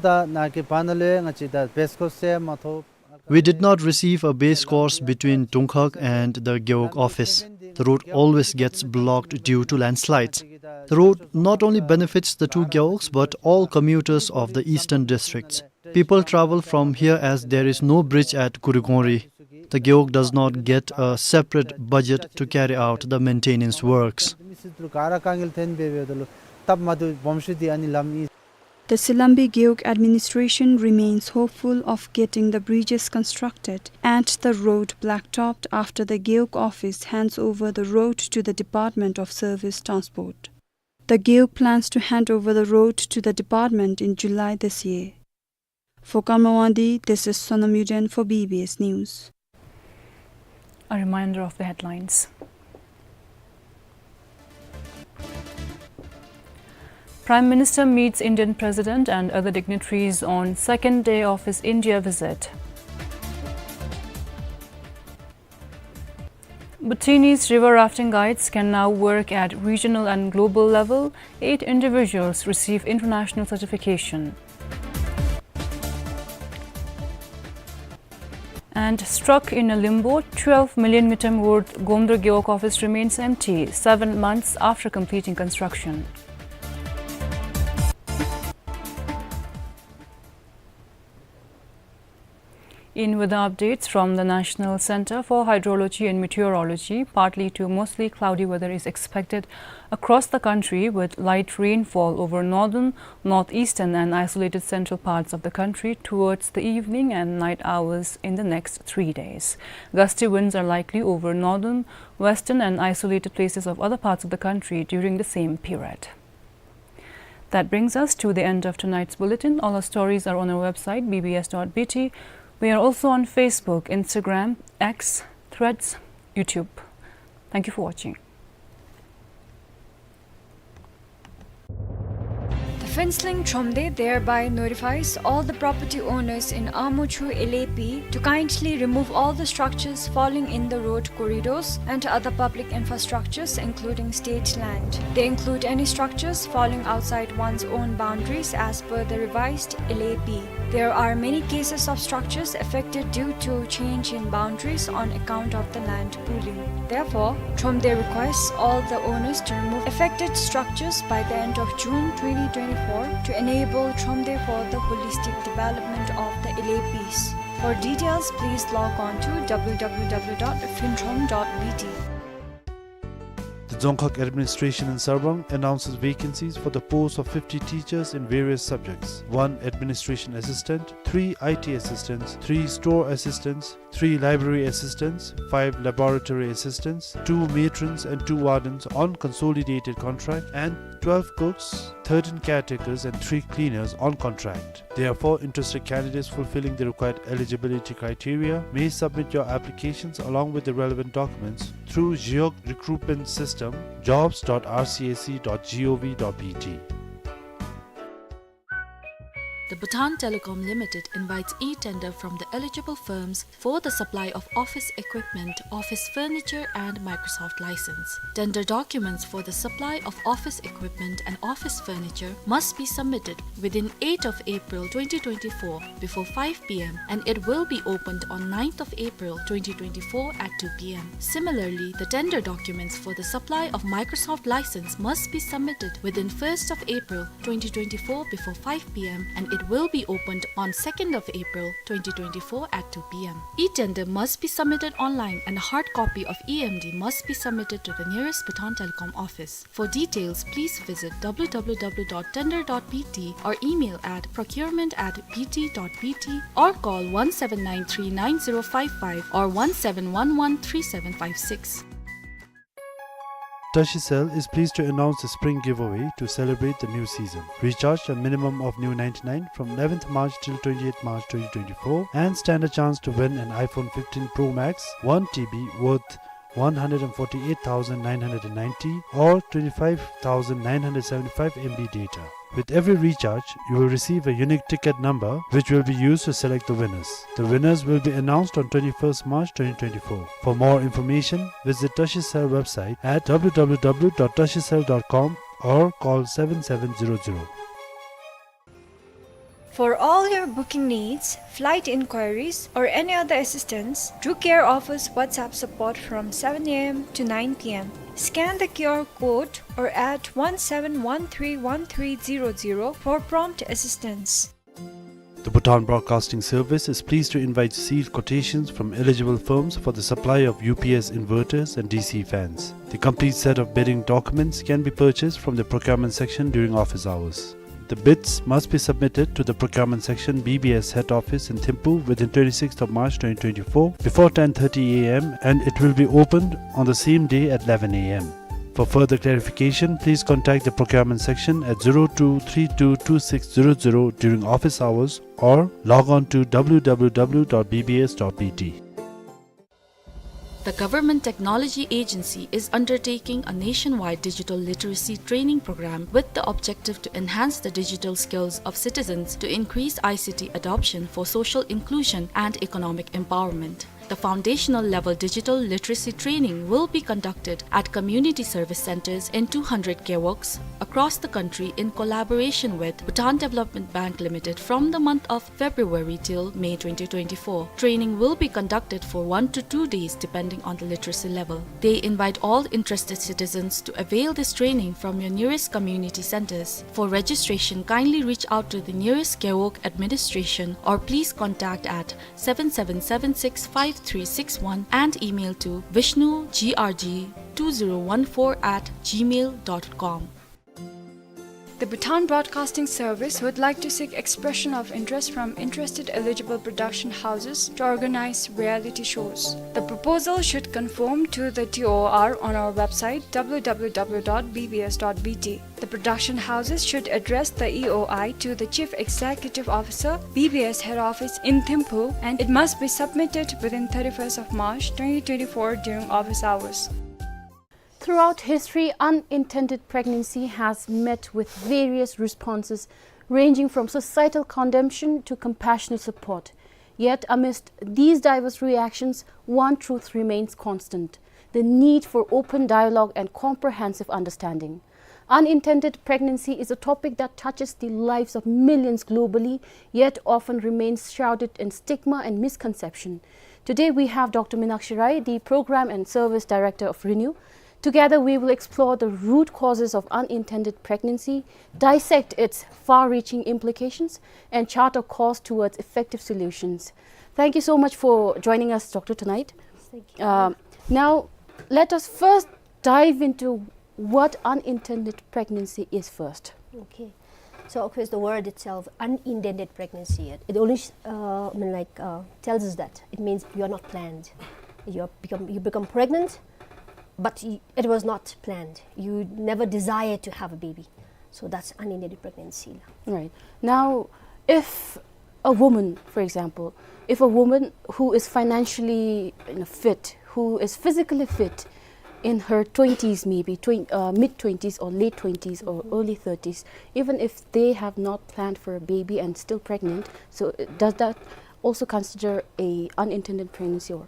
དང་ནང་གི་བར་ན་ལུ་ཡང་ང་བཅས་ད་བེསི་ཀོརསི་ཟེར་མ་ཐོབ། We did not receive a base course between Dungkhag and the Gewog office. The road always gets blocked due to landslides. The road not only benefits the two Gewogs but all commuters of the eastern districts. People travel from here as there is no bridge at Kurugongri. The Gewog does not get a separate budget to carry out the maintenance works. The Silambi Gewog administration remains hopeful of getting the bridges constructed and the road blacktopped after the Gewog office hands over the road to the Department of Service Transport. Agiu plans to hand over the road to the department in July this year. For Karma Wangdi, this is Sonam Yuden for B B S News. A reminder of the headlines. Prime Minister meets Indian President and other dignitaries on second day of his India visit. Bhutanese river rafting guides can now work at regional and global level. Eight individuals receive international certification. And stuck in a limbo, twelve million mitam worth Gomdur Gewog office remains empty, seven months after completing construction. In weather updates from the National Center for Hydrology and Meteorology, partly to mostly cloudy weather is expected across the country, with light rainfall over northern, northeastern, and isolated central parts of the country towards the evening and night hours in the next three days. Gusty winds are likely over northern, western, and isolated places of other parts of the country during the same period. That brings us to the end of tonight's bulletin. All our stories are on our website, B B S dot B T. We are also on Facebook, Instagram, X, Threads, YouTube. Thank you for watching. The Phuentsholing Thromde thereby notifies all the property owners in Amochu L A P to kindly remove all the structures falling in the road corridors and other public infrastructures, including state land. They include any structures falling outside one's own boundaries as per the revised L A P. There are many cases of structures affected due to change in boundaries on account of the land pooling. Therefore, Thromde requests all the owners to remove affected structures by the end of June twenty twenty-four to enable Thromde for the holistic development of the L A Ps. For details, please log on to W W W dot phuentrom dot B T. The Dzongkhag Administration in Sarpang announces vacancies for the post of fifty teachers in various subjects: one administration assistant, three I T assistants, three store assistants, three library assistants, five laboratory assistants, two matrons and two wardens on consolidated contract, and twelve cooks, thirteen caretakers, and three cleaners on contract. Therefore, interested candidates fulfilling the required eligibility criteria may submit your applications along with the relevant documents through Gewog Recruitment System, jobs dot R C S C dot gov dot B T. The Bhutan Telecom Limited invites e-tender from the eligible firms for the supply of office equipment, office furniture, and Microsoft license. Tender documents for the supply of office equipment and office furniture must be submitted within eighth of April twenty twenty-four before five P M, and it will be opened on ninth of April twenty twenty-four at two P M. Similarly, the tender documents for the supply of Microsoft license must be submitted within first of April twenty twenty-four before five P M, and it will be opened on second of April twenty twenty-four at two P M. E-tender must be submitted online, and a hard copy of E M D must be submitted to the nearest Bhutan Telecom office. For details, please visit W W W dot tender dot B T or email at procurement at B T dot B T or call one seven nine three nine zero five five or one seven one one three seven five six. Tashicel is pleased to announce the spring giveaway to celebrate the new season. Recharge a minimum of new ninety-nine from eleventh March till twenty-eighth March twenty twenty-four and stand a chance to win an iPhone fifteen Pro Max, one T B worth one hundred and forty-eight thousand nine hundred and ninety or twenty-five thousand nine hundred seventy-five M B data. With every recharge, you will receive a unique ticket number which will be used to select the winners. The winners will be announced on twenty-first March twenty twenty-four. For more information, visit Tashicel website at W W W dot tashicel dot com or call seven seven zero zero. For all your booking needs, flight inquiries, or any other assistance, Drew Care offers WhatsApp support from seven A M to nine P M. Scan the Q R code or add one seven one three one three zero zero for prompt assistance. The Bhutan Broadcasting Service is pleased to invite sealed quotations from eligible firms for the supply of U P S inverters and D C fans. The complete set of bidding documents can be purchased from the procurement section during office hours. The bids must be submitted to the procurement section, B B S head office in Thimphu within twenty-sixth of March twenty twenty-four before ten thirty A M, and it will be opened on the same day at eleven A M. For further clarification, please contact the procurement section at zero two three two two six zero zero during office hours or log on to w w w dot b b s dot b t. The Government Technology Agency is undertaking a nationwide digital literacy training program with the objective to enhance the digital skills of citizens to increase I C T adoption for social inclusion and economic empowerment. The foundational level digital literacy training will be conducted at community service centers in two hundred gewogs across the country in collaboration with Bhutan Development Bank Limited from the month of February till May twenty twenty-four. Training will be conducted for one to two days depending on the literacy level. They invite all interested citizens to avail this training from your nearest community centers. For registration, kindly reach out to the nearest gewog administration or please contact at seven seven seven six five three six one and email to vishnu g r g two zero one four at gmail dot com. The Bhutan Broadcasting Service would like to seek expression of interest from interested eligible production houses to organize reality shows. The proposal should conform to the T O R on our website w w w dot b b s dot b t. The production houses should address the E O I to the Chief Executive Officer, B B S Head Office in Thimphu, and it must be submitted within thirty-first of March twenty twenty-four during office hours. Throughout history, unintended pregnancy has met with various responses, ranging from societal condemnation to compassionate support. Yet, amidst these diverse reactions, one truth remains constant: the need for open dialogue and comprehensive understanding. Unintended pregnancy is a topic that touches the lives of millions globally, yet often remains shrouded in stigma and misconception. Today, we have Doctor Minakshi Rai, the Program and Service Director of RENEW. Together, we will explore the root causes of unintended pregnancy, dissect its far-reaching implications, and chart a course towards effective solutions. Thank you so much for joining us, Doctor, tonight. Thank you. Um, now, let us first dive into what unintended pregnancy is first. Okay. So, of course, the word itself, unintended pregnancy, it, it only, uh, I mean, like, uh, tells us that it means you are not planned. You are become, you become pregnant, but y-, it was not planned. You never desired to have a baby. So that's unintended pregnancy. Right. Now, if a woman, for example, if a woman who is financially, you know, fit, who is physically fit, in her twenties, maybe twen-, uh, mid twenties or late twenties or early thirties, even if they have not planned for a baby and still pregnant, so, uh, does that also consider a unintended pregnancy or?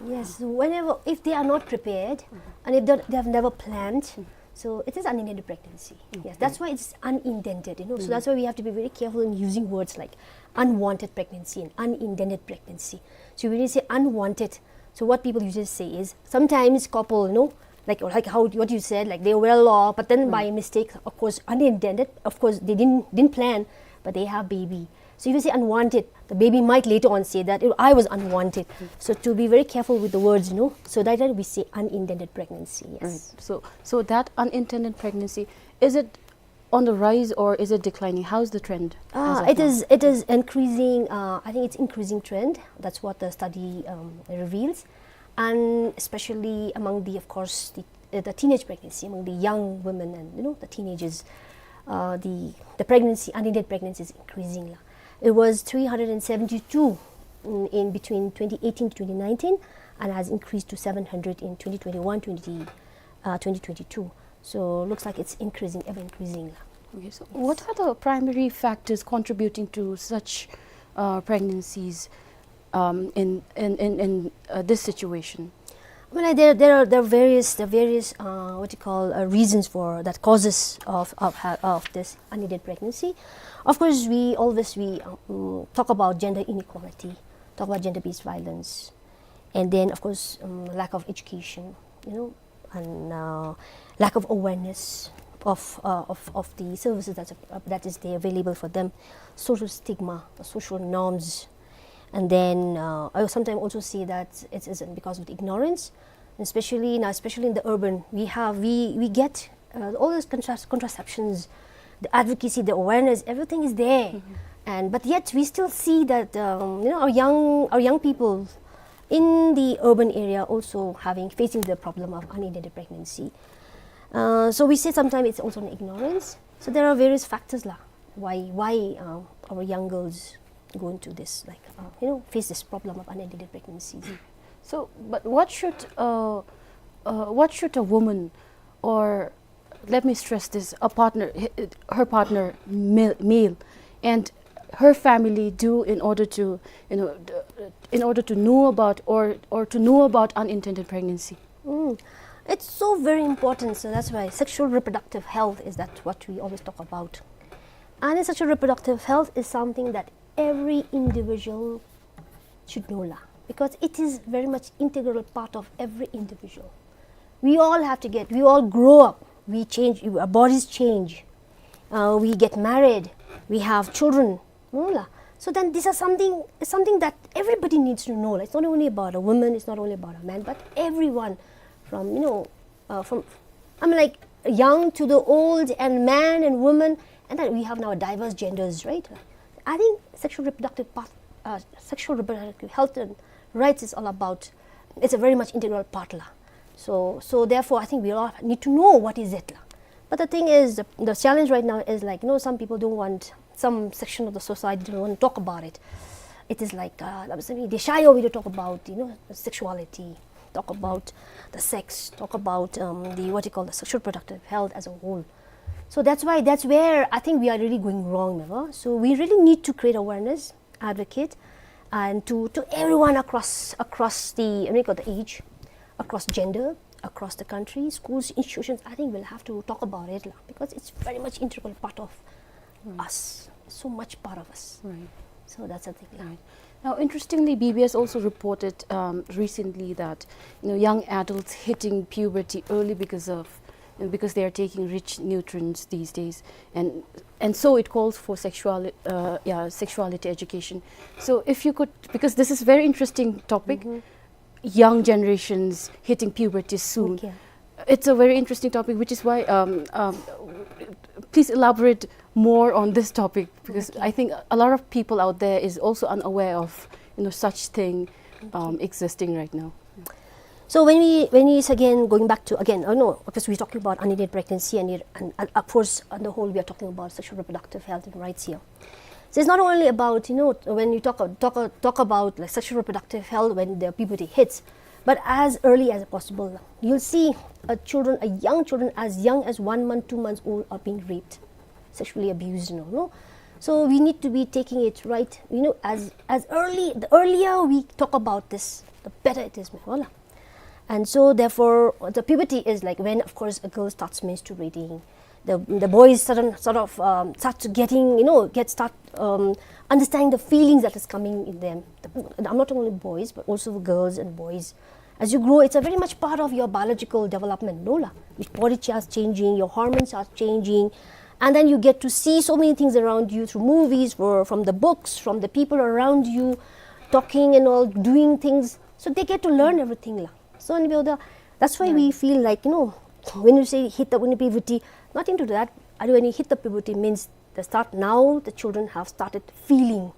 Yes, whenever, if they are not prepared and if they, they have never planned, so it is unintended pregnancy. Yes, that's why it's unintended, you know. So that's why we have to be very careful in using words like unwanted pregnancy and unintended pregnancy. So when you say unwanted, so what people usually say is sometimes couple, you know, like, like how, what you said, like, they were well off, but then by mistake, of course, unintended, of course, they didn't, didn't plan, but they have baby. So if you say unwanted, the baby might later on say that, "Oh, I was unwanted." So to be very careful with the words, you know, so that we say unintended pregnancy, yes. Right. So, so that unintended pregnancy, is it on the rise or is it declining? How's the trend as of now? Ah, it is, it is increasing, uh, I think it's increasing trend. That's what the study, um, reveals. And especially among the, of course, the, uh, the teenage pregnancy, among the young women and, you know, the teenagers, uh, the, the pregnancy, unintended pregnancy is increasing la. It was three hundred and seventy-two, mm, in between twenty eighteen to twenty nineteen and has increased to seven hundred in twenty twenty-one, twenty, uh, twenty twenty-two. So looks like it's increasing, ever increasing la. Okay, so what are the primary factors contributing to such, uh, pregnancies, um, in, in, in, in, uh, this situation? I mean, like, there, there are, there are various, there are various, uh, what you call, uh, reasons for that, causes of, of ha-, of this unintended pregnancy. Of course, we always, we, um, talk about gender inequality, talk about gender-based violence, and then, of course, um, lack of education, you know, and, uh, lack of awareness of, uh, of, of the services that, uh, that is there available for them, social stigma, the social norms, and then, uh, I sometimes also see that it is because of the ignorance, especially now, especially in the urban, we have, we, we get, uh, all those contras-, contraceptions, the advocacy, the awareness, everything is there. And, but yet we still see that, um, you know, our young, our young people in the urban area also having, facing the problem of unintended pregnancy. Uh, so we say sometimes it's also an ignorance. So there are various factors la, why, why uh, our young girls go into this, like, uh, you know, face this problem of unintended pregnancies. So, but what should uh, uh, what should a woman, or let me stress this, a partner, h- her partner, male, male, and her family do in order to, you know, d- in order to know about, or or to know about unintended pregnancy? Mm. It's so very important. So that's why sexual reproductive health is that what we always talk about. And sexual reproductive health is something that every individual should know la, because it is very much integral part of every individual. We all have to get, we all grow up, we change, our bodies change, uh, we get married, we have children, no la. So then these are something, something that everybody needs to know la. It's not only about a woman, it's not only about a man, but everyone, from, you know, uh, from, I mean, like, young to the old, and man and woman, and then we have now diverse genders, right? I think sexual reproductive path, uh, sexual reproductive health and rights is all about, it's a very much integral part la. So, so therefore, I think we all need to know what is it la. But the thing is, the, the challenge right now is, like, you know, some people don't want, some section of the society don't want to talk about it. It is like, uh, they shy away to talk about, you know, sexuality, talk about the sex, talk about um, the, what you call, the sexual reproductive health as a whole. So that's why, that's where I think we are really going wrong, never. So we really need to create awareness, advocate, and to, to everyone across, across the, what you call, the age, across gender, across the country, schools, institutions. I think we'll have to talk about it la, because it's very much integral part of us. So much part of us. Right. So that's the thing la. Right. Now, interestingly, B B S also reported um, recently that, you know, young adults hitting puberty early because of, you know, because they are taking rich nutrients these days, and and so it calls for sexual, uh, yeah, sexuality education. So, if you could, because this is a very interesting topic, young generations hitting puberty soon. Okay. It's a very interesting topic, which is why um, um, please elaborate more on this topic, because I think a lot of people out there is also unaware of, you know, such thing um, existing right now. So when we, when we, again, going back to, again, oh no, because we're talking about unintended pregnancy and, it, and, and of course, on the whole, we are talking about sexual reproductive health and rights here. So it's not only about, you know, when you talk, talk, talk about, like, sexual reproductive health when the puberty hits, but as early as possible. You'll see a children, a young children as young as one month, two months old are being raped, sexually abused, you know, no? So we need to be taking it right, you know, as, as early, the earlier we talk about this, the better it is, meh, voila. And so therefore, the puberty is, like, when, of course, a girl starts menstruating, the, the boys sudden, sort of um, start to getting, you know, get start um, understanding the feelings that is coming in them. The, I'm not only boys, but also girls and boys. As you grow, it's a very much part of your biological development, no la? Your body starts changing, your hormones are changing, and then you get to see so many things around you through movies, or from the books, from the people around you, talking and all, doing things. So they get to learn everything la. So, and we are the, that's why we feel like, you know, when you say hit the, when you puberty, nothing to do that. I do, when you hit the puberty means the start now, the children have started feeling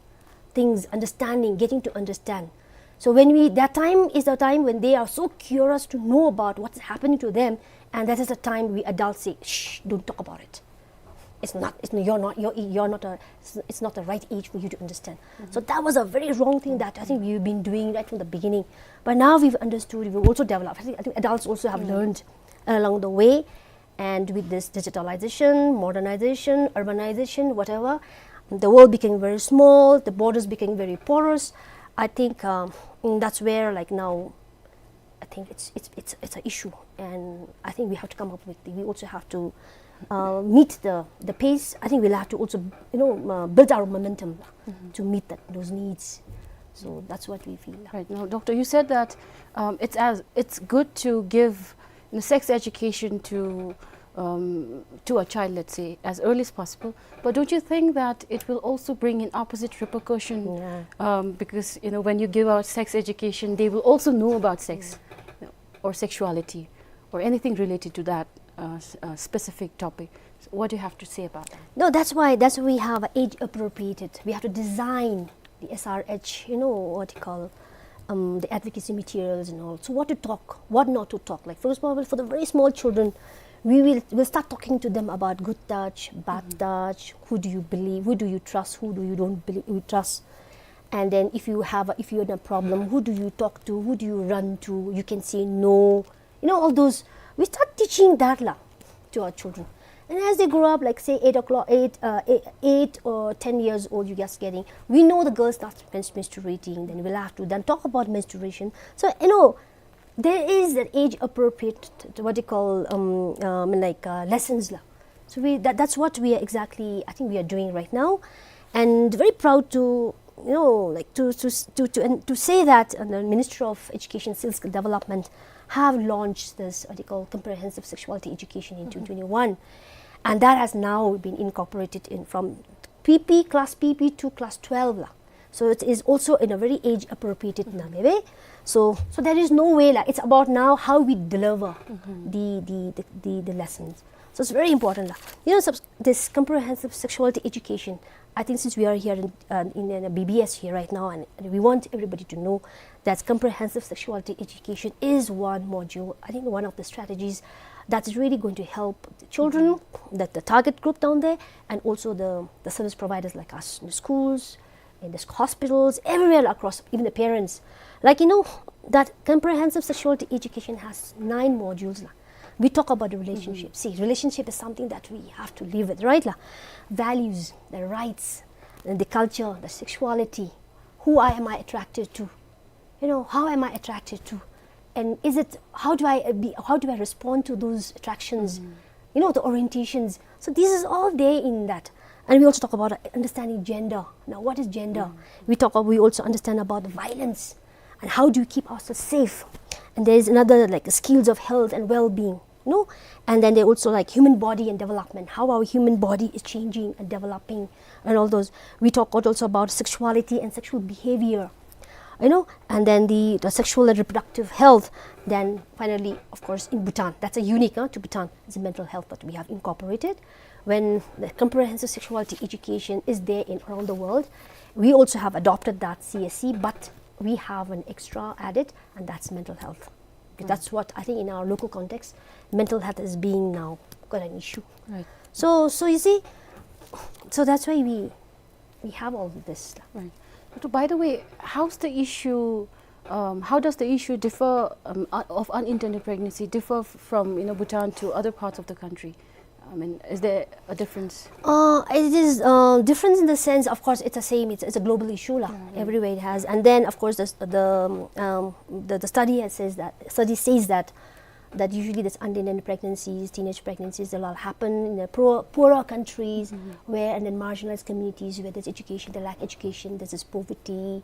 things, understanding, getting to understand. So when we, that time is the time when they are so curious to know about what's happening to them, and that is the time we adults say, "Shh, don't talk about it. It's not, it's not, you're not, you're, you're not a, it's, it's not the right age for you to understand." So that was a very wrong thing that I think we've been doing right from the beginning. But now we've understood, we've also developed. I think, I think adults also have learned along the way. And with this digitalization, modernization, urbanization, whatever, the world became very small, the borders became very porous. I think um, mm, that's where, like, now, I think it's, it's, it's, it's an issue. And I think we have to come up with, we also have to uh, meet the, the pace. I think we'll have to also, you know, uh, build our momentum to meet that, those needs. So that's what we feel. Right. Now, Doctor, you said that um, it's as, it's good to give, you know, sex education to um, to a child, let's say, as early as possible. But don't you think that it will also bring in opposite repercussion? Yeah. Um, because, you know, when you give out sex education, they will also know about sex, you know, or sexuality, or anything related to that uh, s- uh, specific topic. So what do you have to say about that? No, that's why, that's why we have age appropriated. We have to design the S R H, you know, what you call, um, the advocacy materials and all. So what to talk, what not to talk. Like, for example, for the very small children, we will, we'll start talking to them about good touch, bad touch, who do you believe, who do you trust, who do you don't believe, you trust. And then if you have a, if you're in a problem, who do you talk to, who do you run to? You can say no. You know, all those. We start teaching that la to our children. And as they grow up, like, say, eight o'clock, eight, uh, eight, eight or ten years old, you just getting. We know the girl starts mens-, menstruating, then we'll have to then talk about menstruation. So, you know, there is that age appropriate, what you call, um, um, like, uh, lessons la. So we, that, that's what we are exactly, I think we are doing right now. And very proud to, you know, like, to, to, to, to, and to say that, uh, the Ministry of Education, Skill Development have launched this, what you call, comprehensive sexuality education in twenty twenty-one. And that has now been incorporated in from P P, class P P to class twelve la. So it is also in a very age appropriate na, maybe. So, so there is no way, like, it's about now how we deliver the, the, the, the, the lessons. So it's very important la. You know, subs-, this comprehensive sexuality education, I think since we are here in, uh, in, in a B B S here right now, and, and we want everybody to know that comprehensive sexuality education is one module, I think one of the strategies that is really going to help the children, that the target group down there, and also the, the service providers like us in the schools, in the hospitals, everywhere across, even the parents. Like, you know, that comprehensive sexuality education has nine modules la. We talk about the relationship. See, relationship is something that we have to live with, right la? Values, the rights, and the culture, the sexuality. Who I, am I attracted to? You know, how am I attracted to? And is it, how do I, uh, be, how do I respond to those attractions? You know, the orientations. So this is all there in that. And we also talk about, uh, understanding gender. Now, what is gender? We talk, we also understand about the violence and how do we keep ourselves safe. And there is another, like, skills of health and well-being, no? And then they also, like, human body and development, how our human body is changing and developing and all those. We talk also about sexuality and sexual behavior, you know, and then the, the sexual and reproductive health. Then finally, of course, in Bhutan, that's a unique, uh, to Bhutan, is the mental health that we have incorporated. When the comprehensive sexuality education is there in around the world, we also have adopted that C S C, but we have an extra added, and that's mental health. Because that's what I think in our local context, mental health is being now quite an issue. Right. So, so you see, so that's why we, we have all this. Right. But by the way, how's the issue, um, how does the issue differ, um, uh, of unintended pregnancy differ f-, from, you know, Bhutan to other parts of the country? I mean, is there a difference? Uh, it is, uh, difference in the sense, of course, it's the same. It's, it's a global issue la. Everywhere it has. And then, of course, the, the, um, the, the study has says that, study says that, that usually this unintended pregnancies, teenage pregnancies, they all happen in the poor, poorer countries where, and then marginalized communities where there's education, they lack education, there's this poverty,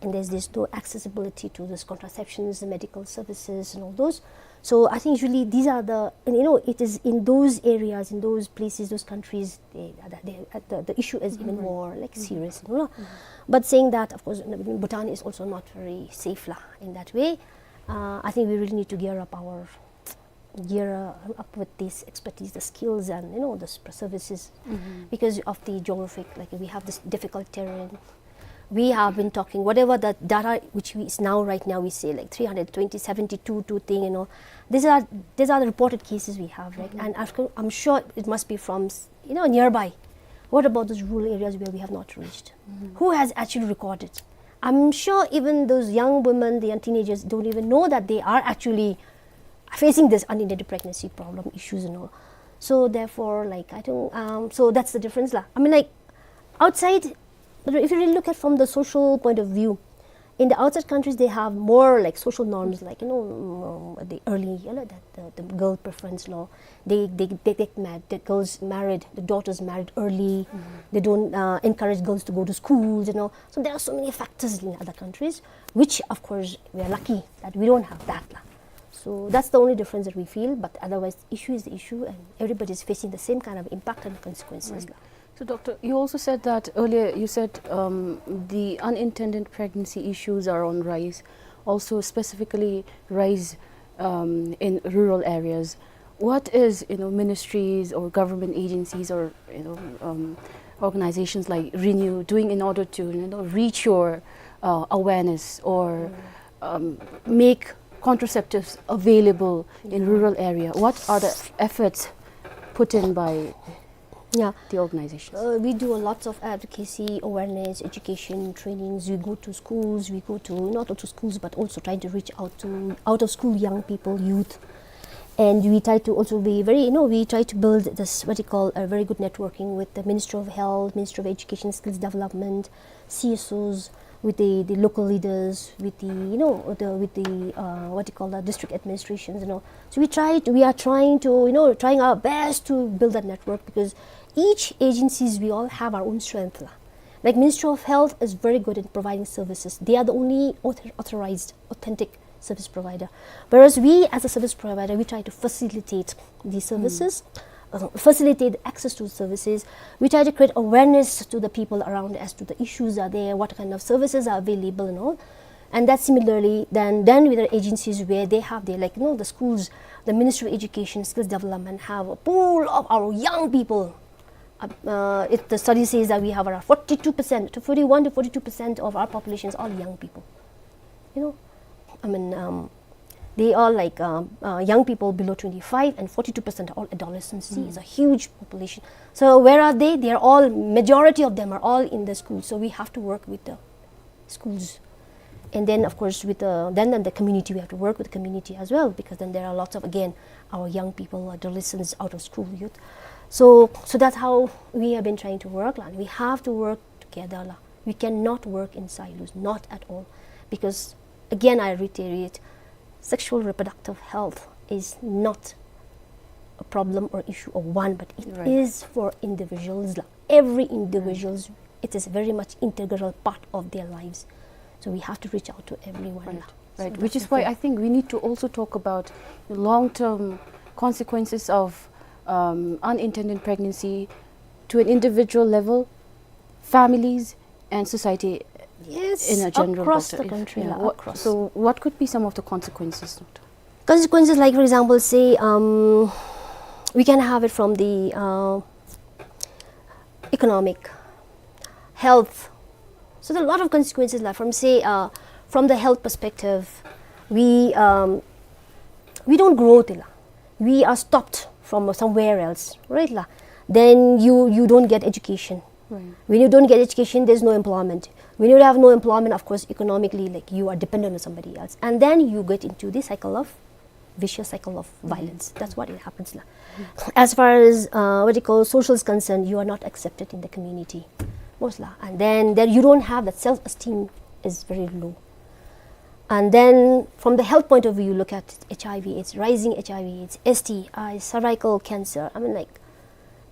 and there's this no accessibility to those contraceptions, the medical services, and all those. So I think usually these are the, and, you know, it is in those areas, in those places, those countries, they, they, uh, the, the issue is even more, like, serious, you know. But saying that, of course, Bhutan is also not very safe la in that way. Uh, I think we really need to gear up our, gear up with this expertise, the skills, and, you know, the s-, services, because of the geographic, like, we have this difficult terrain. We have been talking, whatever the data which we, is now, right now, we say, like, three hundred twenty, seventy-two, two thing, you know. These are, these are the reported cases we have, right? And after, I'm sure it must be from, s-, you know, nearby. What about those rural areas where we have not reached? Who has actually recorded? I'm sure even those young women, the young teenagers don't even know that they are actually facing this unintended pregnancy problem issues and all. So therefore, like, I don't, um, so that's the difference la. I mean, like, outside, but if you really look at from the social point of view, in the outside countries, they have more, like, social norms, like, you know, um, the early, you know, the, the, the girl preference law. They, they, they get married, the girls married, the daughters married early. They don't, uh, encourage girls to go to schools, you know. So there are so many factors in other countries, which, of course, we are lucky that we don't have that la. So that's the only difference that we feel, but otherwise, the issue is the issue, and everybody is facing the same kind of impact and consequences la. So, Doctor, you also said that earlier, you said, um, the unintended pregnancy issues are on rise, also specifically rise, um, in rural areas. What is, you know, ministries or government agencies or, you know, um, organizations like Renew doing in order to, you know, reach your, uh, awareness or, um, make contraceptives available in rural area? What are the efforts put in by Yeah. the organization? Uh, we do a lots of advocacy, awareness, education, trainings. We go to schools, we go to, not to schools, but also trying to reach out to out of school young people, youth. And we try to also be very, you know, we try to build this, what you call, a very good networking with the Ministry of Health, Ministry of Education, Skills Development, C S Os, with the, the local leaders, with the, you know, the, with the, uh, what you call that, district administrations and all. So we try to, we are trying to, you know, trying our best to build that network, because each agencies, we all have our own strength la. Like Ministry of Health is very good in providing services. They are the only author-, authorized, authentic service provider. Whereas we, as a service provider, we try to facilitate these services, uh, facilitate access to services. We try to create awareness to the people around as to the issues are there, what kind of services are available and all. And that similarly, then, then with the agencies where they have their, like, you know, the schools, the Ministry of Education, Skills Development have a pool of our young people. Uh, uh, it, the study says that we have around forty-two percent, to forty-one to forty-two percent of our population is all young people. You know, I mean, um, they are like, um, uh, young people below twenty-five, and forty-two percent are all adolescents. See, it's a huge population. So where are they? They are all, majority of them are all in the school. So we have to work with the schools. And then, of course, with the, then, then the community, we have to work with the community as well, because then there are lots of, again, our young people, adolescents, out of school youth. So, so that's how we have been trying to work la. And we have to work together la. We cannot work in silos, not at all. Because, again, I reiterate, sexual reproductive health is not a problem or issue of one, but it Right. is for individuals la. Every individuals, it is very much integral part of their lives. So we have to reach out to everyone la. Right. So Which that's is the why thing. I think we need to also talk about the long-term consequences of, um, unintended pregnancy to an individual level, families, and society Yes, in a general, across doctor, the if, country yeah, la, what, across. So what could be some of the consequences, doctor? Consequences, like, for example, say, um, we can have it from the, uh, economic, health. So there are a lot of consequences la, from, say, uh, from the health perspective, we, um, we don't grow te la. We are stopped from somewhere else, right la? Then you, you don't get education. Right. When you don't get education, there's no employment. When you have no employment, of course, economically, like, you are dependent on somebody else. And then you get into the cycle of, vicious cycle of violence. That's what it happens la. As far as, uh, what you call, social is concerned, you are not accepted in the community. Most la. And then, then you don't have that self-esteem is very low. And then from the health point of view, you look at H I V AIDS, rising H I V AIDS, S T I, cervical cancer. I mean, like,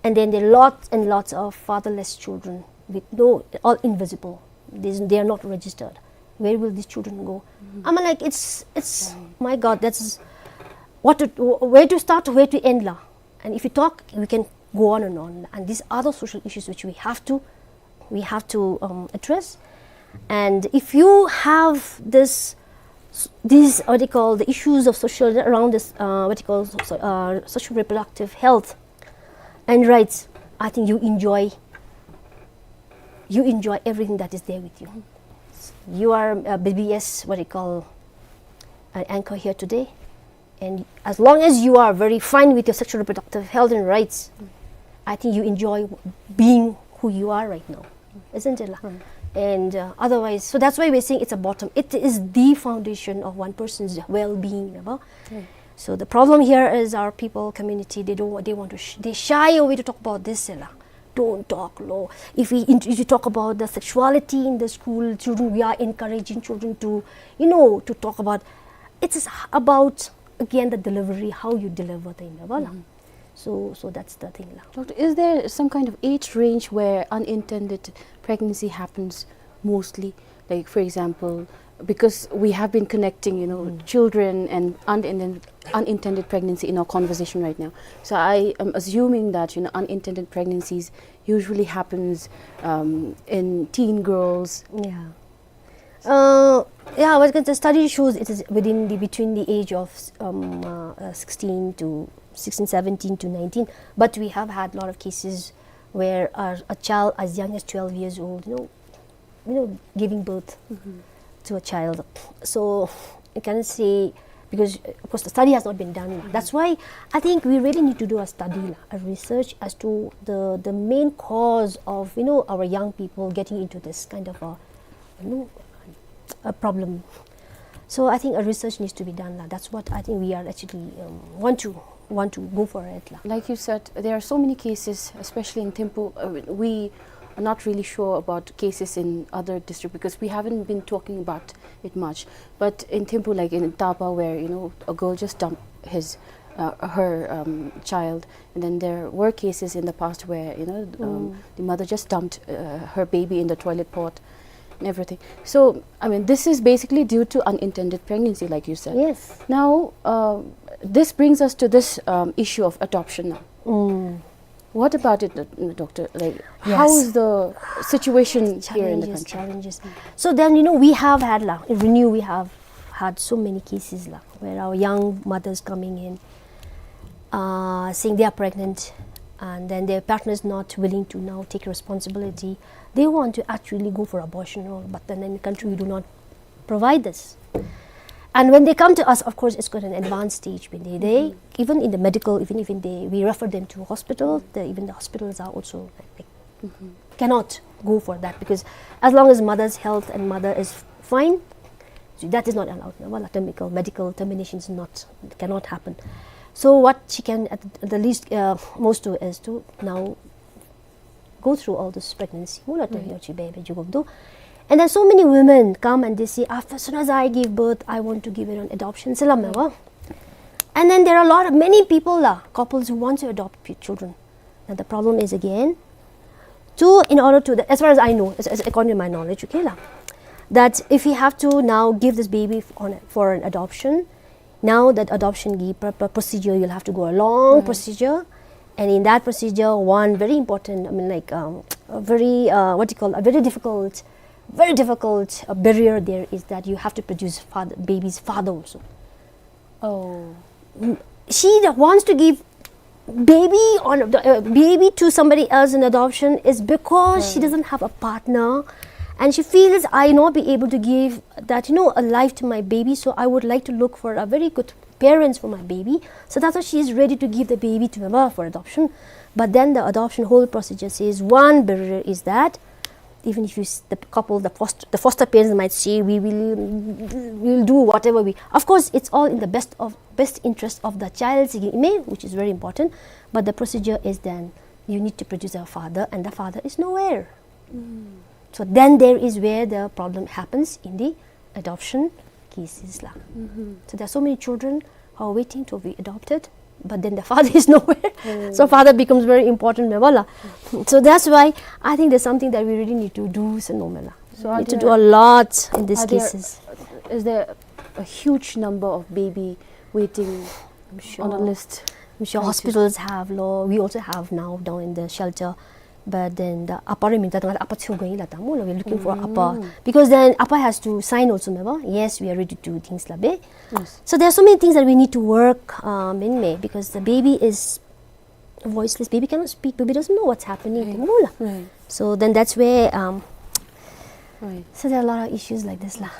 and then there are lots and lots of fatherless children with no, all invisible. There's, they are not registered. Where will these children go? I mean, like, it's, it's, my God, that's what to, where to start, where to end la. And if you talk, we can go on and on. And these are the social issues which we have to, we have to, um, address. And if you have this, s-, these, what do you call, the issues of social, around this, uh, what do you call, so, uh, social reproductive health and rights, I think you enjoy, you enjoy everything that is there with you. You are a B B S, what do you call, an anchor here today. And as long as you are very fine with your sexual reproductive health and rights, I think you enjoy being who you are right now, isn't it la? Right. And, uh, otherwise, so that's why we're saying it's a bottom. It is the foundation of one person's well-being, you know? Right. So the problem here is our people, community, they don't wa-, they want to sh-, they shy away to talk about this, you know. Don't talk low. If we int-, if you talk about the sexuality in the school, children, we are encouraging children to, you know, to talk about, it's about, again, the delivery, how you deliver the, you know, la. So, so that's the thing la. Doctor, is there some kind of age range where unintended pregnancy happens mostly? Like, for example, because we have been connecting, you know, children and unintended, unintended pregnancy in our conversation right now. So I am assuming that, you know, unintended pregnancies usually happens, um, in teen girls. Yeah. Uh, yeah, what can the study shows it is within the, between the age of, um, uh, uh, sixteen to sixteen, seventeen to nineteen. But we have had a lot of cases where a, a child as young as twelve years old, you know, you know, giving birth to a child. So you can say because, uh, of course, the study has not been done. That's why I think we really need to do a study, la, a research as to the, the main cause of, you know, our young people getting into this kind of a, you know, a problem. So I think a research needs to be done, la. That's what I think we are actually, um, want to, want to go for it, la. Like you said, there are so many cases, especially in Thimphu. Uh, we are not really sure about cases in other district because we haven't been talking about it much. But in Thimphu, like in Taba, where, you know, a girl just dumped his, uh, her, um, child, and then there were cases in the past where, you know, um, the mother just dumped, uh, her baby in the toilet pot and everything. So, I mean, this is basically due to unintended pregnancy, like you said. Yes. Now, uh, this brings us to this, um, issue of adoption now. What about it, uh, doctor? Like, how is the situation here in the country? Challenges, challenges. So then, you know, we have had, la, in Renew, we have had so many cases, la, where our young mothers coming in, uh, saying they are pregnant, and then their partner is not willing to now take responsibility. They want to actually go for abortion, or, but then in the country we do not provide this. And when they come to us, of course, it's got an advanced stage. When they, they even in the medical, even, even they, we refer them to hospital. The, even the hospitals are also, like, cannot go for that, because as long as mother's health and mother is fine, so that is not allowed. No? Well, medical, medical termination is not, cannot happen. So what she can at the least, uh, most do is to now go through all this pregnancy. Mula to yo chi baby jugum do. And then so many women come and they say, "After, as soon as I give birth, I want to give it on adoption." Salam wa. And then there are a lot of, many people, la, couples who want to adopt p-, children. Now the problem is again, to, in order to, the, as far as I know, as, as according to my knowledge, okay, la, that if we have to now give this baby f-, on, for an adoption, now that adoption gi-, pr-, pr-, procedure, you'll have to go a long procedure. And in that procedure, one very important, I mean, like, um, a very, uh, what you call, a very difficult, very difficult, uh, barrier there is that you have to produce father, baby's father also. Oh. Mm, she that wants to give baby on the, uh, baby to somebody else in adoption is because she doesn't have a partner, and she feels, "I not be able to give that, you know, a life to my baby, so I would like to look for a very good parents for my baby." So that's why she is ready to give the baby to her for adoption. But then the adoption whole procedure says one barrier is that even if you s-, the couple, the foster, the foster parents might say, "We will, we will do whatever we," of course, it's all in the best of, best interest of the child's ime, which is very important. But the procedure is then you need to produce a father, and the father is nowhere. So then there is where the problem happens in the adoption cases, la. So there are so many children who are waiting to be adopted, but then the father is nowhere. So father becomes very important, me wa la. So that's why I think there's something that we really need to do, se no me la. So we need to do a lot in these cases. Is there a huge number of baby waiting on a list? I'm sure hospitals have, lo. We also have now down in the shelter. But then the apa re minta tengah apa chu going la ta mo, we're looking for apa. Because then apa has to sign also, me wa. Yes, we are ready to do things la be. So there are so many things that we need to work, um, in me, because the baby is voiceless. Baby cannot speak. Baby doesn't know what's happening. Mo la. So then that's where, um, so there are a lot of issues like this la.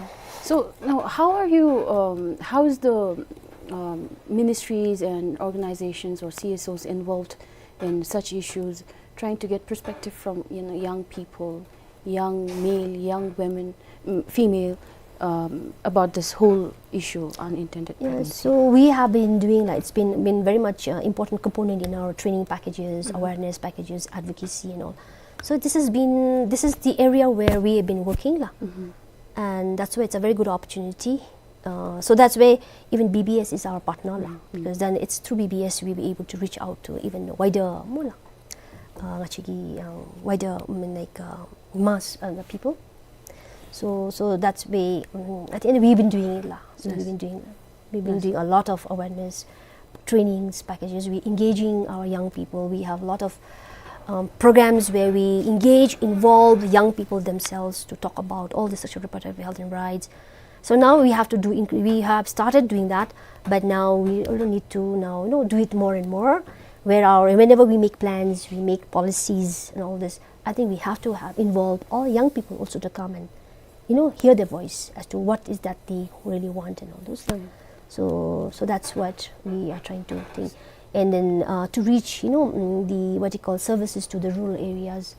So now, how are you, um, how is the, um, ministries and organizations or C S Os involved in such issues, trying to get perspective from, you know, young people, young male, young women, mm, female, um, about this whole issue, unintended pregnancy? So we have been doing, like, it's been, been very much, uh, important component in our training packages, awareness packages, advocacy and all. So this has been, this is the area where we have been working la. And that's why it's a very good opportunity. Uh, so that's why even B B S is our partner la, because then it's through B B S we'll be able to reach out to even wider, mo la, uh, actually, uh, wider, I mean, like, uh, mass, uh, the people. So, so that's why, um, at the end we've been doing it la. So we've been doing, we've been doing a lot of awareness trainings packages. We engaging our young people. We have a lot of, um, programs where we engage, involve the young people themselves to talk about all the sexual reproductive health and rights. So now we have to do, inc-, we have started doing that, but now we also need to now, you know, do it more and more. Where our, whenever we make plans, we make policies and all this, I think we have to have involve all young people also to come and, you know, hear their voice as to what is that they really want and all those. So, so that's what we are trying to think. And then, uh, to reach, you know, mm, the, what you call, services to the rural areas,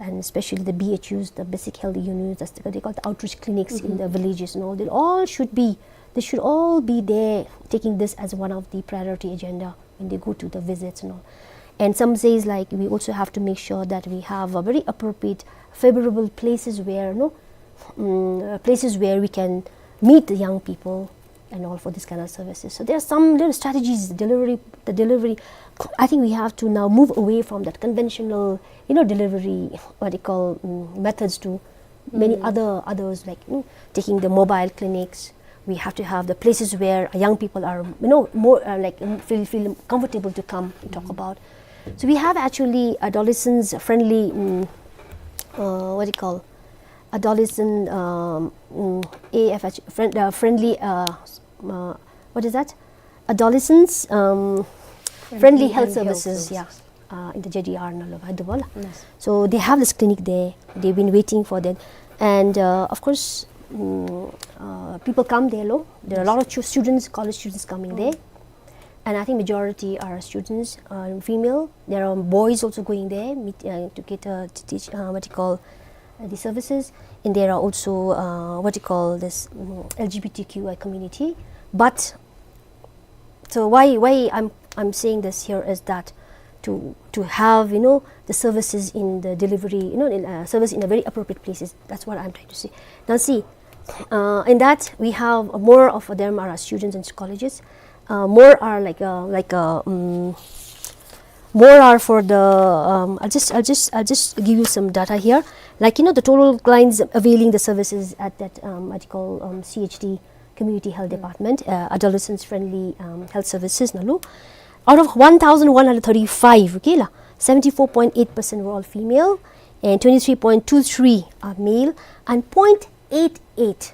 and especially the B H Us, the basic health units, that's what they call the outreach clinics in the villages and all. They all should be, they should all be there, taking this as one of the priority agenda when they go to the visits and all. And some says, like, we also have to make sure that we have a very appropriate, favorable places where, no, mm, uh, places where we can meet the young people and all for this kind of services. So there are some little strategies, delivery, the delivery. I think we have to now move away from that conventional, you know, delivery, what you call, mm, methods to many other, others, like, you know, taking the mobile clinics. We have to have the places where young people are, you know, more, uh, like, mm, feel, feel comfortable to come and talk about. So we have actually adolescents friendly, mm, uh, what do you call, adolescent, um, mm, A F H, friend, uh, friendly, uh, s-, uh, what is that? Adolescents, um, friendly health services, yeah, uh, in the J D R ནང་ལུ་འབད་དོ་ལགས། Yes. So they have this clinic there. They've been waiting for them. And, uh, of course, mm, uh, people come there, lo. There are a lot of chu-, students, college students coming there. And I think majority are students, uh, female. There are boys also going there, meet, uh, to get, uh, to teach, uh, what you call, uh, the services. And there are also, uh, what you call this, mm, L G B T Q I community. But so why, why I'm, I'm saying this here is that to, to have, you know, the services in the delivery, you know, in, uh, service in a very appropriate places. That's what I'm trying to say. Now see, uh, in that we have more of them are students in colleges. Uh, more are like, uh, like, uh, mm, more are for the, um, I'll just, I'll just, I'll just give you some data here. Like, you know, the total clients availing the services at that, um, what you call, um, C H D, Community Health Department, uh, adolescents friendly, um, health services ནང་ལུ, out of one thousand one hundred thirty-five, okay ལགས, seventy-four point eight percent were all female, and twenty-three point two three are male, and point eight eight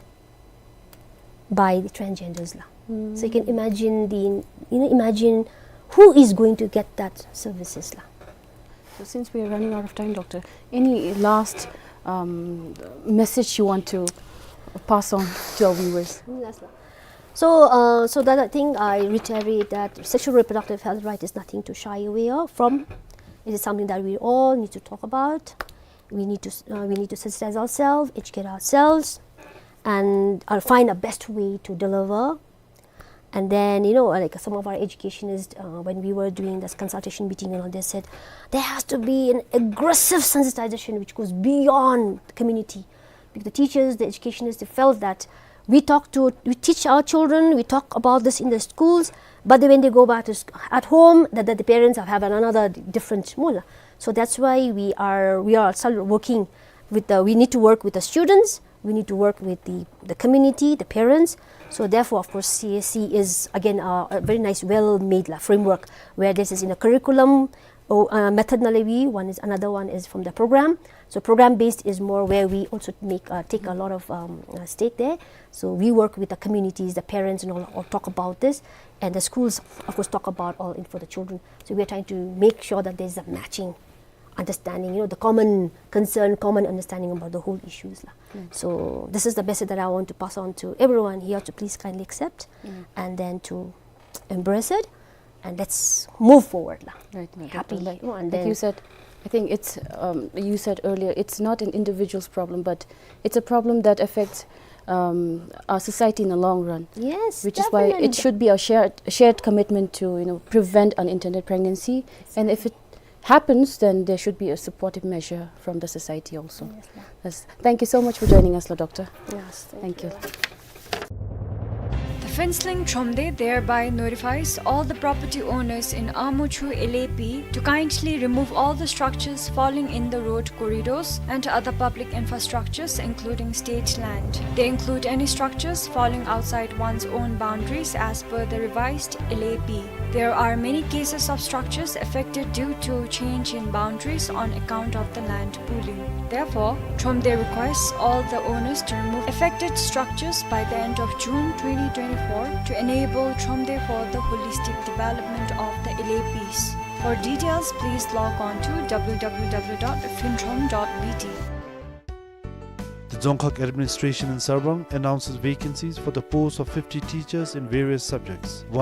by the transgenders ལགས. So you can imagine the, you know, imagine who is going to get that services ལགས. So since we are running out of time, Doctor, any last, um, message you want to pass on to our viewers? Yes, sir. So, uh, so that I think I reiterate that sexual reproductive health right is nothing to shy away of, from. It is something that we all need to talk about. We need to s-, uh, we need to sensitize ourselves, educate ourselves, and, uh, find a best way to deliver. And then, you know, like, some of our educationists, uh, when we were doing this consultation meeting and all, they said there has to be an aggressive sensitization which goes beyond the community. Because the teachers, the educationists, they felt that we talk to, we teach our children, we talk about this in the schools, but then when they go back to sc-, at home, that, that the parents have, have another different mula. So that's why we are, we are still working with the, we need to work with the students, we need to work with the, the community, the parents. So therefore, of course, C A C is again a, a very nice, well-made la, framework where this is in a curriculum, or, uh, method ནང་ལས་we, one is, another one is from the program. So program based is more where we also make, uh, take a lot of, um, uh, stake there. So we work with the communities, the parents and all, all talk about this. And the schools, of course, talk about all in for the children. So we are trying to make sure that there's a matching understanding, you know, the common concern, common understanding about the whole issues la. So this is the message that I want to pass on to everyone here to please kindly accept and then to embrace it, and let's move forward la. Right, right, happy, right. You know, and like then you said, I think it's, um, you said earlier, it's not an individual's problem, but it's a problem that affects, um, our society in the long run. Yes, which is why it should be a shared, shared commitment to, you know, prevent unintended pregnancy. And if it happens, then there should be a supportive measure from the society also. Yes, ma'am. Yes. Thank you so much for joining us, la, Doctor. Yes, thank you. The Phuentsholing Thromde thereby notifies all the property owners in Amuchu L A P to kindly remove all the structures falling in the road corridors and other public infrastructures, including state land. They include any structures falling outside one's own boundaries as per the revised L A P. There are many cases of structures affected due to change in boundaries on account of the land pooling. Therefore, Thromde requests all the owners to remove affected structures by the end of June twenty twenty-four to enable Thromde for the holistic development of the L A Ps. For details, please log on to w w w dot phuentrom dot b t. The Dzongkhag Administration in Sarbang announces vacancies for the post of fifty teachers in various subjects.